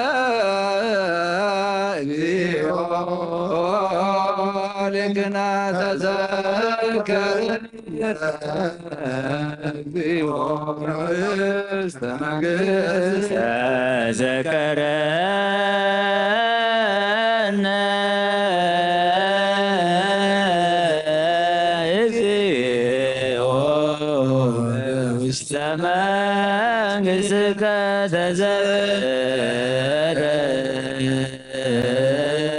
እግዚኦ ሊቅነ ተዘከረነ እግዚኦ ውስተ መንግሥትከ ተዘከረነ እግዚኦ ውስተ መንግሥትከ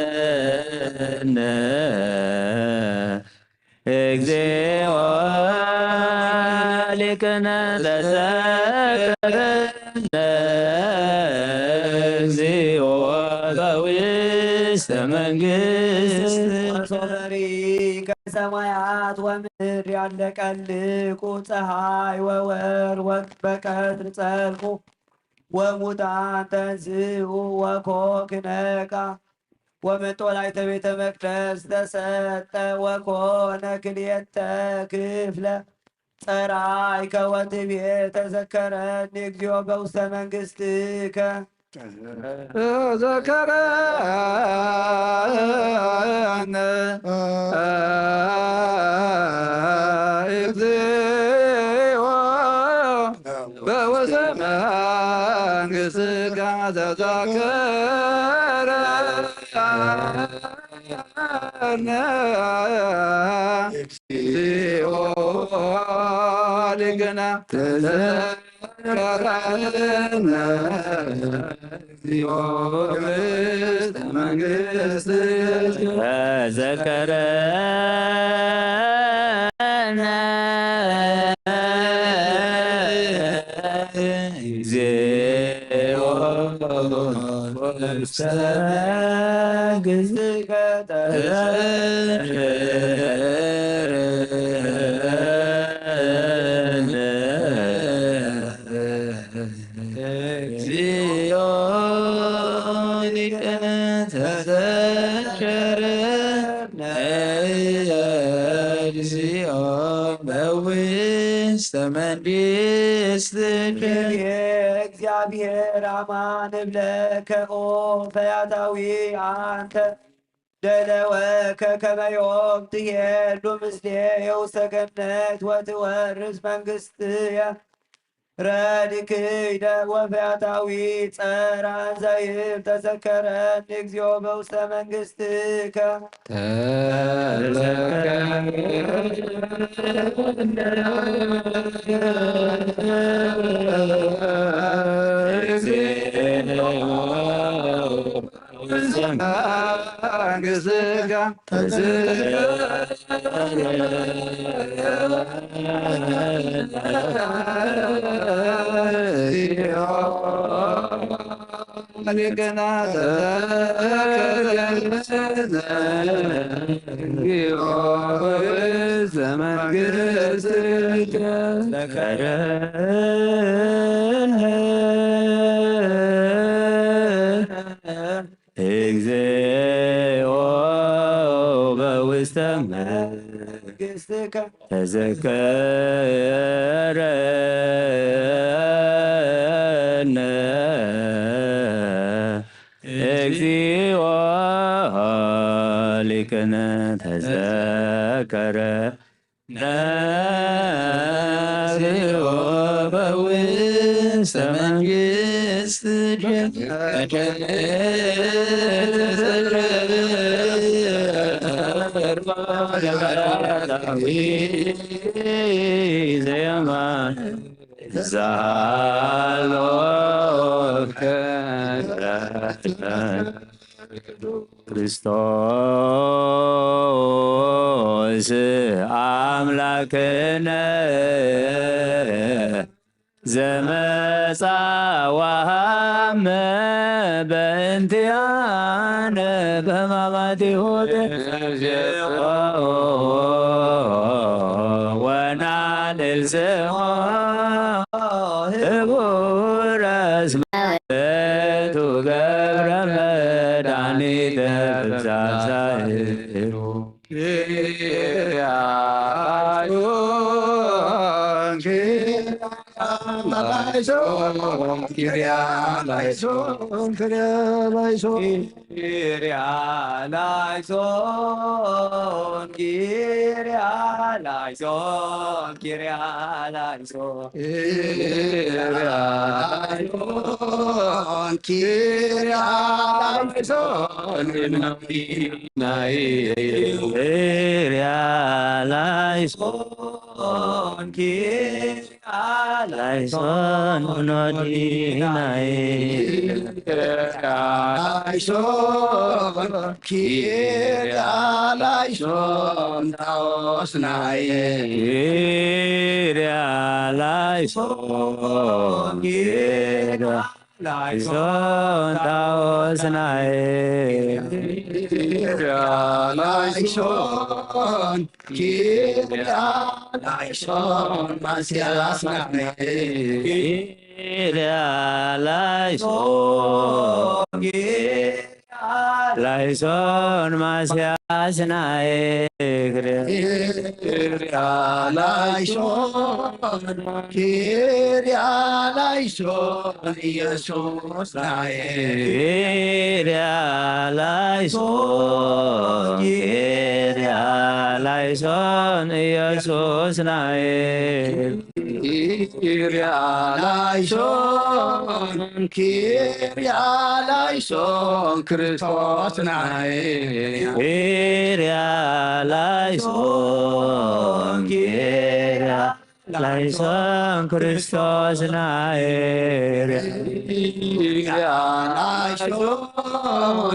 ተዘከረነ እግዚኦ ሊቅነ ተዘከረነ እግዚኦ በውስተ መንግሥት። ወሶበሪ ከሰማያት ወምድር ያለቀልቁ ፀሐይ ወወር ወቅ በቀትር ጸልቁ ወሙታን ተንስኡ ወኮክነቃ ወመንጦላዕተ ቤተ መቅደስ ተሰጠ ወኮነ ክልኤተ ክፍለ። ጸራይከ ወትቤ ተዘከረኒ እግዚኦ በውስተ መንግስትከ። ተዘከረነ እግዚኦ በውስተ መንግስትከ ተዘከረነ እግዚኦ ሊቅነ ተዘከረነ እግዚኦ ውስተ መንግስትከ ተዘከረነ እግዚኦ ውስተ መንግሥትከ ተዘከረነ። እግዚኦ ሊቀነ ተዘከረነ። እግዚኦ በውስተ መንግሥትከ። እግዚአብሔር አማን እብለከ ኦ ፈያታዊ አንተ ደለወከ ከመ ዮም ትሄሉ ምስሌየ ውስተ ገነት ወትወርስ መንግሥትየ። ረድክይደ ወፈያታዊ ጸራን ዘይብ ተዘከረኒ እግዚኦ በውስተ መንግሥትከ። እግዚኦ በውስተ መንግሥትከ ተዘከረነ። እግዚኦ ሊቅነ ተዘከረ ነዚኦ በውስተ መንግሥት ዘየማን ዛሎ ክርስቶስ አምላክነ ዘመጻ ወሃመ በእንቲአነ በማማቲሁ ወናልል ስሞ ህቡረ ስመቱ ገብረ መድኃኒተ ፍሳሳይሩ። ኪርያ ላይሶን፣ ኪርያ ላይሶን፣ ኪርያ ላይሶን፣ ኪርያ ላይሶን፣ ኪርያ ላይሶን፣ ኪርያ ላይሶን፣ ኪርያ ላይሶን፣ ኪርያ ላይሶን፣ ኪርያ ላይሶን ኖዲናይ። ላይሶን ኪርያ ላይሶን ታኦስናይ። ኪርያ ላይሶን ኪርያ ላይሶን ታኦስናይ። ኪርያ ላይሶን ኪርያ ላይሶን ማስያስናይ። ኪርያ ላይሶን ኪርያ ላይሶን ማስያስናይ። ኪርያ ላይሶን ኪርያ ላይሶን ኢየሱስ ናየ። ኪርያ ላይሶን ኪርያ ላይሶን ኢየሱስ ናየ። ኪርያ ላይሶን ኪርያ ላይሶን ክርስቶስ ናየ። ኪርያ ላይሶን ኪርያ ላይሶን ክርስቶስ ናየ። ኪርያ ላይሶን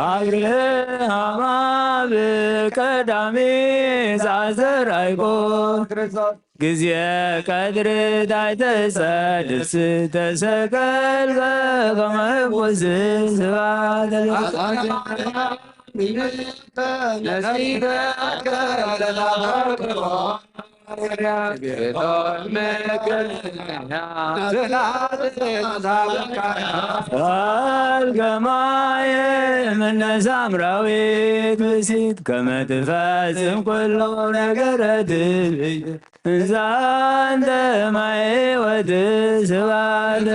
አብርሃም አብ ቀዳሚ ዘአስተርአይኮ ግዜ ቀትሪ ታሕተ ጸድፍ ተሰቀልከ ከመ ሕጉስ ስብሐት አልከማየ እምነ ሳምራዊት ብእሲት ከመ ትፈጽም ኩሎ ነገረ ትንቢት። እንዛንተ ማየ ሕይወት ስብሐት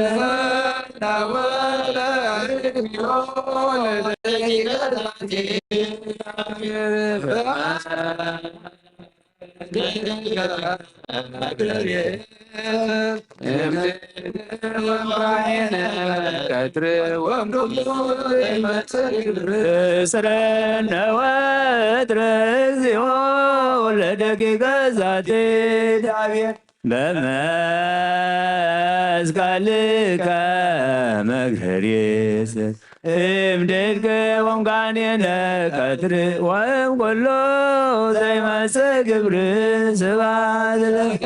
ስረነ ወትረ እግዚኦ ለደቂቀ ዛቲ ዳዊት በመስቀልከ መግህሪስ እምድድቅ ወምጋኔነ ቀትር ወእም ኩሉ ዘይመጽእ ግብር ስብሐት ለከ።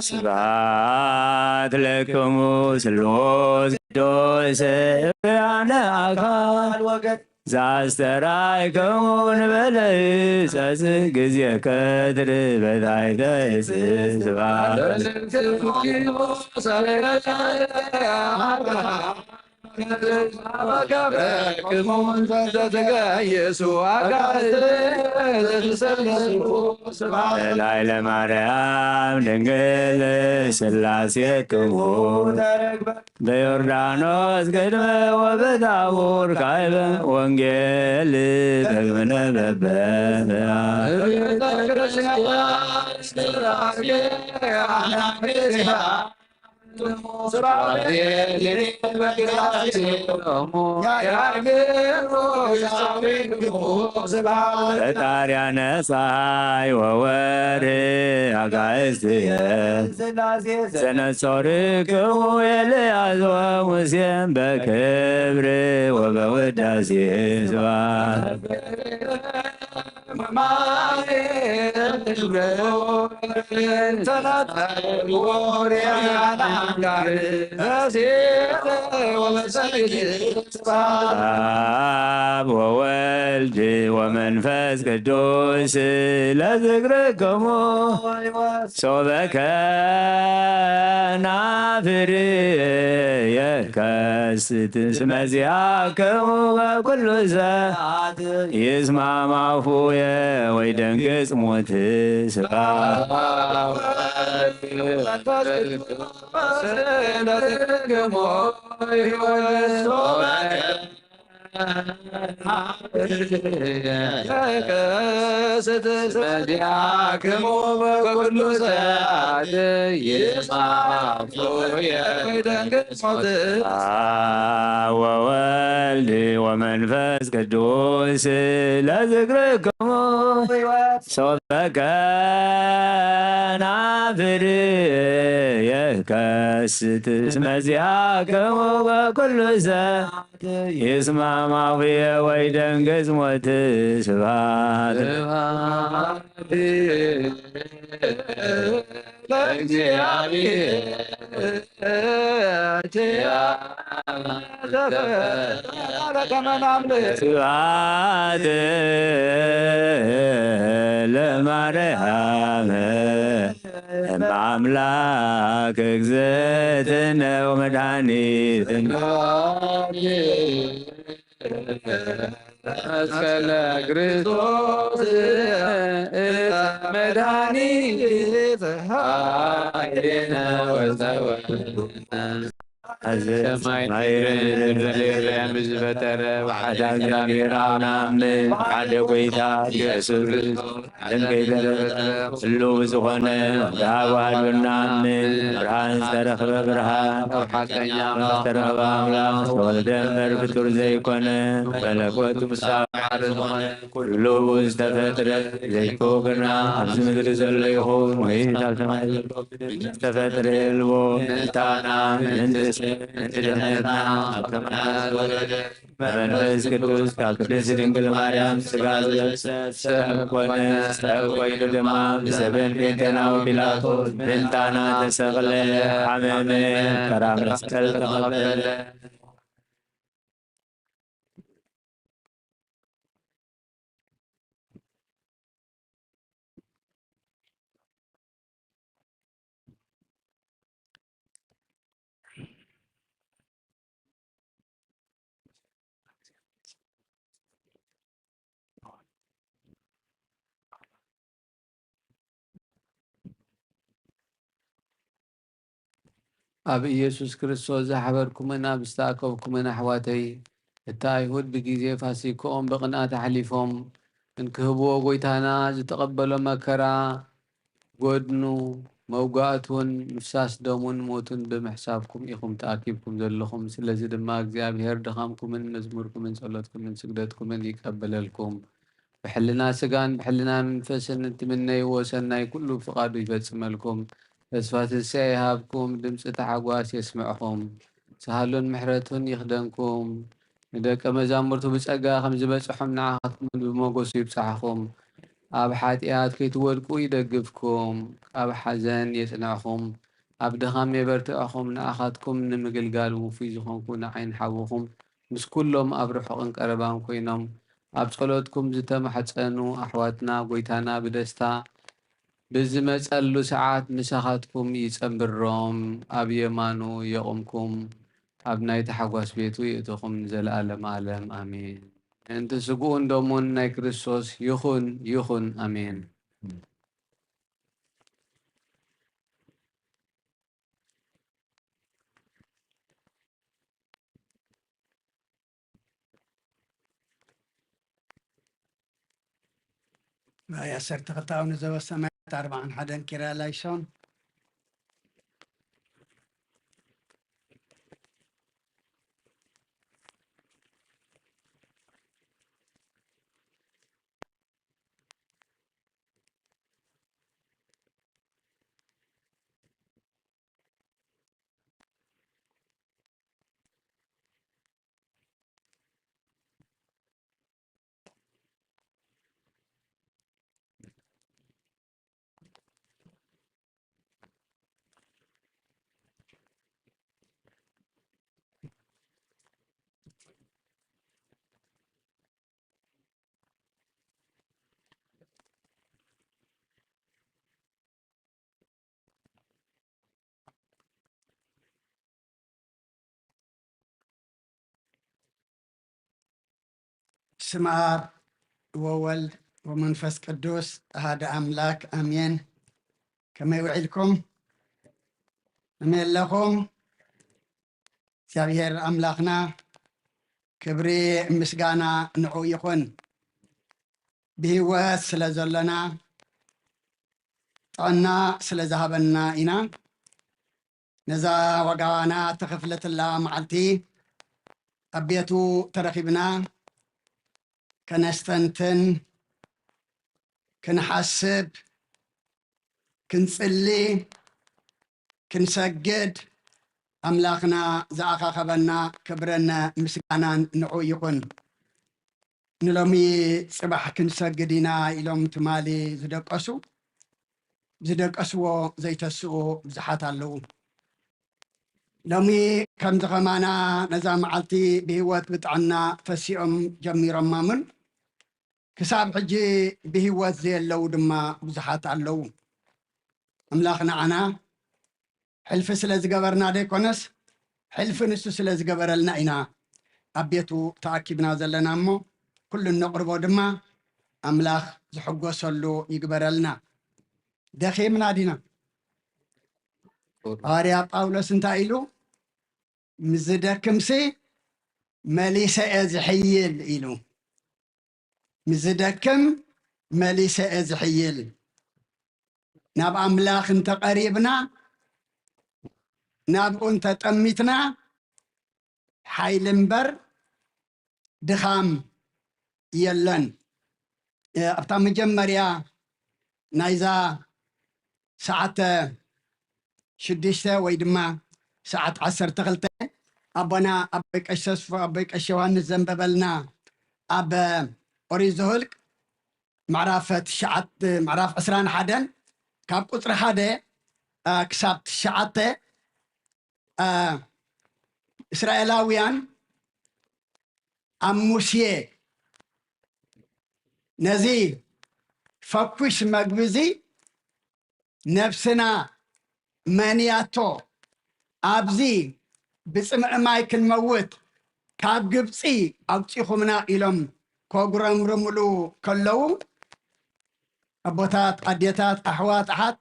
ስብሐት ለክሙ ስሉስ ቅዱስ እውያነ አካል ወገን ዛስተራይከሙ ንበለ ይጸጽ ግዜ ከትር በታይተ ይጽ ስብሐት ላዕለ ማርያም ድንግል ስላሴክሙ በዮርዳኖስ ቅድመ ወበታቦር ካይበ ወንጌል ደግምነ በበ ፈጣሪያነ ፀሐይ ወወርህ አጋእዝትየ ዘነጾርክሙ ኤልያስ ወሙሴን በክብር ወበውዳሴ ስብሐት አብ ወወልድ ወመንፈስ ቅዱስ ለዝክርክሙ ሶበ ከናፍር የከስት እስመ ዚአክሙ በኩሉ ሰዓት ይስማማፉየ ወይ ደንግጽ ሞት ስብሐት በዚአክሙ በኩሉ ሰዓት ይስማማፉየ ወይ ደንግጽ ሞት። አብ ወወልድ ወመንፈስ ቅዱስ ለዝክርክሙ ሶበ ከናፍር የከስት እስመ ዚአክሙ በኩሉ ሰዓት ይስማማፉየ ወይ ደንግጽ ሞት ስብሐት ስብሐት ለማርያም እመ አምላክ እግዝእትነ ወመድኃኒትነ መስቀለ ክርስቶስ መድኃኒት ኃይሌነ ወፀወነ ሰማይ ሰማይ ምድርን ምድርን ዘይረኣይ ዝፈጠረ ሓደ እግዚኣብሔር ኣብ ንኣምን፣ ሓደ ጎይታ ኢየሱስ ክርስቶስ፣ ዓለም ከይተፈጠረ ኩሉ ዝኾነ፣ ወዲ ኣብ ዋህዱ ንኣምን፣ ብርሃን ዝተረኽበ ብርሃን፣ ካብ ሓቀኛ ኣምላኽ ዝተረኽበ ኣምላኽ፣ ዝተወልደ እምበር ፍጡር ዘይኮነ፣ መለኮት ምሳሕ ሓደ ዝኾነ፣ ኩሉ ዝተፈጥረ ዘይኮነ፣ ኣብዚ ምድሪ ዘሎ ይኹን ወይስ ኣብ ሰማይ ዘሎ ዝተፈጥረ የልቦ። ምእንታና፣ ምእንቲ ሰብ፣ ምእንቲ ድሕነትና፣ ኣብ ከማና ዝተወለደ፣ መንፈስ ቅዱስ ካብ ቅድስት ድንግል ማርያም ስጋ ዝለብሰ ሰብ ኮነ። ሰብ ኮይኑ ድማ ብሰበን ጴንጤናዊ ጲላጦስ ምእንታና ተሰቕለ፣ ሓመመ፣ መከራ መስቀል ተቐበለ። ኣብ ኢየሱስ ክርስቶስ ዝሓበርኩምን ኣብ ዝተኣከብኩምን ኣሕዋተይ፣ እታ ኣይሁድ ብግዜ ፋሲክኦም ብቕንኣት ኣሕሊፎም እንክህብዎ፣ ጐይታና ዝተቐበሎ መከራ፣ ጐድኑ፣ መውጋእቱን ምፍሳስ ደሙን ሞቱን ብምሕሳብኩም ኢኹም ተኣኪብኩም ዘለኹም። ስለዚ ድማ እግዚኣብሔር ድኻምኩምን መዝሙርኩምን ጸሎትኩምን ስግደትኩምን ይቀበለልኩም። ብሕልና ስጋን ብሕልና መንፈስን እትምነይዎ ሰናይ ኩሉ ፍቓዱ ይፈጽመልኩም። ተስፋ ትንሳኤ ይሃብኩም፣ ድምጺ ታሕጓስ የስምዕኹም። ሳህሉን ምሕረቱን ይኽደንኩም። ንደቀ መዛሙርቱ ብጸጋ ከም ዝበጽሖም ንዓኻትኩም እውን ብመጎሱ ይብጽሓኹም። ኣብ ሓጢኣት ከይትወድቁ ይደግፍኩም፣ ካብ ሓዘን የጽንዕኹም፣ ኣብ ድኻም የበርትዕኹም። ንዓኻትኩም ንምግልጋል ውፉይ ዝኾንኩ ንዓይን ሓውኹም ምስ ኩሎም ኣብ ርሑቕን ቀረባን ኮይኖም ኣብ ጸሎትኩም ዝተማሕጸኑ ኣሕዋትና ጐይታና ብደስታ ብዝመጸሉ ሰዓት ምሳኻትኩም ይጸንብሮም፣ ኣብ የማኑ የቑምኩም፣ ኣብ ናይ ታሕጓስ ቤቱ የእትኹም ንዘለኣለም ኣለም ኣሜን። ምእንቲ ስግኡን ደሙን ናይ ክርስቶስ ይኹን፣ ይኹን። ኣሜን። ራእይ ዓሰርተ ክልተ ኣቡነ ዘበሰማያት ኣርብዓን ሓደን ኪርያ ላይሶን። ስም ኣብ ወወልድ ወመንፈስ ቅዱስ ኣሃደ ኣምላክ ኣሜን። ከመይ ውዒልኩም? ከመይ ኣለኹም? እግዚኣብሔር ኣምላኽና ክብሪ ምስጋና ንዑ ይኹን። ብህይወት ስለ ዘሎና፣ ጥዕና ስለ ዝሃበና ኢና ነዛ ዋጋና ተኸፍለትላ መዓልቲ ኣብ ቤቱ ተረኺብና ከነስተንትን፣ ክንሓስብ፣ ክንጽሊ፣ ክንሰግድ ኣምላኽና ዝኣኻኸበና ክብርን ምስጋናን ንዑ ይኹን። ንሎሚ ጽባሕ ክንሰግድ ኢና ኢሎም ትማሊ ዝደቀሱ፣ ዝደቀስዎ ዘይተስኡ ብዙሓት ኣለዉ። ሎሚ ከምዚ ኸማና ነዛ መዓልቲ ብህይወት ብጥዕና ተሲኦም ጀሚሮማ እሙን፣ ክሳብ ሕጂ ብህይወት ዘየለዉ ድማ ብዙሓት ኣለዉ። ኣምላኽ ንዓና ሕልፊ ስለ ዝገበርና ደይኮነስ፣ ሕልፊ ንሱ ስለ ዝገበረልና ኢና ኣብ ቤቱ ተኣኪብና ዘለና እሞ፣ ኩሉ እነቕርቦ ድማ ኣምላኽ ዝሕጎሰሉ ይግበረልና። ደኺምና ዲና? ሃዋርያ ጳውሎስ እንታይ ኢሉ? ምዝደክምሲ መሊሰ እየ ዝሕይል ኢሉ። ምዝደክም መሊሰ እየ ዝሕይል። ናብ ኣምላኽ እንተቐሪብና፣ ናብኡ እንተጠሚትና፣ ሓይሊ እምበር ድኻም የለን። እ፣ ኣብታ መጀመርያ ናይዛ ሰዓተ ሽዱሽተ ወይ ድማ ሰዓት ዓሰርተ ክልተ ኣቦና ኣቦይ ቀሺ ተስፉ ኣቦይ ቀሺ ዮሃንስ ዘንበበልና ኣብ ኦሪት ዘኍልቅ ምዕራፍ ትሽዓተ፣ ምዕራፍ ዕስራን ሓደን ካብ ቁጽሪ ሓደ፣ እ፣ ክሳብ ትሽዓተ፣ እ፣ እስራኤላውያን ኣብ ሙሴ ነዚ ፈኩስ መግቢ እዚ ነብስና መንያቶ፣ ኣብዚ ብጽምኢ ማይ ክንመውት ካብ ግብጺ ኣውጺኹምና ኢሎም ከጉረምርምሉ ከለዉ፣ ኣቦታት፣ ኣዴታት፣ ኣሕዋት፣ ኣሓት፣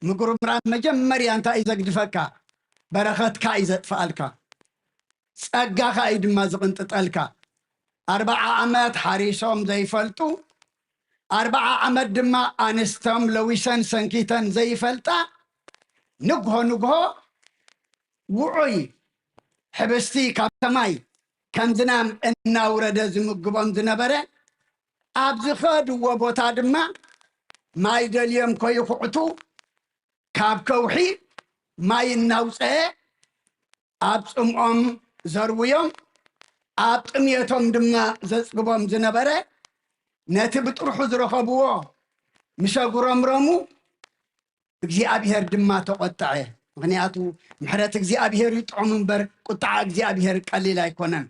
ምጉርምራም መጀመርያ እንታይ እዩ ዘግድፈካ? በረኸትካ እዩ ዘጥፍኣልካ። ጸጋኻ እዩ ድማ ዝቕንጥጠልካ። ኣርብዓ ዓመት ሓሪሶም ዘይፈልጡ፣ ኣርብዓ ዓመት ድማ ኣንስቶም ለዊሰን ሰንኪተን ዘይፈልጣ፣ ንግሆ ንግሆ ውዑይ ሕብስቲ ካብ ሰማይ ከም ዝናም እናውረደ ዝምግቦም ዝነበረ፣ ኣብ ዝኸድዎ ቦታ ድማ ማይ ደልዮም ከይኹዕቱ፣ ካብ ከውሒ ማይ እናውፀአ ኣብ ጽምኦም ዘርውዮም፣ ኣብ ጥምየቶም ድማ ዘጽግቦም ዝነበረ፣ ነቲ ብጥርሑ ዝረኸብዎ ምስ ኣጉረምረሙ፣ እግዚኣብሄር ድማ ተቖጥዐ። ምኽንያቱ ምሕረት እግዚኣብሄር እዩ ጥዑም እምበር፣ ቁጥዓ እግዚኣብሄር ቀሊል ኣይኮነን።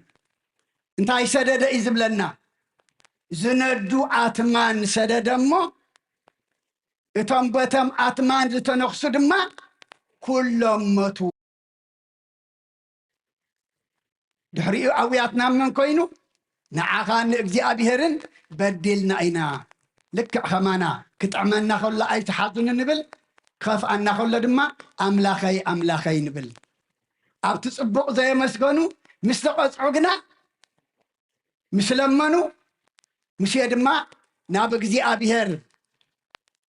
እንታይ ሰደደ እዩ ዝብለና? ዝነዱ ኣትማን ሰደደ እሞ፣ እቶም በቶም ኣትማን ዝተነኽሱ ድማ ኩሎም ሞቱ። ድሕሪኡ ኣውያትና መን ኮይኑ? ንዓኻን ንእግዚኣብሄርን በዲልና ኢና። ልክዕ ኸማና፣ ክጥዕመና ኸሎ ኣይትሓዙኒ ንብል፣ ክኸፍኣና ኸሎ ድማ ኣምላኸይ ኣምላኸይ ንብል። ኣብቲ ጽቡቕ ዘየመስገኑ ምስ ተቐጽዑ ግና፣ ምስ ለመኑ፣ ሙሴ ድማ ናብ እግዚኣብሄር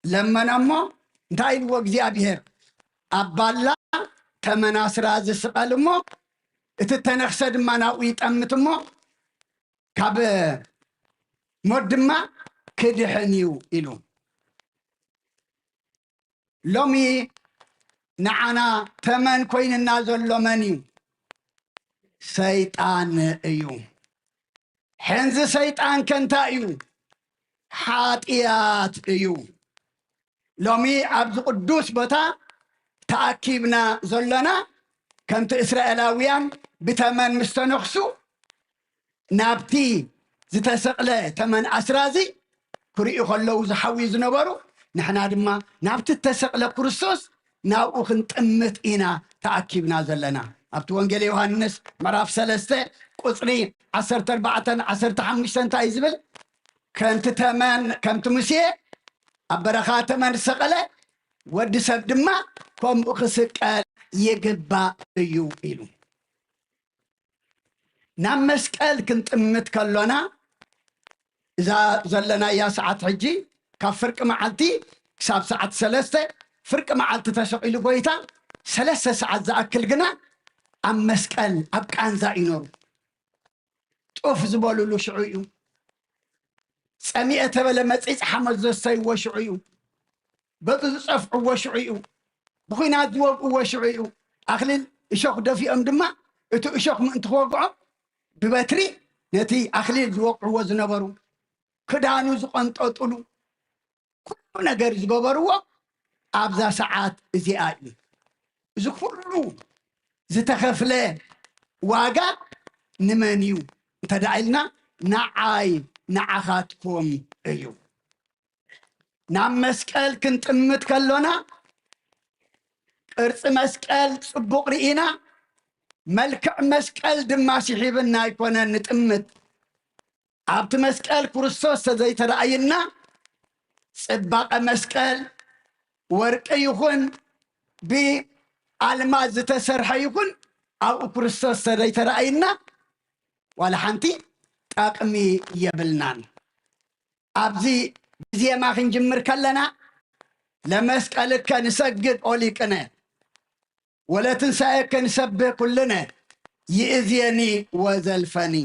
ለመነ እሞ፣ እንታይ ኢልዎ እግዚኣብሄር? ኣብ ባላ ተመን ኣስራዚ ስቐል እሞ፣ እቲ እተነኽሰ ድማ ናብኡ ይጠምት እሞ፣ ካብ ሞት ድማ ክድሕን እዩ ኢሉ። ሎሚ ንዓና ተመን ኮይንና ዘሎ መን እዩ? ሰይጣን እዩ። ሕንዚ ሰይጣን ከ እንታይ እዩ? ሓጢኣት እዩ። ሎሚ ኣብዚ ቅዱስ ቦታ ተኣኪብና ዘሎና፣ ከምቲ እስራኤላውያን ብተመን ምስ ተነኽሱ፣ ናብቲ ዝተሰቕለ ተመን ኣስራዚ ክርእዩ ከለዉ ዝሓውዩ ዝነበሩ፣ ንሕና ድማ ናብቲ እተሰቕለ ክርስቶስ ናብኡ ክንጥምት ኢና ተኣኪብና ዘለና። ኣብቲ ወንጌል ዮሃንስ ምዕራፍ ሰለስተ ቁጽሪ ዓሰርተ ኣርባዕተን ዓሰርተ ሓሙሽተን እንታይ እዩ ዝብል? ከምቲ ተመን፣ ከምቲ ሙሴ ኣብ በረኻ ተመን ዝሰቐለ፣ ወዲ ሰብ ድማ ከምኡ ክስቀል ይግባእ እዩ ኢሉ። ናብ መስቀል ክንጥምት ከሎና፣ እዛ ዘለናያ ሰዓት ሕጂ፣ ካብ ፍርቂ መዓልቲ ክሳብ ሰዓት ሰለስተ፣ ፍርቂ መዓልቲ ተሰቒሉ ጎይታ፣ ሰለስተ ሰዓት ዝኣክል ግና ኣብ መስቀል፣ ኣብ ቃንዛ እዩ ነሩ። ጡፍ ዝበሉሉ ሽዑ እዩ። ጸሚኤ ተበለ መጺጽ ሓመድ ዘስተይዎ ሽዑ እዩ። በጡ ዝጸፍዕዎ ሽዑ እዩ። ብኹናት ዝወግእዎ ሽዑ እዩ። ኣኽሊል እሾኽ ደፊኦም ድማ፣ እቲ እሾኽ ምእንቲ ክወግዖም፣ ብበትሪ ነቲ ኣኽሊል ዝወቅዕዎ ዝነበሩ፣ ክዳኑ ዝቐንጠጡሉ፣ ኩሉ ነገር ዝገበርዎ ኣብዛ ሰዓት እዚኣ እዩ። እዚ ኩሉ ዝተኸፍለ ዋጋ ንመን እዩ እንተ ደኣ ኢልና፣ ንዓይ ንዓኻትኩም እዩ። ናብ መስቀል ክንጥምት ከሎና፣ ቅርጺ መስቀል ጽቡቕ ርኢና፣ መልክዕ መስቀል ድማ ስሒብና ኣይኮነን ንጥምት። ኣብቲ መስቀል ክርስቶስ ተዘይተራእይና፣ ጽባቐ መስቀል፣ ወርቂ ይኹን ብኣልማዝ ዝተሰርሐ ይኹን፣ ኣብኡ ክርስቶስ ተዘይተራእይና ዋላ ሓንቲ ጠቕሚ የብልናን። ኣብዚ ብዜማ ክንጅምር ከለና ለመስቀልከ ንሰግድ ኦሊቅነ ወለትንሳኤከ ንሰብህ ኩልነ ይእዝየኒ ወዘልፈኒ።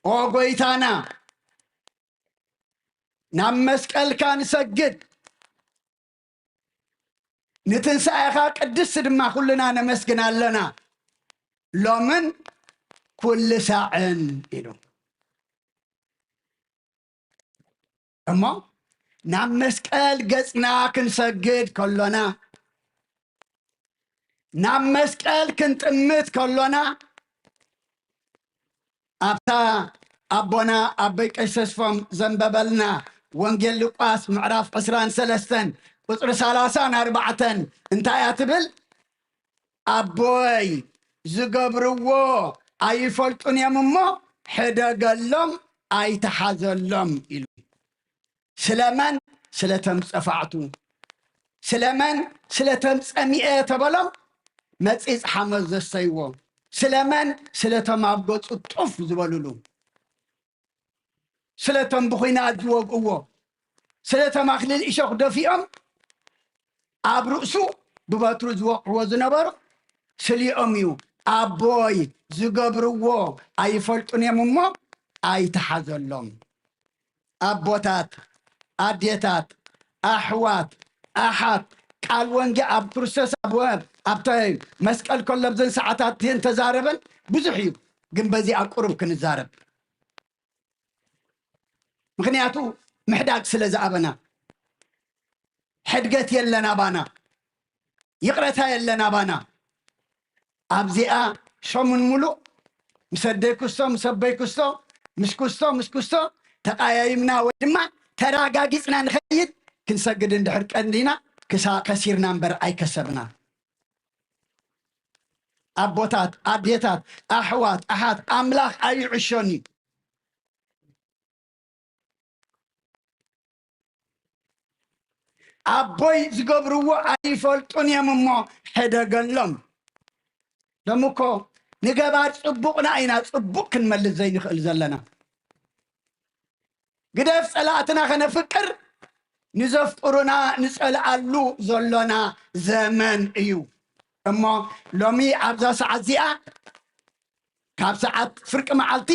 ኦ ጎይታና፣ ናብ መስቀልካ ንሰግድ፣ ንትንሳኤኻ ቅድስቲ ድማ ኩልና ነመስግን ኣለና፣ ሎምን ኩሉ ሳዕን ኢሉ። እሞ ናብ መስቀል ገጽና ክንሰግድ ከሎና፣ ናብ መስቀል ክንጥምት ከሎና፣ ኣብታ ኣቦና ኣቦይ ቀይሰስፎም ዘንበበልና ወንጌል ሉቃስ ምዕራፍ ዕስራን ሰለስተን ቁጽሪ ሰላሳን ኣርባዕተን እንታይ እያ ትብል? ኣቦይ ዝገብርዎ ኣይፈልጡን እዮም እሞ ሕደገሎም ኣይተሓዘሎም ኢሉ። ስለመን? ስለቶም ጸፋዕቱ። ስለመን? ስለቶም ጸሚኤ ተበሎም መጺጽ ሓመድ ዘስተይዎ። ስለመን? ስለቶም ኣብ ገጹ ጡፍ ዝበሉሉ። ስለቶም ብኹናት ዝወግእዎ። ስለቶም ኣኽሊል እሾኽ ደፊኦም ኣብ ርእሱ ብበትሩ ዝወቕዕዎ ዝነበሩ ስሊኦም እዩ። ኣቦይ ዝገብርዎ ኣይፈልጡን እዮም እሞ ኣይተሓዘሎም። ኣቦታት፣ ኣዴታት፣ ኣሕዋት፣ ኣሓት፣ ቃል ወንጌ ኣብ ክርስቶስ ኣብ ወ-፣ ኣብተ መስቀል ከሎ ኣብዘን ሰዓታት እተን ተዛረበን ብዙሕ እዩ፣ ግን በዚኣ ቁሩብ ክንዛረብ። ምኽንያቱ ምሕዳግ ስለ ዝኣበና። ሕድገት የለን ኣባና። ይቕረታ የለን ኣባና። ኣብዚኣ ሰሙን ሙሉእ ምስ ኣደይ ክስቶ፣ ምስ ኣቦይ ክስቶ፣ ምስ ክስቶ፣ ምስ ክስቶ ተቓያይምና ወይ ድማ ተራጋጊጽና ንኸይድ ክንሰግድ እንድሕር ቀኒና ክሳ-፣ ከሲርና እምበር ኣይከሰብና። ኣቦታት፣ ኣዴታት፣ ኣሕዋት፣ ኣሓት፣ ኣምላኽ ኣይዕሾን እዩ። ኣቦይ ዝገብርዎ ኣይፈልጡን እዮም እሞ ሕደገሎም። ሎሚ እኮ ንገባር ጽቡቕና ኢና ጽቡቕ ክንመልስ ዘይንኽእል ዘለና። ግደፍ ጸላእትና ከነፍቅር ንዘፍቅሩና ንጸልኣሉ ዘሎና ዘመን እዩ። እሞ ሎሚ ኣብዛ ሰዓት እዚኣ ካብ ሰዓት ፍርቂ መዓልቲ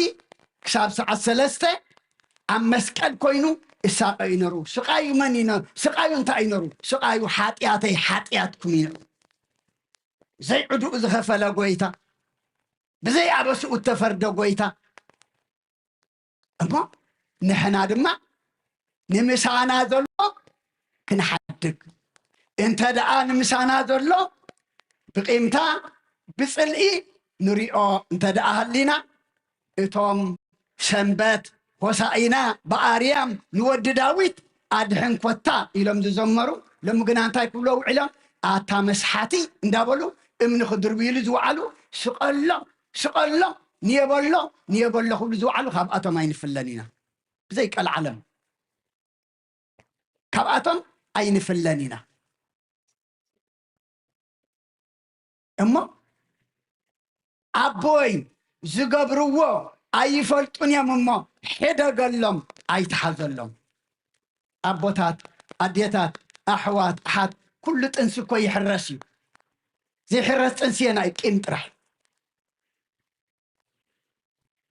ክሳብ ሰዓት ሰለስተ ኣብ መስቀል ኮይኑ ይሳቐ እዩ ነሩ። ስቓዩ መን እዩ ነ-፣ ስቓዩ እንታይ እዩ ነሩ? ስቓዩ ሓጢኣተይ ሓጢኣትኩም እዩ ነሩ። ዘይዕዱኡ ዝኸፈለ ጎይታ፣ ብዘይ ኣበስኡ እተፈርደ ጎይታ። እሞ ንሕና ድማ ንምሳና ዘሎ ክንሓድግ፣ እንተ ደኣ ንምሳና ዘሎ ብቂምታ ብጽልኢ ንሪኦ እንተ ደኣ ሃሊና፣ እቶም ሰንበት ሆሳኢና ብኣርያም ንወዲ ዳዊት ኣድሕን ኮታ ኢሎም ዝዘመሩ፣ ሎሚ ግና እንታይ ክብሎ ውዒሎም? ኣታ መስሓቲ እንዳበሉ እምኒ ክድርብይሉ ዝወዓሉ፣ ስቐሎም፣ ስቐሎም፣ ንየበሎ፣ ንየበሎ ክብሉ ዝወዓሉ ካብኣቶም ኣይንፍለን ኢና። ብዘይ ቀልዓለም ካብኣቶም ኣይንፍለን ኢና። እሞ ኣቦይ ዝገብርዎ ኣይፈልጡን እዮም እሞ ሕደገሎም፣ ኣይትሓዘሎም። ኣቦታት፣ ኣዴታት፣ ኣሕዋት፣ ኣሓት፣ ኩሉ ጥንሲ እኮ ይሕረስ እዩ። ዘይሕረስ ጥንሲ የናይ ቂም ጥራሕ።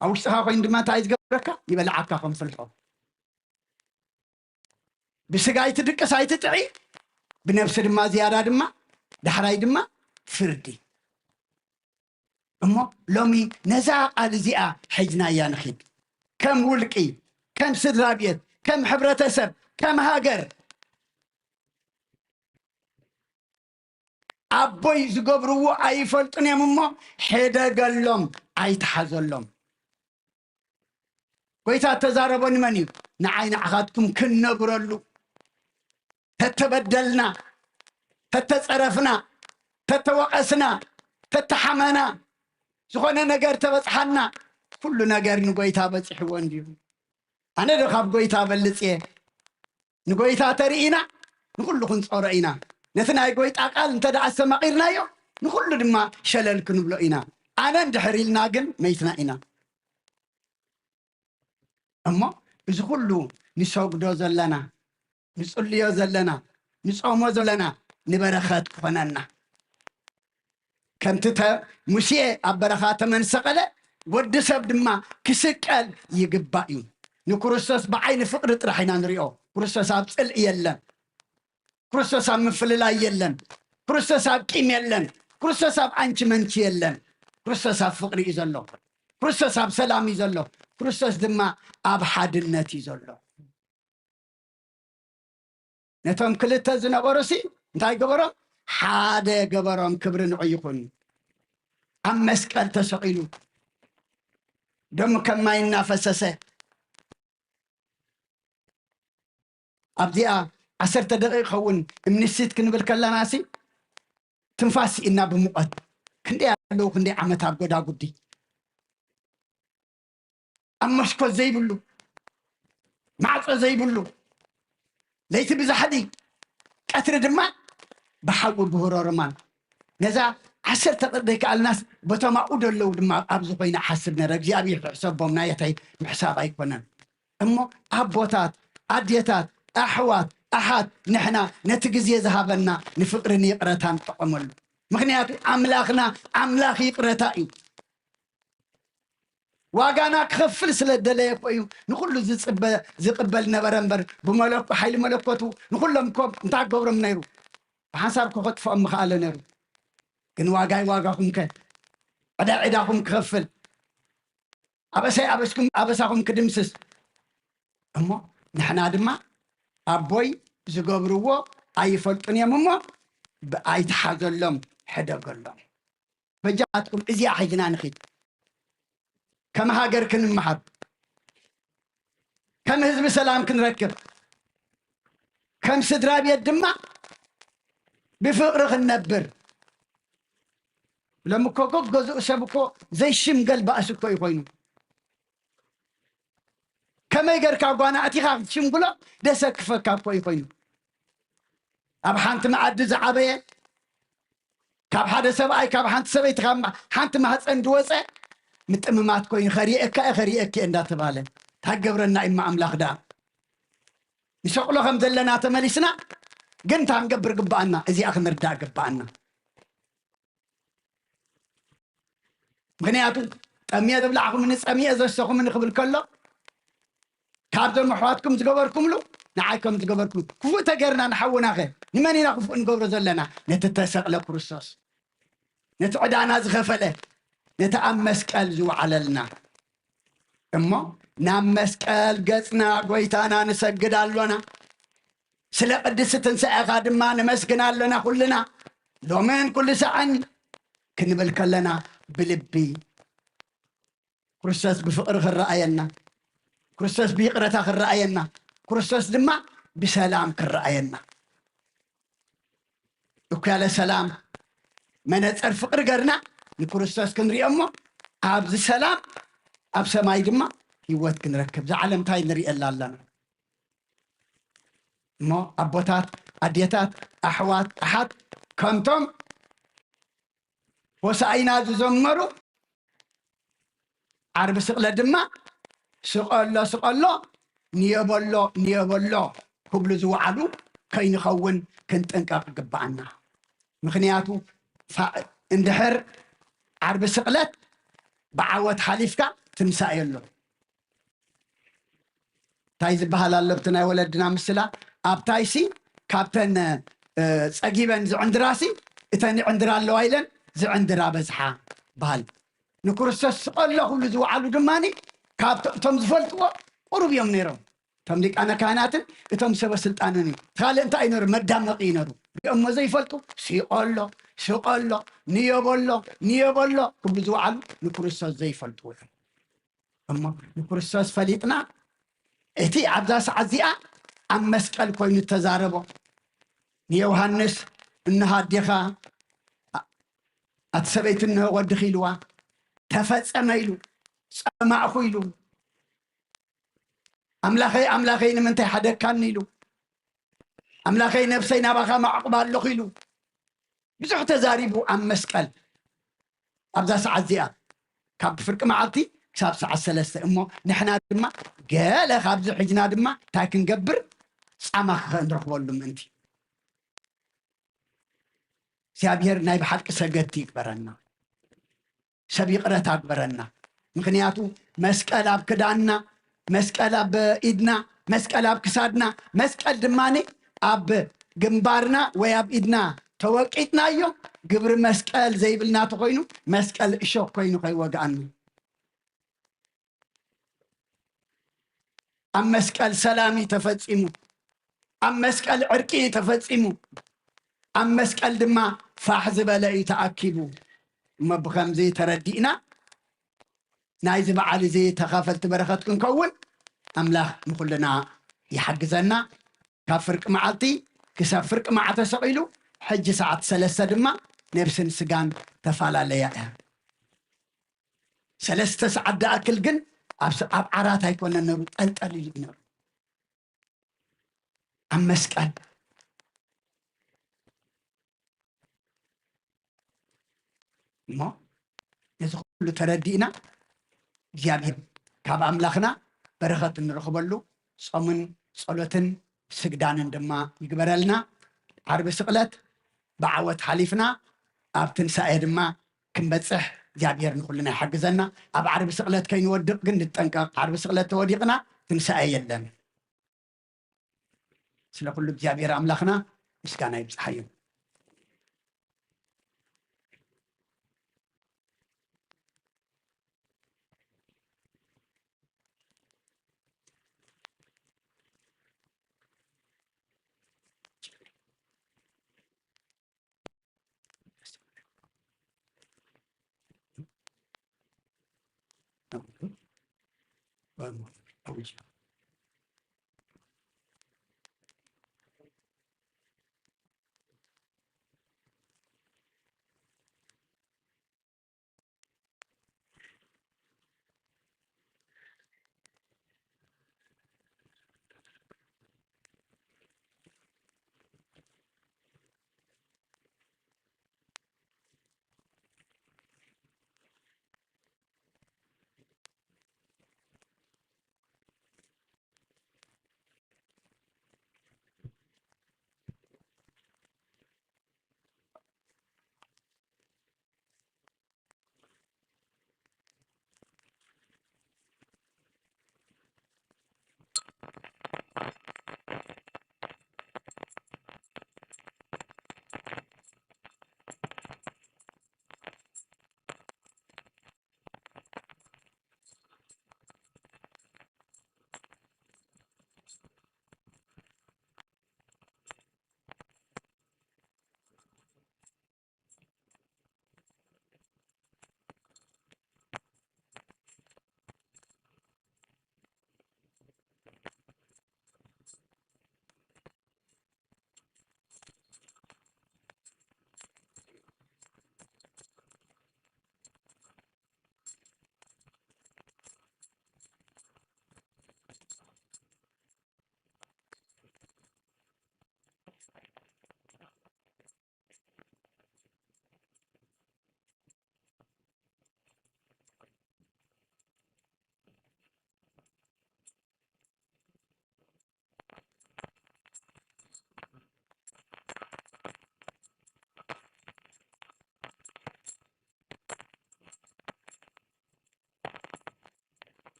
ኣብ ውሽጥኻ ኮይኑ ድማ እንታይ ዝገብረካ? ይበልዓካ ከም ፍልሖ። ብስጋ ኣይትድቅስ ኣይትጥዒ፣ ብነብሲ ድማ ዝያዳ ድማ ዳሕራይ ድማ ፍርዲ። እሞ ሎሚ ነዛ ቃል እዚኣ ሒዝናያ ንኺድ። ከም ውልቂ፣ ከም ስድራ ቤት፣ ከም ሕብረተሰብ፣ ከም ሃገር። ኣቦይ ዝገብርዎ ኣይፈልጡን እዮም እሞ ሕደገሎም፣ ኣይትሓዘሎም። ጎይታ እተዛረቦ ንመን እዩ? ንዓይ ንዓኻትኩም ክንነብረሉ። ተተበደልና፣ ተተጸረፍና፣ ተተወቐስና፣ ተተሓመና፣ ዝኾነ ነገር ተበጽሓና፣ ኩሉ ነገር ንጎይታ በጺሕዎ እንድዩ። ኣነ ዶ ካብ ጎይታ በልጽ እየ? ንጎይታ ተርኢና ንኹሉ ክንጾሮ ኢና። ነቲ ናይ ጎይታ ቃል እንተ ደኣ ኣስተማቒርናዮ፣ ንኹሉ ድማ ሸለል ክንብሎ ኢና። ኣነ እንድሕር ኢልና ግን መይትና ኢና። እሞ እዚ ኩሉ ንሰግዶ ዘለና፣ ንጽልዮ ዘለና፣ ንጾሞ ዘለና ንበረኸት ክኾነና። ከምቲ ተ-፣ ሙሴ ኣብ በረኻ ተመን ሰቐለ፣ ወዲ ሰብ ድማ ክስቀል ይግባእ እዩ። ንክርስቶስ ብዓይኒ ፍቕሪ ጥራሕ ኢና ንሪኦ። ክርስቶስ ኣብ ጽልኢ የለን። ክርስቶስ ኣብ ምፍልላይ የለን። ክርስቶስ ኣብ ቂም የለን። ክርስቶስ ኣብ ኣንቺ መንቺ የለን። ክርስቶስ ኣብ ፍቕሪ እዩ ዘሎ። ክርስቶስ ኣብ ሰላም እዩ ዘሎ። ክርስቶስ ድማ ኣብ ሓድነት እዩ ዘሎ። ነቶም ክልተ ዝነበሩሲ እንታይ ገበሮም? ሓደ ገበሮም። ክብሪ ንዑ ይኹን። ኣብ መስቀል ተሰቒሉ ደሙ ከም ማይ እናፈሰሰ ኣብዚኣ ዓሰርተ ደቂቕ ኸውን እምንሲት ክንብል ከለናሲ ትንፋስ ስኢና ብሙቐት። ክንደይ ኣለዉ፣ ክንደይ ዓመት ኣብ ጎዳጉዲ፣ ኣብ መስኮት ዘይብሉ፣ ማዕጾ ዘይብሉ፣ ለይቲ ብዛሕሊ፣ ቀትሪ ድማ ብሓዊ ብህሮርማን። ነዛ ዓሰርተ ቅርደይ ከኣልናስ በቶም ኣብኡ ደለዉ ድማ ኣብዚ ኮይነ ሓስብ ነረ እግዚኣብሔር ክሕሰቦም ናየታይ ምሕሳብ ኣይኮነን። እሞ ኣቦታት፣ ኣዴታት፣ ኣሕዋት፣ ኣሓት፣ ንሕና ነቲ ግዜ ዝሃበና ንፍቕሪ ንይቕረታ ንጠቐመሉ። ምኽንያቱ ኣምላኽና ኣምላኽ ይቕረታ እዩ። ዋጋና ክኸፍል ስለ ደለየ እኮ እዩ ንኹሉ ዝጽበ-፣ ዝቕበል ነበረ እምበር፣ ብመለኮ-፣ ሓይሊ መለኮቱ ንኹሎም እኮ እንታይ ክገብሮም ነይሩ? ብሓንሳብ ክኸጥፍኦም ምኽኣለ ነይሩ። ግን ዋጋይ ዋጋኹምከ? ዕዳይ ዕዳኹም ክኸፍል፣ ኣበሳይ ኣበስኩም-፣ ኣበሳኹም ክድምስስ። እሞ ንሕና ድማ ኣቦይ ዝገብርዎ ኣይፈልጡን እዮም እሞ ብ-፣ ኣይትሓዘሎም፣ ሕደገሎም። በጃትኩም እዚኣ ሒዝና ንኺድ። ከም ሃገር ክንመሃር፣ ከም ህዝቢ ሰላም ክንረክብ፣ ከም ስድራ ቤት ድማ ብፍቕሪ ክንነብር። ሎም እኮ ገዝኡ ሰብ እኮ ዘይሽምገል ባእሲ እኮ እዩ ኮይኑ። ከመይ ገርካ ጓና ኣቲኻ ክትሽምግሎ ደሰክፈካ እኮ እዩ ኮይኑ። ኣብ ሓንቲ መኣዲ ዝዓበየ፣ ካብ ሓደ ሰብኣይ፣ ካብ ሓንቲ ሰበይቲ፣ ካብ ማ-፣ ሓንቲ ማህፀን ዝወፀ ምጥምማት ኮይኑ፣ "ከሪኤካ እየ፣ ከሪኤኪ እየ" እንዳተባለ ታገብረና እማ ኣምላኽ ደኣ። ንሰቕሎ ከም ዘለና ተመሊስና ግን እንታይ ክንገብር ግባኣና? እዚኣ ክንርዳእ ግባኣና። ምኽንያቱ ጠምየ ዝብላዕኹምኒ ጸሚየ ዘሰኹምኒ ክብል ከሎ፣ ካብዞም ኣሕዋትኩም ዝገበርኩምሉ ንዓይ ከም ዝገበርኩም ክፉእ ተገርና ንሓውናኸ ንመን ኢና ክፉእ ንገብሮ ዘለና? ነቲ ተሰቕለ ክርስቶስ፣ ነቲ ዕዳና ዝኸፈለ፣ ነቲ ኣብ መስቀል ዝወዓለልና። እሞ ናብ መስቀል ገጽና ጎይታና ንሰግድ ኣሎና። ስለ ቅድስቲ ትንሳኤኻ ድማ ነመስግን ኣሎና ኩልና። ሎምን ኩሉ ሰዓን ክንብል ከለና ብልቢ ክርስቶስ ብፍቕሪ ክረኣየና፣ ክርስቶስ ብይቕረታ ክረኣየና፣ ክርስቶስ ድማ ብሰላም ክረኣየና። እኩያለ ሰላም መነጸር ፍቕሪ ገርና ንክርስቶስ ክንሪኦ እሞ ኣብዚ ሰላም ኣብ ሰማይ ድማ ህይወት ክንረክብ። እዛ ዓለም እንታይ ንሪኤላ ኣለና? እሞ ኣቦታት፣ ኣዴታት፣ ኣሕዋት፣ ኣሓት ከምቶም ሆሳኢና ዝዘመሩ ዓርቢ ስቕለት ድማ ስቐሎ ስቐሎ ንየበሎ ንየበሎ ክብሉ ዝወዓሉ ከይንኸውን ክንጥንቀቕ ይግብኣና። ምኽንያቱ ፋ-፣ እንድሕር ዓርቢ ስቕለት ብዓወት ሓሊፍካ ትንሳኤ ኣሎ። እንታይ ዝበሃል ኣሎ ኣብቲ ናይ ወለድና ምስላ? ኣብታይሲ ካብተን፣ እ፣ ጸጊበን ዝዕንድራሲ እተን ይዕንድራ ኣለዋ ኢለን ዝዕንድራ በዝሓ በሃል። ንክርስቶስ ስቐሎ ክብሉ ዝወዓሉ ድማ ካብቶም እቶም ዝፈልጥዎ ቁሩብ እዮም ነይሮም። እቶም ሊቃነ ካህናትን እቶም ሰበ ስልጣንን እዩ። ካልእ እንታይ እዩ ነሩ? መዳመቂ እዩ ነሩ። ሪኦሞ ዘይፈልጡ ሲቐሎ፣ ስቐሎ፣ ንየበሎ፣ ንየበሎ ክብሉ ዝወዓሉ ንክርስቶስ ዘይፈልጥዎ እዮም። እሞ ንክርስቶስ ፈሊጥና እቲ ኣብዛ ሰዓት እዚኣ ኣብ መስቀል ኮይኑ እተዛረቦ ንዮሃንስ፣ "እንሆ ኣዴኻ፣ ኣቲ ሰበይቲ እንሆ ወድኺ" ኢልዋ። "ተፈጸመ" ኢሉ፣ "ጸማእኹ" ኢሉ፣ "ኣምላኸይ፣ ኣምላኸይ፣ ንምንታይ ሓደግካኒ?" ኢሉ፣ "ኣምላኸይ፣ ነብሰይ ናባኻ ማዕቁባ ኣለኹ" ኢሉ፣ ብዙሕ ተዛሪቡ ኣብ መስቀል ኣብዛ ሰዓት እዚኣ ካብ ፍርቂ መዓልቲ ክሳብ ሰዓት ሰለስተ እሞ ንሕና ድማ ገለ ካብዚ ሒዝና ድማ እንታይ ክንገብር ጻማ ክንረኽበሉ ምእንቲ እግዚኣብሔር ናይ ብሓቂ ሰገድቲ ይግበረና። ሰብ ይቕረታ ግበረና። ምኽንያቱ መስቀል ኣብ ክዳንና፣ መስቀል ኣብ ኢድና፣ መስቀል ኣብ ክሳድና፣ መስቀል ድማ ኣብ ግንባርና ወይ ኣብ ኢድና ተወቂጥናዮ ግብሪ መስቀል ዘይብልና ተኮይኑ መስቀል እሾክ ኮይኑ ከይወግኣና። ኣብ መስቀል ሰላም እዩ ተፈጺሙ። ኣብ መስቀል ዕርቂ እዩ ተፈጺሙ። ኣብ መስቀል ድማ ፋሕ ዝበለ እዩ ተኣኪቡ። እሞ ብኸምዚ ተረዲእና ናይዚ በዓል እዚ ተኻፈልቲ በረኸት ክንከውን ኣምላኽ ንኹልና ይሓግዘና። ካብ ፍርቂ መዓልቲ ክሳብ ፍርቂ መዓ ተሰቒሉ ሕጂ ሰዓት ሰለስተ ድማ ነብስን ስጋን ተፈላለያ እያ። ሰለስተ ሰዓት ደኣክል ግን ኣብ ስ- ኣብ ዓራት ኣይኮነን ነሩ ጠልጠል ኢሉ እዩ ነሩ ኣብ መስቀል። እሞ ነዚ ኩሉ ተረዲእና እግዚኣብሔር ካብ ኣምላኽና በረኸት እንረኽበሉ ጾምን ጸሎትን ስግዳንን ድማ ይግበረልና። ዓርቢ ስቕለት ብዓወት ሓሊፍና ኣብ ትንሳኤ ድማ ክንበጽሕ እግዚኣብሔር ንኹልና ይሓግዘና። ኣብ ዓርቢ ስቕለት ከይንወድቕ ግን ንጠንቀቕ። ዓርቢ ስቕለት ተወዲቕና ትንሳኤ የለን። ስለ ኩሉ እግዚኣብሔር ኣምላኽና ምስጋና ይብጽሓዮ።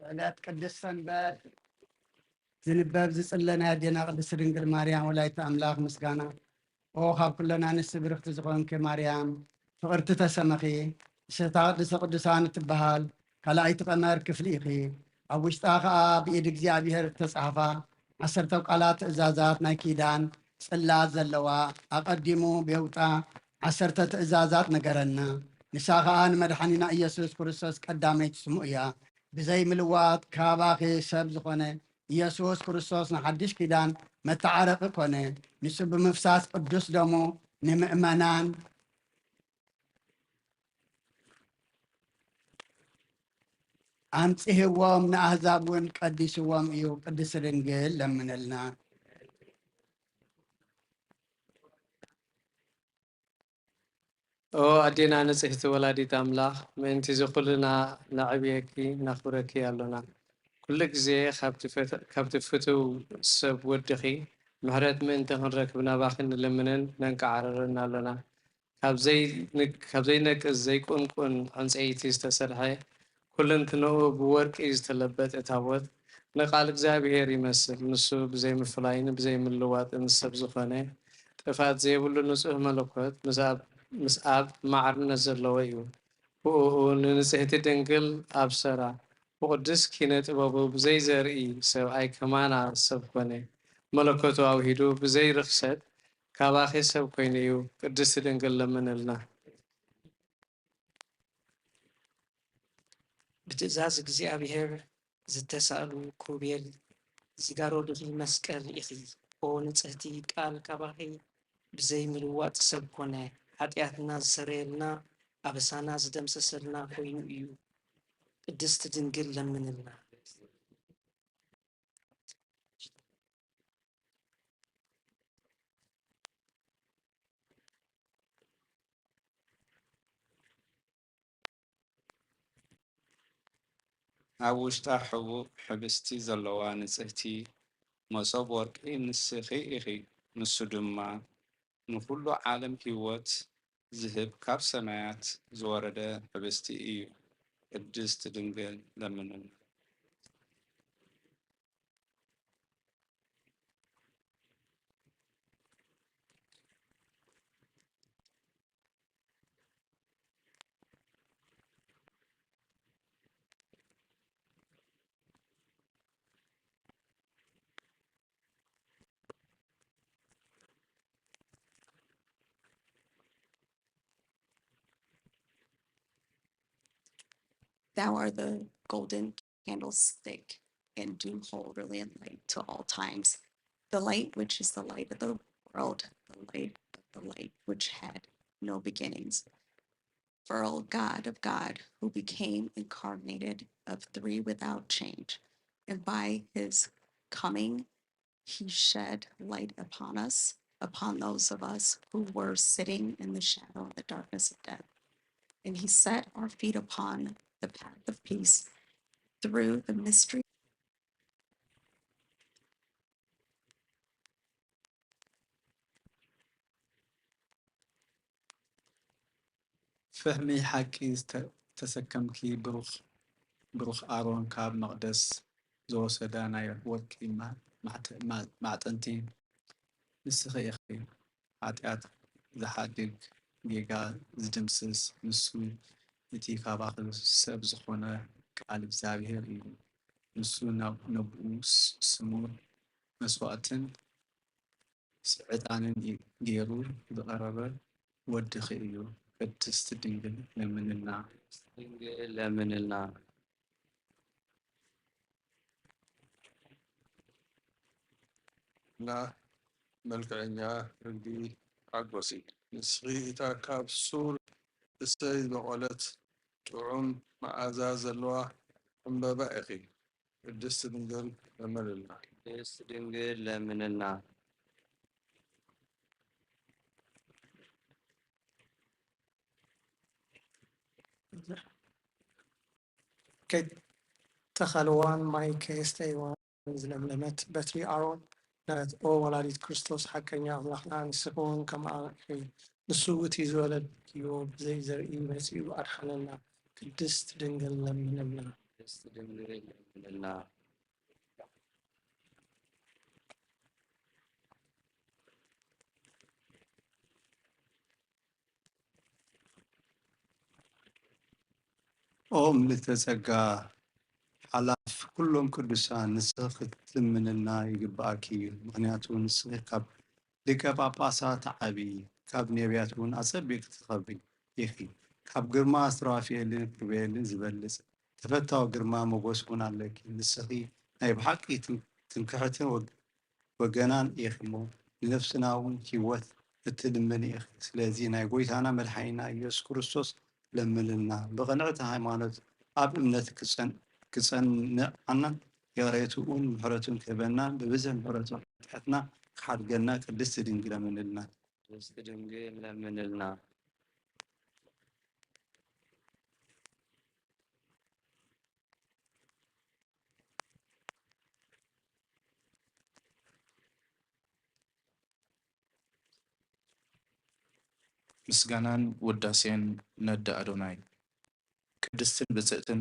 ዕለት ቅድስት ሰንበት ዝንበብ ዝጽለ ናይ ኣዴና ቅድስት ድንግል ማርያም ወላዲተ ኣምላኽ ምስጋና። ኦ፣ ካብ ኩለን ኣንስቲ ብርኽቲ ዝኾንኪ ማርያም፣ ፍቕርቲ ተሰመኺ፣ ንስሕታ ቅድስተ ቅዱሳን እትበሃል ካልኣይቲ ቀመር ክፍሊ ኢኺ። ኣብ ውሽጣ ኸኣ ብኢድ እግዚኣብሔር እተጻሕፋ ዓሰርተ ቃላት ትእዛዛት ናይ ኪዳን ጽላት ዘለዋ፣ ኣቐዲሙ ቤውጣ ዓሰርተ ትእዛዛት ነገረና። ንሳ ኸኣ ንመድሓኒና ኢየሱስ ክርስቶስ ቀዳመይቲ ስሙ እያ። ብዘይ ምልዋጥ ካባኺ ሰብ ዝኾነ ኢየሱስ ክርስቶስ ንሓድሽ ኪዳን መተዓረቒ ኮነ። ንሱ ብምፍሳስ ቅዱስ ደሙ ንምእመናን ኣንጽህዎም፣ ንኣህዛብ እውን ቀዲስዎም እዩ። ቅድስት ድንግል ለምንልና። ኦ ኣዴና ንጽህቲ ወላዲት ኣምላኽ፣ ምእንቲ እዚ ኩልና ነዕብየኪ፣ ነኽብረኪ ኣሎና። ኩሉ ግዜ ካብቲ ፈተ-፣ ካብቲ ፍቱው ሰብ ወድኺ ምሕረት ምእንቲ ክንረክብ ናባኺ ንልምንን ነንቃዕርርን ኣሎና። ካብ ዘይ-፣ ን-፣ ካብ ዘይነቅዝ ዘይቁንቁን ዕንጸይቲ ዝተሰርሐ፣ ኩለንትንኡ ብወርቂ ዝተለበጠ ታቦት ንቃል እግዚኣብሔር ይመስል። ንሱ ብዘይ ምፍላይን ብዘይ ምልዋጥን ሰብ ዝኾነ፣ ጥፋት ዘይብሉ ንጹህ መለኮት፣ ምስ ኣብ፣ ምስ ኣብ ማዕርነት ዘለዎ እዩ። ብእኡ ንንጽህቲ ድንግል ኣብሰራ። ብቕዱስ ኪነ ጥበቡ ብዘይ ዘርኢ ሰብኣይ ከማና ሰብ ኮነ። መለኮቱ ኣውሂዱ ብዘይ ርኽሰት ካባኺ ሰብ ኮይኑ እዩ። ቅድስቲ ድንግል ለምንልና። ብትእዛዝ እግዚኣብሔር ዝተሳእሉ ክሩቤል ዝጋረዱኺ መስቀል ኢኺ። ኦ ንጽህቲ ቃል ካባኺ ብዘይ ምልዋጥ ሰብ ኮነ። ሓጢኣትና ዝሰረየልና፣ ኣበሳና ዝደምሰሰልና ኮይኑ እዩ። ቅድስቲ ድንግል ለምንልና። ኣብ ውሽጣ ሕቡእ ሕብስቲ ዘለዋ ንጽህቲ መሶብ ወርቂ ንስኺ ኢኺ። ንሱ ድማ ንኹሉ ዓለም ህይወት ዝህብ ካብ ሰማያት ዝወረደ ሕብስቲ እዩ። ቅድስት ድንግል ለምንና። Thou art the golden candlestick, and do hold brilliant light to all times. The light which is the light of the world, the light of the light which had no beginnings. For O God of God, who became incarnated of three without change, and by his coming he shed light upon us, upon those of us who were sitting in the shadow of the darkness of death. And he set our feet upon the path of peace through the mystery. ፍህሚ ሓቂ ዝተ-፣ ዝተሰከምኪ ብሩኽ፣ ብሩኽ ኣሮን ካብ መቕደስ ዝወሰዳ ናይ ወርቂ ማ-፣ ማዕተ-፣ ማ-፣ ማዕጠንቲ ንስኺ ኢኺ። ሓጢኣት ዝሓድግ፣ ጌጋ ዝድምስስ ንሱ እቲ ካባኺ ሰብ ዝኾነ ቃል እግዚኣብሔር እዩ። ንሱ ናብ፣ ነብኡ ስ-፣ ስሙር መስዋእትን ዕጣንን ገይሩ ዝቐረበ ወድኺ እዩ። ቅድስት ድንግል ለምንልና። ድንግል ለምንልና። እና መልክዐኛ ርግቢ ሓጎሲ፣ ንስኺ እታ ካብ ሱር እሰይ ዝበቖለት ጥዑም መኣዛ ዘለዋ ዕምበባ ኢኺ። ቅድስት ድንግል ለምንልና። ቅድስት ድንግል ለምንልና። ከይተኸልዋን ማይ ከየስተይዋን ዝለምለመት በትሪ ኣሮን ነበረት። ኦ ወላዲት ክርስቶስ ሓቀኛ ኣምላኽና፣ ንስኺ እውን ከምኣ ኢኺ። ንሱ እቲ ዝወለድክዮ ብዘይ ዘርኢ መጺኡ ኣድሓነና። ቅድስት ድንግል ለምንልና። ቅድስት ድንግል ለምንልና። ኦ ምልዕተ ጸጋ ሓላፍ ኩሎም ቅዱሳን፣ ንስኺ ክትልምንልና ይግብኣኪ እዩ። ምኽንያቱ ንስኺ ካብ ሊቀ ጳጳሳት ትዓብዪ፣ ካብ ነቢያት እውን ኣጸቢቕኪ ትኸብሪ ኢኺ። ካብ ግርማ ሱራፌልን ኪሩቤልን ዝበልጽ ተፈታዊ ግርማ ሞገስ እውን ኣለኪ። ንስኺ ናይ ብሓቂ ትም-፣ ትምክሕትን ወግ-፣ ወገናን ኢኺ እሞ፣ ንነፍስና እውን ህይወት እትልምኒ ኢኺ። ስለዚ ናይ ጎይታና መድሓኒና ኢየሱስ ክርስቶስ ለምንልና። ብቕንዕቲ ሃይማኖት ኣብ እምነት ክጸን-፣ ክጸንዓናን ይቕሬትኡን ምሕረቱን ክህበናን ብብዝሒ ምሕረቱ ሓጢኣትና ክሓድገና ቅድስቲ ድንግል ለምንልና። ቅድስቲ ድንግል ለምንልና። ምስጋናን ውዳሴን ነደ ኣዶናይ። ቅድስትን ብጽእትን፣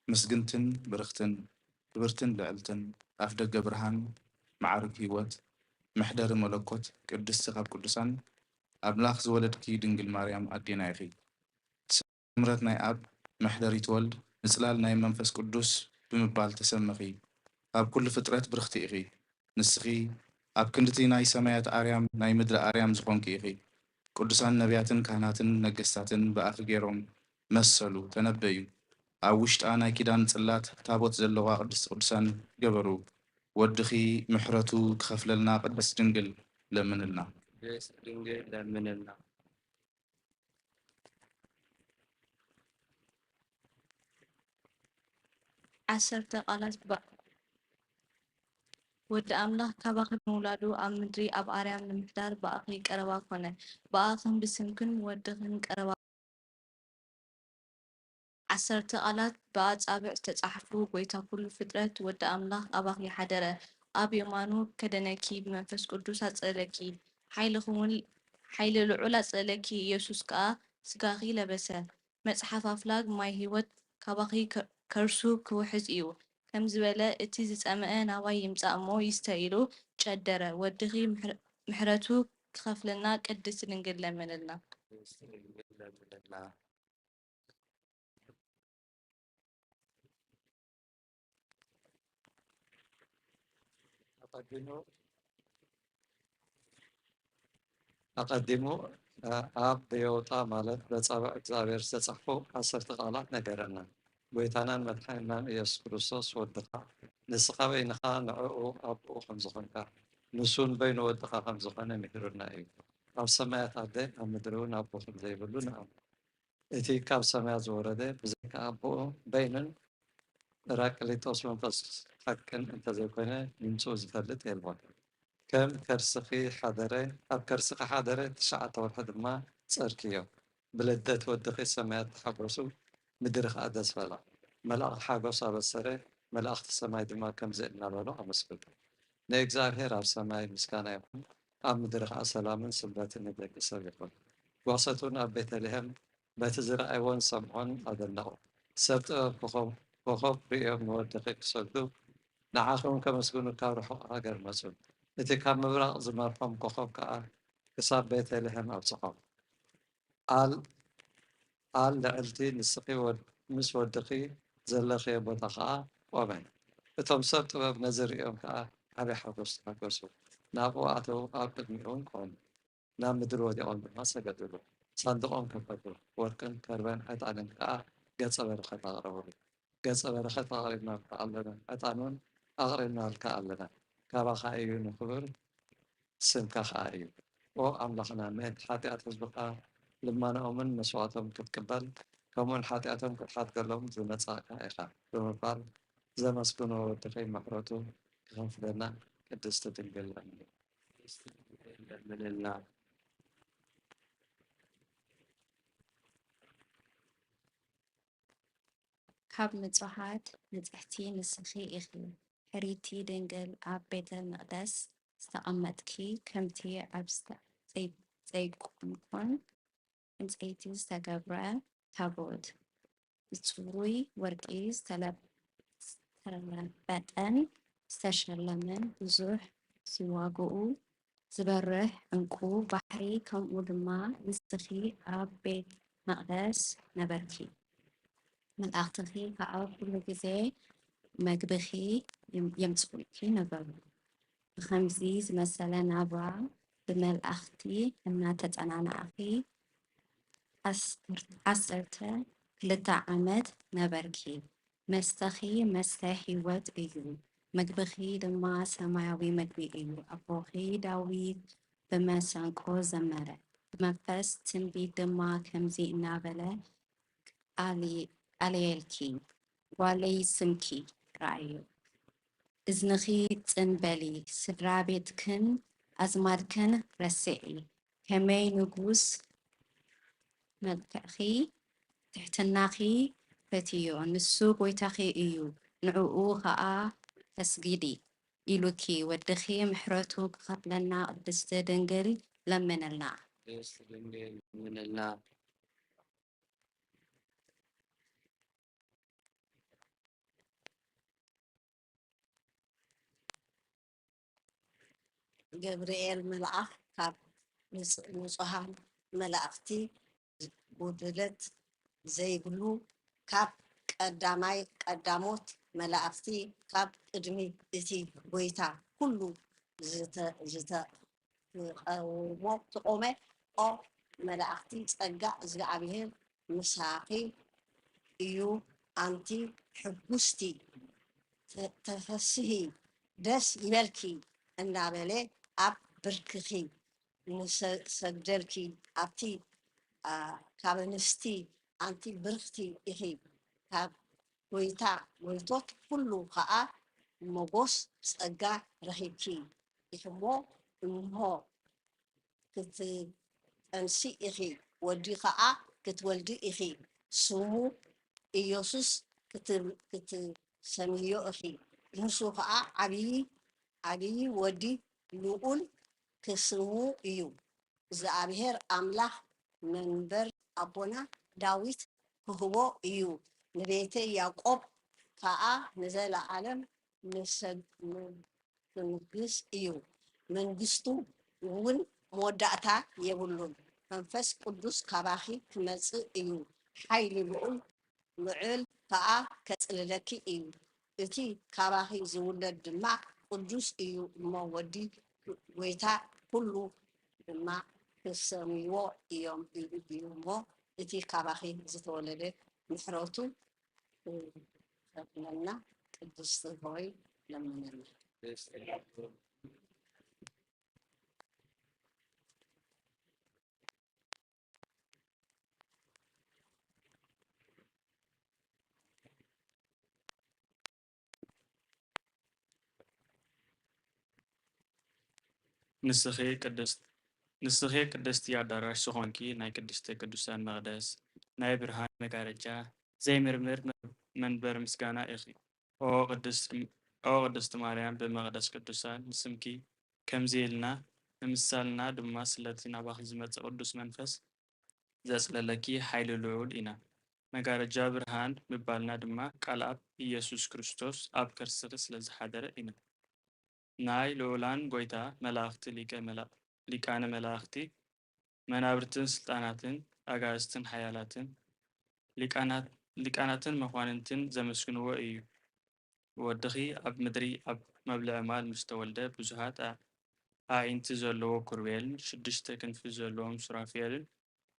ምስግንትን ብርኽትን፣ ክብርትን ልዕልትን፣ ኣፍደገ ብርሃን፣ መዓርግ ህይወት፣ መሕደሪ መለኮት፣ ቅድስቲ ካብ ቅዱሳን፣ ኣምላኽ ዝወለድኪ ድንግል ማርያም ኣዴና ኢኺ። ስምረት ናይ ኣብ፣ መሕደሪት ወልድ፣ ምጽላል ናይ መንፈስ ቅዱስ ብምባል ተሰምኺ። ካብ ኩሉ ፍጥረት ብርኽቲ ኢኺ። ንስኺ ኣብ ክንድቲ ናይ ሰማያት ኣርያም ናይ ምድሪ ኣርያም ዝኾንኪ ኢኺ። ቅዱሳን ነቢያትን ካህናትን ነገስታትን ብኣኺ ገይሮም መሰሉ፣ ተነበዩ። ኣብ ውሽጣ ናይ ኪዳን ጽላት ታቦት ዘለዋ ቅድስቲ ቅዱሳን ገበሩ። ወድኺ ምሕረቱ ክኸፍለልና ቅድስት ድንግል ለምንልና። ቅድስት ድንግል ለምንልና። ዓሰርተ ቃላት። ብ-፣ ወዲ ኣምላኽ ካባኺ ብምውላዱ ኣብ ምድሪ ኣብ ኣርያም ንምሕዳር ብኣኺ ቀረባ ኮነ። ብኣኽን ብስምክን ወድኽን ቀረባ። ዓሰርተ ቃላት። ብኣጻብዕ ዝተጻሕፉ። ጎይታ ኩሉ ፍጥረት፣ ወዲ ኣምላኽ ኣባኺ ሓደረ፣ ኣብ የማኑ ከደነኪ፣ ብመንፈስ ቅዱስ ኣጽለለኪ፣ ሓይልኺ እውን፣ ሓይሊ ልዑል ኣጽለለኪ፣ ኢየሱስ ከኣ ስጋኺ ለበሰ። መጽሓፍ ኣፍላግ ማይ ህይወት ካባኺ ከ-፣ ከርሱ ክውሕዝ እዩ፣ ከም ዝበለ፣ እቲ ዝጸመአ ናባይ ይምጻእ እሞ ይስተ ኢሉ ጨደረ። ወድኺ ምሕረ-፣ ምሕረቱ ክኸፍለና ቅድስት ድንግል ለምንልና። ኣቐዲሙ፣ ኣቐዲሙ፣ እ፣ ኣብ በየውጣ ማለት በጻብዕ እግዚኣብሔር ዝተጻሕፉ ዓሰርተ ቃላት ነገረና። ጎይታናን መድሓኒናን ኢየሱስ ክርስቶስ ወድኻ፣ ንስኻ በይንኻ ንዕኡ ኣቦኡ ከም ዝኾንካ፣ ንሱን በይኑ ወድኻ ከም ዝኾነ ምሂሩና እዩ። ኣብ ሰማያት ኣደ፣ ኣብ ምድሪ እውን ኣቦ ከም ዘይብሉ ንኣምን። እቲ ካብ ሰማያት ዝወረደ ብዘይካ ኣቦኡ በይኑን ጳራቅሊጦስ መንፈስ ሓቅን እንተዘይኮይነ ድምፅኡ ዝፈልጥ የልቦን። ከም ከርስኺ ሓደረ፣ ኣብ ከርስኺ ሓደረ፣ ትሽዓተ ወርሒ ድማ ጸርክዮ። ብልደት ወድኺ ሰማያት ተሓጎሱ፣ ምድሪ ኸኣ ደስ በላ። መላእኽቲ ሓጎስ ኣበሰረ፣ መላእኽቲ ሰማይ ድማ ከምዚ እናበሉ ኣመስገኑ። ንእግዚኣብሔር ኣብ ሰማይ ምስጋና ይኹን፣ ኣብ ምድሪ ኸኣ ሰላምን ስምረትን ንደቂ ሰብ ይኹን። ጓሰት እውን ኣብ ቤተልሔም በቲ ዝረኣይዎን ዝሰምዖን ኣደነቑ። ሰብ ጥበብ ኮኸብ፣ ኮኸብ ርእዮም ንወድኺ ክሰግዱ፣ ንዓኺ እውን ከመስግኑ ካብ ርሑቕ ሃገር መጹ። እቲ ካብ ምብራቕ ዝመርሖም ኮኸብ ከኣ ክሳብ ቤተልሔም ኣብጽሖም። ኣል-፣ ኣል ልዕልቲ፣ ንስኺ ወድ-፣ ምስ ወድኺ ዘለኽዮ ቦታ ኸኣ ቆመ። እቶም ሰብ ጥበብ ነዚ ርእዮም ከኣ ዓቢ ሓጎስ ተሓጎሱ። ናብኡ ኣተዉ፣ ኣብ ቅድሚኡ እውን ቆሙ። ናብ ምድሪ ወዲቖም ድማ ሰገዱሉ። ሳንዱቖም ከፈቱ፣ ወርቅን ከርበን ዕጣንን ከኣ ገጸ በረኸት ኣቕረቡሉ። ገጸ በረኸት ኣቕሪብናልካ ኣለና፣ ዕጣን እውን ኣቕሪብናልካ ኣለና። ካባኻ እዩ፣ ንኽቡር ስምካ ኸኣ እዩ። ኦ ኣምላኽና፣ ምእንቲ ሓጢኣት ህዝብኻ ልማኖኦምን መስዋእቶም ክትቅበል፣ ከምኡውን ሓጢኣቶም ክትሓድገሎም ዝመጻእካ ኢኻ ብምባል ዘመስግኖ ወድኺ ምሕረቱ ክኸፍለና ቅድስቲ ድንግል ለምኒ። ለምንልና። ካብ ንጹሃት ንጽሕቲ ንስኺ ኢኺ። ሕርይቲ ድንግል ኣብ ቤተ መቕደስ ዝተቐመጥኪ፣ ከምቲ ኣብ ዝተ-፣ ዘይ-፣ ዘይቆምኩን ዕንጸይቲ ዝተገብረ ታቦት፣ ብጽሩይ ወርቂ ዝተለ-፣ ዝተፈጠረ መጠን ዝተሸለመ ብዙሕ ሲዋግኡ ዝበርህ ዕንቁ ባሕሪ፣ ከምኡ ድማ ንስኺ ኣብ ቤት መቕደስ ነበርኪ። መልኣኽትኺ ከዓ ኩሉ ግዜ መግብኺ የም-፣ የምጽኡልኪ ነበሩ። ብኸምዚ ዝመሰለ ናብራ ብመልኣኽቲ እናተጸናናዕኺ ዓሰርተ ክልተ ዓመት ነበርኪ። መስተኺ መስተ ህይወት እዩ፣ መግብኺ ድማ ሰማያዊ መግቢ እዩ። ኣቦኺ ዳዊት ብመሰንቆ ዘመረ፣ ብመንፈስ ትንቢት ድማ ከምዚ እናበለ ኣል-፣ ኣለየልኪ፣ ጓለይ ስምኪ ረኣዮ፣ እዝንኺ ጽን በሊ፣ ስድራ ቤትክን ኣዝማድክን ረስዒ። ከመይ ንጉስ መልክዕኺ ትሕትናኺ ፈትዮ፣ ንሱ ጐይታኺ እዩ፣ ንዕኡ ኸኣ ተስግዲ ኢሉኪ። ወድኺ ምሕረቱ ክኸፍለና ቅድስቲ ድንግል ለምንልና። ቅድስት ድንግል ለምንልና። ገብርኤል መልኣኽ ካብ ንጽ-፣ ንጹሃን መላእኽቲ ጉድለት ዘይብሉ፣ ካብ ቀዳማይ ቀዳሞት መላእኽቲ፣ ካብ ቅድሚ እቲ ጐይታ ኩሉ ዝተ-፣ ዝተ-፣ ዝቐውሞ፣ ዝቖመ፣ ኦ መላእኽቲ፣ ጸጋ እግዚኣብሔር ምሳኺ እዩ፣ ኣንቲ ሕጉስቲ፣ ተ-፣ ተፈስሂ፣ ደስ ይበልኪ እናበለ ኣብ ብርክኺ ንሰ-፣ ሰግደልኪ። ኣብቲ፣ ኣ፣ ካብ ኣንስቲ ኣንቲ ብርኽቲ ኢኺ፣ ካብ ጐይታ ጐይቶት ኩሉ ኸኣ ሞጎስ ጸጋ ረኺብኪ ኢኺሞ፣ እንሆ ክትጠንሲ ኢኺ፣ ወዲ ኸኣ ክትወልዲ ኢኺ፣ ስሙ ኢየሱስ ክት-፣ ክትሰምይዮ ኢኺ። ንሱ ኸኣ ዓብዪ፣ ዓብዪ ወዲ ልኡል ክስሙ እዩ። እግዚኣብሔር ኣምላኽ መንበር ኣቦና ዳዊት ክህቦ እዩ፣ ንቤተ ያዕቆብ ከኣ ንዘለዓለም ንሰግ-፣ ን-፣ ክንግስ እዩ። መንግስቱ እውን መወዳእታ የብሉን። መንፈስ ቅዱስ ካባኺ ክመጽእ እዩ። ሓይሊ ልዑል ልዑል ከኣ ከጽልለኪ እዩ። እቲ ካባኺ ዝውለድ ድማ ቅዱስ እዩ እሞ፣ ወዲ ጐይታ ኩሉ ድማ ክሰምይዎ እዮም ኢሉ እዩ እሞ፣ እቲ ካባኺ ዝተወለደ ምሕረቱ ክኸፍለልና ቅድስቲ ሆይ ለምነልና። ንስኺ ቅድስት-፣ ንስኺ ቅድስቲ ኣዳራሽ ዝኾንኪ ናይ ቅድስተ ቅዱሳን መቕደስ፣ ናይ ብርሃን መጋረጃ፣ ዘይምርምር መንበር ምስጋና ኢኺ። ኦ ቅድስት፣ ኦ ቅድስቲ ማርያም ብመቕደስ ቅዱሳን ንስምኪ ከምዚ ኢልና ንምሳልና ድማ ስለቲ ናባኺ ዝመጽእ ቅዱስ መንፈስ ዘጽለለኪ ሓይሊ ልዑል ኢና። መጋረጃ ብርሃን ምባልና ድማ ቃል ኣብ ኢየሱስ ክርስቶስ ኣብ ከርስኺ ስለ ዝሓደረ ኢና። ናይ ልዑላን ጐይታ መላእኽቲ ሊቀ መላ-፣ ሊቃነ መላእኽቲ መናብርትን ስልጣናትን ኣጋእዝትን ሓያላትን ሊቃናት-፣ ሊቃናትን መኳንንትን ዘመስግንዎ እዩ። ወድኺ ኣብ ምድሪ ኣብ መብልዒ ማል ምስ ተወልደ ብዙሃት ኣ-፣ ኣዒንቲ ዘለዎ ኪሩቤልን ሽዱሽተ ክንፊ ዘለዎም ሱራፌልን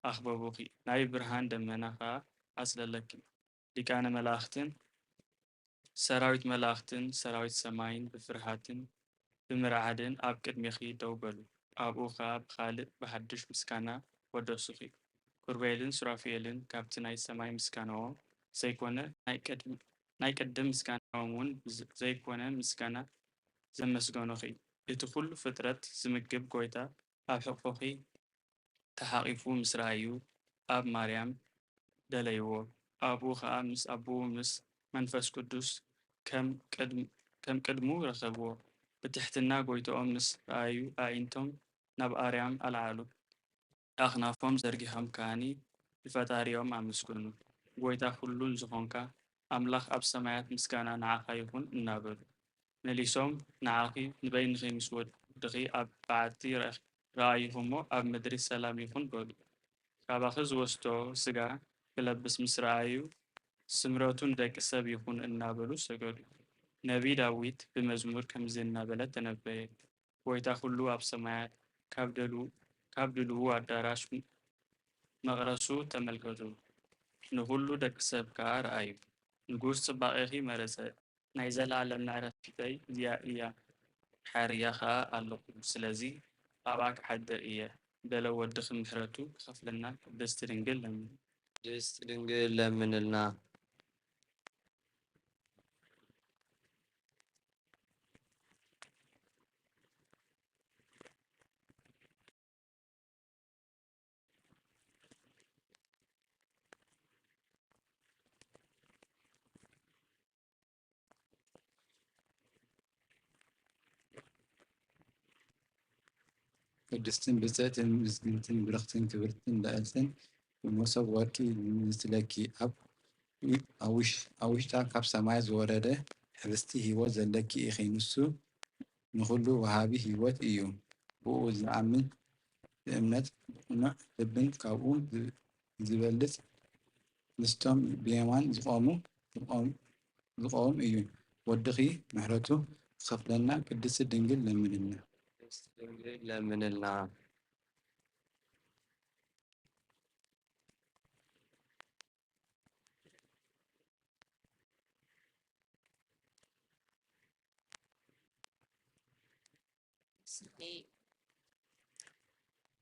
ኣኽበቡኺ። ናይ ብርሃን ደመና ኸኣ ኣጽለለኪ። ሊቃነ መላእኽትን ሰራዊት መላእኽትን ሰራዊት ሰማይን ብፍርሃትን ብምርዓድን ኣብ ቅድሜኺ ደው በሉ። ኣብኡ ኸኣ ብኻልእ ብሓድሽ ምስጋና ወደሱኺ። ኪሩቤልን ሱራፌልን ካብቲ ናይ ሰማይ ምስጋናኦም ዘይኮነ፣ ናይ ቅድም-፣ ናይ ቅድም ምስጋናኦም እውን ብዝ-፣ ዘይኮነ ምስጋና ዘመስገኑኺ። እቲ ኹሉ ፍጥረት ዝምግብ ጐይታ ኣብ ሕቑፎኺ ተሓቒፉ ምስ ረኣዩ፣ ኣብ ማርያም ደለይዎ። ኣብኡ ኸኣ ምስ ኣቦኡ ምስ መንፈስ ቅዱስ ከም ቅድም-፣ ከም ቅድሙ ረኸብዎ። ብትሕትና ጐይትኦም ምስ ረኣዩ፣ ኣዒንቶም ናብ ኣርያም ኣልዓሉ። ኣኽናፎም ዘርጊሖም ከኣኒ ንፈጣሪኦም ኣመስገኑ። ጐይታ ኹሉን ዝኾንካ፣ ኣምላኽ ኣብ ሰማያት ምስጋና ንዓኻ ይኹን እናበሉ፣ መሊሶም ንዓኺ ንበይንኺ ምስ ወድኺ ኣብ በዓቲ ረኣይኹሞ ኣብ ምድሪ ሰላም ይኹን በሉ። ካባኺ ዝወስዶ ስጋ ክለብስ ምስ ረኣዩ፣ ስምረቱ ንደቂ ሰብ ይኹን እናበሉ ሰገዱ። ነቢይ ዳዊት ብመዝሙር ከምዚ እናበለ ተነበየ፣ ጎይታ ኩሉ ኣብ ሰማያት ካብ ድሉ ካብ ድልዉ ኣዳራሽ መቕረሱ ተመልከቱ፣ ንኹሉ ደቂ ሰብ ከኣ ረኣዩ። ንጉስ ጽባቐኺ መረጸ፣ ናይ ዘለኣለም መዕረፊተይ እዚኣ እያ፣ ሓርያ ኸኣ ኣለኹ፣ ስለዚ ኣብኣ ክሓድር እየ፣ በለ ወድኺ ምሕረቱ ክኸፍለና ቅድስቲ ድንግል ለምኒ። ቅድስት ድንግል ለምንልና። ቅድስትን ብፅዕትን ምስግንትን ብርኽትን ክብርትን ልዕልትን ብመሶብ ወርቂ ንስለኪ ኣብ ኣብ ውሽ- ኣብ ውሽጣ ካብ ሰማይ ዝወረደ ሕብስቲ ህይወት ዘለኪ ኢኺ። ንሱ ንኹሉ ወሃቢ ህይወት እዩ። ብኡ ዝኣምን ብእምነት ብቕኑዕ ልብን ካብኡ ዝ- ዝበልጽ ምስቶም ብየማን ዝቖሙ ዝቖም- ዝቖም እዩ። ወድኺ ምሕረቱ ክኸፍለና ቅድስቲ ድንግል ለምንልና። ቅድስት ድንግል ለምንልና።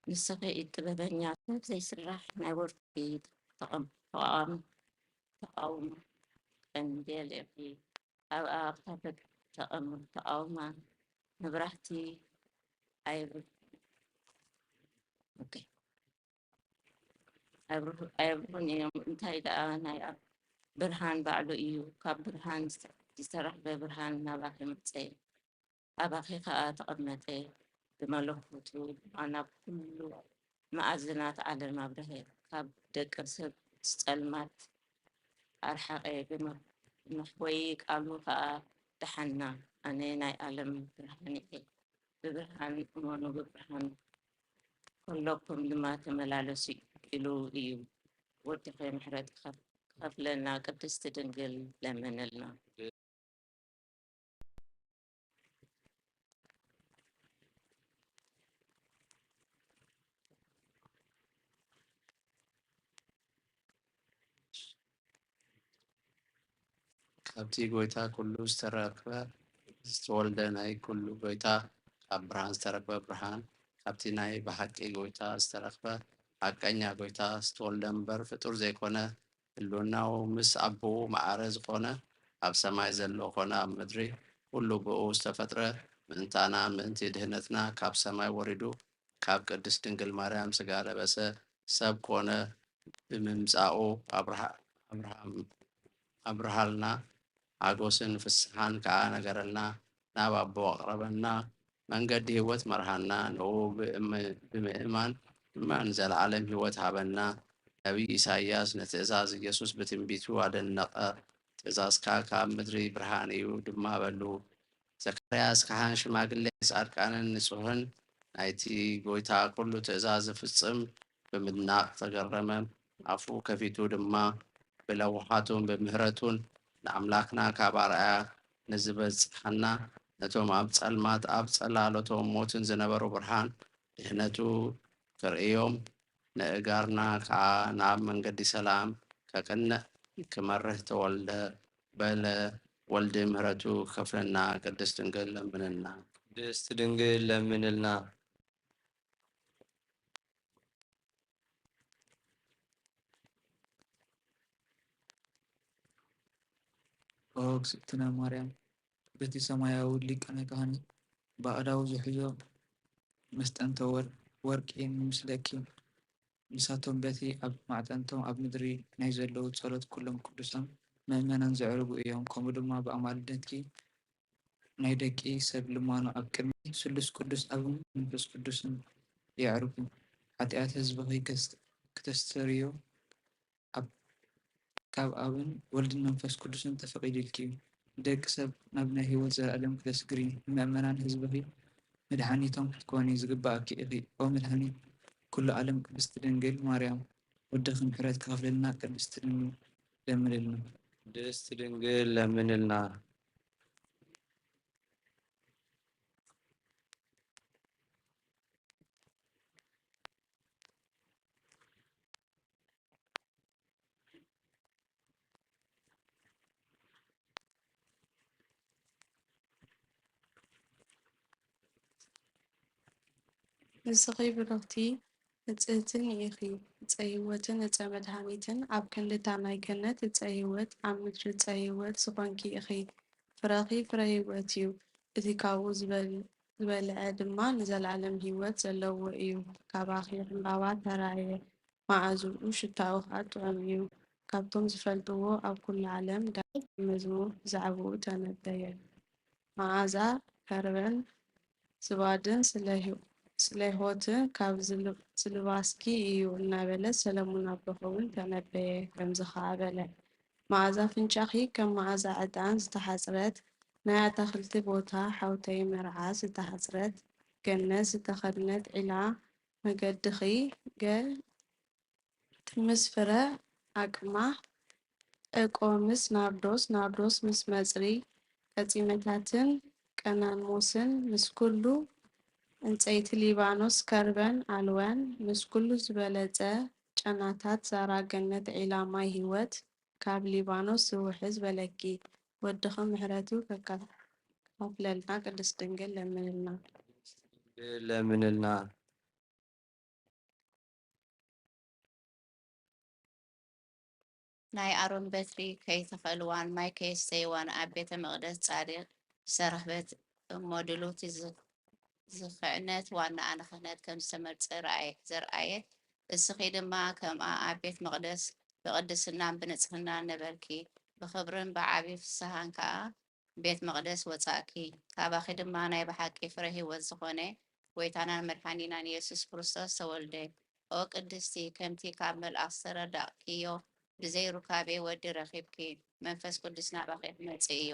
ንስኺ ኢድ ጥበበኛታት ዘይስራሕ ናይ ወርቂ ተቐም- ተቓውሞ ተቓውሞ ቀንዴል ኢኺ። ኣብ ኣቕጣጫ ተቐም- ተቓውማ መብራህቲ ኣይብ- ኦኬ። ኣይብርሁ- ኣየብርሁን እዮም። እንታይ ደኣ ናይ ኣብ- ብርሃን ባዕሉ እዩ። ካብ ብርሃን ዝተ- ዝተረኽበ ብርሃን ናባኺ መጸ፣ ኣባኺ ኸኣ ተቐመጠ። ብመለኮቱ ድማ ናብ ኩሉ መኣዝናት ዓለም ኣብርሀ። ካብ ደቂ ሰብ ጸልማት ኣርሓቐ፣ ብመ- ብመሕወዪ ቃሉ ኸኣ ደሓና። ኣነ ናይ ዓለም ብርሃን እየ። ብብርሃን እመኑ፣ ብብርሃን ከለኩም ድማ ተመላለሱ ኢሉ እዩ። ወድኺ ምሕረት ክኸፍ- ክኸፍለልና ቅድስቲ ድንግል ለምንልና። ካብቲ ጎይታ ኩሉ ዝተረኽበ ዝተወልደ ናይ ኩሉ ጎይታ ካብ ብርሃን ዝተረኽበ ብርሃን ካብቲ ናይ ብሓቂ ጎይታ ዝተረኽበ ሓቀኛ ጎይታ ዝተወልደ እምበር ፍጡር ዘይኮነ ህልውናኡ ምስ ኣቦኡ ማዕረ ዝኾነ ኣብ ሰማይ ዘሎ ኮነ ኣብ ምድሪ ኩሉ ብኡ ዝተፈጥረ ምእንታና ምእንቲ ድህነትና ካብ ሰማይ ወሪዱ ካብ ቅድስት ድንግል ማርያም ስጋ ለበሰ ሰብ ኮነ ብምምጻኡ ኣብርሃ ኣብርሃም ኣብርሃልና ሓጎስን ፍስሓን ከኣ ነገረልና ናብ ኣቦ ኣቕረበና መንገዲ ህይወት መርሃና ንኡ ብምእማን ድማ ንዘለዓለም ህይወት ሃበና። ነቢይ ኢሳይያስ ንትእዛዝ ኢየሱስ ብትንቢቱ ኣደነቐ። ትእዛዝካ ካብ ምድሪ ብርሃን እዩ ድማ በሉ። ዘካርያስ ካህን ሽማግሌ ጻድቃንን ንጹሕን ናይቲ ጎይታ ኩሉ ትእዛዝ ዝፍጽም ብምድናቕ ተገረመ። ኣፉ ከፊቱ ድማ ብለውሃቱን ብምህረቱን ንኣምላኽና ካብ ኣርኣያ ንዝበጽሓና ነቶም ኣብ ጸልማት ኣብ ጸላሎቶም ሞትን ዝነበሩ ብርሃን ድሕነቱ ክርእዮም ንእጋርና ከኣ ናብ መንገዲ ሰላም ከቅንዕ ክመርህ ተወልደ በለ ወልድ ምህረቱ ክከፍለና ቅድስት ድንግል ለምንና። ቅድስት ድንግል ለምንልና። ኦ እግዝእትነ ማርያም በቲ ሰማያዊ ሊቀ ካህን ብኣእዳዉ ዝሕዞ መስጠንተ ወርቂ ንምስለኪ ንሳቶም በቲ ኣብ ማዕጠንቶም ኣብ ምድሪ ናይ ዘለዉ ጸሎት ኩሎም ቅዱሳን ምእመናን ዘዕርጉ እዮም። ከምኡ ድማ ብኣማልደትኪ ናይ ደቂ ሰብ ልማኖ ኣብ ቅድሚ ስሉስ ቅዱስ ኣብን መንፈስ ቅዱስን የዕርጉ። ሓጢኣት ህዝብኺ ክተስተርዮ ኣብ ካብ ኣብን ወልድን መንፈስ ቅዱስን ተፈቒዱልኪ እዩ። ንደቂ ሰብ ናብ ናይ ህይወት ዘለኣለም ክተስግሪ፣ ንመእመናን ህዝብኺ መድሓኒቶም ክትኮኒ ዝግባኣኪ ኢኺ። ኦ መድሓኒት ኩሉ ዓለም ቅድስቲ ድንግል ማርያም ወድኺ ምሕረት ክኸፍለልና ቅድስቲ ድንግል ለምንልና። ቅድስት ድንግል ለምንልና። ንስኺ ብርኽቲ ንጽህትን ኢኺ፣ ዕፀ ህይወትን ዕፀ መድሃኒትን፣ ኣብ ክንዲ እታ ናይ ገነት ዕፀ ህይወት፣ ኣብ ምድሪ ዕፀ ህይወት ዝኾንኪ ኢኺ። ፍረኺ ፍረ ህይወት እዩ፣ እቲ ካብኡ ዝበል- ዝበልዐ ድማ ንዘለኣለም ህይወት ዘለዎ እዩ። ካባኺ ዕምባባ ተራእየ፣ መኣዝኡ ሽታኡ ኸኣ ጥዑም እዩ። ካብቶም ዝፈልጥዎ ኣብ ኩሉ ዓለም ዳዊት ብመዝሙር ብዛዕባኡ ተነበየ። መኣዛ ከርበን ዝባድን ስለይሆትን ካብ ዝልባስኪ እዩ እናበለ ሰለሙን ኣቦኺ እውን ተነበየ። ከምዚ ኸዓ በለ፣ መኣዛ ኣፍንጫኺ ከም መኣዛ ዕጣን ዝተሓጽረት ናይ ኣታኽልቲ ቦታ ሓውተይ መርዓስ ዝተሓጽረት ገነት ዝተኸድነት ዒላ መገድኺ ገ ትምስ ፍረ ኣቅማ ዕቆ ምስ ናርዶስ ናርዶስ ምስ መጽሪ ቀጺመታትን ቀናንሞስን ምስ ኩሉ ዕንጸይቲ ሊባኖስ ከርበን ኣልወን ምስ ኩሉ ዝበለጸ ጨናታት ዛራ ገነት ዒላ ማይ ህይወት ካብ ሊባኖስ ዝውሕዝ በለኪ ወድኺ ምሕረቱ ከካፍለልና ቅድስት ድንግል ለምንልና። ለምንልና። ናይ ኣሮን በትሪ ከይተኸልዋን ማይ ከየስተይዋን ኣብ ቤተ መቕደስ ጻድቕ ዝተረኽበት እሞ ድልውቲ ዝኽዕነት ዋናኣ ንኽህነት ከም ዝተመርጸ ዘርኣየት፣ እስኺ ድማ ከምኣ ኣብ ቤት መቕደስ ብቕድስናን ብንጽህናን ነበርኪ፣ ብኽብርን ብዓቢ ፍስሃን ከኣ ቤት መቕደስ ወጻእኪ፣ ካባኺ ድማ ናይ ብሓቂ ፍረ ህይወት ዝኾነ ጐይታናን መድሓኒናን ኢየሱስ ክርስቶስ ተወልደ። ኦ ቅድስቲ፣ ከምቲ ካብ መልኣኽ ዝተረዳእክዮ፣ ብዘይ ሩካቤ ወዲ ረኺብኪ፣ መንፈስ ቅዱስ ናባኺ ክመጽእ እዩ፣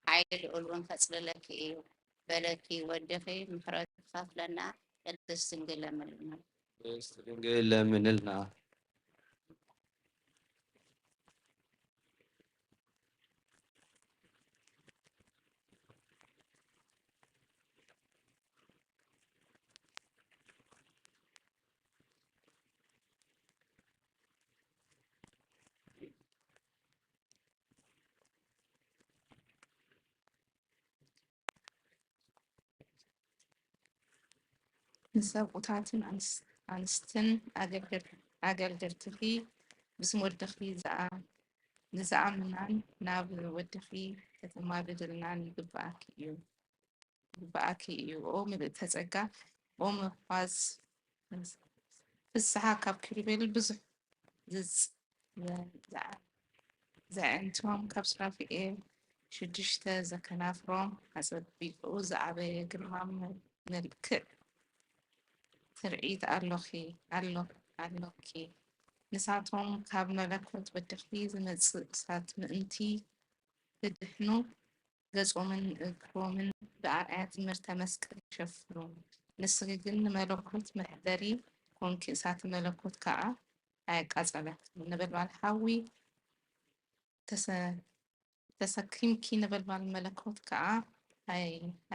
ሓይሊ ልኡል እውን ከጽልለኪ እዩ በለኪ፣ ወድኺ ምሕረቱ ክኸፍለና ቅድስት ድንግል ለምንልና። ቅድስት ድንግል ለምንልና። ንሰብኡታትን ኣንስትን ኣገልገልትኺ ብስም ወድኺ ንዝኣምናን ናብ ወድኺ ከተማልድልናን ይግብኣኪ እዩ። ይግብኣኪ እዩ። ኦ ምልእተ ጸጋ፣ ኦ ምፍዋስ ፍስሓ ካብ ኪሩቤል ብዙሕ ዘዕንቶም ካብ ሱራፊኤል ሽዱሽተ ዘከናፍሮም ኣጸቢቑ ዝዓበየ ግርማ መልክዕ ትርኢት ኣሎኪ ኣሎኪ። ንሳቶም ካብ መለኮት ወድኺ ዝመጽእ እሳት ምእንቲ ክድሕኑ ገጾምን እግሮምን ብኣርኣያ ትእምርተ መስቀል ይሸፍኑ። ንስኺ ግን ንመለኮት መሕደሪ ኮንኪ፣ እሳተ መለኮት ከኣ ኣየቃጸለክን። ነበልባል ሓዊ ተሰኪምኪ፣ ነበልባል መለኮት ከኣ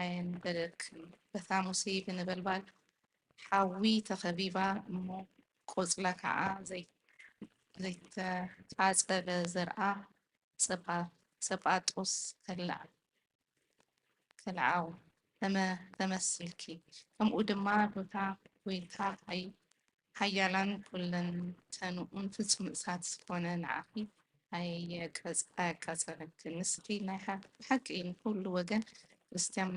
ኣየንደደክን። በታ ሙሴ ብነበልባል ሓዊ ተኸቢባ እሞ ቆጽላ ከኣ ዘይተጻጸበ ዘርኣ ጸጳጦስ ከልዓው ተመሲልኪ። ከምኡ ድማ ዶታ ጐይታ ሓያላን ኵለንተንኡን ፍጹም እሳት ዝኾነ ንዓኺ ኣየቃጸለክን። ንስኺ ናይ ብሓቂ ንኹሉ ወገን ክርስትያን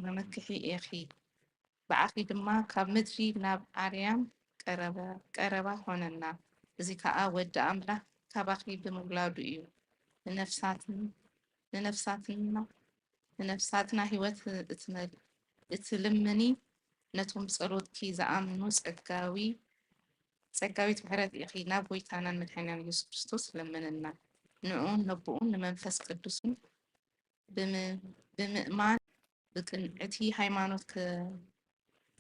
መመክሒ ኢኺ። ብኣኺ ድማ ካብ ምድሪ ናብ ኣርያም ቀረባ ኾነና። እዚ ከኣ ወዲ ኣምላኽ ካባኺ ብምውላዱ እዩ። ንነፍሳትና ንነፍሳትና ህይወት እትልምኒ፣ ነቶም ብጸሎትኪ ዝኣምኑ ጸጋዊ ጸጋዊት ምሕረት ኢኺ ናብ ጎይታናን መድሓኒናን ኢየሱስ ክርስቶስ ለምንልና። ንዑን ነቦኡን ንመንፈስ ቅዱስን ብም-፣ ብምእማን ብቅንዕቲ ሃይማኖት ከ-፣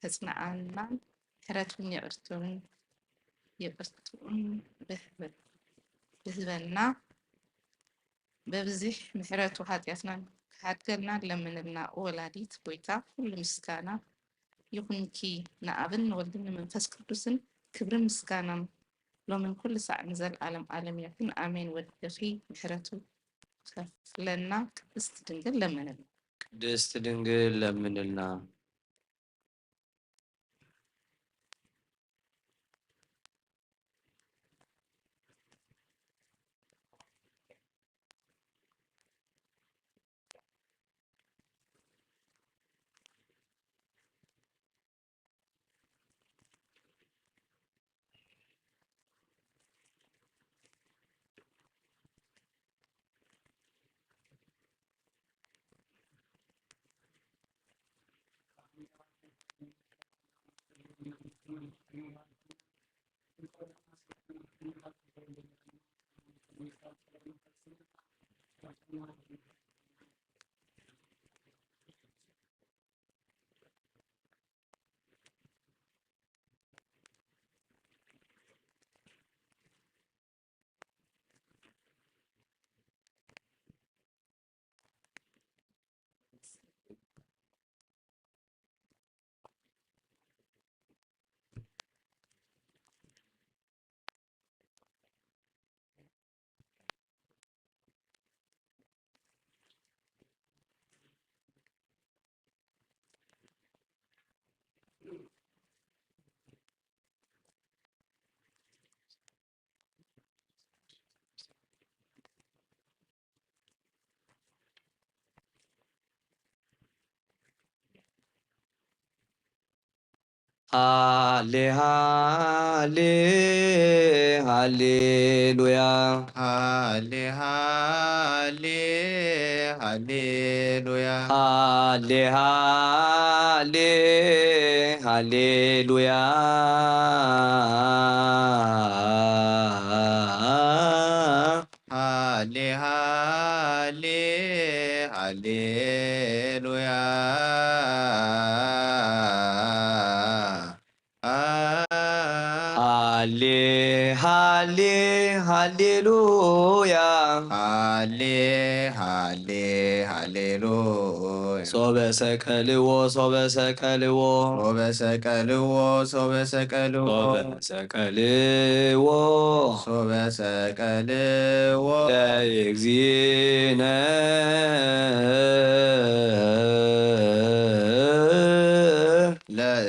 ከጽንዓናን ምሕረቱን ይቕርትኡን፣ ይቕርትኡን ብህበ-፣ ብህበና። በብዝሕ ምሕረቱ ሓጢኣትና ክሓድገልና ለምንልና። ኦ ወላዲት ጎይታ፣ ኩሉ ምስጋና ይኹንኪ ንኣብን ንወልድን ንመንፈስ ቅዱስን፣ ክብርን ምስጋናን ሎምን ኩሉ ሳዕ ንዘለኣለም ኣለም ይኹን፣ ኣሜን። ወድኺ ምሕረቱ ከፍለና፣ ቅድስት ድንግል ለምንልና። ቅድስት ድንግል ለምንልና። ሃሌ ሃሌ ሃሌሉያ። ሃሌ ሃሌ ሃሌሉያ። ሃሌ ሃሌ ሃሌሉያ። ሃሌ ሃሌ ሃሌሉያ። ሃሌ ሃሌ ሃሌሉያ። ሃሌ ሃሌ ሃሌሉያ። ሶበ ሰቀልዎ ሶበ ሰቀልዎ ሶበ ሰቀልዎ ሶበ ሰቀልዎ ሶበ ሰቀልዎ ሶበ ሰቀልዎ ለእግዚእነ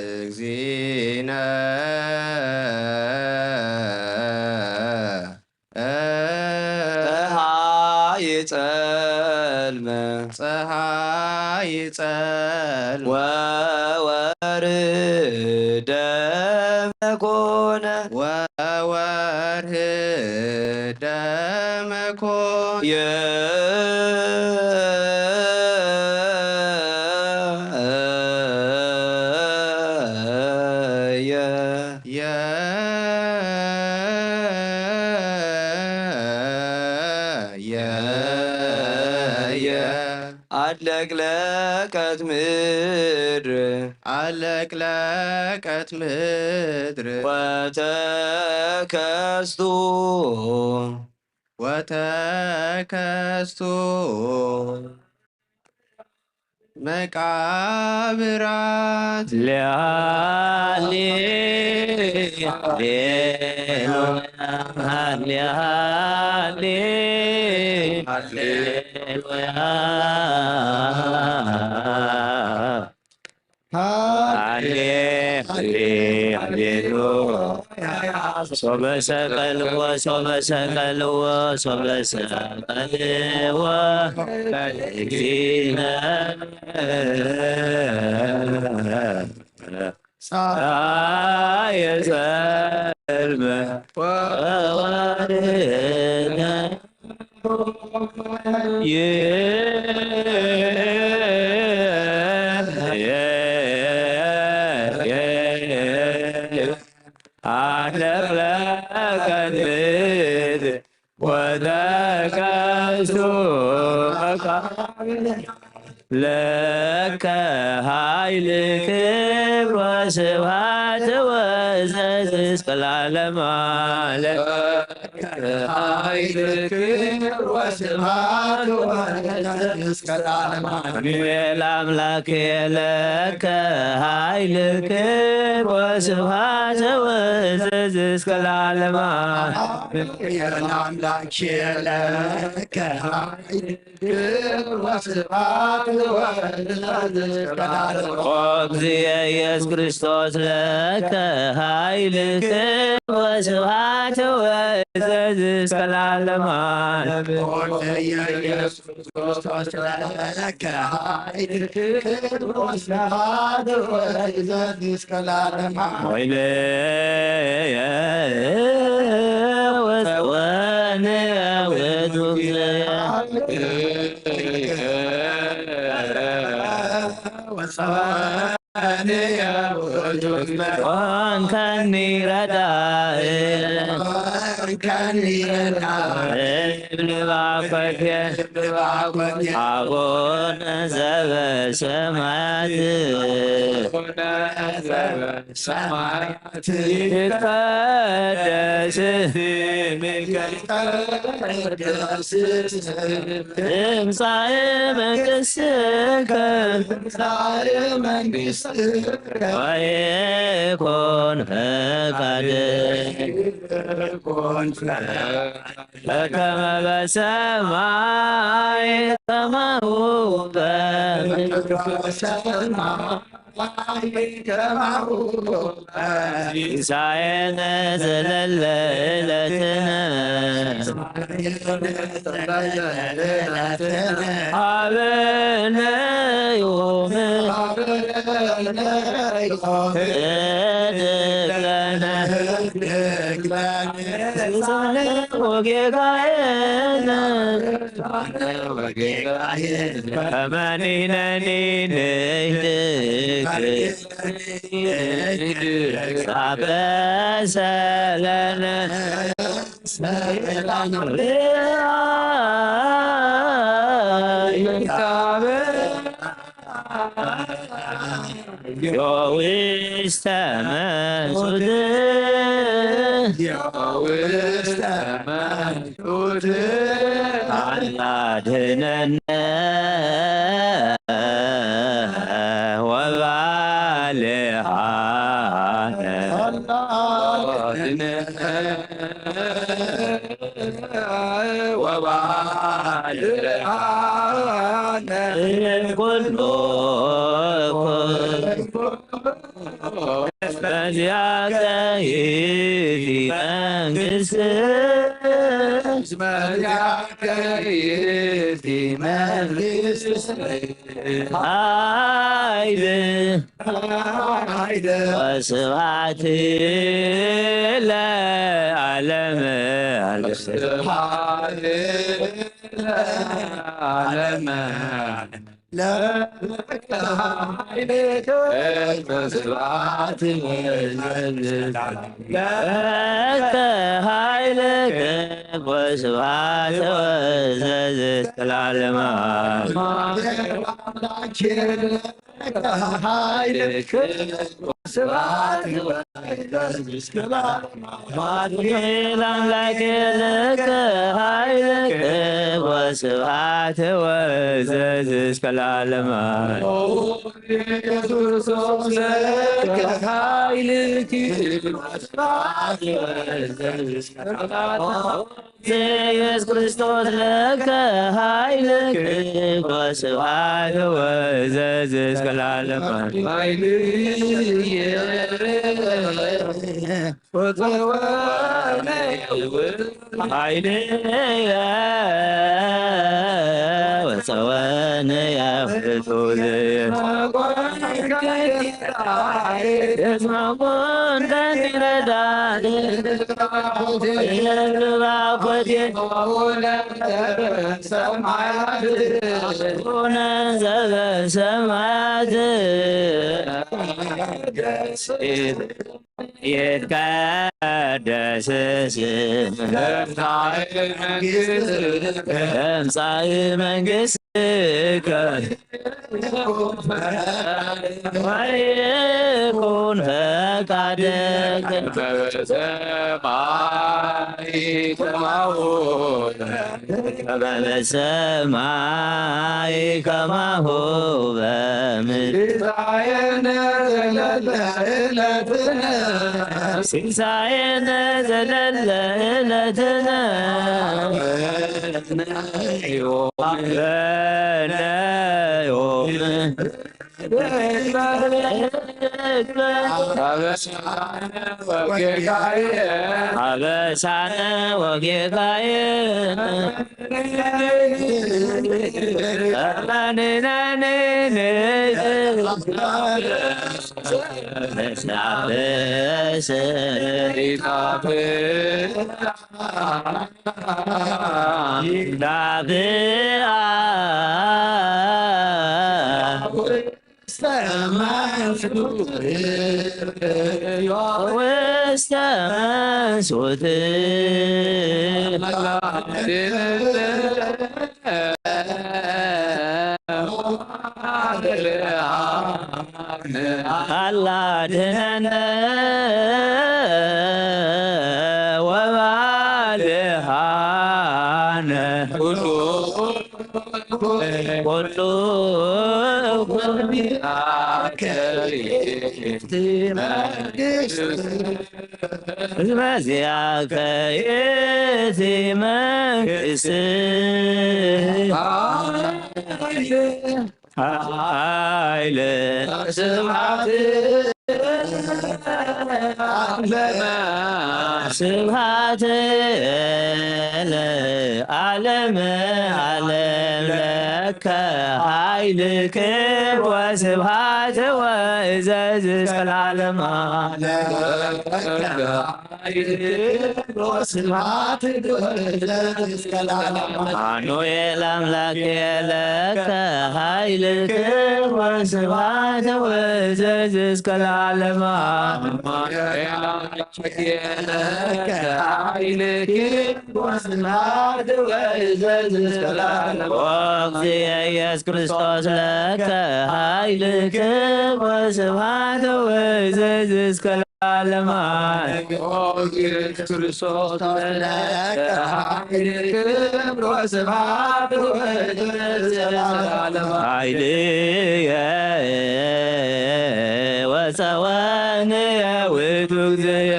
ለእግዚእነ። ፀሐይ ጸልመ ፀሐይ ጸልመ ወወርህ ደመ ኮነ ወወርህ ደመ ኮነ። የ የ አለቅለቀት ምድር አለቅለቀት ምድር ወተከስቱ ወተከስቱ መቃብራት። ሊሃሌ ሌሉያ ሊሃሌ ሌሉያ ሃሌ ሃሌ ሃሌሉያ። ሶበ ሰቀልዎ ሶበ ሰቀልዎ ሶበ ሰቀልዎ ለእግዚእነ ፀሐየ ጸልመ ወወርህነ የ ኣትለቅለቀት ምድር ወተከስቱ መቃብር። ለከ ኃይል ክብር ወስብሐት ወዕዘዝ እስከ ለዓለመ ዓለም። ለከ ኃይል ክብር ወስብሐት ወዕዘዝ እስከ ለዓለመ ዓለም። አሜን። ለአምላክ ለከ ኃይል ክብር ወስብሐት ወዕዘዝ እስከ ለዓለመ ዓለም። አሜን። ለአምላክ ለከ ኃይል ክብር ወስብሐት ወዕዘዝ እስከ ለዓለመ ዓለም። ኦ እግዚእ ኢየሱስ ክርስቶስ ለከ ኃይል ክብር ወስብሐት ወዕዘዝ እስከ ለዓለመ ዓለም። ኦ እግዚእ ኢየሱስ ክርስቶስ ለከ ኃይል ክብር ወስብሐት ወዕዘዝ እስከ ለዓለመ ዓለም። ወይኔ ወጸወኔ ውእቱ እግዚእ። ወጸወኔ ውእቱ እግዚእ። ኮንከኒ ረዳኢ። ኮንከኒ ረዳኢ። ልባኮቴ። ልባኮቴ። አቡነ ዘበሰማያት። አቡነ ዘበ ሰማያት ይትቀደስ ስምከ። ይትቀደስ ስምከ። ትምጻእ መንግሥትከ። ትምጻእ መንግሥትከ። ወይኩን ፈቃድከ። ይኩን ፈቃድከ። በከመ በሰማይ ከማሁ በምድር። በሰማይ ከማሁ በምድር። ሲሳየነ ዘለለ ዕለትነ። ሲሳየነ ዘለለ ዕለትነ። ሀበነ ዮም። ሀበነ ዮም። ህድግ ለነ። ህድግ ለነ። ወጌጋየነ። ከመ ንሕነኒ ንህድግ። አበሰ ለነ። ዮ ውስተ መንሱት። ዮ ውስተ መንሱት። አድነነ ወባልሃነ። አድነነ ወባልሃነ። ኩሉ በዚያከ ይእቲ መንግስት። በዚያከ ይእቲ መንግስት። ኃይል። ኃይል። ወስብሐት ለዓለመ ዓለም። ወስብሐት ለዓለመ ዓለም። ለከ ኃይልከ ወስብሐት ወዘልዓለም። ለከ ኃይልከ ወስብሐት ወዘልዓለም። ኃይልከ ወስብሐት ለአምላክ ለከ ኃይልከ ወስብሐት ወዘዝ እስከ ለዓለም። ኢየሱስ ክርስቶስ ለከ ኃይልኪ ወስብሐት ወዘዝ እስከ ለዓለም። ኢየሱስ ክርስቶስ ለከ ኃይልክ ወስብሐት ወዘዝ እስከ ለዓለም። ኃይልየ ወጸወነ ኃይልየ ወጸወነ ያፍቱ የስማቦን ከኒረዳት የልባኮቴ ሰማያት ሆነ ዘበሰማያት ይትቀደስ ስምከ። ትምጻእ መንግስትከ። ወይኩን ፈቃድከ። በሰማይ ከማሁ በምድር። በሰማይ ከማሁ በምድር። ሲሳየነ ዘለለ ዕለትነ። ሲሳየነ ዘለለ ዕለትነ። ዮም። በነ ዮም። አበሳነ ወጌጋየ። አበሳነ ወጌጋየ። ውስተ መንሱት። አላድነነ ወባልሃነ ኩሉ ኩሉ በዚአከ ይእቲ መንግስት ኃይል ስብሐት ስብሐት ለዓለመ ዓለም ለከ ኃይል ክብር ወስብሐት ወእዘዝ እስከ ለዓለመ ዓለም። አማኑኤል አምላኬ ለከ ኃይል ክብር ወስብሐት ወእዘዝ እስከ ለዓለመ ዓለም። አማኑኤል አምላኬ ለከ ኃይል ክብር ወስብሐት ወእዘዝ እስከ ለዓለመ ዓለም። ኦ እግዚእ ኢየሱስ ክርስቶስ ለከ ኃይል ክብር ወስብሐት ወእዘዝ እስከ ለዓለመ ዓለም። ኦ ኢየሱስ ክርስቶስ ለከ ኃይል ክብር ወስብሐት ወእዘዝ እስከ ለዓለመ ዓለም። ኃይልየ ወፀወንየ ውእቱ እግዚእየ።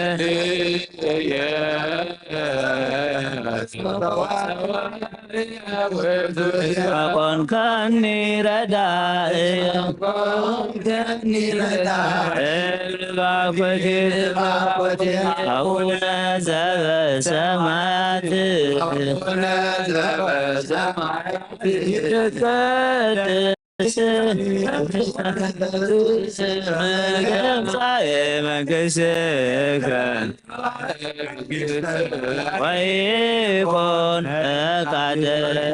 ኮንከኒ ረዳእየ። እብል ባኮቴ አቡነ ዘበሰማያት። ይትቀደስ ስምከ። ትምጻእ መንግስትከ። ወይኩን ፈቃድከ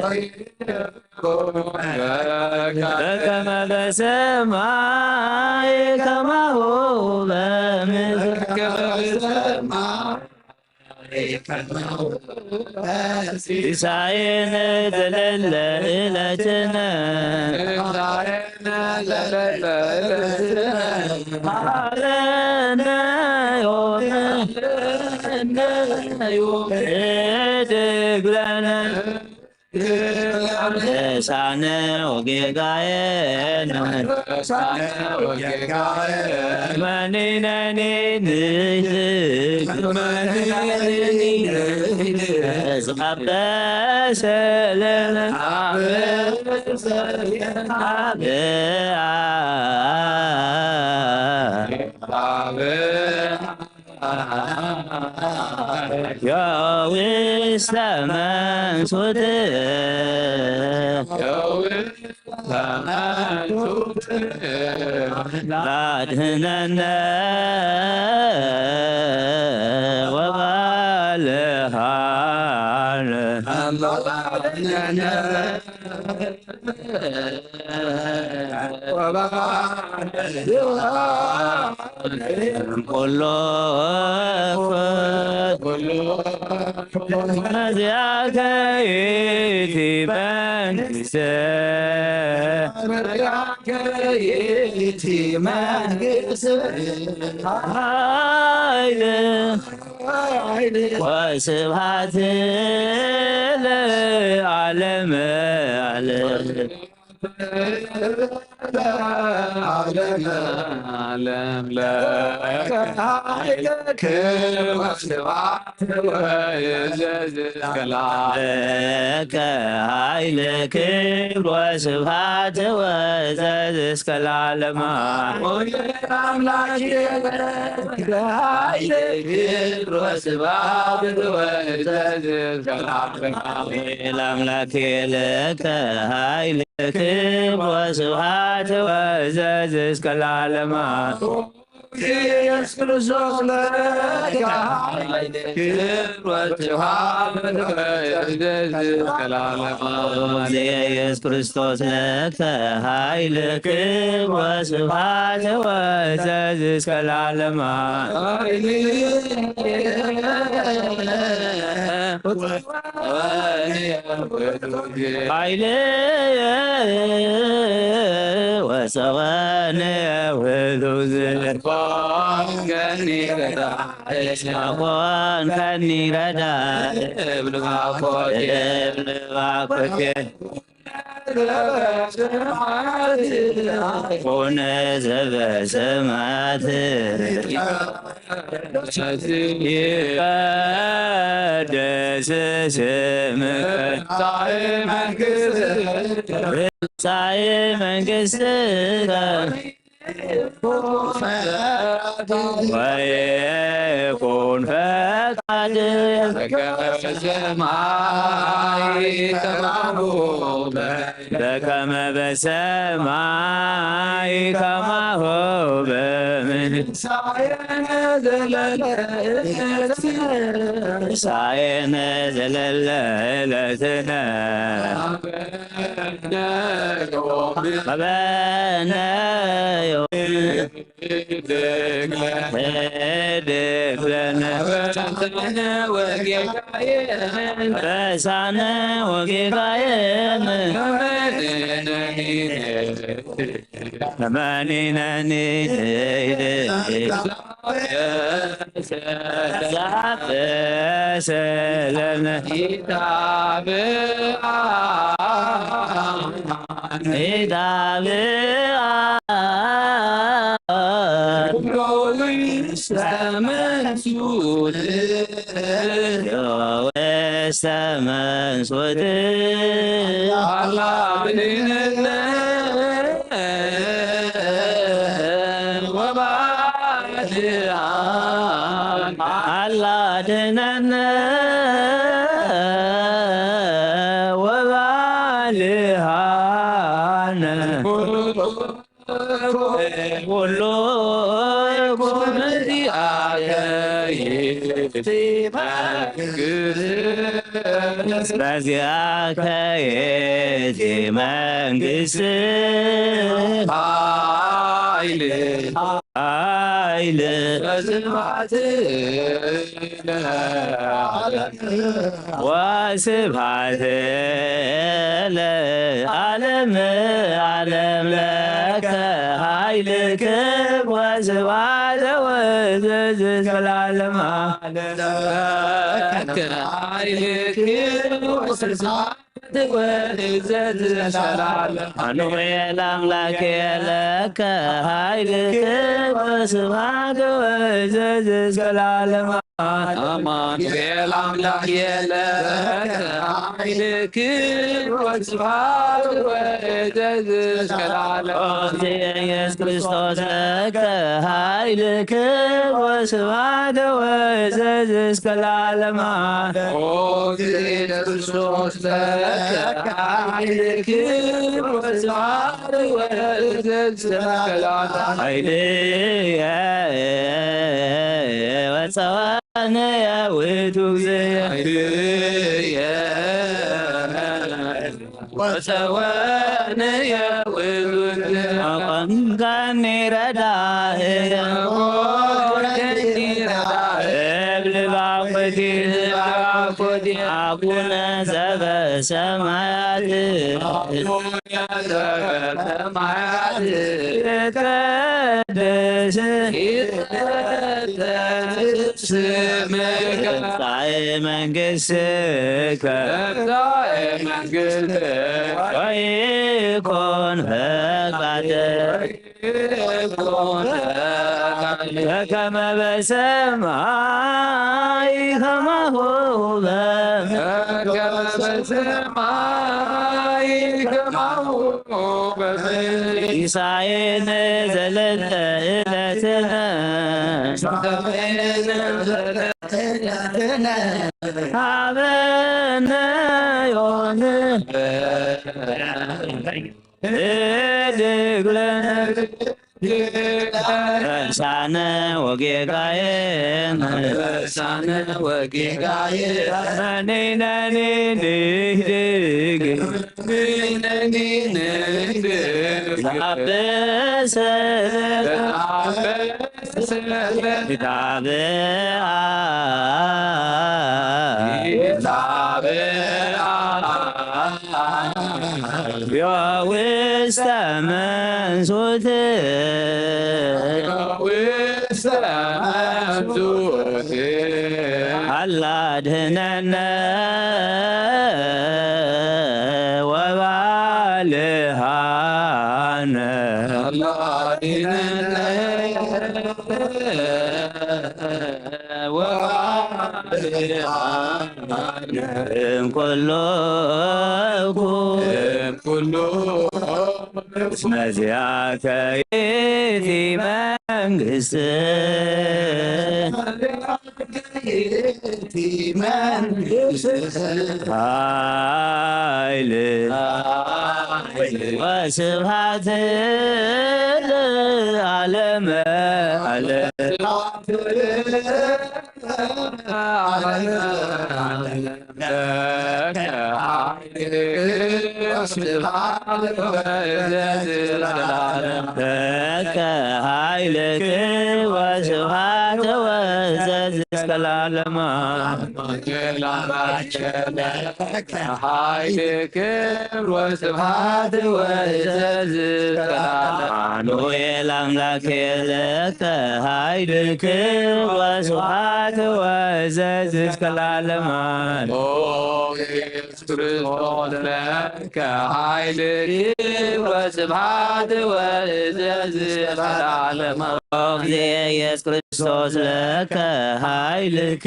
በከመ በሰማይ ከማሁ በምድር። ሲሳየነ ዘለለ ዕለትነ። ሲሳየነ ዘለለ ዕለትነ። ሀበነ ዮም። ዮም። ህድግ ለነ። አበሳነ ወጌጋየነ። መኒነኒ ንህድግ። አበሰለነ። አበ የውስተ መንሱት። ላድህነነ ወባልሃነ። ኩሎ መዚኣከ ይእቲ መንግስቲ ይእቲ መንግስቲ ሓይሊ ወስብሐት ለዓለመ ዓለም። ዓለም ለከ ሓይለ ክብር ወስብሐት ወእዘዝ እስከ ለዓለም። ለከ ሓይለ ክብር ወስብሐት ወእዘዝ እስከ ለዓለም። ወወልድ አምላክ ለከ ሓይለ ክብር ወስብሐት ወእዘዝ እስከ ለዓለም። ለአምላክ ለከ ሓይለ ክብር ወስብሐት ወእዘዝ እስከ ለዓለም። ኢየሱስ ክርስቶስ ለከ ሓይል ክብር ወስብሐት ወእዘዝ እስከ ለዓለም። ኢየሱስ ክርስቶስ ለከ ሓይል ክብር ወስብሐት ወእዘዝ እስከ ለዓለም። ሓይል ወፀወን ውእቱ ዝኮን ከኒ ረዳእ፣ ኮን ከኒ ረዳእ፣ እብል ባኮቴ፣ እብል ባኮቴ። ኮነ ዘበሰማያት ይትቀደስ ስምከ፣ ትምጻእ መንግስትከ፣ ወይኩን ፈቃድከ በከመ በሰማይ ከማሁ በ በከመ በሰማይ ከማሁ በምድር። ሲሳየነ ዘለለ ዕለትነ ሀበነ ዮም። ህድግ ለነ በሳነ ወጌጋየነ። መኒነኒ ዛበሰለነ ኢታብአ ኢታብአ ኩሎ ውስተ መንሱት ውስተ መንሱት። አላ ብድህንነ ወባድሃን። አላ ድህነነ ወባልሃነ። ኩሉ ኩሉ በዚአከ ይእቲ መንግስት። ኃይል ኃይል ወስብሐት ወስብሐት ለዓለመ ዓለም ለከ ኃይልክም ወስብሐት ወእዘዝ እስከ ለዓለመ ዓለም። ለከ ኃይልክም ወስብሐት ወእዘዝ እስከ ለዓለመ ዓለም። አሜን። አምላኬ ለከ ኃይልክም ወስብሐት ወእዘዝ እስከ ለዓለመ አማኑኤል አምላኬ ለከ ኃይልክም ወስብሐት ወእዘዝ እስከ ለዓለመ። ኦ ኢየሱስ ክርስቶስ ለከ ኃይልክም ወስብሐት ወእዘዝ እስከ ለዓለመ። ኦ ኢየሱስ ክርስቶስ ለከ ኃይልክም ወስብሐት ወእዘዝ እስከ ለዓለመ። ኃይልየ ወፀወ ነ ውእቱ እግዚእ። ኃይልየ ወፀወነ የውሉድ። ኣቆምካኒ ረዳእ። ኣቆምካኒ ረዳእ። እብል ባኮቴ። ባኮቴ። ኣቡነ ዘበሰማያት። ኣቡነ ዘበሰማያት። ይትቀደስ። ይትቀደስ። ስምከ። ትምጻእ መንግስትከ። ትምጻእ መንግስትከ። ወይኩን ፈቃድከ። ወይኩን ፈቃድከ። በከመ በሰማይ ከማሁ በምድር። በከመ በሰማይ ከማሁ በምድር። ሲሳየነ ዘለለ ዕለትነ። ሲሳየነ ዘለለ ሀበነ ዮም ህድግ ለነ። ረሳነ ወጌጋየነ። ረሳነ ወጌጋየነ። ነኒ ነኒ ንህድግ። ነኒ ነኒ ንህድግ። ላበሰ። ላበሰ። ይታበአ። ይታበአ። ውስተ መንሱት። ውስተ መንሱት። አላድህነነ ወባልሃነ። አላድህነነ ወባልሃነ። እምኩሉ እኩይ። እምኩሉ እስመ ዚአከ ይእቲ መንግስት። ይእቲ መንግስት። ኃይል። ኃይል። ወስብሐት ለዓለመ ዓለም። ለከ ኃይልክ ወስብሐት ወእዘዝ እስከ ለዓለመ። ለከ ኃይልክ ወስብሐት ወእዘዝ እስከ ለዓለመ። አማኑኤል አምላኬ ለከ ኃይልክ ወስብሐት ወእዘዝ እስከ ለዓለመ። ኦ ኢየሱስ ክርስቶስ ለከ ኃይልክ ወስብሐት ወእዘዝ እስከ ለዓለመ። ኦ ኢየሱስ ክርስቶስ ለከ ኃይልክ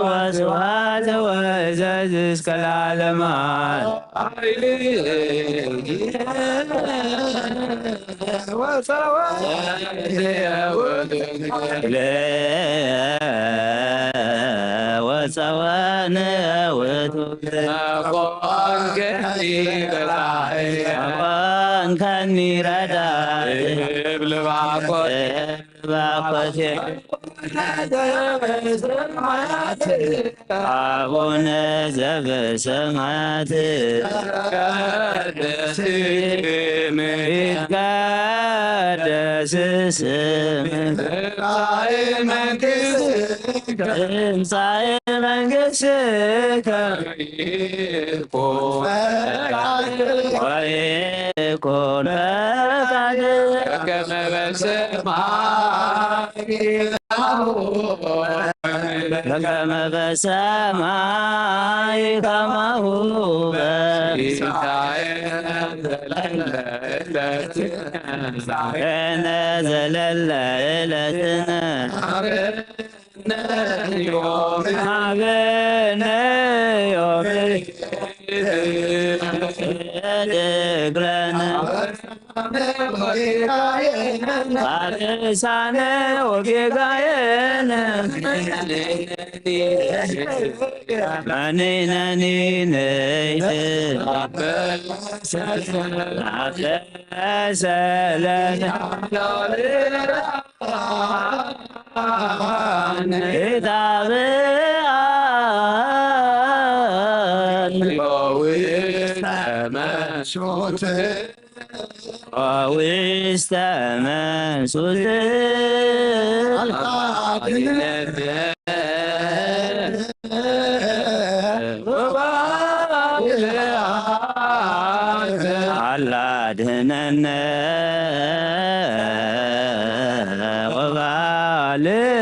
ወስብሐት ወእዘዝ እስከ ለዓለመ። ኃይልክ ወጸወነ ውእቱ። ኮንከኒ ረዳእ። እብል ባኮቴ። ባኮቴ። አቡነ ዘበሰማያት። ይትቀደስ ስምከ። ይትቀደስ ስምከ። ትምጻእ መንግስትከ። ትምጻእ መንግስትከ። ወይኩን ፈቃድከ። ወይኩን ፈቃድከ። በከመ በሰማይ በከመ በሰማይ ከማሁ በምድር። ሲሳየነ ዘለለ ዕለትነ። ሲሳየነ ዘለለ ዕለትነ። ሀበነ ዮም። ሀበነ ዮም። ህድግ ለነ። አበሳነ ወጌጋየነ። መኒነኒ ንይት። አበሰለነ። ይታብአን። ውስተ መንሱት አላድህነነ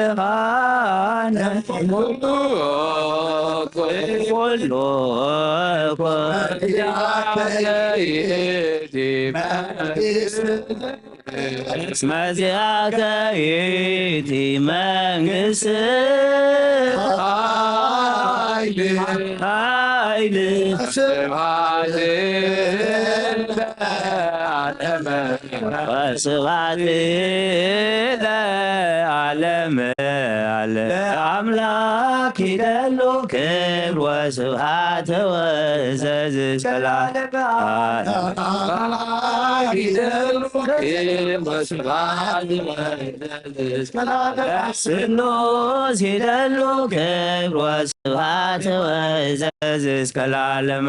ወባልኻነ ኩሉ እስመ ዚአከ ይእቲ መንግስት ኃይል ስብሐት ለዓለመ ወስብሐት ለዓለመ። ለአምላክ ይደሉ ክብር ወስብሐት ወእዘዝ እስከ ለዓለመ። ለአምላክ ይደሉ ክብር ወስብሐት ወእዘዝ እስከ ለዓለመ። ስሉስ ይደሉ ክብር ወስብሐት ወእዘዝ እስከ ለዓለመ።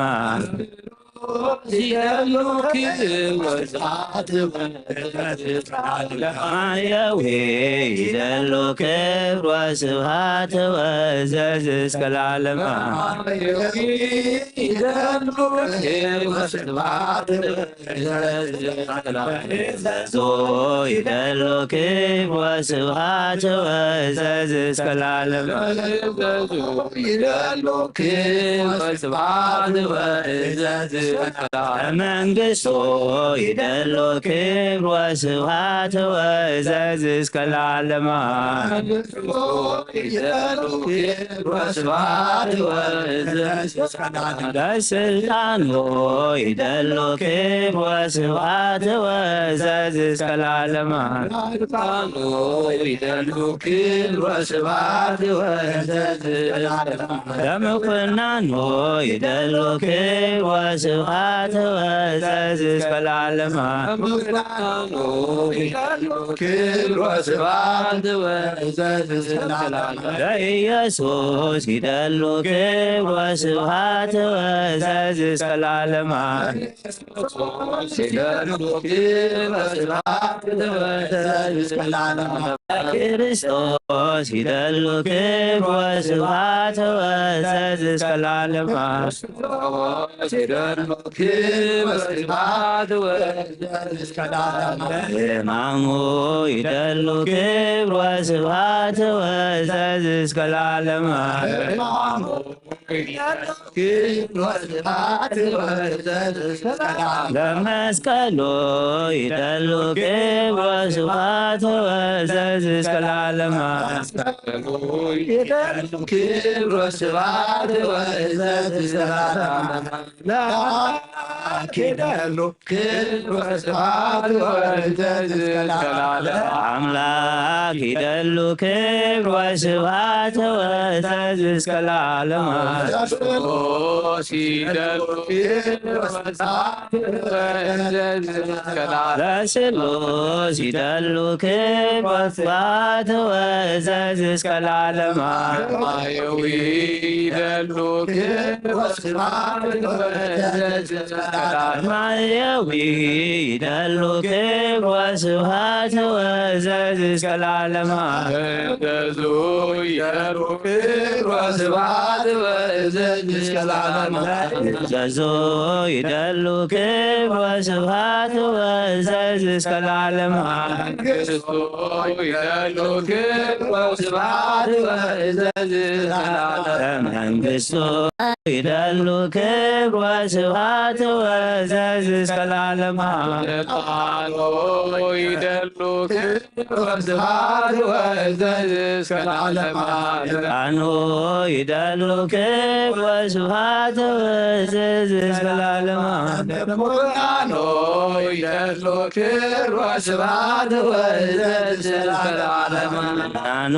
ማየዊ ይደሉ ክብር ወስብሐት ወእዘዝ እስከ ለዓለመ። ይደሉ ክብር ወስብሐት ወእዘዝ እስከ ለዓለመ። ይደሉ ክብር ወስብሐት ወእዘዝ እስከ ለዓለመ። መንግስቱ ይደሉ ክብር ወስብሐት ወእዘዝ እስከ ለዓለመ። መንግስቱ ይደሉ ክብር ወስብሐት ወእዘዝ እስከ ለዓለመ። ለስልጣኑ ይደሉ ክብር ወስብሐት ወእዘዝ እስከ ለዓለመ። ለስልጣኑ ይደሉ ክብር ወስብሐት ወእዘዝ እስከ ለዓለመ። ለምኩናኑ ይደሉ ክብር ወስብሐት ወእዘዝ እስከ ለዓለመ። ለምኩናኑ ይደሉ ክብር ወስብሐት ወእዘዝ እስከ ለዓለመ። ለኢየሱስ ይደሉ ክብር ወስብሐት ወእዘዝ እስከ ለዓለመ። ይደሉ ክብር ወስብሐት ወእዘዝ እስከ ለዓለመ። ክርስቶስ ይደሉ ክብር ወስብሐት ወእዘዝ እስከ ለዓለመ። ይደሉ ክብር ወስብሐት ወእዘዝ እስከ ለዓለመ። ሕማሙ ይደሉ ክብር ወስብሐት ወእዘዝ እስከ ለዓለመ። ሕማሙ ይደሉ ክብር ወስብሐት ወእዘዝ እስከ ለዓለመ። ለመስቀሉ ይደሉ ክብር ወስብሐት ወእዘዝ እስከ ለዓለመ። ይደሉ ክብር ወስብሐት ወእዘዝ እስከ ለዓለመ። ለአምላክ ይደሉ ክብር ወስብሐት ወእዘዝ እስከ ለዓለመ። አምላክ ይደሉ ክብር ወስብሐት ወእዘዝ እስከ ለዓለመ። ለስሉስ ይደሉ ክብር ወስብሐት ወእዘዝ እስከ ለዓለመ። ለስሉስ ይደሉ ክብር ወስብሐት ወእዘዝ እስከ ለዓለመ። ማየዊ ይደሉ ክብር ወስብሐት ወእዘዝ እስከ ለዓለመ። ማየዊ ይደሉ ክብር ወስብሐት ወእዘዝ እስከ ለዓለመ። እዘዙ ይደሉ ክብር ወስብሐት ወእዘዝ እስከ ለዓለመ። እዘዙ ይደሉ ክብር ወስብሐት ወእዘዝ እስከ ለዓለመ። መንግስቱ ይደሉ ክብር ወስብሐት ወእዘዝ እስከ ለዓለመ። መንግስቱ ይደሉ ክብር ወስብሐት ወእዘዝ እስከ ለዓለመ። ስልጣኑ ይደሉ ክብር ወስብሐት ወእዘዝ እስከ ለዓለመ። ስልጣኑ ይደሉ ክብር ወስብሐት ወእዘዝ እስከ ለዓለመ። ቁርባኑ ይደሉ ክብር ወስብሐት ወእዘዝ እስከ ለዓለመ። ቁርባኑ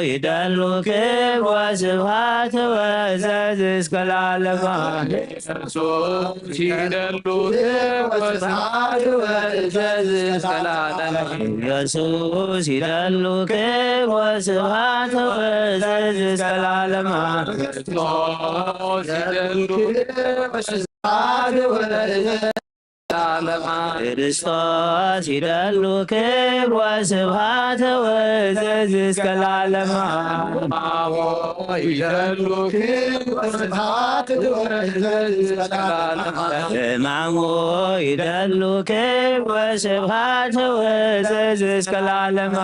ይደሉ ክብር ወስብሐት ወእዘዝ እስከ ለዓለመ። ኢየሱስ ይደሉ ክብር ወስብሐት ወእዘዝ እስከ ለዓለመ። ኢየሱስ ይደሉ ክብር ወስብሐት ወእዘዝ እስከ ለዓለመ። ክርስቶስ ይደሉ ክብር ወስብሐት ወእዘዝ ክርስቶስ ይደሉ ክብር ወስብሐት ወእዝዝ እስከ ለዓለመ። ሕማሙ ይደሉ ክብር ወስብሐት ወእዝዝ እስከ ለዓለመ።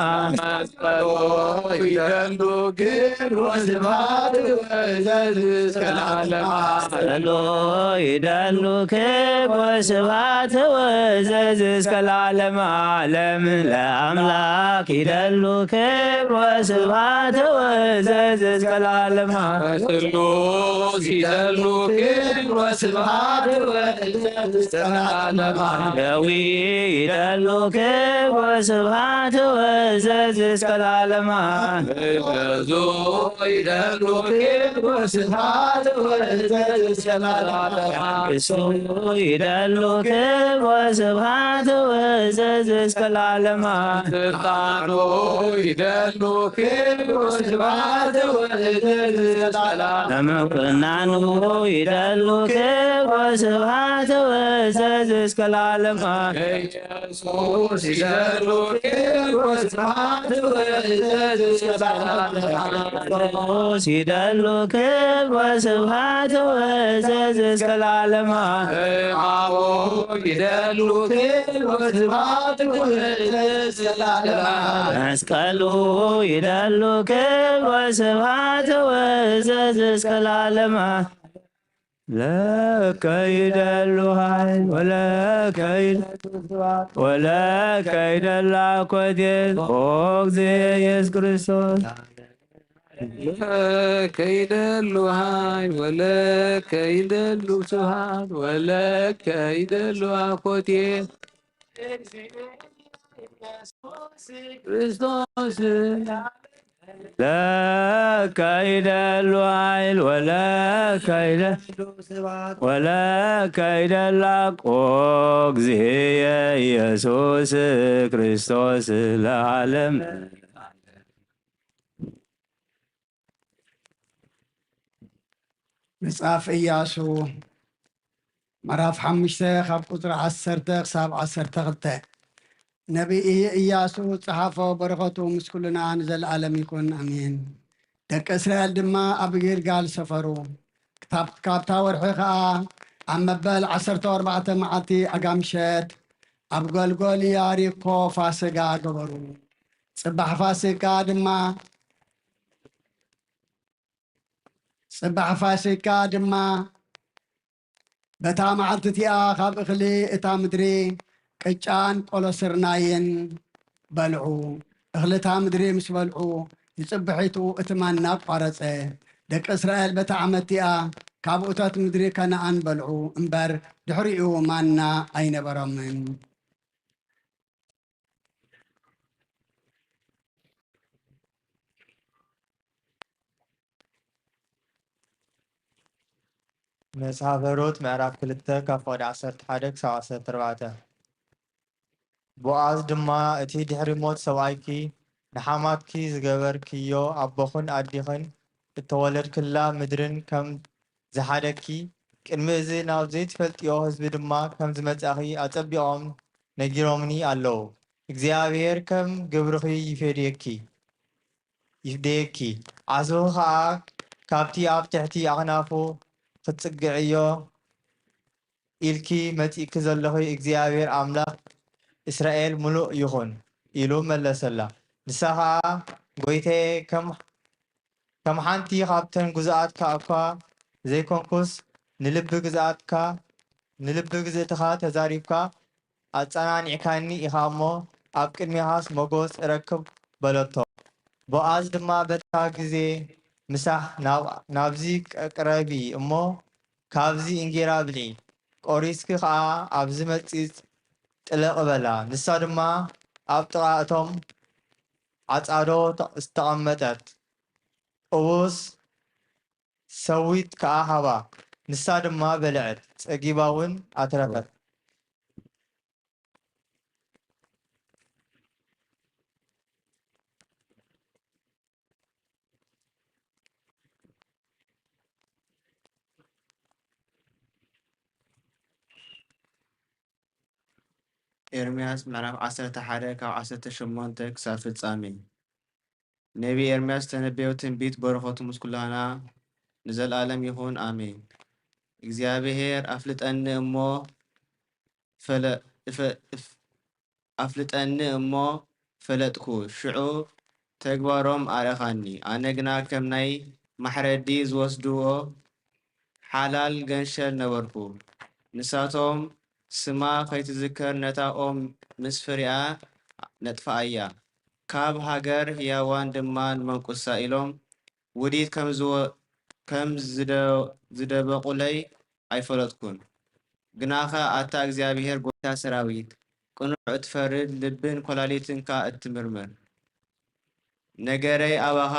ይደሉ ክብር ወስብሐት ወእዝዝ እስከ ለዓለመ። ጸሎ ይደሉ ክብር ወስብሐት ወእዝዝ እስከ ለዓለመ ዓለም። ለአምላክ ይደሉ ክብር ወስብሐት ወእዝዝ እስከ ለዓለመ። ጸሎ ይደሉ ክብር ወስብሐት ወእዝዝ እስከ ለዓለመ። ደዊ ይደሉ ክብር ወስብሐት ወእዝዝ እስከ ለዓለመ። እዙ ይደሉ ክብር ወስብሐት ወእዝዝ እስከ ለዓለመ። እሱ ይደሉ ክብር ወስብሐት ወእዝዝ እስከ ለዓለመ። ስልጣኑ ይደሉ ክብር ወስብሐት ወእዝዝ እስከ ለዓለመ። ምቕናኑ ይደሉ ክብር ወስብሐት ወእዝዝ እስከ ለዓለመ። ኢየሱስ ይደሉ ክብር ወስብሐት ወእዝዝ እስከ ለዓለመ። ኢየሱስ ይደሉ ክብር ወስብሐት ወእዝዝ እስከ ለዓለመ። ሕማሙ ይደሉ ክብር ወስብሐት ወእዝዝ እስከ ለዓለመ። መስቀሉ ይደሉ ክብር ወስብሐት ወእዝዝ እስከ ለዓለመ። ለከ ይደሉ ኃይል ወለከ ይደሉ ስብሐት ወለከ ይደሉ አኮቴት ኦ እግዝእየ ኢየሱስ ክርስቶስ። ለከ ይደሉ ኃይል ወለከ ይደሉ ስብሐት ወለከ ይደሉ አኮቴት ክርስቶስ። ለከ ይደሉ ኃይል ወለከ ይደሉ ስብሐት ወለከ ይደሉ አብ ኦ እግዚእየ ኢየሱስ ክርስቶስ ለዓለም። መጽሓፍ ኢያሱ ምዕራፍ ሓሙሽተ ካብ ቁጽሪ ዓሰርተ ክሳብ ዓሰርተ ክልተ። ነቢይ ኢያሱ ጸሓፎ፣ በረኸቱ ምስ ኩልና ንዘለኣለም ይኹን፣ ኣሜን። ደቂ እስራኤል ድማ ኣብ ጊልጋል ሰፈሩ። ክታብ-፣ ካብታ ወርሒ ኸኣ ኣብ መበል ዓሰርተ ኣርባዕተ መዓልቲ ኣጋምሸት ኣብ ገልጎል ያሪኮ ፋስጋ ገበሩ። ጽባሕ ፋስጋ ድማ፣ ጽባሕ ፋስጋ ድማ በታ መዓልቲ እቲኣ ካብ እኽሊ እታ ምድሪ ቅጫን ቆሎ ስርናይን በልዑ። እኽሊ እታ ምድሪ ምስ በልዑ፣ ንጽብሒቱ እቲ ማና ኣቋረጸ። ደቂ እስራኤል በታ ዓመት እቲኣ ካብ እቶት ምድሪ ከነኣን በልዑ እምበር፣ ድሕሪኡ ማና ኣይነበሮምን። መጽሓፈ ሩት ምዕራፍ ክልተ ካብ ፍቕዲ ዓሰርተ ሓደ ክሳብ ዓሰርተ ኣርባዕተ። ቦኣዝ ድማ፣ እቲ ድሕሪ ሞት ሰብኣይኪ ንሓማትኪ ዝገበርክዮ፣ ኣቦኽን ኣዲኽን እተወለድክላ ምድርን ከም ዝሓደግኪ፣ ቅድሚ እዚ ናብ ዘይትፈልጥዮ ህዝቢ ድማ ከም ዝመጻእኺ ኣጸቢቖም ነጊሮምኒ ኣለዉ። እግዚኣብሔር ከም ግብርኺ ይፌድየኪ፣ ይፍደየኪ። ዓስብኺ ኸኣ ካብቲ ኣብ ትሕቲ ኣኽናፉ ክትጽግዕዮ ኢልኪ መጺእኪ ዘለኺ እግዚኣብሔር ኣምላኽ እስራኤል ምሉእ ይኹን፣ ኢሉ መለሰላ። ንሳ ኸኣ፣ ጐይታየ፣ ከም፣ ከም ሓንቲ ኻብተን ግዙኣትካ እኳ ዘይኮንኩስ፣ ንልቢ ግዝኣትካ፣ ንልቢ ግዝእትኻ ተዛሪብካ ኣጸናኒዕካኒ ኢኻ እሞ፣ ኣብ ቅድሜኻስ ሞገስ እረክብ፣ በለቶ። ቦኣዝ ድማ በታ ግዜ፣ ምሳሕ ናብ፣ ናብዚ ቅ-፣ ቅረቢ እሞ፣ ካብዚ እንጌራ ብልዒ፣ ቆሪስኪ ኸኣ ኣብዚ መጺጽ ጥለቒ በላ። ንሳ ድማ ኣብ ጥቓ እቶም ዓጻዶ ተ-፣ ዝተቐመጠት ጥቡስ ሰዊት ከኣ ሃባ። ንሳ ድማ በልዐት፣ ጸጊባ እውን ኣትረፈት። ኤርምያስ ምዕራፍ ዓሰርተ ሓደ ካብ ዓሰርተ ሸሞንተ ክሳብ ፍጻሜ። ነቢ ኤርምያስ ዝተነበዮ ትንቢት በረኸቱ ምስ ኩላህና ንዘለኣለም ይኹን፣ ኣሜን። እግዚኣብሔር ኣፍልጠኒ እሞ ፈለ-፣ እፈ-፣ እፍ-፣ ኣፍልጠኒ እሞ ፈለጥኩ፣ ሽዑ ተግባሮም ኣርኣኻኒ። ኣነ ግና ከም ናይ ማሕረዲ ዝወስድዎ ሓላል ገንሸል ነበርኩ። ንሳቶም ስማ ከይትዝከር ነታ ኦም ምስ ፍሬኣ ነጥፍኣያ። ካብ ሃገር ህያዋን ድማ ንመንቁሳ ኢሎም ውዲት ከም ዝወ-፣ ከም ዝደ-፣ ዝደበቑለይ ኣይፈለጥኩን። ግናኸ ኣታ እግዚኣብሔር ጐይታ ሰራዊት፣ ቅኑዕ እትፈርድ፣ ልብን ኰላሊትን ከኣ እትምርምር፣ ነገረይ ኣባኻ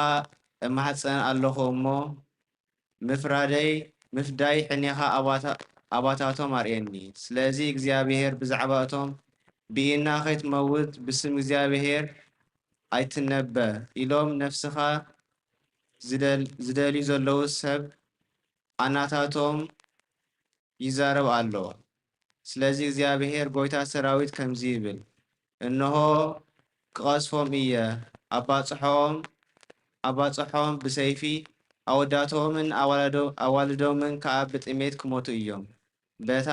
እማሕጸን ኣለኹ እሞ፣ ምፍራደይ፣ ምፍዳይ ሕኔኻ ኣባታ-፣ ኣባታቶም ኣርእየኒ። ስለዚ እግዚኣብሔር ብዛዕባ እቶም ብኢድና ኸይትመውት ብስም እግዚኣብሔር ኣይትነበ ኢሎም ነፍስኻ ዝደል-፣ ዝደልዩ ዘለዉ ሰብ ኣናታቶም ይዛረብ ኣሎ። ስለዚ እግዚኣብሔር ጐይታ ሰራዊት ከምዚ ይብል፣ እንሆ ክቐስፎም እየ፣ ኣባጽሖም፣ ኣባጽሖም ብሰይፊ፣ ኣወዳቶምን ኣዋልዶ-፣ ኣዋልዶምን ከኣ ብጥሜት ክሞቱ እዮም። በታ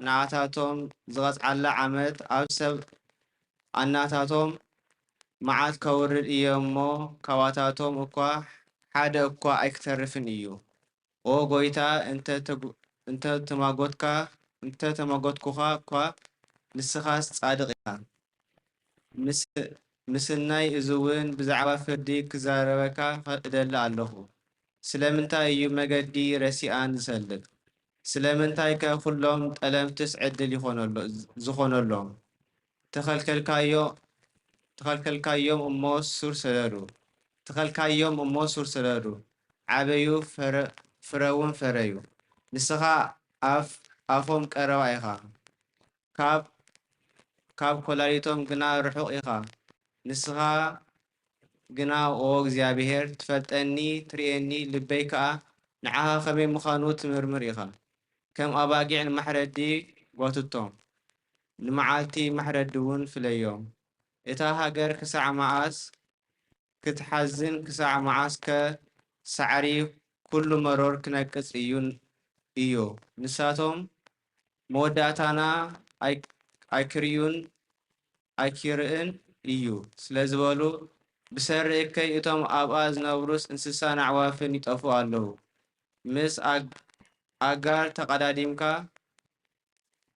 ንዓታቶም ዝቐጽዓላ ዓመት ኣብ ሰብ ኣናታቶም መዓት ከውርድ እየ እሞ፣ ካብኣታቶም እኳ ሓደ እኳ ኣይክተርፍን እዩ። ኦ ጐይታ፣ እንተ ተጉ-፣ እንተ ተማጎትካ፣ እንተ ተማጎትኩኻ እኳ፣ ንስኻስ ጻድቕ ኢኻ። ምስ-፣ ምስናይ እዚ እውን ብዛዕባ ፍርዲ ክዛረበካ እደሊ ኣለኹ። ስለምንታይ እዩ መገዲ ረሲኣን ዝሰልጥ? ስለምንታይከ ኩሎም ጠለምትስ ዕድል ይኾነሎ-፣ ዝኾነሎም? ተኸልከልካዮ-፣ ተኸልከልካዮም እሞ ሱር ሰደዱ። ተኸልካዮም እሞ ሱር ሰደዱ። ዓበዩ፣ ፈረ-፣ ፍረውን ፈረዩ። ንስኻ ኣፍ-፣ ኣፎም ቀረባ ኢኻ። ካብ፣ ካብ ኰላሊቶም ግና ርሑቕ ኢኻ። ንስኻ ግና ኦ እግዚኣብሔር፣ ትፈልጠኒ፣ ትርእየኒ፣ ልበይ ከኣ ንዓኻ ከመይ ምዃኑ ትምርምር ኢኻ። ከም ኣባጊዕ ንማሕረዲ ጓትቶም፣ ንመዓልቲ ማሕረዲ እውን ፍለዮም። እታ ሃገር ክሳዕ መዓስ ክትሓዝን፣ ክሳዕ መዓስከ ሳዕሪ ኩሉ መሮር ክነቅጽ እዩ፣ እዩ? ንሳቶም መወዳእታና ኣይ-፣ ኣይክርእዩን ኣይኪርእን እዩ ስለ ዝበሉ፣ ብሰሪ እከይ እቶም ኣብኣ ዝነብሩስ እንስሳን ኣዕዋፍን ይጠፍኡ ኣለዉ። ምስ ኣግ-፣ ኣጋር ተቐዳዲምካ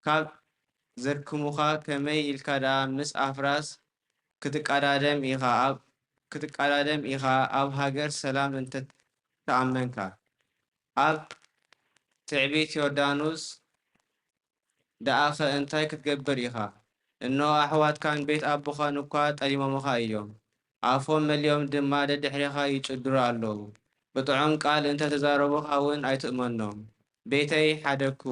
ካብ ዘድክሙኻ ከመይ ኢልካ ደኣ ምስ ኣፍራስ ክትቀዳደም ኢኻ፣ ኣብ፣ ክትቀዳደም ኢኻ፣ ኣብ ሃገር ሰላም እንተ ተኣመንካ? ኣብ ትዕቢት ዮርዳኖስ ደኣኸ እንታይ ክትገብር ኢኻ? እንሆ፣ ኣሕዋትካን ቤት ኣቦኻን እኳ ጠሊሞምኻ እዮም፣ ኣፎም መሊኦም ድማ ደድሕሬኻ ይጭድሩ ኣለዉ። ብጥዑም ቃል እንተ ተዛረቡኻ እውን ኣይትእመኖም። ቤተይ ሓደግኩ፣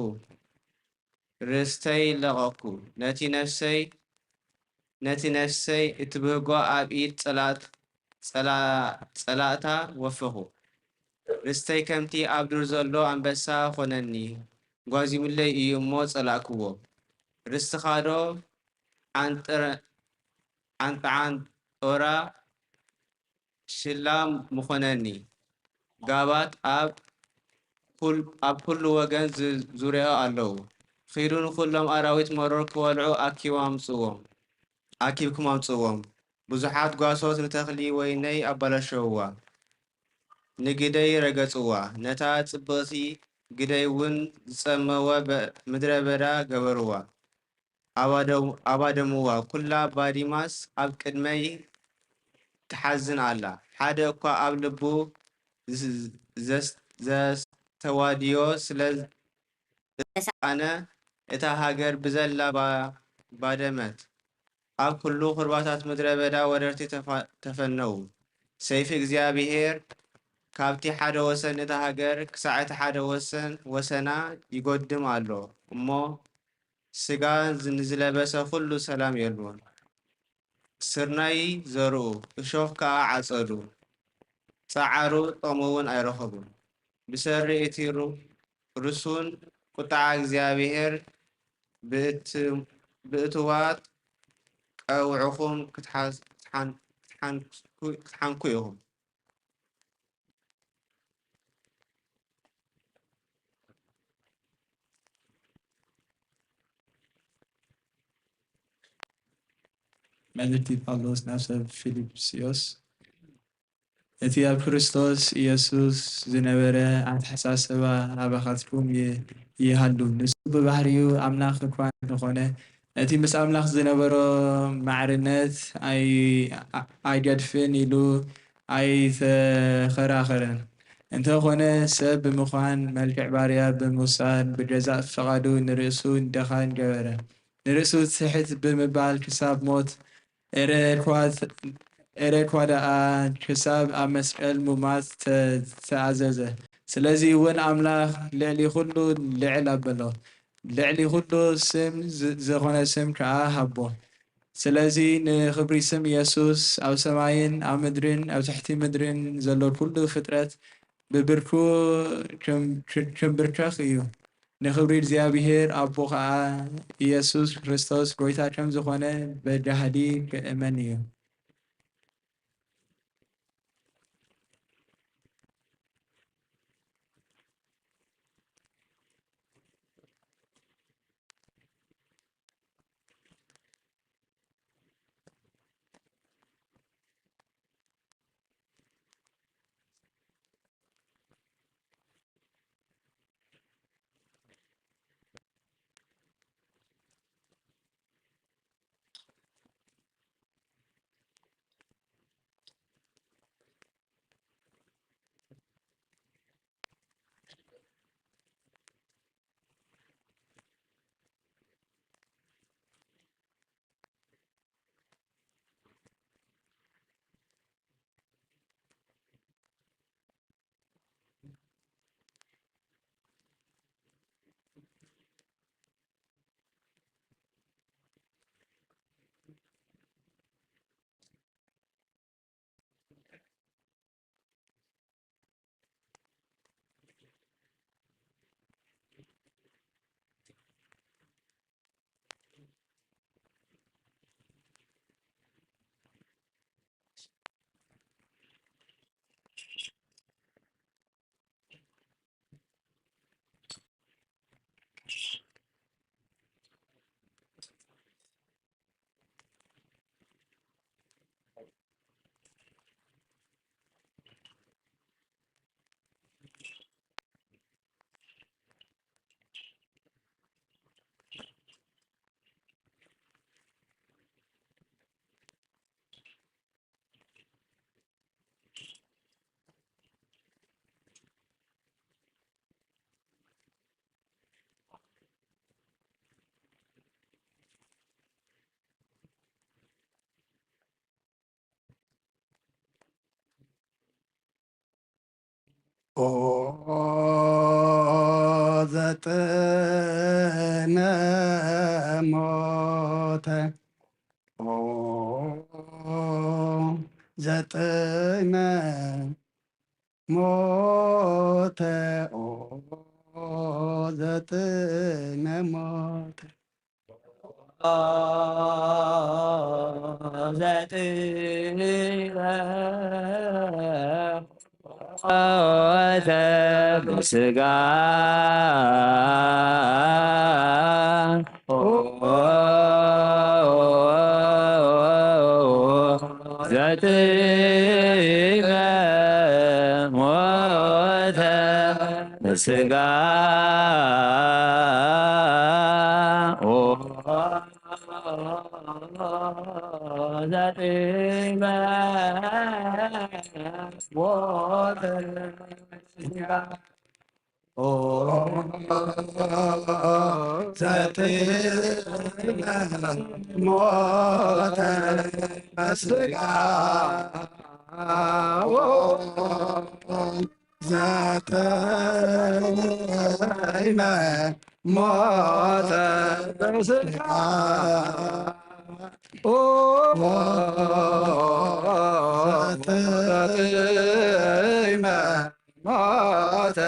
ርስተይ ለቐቕኩ፣ ነቲ ነፍሰይ፣ ነቲ ነፍሰይ እትብህጎ ኣብ ኢድ ጸላእት-፣ ጸላ-፣ ጸላእታ ወፈኹ። ርስተይ ከምቲ ኣብ ዱር ዘሎ ኣንበሳ ኾነኒ፣ ጓዚሙለይ እዩ እሞ ጸላእክዎ። ርስትኻዶ ዓንጥረ-፣ ዓንጥዓንጦራ ሽላ ምኾነኒ። ጋባት ኣብ ኩል-፣ ኣብ ኩሉ ወገን ዝ-፣ ዙርያኡ ኣለዉ። ኺዱ ንኹሎም ኣራዊት መሮር ክበልዑ ኣኪቡ ኣምጽዎም፣ ኣኪብኩም ኣምጽዎም። ብዙሓት ጓሶት ንተኽሊ ወይነይ ኣባላሸውዋ፣ ንግደይ ረገጽዋ፣ ነታ ጽብቕቲ ግደይ እውን ዝጸመወ በ-፣ ምድረ በዳ ገበርዋ። ኣባደው-፣ ኣባደምዋ፣ ኩላ ባዲማስ ኣብ ቅድመይ ትሓዝን ኣላ። ሓደ እኳ ኣብ ልቡ ዝ-፣ ዘስ-፣ ዘስተዋድዮ ስለ ዘሰኣነ፣ እታ ሃገር ብዘላ ባ-፣ ባደመት። ኣብ ኩሉ ኹርባታት ምድረ በዳ ወረርቲ ተፋ-፣ ተፈነዉ። ሰይፊ እግዚኣብሄር ካብቲ ሓደ ወሰን እታ ሃገር ክሳዕ እቲ ሓደ ወሰን፣ ወሰና ይጎድም ኣሎ እሞ፣ ስጋ ዝ-፣ ንዝለበሰ ኹሉ ሰላም የልቦን። ስርናይ ዘርኡ፣ እሾኽ ከኣ ዓጸዱ፣ ጸዓሩ ጦምውን ኣይረኸቡን። ብሰሪ እቲ ሩ-፣ ርሱን ቁጥዓ እግዚኣብሄር ብእት-፣ ብእትዋት ኣውዕኹም ክትሓስ-፣ ክትሓን-፣ ክትሓንኩ-፣ ክትሓንኩ ኢኹም። መልእኽቲ ጳውሎስ ናብ ሰብ ፊልጵስዩስ። እቲ ኣብ ክርስቶስ ኢየሱስ ዝነበረ ኣተሓሳስባ ኣባኻትኩም ይ-፣ ይሃሉ። ንሱ ብባህሪኡ ኣምላኽ እኳ እንተኾነ፣ እቲ ምስ ኣምላኽ ዝነበሮ ማዕርነት ኣይ-፣ ኣይገድፍን ኢሉ ኣይተኸራኸረን። እንተኾነ፣ ሰብ ብምዃን፣ መልክዕ ባርያ ብምውሳድ፣ ብገዛእ ፍቓዱ ንርእሱ ድኻን ገበረ። ንርእሱ ትሕት ብምባል ክሳብ ሞት፣ ኤረ እኳ፣ ኤረ እኳ ደኣ ክሳብ ኣብ መስቀል ምማት ተ-፣ ተኣዘዘ። ስለዚ እውን ኣምላኽ ልዕሊ ኩሉ ልዕል ኣበሎ። ልዕሊ ኩሉ ስም ዝ-፣ ዝኾነ ስም ከኣ ሃቦ። ስለዚ ንኽብሪ ስም ኢየሱስ ኣብ ሰማይን ኣብ ምድርን ኣብ ትሕቲ ምድርን ዘሎ ኩሉ ፍጥረት ብብርኩ ክም-፣ ክም-፣ ክምብርከኽ እዩ። ንኽብሪ እግዚኣብሔር ኣቦ ኸኣ ኢየሱስ ክርስቶስ ጐይታ ከም ዝኾነ በጃህዲ ክእመን እዩ። ኦ ዘጥዕመ ሞተ፣ ኦ ዘጥዕመ ሞተ፣ ኦ ዘጥዕመ ሞተ። ዘጥበ ሞተ በስጋ ዘጥበ ሞተ በስጋ ዘጥበ ሞተ በስጋ ዘጥበ ሞተ በስጋ ዘጥበ ሞተ በስጋ ዘጥበ ሞተ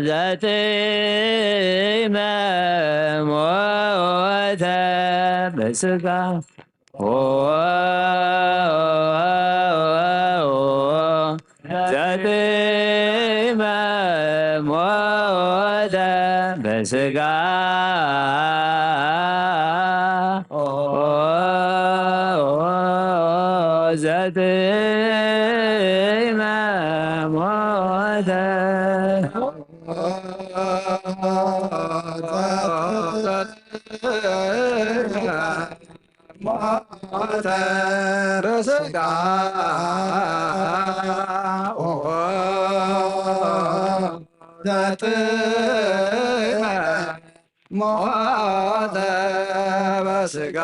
ዘጥበ ስጋ ዘጥመ ሞተ በስጋ ዘጥመ ሞተ ሞተ በስጋ ዘጥመ ሞተ በስጋ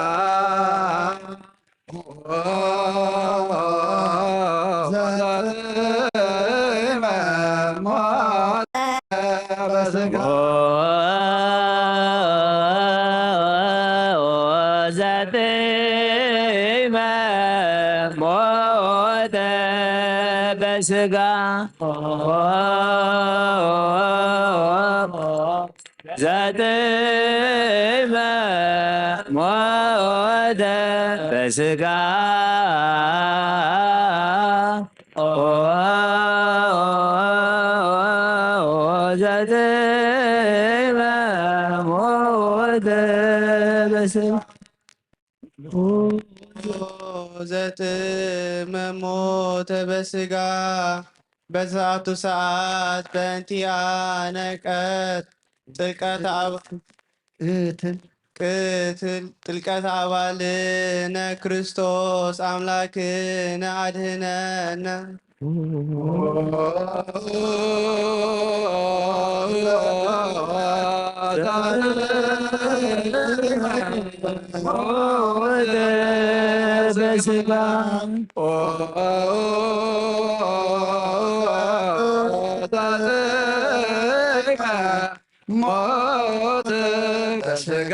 ዘጥመ ሞተ በስጋ ዘጥመ ሞተ በስጋ ዘጥመ ሞተ በስጋ ዘጥመ ሞተ በስጋ ዘጥመ ሞተ በስጋ በዛቱ ሰዓት በእንቲኣነ ቀት ጥልቀት ኣብ ቅትል ቅትል ጥልቀት ኣባልነ ክርስቶስ ኣምላክነ ኣድህነነ። በስጋ ሞት በስጋ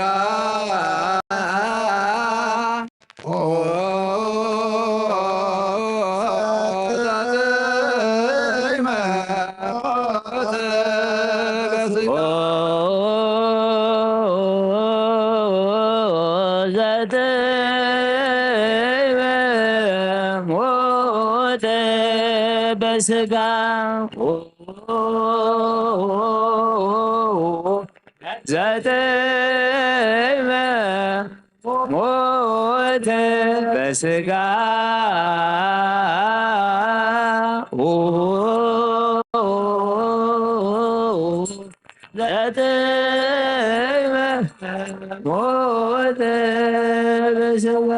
ዘጥመ ሞተ በስጋ ዘጥመ ሞተ በስጋ ዘጥመ ሞተ በስጋ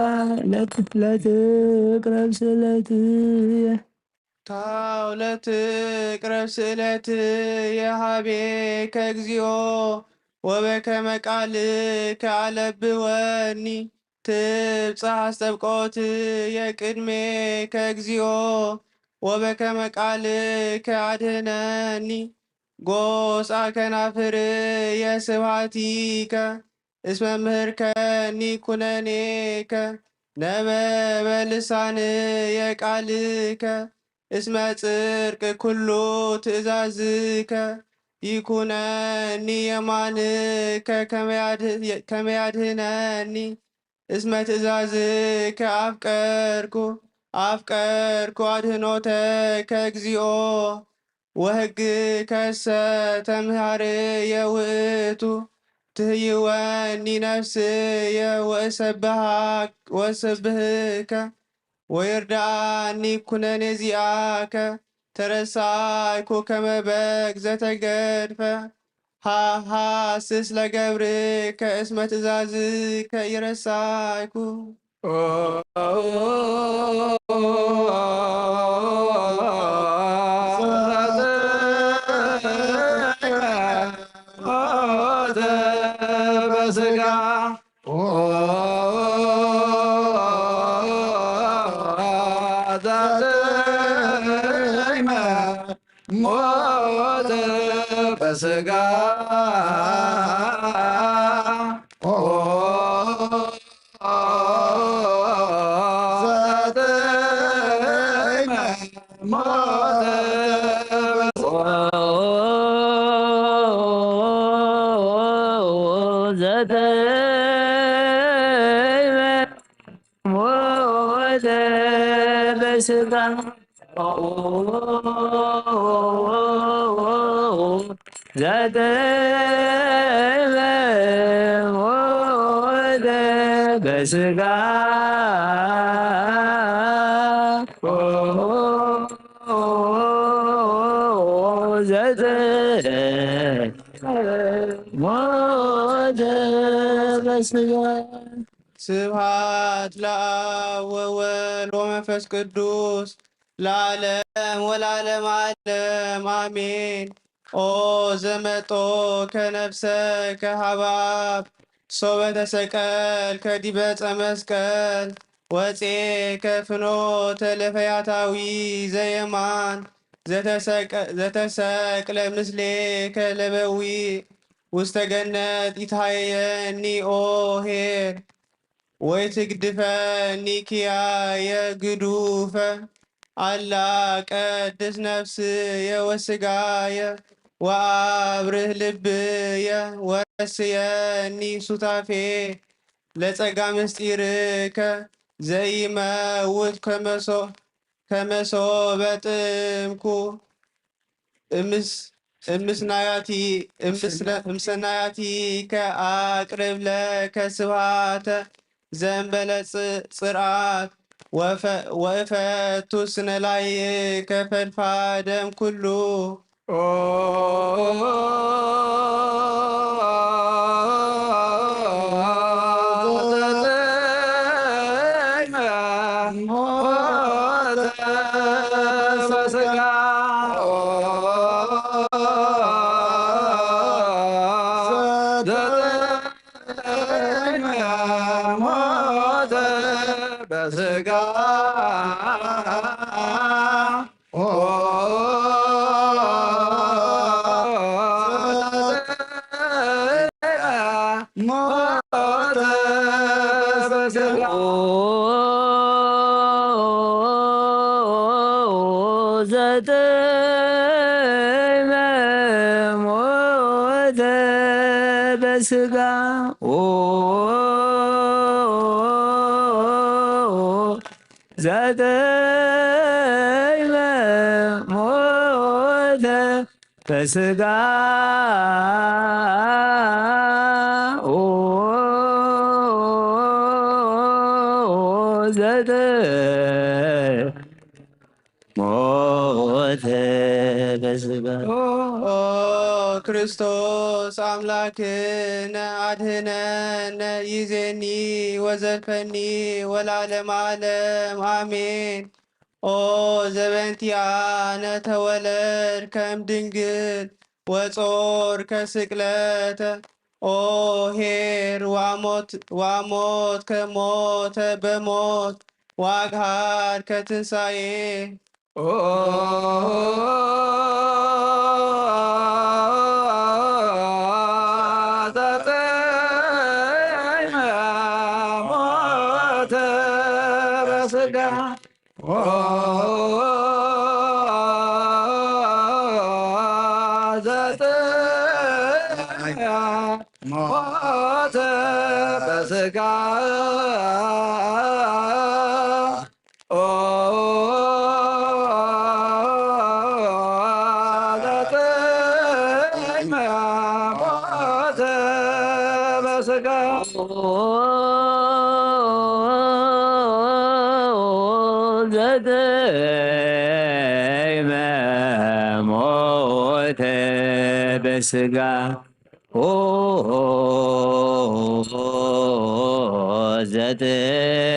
ለትቅረብ ስለትየ ታውለት ቅረብ ስእለት የሃቤ ከእግዚኦ ወበከመ ቃል ከአለብወኒ ትብጻሕ አስጠብቆት የቅድሜ ከእግዚኦ ወበከመ ቃል ከአድህነኒ ጎስአ ከናፍር የስብሃቲከ እስመ ምህርከኒ ኩነኔከ ነበበ ልሳንየ ቃልከ እስመ ጽድቅ ኩሉ ትእዛዝከ ይኩነኒ የማንከ ከመ ያድህነኒ እስመ ትእዛዝከ አፍቀርኩ አፍቀርኩ አድህኖተከ እግዚኦ ወሕግከሰ ተምሃርየ ውእቱ ትህይወኒ ነፍስየ ወእሰብሃክ ወእሰብህከ ወይርድኣኒ ኩነኔ ዚኣከ ተረሳይኩ ከመ በግ ዘተገድፈ ሃሃስስ ለገብርከ እስመ ትእዛዝከ ይረሳይኩ። በስጋ ሞተ በስጋ በስጋ ዘተይመ ሞተ በስጋ ዘተይመ ሞተ በስጋ። ስብሐት ለአብ ወወልድ ወመንፈስ ቅዱስ ለዓለም ወለዓለም ዓለም አሜን። ኦ ዘመጦ ከነፍሰ ከሃበ አብ ሶበ ተሰቀል ከዲበ ዕፀ መስቀል ወፅኤ ከፍኖተ ለፈያታዊ ዘየማን ዘተሰቀ- ዘተሰቅለ ምስሌ ከለበዊ ውስተ ገነት ኢትሃየኒ ኦ ኄር። ወይትግድፈኒ ኪያየ ግዱፈ አላ ቀድስ ነፍስየ ወስጋየ ወአብርህ ልብየ ወረስየኒ ሱታፌ ለጸጋ ምስጢርከ ዘይመውት ከመሶ ከመሶበ ጥምኩ እምስ እምስናያቲ እምስለ እምሰናያቲከ አቅርብ ለከ ስብሐተ ዘእንበለ ጽ- ጽርዓት ወፈ- ወእፈቱ ስነ ላይከ ፈድፋደም ኩሉ ዘተይመ ሞተ በስጋ ዘተይመ ሞተ በስጋ ዘተ ሞተ በስጋ። ኦ ክርስቶስ አምላክነ አድህነነ ይዜኒ ወዘልፈኒ ወላለም ዓለም አሜን። ኦ ዘበንቲአነ ተወለድ ከም ድንግል ወጾር ከስቅለተ ኦ ኄር ዋሞት ዋሞት ከሞተ በሞት ዋግሃር ከትንሳኤ ሞተ በስጋ ኦ ዘተይመ ሞተ በስጋ ዘተይመ ሞተ በስጋ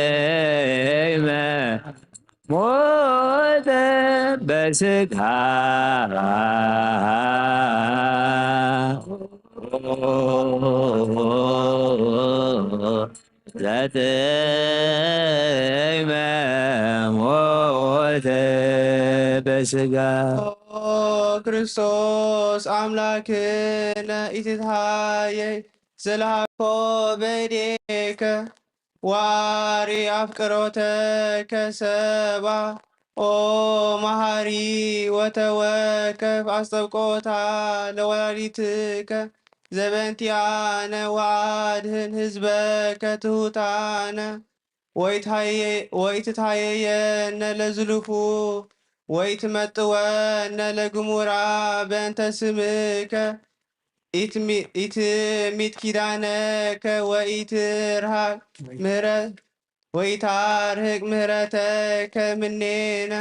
ዘተይመ ሞተ በስጋ ዘተይመ ሞተ በስጋ። ኦ ክርስቶስ አምላክነ ኢትትሃየይ ዘልሃኮ በዴከ ዋሪ አፍቅሮተከ ሰባ ኦ መሃሪ ወተወከፍ አስጠብቆታ ለወላዲትከ ዘበንቲአነ ወአድህን ህዝበከ ትሑታነ ወይትሃየ-፣ ወይትትሃየየነ ለዝሉፉ ወይትመጥወነ ለግሙራ በእንተ ስምከ ኢትሚ-፣ ኢትሚት ኪዳነከ ወኢትርሃቅ ምህረ-፣ ወኢታርህቅ ምህረተከ ምኔነ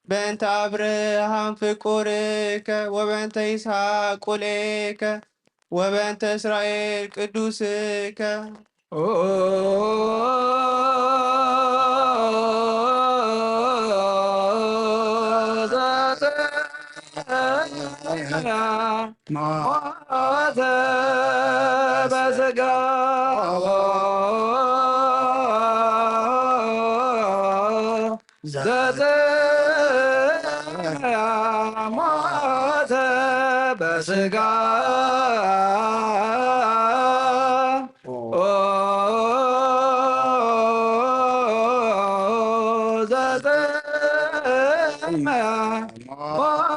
በእንተ አብርሃም ፍቁርከ ወበእንተ ይስሐቅ ቁልኤከ ወበእንተ እስራኤል ቅዱስከ። ሞተ በስጋ ዘተሞተ በስጋ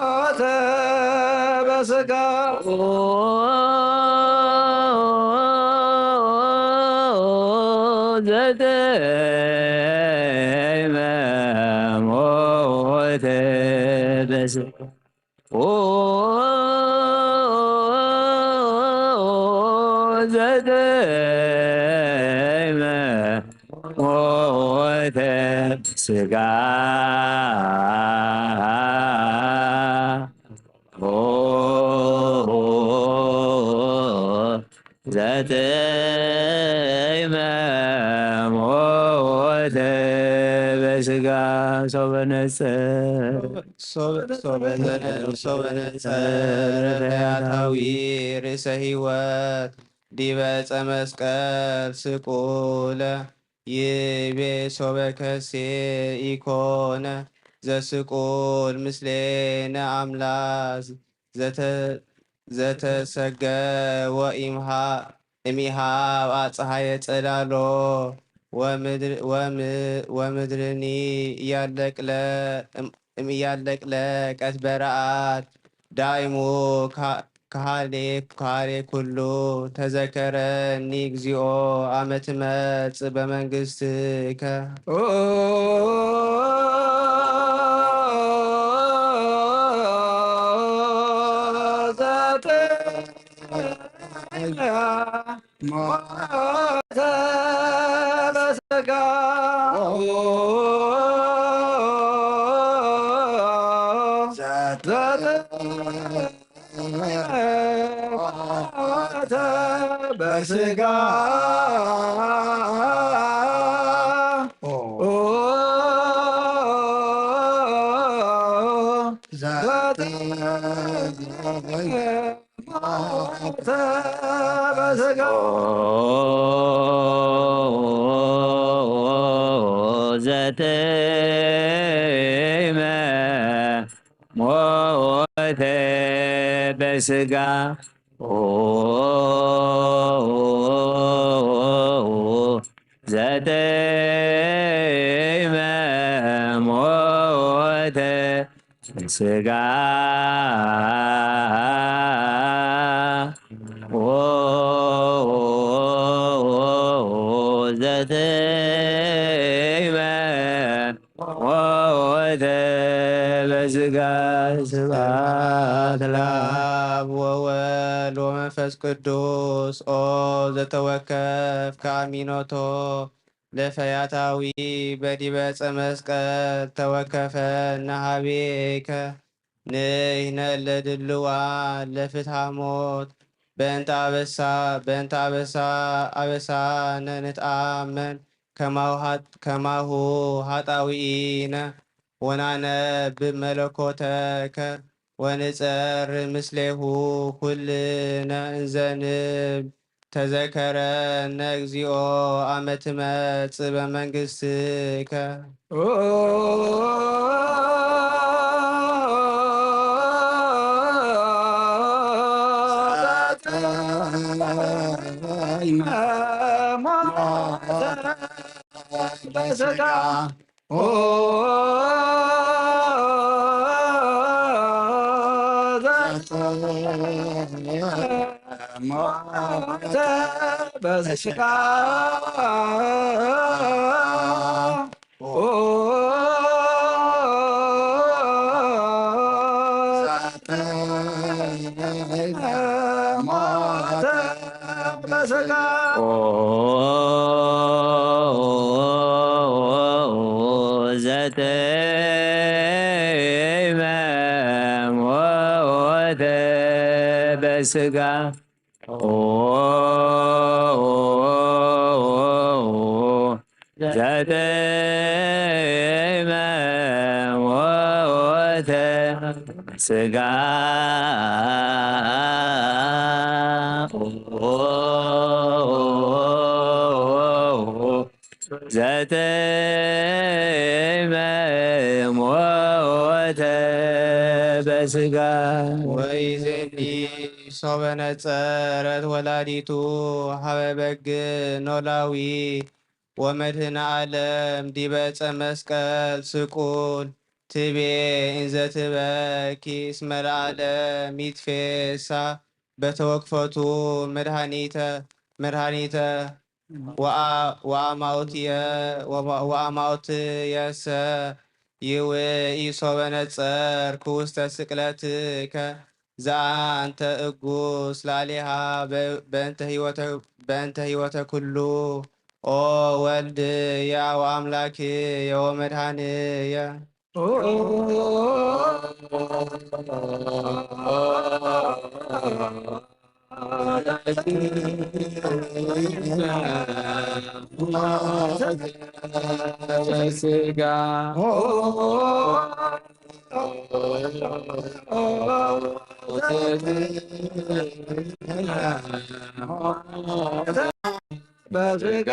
ዘተሞተ በስጋ ዘተሞተ በስጋ ዘተሞተ በስጋ ዘተሞተ በስጋ። ሶበ ነጽር ሶበ ነጽር ፈያታዊ ርእሰ ሕይወት ዲበ ዕፀ መስቀል ስቁለ ይቤ ሶበ ከሴ ኢኮነ ዘስቁል ምስሌነ አምላክ ዘተ-፣ ዘተሰገ ወኢምሃ-፣ እሚሃብ አፀሃየ ጸላሎ ወምድር-፣ ወም-፣ ወምድርኒ እያለቅለ-፣ እም-፣ እም እያለቅለቀት በረአት ዳይሙ ካ-፣ ካህሌ፣ ካህሌ ኩሉ ተዘከረኒ እግዚኦ አመ ትመጽእ በመንግስትከ። ኦ ዘተያ ሞተ በስጋ ዘተ ሞተ በስጋ ኦ ዘተ ሞተ በስጋ ዘተይመ ሞተ በስጋ ዘተይመ ሞተ በስጋ ዘተይመ ሞተ በስጋ። ስብሐት ለአብ ወወልድ ወመንፈስ ቅዱስ። ኦ ዘተወከፍከ አሚኖቶ ለፈያታዊ በዲበ ዕፀ መስቀል ተወከፈነ ሀቤከ ንሕነ ለድልዋ ለፍትሐ ሞት በእንተ አበሳ፣ በእንተ አበሳ፣ አበሳነ ንትአመን ከማሁ ሀጥ-፣ ከማሁ ሀጣውኢነ ወናነብብ መለኮተከ ወንጸር ምስሌሁ ኩልነ እንዘንብ ተዘከረነ እግዚኦ አመ ትመጽእ በመንግስትከ። በስጋ ሞተ በስጋ ሞተ በስጋ ዘተይመ ሞተ በስጋ ዘተይመ ሞተ ስጋ ዘተይመ ሞተ በስጋ። ወይዜኒ ሶበ ነጸረት ወላዲቱ ሀበ በግ ኖላዊ ወመድህነ ዓለም ዲበ ዕፀ መስቀል ስቁል ትቤ እንዘ ትበኪ እስመ ለዓለም ይትፌሳ በተወክፈቱ መድኃኒተ መድኃኒተ ወአ- ወአማውትየ ወማ- ወአማውትየሰ ይውኢ ሶበ ነጸርኩ ውስተ ስቅለትከ ዘአንተ እጉስ ላሌሃ በ- በእንተ ህይወተ በእንተ ህይወተ ኩሉ ኦ ወልድየ ወአምላክየ ወመድኃንየ። ስጋ በስጋ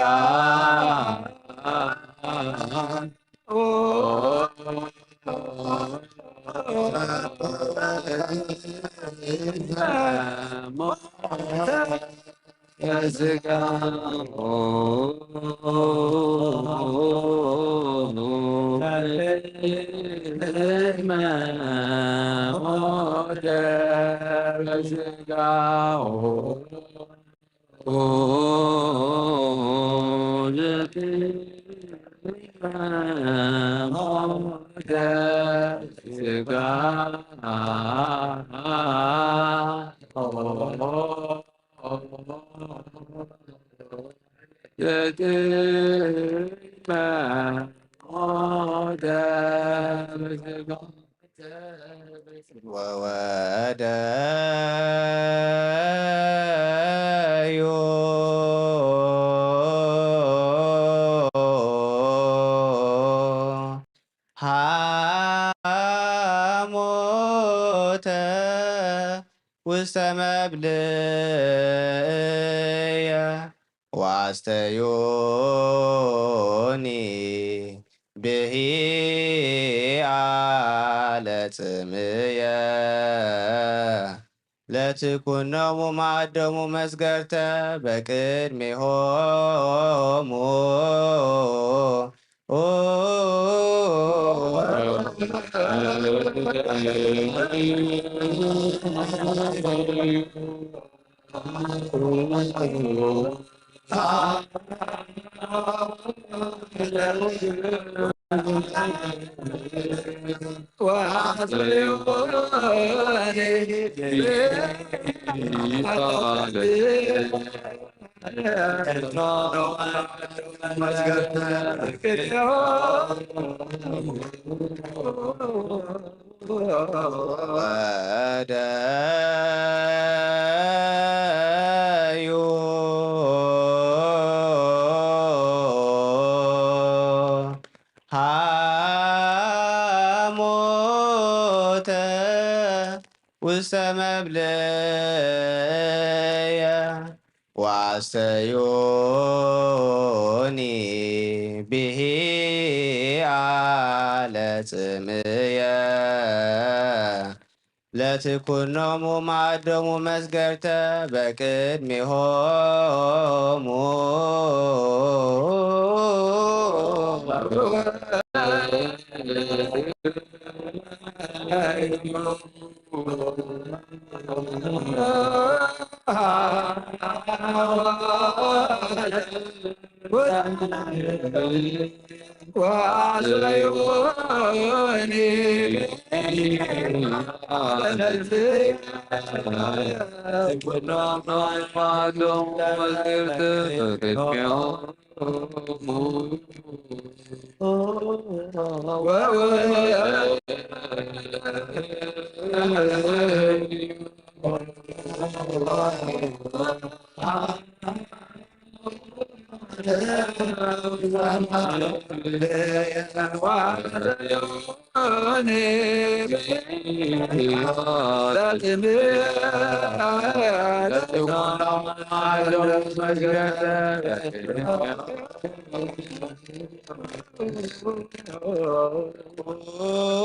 በስጋ ሞተ በስጋ ወወደዩ ሐሞተ ውስተ መብልየ ዋስተዩኒ ብሂአ ለጽምየ ለትኩኖሙ ማዕዶሙ መስገርተ በቅድሜሆሙ። ወደዩ ሐሞተ ውስተ መብልየ ዋስተዩኒ ብሂአ ለጽምየ ለትኩኖሙ ማዕዶሙ መስገርተ በቅድሜሆሙ።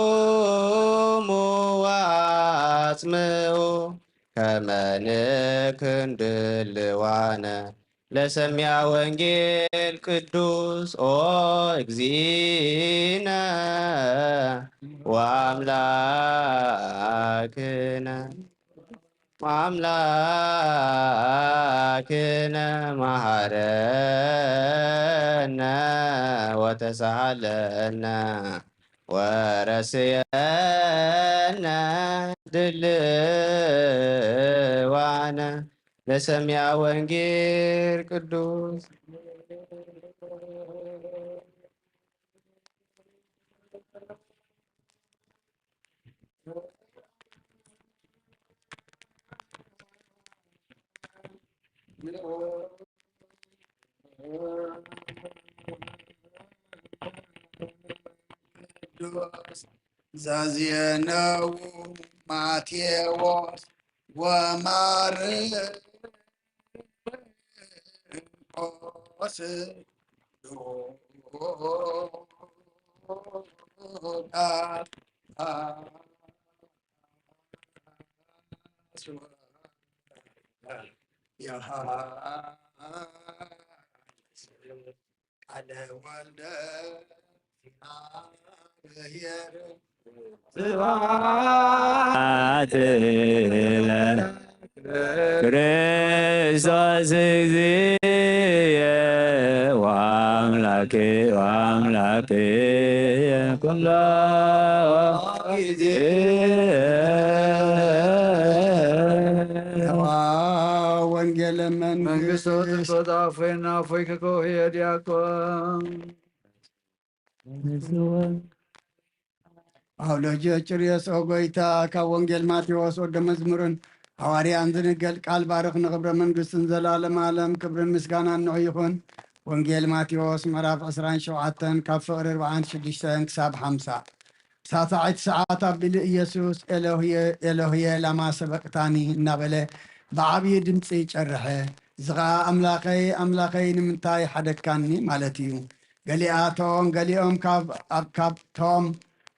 ቁሙ ወአጽምዑ ከመ ንክን ድልዋነ ለሰሚዐ ወንጌል ቅዱስ ኦ እግዚእነ ወአምላክነ ወአምላክነ መሐረነ ወተሳሃለነ ወረስየነ ድልዋነ ለሰሚዐ ወንጌል ቅዱስ። ቅዱስ ዘዜነዉ ማቴዎስ ወማርቆስ ሉቃስ ቃለ ወልደ እግዚአብሔር ስብሐት ለነ ክርስቶስ እግዚእየ ወአምላኬ ወአምላኬ ኩሎ ጊዜ። ወንጌለ መንግስት መንግስት ተጣፎና ፎይ ከከው ህየ ዲያቆን። ኣውሎጅዮ ጭርዮስ ኦ ጎይታ፣ ካብ ወንጌል ማቴዎስ ወደ መዝሙርን ሃዋርያን ዝንገል ቃል ባርኽ፣ ንኽብረ መንግስትን ዘላለም ዓለም ክብርን ምስጋናን ንዑ ይኹን። ወንጌል ማቴዎስ ምዕራፍ ዕስራን ሸውዓተን ካብ ፍቕሪ ኣርባዓን ሽዱሽተን ክሳብ ሓምሳ። ሳታዒት ሰዓት ኣቢሉ ኢየሱስ፣ "ኤሎሄ፣ ኤሎሄ፣ ላማ ሰበቅታኒ?" እናበለ ብዓብዪ ድምፂ ጨርሐ። እዚ ኸዓ፣ "ኣምላኸይ፣ ኣምላኸይ፣ ንምንታይ ሓደግካኒ?" ማለት እዩ። ገሊኣቶም፣ ገሊኦም ካብ፣ ኣብ፣ ካብቶም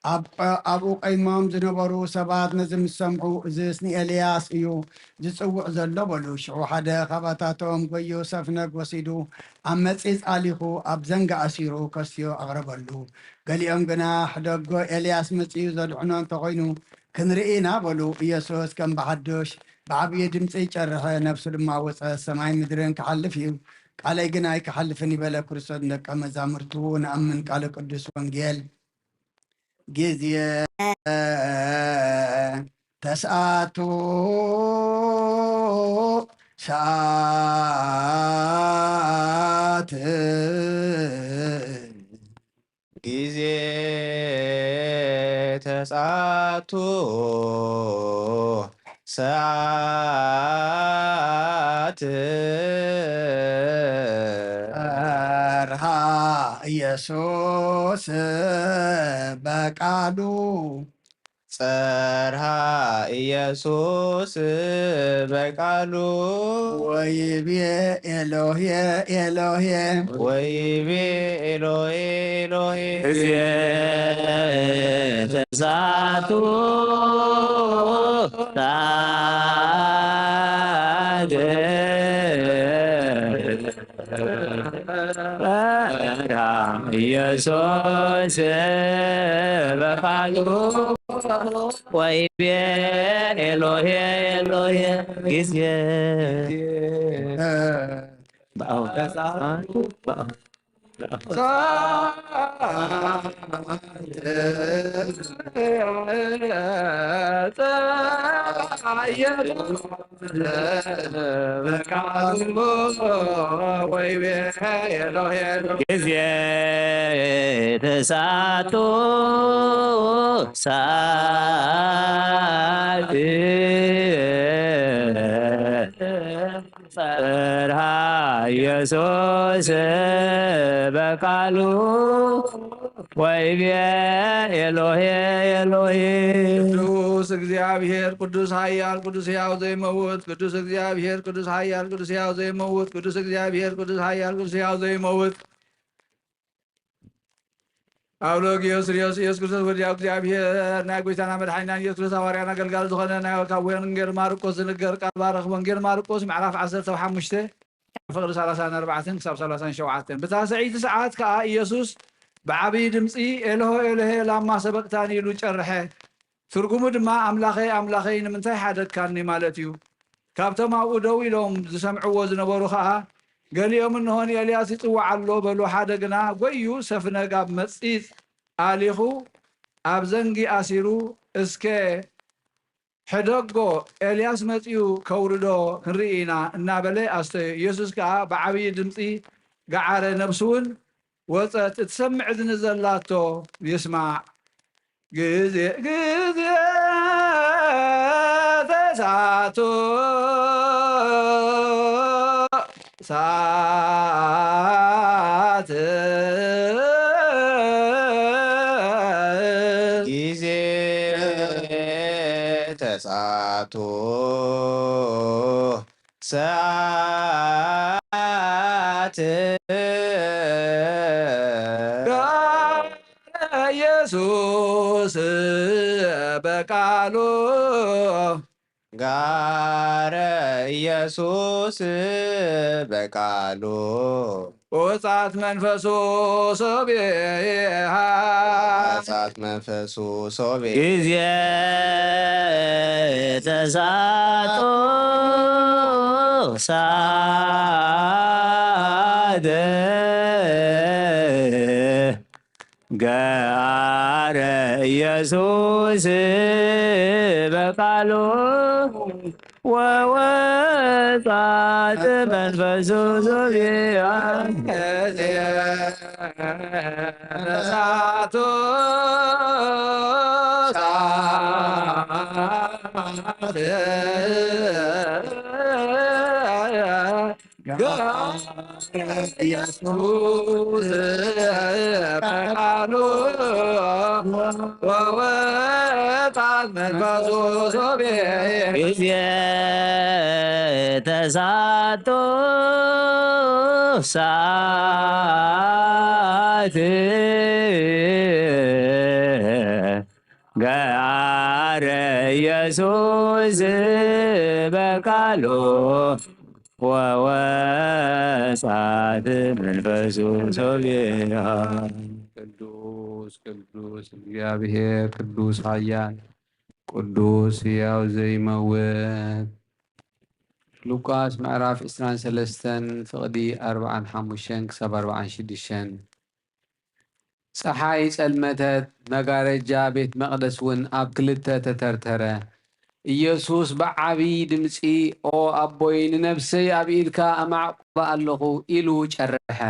ኣብ፣ ኣብኡ ቀይሞም ዝነበሩ ሰባት ነዚ ምስ ሰምዑ፣ "እዝስ ንኤልያስ እዩ ዝጽውዕ ዘሎ" በሉ። ሽዑ ሓደ ካብኣታቶም ጎዩ ሰፍነግ ወሲዱ ኣብ መጺጽ ኣሊኹ ኣብ ዘንጋ ኣሲሩ ከስትዮ ኣቕረበሉ። ገሊኦም ግና፣ "ሕደጎ፣ ኤልያስ መጺኡ ዘድሕኖ እንተኾይኑ ክንርኢ ኢና" በሉ። ኢየሱስ ከም ብሓዱሽ ብዓብዪ ድምጺ ጨርሐ፣ ነፍሱ ድማ ወጸት፣ "ሰማይ ምድርን ክሓልፍ እዩ፣ ቃለይ ግን ኣይክሓልፍን" ይበለ ክርስቶስ ንደቀ መዛሙርቱ። ንኣምን ቃለ ቅዱስ ወንጌል። ጊዜ ተስዓቱ ሰዓት፣ ጊዜ ተስዓቱ ሰዓት፣ ጸርሃ ኢየሱስ በቃሉ፣ ጸርሃ ኢየሱስ በቃሉ፣ ወይቤ፣ "ኤሎሄ፣ ኤሎሄ"፣ ወይቤ፣ "ኤሎሄ፣ ኤሎሄ"። ጊዜ ተስዓቱ ሰዓት፣ ኢየሱስ በቃሉ ወይቤ፣ "ኤሎሄ፣ ኤሎሄ"። ጊዜ በአው፣ በአው። ጊዜ ተሳቶ ሳት ጸርሃ ኢየሱስ በቃሉ ወይቤ ኤሎሄ ኤሎሄ። ቅዱስ እግዚአብሔር፣ ቅዱስ ኃያል፣ ቅዱስ ሕያው ዘይመውት፣ ቅዱስ እግዚአብሔር፣ ቅዱስ ኃያል፣ ቅዱስ ሕያው ዘይመውት፣ ቅዱስ እግዚአብሔር፣ ቅዱስ ኃያል፣ ቅዱስ ሕያው ዘይመውት። አውሎጊዮስ ሪዮስ ኢየሱስ ክርስቶስ ወዲያው እግዚኣብሔር ናይ ጎይታና መድሓኒና ኢየሱስ ክርስቶስ ሃዋርያን ኣገልጋሊ ዝኾነ ናይ ካብ ወንጌል ማርቆስ ዝንገር ቃል ባረኽ። ወንጌል ማርቆስ ምዕራፍ ዓሰርተ ሓሙሽተ ፍቕዲ ሰላሳን ኣርባዕተን ክሳብ ሰላሳን ሸውዓተን። ብታ ሰዐይቲ ሰዓት ከኣ ኢየሱስ ብዓብዪ ድምፂ፣ "ኤሎሄ፣ ኤሎሄ፣ ላማ ሰበቅታኒ?" ኢሉ ጨርሐ። ትርጉሙ ድማ፣ "ኣምላኸይ፣ ኣምላኸይ፣ ንምንታይ ሓደግካኒ?" ማለት እዩ። ካብቶም ኣብኡ ደው ኢሎም ዝሰምዕዎ ዝነበሩ ኸኣ፣ ገሊኦም፣ "እንሆ፣ ንኤልያስ ይጽዋዕ ኣሎ" በሉ። ሓደ ግና፣ "ጐይዩ፣ ሰፍነግ ኣብ መጺጽ ኣሊኹ፣ ኣብ ዘንጊ ኣሲሩ፣ እስከ ሕደጎ፣ ኤልያስ መጺኡ ከውርዶ ክንርኢ ኢና" እናበለ ኣስተዮ። ኢየሱስ ከኣ ብዓብዪ ድምጺ ገዓረ፣ ነፍሱ እውን ወጸት። እትሰምዕ እዝኒ ዘላቶ ይስማዕ። ግዜ፣ ግዜ ተሳቱ ሰዓት። ጊዜ ተሳቱ ሰዓት። ጋረ ኢየሱስ በቃሉ። ጋረ ኢየሱስ በቃሉ። ወጻት መንፈሱ ሶብየሃ። ወጻት መንፈሱ ሶብየ። ጊዜ ተሳቶ ሳደ። ጋረ ኢየሱስ በቃሉ ወወጻት መንፈሱ ሶብየ። ተሳቶ ሳት። ኢየሱስ በቃሉ ወወጻት መንፈሱ ሶብየ። ጊዜ ተሳቶ ሰዓት። ጋረ ኢየሱስ በቃሉ ወወጻት መንፈሱ ሶብየ። ቅዱስ ቅዱስ እግዚኣብሔር ቅዱስ ኃያል ቅዱስ ሕያው ዘይመውት። ሉቃስ ምዕራፍ ዕስራን ሰለስተን ፍቕዲ ኣርብዓን ሓሙሽተን ክሳብ ኣርብዓን ሽዱሽተን። ጸሓይ ጸልመተት፣ መጋረጃ ቤት መቕደስ እውን ኣብ ክልተ ተተርተረ። ኢየሱስ ብዓብዪ ድምጺ፣ "ኦ ኣቦይ፣ ንነፍሰይ ኣብ ኢድካ ኣማዕቁባ ኣለኹ" ኢሉ ጨርሐ።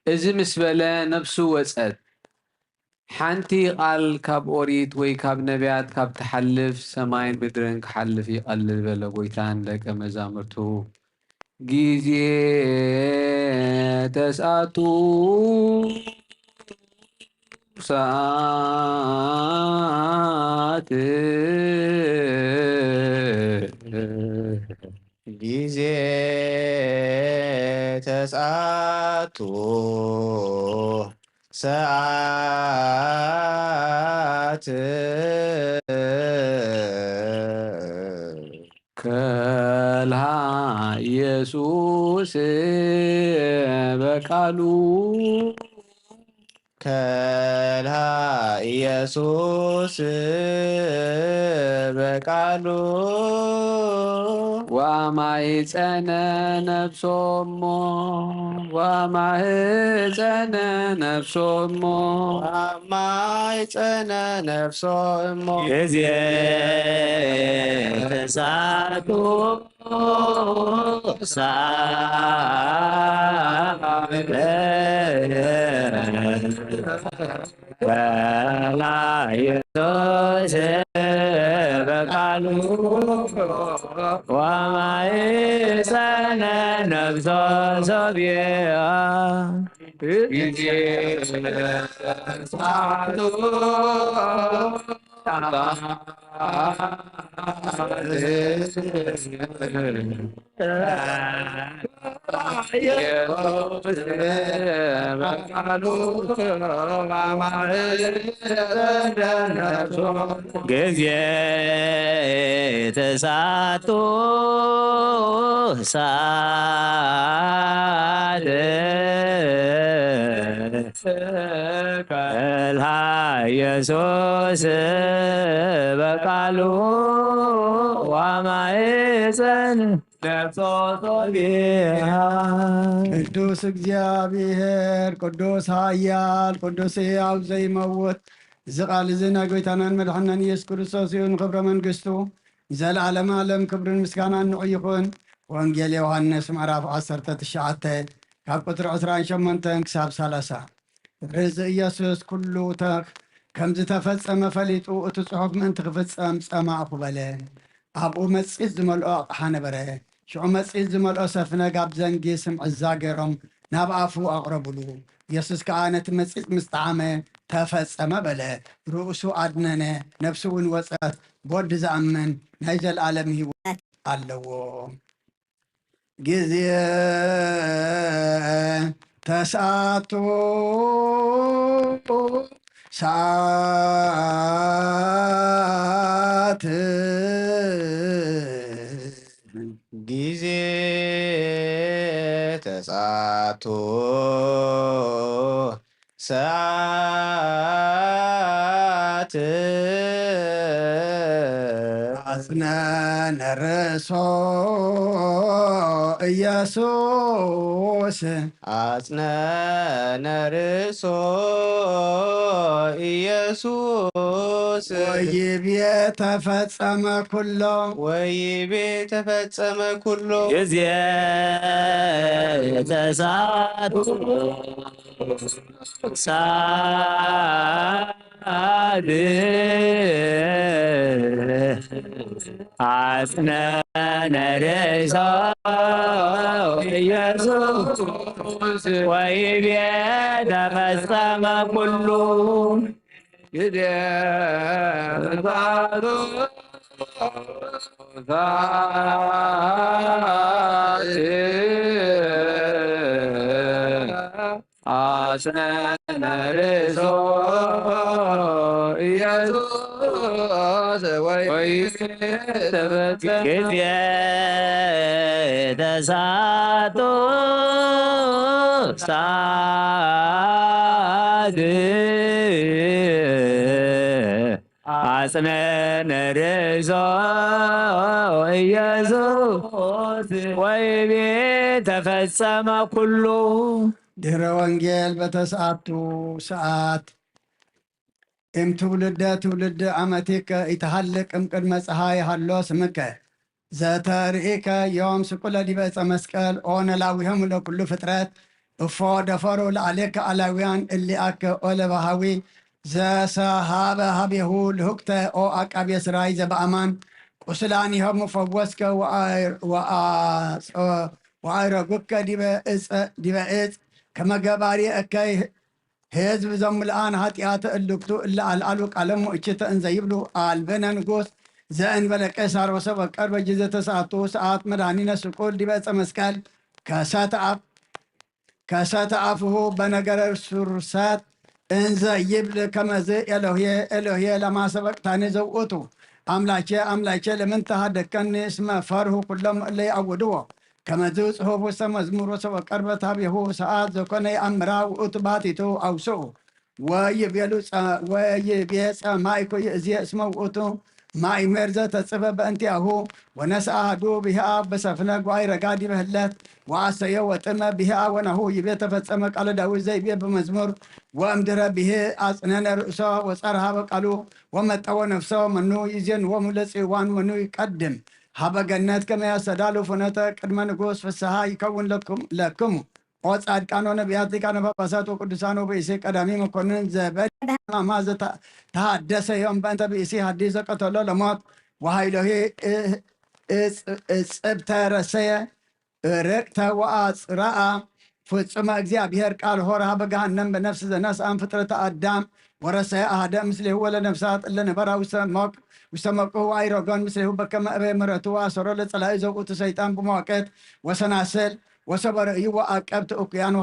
እዚ ምስ በለ ነፍሱ ወጸት። ሓንቲ ቃል ካብ ኦሪት ወይ ካብ ነቢያት ካብ ትሓልፍ፣ ሰማይን ምድርን ክሓልፍ ይቐልል በለ ጎይታ ንደቀ መዛሙርቱ። ጊዜ ተስኣቱ ሰዓት። ጊዜ ተስኣቱ ሰዓት። ከልሃ ኢየሱስ በቃሉ። ከልሃ ኢየሱስ በቃሉ ወአማይጸነ ነፍሶ እሞ፣ ወአማይጸነ ነፍሶ እሞ፣ ወአማይጸነ ነፍሶ እሞ። ጊዜ ተሳቱ ሳለ ኢየሱስ በቃሉ ወማይጸነ ነፍሶ ሶብያ። ጊዜ ተሳቱ ሳት ከልሃ ኢየሱስ በቃሉ ዋማይፀን ነፍሶ ሶቢሃ። ቅዱስ እግዚኣብሔር፣ ቅዱስ ኃያል፣ ቅዱስ ሕያው ዘይመውት፣ እዚ ቃል እዚ ናይ ጐይታናን መድሓናን ኢየሱስ ክርስቶስ እዩ። ንኽብረ መንግስቱ ንዘለዓለመ ዓለም ክብርን ምስጋናን ንዑ ይኹን። ወንጌል ዮሃንስ ምዕራፍ ዓሰርተ ትሽዓተ ካብ ቁጽሪ ዕስራን ሸሞንተን ክሳብ ሰላሳ። ርእዚ ኢየሱስ ኩሉ ተ-፣ ከም ዝተፈጸመ ፈሊጡ፣ እቲ ጽሑፍ ምእንቲ ክፍጸም ጸማእኩ በለ። ኣብኡ መጺጽ ዝመልኦ ኣቕሓ ነበረ። ሽዑ መጺጽ ዝመልኦ ሰፍነግ ኣብ ዘንጊ ስምዕዛ ገይሮም ናብ ኣፉ ኣቕረቡሉ። ኢየሱስ ከኣ ነቲ መጺጽ ምስ ጠዓመ፣ "ተፈጸመ" በለ። ርእሱ ኣድነነ፣ ነፍሱ እውን ወጸት። ብወዲ ዝኣምን ናይ ዘለኣለም ህይወት ኣለዎ። ጊዜ ተስዓቱ ሰዓት። ጊዜ ተስዓቱ ሰዓት። ኣጽነነ ርእሶ ኢየሱስ። ኣጽነነ ርእሶ ኢየሱስ። ወይቤ ተፈጸመ ኩሎ። ወይቤ ተፈጸመ ኩሎ። ጊዜ ተስዓቱ ሳድስ አጽነነ ርእሶ ኢየሱስ ወይቤ ተፈጸመ ኩሉ። ጊዜ ተስዓቱ ሳድስ አጽነነ ርእሶ ኢየሱስ ወይ ተፈጸመ። ጊዜ ተስዓቱ ሳድስ አጽነነ ርእሶ ኢየሱስ ወይቤ ተፈጸመ ኩሉ። ድህረ ወንጌል በተስዓቱ ሰዓት እም ትውልደ ትውልድ አመቲከ ኢተሃልቅ እም ቅድመ ፀሐይ ሃሎ ስምከ ዘተርእከ ዮም ስቁለ ዲበ ዕፀ መስቀል ኦ ነላዊሆሙ ለኩሉ ፍጥረት እፎ ደፈሩ ለአሌከ አላውያን እሊአከ ኦ ለባሃዊ ዘሰሃበ ሀቤሁ ልሁቅተ ኦ አቃቤ ስራይ ዘበአማን ቁስላኒሆሙ ፈወስከ ወአይረጉከ ዲበ እፅ ከመ ገባሪ እከይ ህዝብ ዘሙልአን ኃጢአት እልክቱ እለ አልዓሉ ቃለሙ እችተ እንዘ ይብሉ አልብነ ንጉስ ዘእንበለ ቄሳር ወሰብ ወቀርበ ጊዜ ተስዓቱ ሰዓት መድኃኒነ ስቁል ዲበ ዕፀ መስቀል ከሰተ አፍ ከሰተ አፍሁ በነገረ ሱርሰት እንዘ ይብል ከመዝ ኤሎሄ ኤሎሄ ለማ ሰበቅታኒ ዘውእቱ አምላኬ አምላኬ ለምን ተሃደግከኒ እስመ ፈርሁ ኩሎም እለ ይአውድዎ ከመዝ ጽሑፍ ውስተ መዝሙር ወሰበ ቀርበት ሀቤሁ ሰዓት ዘኮነ የአምራ ውእቱ ባቲቱ አውስኡ ወይቤሉ ጸ-፣ ወይቤ ጸማይ ኮይ እዚ እስመ ውእቱ ማይ ሜር ዘተጽበ በእንቲአሁ ወነስአ አሐዱ ብሂአ በሰፍነ ጓይ ረጋዲ በህለት ወአሰዮ ወጥመ ብሂአ ወናሁ ይቤ ተፈጸመ ቃለ ዳዊት ዘይቤ በመዝሙር ወእምድረ ብሂ አጽነነ ርእሶ ወጸርሃ በቃሉ ወመጠወ ነፍሶ መኑ ይዜንዎሙ ለጽዋን መኑ ይቀድም ሀበ ገነት ከመ ያስተዳሉ ፍኖተ ቅድመ ንጉስ ፍስሐ ይከውን ለኩም-፣ ለክሙ። ኦ ጻድቃን ወነቢያት ሊቃነ ጳጳሳት ወቅዱሳን ወበይሴ ቀዳሚ መኮንን ዘበድ ማማ ዘተሃደሰ ዮም በእንተ ብእሲ ሀዲስ ዘቀተሎ ለሞት ወሃይሎሂ እጽብተ ረሰየ ርቅተ ወአጽራአ ፍጹመ እግዚአብሔር ቃል ሆር ሀበ ገሃነም በነፍስ ዘነስአን ፍጥረተ አዳም ወረሰየ አሃደ ምስሌሁ ወለነፍሳት እለ ነበራ ውስተ ሞቅ ውስተ ሞቅሁ ወአይረጎን ምስሌሁ በከመ እበ ምሕረቱ ወአሰሮ ለጸላኢ ዘውእቱ ሰይጣን ብመዋቅት ወሰናስል ወሰበ ርእዩ ወአቀብት እኩያን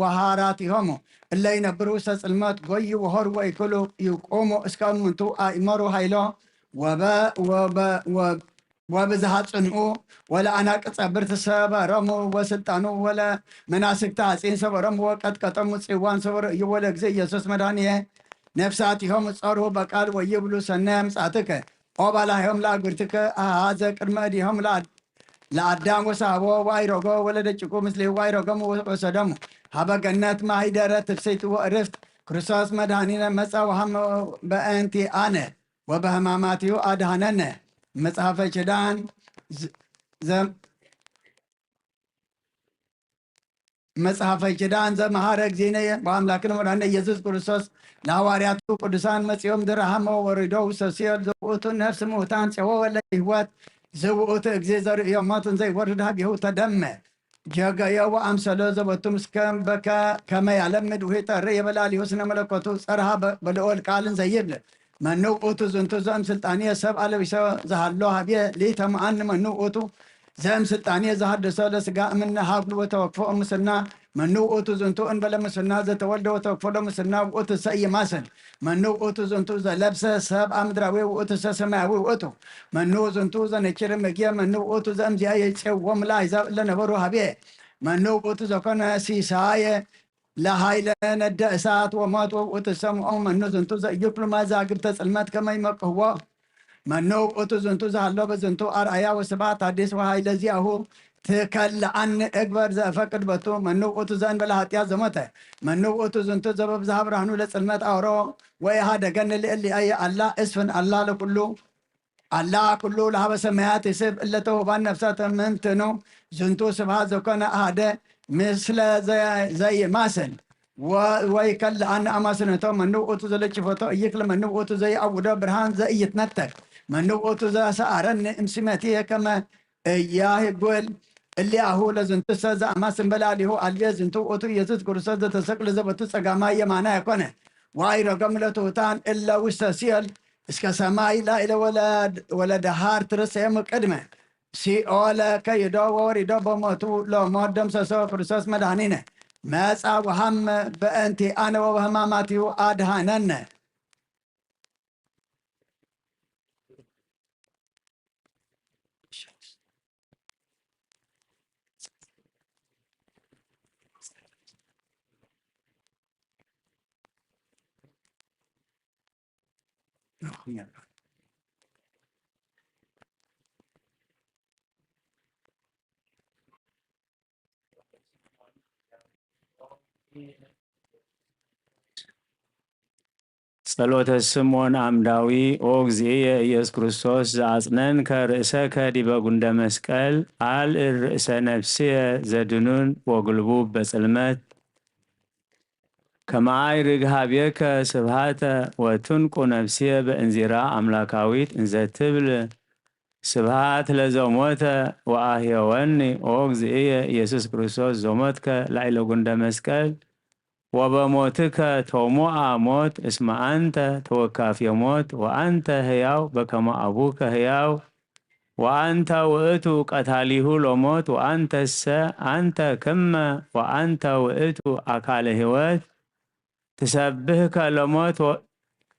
ወሃራቲሆሙ እለ ይነብሩ ውስተ ጽልመት ጎዩ ወሆር ወይክሉ ይቁሙ እስከ እሙንቱ አእመሩ ኃይሎ ወበ-፣ ወበ-፣ ወብ-፣ ወብዝሃ ጽንኡ ወለአናቅጸ ብርት ሰበሮሙ ወስልጣኑ ወለ መናስክተ ሐጺን ሰበሮሙ ወቀጥቀጦሙ ጽዋን ሰበ ርእዩ ወለ እግዚእ ኢየሱስ መድኃኒየ ነፍሳቲሆሙ ጸርሁ በቃል ወይብሉ ሰናየ ምጽአትከ ኦ ባላዮም ለአግብርትከ አሃዘ ቅድመ እዲሆም ለአድ-፣ ለአዳም ወሰሃቦ ወአይረጎ ወለደቂቁ ምስሌሁ ወአይረጎሙ ወሰዶሙ ሀበ ገነት ማሂደረ ትፍስሕት ወእርፍት ክርስቶስ መድኃኒነ መጻ ወሃመ በእንቲ አነ ወበህማማቲሁ አድኃነነ። መጽሐፈ ኪዳን ዘ-፣ ዘ-፣ መጽሐፈ ኪዳን ዘመሃረ እግዚእነ ወአምላክነ ወመድኃኒነ ኢየሱስ ክርስቶስ ለሐዋርያቱ ቅዱሳን መጺኦም ድረሃመ ወሪዶ ውስተ ሲኦል ዘውእቱ ነፍስ ምውታን ጼወወ ለህይወት ዘውእቱ እግዚእ ዘርእዮ ሞት እንዘይወርድ ሀቢሁ ተደመ ጀገዮ ወአምሰሎ ዘበቱ ምስከ በከ ከመ ያለምድ ውሂጠ ርእየ በላሊሁ ስነ መለኮቱ ጸርሃ በ-፣ በልዑል ቃል እንዘይብል መኑ ውእቱ ዝንቱ ዘእም ስልጣንየ ሰብ አለቢሰ ዘሃሎ ሀብየ ሊተመአኒ መኑ ውእቱ ዘእም ስልጣንየ ዘሃደሰ ለስጋ እምነ ሀብሉ ወተወክፎ እምስና መኑ ውእቱ ዝንቱ እንበለ ምስና ዘተወልደ ወተወክፎ ለምስና ውእቱ ሰ ኢይማስን መኑ ውእቱ ዝንቱ ዘለብሰ ሰብ አምድራዊ ውእቱ ሰ ሰማያዊ ውእቱ መኑ ዝንቱ ዘነኪር ምግየ መኑ ውእቱ ዘእምዚአ የይጼዎም ለአሕዛብ እለ ነበሩ ሀብየ መኑ ውእቱ ዘኮነ ሲሳየ ለኃይለ ነደ እሳት ወሞት ወውእቱ ሰምዖ መኑ ዝንቱ ዘእይክሉ መዛግብተ ጽልመት ከመ ይመቅህዎ መኑ ውእቱ ዝንቱ ዘሃሎ በዝንቱ አርአያ ወስብሐት ሐዲስ ወኃይለ ዚአሁ ትከልአኒ እግበር ዘእፈቅድ በቱ መኑ ውእቱ ዘእንበለ ኃጢአት ዘሞተ መኑ ውእቱ ዝንቱ ዘበብዝሃ ብርሃኑ ለጽልመት አውሮ ወኢሃደገኒ ልእሊአየ አላ እስፍን አላ ለኩሉ አላ ኩሉ ለሀበ ሰማያት ይስብ እለ ተውህባን ነፍሳት ምንትኑ ዝንቱ ስብሐት ዘኮነ አሐደ ምስለ ዘ-፣ ዘይማስን ወ-፣ ወይከልአነ አማስነቶ መኑ ውእቱ ዘለጭፎቶ እይክል መኑ ውእቱ ዘይአውዶ ብርሃን ዘኢይትነተቅ መኑ ውእቱ ዘሰአረኒ እምሲመትየ ከመ እያህጉል እሊአሁ ለዝንቱሰ ዘአማስን በላሊሁ አልቤ ዝንቱ ውእቱ ኢየሱስ ክርስቶስ ዘተሰቅለ ዘበቱ ጸጋማይ የማናይ ኮነ ወአይረገም ለትሑታን እለ ውስተ ሲኦል እስከ ሰማይ ላዕለ ወለ-፣ ወለደሃር ትርእሰዮሙ ቅድመ ሲኦል ከይዶ ወወሪዶ በሞቱ ለሞት ደምሰሶ ክርስቶስ መድኃኒነ መጻ ወሃመ በእንቲአነ ወበሕማማቲሁ አድኃነነ። ጸሎተ ስምዖን አምዳዊ። ኦ እግዚእየ ኢየሱስ ክርስቶስ ዘአጽነንከ ርእሰከ ዲበ ጉንደ መስቀል፣ አልዕል ርእሰ ነፍስየ ዘድኑን ወግልቡብ በጽልመት፣ ከመ አዕርግ ሀቤከ ስብሐተ ወትንቁ ነፍስየ በእንዚራ አምላካዊት እንዘ ትብል፣ ስብሐት ለዘሞተ ወአሕየወኒ። ኦ እግዚእየ ኢየሱስ ክርስቶስ ዘሞትከ ላዕለ ጉንደ መስቀል፣ ወበሞትከ ተሞአ ሞት፣ እስመ አንተ ተወካፌ ሞት፣ ወአንተ ሕያው በከመ አቡከ ሕያው፣ ወአንተ ውእቱ ቀታሊሁ ለሞት፣ ወአንተሰ አንተ ክመ፣ ወአንተ ውእቱ አካለ ሕይወት፣ ትሰብህከ ለሞት፣ ወ-፣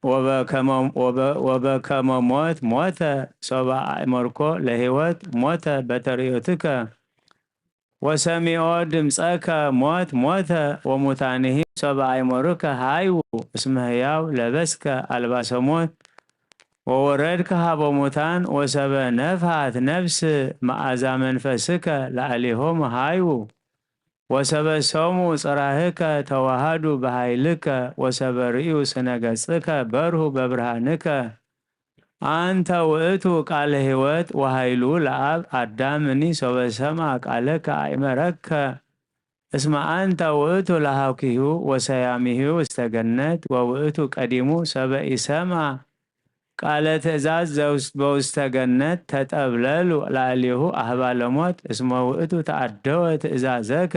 ወበከመ፣ ወበ-፣ ወበከመ ሞት ሞተ፣ ሶበ አእመርኮ ለሕይወት ሞተ በተርእዮትከ፣ ወሰሚዖ ድምፀከ ሞት ሞተ፣ ወሙታንሂ ሰበ ኣእምሮከ ሃይዉ እስመ ህያው ለበስከ ኣልባሰ ሞት ወወረድከ ሀበ ሙታን ወሰበ ነፍሃት ነፍስ መዓዛ መንፈስከ ለአሊሆሙ ሃይዉ ወሰበ ሰሙ ጽራህከ ተዋሃዱ በሃይልከ ወሰበ ርእዩ ስነ ገጽከ በርሁ በብርሃንከ። አንተ ውእቱ ቃለ ሕይወት ወኃይሉ ለአብ አዳምኒ ሶበ ሰምዐ ቃለከ አእመረከ። እስመ አንተ ውእቱ ለሃብኪሁ ወሰያሚሁ ውስተ ገነት ወውእቱ ቀዲሙ ሰበ ኢሰምዐ ቃለ ትእዛዝ ዘውስ- በውስተ ገነት ተጠብለሉ ላዕሌሁ አህባለ ሞት እስመ ውእቱ ተአደወ ትእዛዘከ።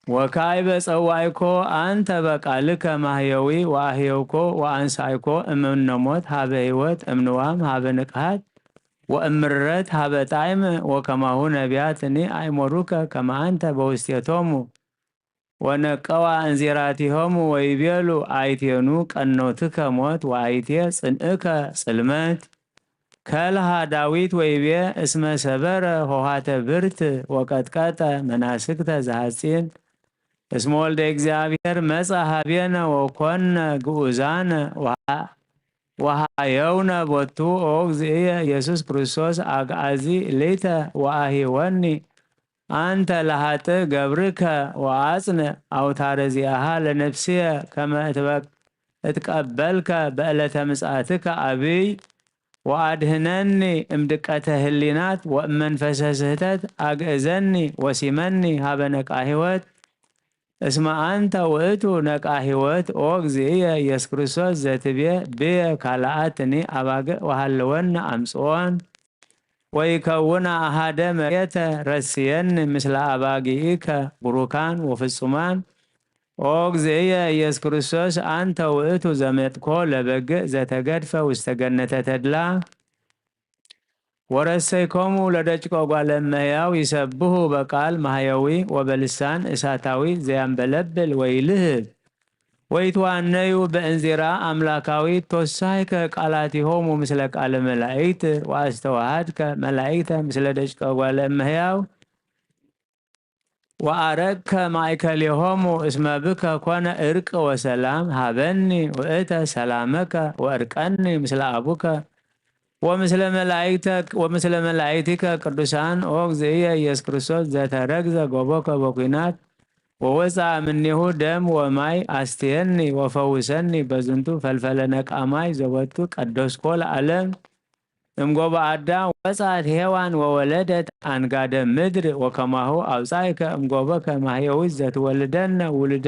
ወካዕበ ጸዋዕኮ አንተ በቃልከ ማህየዊ ወአህየውኮ ወአንሳይኮ እምነ ሞት ሀበ ሕይወት እምንዋም ሀበ ንቅሃት ወእምረት ሀበ ጣዕም ወከማሁ ነቢያትኒ አእመሩከ ከመ አንተ በውስቴቶሙ። ወነቀዋ እንዚራቲሆሙ ወይቤሉ አይቴኑ ቀኖትከ ሞት ወአይቴ ጽንእከ ጽልመት። ከልሃ ዳዊት ወይቤ እስመ ሰበረ ሆሃተ ብርት ወቀጥቀጠ መናስክተ ዘሐጺን። እስመ ወልደ እግዚኣብሔር መጻ ሀቤነ ወኮነ ግኡዛነ ወሃ- ወሃየውነ ቦቱ። ኦ እግዚእየ ኢየሱስ ክርስቶስ አግአዚ ሊተ ወአሂወኒ አንተ ለሃጥእ ገብርከ ወአጽንዕ አውታረ ዚአሃ ለነፍስየ ከመ እትበ- እትቀበልከ በዕለተ ምጽአትከ አብይ ወአድህነኒ እምድቀተ ህሊናት ወእመንፈሰ ስህተት አግእዘኒ ወሲመኒ ሀበ ነቃ ህይወት። እስመ አንተ ውእቱ ነቃ ህይወት ኦ እግዚእየ ኢየሱስ ክርስቶስ ዘትቤ ብየ ካልአትኒ አባግዕ ወሃለወኒ አምጽኦን። ወይከውና አሃደ መሬተ ረስየኒ ምስለ አባጊኢከ ብሩካን ወፍጹማን። ኦ እግዚእየ ኢየሱስ ክርስቶስ አንተ ውእቱ ዘመጥኮ ለበግዕ ዘተገድፈ ውስተ ገነተ ተድላ። ወረሰይኮሙ ለደቂቆ ጓለ እመሕያው ይሰብሁ በቃል ማህየዊ ወበልሳን እሳታዊ ዘያንበለብል ወይልህብ ወይትዋነዩ በእንዚራ አምላካዊት ቶሳይከ ቃላቲሆሙ ምስለ ቃለ መላእክት ወአስተዋሃድከ መላእክተ ምስለ ደቂቀ ጓለ እመሕያው ወአረግከ ማእከሌሆሙ እስመ ብከ ኮነ እርቅ ወሰላም ሃበኒ ውእተ ሰላመከ ወእርቀኒ ምስለ አቡከ ወምስለ መላእክተ- ወምስለ መላእክቲከ ቅዱሳን ኦ እግዚእየ ኢየሱስ ክርስቶስ ዘተረግዘ ጎቦከ በኩናት ወወፅአ እምኔሁ ደም ወማይ አስትየኒ ወፈውሰኒ በዝንቱ ፈልፈለ ነቃ ማይ ዘወቱ ቀደስኮ ለዓለም። እምጎቦ አዳም ወፃት ሔዋን ወወለደት አንጋደ ምድር ወከማሁ አውፃእከ እምጎቦከ ማህየዊት ዘትወልደነ ውሉደ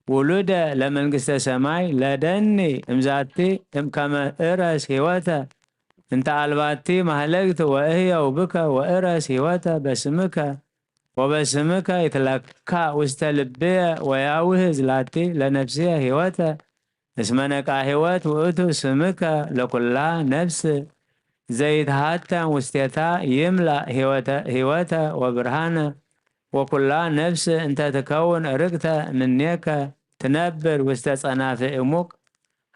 ውሉደ ለመንግስተ ሰማይ ለደኒ እምዛቲ እምከመ እረስ ህይወተ እንተ አልባቲ ማህለግት ወእህየው ብከ ወእረስ ህይወተ በስምከ ወበስምከ ይትለካ ውስተ ልብየ ወያውህዝ ላቲ ለነፍስየ ህይወተ እስመ ነቃ ህይወት ውእቱ ስምከ ለኩላ ነፍስ ዘይትሃተም ውስቴታ ይምላእ ህይወተ- ህይወተ ወብርሃነ ወኩላ ነፍስ እንተ ትከውን ርቅተ ምኔከ ትነብር ውስተ ጸናፍዒ ሙቅ።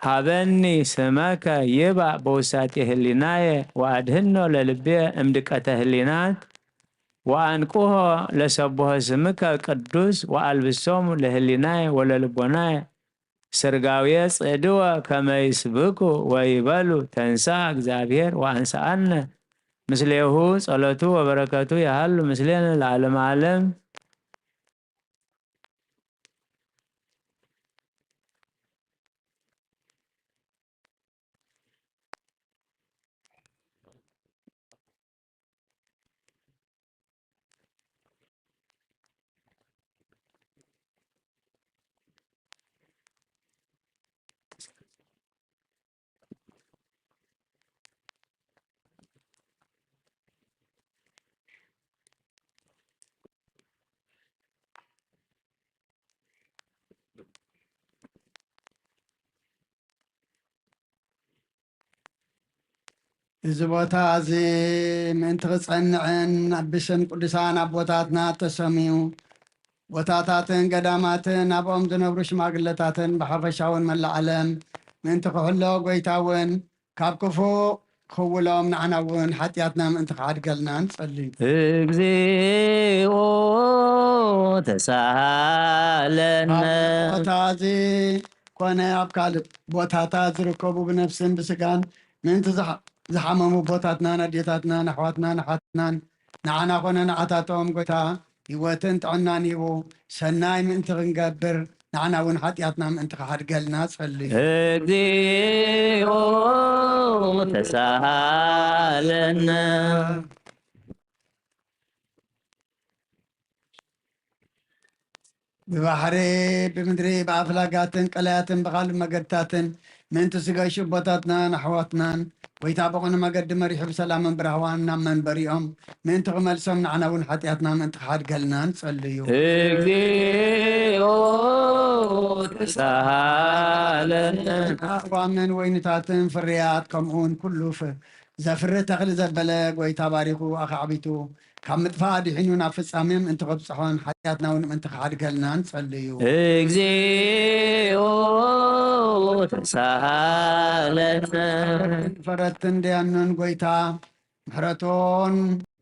ሃበኒ ስመከ ይባእ በውሳጢ ህሊናየ ወአድህኖ ለልብየ እምድቀተ ህሊናት ወአንቅሆ ለሰብሖ ስምከ ቅዱስ ወአልብሶሙ ለህሊናየ ወለልቦናየ ስርጋውየ ጽዕድወ ከመ ይስብኩ ወይበሉ ተንሥአ እግዚአብሔር ወአንስአነ ምስሌሁ ጸሎቱ ወበረከቱ ያሃሉ ምስሌነ ለዓለመ ዓለም። እዚ ቦታ እዚ ምእንቲ ክጸንዕን ብሽም ቅዱሳን ኣቦታትና ተሰምዩ ቦታታትን ገዳማትን ኣብኦም ዝነብሩ ሽማግለታትን ብሓፈሻውን መላእ ዓለም ምእንቲ ክሕሎ ጎይታ እውን ካብ ክፉእ ክውሎም፣ ንዓና እውን ሓጢኣትና ምእንቲ ክሓድገልና ንጸሊ። እግዚኣብሔር ተሳሃለነ። ኣብ ቦታ እዚ ኮነ ኣብ ካልእ ቦታታት ዝርከቡ ብነፍስን ብስጋን ምእንቲ ዝሓ- ዝሓመሙ ኣቦታትናን ኣዴታትናን ኣሕዋትናን ኣሓትናን ንዓና ኮነ ንዓታቶም ጎይታ ህይወትን ጥዕናን ሂቡ ሰናይ ምእንቲ ክንገብር ንዓና እውን ሓጢኣትና ምእንቲ ክሓድገልና ጸልዩ። እግዚኣብሔር ተሳሃለነ። ብባሕሪ ብምድሪ ብኣፍላጋትን ቀላያትን ብኻልእ መገድታትን ምእንቲ ዝገሹ ኣቦታትናን ኣሕዋትናን ጎይታ ብቕኑ መገዲ መሪሑ ብሰላምን ብራህዋን ናብ መንበሪኦም ምእንቲ ክመልሶም ንዓና እውን ሓጢኣትና ምእንቲ ክሓድገልና ንጸልዩ። እግዚኣብሔር ተሳሃለነ። ኣእዋምን ወይንታትን ፍርያት ከምኡ እውን ኩሉ ዘፍሪ ተኽሊ ዘበለ ጎይታ ባሪኹ ኣኻዕቢቱ ካብ ምጥፋእ ኣድሒኑ ናብ ፍጻሜ ምእንቲ ከብጽሖን ሓጢኣትና እውን ምእንቲ ክሓድገልና ንጸልዩ። እግዚኣብሔር ተሳሃለነ። ፈረትን ደያኑን ጎይታ ምሕረቶን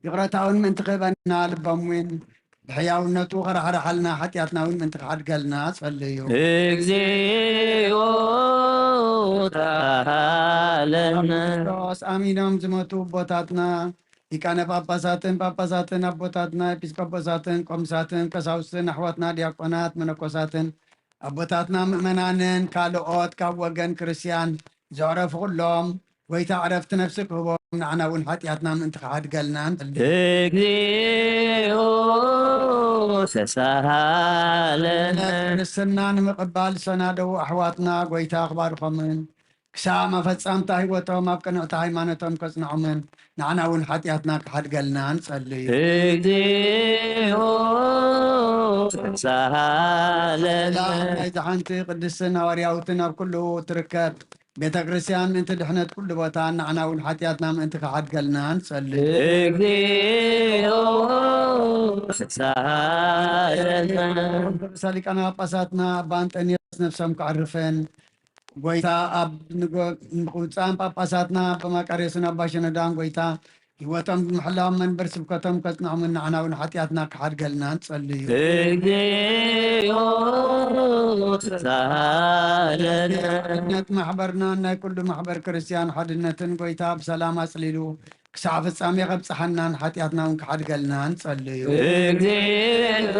ይቕረታውን ምእንቲ ክህበና ልቦም እውን ብሕያውነቱ ከራሕርሓልና ሓጢኣትና እውን ምእንቲ ክሓድገልና ጸልዩ። እግዚኣብሔር ተሳሃለነ። ሮስ ኣሚኖም ዝመቱ ኣቦታትና ሊቃነ ጳጳሳትን ጳጳሳትን ኣቦታትና ኤጲስቆጶሳትን ቆምሳትን ቀሳውስትን ኣሕዋትና ዲያቆናት መነኮሳትን ኣቦታትና ምእመናንን ካልኦት ካብ ወገን ክርስቲያን ዘዕረፉ ኩሎም ጎይታ ዕረፍቲ ነፍሲ ክህቦም ንዓና እውን ሓጢኣትና ምእንቲ ክሓድገልና ንጸሊ። እግዚኣብሔር ተሳሃለነ። ክርስትና ንምቕባል ዝሰናደዉ ኣሕዋትና ጎይታ ክባርኾምን ክሳብ መፈጻምታ ህይወቶም ኣብ ቅንዕቲ ሃይማኖቶም ከጽንዖምን ንዓና እውን ሓጢኣትና ክሓድገልና ንጸልዩ። እግዚኣብሔር ተሳሃለነ። ናይዚ ሓንቲ ቅድስትን ሃዋርያዊትን ኣብ ኩሉ ትርከብ ቤተ ክርስቲያን ምእንቲ ድሕነት ኩሉ ቦታ ንዓና እውን ሓጢኣትና ምእንቲ ክሓድገልና ንጸልዩ። እግዚኣብሔር ተሳሃለነ። ርእሰ ሊቃነ ጳጳሳትና ኣባ ኣንጠንዮስ ነፍሶም ክዕርፍን ጎይታ ኣብ ንጎ- ንብፁዓን ጳጳሳትና ኣባ መቃርዮስን ኣባ ሽኖዳን ጎይታ ህይወቶም ብምሕላው መንበር ስብከቶም ከጽንዖምን ንዓና እውን ሓጢኣትና ክሓድገልና ንጸልዩ። እግዚኣብሔር ተሳሃለነ። ሓድነት ማሕበርናን ናይ ኩሉ ማሕበር ክርስቲያን ሓድነትን ጎይታ ብሰላም ኣጽሊሉ ክሳዕ ፍጻሜ ከብጽሓናን ሓጢኣትና እውን ክሓድገልና ንጸልዩ። እግዚኣብሔር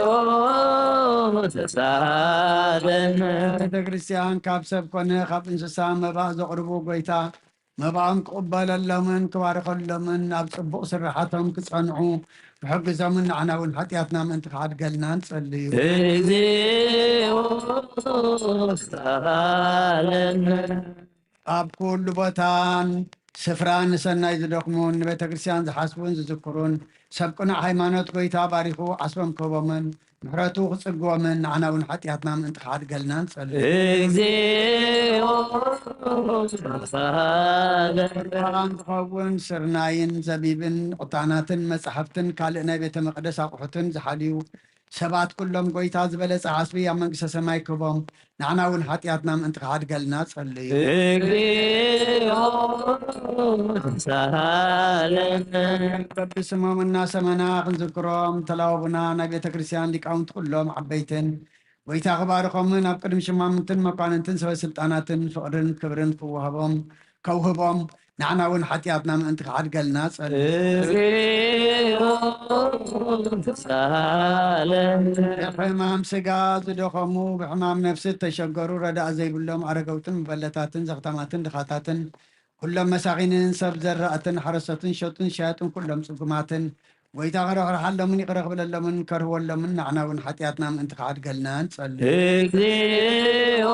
ተሳሃለነ። ቤተ ክርስቲያን ካብ ሰብ ኮነ ካብ እንስሳ መባእ ዘቕርቡ ጎይታ መባኦም ክቕበለሎምን ክባርኸሎምን ኣብ ጽቡቕ ስራሓቶም ክጸንዑ ክሕግዞምን ንዓና እውን ሓጢኣትና ምእንቲ ክሓድገልና ንጸልዩ። እግዚኣብሔር ተሳሃለነ። ኣብ ኩሉ ቦታን ስፍራን ንሰናይ ዝደኽሙን ንቤተ ክርስቲያን ዝሓስቡን ዝዝክሩን ሰብ ቅኑዕ ሃይማኖት ጎይታ ባሪኹ ዓስቦም ክህቦምን ምሕረቱ ክጽግቦምን ንዓና እውን ሓጢኣትና ምእንቲ ክሓድገልና ንጸልዩ። እግዚኣብሔር ተሳሃለነ። ብርሃን ዝኸውን ስርናይን ዘቢብን ዕጣናትን መጻሕፍትን ካልእ ናይ ቤተ መቕደስ ኣቑሑትን ዝሓልዩ ሰባት ኩሎም ጎይታ ዝበለጸ ዓስቢ ኣብ መንግስተ ሰማይ ክህቦም ንዓና እውን ሓጢኣትና ምእንቲ ክሓድገልና ጸልዩ። እግዚኣብሔር ተሳሃለነ። በብስሞም እናሰመና ክንዝክሮም ተላወቡና ናይ ቤተ ክርስቲያን ሊቃውንቲ ኩሎም ዓበይትን ጎይታ ክባርኾምን ኣብ ቅድሚ ሽማምንትን መኳንንትን ሰበ ስልጣናትን ፍቕርን ክብርን ክወሃቦም ከውህቦም ንዓና እውን ሓጢኣትና ምእንቲ ክሓድገልና ጸልዩ። ተሳሃለነ። ብሕማም ስጋ ዝደኸሙ ብሕማም ነፍሲ እተሸገሩ ረዳእ ዘይብሎም ኣረገውትን መበለታትን ዘኽታማትን ድኻታትን ኩሎም መሳኺንን ሰብ ዘራእትን ሓረሰትን ሸጡን ሸያጥን ኩሎም ጽጉማትን ጎይታ ክረሕርሓሎምን ይቕረ ክብለሎምን ከርህወሎምን ንዓና እውን ሓጢኣትና ምእንቲ ክሓድገልና ንጸልዩ። እግዚኣብሔር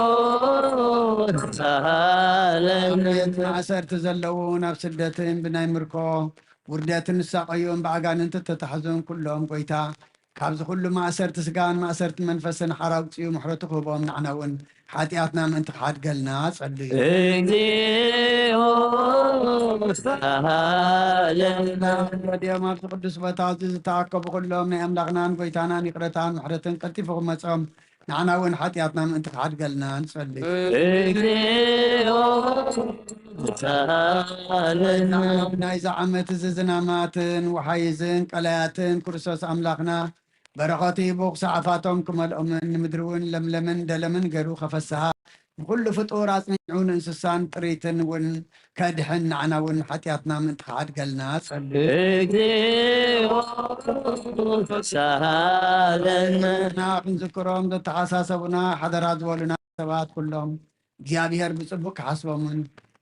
ተሳሃለነ። ማእሰርቲ ዘለዉ ናብ ስደትን ብናይ ምርኮ ውርደትን ዝሳቐዩን ብኣጋንንቲ ተታሕዙን ኩሎም ጎይታ ካብዚ ኩሉ ማእሰርቲ ስጋን ማእሰርቲ መንፈስን ሓራ ኣውፅኡ ምሕረቱ ክህቦም ንዓና እውን ሓጢኣትና ምእንቲ ክሓድገልና ጸልዩ። እግዚኣብሔር ተሳሃለነ። ወዲኦም ኣብዚ ቅዱስ ቦታ እዚ ዝተኣከቡ ኩሎም ናይ ኣምላኽናን ጎይታናን ይቕረታን ምሕረትን ቀልጢፉ ክመጾም ንዓና እውን ሓጢኣትና ምእንቲ ክሓድገልና ንጸልዩ። እግዚኣብሔር ናይዚ ዓመት እዚ ዝናማትን ወሓይዝን ቀላያትን ክርስቶስ ኣምላኽና በረኸቱ ሂቡ ክሳዕፋቶም ክመልኦምን ንምድሪ እውን ለምለምን ደለምን ገይሩ ከፈስሃ ንኹሉ ፍጡር ኣጽኒዑ ንእንስሳን ጥሪትን እውን ከድሕን ንዓና እውን ሓጢኣትና ምእንቲ ክሓድገልና ጸልዩ። እግዚኣብሔር ክንዝክሮም ዘተሓሳሰቡና ሓደራ ዝበሉና ሰባት ኩሎም እግዚኣብሔር ብጽቡቅ ክሓስቦምን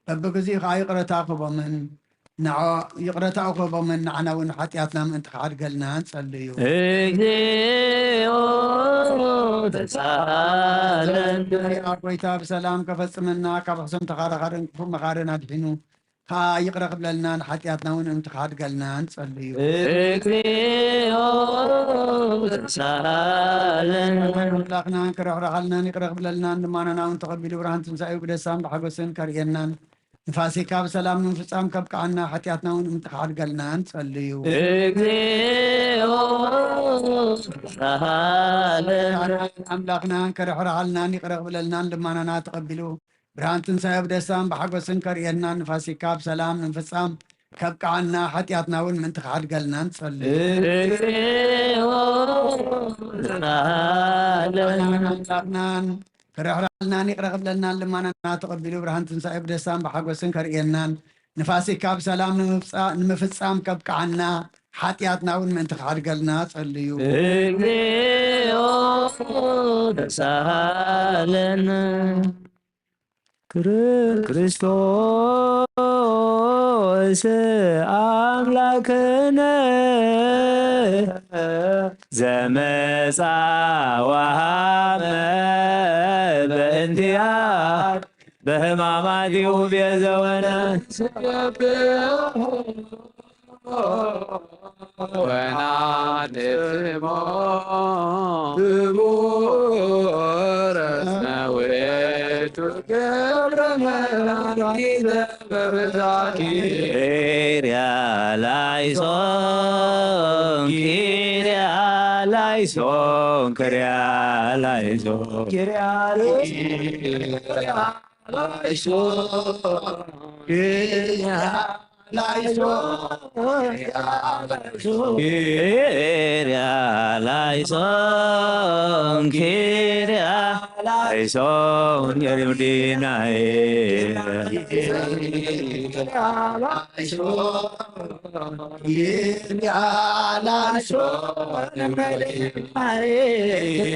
በብግዚኡ ከዓ ይቕረታ ክህቦምን ንዖ ይቕረታ ክህቦምን ንዓና እውን ሓጢኣትና ምእንቲ ክሓድገልና ንጸልዩ። እግዚኣብሔር ጎይታ ብሰላም ከፈጽመና ካብ ሕሰም ተኻራኻርን ክፉእ መኻርን ኣድሒኑ ከዓ ይቕረ ክብለልና ንሓጢኣትና እውን ምእንቲ ክሓድገልና ንጸልዩ። ኣምላኽናን ክርሕርሓልናን ይቕረ ክብለልናን ልማናና እውን ተቐቢሉ ብርሃን ትንሳኤኡ ብደስታን ብሓጎስን ከርእየናን ንፋሲካ ብሰላም ንምፍጻም ከብቅዓና ሓጢኣትና እውን ምእንቲ ክሓድገልና ንጸልዩ። ኣምላኽናን ክርሕርሓልናን ይቕረ ክብለልናን ልማናና ተቐቢሉ ብርሃን ትንሳኤ ብደስታን ብሓጎስን ከርእየናን ንፋሲካ ብሰላም ንምፍጻም ከብቅዓና ሓጢኣትና እውን ምእንቲ ክሓድገልና ንጸልዩ። ኣምላኽናን ክርሕርሓልናን ይቕረ ክብለልናን ልማናና ተቐቢሉ ብርሃን ትንሳኤ ብደስታን ብሓጎስን ከርእየናን ንፋሲካ ብሰላም ንምፍጻ- ንምፍጻም ከብቅዓና ሓጢኣትና እውን ምእንቲ ክሓድገልና ጸልዩ። ክርስቶስ ኣምላክነ ዘመጻ ወሃመ በእንቲኣ በህማማቲሁ ቤዘወነ። ወናድሞ ክቡር እስመ ውእቱ ገብረ መድኃኒተ በብዛኪ። ኪርያ ላይሶን፣ ኪርያ ላይሶን፣ ኪርያ ላይሶን፣ ኪርያ ላይሶን፣ ኪርያ ላይሶን፣ ኪርያ ላይሶን፣ ኪርያ ላይሶን፣ የሪምዲናዬ።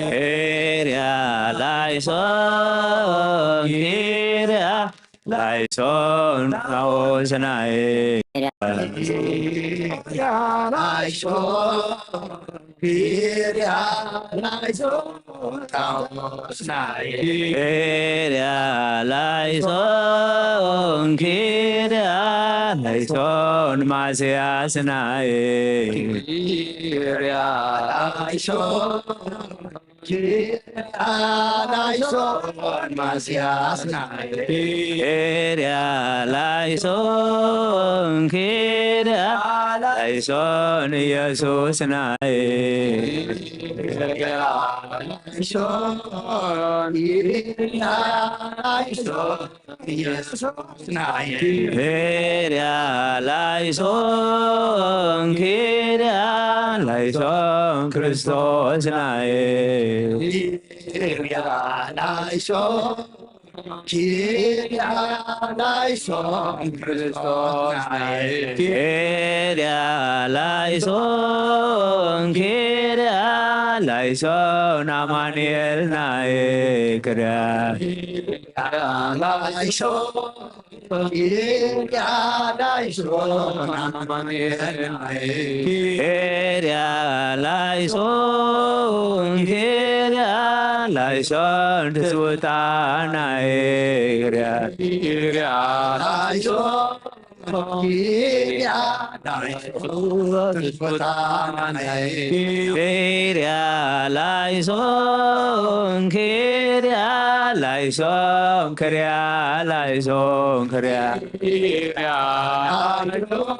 ኪርያ ላይሶን፣ ኪርያ ላይሶን ጣኦስናዬ። ኪርያ ላይሶን፣ ኪርያ ላይሶን ጣኦስናዬ። ኪርያ ላይሶን፣ ኪርያ ላይሶን ማስያስናዬ። ኪርያ ላይሶን፣ ኪርያ ላይሶን ማስያስናዬ። ኪርያ ላይሶን፣ ኪርያ ላይሶን ኢየሱስናዬ። ኪርያ ላይሶን፣ ኪርያ ላይሶን ኢየሱስናዬ። ኪርያ ላይሶን፣ ኪርያ ላይሶን ክርስቶስናዬ። ኪርያ ላይሶን፣ ኪርያ ላይሶን ክርስቶስናዬ። ኪርያ ላይሶን፣ ኪርያ ላይሶን አማኑኤልናዬ። ኪርያ ላይሶን፣ ኪርያ ላይሶን አማኑኤልናዬ። ኪርያ ላይሶን፣ ኪርያ ላይሶን ትስውታናዬ። ኪርያ፣ ኪርያ ላይሶን፣ ኪርያ ላይሶን ትስውታናዬ። ኪርያ ላይሶን፣ ኪርያ ላይሶን፣ ኪርያ ላይሶን፣ ኪርያ ኪርያ ላይሶን፣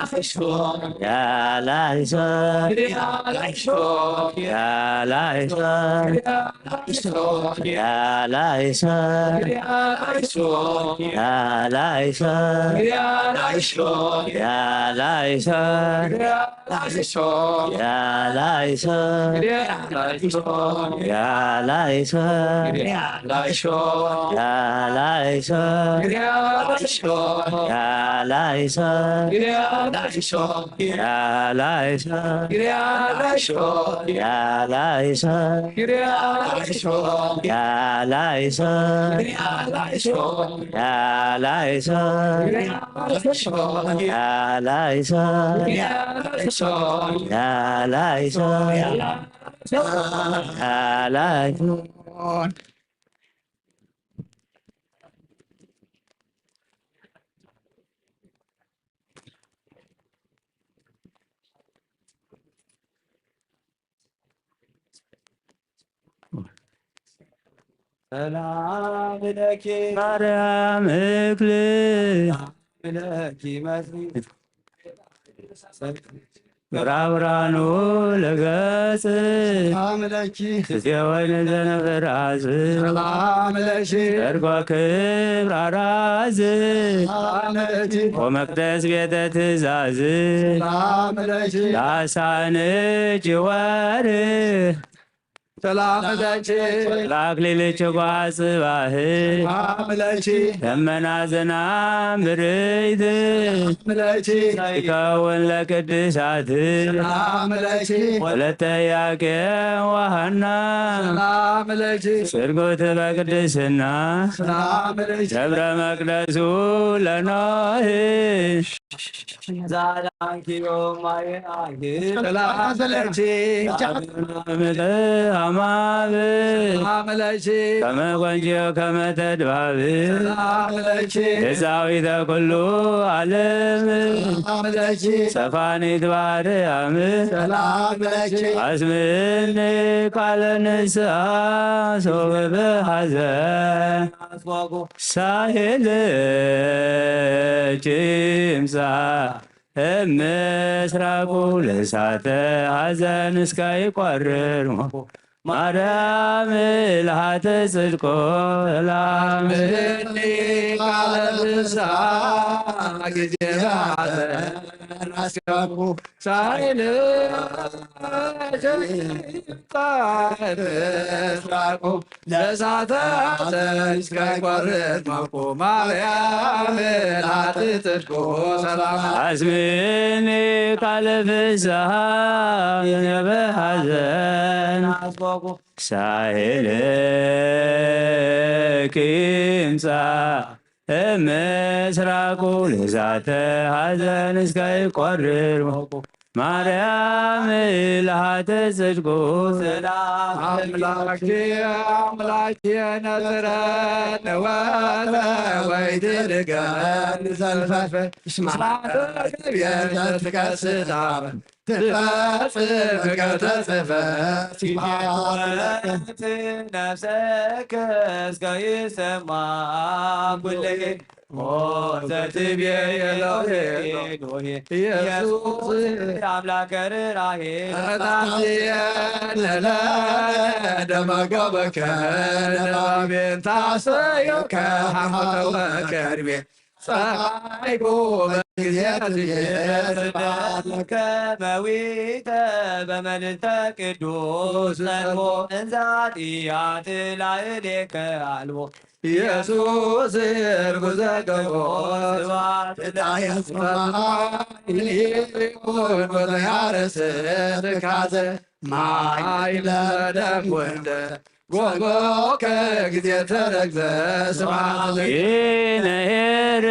ሰላም ለኪ ማርያም እክል ለኪ መስል ብራብራኑ ለገጽ ሰላም ለኪ ትሴወን ዘነፍራዝ ሰላም ለኪ እርጎ ክብር አራዝ ሰላም ለኪ ወመቅደስ ቤተ ትእዛዝ ሰላም ለኪ ላሳንች ወር ሰላም ለኪ ለአክሊልኪ ጓጽባህ ሰላም ለኪ ደመና ዝናም ብርይት ሰላም ለኪ ይከውን ለቅድሳት ሰላም ለኪ ወለተ ያቄም ወሐና ሰላም ለኪ ስርጉት በቅድስና ሰላም ለኪ ገብረ መቅደሱ ለኖህ ዛላንኪዮ ማየ አግ ሰላም ለኪ ምጥ አማብ ሰላም ለኪ ከመ ቆንጆ ከመ ተድባብ ሰላም ለኪ ቤዛዊተ ኩሉ ዓለም ሰላም ለኪ ሰፋኒት ባህርያም ሰላም ለኪ አስምኒ ቃለ ንስሐ ሶበ በሐዘን አስዋጎ ሳሄልኪ ይምጻእ እምስራቁ ለእሳተ ሐዘን እስከ ይቆርር ሞቁ ማርያም ምልሃተ ጽድቆ ሰላም እኒ ቃለ ፍስሐ ጊዜ ሐዘን አስገቡ ሳይል ቃል ምስራቁ ለእሳተ ሐዘን እስከ ይቆርጥ ሞቁ ማርያም ምልሃተ ጽድቆ ሰላም አስምኒ ቃለ ፍስሐ ጊዜ ሐዘን አስቆቁ ሳሄልኪ ይምጻእ እምስራቁ ለእሳተ ሐዘን እስከ ይቆርር ሞቁ ማርያም ምልሃተ ጽድቁ ሰላም አምላኪ አምላኪ ነጽረን ወተ ወይትድገን ዘልፈፈ እስማተ ቤተ ትከስታም ትፈጽም ከተጽፈ ሲማረት ነፍሰከ እስከ ይሰማ ኩለሄ ሞተ ትቤ ኤሎሄ ኤሎሄ ኢየሱስ አምላከ ርራሄ ፈጣሪየ ለለ ደመገበከ ለባቤን ታሰዮከ ሐሞተ ወከርቤ ፀሐይኩ በጊዜ ትቤት ባርከ መዊተ በመልዕልተ ቅዱስ ጸልቦ እንዛጢያት ላዕሌከ አልቦ ኢየሱስ ርጉዘ ገቦ ስብሐት ለአብ ወመንፈስ ቅዱስ ወዘያርስ ትካዘ ማይ ለደም ወልደ ጎቦ ከጊዜ ተረግዘ ስብሐት ይንሄር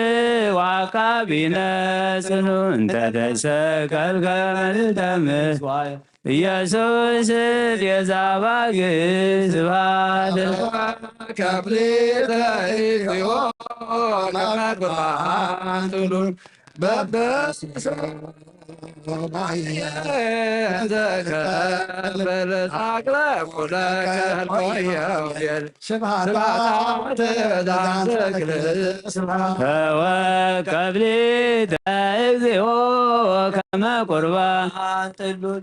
ወአቃቢነ ጽኑ እንተ ተሰቀልከ መልዕልተ ምስዋዕ ኢየሱስ ቤዛ ባግ ስብሐት ከብሊተ ኢዮ መመርብራን ጥሉል በበስሰ ዘከብር ዛግረ ኩለከ ቆየው ስብሐት ለዘንተ ክልል ስብሐት። ተወከፍ ሊተ እግዚኦ ከመ ቁርባን ጥሉል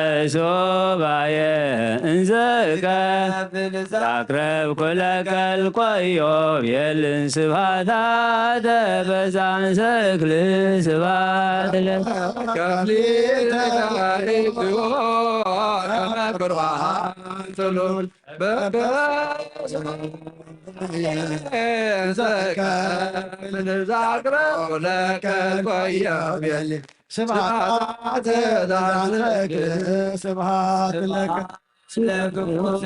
በበሱባኤ እንዘ እቀብል ዛቅረብኩ ለከ እልቆዮ ቤልን ስብሐታ ተበዛን ዘክል ስብሐት ለከ። ከፍሊተ እግዚኦ ከመ ቁርባን ጥሉል ስብሐት ለከ። ስብሐት ለከ። ቅዱስ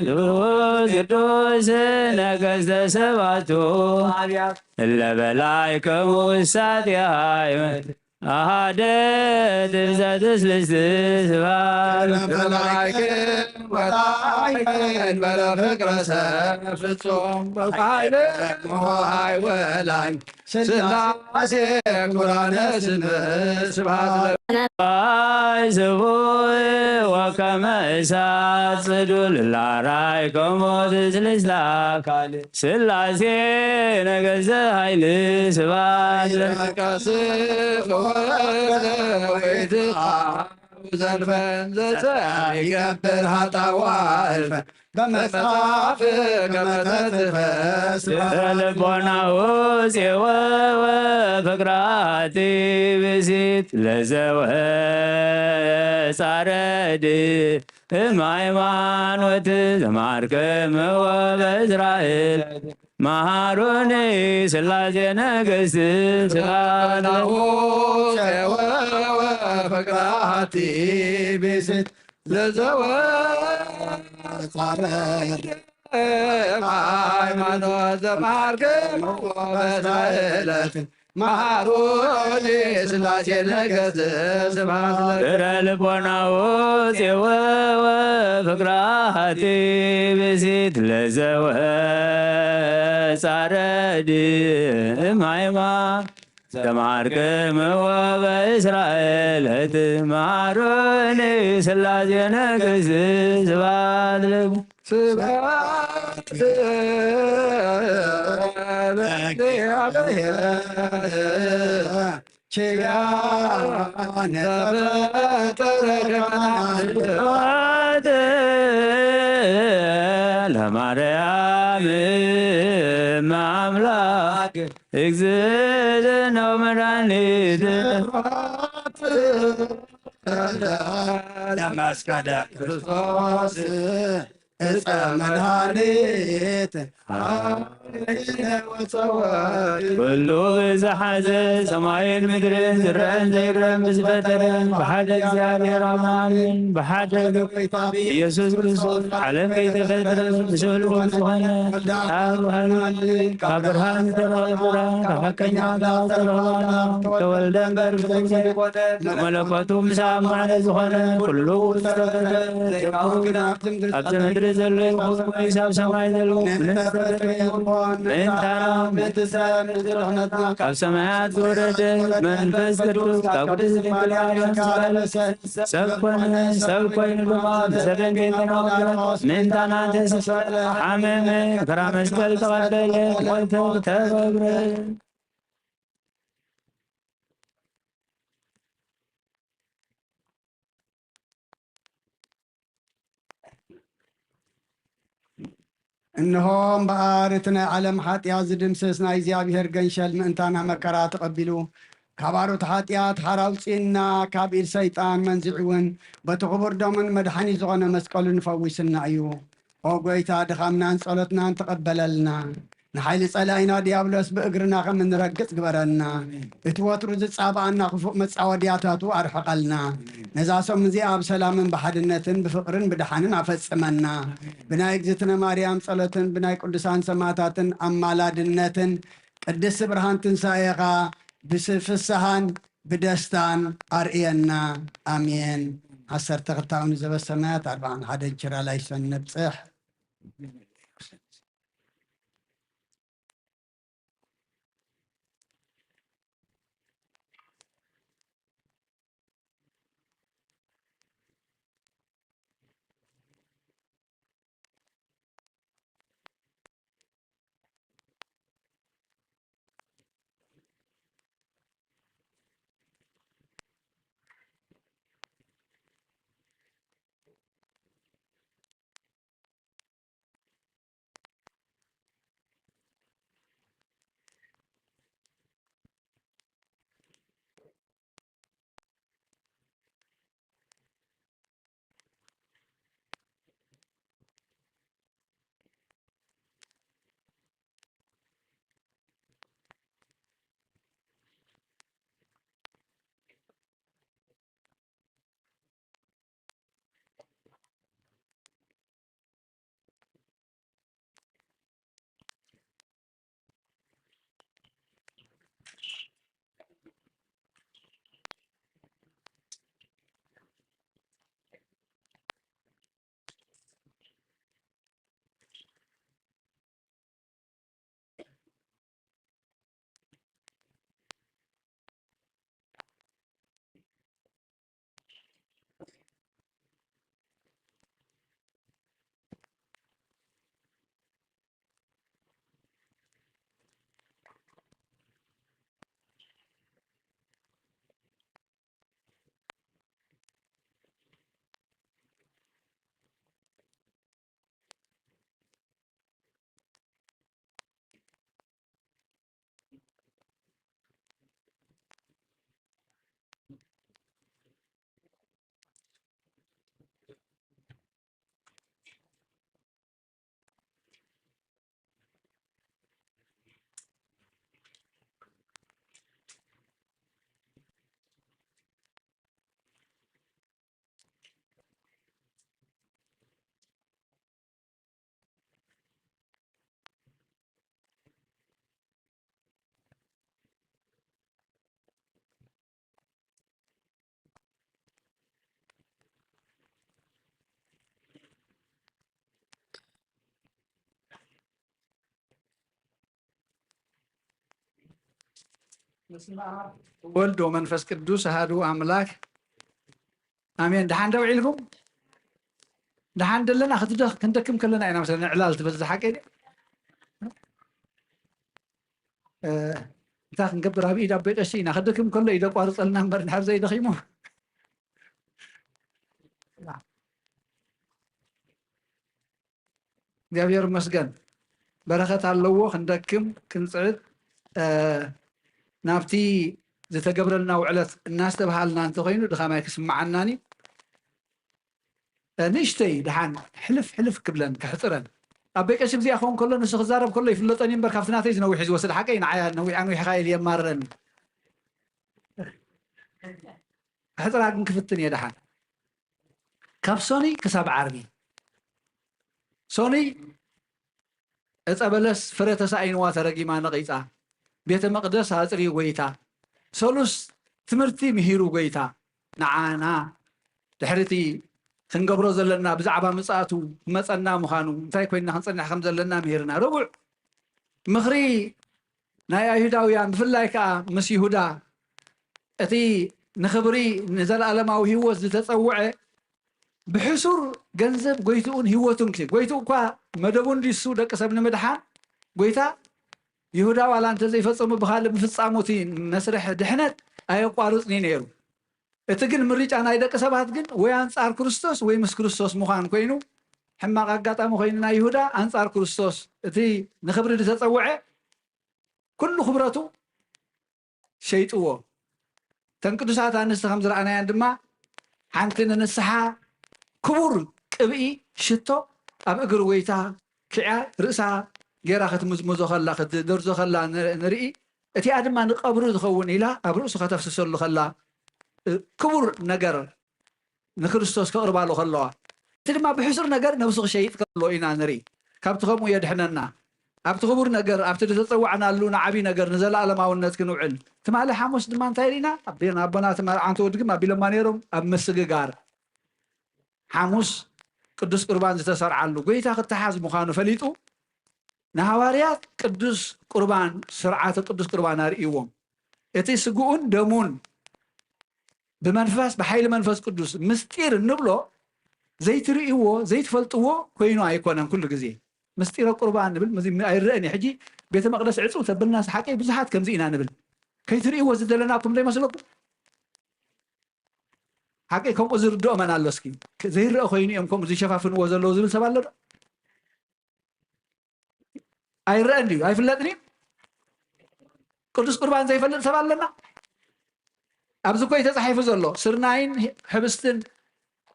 ቅዱስ ነገሥተ ሰባቱ እለ በላዕክሙ ውሳጤ ሃይመት አሃደ ትብዘት ስልስት ስብሐት ለመላእክት ወታይን በለ ፍቅረ ሰብ ፍጹም በኃይል ሞሃይ ወላይ ስላሴ ኩራነ ስም ስብሐት ለ- ስቡሕ ወከመ እሳት ጽዱል ላራይ ከሞት ስልስላ አካል ስላሴ ነገሥተ ኃይል ስብሐት ለከ። ስብሐት ወይትአብ ዘልፈን ዘፀ ይገብር ኃጣዋ እልፈን በመጽሐፍ ከመ ተጽፈ ስብሐት ልቦናሁ ፄወወ ፍቅራቲ ብሲት ለዘወ ጻረድ እም ሃይማኖት ዘማርክምዎ በእስራኤል መሃሩኒ ስላሴ ነገሥት ስብሐት ለከ። ወፍቅራቲ ብስት ለዘወ ጻረድ ሃይማኖት ዘማርክምዎ በእስራኤል መሃሩኒ ስላሴ ነገሥት ስብሐት ለከ። ፍረ ልቦናሁ ፄወ ወፍቅራቲ ብሲት ለዘወ ጻረድ እም ሃይማ ዘማርክምዎ በእስራኤል እት መሃሩኒ ስላሴ ነገሥት ስብሐት ለከ። ስብሐት ለእግዚአብሔር ኪያነ ዘፈጠረ ከመ ስብሐት ለማርያም እመ አምላክ እግዝእትነ ወመድኃኒት ለመስቀለ ክርስቶስ እፀ መድኃኒት ኩሉ ብዝሓዘ ሰማይን ምድርን ዝረአን ዘይረአን ብዝፈጠረ ብሓደ እግዚኣብሔር ኣብ ኣሜን። ብሓደ ኢየሱስ ክርስቶስ ዓለም ከይተፈጠረ ብስእሉ ዝኾነ ካብ ብርሃን ዝተረኸበ ብርሃን ካብ ሓቀኛ ኣምላኽ ዝተረኸበ ኣምላኽ ተወልደ እምበር ብሰብ ዘይኮነ መለኮቱ ምስ ኣብ ማዕረ ዝኾነ ኩሉ ዝተፈጠረ ዘይካውን ግና ኣብቲ ምድሪ ዘሎ ይኹን ወይስ ኣብ ሰማይ ዘሎ ምንም ዝተፈጠረ የልቦን። ምእንታና ምእንቲ ሰብ ምእንቲ ድኽነትና ካብ ሰማያት ዝወረደ መንፈስ ቅዱስ ካብ ቅድስት ድንግል ማርያም ዝተባረሰ ሰብ ኮነ። ሰብ ኮይኑ ድማ ብሰብ ደንገይና ምእንታና ተሰቀለ፣ ሓመመ፣ መከራ መስቀል ተቐበለ፣ ሞተ፣ ተቐብረ። እንሆ እምበኣር እቲ ናይ ዓለም ሓጢኣት ዝድምስስ ናይ እግዚኣብሔር ገንሸል ምእንታና መከራ ተቐቢሉ፣ ካብ ኣሮት ሓጢኣት ሓራ ኣውፅእና፣ ካብ ኢድ ሰይጣን መንዚዑ እውን በቲ ክቡር ደሙን መድሓኒ ዝኾነ መስቀሉን ፈዊስና እዩ። ኦ ጎይታ፣ ድኻምናን ጸሎትናን ተቐበለልና። ንሓይሊ ጸላኢና ዲያብሎስ ብእግርና ከም እንረግጽ ግበረና። እቲ ወትሩ ዝጻባኣና ክፉእ መጻወድያታቱ ኣርሕቐልና። ነዛ ሰሙን እዚኣ ብሰላምን ብሓድነትን ብፍቕርን ብድሓንን ኣፈጽመና። ብናይ እግዝእትነ ማርያም ጸሎትን ብናይ ቅዱሳን ሰማዕታትን ኣማላድነትን ቅድስቲ ብርሃን ትንሳኤኻ ብስ-፣ ፍስሃን ብደስታን ኣርእየና። ኣሜን። ዓሰርተ ክልተ ኣቡነ ዘበሰማያት፣ ኣርብዓን ሓደን ችራላይ ሰን ነብጽሕ። በስመ አብ ወወልድ ወመንፈስ ቅዱስ አሐዱ አምላክ አሜን። ደሓን ደው ኢልኩም? ደሓን ደለና ክትደኽ-፣ ክንደክም ከለና ኢና መሰለና ዕላል ትበዝሕ ሓቀይ ድያ? እ፣ እንታይ ክንገብር ኣብ ኢድ ኣቦይ ቀሺ ኢና። ክደክም ከሎ ኢድ ኣቋርጸልና እምበር እንድሕር ዘይደኺሙ። እግዚኣብሔር ይመስገን። በረኸት ኣለዎ። ክንደክም፣ ክንጽዕት፣ እ፣ ናብቲ ዝተገብረልና ውዕለት እናስተብሃልና እንተኾይኑ ድኻም ኣይክስምዓናን እዩ። እ፣ ንእሽተይ ደሓን ሕልፍ ሕልፍ ክብለን፣ ከሕጽረን። ኣቦይ ቀሺ ብዚኣ ክኸውን ከሎ ንሱ ክዛረብ ከሎ ይፍለጠን እዩ እምበር ካብቲ ናተይ ዝነዊሕ እዩ ዝወስድ። ሓቀይ ንዓይ ነዊሕ ኣንዊሕኻ ኢሉ የማርረኒ። ከሕጽራ ግን ክፍትን እየ ደሓን። ካብ ሶኑይ ክሳብ ዓርቢ። ሶኑይ ዕፀ በለስ ፍረ ተሳኢንዋ ተረጊማ ነቒፃ። ቤተ መቕደስ ኣፅርዩ ጎይታ። ሰሉስ ትምህርቲ ምሂሩ ጎይታ። ንዓና ድሕሪ እቲ ክንገብሮ ዘለና ብዛዕባ ምጽኣቱ ክመጸና ምዃኑ እንታይ ኮይንና ክንጸንሕ ከም ዘለና ምሂርና። ረቡዕ ምኽሪ ናይ ኣይሁዳውያን ብፍላይ ከኣ ምስ ይሁዳ እቲ ንኽብሪ ንዘለኣለማዊ ህይወት ዝተጸውዐ ብሕሱር ገንዘብ ጎይትኡን ህይወቱን ክሲ ጎይትኡ እኳ መደቡ እንዲሱ ደቂ ሰብ ንምድሓን ጎይታ ይሁዳ ዋላ እንተ ዘይፈጸሙ ብኻልእ ምፍጻሙ እቲ መስርሕ ድሕነት ኣየቋርጽን እዩ ነይሩ። እቲ ግን ምርጫ ናይ ደቂ ሰባት ግን ወይ ኣንጻር ክርስቶስ ወይ ምስ ክርስቶስ ምዃን ኮይኑ ሕማቕ ኣጋጣሚ ኮይኑ ናይ ይሁዳ ኣንጻር ክርስቶስ እቲ ንኽብሪ ዝተጸውዐ ኩሉ ክብረቱ ሸይጥዎ። እተን ቅዱሳት ኣንስቲ ከም ዝረኣናያን ድማ ሓንቲ ንንስሓ ክቡር ቅብኢ ሽቶ ኣብ እግሪ ጎይታ ክዕያ ርእሳ ገይራ ክትምዝምዞ ከላ ክትደርዞ ከላ ን- ንርኢ። እቲኣ ድማ ንቐብሩ ዝኸውን ኢላ ኣብ ርእሱ ከተፍስሰሉ ከላ እ፣ ክቡር ነገር ንክርስቶስ ከቕርባሉ ከለዋ እቲ ድማ ብሕሱር ነገር ነብሱ ክሸይጥ ከሎ ኢና ንርኢ። ካብቲ ከምኡ የድሕነና። ኣብቲ ክቡር ነገር ኣብቲ ዝተፀዋዕናሉ ንዓብዪ ነገር ንዘለኣለማውነት ክንውዕል። ትማሊ ሓሙስ ድማ እንታይ ርኢና? ኣቤና ኣቦና ትማሊ ዓንተ ወድግም ኣቢሎማ ነይሮም ኣብ ምስግጋር ሓሙስ ቅዱስ ቁርባን ዝተሰርዓሉ ጎይታ ክተሓዝ ምዃኑ ፈሊጡ ንሃዋርያት ቅዱስ ቁርባን ስርዓተ ቅዱስ ቁርባን ኣርእይዎም። እቲ ስግኡን ደሙን ብመንፈስ ብሓይሊ መንፈስ ቅዱስ ምስጢር እንብሎ ዘይትርእይዎ ዘይትፈልጥዎ ኮይኑ ኣይኮነን። ኩሉ ግዜ ምስጢረ ቁርባን ንብል ምዚ ኣይረአን እዩ። ሕጂ ቤተ መቅደስ ዕፅው ተብልና ሓቂ ብዙሓት ከምዚ ኢና ንብል። ከይትርእይዎ ዝደለናኩም ዶ ይመስለኩም? ሓቂ ከምኡ ዝርድኦ መን ኣሎ እስኪ? ዘይረአ ኮይኑ እዮም ከምኡ ዝሸፋፍንዎ ዘለዉ ዝብል ሰብ ኣሎ ዶ? ኣይረአን ድዩ? ኣይፍለጥን እዩ? ቅዱስ ቁርባን ዘይፈልጥ ሰብ ኣለና? ኣብዚ እኮ እዩ ተጻሒፉ ዘሎ። ስርናይን ህብስትን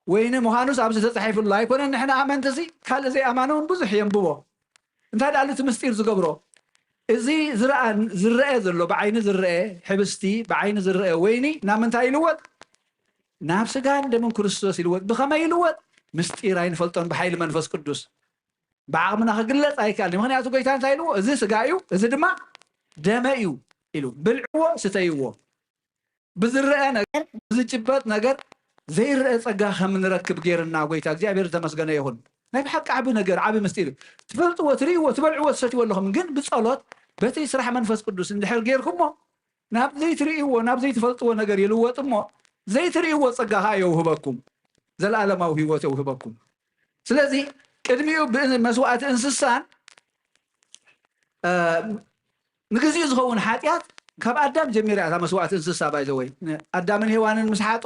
ወይኒ ምዃኑስ ኣብዚ ተጻሒፉ ኣሎ። ኣይኮነን ንሕና ኣመንቲ እዚ ካልእ ዘይኣማነ እውን ብዙሕ የንብቦ። እንታይ ደኣ እቲ ምስጢር ዝገብሮ? እዚ ዝረኣ ዝረአ ዘሎ ብዓይኒ ዝረአ ህብስቲ ብዓይኒ ዝረአ ወይኒ ናብ ምንታይ ይልወጥ? ናብ ስጋን ደምን ክርስቶስ ይልወጥ። ብኸመይ ይልወጥ? ምስጢር ኣይንፈልጦን ብሓይሊ መንፈስ ቅዱስ። ብዓቕምና ክግለጽ ኣይከኣልን። ምኽንያቱ ጎይታ እንታይ ኢልዎ? እዚ ስጋ እዩ፣ እዚ ድማ ደመ እዩ ኢሉ። ብልዕዎ፣ ስተይዎ። ብዝረአ ነገር፣ ብዝጭበጥ ነገር ዘይረአ ጸጋ ከም ንረክብ ገይርና ጎይታ እግዚኣብሔር ዝተመስገነ ይኹን። ናይ ብሓቂ ዓቢ ነገር፣ ዓቢ ምስጢር እዩ። ትፈልጥዎ፣ ትርእይዎ፣ ትበልዕዎ፣ ትሰትይዎ ኣለኹም። ግን ብጸሎት በቲ ስራሕ መንፈስ ቅዱስ እንድሕር ገይርኩሞ ናብ ዘይትርእይዎ ናብ ዘይትፈልጥዎ ነገር ይልወጥ እሞ ዘይትርእይዎ ጸጋ ኸኣ የውህበኩም፣ ዘለኣለማዊ ህይወት የውህበኩም። ስለዚ ቅድሚኡ ብመስዋእቲ እንስሳን እ፣ ንግዚኡ ዝኸውን ሓጢኣት ካብ ኣዳም ጀሚራ እያ እታ መስዋእቲ እንስሳ ባይዘወይ ኣዳምን ሄዋንን ምስ ሓጡ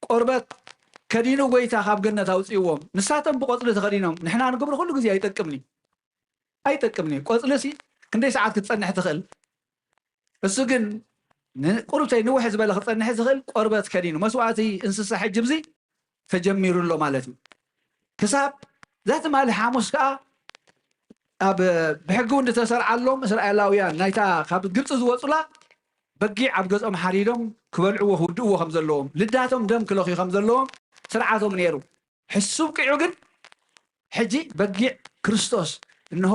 ቆርበት ከዲኑ ጎይታ ካብ ገነት ኣውፅእዎም። ንሳቶም ብቆፅሊ ተኸዲኖም ንሕና ንገብሮ ኩሉ ግዜ ኣይጠቅምን እዩ። ኣይጠቅምን እዩ። ቆፅሊ ሲ ክንደይ ሰዓት ክትፀንሕ ትኽእል? እሱ ግን ንቁሩብተይ ንውሕ ዝበለ ክፀንሕ ዝኽእል ቆርበት ከዲኑ መስዋእቲ እንስሳ ሕጂ ብዚ ተጀሚሩ ኣሎ ማለት እዩ። ክሳብ እዛ ትማሊ ሓሙስ ከዓ ኣብ ብሕጊ እውን ዝተሰርዓሎም እስራኤላውያን ናይታ ካብ ግብፂ ዝወፁላ በጊዕ ኣብ ገዝኦም ሓሪዶም ክበልዕዎ ክውድእዎ ከም ዘለዎም ልዳቶም ደም ክለኽዩ ከም ዘለዎም ስርዓቶም ነይሩ። ሕሱብ ቂዑ ግን ሕጂ በጊዕ ክርስቶስ እንሆ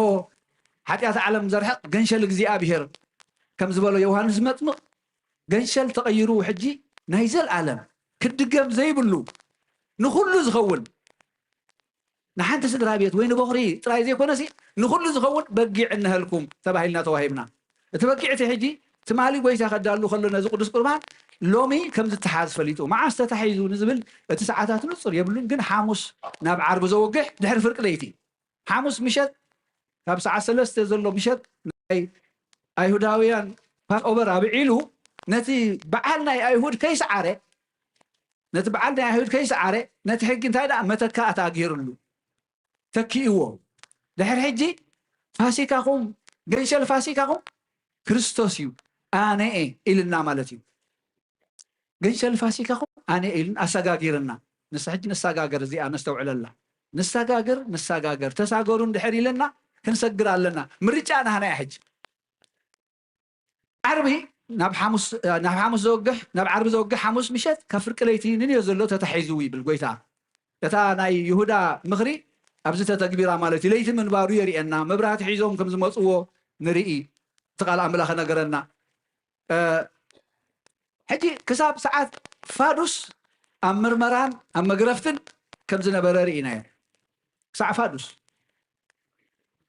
ሓጢኣት ዓለም ዘርሕቕ ገንሸል እግዚኣብሔር ከም ዝበሎ ዮሃንስ መጥምቕ ገንሸል ተቐይሩ ሕጂ ናይ ዘልኣለም ክድገም ዘይብሉ ንኹሉ ዝኸውን ንሓንቲ ስድራ ቤት ወይ ንበኹሪ ጥራይ ዘይኮነሲ ንኹሉ ዝኸውን በጊዕ እነሀልኩም ተባሂልና ተዋሂብና። እቲ በጊዕ እቲ ሕጂ ትማሊ ጎይታ ከዳሉ ከሎ ነዚ ቅዱስ ቁርባን ሎሚ ከም ዝተሓዝ ፈሊጡ። መዓስ ተታሒዙ ንዝብል እቲ ሰዓታት ንጹር የብሉን፣ ግን ሓሙስ ናብ ዓርቢ ዘወግሕ ድሕሪ ፍርቂ ለይቲ። ሓሙስ ምሸት ካብ ሰዓት ሰለስተ ዘሎ ምሸት ናይ ኣይሁዳውያን ፓስኦቨር ኣብዒሉ ነቲ በዓል ናይ ኣይሁድ ከይሰዓረ፣ ነቲ በዓል ናይ ኣይሁድ ከይሰዓረ፣ ነቲ ሕጊ እንታይ ደኣ መተካእታ ገይሩሉ፣ ተኪእዎ። ድሕሪ ሕጂ ፋሲካኹም፣ ገንሸል ፋሲካኹም ክርስቶስ እዩ፣ ኣነ እየ ኢልና ማለት እዩ። ገንሸል ፋሲካኹም ኣነ እየ ኢልን ኣሰጋጊርና። ንሳ ሕጂ ንሰጋገር፣ እዚኣ ነስተውዕለላ። ንሰጋገር፣ ንሰጋገር። ተሳገሩ እንድሕር ኢለና ክንሰግር ኣለና። ምርጫ ናህና እያ ሕጂ። ዓርቢ ናብ ሓሙስ፣ ናብ ሓሙስ ዘወግሕ፣ ናብ ዓርቢ ዘወግሕ ሓሙስ ምሸት ካብ ፍርቂ ለይቲ ንንዮ ዘሎ ተታሒዙ ይብል ጎይታ። እታ ናይ ይሁዳ ምኽሪ ኣብዚ ተተግቢራ ማለት እዩ። ለይቲ ምንባሩ የርእየና። መብራህቲ ሒዞም ከም ዝመጽዎ ንርኢ። እቲ ቃል ኣምላኽ ነገረና። እ፣ ሕጂ ክሳብ ሰዓት ፋዱስ ኣብ ምርመራን ኣብ መግረፍትን ከም ዝነበረ ርኢናዮ። ክሳዕ ፋዱስ።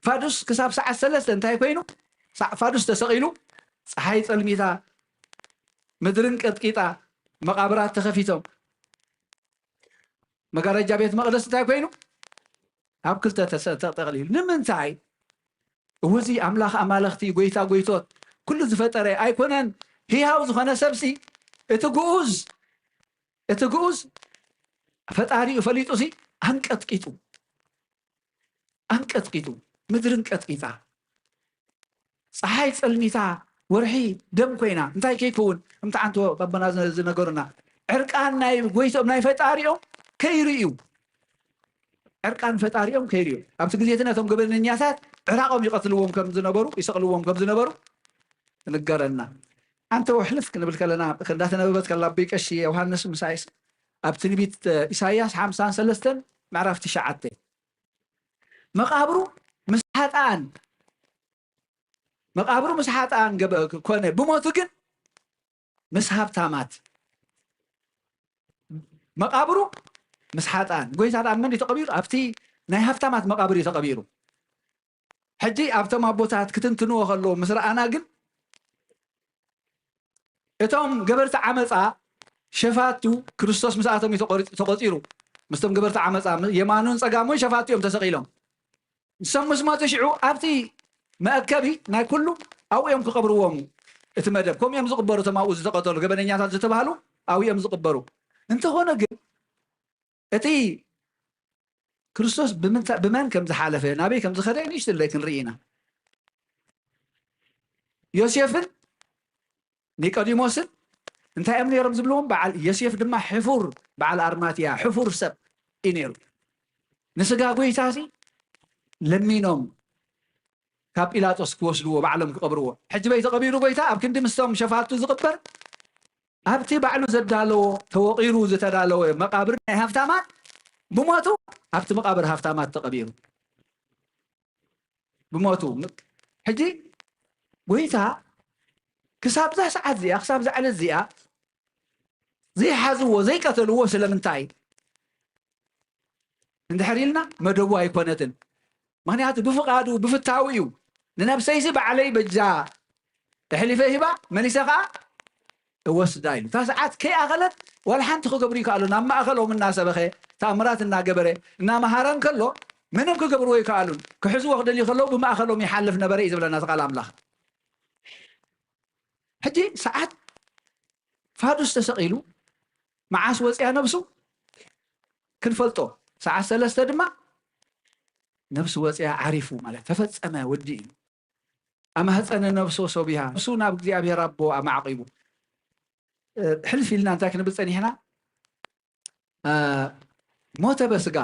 ፋዱስ ክሳብ ሰዓት ሰለስተ እንታይ ኮይኑ? ሰዓ-፣ ፋዱስ ተሰቒሉ፣ ፀሓይ ጸልሚታ፣ ምድርን ቀጥቂጣ፣ መቓብራት ተኸፊቶም። መጋረጃ ቤት መቕደስ እንታይ ኮይኑ? ኣብ ክልተ ተሰ-፣ ተጠቕሊሉ። ንምንታይ? እውዚ ኣምላኽ ኣማልኽቲ፣ ጎይታ ጎይቶት፣ ኩሉ ዝፈጠረ ኣይኮነን? ህያው ዝኾነ ሰብሲ፣ እቲ ግኡዝ፣ እቲ ግኡዝ ፈጣሪኡ ፈሊጡሲ ኣንቀጥቂጡ፣ ኣንቀጥቂጡ፣ ምድርን ቀጥቂጣ፣ ፀሓይ ፀልሚታ፣ ወርሒ ደም ኮይና፣ እንታይ ከይከውን? ከምቲ ዓንቶ ኣቦና ዝ-፣ ዝነገሩና፣ ዕርቃን ናይ ጎይቶም፣ ናይ ፈጣሪኦም ከይርእዩ፣ ዕርቃን ፈጣሪኦም ከይርእዩ። ኣብቲ ግዜ እቲ ነቶም ገበነኛታት ዕራቖም ይቐትልዎም ከም ዝነበሩ፣ ይሰቕልዎም ከም ዝነበሩ ንገረና። ዓንቶ ሕልፍ ክንብል ከለና፣ እንዳተነበበት ከላ ኣቦይ ቀሺ ዮሃንስ ምሳይስ ኣብ ትንቢት ኢሳይያስ ሓምሳን ሰለስተን ምዕራፍ ትሽዓተ፣ መቓብሩ ምስ ሓጥኣን፣ መቓብሩ ምስ ሓጥኣን ገበ-፣ ኮነ፣ ብሞቱ ግን ምስ ሃብታማት። መቓብሩ ምስ ሓጥኣን። ጎይታ ደኣ መን እዩ ተቐቢሩ? ኣብቲ ናይ ሃብታማት መቓብር እዩ ተቐቢሩ። ሕጂ ኣብቶም ኣቦታት ክትንትንዎ ከለዉ ምስ ረኣና ግን፣ እቶም ገበርቲ ዓመፃ ሸፋቱ ክርስቶስ ምስኣቶም እዩ ተቆሪ-፣ ተቆፂሩ። ምስቶም ገበርቲ ዓመፃ ም-፣ የማኑን ፀጋሙን ሸፋቱ እዮም ተሰቒሎም። ንሶም ምስ ሞቱ ሽዑ ኣብቲ መእከቢ ናይ ኩሉ ኣብኡ እዮም ክቐብርዎም። እቲ መደብ ከምኡ እዮም ዝቕበሩ። እቶም ኣብኡ ዝተቐተሉ ገበነኛታት ዝተባህሉ ኣብኡ እዮም ዝቕበሩ። እንተኾነ ግን እቲ ክርስቶስ ብምንታ-፣ ብመን ከም ዝሓለፈ፣ ናበይ ከም ዝኸደ ንእሽቶ ክንርኢ ኢና። ዮሴፍን ኒቆዲሞስን እንታይ እዮም ነይሮም ዝብልዎም? በዓል ዮሴፍ ድማ ሕፉር፣ በዓል ኣርማትያ፣ ሕፉር ሰብ እዩ ነይሩ። ንስጋ ጎይታሲ ለሚኖም ካብ ጲላጦስ ክወስድዎ፣ ባዕሎም ክቐብርዎ። ሕጂ በይ ተቐቢሩ ጎይታ ኣብ ክንዲ ምስቶም ሸፋቱ ዝቕበር፣ ኣብቲ ባዕሉ ዘዳለዎ፣ ተወቒሩ ዝተዳለወ መቓብር ናይ ሃፍታማት ብሞቱ ኣብቲ መቓብር ሃፍታማት ተቐቢሩ። ብሞቱ። ሕጂ ጎይታ ክሳብ እዛ ሰዓት እዚኣ፣ ክሳብ እዛ ዕለት እዚኣ ዘይሓዝዎ፣ ዘይቀተልዎ ስለምንታይ እንድሕር ኢልና፣ መደቡ ኣይኮነትን። ምኽንያቱ ብፍቓዱ፣ ብፍታው እዩ። ንነብሰይሲ ባዕለይ በጃ ኣሕሊፈ ሂባ፣ መሊሰ ኸዓ እወስዳ ኢሉ። እታ ሰዓት ከይኣኸለት ዋላ ሓንቲ ክገብሩ ይከኣሉን። ኣብ ማእኸሎም እናሰበኸ፣ ተኣምራት እናገበረ፣ እናመሃረ እንከሎ፣ ምንም ክገብርዎ ይከኣሉን። ክሕዝዎ ክደልዩ ከለዉ ብማእኸሎም ይሓልፍ ነበረ እዩ ዝብለና እቲ ቃል ኣምላኽ። ሕጂ ሰዓት ፋዱስ ተሰቒሉ፣ መዓስ ወፅያ ነብሱ ክንፈልጦ። ሰዓት ሰለስተ ድማ ነብሱ ወፅያ ዓሪፉ ማለት ተፈጸመ፣ ወዲኡ። ኣማህፀነ ነብሶ ሰቢሃ፣ ነብሱ ናብ እግዚኣብሔር ኣቦ ኣማዕቂቡ። እ፣ ሕልፍ ኢልና እንታይ ክንብል ጸኒሕና? እ፣ ሞተ በስጋ።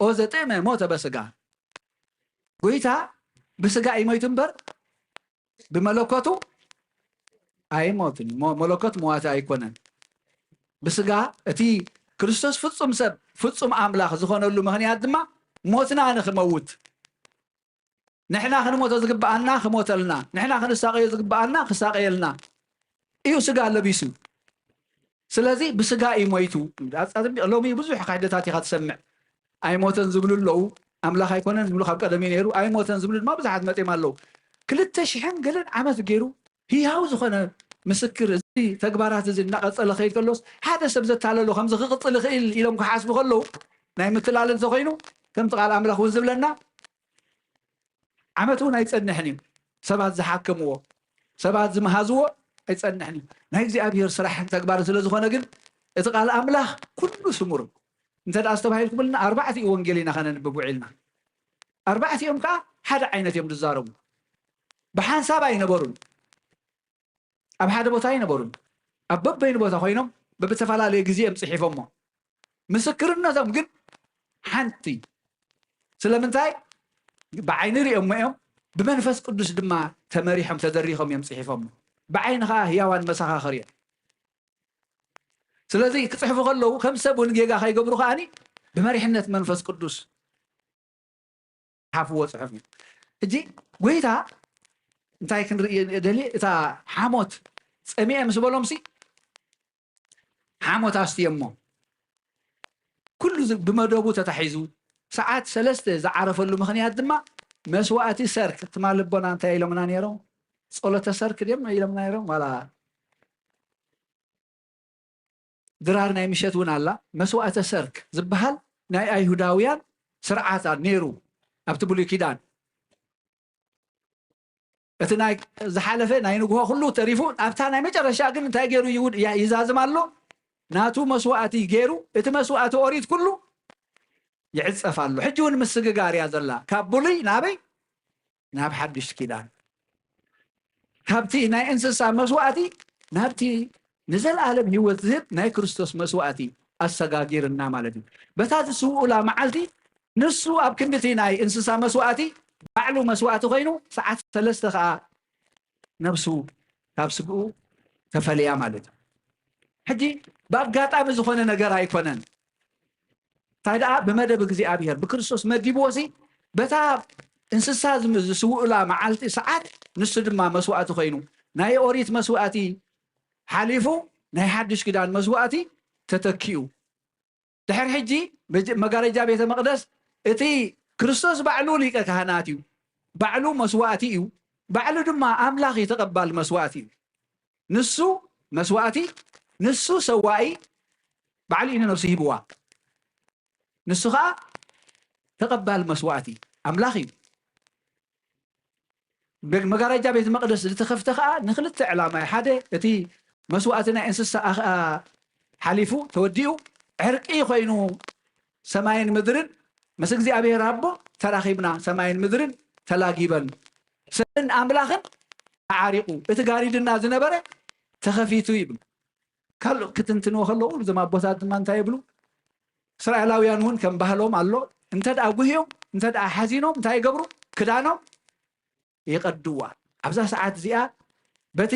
ኦ ዘጥዕመ ሞተ በስጋ። ጎይታ ብስጋ እዩ ሞይቱ እምበር ብመለኮቱ ኣይሞትን። ሞ-፣ መለኮት መዋቲ ኣይኮነን። ብስጋ እቲ ክርስቶስ ፍጹም ሰብ፣ ፍጹም ኣምላኽ ዝኾነሉ ምኽንያት ድማ ሞትና ንኽመውት። ንሕና ክንሞቶ ዝግብኣና ክሞተልና፣ ንሕና ክንሳቐዮ ዝግብኣና ክሳቐየልና እዩ ስጋ ለቢሱ። ስለዚ ብስጋ እዩ ሞይቱ። ኣጻ-፣ ሎሚ ብዙሕ ክሕደታት ኢኻ ትሰምዕ። ኣይሞተን ዝብሉ ኣለዉ፣ ኣምላኽ ኣይኮነን ዝብሉ ካብ ቀደም እዩ ነይሩ። ኣይሞተን ዝብሉ ድማ ብዙሓት መጺኦም ኣለዉ። ክልተ ሽሕን ገለን ዓመት ገይሩ ህያው ዝኾነ ምስክር፣ እዚ ተግባራት እዚ እናቐጸለ ከይድ ከሎስ፣ ሓደ ሰብ ዘታለሎ ከምዚ ክቕጽል ይኽእል ኢሎም ክሓስቡ ከለዉ፣ ናይ ምትላል እንተኾይኑ፣ ከምቲ ቃል ኣምላኽ እውን ዝብለና፣ ዓመት እውን ኣይጸንሕን እዩ። ሰባት ዝሓከምዎ፣ ሰባት ዝመሃዝዎ ኣይጸንሕን እዩ። ናይ እግዚኣብሔር ስራሕን ተግባርን ስለ ዝኾነ ግን፣ እቲ ቃል ኣምላኽ ኩሉ ስሙር። እንተ ደኣ ዝተባሂልኩምልና፣ ኣርባዕቲኡ ወንጌል ኢና ከነንብብ ውዒልና። ኣርባዕቲኦም ከኣ ሓደ ዓይነት እዮም ዝዛረቡ። ብሓንሳብ ኣይነበሩን። ኣብ ሓደ ቦታ ኣይነበሩን። ኣብ በበይኑ ቦታ ኮይኖም፣ በብተፈላለየ ግዜ እዮም ጽሒፎሞ። ምስክርነቶም ግን ሓንቲ። ስለምንታይ? ብዓይኒ ሪኦሞ እዮም፣ ብመንፈስ ቅዱስ ድማ ተመሪሖም፣ ተደሪኾም እዮም ጽሒፎሞ። ብዓይኒ ከኣ ህያዋን መሰኻኽር እዮም። ስለዚ ክጽሕፉ ከለዉ፣ ከም ሰብ እውን ጌጋ ከይገብሩ ከኣኒ፣ ብመሪሕነት መንፈስ ቅዱስ ዝጸሓፍዎ ጽሑፍ እዩ። ሕጂ ጎይታ እንታይ ክንርኢ ደልየ? እታ ሓሞት ጸሚኤ ምስ በሎምሲ፣ ሓሞት ኣስትየሞ። ኩሉ ዝ-፣ ብመደቡ ተታሒዙ፣ ሰዓት ሰለስተ ዝዓረፈሉ ምኽንያት ድማ መስዋእቲ ሰርክ፣ ትማሊ ኣቦና እንታይ ኢሎምና ነይሮም? ጸሎተ ሰርክ ድዮም ኢሎምና ነይሮም? ዋላ ድራር ናይ ምሸት እውን ኣላ። መስዋእተ ሰርክ ዝበሃል ናይ ኣይሁዳውያን ስርዓት ነይሩ ኣብቲ ብሉይ ኪዳን። እቲ ናይ ዝሓለፈ ናይ ንግሆ ኩሉ ተሪፉ፣ ኣብታ ናይ መጨረሻ ግን እንታይ ገይሩ ይውድ-፣ ያ-፣ ይዛዝም ኣሎ? ናቱ መስዋእቲ ገይሩ፣ እቲ መስዋእቲ ኦሪት ኩሉ ይዕጸፍ ኣሎ። ሕጂ እውን ምስግጋር እያ ዘላ። ካብ ብሉይ ናበይ? ናብ ሓድሽ ኪዳን። ካብቲ ናይ እንስሳ መስዋእቲ ናብቲ ንዘለኣለም ህይወት ዝህብ ናይ ክርስቶስ መስዋእቲ ኣሰጋጊርና ማለት እዩ። በታ ዝስውኡላ መዓልቲ ንሱ ኣብ ክንድቲ ናይ እንስሳ መስዋእቲ ባዕሉ መስዋእቲ ኮይኑ፣ ሰዓት ሰለስተ ከኣ ነብሱ ካብ ስግኡ ተፈልያ ማለት እዩ። ሕጂ ብኣጋጣሚ ዝኾነ ነገር ኣይኮነን። እንታይ ደኣ ብመደብ እግዚኣብሔር ብክርስቶስ መዲብዎ ሲ፣ በታ እንስሳ ዝም-፣ ዝስውኡላ መዓልቲ ሰዓት ንሱ ድማ መስዋእቲ ኮይኑ፣ ናይ ኦሪት መስዋእቲ ሓሊፉ ናይ ሓድሽ ኪዳን መስዋእቲ ተተኪኡ። ድሕሪ ሕጂ መጀ-፣ መጋረጃ ቤተ መቕደስ እቲ ክርስቶስ ባዕሉ ሊቀ ካህናት እዩ፣ ባዕሉ መስዋእቲ እዩ፣ ባዕሉ ድማ ኣምላኽ እዩ ተቐባል መስዋእቲ እዩ። ንሱ መስዋእቲ፣ ንሱ ሰዋኢ፣ ባዕሉ እዩ ንነብሱ ሂብዋ። ንሱ ኸኣ ተቐባል መስዋእቲ ኣምላኽ እዩ። መ-፣ መጋረጃ ቤት መቕደስ ዝተኸፍተ ኸኣ ንኽልተ ዕላማ እዩ። ሓደ፣ እቲ መስዋእቲ ናይ እንስሳ ኣኽ-፣ ኣ-፣ ሓሊፉ ተወዲኡ፣ ዕርቂ ኾይኑ ሰማይን ምድርን ምስ እግዚኣብሔር ኣቦ ተራኺብና፣ ሰማይን ምድርን ተላጊበን፣ ሰብን ኣምላኽን ተዓሪቑ፣ እቲ ጋሪድና ዝነበረ ተኸፊቱ ይብል። ካልእ ክትንትንዎ ከለዉ፣ እዞም ኣቦታት ድማ እንታይ ይብሉ? እስራኤላውያን እውን ከም ባህሎም ኣሎ። እንተ ደኣ ጉህዮም፣ እንተ ደኣ ሓዚኖም፣ እንታይ ይገብሩ? ክዳኖም ይቐድዋ። ኣብዛ ሰዓት እዚኣ፣ በቲ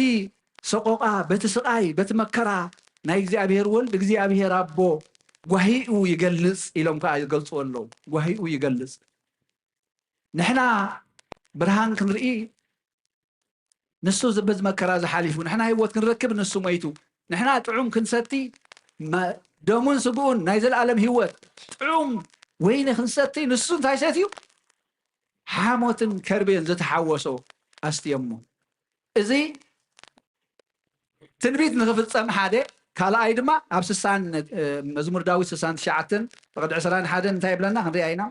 ሰቆቓ፣ በቲ ስቓይ፣ በቲ መከራ፣ ናይ እግዚኣብሔር ወልድ፣ እግዚኣብሔር ኣቦ ጓሂኡ ይገልጽ ኢሎም ከኣ ይገልጽዎ ኣለዉ። ጓሂኡ ይገልጽ። ንሕና ብርሃን ክንርኢ፣ ንሱ ዝ-፣ በዚ መከራ ዝሓሊፉ፣ ንሕና ህይወት ክንረክብ ንሱ ሞይቱ፣ ንሕና ጥዑም ክንሰቲ፣ መ-፣ ደሙን ስግኡን ናይ ዘለኣለም ህይወት፣ ጥዑም ወይኒ ክንሰቲ፣ ንሱ እንታይ ሰትዩ? ሓሞትን ከርቤን ዝተሓወሶ ኣስትየሞ። እዚ ትንቢት ንኽፍጸም ሓደ፣ ካልኣይ ድማ ኣብ ስሳን፣ እ፣ መዝሙር ዳዊት ስሳን ትሽዓተን ፍቕዲ ዕስራን ሓደን እንታይ ይብለና? ክንሪኣ ኢና።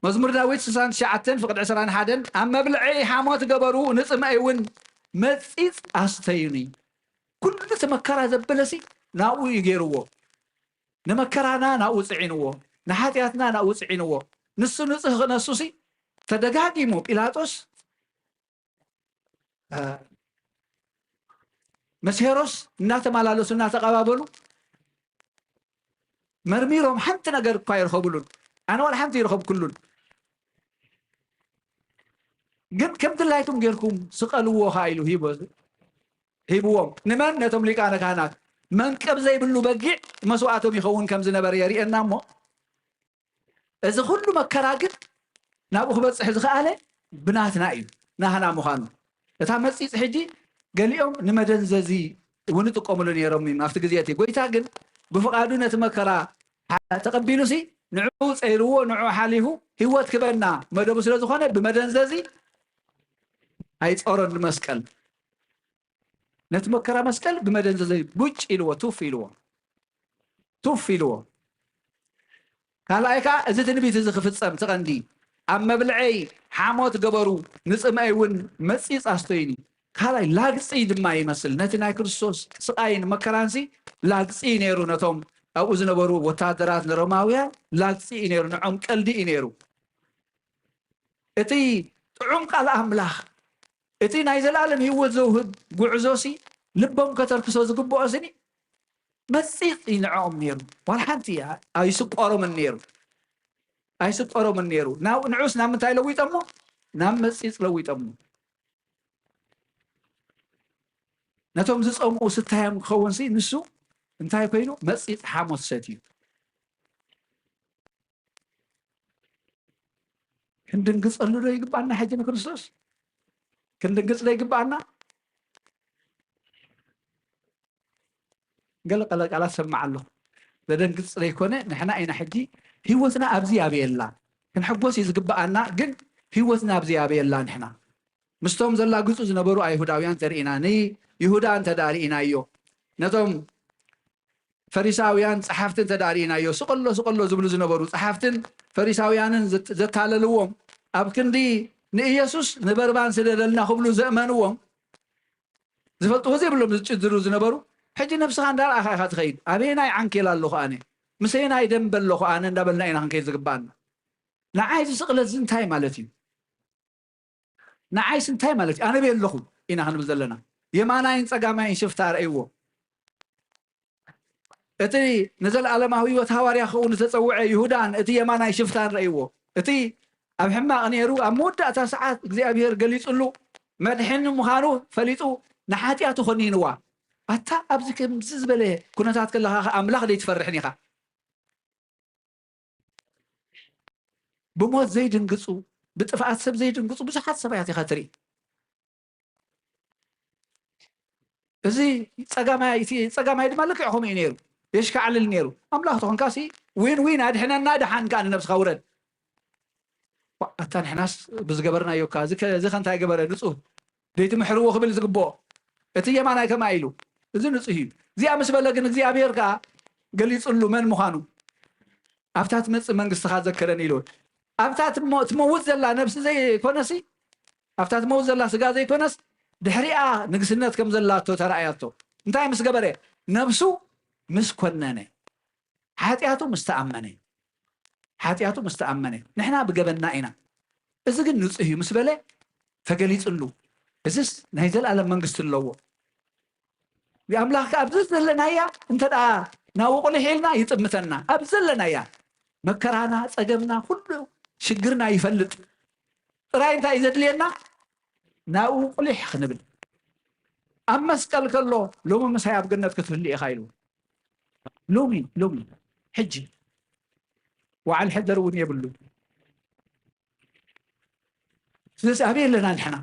መዝሙር ዳዊት ስሳን ትሽዓተን ፍቕዲ ዕስራን ሓደን፣ ኣብ መብልዐይ ሓሞት ገበሩ፣ ንጽምኣይ እውን መጺጽ ኣስተዩኒ። ኩሉ እቲ መከራ ዘበለሲ ናብኡ እዩ ገይርዎ። ንመከራና ናብኡ ጽዒንዎ፣ ንሓጢኣትና ናብኡ ጽዒንዎ። ንሱ ንጽህ ክነሱሲ ተደጋጊሙ ጲላጦስ፣ እ፣ ምስ ሄሮስ እናተመላለሱ እናተቐባበሉ መርሚሮም ሓንቲ ነገር እኳ ይረኸብሉን። ኣነ ዋላ ሓንቲ ይረኸብኩሉን። ግን ከም ድላይኩም ጌርኩም ስቐልዎ ኸኣ ኢሉ ሂቦ-፣ ሂብዎም። ንመን? ነቶም ሊቃነ ካህናት። መንቀብ ዘይብሉ በጊዕ መስዋእቶም ይኸውን ከም ዝነበረ የርእየና እሞ፣ እዚ ኩሉ መከራ ግን ናብኡ ክበፅሕ ዝኸኣለ ብናትና እዩ፣ ናህና ምዃኑ። እታ መፂፅ ሕጂ ገሊኦም ንመደንዘዚ እውን ይጥቀምሉ ነይሮም እዮም ኣብቲ ግዜ እቲ። ጎይታ ግን ብፍቓዱ ነቲ መከራ ተቐቢሉሲ ንዕኡ ፀይርዎ፣ ንዕኡ ሓሊፉ ህይወት ክበና መደቡ ስለ ዝኾነ ብመደንዘዚ ኣይፀሮን ንመስቀል። ነቲ መከራ መስቀል ብመደንዘዘ ቡጭ ኢልዎ፣ ቱፍ ኢልዎ፣ ቱፍ ኢልዎ። ካልኣይ ከዓ እዚ ትንቢት እዚ ክፍጸም ትቐንዲ ኣብ መብልዐይ ሓሞት ገበሩ፣ ንጽምኣይ እውን መጺጽ ኣስተዩኒ። ካልኣይ ላግጺ ድማ ይመስል ነቲ ናይ ክርስቶስ ስቓይን መከራንሲ ላግጺ ነይሩ። ነቶም ኣብኡ ዝነበሩ ወታደራት ንሮማውያን ላግጺ እዩ ነይሩ፣ ንዖም ቀልዲ እዩ ነይሩ። እቲ ጥዑም ቃል ኣምላኽ፣ እቲ ናይ ዘላለም ህይወት ዘውህብ ጉዕዞሲ ልቦም ከተርክሶ ዝግብኦ ስኒ መጺጽ ይንዕኦም ነይሩ። ዋላ ሓንቲ ኣይስቆሮምን ነይሩ፣ ኣይስቆሮምን ነይሩ። ናብ ንዑስ ናብ ምንታይ ለዊጠሞ? ናብ መጺጽ ለዊጠሞ። ነቶም ዝጸምኡ ስታዮም ክኸውንሲ ንሱ እንታይ ኮይኑ? መጺጽ ሓሞት ሰትዩ። ክንድንግጸሉ ዶ ይግባና? ሕጂ ንክርስቶስ ክንድንግጽ ዶ ይግባና? ገለ ቀለ ቃላት ሰማዕ ኣለኹ። ዘደንግጽ ዘይኮነ ንሕና ኢና ሕጂ ህይወትና ኣብዚ ኣብየላ። ክንሕጎስ እዩ ዝግብኣና፣ ግን ህይወትና ኣብዚ ኣብየላ። ንሕና ምስቶም ዘላግጹ ዝነበሩ ኣይሁዳውያን ተርኢና፣ ንይሁዳ እንተ ደኣ ርኢናዮ፣ ነቶም ፈሪሳውያን ጸሓፍቲ እንተ ደኣ ርኢናዮ፣ ስቕ ኣሎ፣ ስቕ ኣሎ ዝብሉ ዝነበሩ ጸሓፍትን ፈሪሳውያንን ዘት-፣ ዘታለልዎም፣ ኣብ ክንዲ ንኢየሱስ ንበርባን ስደደልና ክብሉ ዘእመንዎም፣ ዝፈልጥዎ ዘይብሎም ዝጭድሩ ዝነበሩ፣ ሕጂ ነብስኻ እንዳርኣኻ ኢኻ ትኸይድ። ኣበየናይ ዓንኬል ኣለኹ ኣነ? ምሰየናይ ደንበ ኣለኹ ኣነ? እንዳበልና ኢና ክንከይድ ዝግባኣና። ንዓይ እዚ ስቕለት እዚ እንታይ ማለት እዩ? ንዓይስ እንታይ ማለት እዩ? ኣነ በይ ኣለኹ ኢና ክንብል ዘለና። የማናይን ጸጋማይን ሽፍታ ረእይዎ። እቲ ንዘለኣለማዊ ህይወት ሃዋርያ ክኸውን ዝተጸውዐ ይሁዳን እቲ የማናይ ሽፍታን ረእይዎ። እቲ ኣብ ሕማቕ ነይሩ፣ ኣብ መወዳእታ ሰዓት እግዚኣብሔር ገሊጹሉ፣ መድሕን ምዃኑ ፈሊጡ ንሓጢኣቱ ኮኒንዋ። ኣታ ኣብዚ ከምዚ ዝበለ ኩነታት ከለኻ ከ ኣምላኽ ዘይትፈርሕን ኢኻ? ብሞት ዘይድንግጹ፣ ብጥፍኣት ሰብ ዘይድንግጹ ብዙሓት ሰብኣያት ኢኻ ትርኢ። እዚ ጸጋማይ፣ እቲ ጸጋማይ ድማ ልክዕ ከምኡ እዩ ነይሩ። የሽካዕልል ነይሩ። ኣምላኽ ተኾንካሲ ዊን ዊን ኣድሕነና፣ ደሓን ከኣ ንነብስኻ ውረድ። ዋ፣ ኣታ ንሕናስ ብዝገበርናዮ እካ፣ እዚ ከ-፣ እዚ ከ እንታይ ገበረ? ንጹህ ደይትምሕርዎ ክብል ዝግብኦ። እቲ የማናይ ከማይ ኢሉ፣ እዚ ንጹህ እዩ። እዚኣ ምስ በለ ግን እግዚኣብሔር ከኣ ገሊጹሉ መን ምዃኑ። ኣብታ ትመጽእ መንግስትኻ ዘክረኒ ኢሉ። ኣብታ ትሞ-፣ ትመውት ዘላ ነብሲ ዘይኮነሲ፣ ኣብታ ትመውት ዘላ ስጋ ዘይኮነስ፣ ድሕሪኣ ንግስነት ከም ዘላቶ ተራእያቶ። እንታይ ምስ ገበረ? ነብሱ ምስ ኮነነ፣ ሓጢኣቱ ምስ ተኣመነ፣ ሓጢኣቱ ምስ ተኣመነ፣ ንሕና ብገበንና ኢና፣ እዚ ግን ንጹህ እዩ ምስ በለ ተገሊጽሉ። እዝስ ናይ ዘላለም መንግስቲ ኣለዎ። ኣምላኽ ከኣ ኣብዚ ዘለናያ እንተ ደኣ ናብኡ ቁሊሕ ኢልና ይጥምተና። ኣብ ዘለናያ መከራና፣ ጸገምና፣ ኩሉ ሽግርና ይፈልጥ። ጥራይ እንታይ እዩ ዘድልየና? ናብኡ ቁሊሕ ክንብል። ኣብ መስቀል ከሎ ሎሚ ምሳይ ኣብ ገነት ክትህሉ ኢኻ ኢሉ። ሎሚ፣ ሎሚ፣ ሕጂ። ወዓል ሕደር እውን የብሉ። ስለዚ ኣበይ ኣለና ንሕና?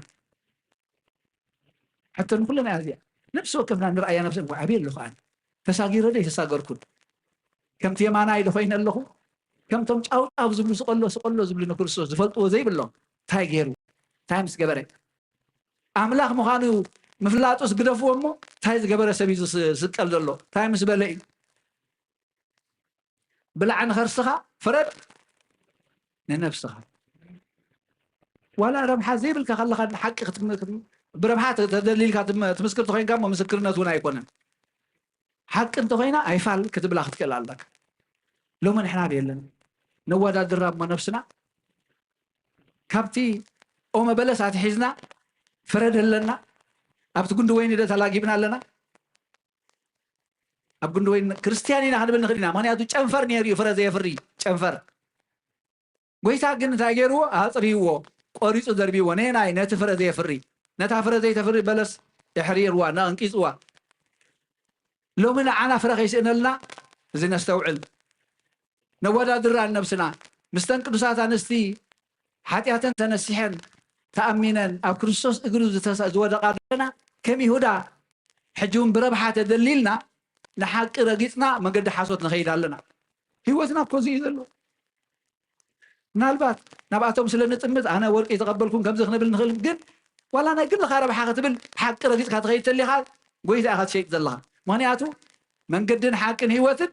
ሕቶ ንኩልና እያ እዚኣ። ነፍሲ ወከፍና ንርኣያ ነብስና፣ ኣበይ ኣለኹ ኣነ? ተሳጊረ ዶ ኣይተሳገርኩን? ከምቲ የማናይ ዶ ኮይነ ኣለኹ? ከምቶም ጫውጫው ዝብሉ ስቐሎ፣ ስቐሎ ዝብሉ ንክርስቶስ ዝፈልጥዎ ዘይብሎም፣ እንታይ ገይሩ? እንታይ ምስ ገበረ? ኣምላኽ ምዃኑ ምፍላጡስ ግደፍዎ እሞ፣ እንታይ ዝገበረ ሰብ እዩ ዝስ-፣ ዝስቀል ዘሎ? እንታይ ምስ በለ እዩ? ብላዕ ንኸርስኻ፣ ፍረድ ንነብስኻ። ዋላ ረብሓ ዘይብልካ ከለኻ ሓቂ ክትም-፣ ክትም-፣ ብረብሓ ተ-፣ ተደሊልካ ትም-፣ ትምስክር ተኾይንካ እሞ ምስክርነት እውን ኣይኮነን። ሓቂ እንተኾይና ኣይፋል ክትብላ ክትክእል ኣለካ። ሎሚ ንሕና ኣበይ ኣለና? ነወዳድራ እሞ ነብስና ካብቲ ኦመ በለስ ኣትሒዝና ፍረ ደለና፣ ኣብቲ ጉንዲ ወይኒ ዶ ተላጊብና ኣለና? ኣብ ጉንዲ ወይኒ ክርስትያን ኢና ክንብል ንኽእል ኢና። ምኽንያቱ ጨንፈር ነይሩ እዩ ፍረ ዘየፍሪ ጨንፈር። ጎይታ ግን እንታይ ገይርዎ? ኣጽርይዎ፣ ቆሪጹ ደርቢዎ። ነየናይ? ነቲ ፍረ ዘየፍሪ። ነታ ፍረ ዘይተፍሪ በለስ የሕሪርዋ፣ ነቐንቂጽዋ። ሎሚ ንዓና ፍረ ከይስእነልና እዚ ነስተውዕል። ነወዳድራ ነብስና ምስተን ቅዱሳት ኣንስቲ ሓጢኣተን ተነሲሐን ተኣሚነን ኣብ ክርስቶስ እግሩ ዝተሰ-፣ ዝወደቓ ዘለና ከም ይሁዳ ሕጂ እውን ብረብሓ ተደሊልና ንሓቂ ረጊጽና መገዲ ሓሶት ንኸይድ ኣለና። ህይወትና እኮ እዚ እዩ ዘሎ። ምናልባት ናብኣቶም ስለ ንጥምት ኣነ ወርቂ ኣይተቐበልኩን ከምዚ ክንብል ንኽእል፣ ግን ዋላ ናይ ግልኻ ረብሓ ክትብል ሓቂ ረጊጽካ ትኸይድ ተሊኻ ጎይታ ኢኻ ትሸይጥ ዘለኻ። ምኽንያቱ መንገድን ሓቅን ህይወትን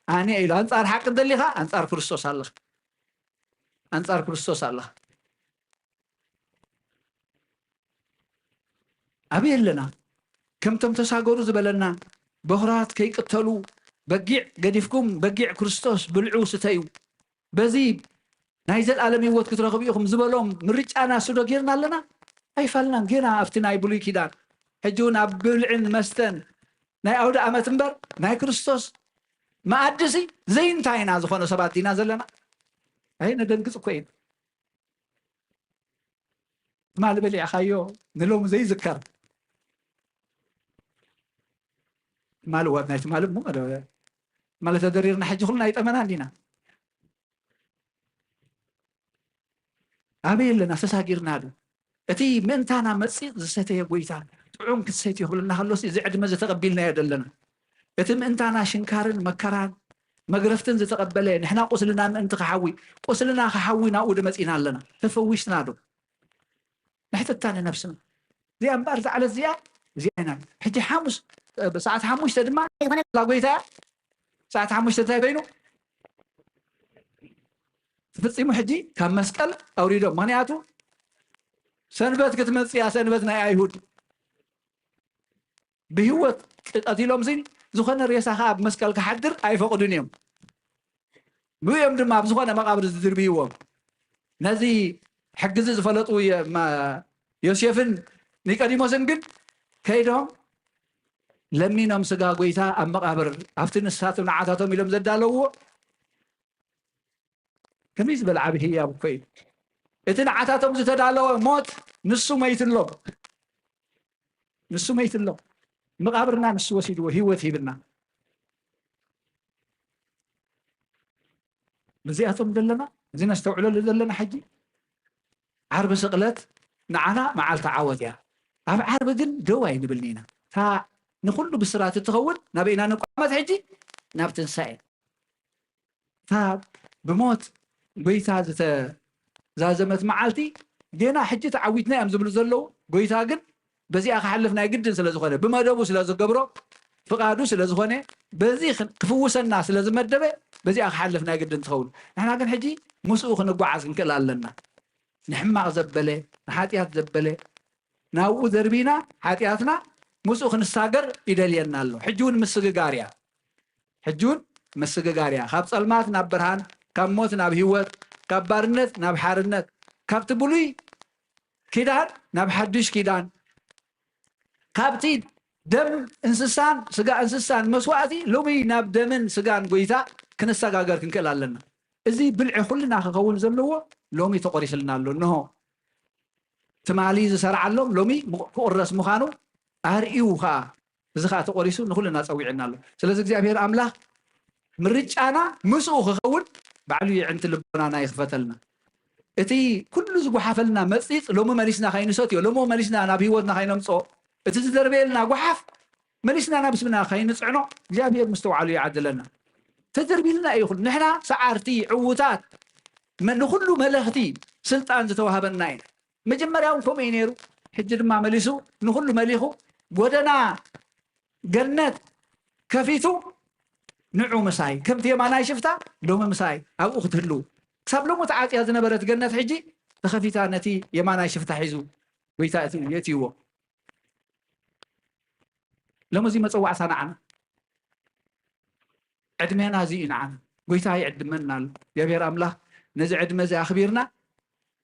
ኣነ ኢሉ። ኣንጻር ሓቂ እንተሊኻ ኣንጻር ክርስቶስ ኣለኻ። ኣንጻር ክርስቶስ ኣለኻ። ኣበይ ኣለና? ከምቶም ተሳገሩ ዝበለና በኹራት ከይቅተሉ በጊዕ ገዲፍኩም በጊዕ ክርስቶስ ብልዑ ስተዩ፣ በዚ ናይ ዘለኣለም ህይወት ክትረኽቡ ኢኹም ዝበሎም ምርጫና እሱ ዶ ጌርና ኣለና? ኣይፋልናን። ጌና ኣብቲ ናይ ብሉይ ኪዳን ሕጂ እውን ኣብ ብልዕን መስተን ናይ ኣውደ ኣመት እምበር ናይ ክርስቶስ መኣድሲ ዘይንታይና ዝኾነ ሰባት ዲና ዘለና? ኣይ ነደንግጽ እኮ ኢና። ትማሊ በሊዕኻዮ ንሎሚ ዘይዝከር። ትማሊ ዋት ናይ ትማሊ እሞ ማለት ተደሪርና ሕጂ ኩልና ኣይጠመናን ዲና? ኣበይ ኣለና? ተሳጊርና ዶ? እቲ ምእንታና መጺእ ዝሰተየ ጎይታ ጥዑም ክትሰትዮ ክብለና ከሎሲ እዚ ዕድመ ዝተቐቢልናዮ ደለና። እቲ ምእንታና ሽንካርን መከራን መግረፍትን ዝተቐበለ ንሕና ቁስልና ምእንቲ ክሓዊ ቁስልና ክሓዊ ናብኡ ድመጺና ኣለና። ተፈዊስና ዶ? ንሕተታ ንነብስና። እዚኣ እምበኣር እዛ ዕለት እዚኣ እዚኣ ኢና። ሕጂ ሓሙስ ሰዓት ሓሙሽተ ድማ ይኾነ ላ ጎይታ ሰዓት ሓሙሽተ እንታይ ኮይኑ ትፍጺሙ? ሕጂ ካብ መስቀል ኣውሪዶም። ምኽንያቱ ሰንበት ክትመጽእ እያ፣ ሰንበት ናይ ኣይሁድ። ብህይወት ቀቲሎም ሲ ዝኾነ ሬሳ ኸዓ ኣብ መስቀል ክሓድር ኣይፈቕዱን እዮም። ብኡ እዮም ድማ ኣብ ዝኾነ መቓብር ዝድርብይዎም። ነዚ ሕጊ እዚ ዝፈለጡ የ-፣ ማ-፣ ዮሴፍን ኒቆዲሞስን ግን ከይዶም ለሚኖም ስጋ ጎይታ ኣብ መቓብር ኣብቲ ንሳቶም ንዓታቶም ኢሎም ዘዳለውዎ ከመይ ዝበለ ዓቢ ህያብ እኮ እዩ። እቲ ንዓታቶም ዝተዳለወ ሞት ንሱ መይትሎም። ንሱ መይትሎም። መቓብርና ንሱ ወሲድዎ፣ ህይወት ሂብና። በዚኣቶም ዘለና፣ እዚ ነስተውዕለሉ ዘለና ሕጂ ዓርቢ ስቕለት ንዓና መዓልቲ ዓወት እያ። ኣብ ዓርቢ ግን ደው ኣይንብልን ኢና። እታ ንኹሉ ብስራት እትኸውን ናበይና ንቋመት ሕጂ? ናብ ትንሳኤ። እታ ብሞት ጎይታ ዝተዛዘመት መዓልቲ ጌና ሕጂ ተዓዊትና እዮም ዝብሉ ዘለዉ። ጎይታ ግን በዚኣ ክሓልፍ ናይ ግድን ስለ ዝኾነ፣ ብመደቡ ስለ ዝገብሮ፣ ፍቓዱ ስለ ዝኾነ፣ በዚ ክን-፣ ክፍውሰና ስለ ዝመደበ፣ በዚኣ ክሓልፍ ናይ ግድን ትኸውን። ንሕና ግን ሕጂ ምስኡ ክንጓዓዝ ክንክእል ኣለና። ንሕማቕ ዘበለ፣ ንሓጢኣት ዘበለ፣ ናብኡ ደርቢና ሓጢኣትና ምስኡ ክንሳገር ይደልየና ኣሎ። ሕጂ እውን ምስግጋር እያ። ሕጂ እውን ምስግጋር እያ። ካብ ጸልማት ናብ ብርሃን፣ ካብ ሞት ናብ ህይወት፣ ካብ ባርነት ናብ ሓርነት፣ ካብቲ ብሉይ ኪዳን ናብ ሓድሽ ኪዳን፣ ካብቲ ደም እንስሳን ስጋ እንስሳን መስዋእቲ ሎሚ ናብ ደምን ስጋን ጎይታ ክንሰጋገር ክንክእል ኣለና። እዚ ብልዒ ኩልና ክኸውን ዘለዎ ሎሚ ተቖሪስልና ኣሎ። እንሆ ትማሊ ዝሰርዓሎም ሎሚ ምቕ-፣ ክቑረስ ምዃኑ ኣርእዩ ኸኣ፣ እዚ ኸኣ ተቖሪሱ ንኹልና ጸዊዕና ኣሎ። ስለዚ እግዚኣብሔር ኣምላኽ ምርጫና ምስኡ ክኸውን ባዕሉ የዕንቲ ልቦናና ይኽፈተልና። እቲ ኩሉ ዝጓሓፈልና መጺጽ ሎሚ መሊስና ከይንሰትዮ፣ ሎሚ መሊስና ናብ ህይወትና ከይነምጽኦ፣ እቲ ዝደርበየልና ጓሓፍ መሊስና ናብ ስምና ከይንጽዕኖ እግዚኣብሔር ምስትውዓሉ ይዓድለና። ተደርቢልና እዩ ይኹን። ንሕና ሰዓርቲ፣ ዕዉታት፣ መ-፣ ንኹሉ መለኽቲ ስልጣን ዝተዋህበና ኢና። መጀመርያ እውን ከምኡ እዩ ነይሩ። ሕጂ ድማ መሊሱ ንኹሉ መሊኹ ጎደና ገነት ከፊቱ ንዑ ምሳይ፣ ከምቲ የማናይ ሽፍታ ሎሚ ምሳይ ኣብኡ ክትህልዉ። ክሳብ ሎሚ ተዓጽያ ዝነበረት ገነት ሕጂ ተኸፊታ ነቲ የማናይ ሽፍታ ሒዙ ጎይታ እቲ የእትይዎ። ሎሚ እዚ መጸዋዕታ ንዓና። ዕድሜና እዚ እዩ ንዓና። ጎይታ ይዕድመና ኣሎ። እግዚኣብሔር ኣምላኽ ነዚ ዕድመ እዚ ኣኽቢርና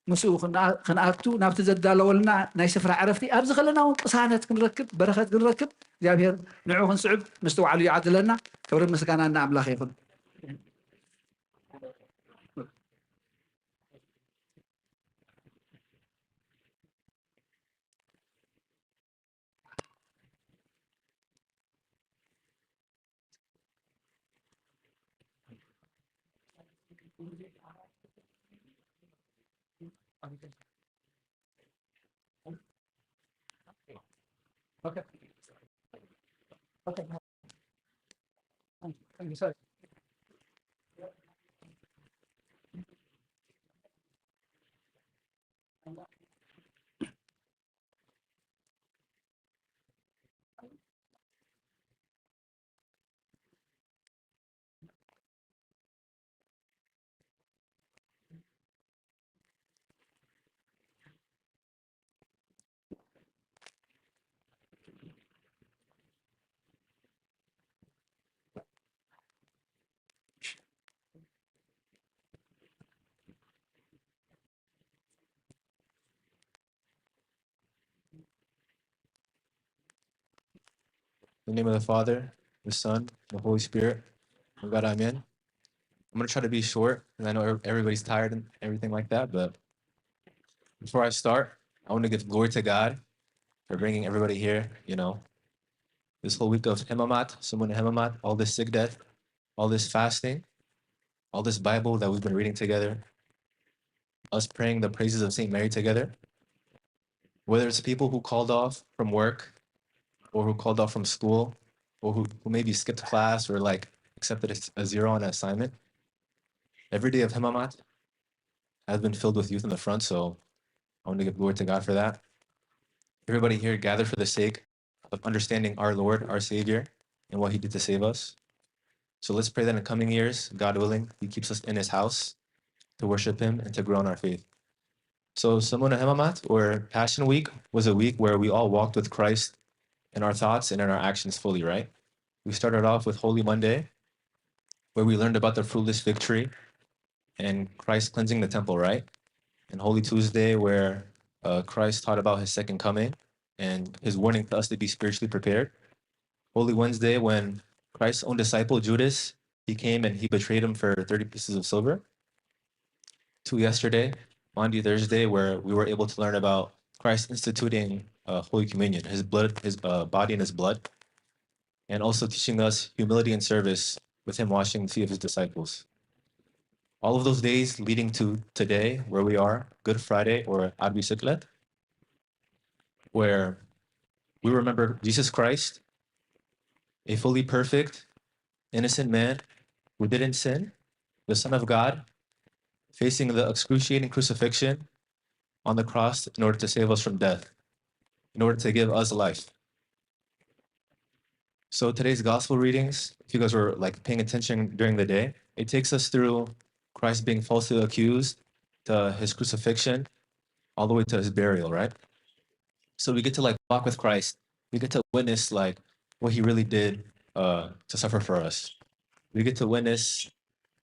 ምስኡ ክንኣ-፣ ክንኣቱ ናብቲ ዘዳለወልና ናይ ስፍራ ዕረፍቲ ኣብዚ ከለና እውን ቅሳነት ክንረክብ በረኸት ክንረክብ እግዚኣብሔር ንዑ ክንስዕብ ምስትውዓሉ ይዓድለና። ክብርን ምስጋናን ንኣምላኽ ይኹን። Okay. Okay. Thank you, sir. In the name of the Father, the Son, the Holy Spirit, one God, amen. I'm going to try to be short because I know ev- everybody's tired and everything like that. But before I start, I want to give glory to God for bringing everybody here. You know, this whole week of Hemamat, Semunot Hemamat, all this Sugdat, all this fasting, all this Bible that we've been reading together, us praying the praises of Saint Mary together. Whether it's people who called off from work, or who called off from school, or who, who maybe skipped class or, like, accepted a s- a zero on an assignment, every day of Hemamat has been filled with youth in the front. So I want to give glory to God for that. Everybody here gathered for the sake of understanding our Lord, our Savior, and what He did to save us. So let's pray that in coming years, God willing, He keeps us in His house to worship Him and to grow in our faith. So Semunot Hemamat, or Passion Week, was a week where we all walked with Christ in our thoughts and in our actions fully, right? We started off with Holy Monday, where we learned about the fruitless fig tree and Christ cleansing the temple, right? And Holy Tuesday, where uh, Christ taught about His second coming and His warning to us to be spiritually prepared. Holy Wednesday, when Christ's own disciple Judas, he came and he betrayed Him for thirty pieces of silver. To yesterday, Maundy Thursday, where we were able to learn about Christ instituting uh, Holy Communion, His blood, His uh, body and His blood, and also teaching us humility and service with Him washing the feet of His disciples. All of those days leading to today, where we are, Good Friday or Arbi Suklet, where we remember Jesus Christ, a fully perfect, innocent man who didn't sin, the Son of God, facing the excruciating crucifixion on the cross in order to save us from death, in order to give us life. So today's gospel readings, if you guys were, like, paying attention during the day, it takes us through Christ being falsely accused, to His crucifixion, all the way to His burial, right? So we get to, like, walk with Christ. We get to witness, like, what He really did uh, to suffer for us. We get to witness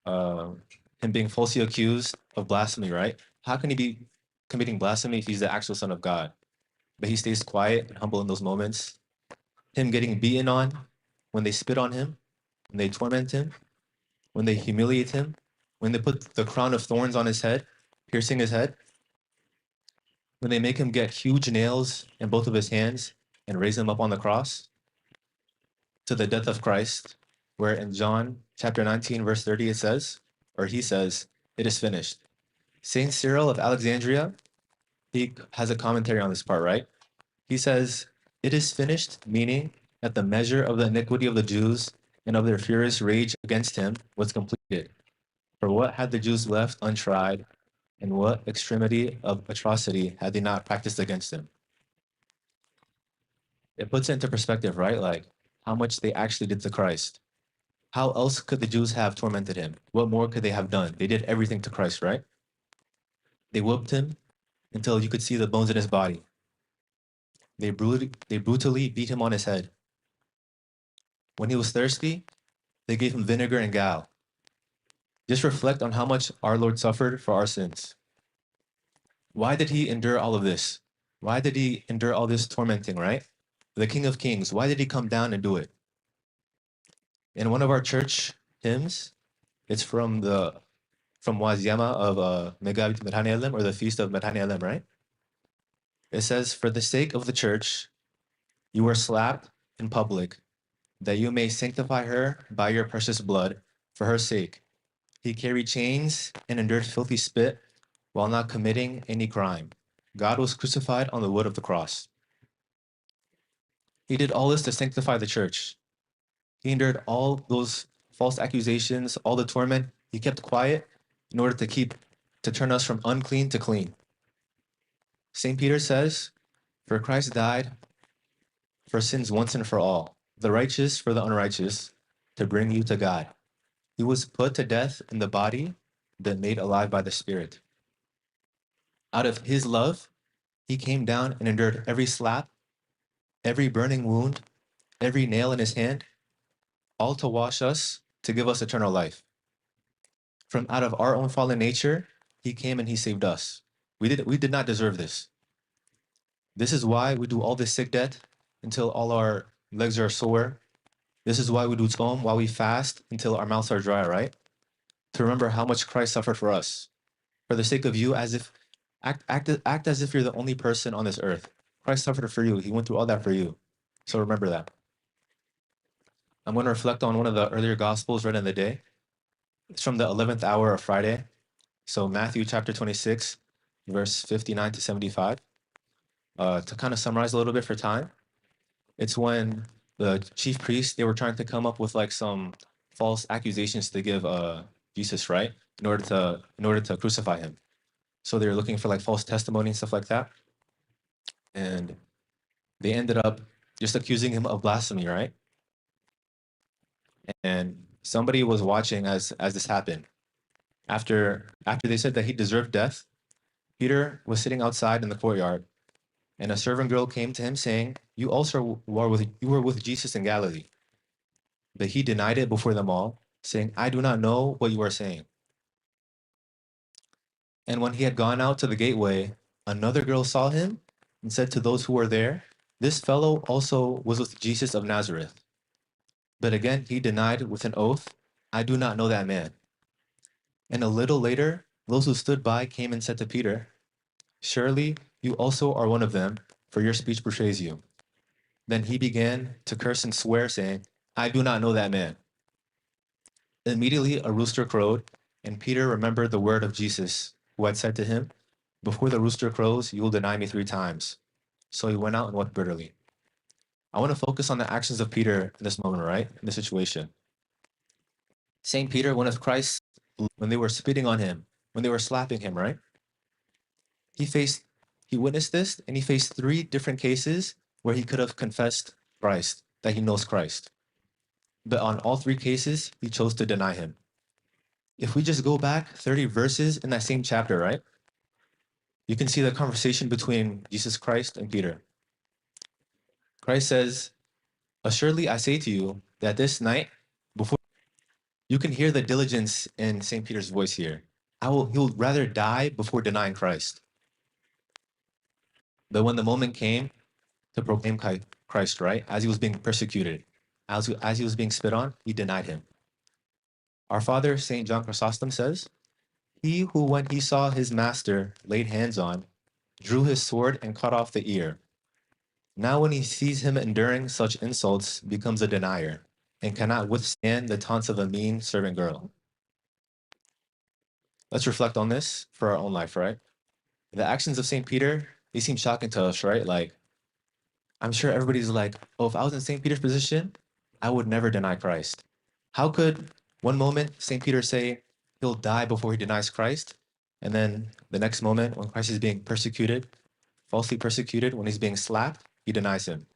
uh, Him being falsely accused of blasphemy, right? How can He be committing blasphemy if He's the actual Son of God? But He stays quiet and humble in those moments. Him getting beaten on, when they spit on Him, when they torment Him, when they humiliate Him, when they put the crown of thorns on His head, piercing His head, when they make Him get huge nails in both of His hands and raise Him up on the cross, to the death of Christ, where in John chapter nineteen, verse thirty, it says, or he says, "It is finished." Saint Cyril of Alexandria, he has a commentary on this part, right? He says, "It is finished," meaning that the measure of the iniquity of the Jews and of their furious rage against Him was completed. For what had the Jews left untried, and what extremity of atrocity had they not practiced against Him? It puts it into perspective, right? Like, how much they actually did to Christ. How else could the Jews have tormented Him? What more could they have done? They did everything to Christ, right? They whipped Him until you could see the bones in His body. They brutally, they brutally beat Him on His head. When He was thirsty, they gave Him vinegar and gall. Just reflect on how much our Lord suffered for our sins. Why did He endure all of this? Why did He endure all this tormenting, right? The King of Kings, why did He come down and do it? In one of our church hymns, it's from the from Waziyama of uh, Megabit Medhane Elem, or the Feast of Medhane Elem, right? It says, "For the sake of the church, you were slapped in public, that you may sanctify her by your precious blood. For her sake, He carried chains and endured filthy spit, while not committing any crime. God was crucified on the wood of the cross. He did all this to sanctify the church. He endured all those false accusations, all the torment. He kept quiet in order to keep, to turn us from unclean to clean. Saint Peter says, "For Christ died for sins once and for all, the righteous for the unrighteous, to bring you to God. He was put to death in the body, but made alive by the Spirit. Out of his love, he came down and endured every slap, every burning wound, every nail in his hand, all to wash us, to give us eternal life. From out of our own fallen nature, he came and he saved us. We did, we did not deserve this. This is why we do all this seder until all our legs are sore. This is why we do tzom, why we fast until our mouths are dry, right? To remember how much Christ suffered for us. For the sake of you, as if act, act, act as if you're the only person on this earth. Christ suffered for you. He went through all that for you. So remember that." I'm going to reflect on one of the earlier gospels read in the day. It's from the eleventh hour of Friday. So Matthew chapter twenty-six, verse fifty-nine to seventy-five. Uh, to kind of summarize a little bit for time, it's when the chief priests, they were trying to come up with, like, some false accusations to give, uh, Jesus, right? In order to, in order to crucify him. So they were looking for, like, false testimony and stuff like that. And they ended up just accusing him of blasphemy, right? And somebody was watching as, as this happened. After, after they said that he deserved death, Peter was sitting outside in the courtyard, and a servant girl came to him saying, "You also were with, you were with Jesus in Galilee." But he denied it before them all, saying, "I do not know what you are saying." And when he had gone out to the gateway, another girl saw him and said to those who were there, "This fellow also was with Jesus of Nazareth." But again he denied with an oath, "I do not know that man." And a little later, those who stood by came and said to Peter, "Surely you also are one of them, for your speech betrays you." Then he began to curse and swear, saying, "I do not know that man." Immediately a rooster crowed, and Peter remembered the word of Jesus, who had said to him, "Before the rooster crows, you will deny me three times." So he went out and wept bitterly. I want to focus on the actions of Peter in this moment, right? In this situation. Saint Peter, when of Christ, when they were spitting on him, when they were slapping him, right? He faced, he witnessed this, and he faced three different cases where he could have confessed Christ, that he knows Christ. But on all three cases, he chose to deny him. If we just go back thirty verses in that same chapter, right? You can see the conversation between Jesus Christ and Peter. Christ says, "Assuredly I say to you that this night, before," you can hear the diligence in Saint Peter's voice here. "I will, he will rather die before denying Christ." But when the moment came to proclaim Chi-, Christ, right, as he was being persecuted, as, as he was being spit on, he denied him. Our father, Saint John Chrysostom, says, "He who, when he saw his master laid hands on, drew his sword and cut off the ear, now when he sees him enduring such insults, becomes a denier, and cannot withstand the taunts of a mean servant girl." Let's reflect on this for our own life, right? The actions of Saint Peter, they seem shocking to us, right? Like, I'm sure everybody's like, "Oh, if I was in Saint Peter's position, I would never deny Christ." How could one moment Saint Peter say he'll die before he denies Christ, and then the next moment, when Christ is being persecuted, falsely persecuted, when he's being slapped, he denies him?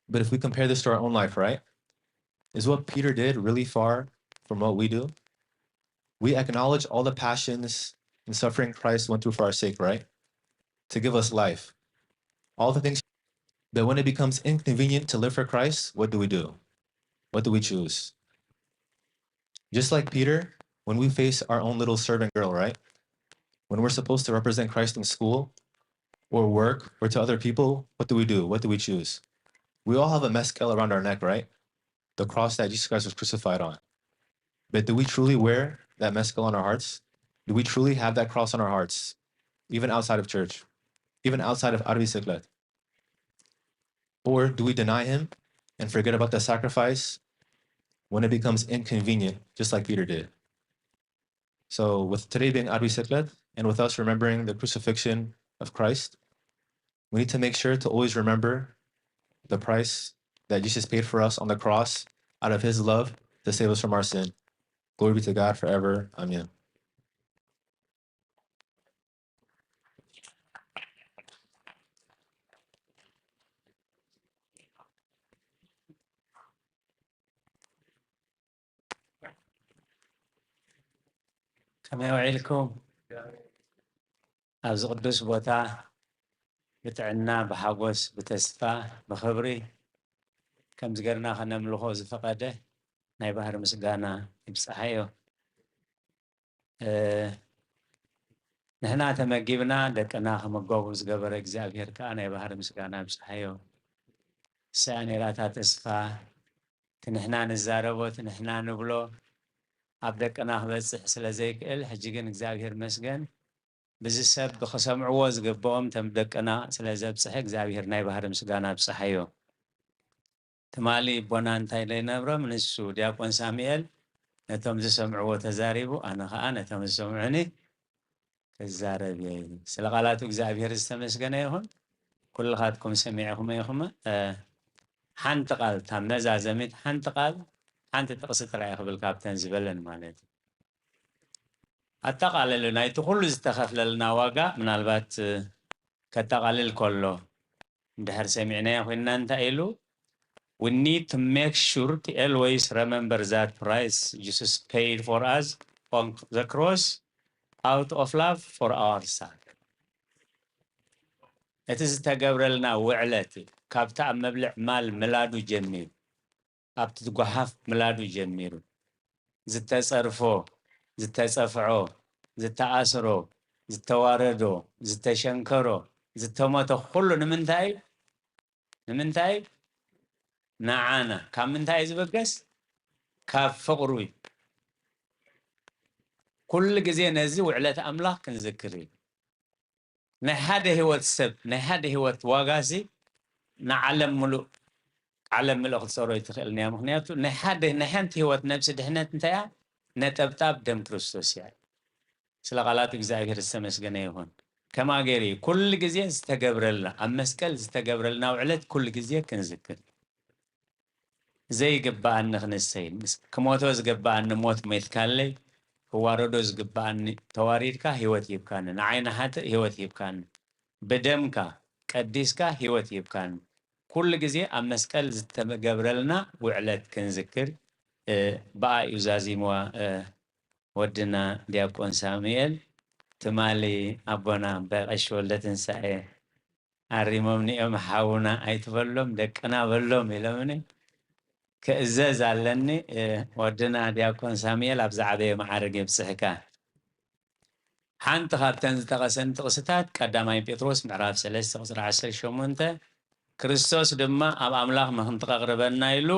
But if we compare this to our own life, right? Is what Peter did really far from what we do? We acknowledge all the passions and suffering Christ went through for our sake, right? To give us life. All the things. But when it becomes inconvenient to live for Christ, what do we do? What do we choose? Just like Peter, when we face our own little servant girl, right? When we're supposed to represent Christ in school or work or to other people, what do we do? What do we choose? We all have a meskel around our neck, right? The cross that Jesus Christ was crucified on. But do we truly wear that meskel on our hearts? Do we truly have that cross on our hearts, even outside of church, even outside of Arbi Seklet? Or do we deny him and forget about the sacrifice when it becomes inconvenient, just like Peter did? So with today being Arbi Seklet, and with us remembering the crucifixion of Christ, we need to make sure to always remember the price that Jesus paid for us on the cross out of his love to save us from our sin. Glory be to God forever. Amen. ከመይ ውዒልኩም? ኣብዚ ቅዱስ ቦታ ብጥዕና፣ ብሓጎስ፣ ብተስፋ፣ ብኽብሪ ከምዚ ገርና ከነምልኾ ዝፈቐደ ናይ ባህር ምስጋና ይብጽሓዮ። ንሕና ተመጊብና ደቅና ክምገቡ ዝገበረ እግዚኣብሔር ከዓ ናይ ባህር ምስጋና ይብጽሓዮ። እሳ ነራታ ተስፋ እቲ ንሕና ንዛረቦ እቲ ንሕና ንብሎ ኣብ ደቅና ክበጽሕ ስለ ዘይክእል፣ ሕጂ ግን እግዚኣብሔር መስገን ብዚ ሰብ ክሰምዕዎ ዝግብኦም ተም ደቅና ስለ ዘብጽሐ እግዚኣብሔር ናይ ባህር ምስጋና ብጽሓዮ። ትማሊ ቦና እንታይ ዘይነብሮም ንሱ ዲያቆን ሳሙኤል ነቶም ዝሰምዕዎ ተዛሪቡ፣ ኣነ ኸዓ ነቶም ዝሰምዑኒ ክዛረብ እየ። ስለ ቃላቱ እግዚኣብሔር ዝተመስገነ ይኹን። ኩልኻትኩም ሰሚዕኹም ኢኹም። ሓንቲ ቃል ታብ መዛዘሚት ሓንቲ ቃል ሓንቲ ጥቕሲ ጥራይ ክብል ካብተን ዝበለን ማለት እዩ። ኣጠቓልሉ ናይቲ ኩሉ ዝተኸፍለልና ዋጋ ምናልባት ከጠቓልል ከሎ እንድሕር ሰሚዕናዮ ኮይንና እንታይ ኢሉ? We need to make sure to always remember that price Jesus paid for us on the cross out of love for our sake. እቲ ዝተገብረልና ውዕለት ካብቲ ኣብ መብልዕ ማል ምላዱ ጀሚሩ ኣብቲ ጓሓፍ ምላዱ ጀሚሩ ዝተጸርፎ፣ ዝተጸፍዖ፣ ዝተኣስሮ፣ ዝተዋረዶ፣ ዝተሸንከሮ፣ ዝተሞተ ኩሉ ንምንታይ እዩ? ንምንታይ እዩ? ንዓና። ካብ ምንታይ እዩ ዝበገስ? ካብ ፍቕሩ እዩ። ኩሉ ግዜ ነዚ ውዕለት ኣምላኽ ክንዝክር እዩ። ናይ ሓደ ህይወት ሰብ ናይ ሓደ ህይወት ዋጋ ሲ ንዓለም ምሉእ ዓለም ምልእ ክትፀሮ ይትኽእል እያ። ምክንያቱ ናይ ሓደ ናይ ሓንቲ ህይወት ነብሲ ድሕነት እንታይ እያ? ነጠብጣብ ደም ክርስቶስ እያ። ስለ ቃላት እግዚኣብሔር ዝተመስገነ ይኹን። ከማ ገይሩ እዩ ኩሉ ግዜ ዝተገብረልና ኣብ መስቀል ዝተገብረልና ውዕለት ኩሉ ግዜ ክንዝክር ዘይግባኣኒ ክንሰይ ክሞቶ ዝግባኣኒ ሞት ሞትካለይ ክዋረዶ ዝግባኣኒ ተዋሪድካ ህይወት ሂብካኒ ንዓይ ንሓጥእ ህይወት ሂብካኒ ብደምካ ቀዲስካ ህይወት ሂብካኒ ኩሉ ግዜ ኣብ መስቀል ዝተገብረልና ውዕለት ክንዝክር ብኣ እዩ ዛዚምዋ ወድና ዲያቆን ሳሙኤል ትማሊ ኣቦና ኣባይ ቀሺ ወልደ ትንሳኤ ኣሪሞምኒ እዮም ሓውና ኣይትበሎም ደቅና በሎም ኢሎምኒ ክእዘዝ ኣለኒ ወድና ዲያቆን ሳሙኤል ኣብ ዝዓበየ መዓርግ የብፅሕካ ሓንቲ ካብተን ዝጠቐሰን ጥቕስታት ቀዳማይ ጴጥሮስ ምዕራፍ ሰለስተ ቁፅሪ ዓሰርተ ሸሞንተ ክርስቶስ ድማ ኣብ ኣምላኽ ምኽንትቐቕርበና ኢሉ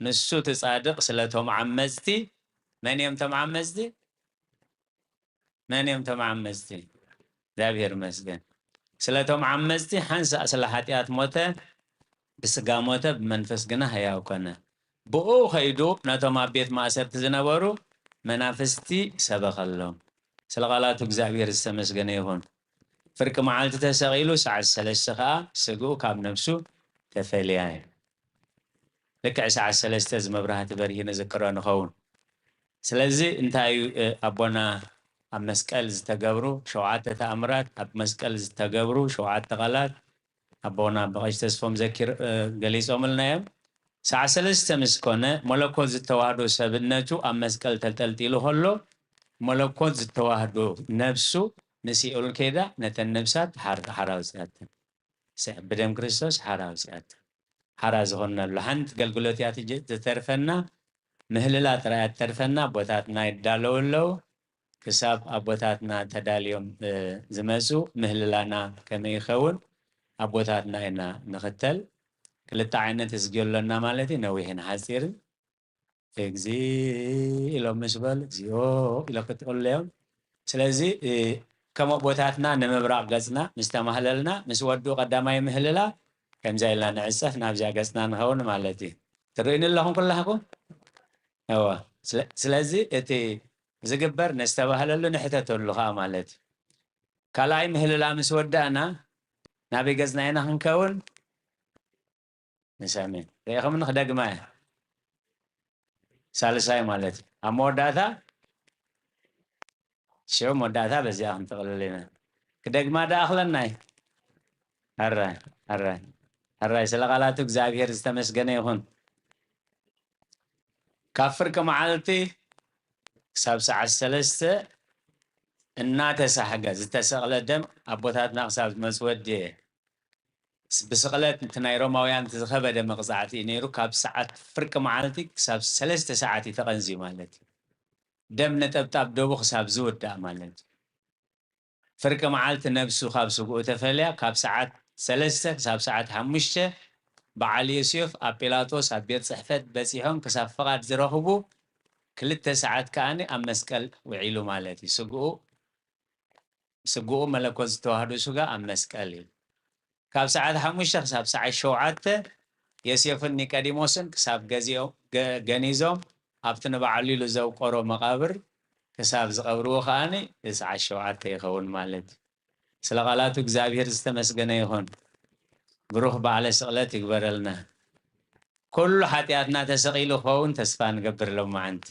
ንሱ እቲ ጻድቕ ስለቶም ዓመፅቲ መን እዮም ቶም ዓመፅቲ መን እዮም ቶም ዓመፅቲ እግዚኣብሔር ይመስገን ስለቶም ዓመፅቲ ሓንሳእ ስለ ሓጢኣት ሞተ ብስጋ ሞተ ብመንፈስ ግና ህያው ኮነ ብኡ ከይዱ ነቶም ኣብ ቤት ማእሰርቲ ዝነበሩ መናፍስቲ ሰበኸሎም ስለ ቃላቱ እግዚኣብሔር ዝተመስገነ ይኹን ፍርቂ መዓልቲ ተሰቒሉ ሰዓት ሰለስተ ከዓ ስግኡ ካብ ነብሱ ተፈልያ እዩ ልክዕ ሰዓት ሰለስተ እዚ መብራህቲ በሪሂ ንዝክሮ ንኸውን ስለዚ እንታይ እዩ ኣቦና ኣብ መስቀል ዝተገብሩ ሸውዓተ ተኣምራት ኣብ መስቀል ዝተገብሩ ሸውዓተ ቃላት ኣቦና በቐሽ ተስፎም ዘኪር ገሊፆምልና እዮም ሰዓት ሰለስተ ምስ ኮነ መለኮት ዝተዋህዶ ሰብነቱ ኣብ መስቀል ተንጠልጢሉ ከሎ መለኮት ዝተዋህዶ ነብሱ ንሲኦል ከይዳ ነተን ነብሳት ሓራ ውፅኣተን ብደም ክርስቶስ ሓራ ውፅኣተን ሓራ ዝኾንናሉ ሓንቲ ገልግሎት እያ ዝተርፈና ምህልላ ጥራይ እያ ትተርፈና ኣቦታትና ይዳለዉ ኣለዉ ክሳብ ኣቦታትና ተዳልዮም ዝመፁ ምህልላና ከመይ ይኸውን ኣቦታትና ኢና ንኽተል ክልተ ዓይነት እዝግዮ ኣሎና ማለት እዩ ነዊሕን ሓፂርን እግዚእ ኢሎም ምስ በሉ እግዚኦ ኢሎም ክጥቕሉ እዮም ስለዚ ከም ኣቦታትና ንምብራቕ ገፅና ምስ ተማህለልና ምስ ወድኡ ቀዳማይ ምህልላ ከምዚኣ ኢልና ንዕፀፍ ናብዚኣ ገፅና ንኸውን ማለት እዩ ትርእዩኒ ኣለኹም ኩላህኩም እወ ስለዚ እቲ ዝግበር ነስተባህለሉ ንሕተተሉ ከዓ ማለት እዩ ካልኣይ ምህልላ ምስ ወዳእና ናበይ ገጽና ኢና ክንከውን? ንሰሜን። ርኢኹምኒ ክደግማ እየ። ሳልሳይ ማለት እዩ። ኣብ መወዳእታ ሽዑ መወዳእታ በዚኣ ክንጥቕልል ኢና። ክደግማ ደኣ ኣኽለናይ። ኣራይ፣ ኣራይ፣ ኣራይ፣ ስለ ቃላቱ እግዚኣብሔር ዝተመስገነ ይኹን። ካብ ፍርቂ መዓልቲ ክሳብ ሰዓት ሰለስተ እናተሳሕገ ዝተሰቕለ ደም ኣቦታትና ክሳብ ዝመጽ ወድየ። ስ-፣ ብስቕለት እቲ ናይ ሮማውያን እቲ ዝኸበደ መቕጻዕቲ እዩ ነይሩ። ካብ ሰዓት ፍርቂ መዓልቲ ክሳብ ሰለስተ ሰዓት እዩ ተቐንዝዩ ማለት እዩ። ደም ነጠብጣብ ደሙ ክሳብ ዝውዳእ ማለት እዩ። ፍርቂ መዓልቲ ነብሱ ካብ ስግኡ ተፈልያ፣ ካብ ሰዓት ሰለስተ ክሳብ ሰዓት ሓሙሽተ በዓል ዮሴፍ ኣብ ጲላጦስ ኣብ ቤት ጽሕፈት በጺሖም ክሳብ ፍቓድ ዝረኽቡ ክልተ ሰዓት ከኣኒ ኣብ መስቀል ውዒሉ ማለት እዩ። ስግኡ፣ ስግኡ መለኮት ዝተዋህዶ ስጋ ኣብ መስቀል እዩ። ካብ ሰዓት ሓሙሽተ ክሳብ ሰዓት ሸውዓተ ዮሴፍን ኒቀዲሞስን ክሳብ ገዚኦም፣ ገ-፣ ገኒዞም ኣብቲ ንባዕሉ ኢሉ ዘውቀሮ መቓብር ክሳብ ዝቐብርዎ ከኣኒ ሰዓት ሸውዓተ ይኸውን ማለት እዩ። ስለ ቃላቱ እግዚኣብሔር ዝተመስገነ ይኹን። ብሩኽ በዓለ ስቕለት ይግበረልና። ኩሉ ሓጢኣትና ተሰቒሉ ክኸውን ተስፋ ንገብር ሎማዓንቲ።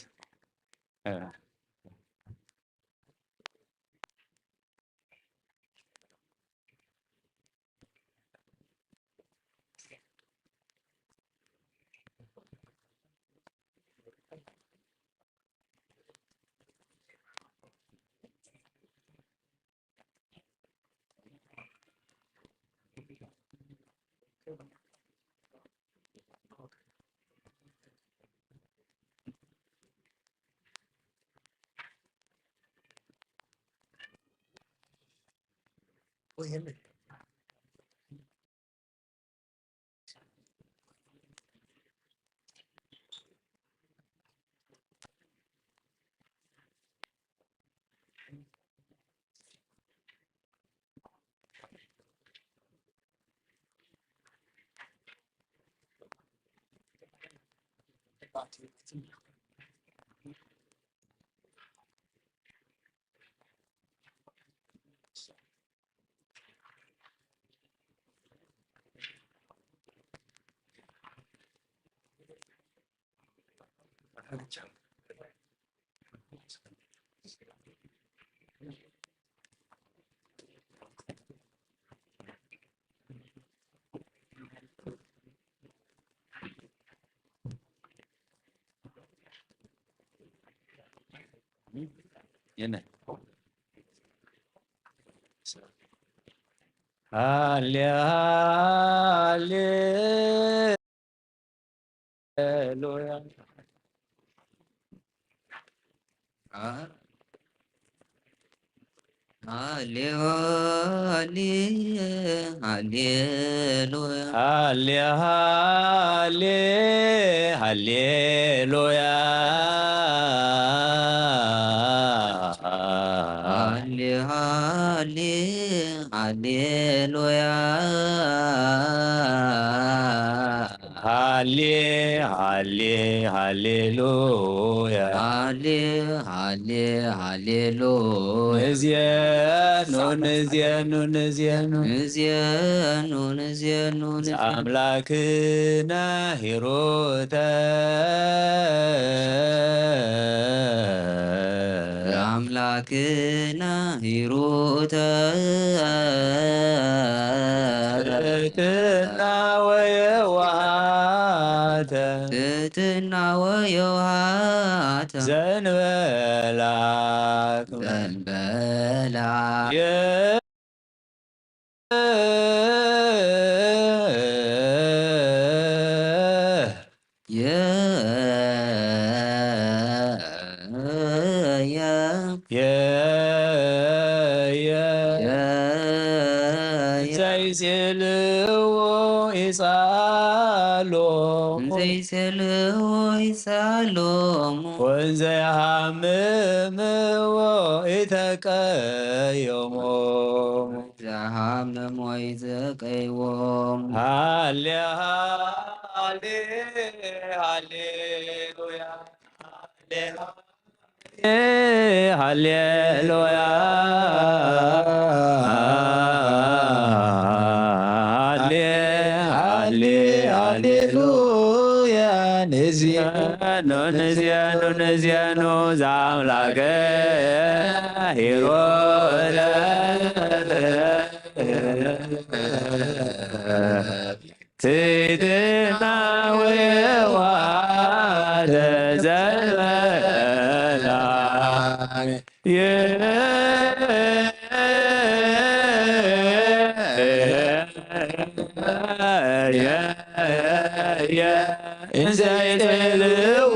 የነ። ሃሌ፣ ሃሌ። ሃሌሉያ። አ-፣ ሃሌ፣ ሃሌ፣ ሃሌሉያ። ሃሌ፣ ሃሌ፣ ሃሌሉያ። ሃሌ፣ ሃሌ፣ ሃሌሉያ። ሃሌ፣ ሃሌ፣ ሃሌሉያ። ሃሌ፣ ሃሌ፣ ሃሌሉያ። ንዜኑ፣ ንዜኑ፣ ንዜኑ። ንዜኑ፣ ንዜኑ፣ ንዜኑ። ኣምላክና ሂሩተ። ኣምላክና ሂሩተ። ትሕትና ወየዋሃተ። ትሕትና ወየዋሃተ። ዘንበላ ዘንበላ። የ-፣ የ-፣ የ-፣ የ-፣ የ-፣ የ-፣ ዘይስእልዎ ይስኣሎም። ዘይስእልዎ ይስኣሎም። ወንዘይሃምምዎ ይተቀየሞም። ዝሃምም ወይ ዘቀይዎም። ሃሌ ሃሌ ሃሌሉያ። ሃሌ ሃሌ ሃሌሉያ። ኑንዝያ ኑንዝያ ኑዝ ኣምላከ ሂሮተ ትሕትና ወየዋህ ተዘበላ እንዘ ይጽልዎ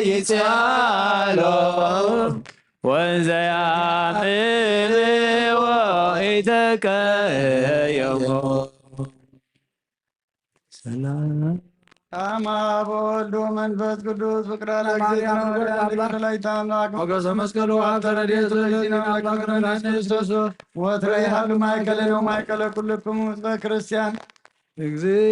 ይጽኣሎ ወንዘ ያምልዎ ይተቀየሞ። ሰላም። አብ ወወልድ ወመንፈስ ቅዱስ ፍቅረ ለእግዚእነ ወለወላዲተ አምላክ ሞገሰ መስቀሉ ሀብተ ረድኤቱ ለእግዚእነ አምላክ መድኃኒነ ኢየሱስ ክርስቶስ ወትረ ይሃሉ ማእከለ ነው ማእከለ ኩልክሙ ህዝበ ክርስቲያን። እግዚእ